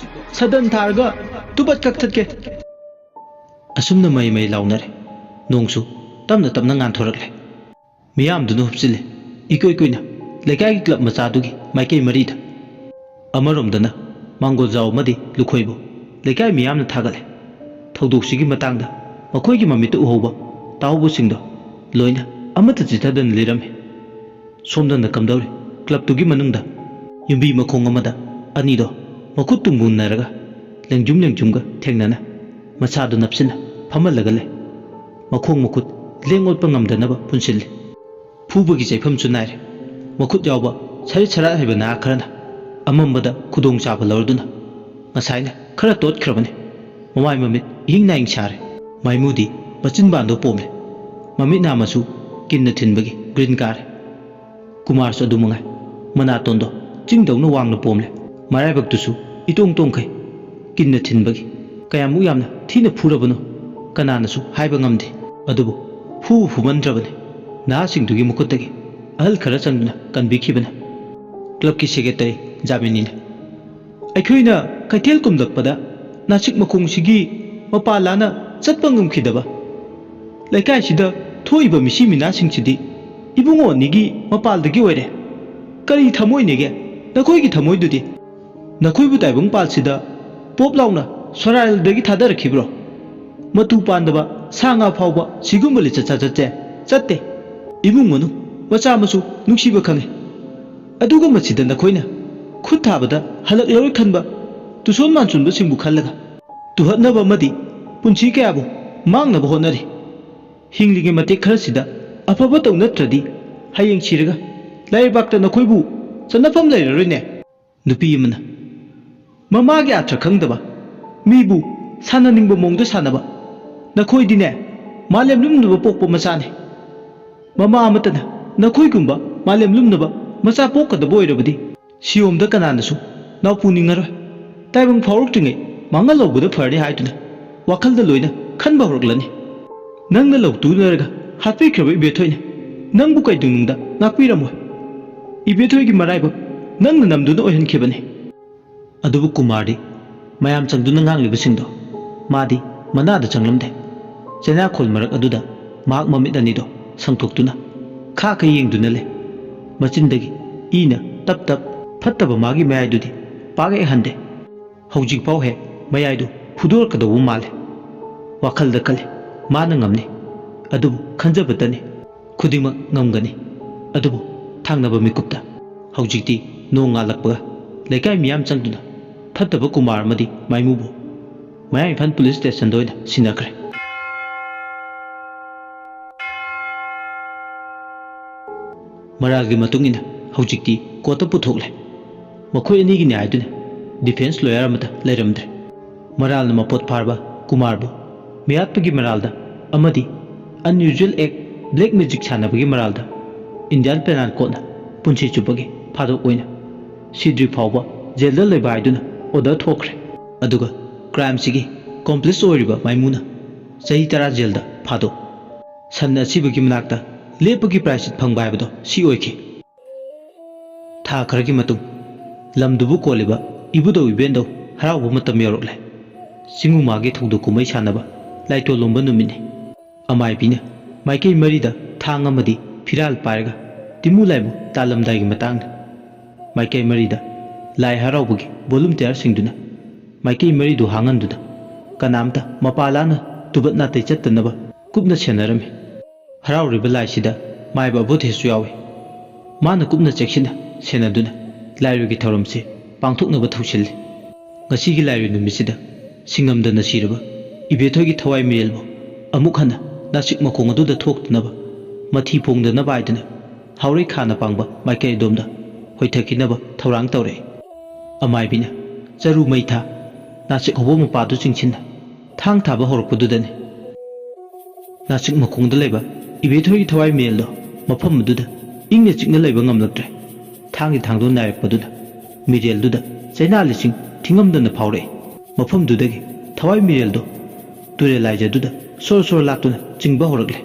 ꯁꯗꯟ ꯊꯥꯔꯒ ꯇꯨꯕꯠ ꯀꯛꯊꯠꯀꯦ꯫" ꯑꯁꯨꯝꯅ ꯃꯩ ꯃꯩ ꯂꯥꯎꯅꯔꯦ꯫ ꯅꯣꯡꯁꯨ ꯇꯞꯅ ꯇꯞꯅ ꯉꯥꯟꯊꯣꯔꯛꯂꯦ꯫ ꯃꯤꯌꯥꯝꯗꯨꯅ ꯍꯨꯞꯆꯤꯜꯂꯦ, ꯏꯀꯨꯏ ꯀꯨꯏꯅ ꯂꯩꯀꯥꯏꯒꯤ ꯀ꯭ꯂꯕ ꯃꯆꯥꯗꯨꯒꯤ ꯃꯥꯏꯀꯩ ꯃꯔꯤꯗ꯫ ꯑꯃꯔꯣꯝꯗꯅ ꯃꯥꯡꯒꯣꯜꯖꯥꯎ ꯑꯃꯗꯤ ꯂꯨꯈꯣꯏꯕꯨ ꯂꯩꯀꯥꯏ ꯃꯤꯌꯥꯝꯅ ꯊꯥꯒꯠꯂꯦ꯫ ꯊꯧꯗꯣꯛꯁꯤꯒꯤ ꯃꯇꯥꯡꯗ ꯃꯈꯣꯏꯒꯤ ꯃꯃꯤꯠꯇ ꯎꯍꯧꯕ, ꯇꯥꯍꯧꯕꯁꯤꯡꯗꯣ ꯂꯣꯏꯅ ꯑꯃꯠꯇ ꯆꯤꯊꯗꯅ ꯂꯤꯔꯝꯃꯤ꯫ ꯁꯣꯝꯗꯅ ꯀꯝꯗꯧꯔꯤ? ꯀ꯭ꯂꯕꯇꯨꯒꯤ ꯃꯅꯨꯡꯗ ꯌꯨꯝꯕꯤ ꯃꯈꯣꯡ ꯑꯃꯗ ꯑꯅꯤꯗꯣ ꯃꯈꯨꯠ ꯇꯨꯝꯒꯨꯝꯅꯔꯒ ꯂꯦꯡꯖꯨꯝ ꯂꯦꯡꯖꯨꯝꯒ ꯊꯦꯡꯅꯅ ꯃꯁꯥꯗꯨ ꯅꯞꯁꯤꯟꯅ ꯐꯝꯍꯜꯂꯒ ꯂꯩ꯫ ꯃꯈꯣꯡ ꯃꯈꯨꯠ ꯂꯦꯡ ꯑꯣꯠꯄ ꯉꯝꯗꯅꯕ ꯄꯨꯟꯁꯤꯜꯂꯤ꯫ ꯐꯨꯕꯒꯤ ꯆꯩꯐꯝꯁꯨ ꯅꯥꯏꯔꯦ꯫ ꯃꯈꯨꯠ ꯌꯥꯎꯕ ꯁꯔꯤꯠ ꯁꯔꯥꯠ ꯍꯩꯕ ꯅꯍꯥ ꯈꯔꯅ ꯑꯃꯝꯕꯗ ꯈꯨꯗꯣꯡꯆꯥꯕ ꯂꯧꯔꯗꯨꯅ ꯉꯁꯥꯏꯅ ꯈꯔ ꯇꯣꯠꯈ꯭ꯔꯕꯅꯤ꯫ ꯃꯃꯥꯏ ꯃꯃꯤꯠ ꯏꯍꯤꯡ ꯅꯥꯍꯤꯡ ꯁꯥꯔꯦ꯫ ꯃꯥꯏꯃꯨꯗꯤ ꯃꯆꯤꯟꯕꯥꯟꯗꯣ ꯄꯣꯝꯂꯦ꯫ ꯃꯃꯤꯠ ꯅꯥ ꯃꯆꯨ ꯀꯤꯟꯅ ꯊꯤꯟꯕꯒꯤ ꯒ꯭ꯔꯤꯟ ꯀꯥꯔꯦ꯫ ꯀꯨꯃꯥꯔꯁꯨ ꯑꯗꯨ ꯃꯉꯥꯏ꯫ ꯃꯅꯥꯇꯣꯟꯗꯣ ꯆꯤꯡꯗꯧꯅ ꯋꯥꯡꯅ ꯄꯣꯝꯂꯦ꯫ ꯃꯔꯥꯏꯕꯛꯇꯨꯁꯨ ꯏꯇꯣꯡ ꯇꯣꯡꯈꯩ꯫ ꯀꯤꯟꯅ ꯊꯤꯟꯕꯒꯤ ꯀꯌꯥꯃꯨꯛ ꯌꯥꯝꯅ ꯊꯤꯅ ꯐꯨꯔꯕꯅꯣ ꯀꯅꯥꯅꯁꯨ ꯍꯥꯏꯕ ꯉꯝꯗꯦ꯫ ꯑꯗꯨꯕꯨ ꯐꯨꯕꯨ ꯐꯨꯃꯟꯗ꯭ꯔꯕꯅꯤ꯫ ꯅꯍꯥꯁꯤꯡꯗꯨꯒꯤ ꯃꯈꯨꯠꯇꯒꯤ ꯑꯍꯜ ꯈꯔ ꯆꯪꯗꯨꯅ ꯀꯟꯕꯤꯈꯤꯕꯅꯤ꯫ ꯀ꯭ꯂꯕꯀꯤ ꯁꯦꯀ꯭ꯔꯦꯇꯔꯤ ꯖꯥꯃꯤꯅꯤꯅ, "ꯑꯩꯈꯣꯏꯅ ꯀꯩꯊꯦꯜ ꯀꯨꯝꯂꯛꯄꯗ ꯅꯥꯁꯤꯛ ꯃꯈꯣꯡꯁꯤꯒꯤ ꯃꯄꯥ ꯂꯥꯅ ꯆꯠꯄ ꯉꯝꯈꯤꯗꯕ ꯂꯩꯀꯥꯏꯁꯤꯗ ꯊꯣꯛꯏꯕ ꯃꯤꯁꯤ ꯃꯤꯅꯥꯁꯤꯡꯁꯤꯗꯤ ꯏꯕꯨꯡꯉꯣ ꯑꯅꯤꯒꯤ ꯃꯄꯥꯜꯗꯒꯤ ꯑꯣꯏꯔꯦ꯫ ꯀꯔꯤ ꯊꯃꯣꯏꯅꯦꯒꯦ? ꯅꯈꯣꯏꯒꯤ ꯊꯃꯣꯏꯗꯨꯗꯤ ꯅꯈꯣꯏꯕꯨ ꯇꯥꯏꯕꯪ ꯄꯥꯜꯁꯤꯗ ꯄꯣꯞ ꯂꯥꯎꯅ ꯁꯣꯔꯥꯏꯜꯗꯒꯤ ꯊꯥꯗꯔꯛꯈꯤꯕ꯭ꯔꯣ? ꯃꯇꯨ ꯄꯥꯟꯗꯕ ꯁꯥ ꯉꯥ ꯐꯥꯎꯕ ꯁꯤꯒꯨꯝꯕ ꯂꯤꯆꯠ ꯁꯥꯖꯠꯁꯦ ꯆꯠꯇꯦ꯫ ꯏꯃꯨꯡ ꯃꯅꯨꯡ, ꯃꯆꯥ ꯃꯁꯨ ꯅꯨꯡꯁꯤꯕ ꯈꯪꯉꯤ꯫ ꯑꯗꯨꯒ ꯃꯁꯤꯗ ꯅꯈꯣꯏꯅ ꯈꯨꯠ ꯊꯥꯕꯗ ꯍꯜꯂꯛꯂꯔꯣꯏ ꯈꯟꯕ ꯇꯨꯁꯣꯟ ꯃꯥꯟꯁꯣꯟꯕꯁꯤꯡꯕꯨ ꯈꯜꯂꯒ ꯇꯨꯍꯠꯅꯕ ꯑꯃꯗꯤ ꯄꯨꯟꯁꯤ ꯀꯌꯥꯕꯨ ꯃꯥꯡꯅꯕ ꯍꯣꯠꯅꯔꯤ꯫ ꯍꯤꯡꯂꯤꯉꯩ ꯃꯇꯦꯛ ꯈꯔꯁꯤꯗ ꯑꯐꯕ ꯇꯧ ꯅꯠꯇ꯭ꯔꯗꯤ ꯍꯌꯦꯡ ꯁꯤꯔꯒ ꯂꯩꯕꯥꯛꯇ ꯅꯈꯣꯏꯕꯨ ꯆꯟꯅꯐꯝ ꯂꯩꯔꯔꯣꯏꯅꯦ꯫ ꯅꯨꯄꯤ ꯑꯃꯅ, ꯃꯃꯥꯒꯤ ꯑꯥꯊ꯭ꯔ ꯈꯪꯗꯕ, ꯃꯤꯕꯨ ꯁꯥꯟꯅꯅꯤꯡꯕ ꯃꯑꯣꯡꯗ ꯁꯥꯟꯅꯕ, ꯅꯈꯣꯏꯗꯤꯅꯦ ꯃꯥꯂꯦꯝ ꯂꯨꯝꯅꯕ ꯄꯣꯛꯄ ꯃꯆꯥꯅꯤ꯫ ꯃꯃꯥ ꯑꯃꯠꯇꯅ ꯅꯈꯣꯏꯒꯨꯝꯕ ꯃꯥꯂꯦꯝ ꯂꯨꯝꯅꯕ ꯃꯆꯥ ꯄꯣꯛꯀꯗꯕ ꯑꯣꯏꯔꯕꯗꯤ ꯁꯤꯌꯣꯝꯗ ꯀꯅꯥꯅꯁꯨ ꯅꯥꯎꯄꯨꯅꯤꯡꯉꯔꯣꯏ꯫ ꯇꯥꯏꯕꯪ ꯐꯥꯎꯔꯛꯇ꯭ꯔꯤꯉꯩ ꯃꯥꯡꯍꯜꯍꯧꯕꯗ ꯐꯔꯅꯤ ꯍꯥꯏꯗꯨꯅ ꯋꯥꯈꯜꯗ ꯂꯣꯏꯅ ꯈꯟꯕ ꯍꯧꯔꯛꯂꯅꯤ꯫ ꯅꯪꯅ ꯂꯧꯇꯨꯅꯔꯒ ꯍꯥꯠꯄꯤꯈ꯭ꯔꯕ ꯏꯕꯦꯊꯣꯏꯅ ꯅꯪꯕꯨ ꯀꯩꯗꯧꯅꯨꯡꯗ ꯉꯥꯛꯄꯤꯔꯝꯃꯣꯏ꯫ ꯏꯕꯦꯊꯣꯏꯒꯤ ꯃꯔꯥꯏꯕꯛ ꯅꯪꯅ ꯅꯝꯗꯨꯅ ꯑꯣꯏꯍꯟꯈꯤꯕꯅꯤ꯫ ꯑꯗꯨꯕꯨ ꯀꯨꯃꯥꯔꯗꯤ ꯃꯌꯥꯝ ꯆꯪꯗꯨꯅ ꯉꯥꯡꯂꯤꯕꯁꯤꯡꯗꯣ ꯃꯥꯗꯤ ꯃꯅꯥꯗ ꯆꯪꯂꯝꯗꯦ꯫ ꯆꯩꯅꯥꯈꯣꯜ ꯃꯔꯛ ꯑꯗꯨꯗ ꯃꯍꯥꯛ ꯃꯃꯤꯠ ꯑꯅꯤꯗꯣ ꯁꯪꯇꯣꯛꯇꯨꯅ ꯈꯥ ꯈꯥ ꯌꯦꯡꯗꯨꯅ ꯂꯩ꯫ ꯃꯆꯤꯟꯗꯒꯤ ꯏꯅ ꯇꯞ ꯇꯞ ꯐꯠꯇꯕ ꯃꯥꯒꯤ ꯃꯌꯥꯏꯗꯨꯗꯤ ꯄꯥꯛ ꯍꯦꯛ ꯍꯟꯗꯦ꯫ ꯍꯧꯖꯤꯛꯐꯥꯎ ꯍꯦꯛ ꯃꯌꯥꯏꯗꯨ ꯐꯨꯗꯣꯔꯛꯀꯗꯧꯕ ꯃꯥꯜꯂꯦ꯫ ꯋꯥꯈꯜꯗ ꯈꯜꯂꯤ, ꯃꯥꯅ ꯉꯝꯅꯤ꯫ ꯑꯗꯨꯕꯨ ꯈꯟꯖꯕꯇꯅꯤ꯫ ꯈꯨꯗꯤꯡꯃꯛ ꯉꯝꯒꯅꯤ꯫ ꯑꯗꯨꯕꯨ ꯊꯥꯡꯅꯕ ꯃꯤꯀꯨꯞꯇ ꯍꯧꯖꯤꯛꯇꯤ ꯅꯣꯡ ꯉꯥꯜꯂꯛꯄꯒ ꯂꯩꯀꯥꯏ ꯃꯤꯌꯥꯝ ꯆꯪꯗꯨꯅ ꯐꯠꯇꯕ ꯀꯨꯃꯥꯔ ꯑꯃꯗꯤ ꯃꯥꯏꯃꯨꯕꯨ ꯃꯌꯥꯡ ꯏꯝꯐꯥꯜ ꯄꯨꯂꯤꯁ ꯁ꯭ꯇꯦꯁꯟꯗ ꯑꯣꯏꯅ ꯁꯤꯟꯅꯈ꯭ꯔꯦ꯫ ꯃꯔꯥꯜꯒꯤ ꯃꯇꯨꯡ ꯏꯟꯅ ꯍꯧꯖꯤꯛꯇꯤ ꯀꯣꯔꯠꯇ ꯄꯨꯊꯣꯛꯂꯦ꯫ ꯃꯈꯣꯏ ꯑꯅꯤꯒꯤ ꯅ꯭ꯌꯥꯌꯗꯨꯅ ꯗꯤꯐꯦꯟꯁ ꯂꯣꯌꯔ ꯑꯃꯠꯇ ꯂꯩꯔꯝꯗ꯭ꯔꯦ꯫ ꯃꯔꯥꯜꯅ ꯃꯄꯣꯠ ꯐꯥꯔꯕ ꯀꯨꯃꯥꯔꯕꯨ ꯃꯤꯌꯥꯠꯄꯒꯤ ꯃꯔꯥꯜꯗ ꯑꯃꯗꯤ unusual act, black magic ꯁꯥꯟꯅꯕꯒꯤ ꯃꯔꯥꯜꯗ ꯏꯟꯗꯤꯌꯥꯟ ꯄꯦꯅꯥꯜ ꯀꯣꯗꯅ ꯄꯨꯟꯁꯤ ꯆꯨꯞꯄꯒꯤ ꯐꯥꯗꯣꯛ ꯑꯣꯏꯅ ꯁꯤꯗ꯭ꯔꯤ ꯐꯥꯎꯕ ꯖꯦꯜꯗ ꯂꯩꯕ ꯍꯥꯏꯗꯨꯅ ꯑꯣꯔꯗꯔ ꯊꯣꯛꯈ꯭ꯔꯦ꯫ ꯑꯗꯨꯒ ꯀ꯭ꯔꯥꯏꯝꯁꯤꯒꯤ ꯀꯣꯝꯄ꯭ꯂꯤꯁ ꯑꯣꯏꯔꯤꯕ ꯃꯥꯏꯃꯨꯅ ꯆꯍꯤ ꯇꯔꯥ ꯖꯦꯜꯗ ꯐꯥꯗꯣꯛ꯫ ꯁꯟ ꯑꯁꯤꯕꯒꯤ ꯃꯅꯥꯛꯇ ꯂꯦꯞꯄꯒꯤ ꯄ꯭ꯔꯥꯏꯁꯤꯠ ꯐꯪꯕ ꯍꯥꯏꯕꯗꯣ ꯁꯤ ꯑꯣꯏꯈꯤ꯫ ꯊꯥ ꯈꯔꯒꯤ ꯃꯇꯨꯡ ꯂꯝꯗꯨꯕꯨ ꯀꯣꯜꯂꯤꯕ ꯏꯕꯨꯙꯧ ꯏꯕꯦꯟꯗꯧ ꯍꯔꯥꯎꯕ ꯃꯇꯝ ꯌꯧꯔꯛꯂꯦ꯫ ꯆꯤꯡꯉꯨꯃꯥꯒꯤ ꯊꯧꯗꯣꯛ ꯀꯨꯝꯍꯩ ꯁꯥꯟꯅꯕ ꯂꯥꯏꯇꯣꯜꯂꯣꯝꯕ ꯅꯨꯃꯤꯠꯅꯤ꯫ ꯑꯃꯥꯏꯕꯤꯅ ꯃꯥꯏꯀꯩ ꯃꯔꯤꯗ ꯊꯥꯡ ꯑꯃꯗꯤ ꯐꯤꯔꯥꯜ ꯄꯥꯏꯔꯒ ꯇꯤꯃꯨ ꯂꯥꯏꯕꯨ ꯇꯥꯜꯂꯝꯗꯥꯏꯒꯤ ꯃꯇꯥꯡꯅꯤ꯫ ꯃꯥꯏꯀꯩ ꯃꯔꯤꯗ ꯂꯥꯏ ꯍꯔꯥꯎꯕꯒꯤ ꯚꯣꯂꯨꯟꯇꯤꯌꯥꯔꯁꯤꯡꯗꯨꯅ ꯃꯥꯏꯀꯩ ꯃꯔꯤꯗꯨ ꯍꯥꯡꯍꯟꯗꯨꯅ ꯀꯅꯥꯝꯇ ꯃꯄꯥ ꯂꯥꯛꯅ ꯇꯨꯕꯠ ꯅꯥꯇꯩ ꯆꯠꯇꯅꯕ ꯀꯨꯞꯅ ꯁꯦꯟꯅꯔꯝꯃꯤ꯫ ꯍꯔꯥꯎꯔꯤꯕ ꯂꯥꯏꯁꯤꯗ ꯃꯥꯏꯕ ꯑꯕꯣꯙꯦꯁꯨ ꯌꯥꯎꯏ꯫ ꯃꯥꯅ ꯀꯨꯞꯅ ꯆꯦꯛꯁꯤꯟꯅ ꯁꯦꯟꯅꯗꯨꯅ ꯂꯥꯏꯔꯣꯏꯒꯤ ꯊꯧꯔꯝꯁꯤ ꯄꯥꯡꯊꯣꯛꯅꯕ ꯊꯧꯁꯤꯜꯂꯤ꯫ ꯉꯁꯤꯒꯤ ꯂꯥꯏꯔꯣꯏ ꯅꯨꯃꯤꯠꯁꯤꯗ ꯁꯤꯡꯉꯝꯗꯅ ꯁꯤꯔꯕ ꯏꯕꯦꯊꯣꯏꯒꯤ ꯊꯋꯥꯏ ꯃꯤꯔꯦꯜꯕꯨ ꯑꯃꯨꯛ ꯍꯟꯅ ꯅꯥꯆꯤꯛ ꯃꯈꯣꯡ ꯑꯗꯨꯗ ꯊꯣꯛꯇꯅꯕ, ꯃꯊꯤ ꯐꯣꯡꯗꯅꯕ ꯍꯥꯏꯗꯨꯅ ꯍꯥꯎꯔꯩ ꯈꯥꯅ ꯄꯥꯡꯕ ꯃꯥꯏꯀꯩ ꯑꯗꯣꯝꯗ ꯍꯣꯏꯊꯈꯤꯅꯕ ꯊꯧꯔꯥꯡ ꯇꯧꯔꯛꯏ꯫ ꯑꯃꯥꯏꯕꯤꯅ ꯆꯔꯨ ꯃꯩ ꯊꯥ, ꯅꯥꯆꯤꯛ ꯍꯧꯕ ꯃꯄꯥꯗꯨ ꯆꯤꯡꯁꯤꯟꯅ ꯊꯥꯡ ꯊꯥꯕ ꯍꯧꯔꯛꯄꯗꯨꯗꯅꯤ ꯅꯥꯆꯤꯛ ꯃꯈꯣꯡꯗ ꯂꯩꯕ ꯏꯕꯦꯊꯣꯏꯒꯤ ꯊꯋꯥꯏ ꯃꯤꯔꯦꯜꯗꯣ ꯃꯐꯝ ꯑꯗꯨꯗ ꯏꯪꯅ ꯆꯤꯛꯅ ꯂꯩꯕ ꯉꯝꯂꯛꯇ꯭ꯔꯦ꯫ ꯊꯥꯡꯒꯤ ꯊꯥꯡꯗꯣ ꯅꯥꯏꯔꯛꯄꯗꯨꯗ ꯃꯤꯔꯦꯜꯗꯨꯗ ꯆꯩꯅꯥ ꯂꯤꯁꯤꯡ ꯊꯤꯉꯝꯗꯅ ꯐꯥꯎꯔꯛꯏ꯫ ꯃꯐꯝꯗꯨꯗꯒꯤ ꯊꯋꯥꯏ ꯃꯤꯔꯦꯜꯗꯣ ꯇꯨꯔꯦꯜ ꯂꯥꯏꯖꯗꯨꯗ ꯁꯣꯔ ꯁꯣꯔ ꯂꯥꯛꯇꯨꯅ ꯆꯤꯡꯕ ꯍꯧꯔꯛꯂꯦ꯫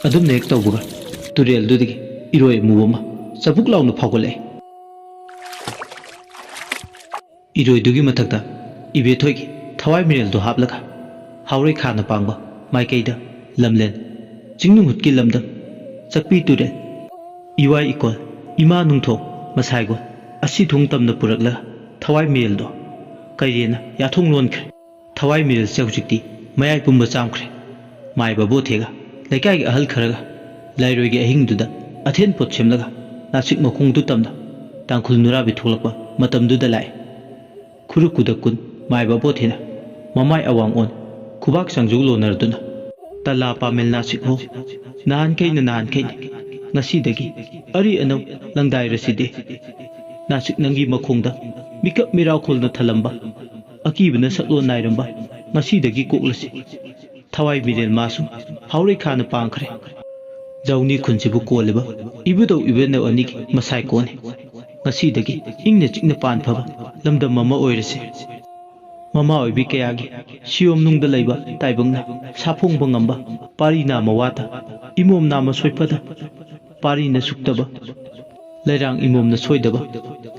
ꯑꯗꯨꯝꯅ ꯍꯦꯛ ꯇꯧꯕꯒ ꯇꯨꯔꯦꯜꯗꯨꯗꯒꯤ ꯏꯔꯣꯏ ꯑꯃꯨꯕ ꯑꯃ ꯆꯕꯨꯛ ꯂꯥꯎꯅ ꯐꯥꯎꯒꯠꯂꯛꯏ꯫ ꯏꯔꯣꯏꯗꯨꯒꯤ ꯃꯊꯛꯇ ꯏꯕꯦꯊꯣꯏꯒꯤ ꯊꯋꯥꯏ ꯃꯤꯔꯦꯜꯗꯨ ꯍꯥꯞꯂꯒ ꯍꯥꯎꯔꯩ ꯈꯥꯅ ꯄꯥꯡꯕ ꯃꯥꯏꯀꯩꯗ ꯂꯝꯂꯦꯟ, ꯆꯤꯡꯅꯨꯡꯍꯨꯠꯀꯤ ꯂꯝꯗꯝ, ꯆꯛꯄꯤ ꯇꯨꯔꯦꯜ, ꯏꯋꯥꯏ ꯏꯀꯣꯜ, ꯏꯃꯥ ꯅꯨꯡꯊꯣꯡ, ꯃꯁꯥꯏꯒꯣꯜ, ꯑꯁꯤ ꯊꯣꯡ ꯇꯝꯅ ꯄꯨꯔꯛꯂꯒ ꯊꯋꯥꯏ ꯃꯤꯔꯦꯜꯗꯣ ꯀꯩꯔꯦꯟꯅ ꯌꯥꯊꯣꯡ ꯂꯣꯟꯈ꯭ꯔꯦ꯫ ꯊꯋꯥꯏ ꯃꯤꯔꯦꯜꯁꯦ ꯍꯧꯖꯤꯛꯇꯤ ꯃꯌꯥꯏ ꯄꯨꯝꯕ ꯆꯥꯝꯈ꯭ꯔꯦ꯫ ꯃꯥꯏꯕ ꯕꯣꯊꯦꯒ ꯂꯩꯀꯥꯏꯒꯤ ꯑꯍꯜ ꯈꯔꯒ ꯂꯥꯏꯔꯣꯏꯒꯤ ꯑꯍꯤꯡꯗꯨꯗ ꯑꯊꯦꯟ ꯄꯣꯠ ꯁꯦꯝꯂꯒ ꯅꯥꯆꯤꯛ ꯃꯈꯣꯡꯗꯨ ꯇꯝꯅ ꯇꯥꯡꯈꯨꯜ ꯅꯨꯔꯥꯕꯤ ꯊꯣꯛꯂꯛꯄ ꯃꯇꯝꯗꯨꯗ ꯂꯥꯛꯏ꯫ ꯈꯨꯔꯨ ꯈꯨꯗꯛ ꯀꯨꯟ ꯃꯥꯏꯕ ꯕꯣꯊꯦꯅ ꯃꯃꯥꯏ ꯑꯋꯥꯡ ꯑꯣꯟ ꯈꯨꯕꯥꯛ ꯆꯥꯡꯖꯨ ꯂꯣꯟꯅꯔꯗꯨꯅ, "ꯇꯂꯥ ꯄꯥꯃꯦꯜ ꯅꯥꯆꯤꯛ ꯍꯣ, ꯅꯍꯥꯟꯈꯩꯅ ꯅꯍꯥꯟꯈꯩꯅꯤ, ꯉꯁꯤꯗꯒꯤ ꯑꯔꯤ ꯑꯅꯧ ꯂꯪꯗꯥꯏꯔꯁꯤꯗꯤ꯫ ꯅꯥꯆꯤꯛ ꯅꯪꯒꯤ ꯃꯈꯣꯡꯗ ꯃꯤꯀꯞ ꯃꯤꯔꯥꯎꯈꯣꯜꯅ ꯊꯜꯂꯝꯕ, ꯑꯀꯤꯕꯅ ꯁꯛꯂꯣꯟ ꯅꯥꯏꯔꯝꯕ, ꯉꯁꯤꯗꯒꯤ ꯀꯣꯛꯂꯁꯤ꯫ ꯊꯋꯥꯏ ꯃꯤꯔꯦꯜ ꯃꯥꯁꯨ ꯍꯥꯎꯔꯩ ꯈꯥꯅ ꯄꯥꯡꯈ꯭ꯔꯦ꯫ ꯖꯧꯅꯤ ꯈꯨꯟꯁꯤꯕꯨ ꯀꯣꯜꯂꯤꯕ ꯏꯕꯨꯙꯧ ꯏꯕꯦꯟꯅꯧ ꯑꯅꯤꯒꯤ ꯃꯁꯥꯏ ꯀꯣꯟꯅꯤ꯫ ꯉꯁꯤꯗꯒꯤ ꯏꯪꯅ ꯆꯤꯛꯅ ꯄꯥꯟ ꯐꯕ ꯂꯝꯗꯝ ꯑꯃ ꯑꯣꯏꯔꯁꯤ꯫ ꯃꯃꯥ ꯑꯣꯏꯕꯤ ꯀꯌꯥꯒꯤ ꯁꯤꯌꯣꯝꯅꯨꯡꯗ ꯂꯩꯕ ꯇꯥꯏꯕꯪꯅ ꯁꯥꯐꯣꯡꯕ ꯉꯝꯕ, ꯄꯥꯔꯤ ꯅꯥꯃ ꯋꯥꯠꯇ, ꯏꯃꯣꯝ ꯅꯥꯃ ꯁꯣꯏꯐꯗ, ꯄꯥꯔꯤꯅ ꯁꯨꯛꯇꯕ, ꯂꯩꯔꯥꯡ ꯏꯃꯣꯝꯅ ꯁꯣꯏꯗꯕ,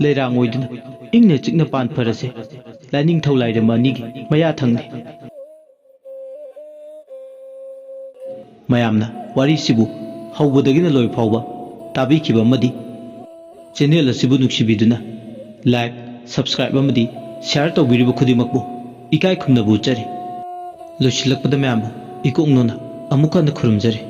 ꯂꯩꯔꯥꯡ ꯑꯣꯏꯗꯨꯅ ꯏꯪꯅ ꯆꯤꯛꯅ ꯄꯥꯟ ꯐꯔꯁꯦ꯫ ꯂꯥꯏꯅꯤꯡꯊꯧ ꯂꯥꯏꯔꯦꯝꯕ ꯑꯅꯤꯒꯤ ꯃꯌꯥ ꯊꯪꯅꯤ"꯫ ꯃꯌꯥꯝꯅ ꯋꯥꯔꯤꯁꯤꯕꯨ ꯍꯧꯕꯗꯒꯤꯅ ꯂꯣꯏ ꯐꯥꯎꯕ ꯇꯥꯕꯤꯈꯤꯕ ꯑꯃꯗꯤ ꯆꯦꯅꯦꯜ ꯑꯁꯤꯕꯨ ꯅꯨꯡꯁꯤꯕꯤꯗꯨꯅ ꯂꯥꯏꯛ, ꯁꯕꯁꯀ꯭ꯔꯥꯏꯕ ꯑꯃꯗꯤ ꯁꯤꯌꯥꯔ ꯇꯧꯕꯤꯔꯤꯕ ꯈꯨꯗꯤꯡꯃꯛꯄꯨ ꯏꯀꯥꯏ ꯈꯨꯝꯅꯕ ꯎꯠꯆꯔꯤ꯫ ꯂꯣꯏꯁꯤꯜꯂꯛꯄꯗ ꯃꯌꯥꯝꯕꯨ ꯏꯀꯣꯛꯅꯣꯅ ꯑꯃꯨꯛ ꯍꯟꯅ ꯈꯨꯔꯨꯝꯖꯔꯤ꯫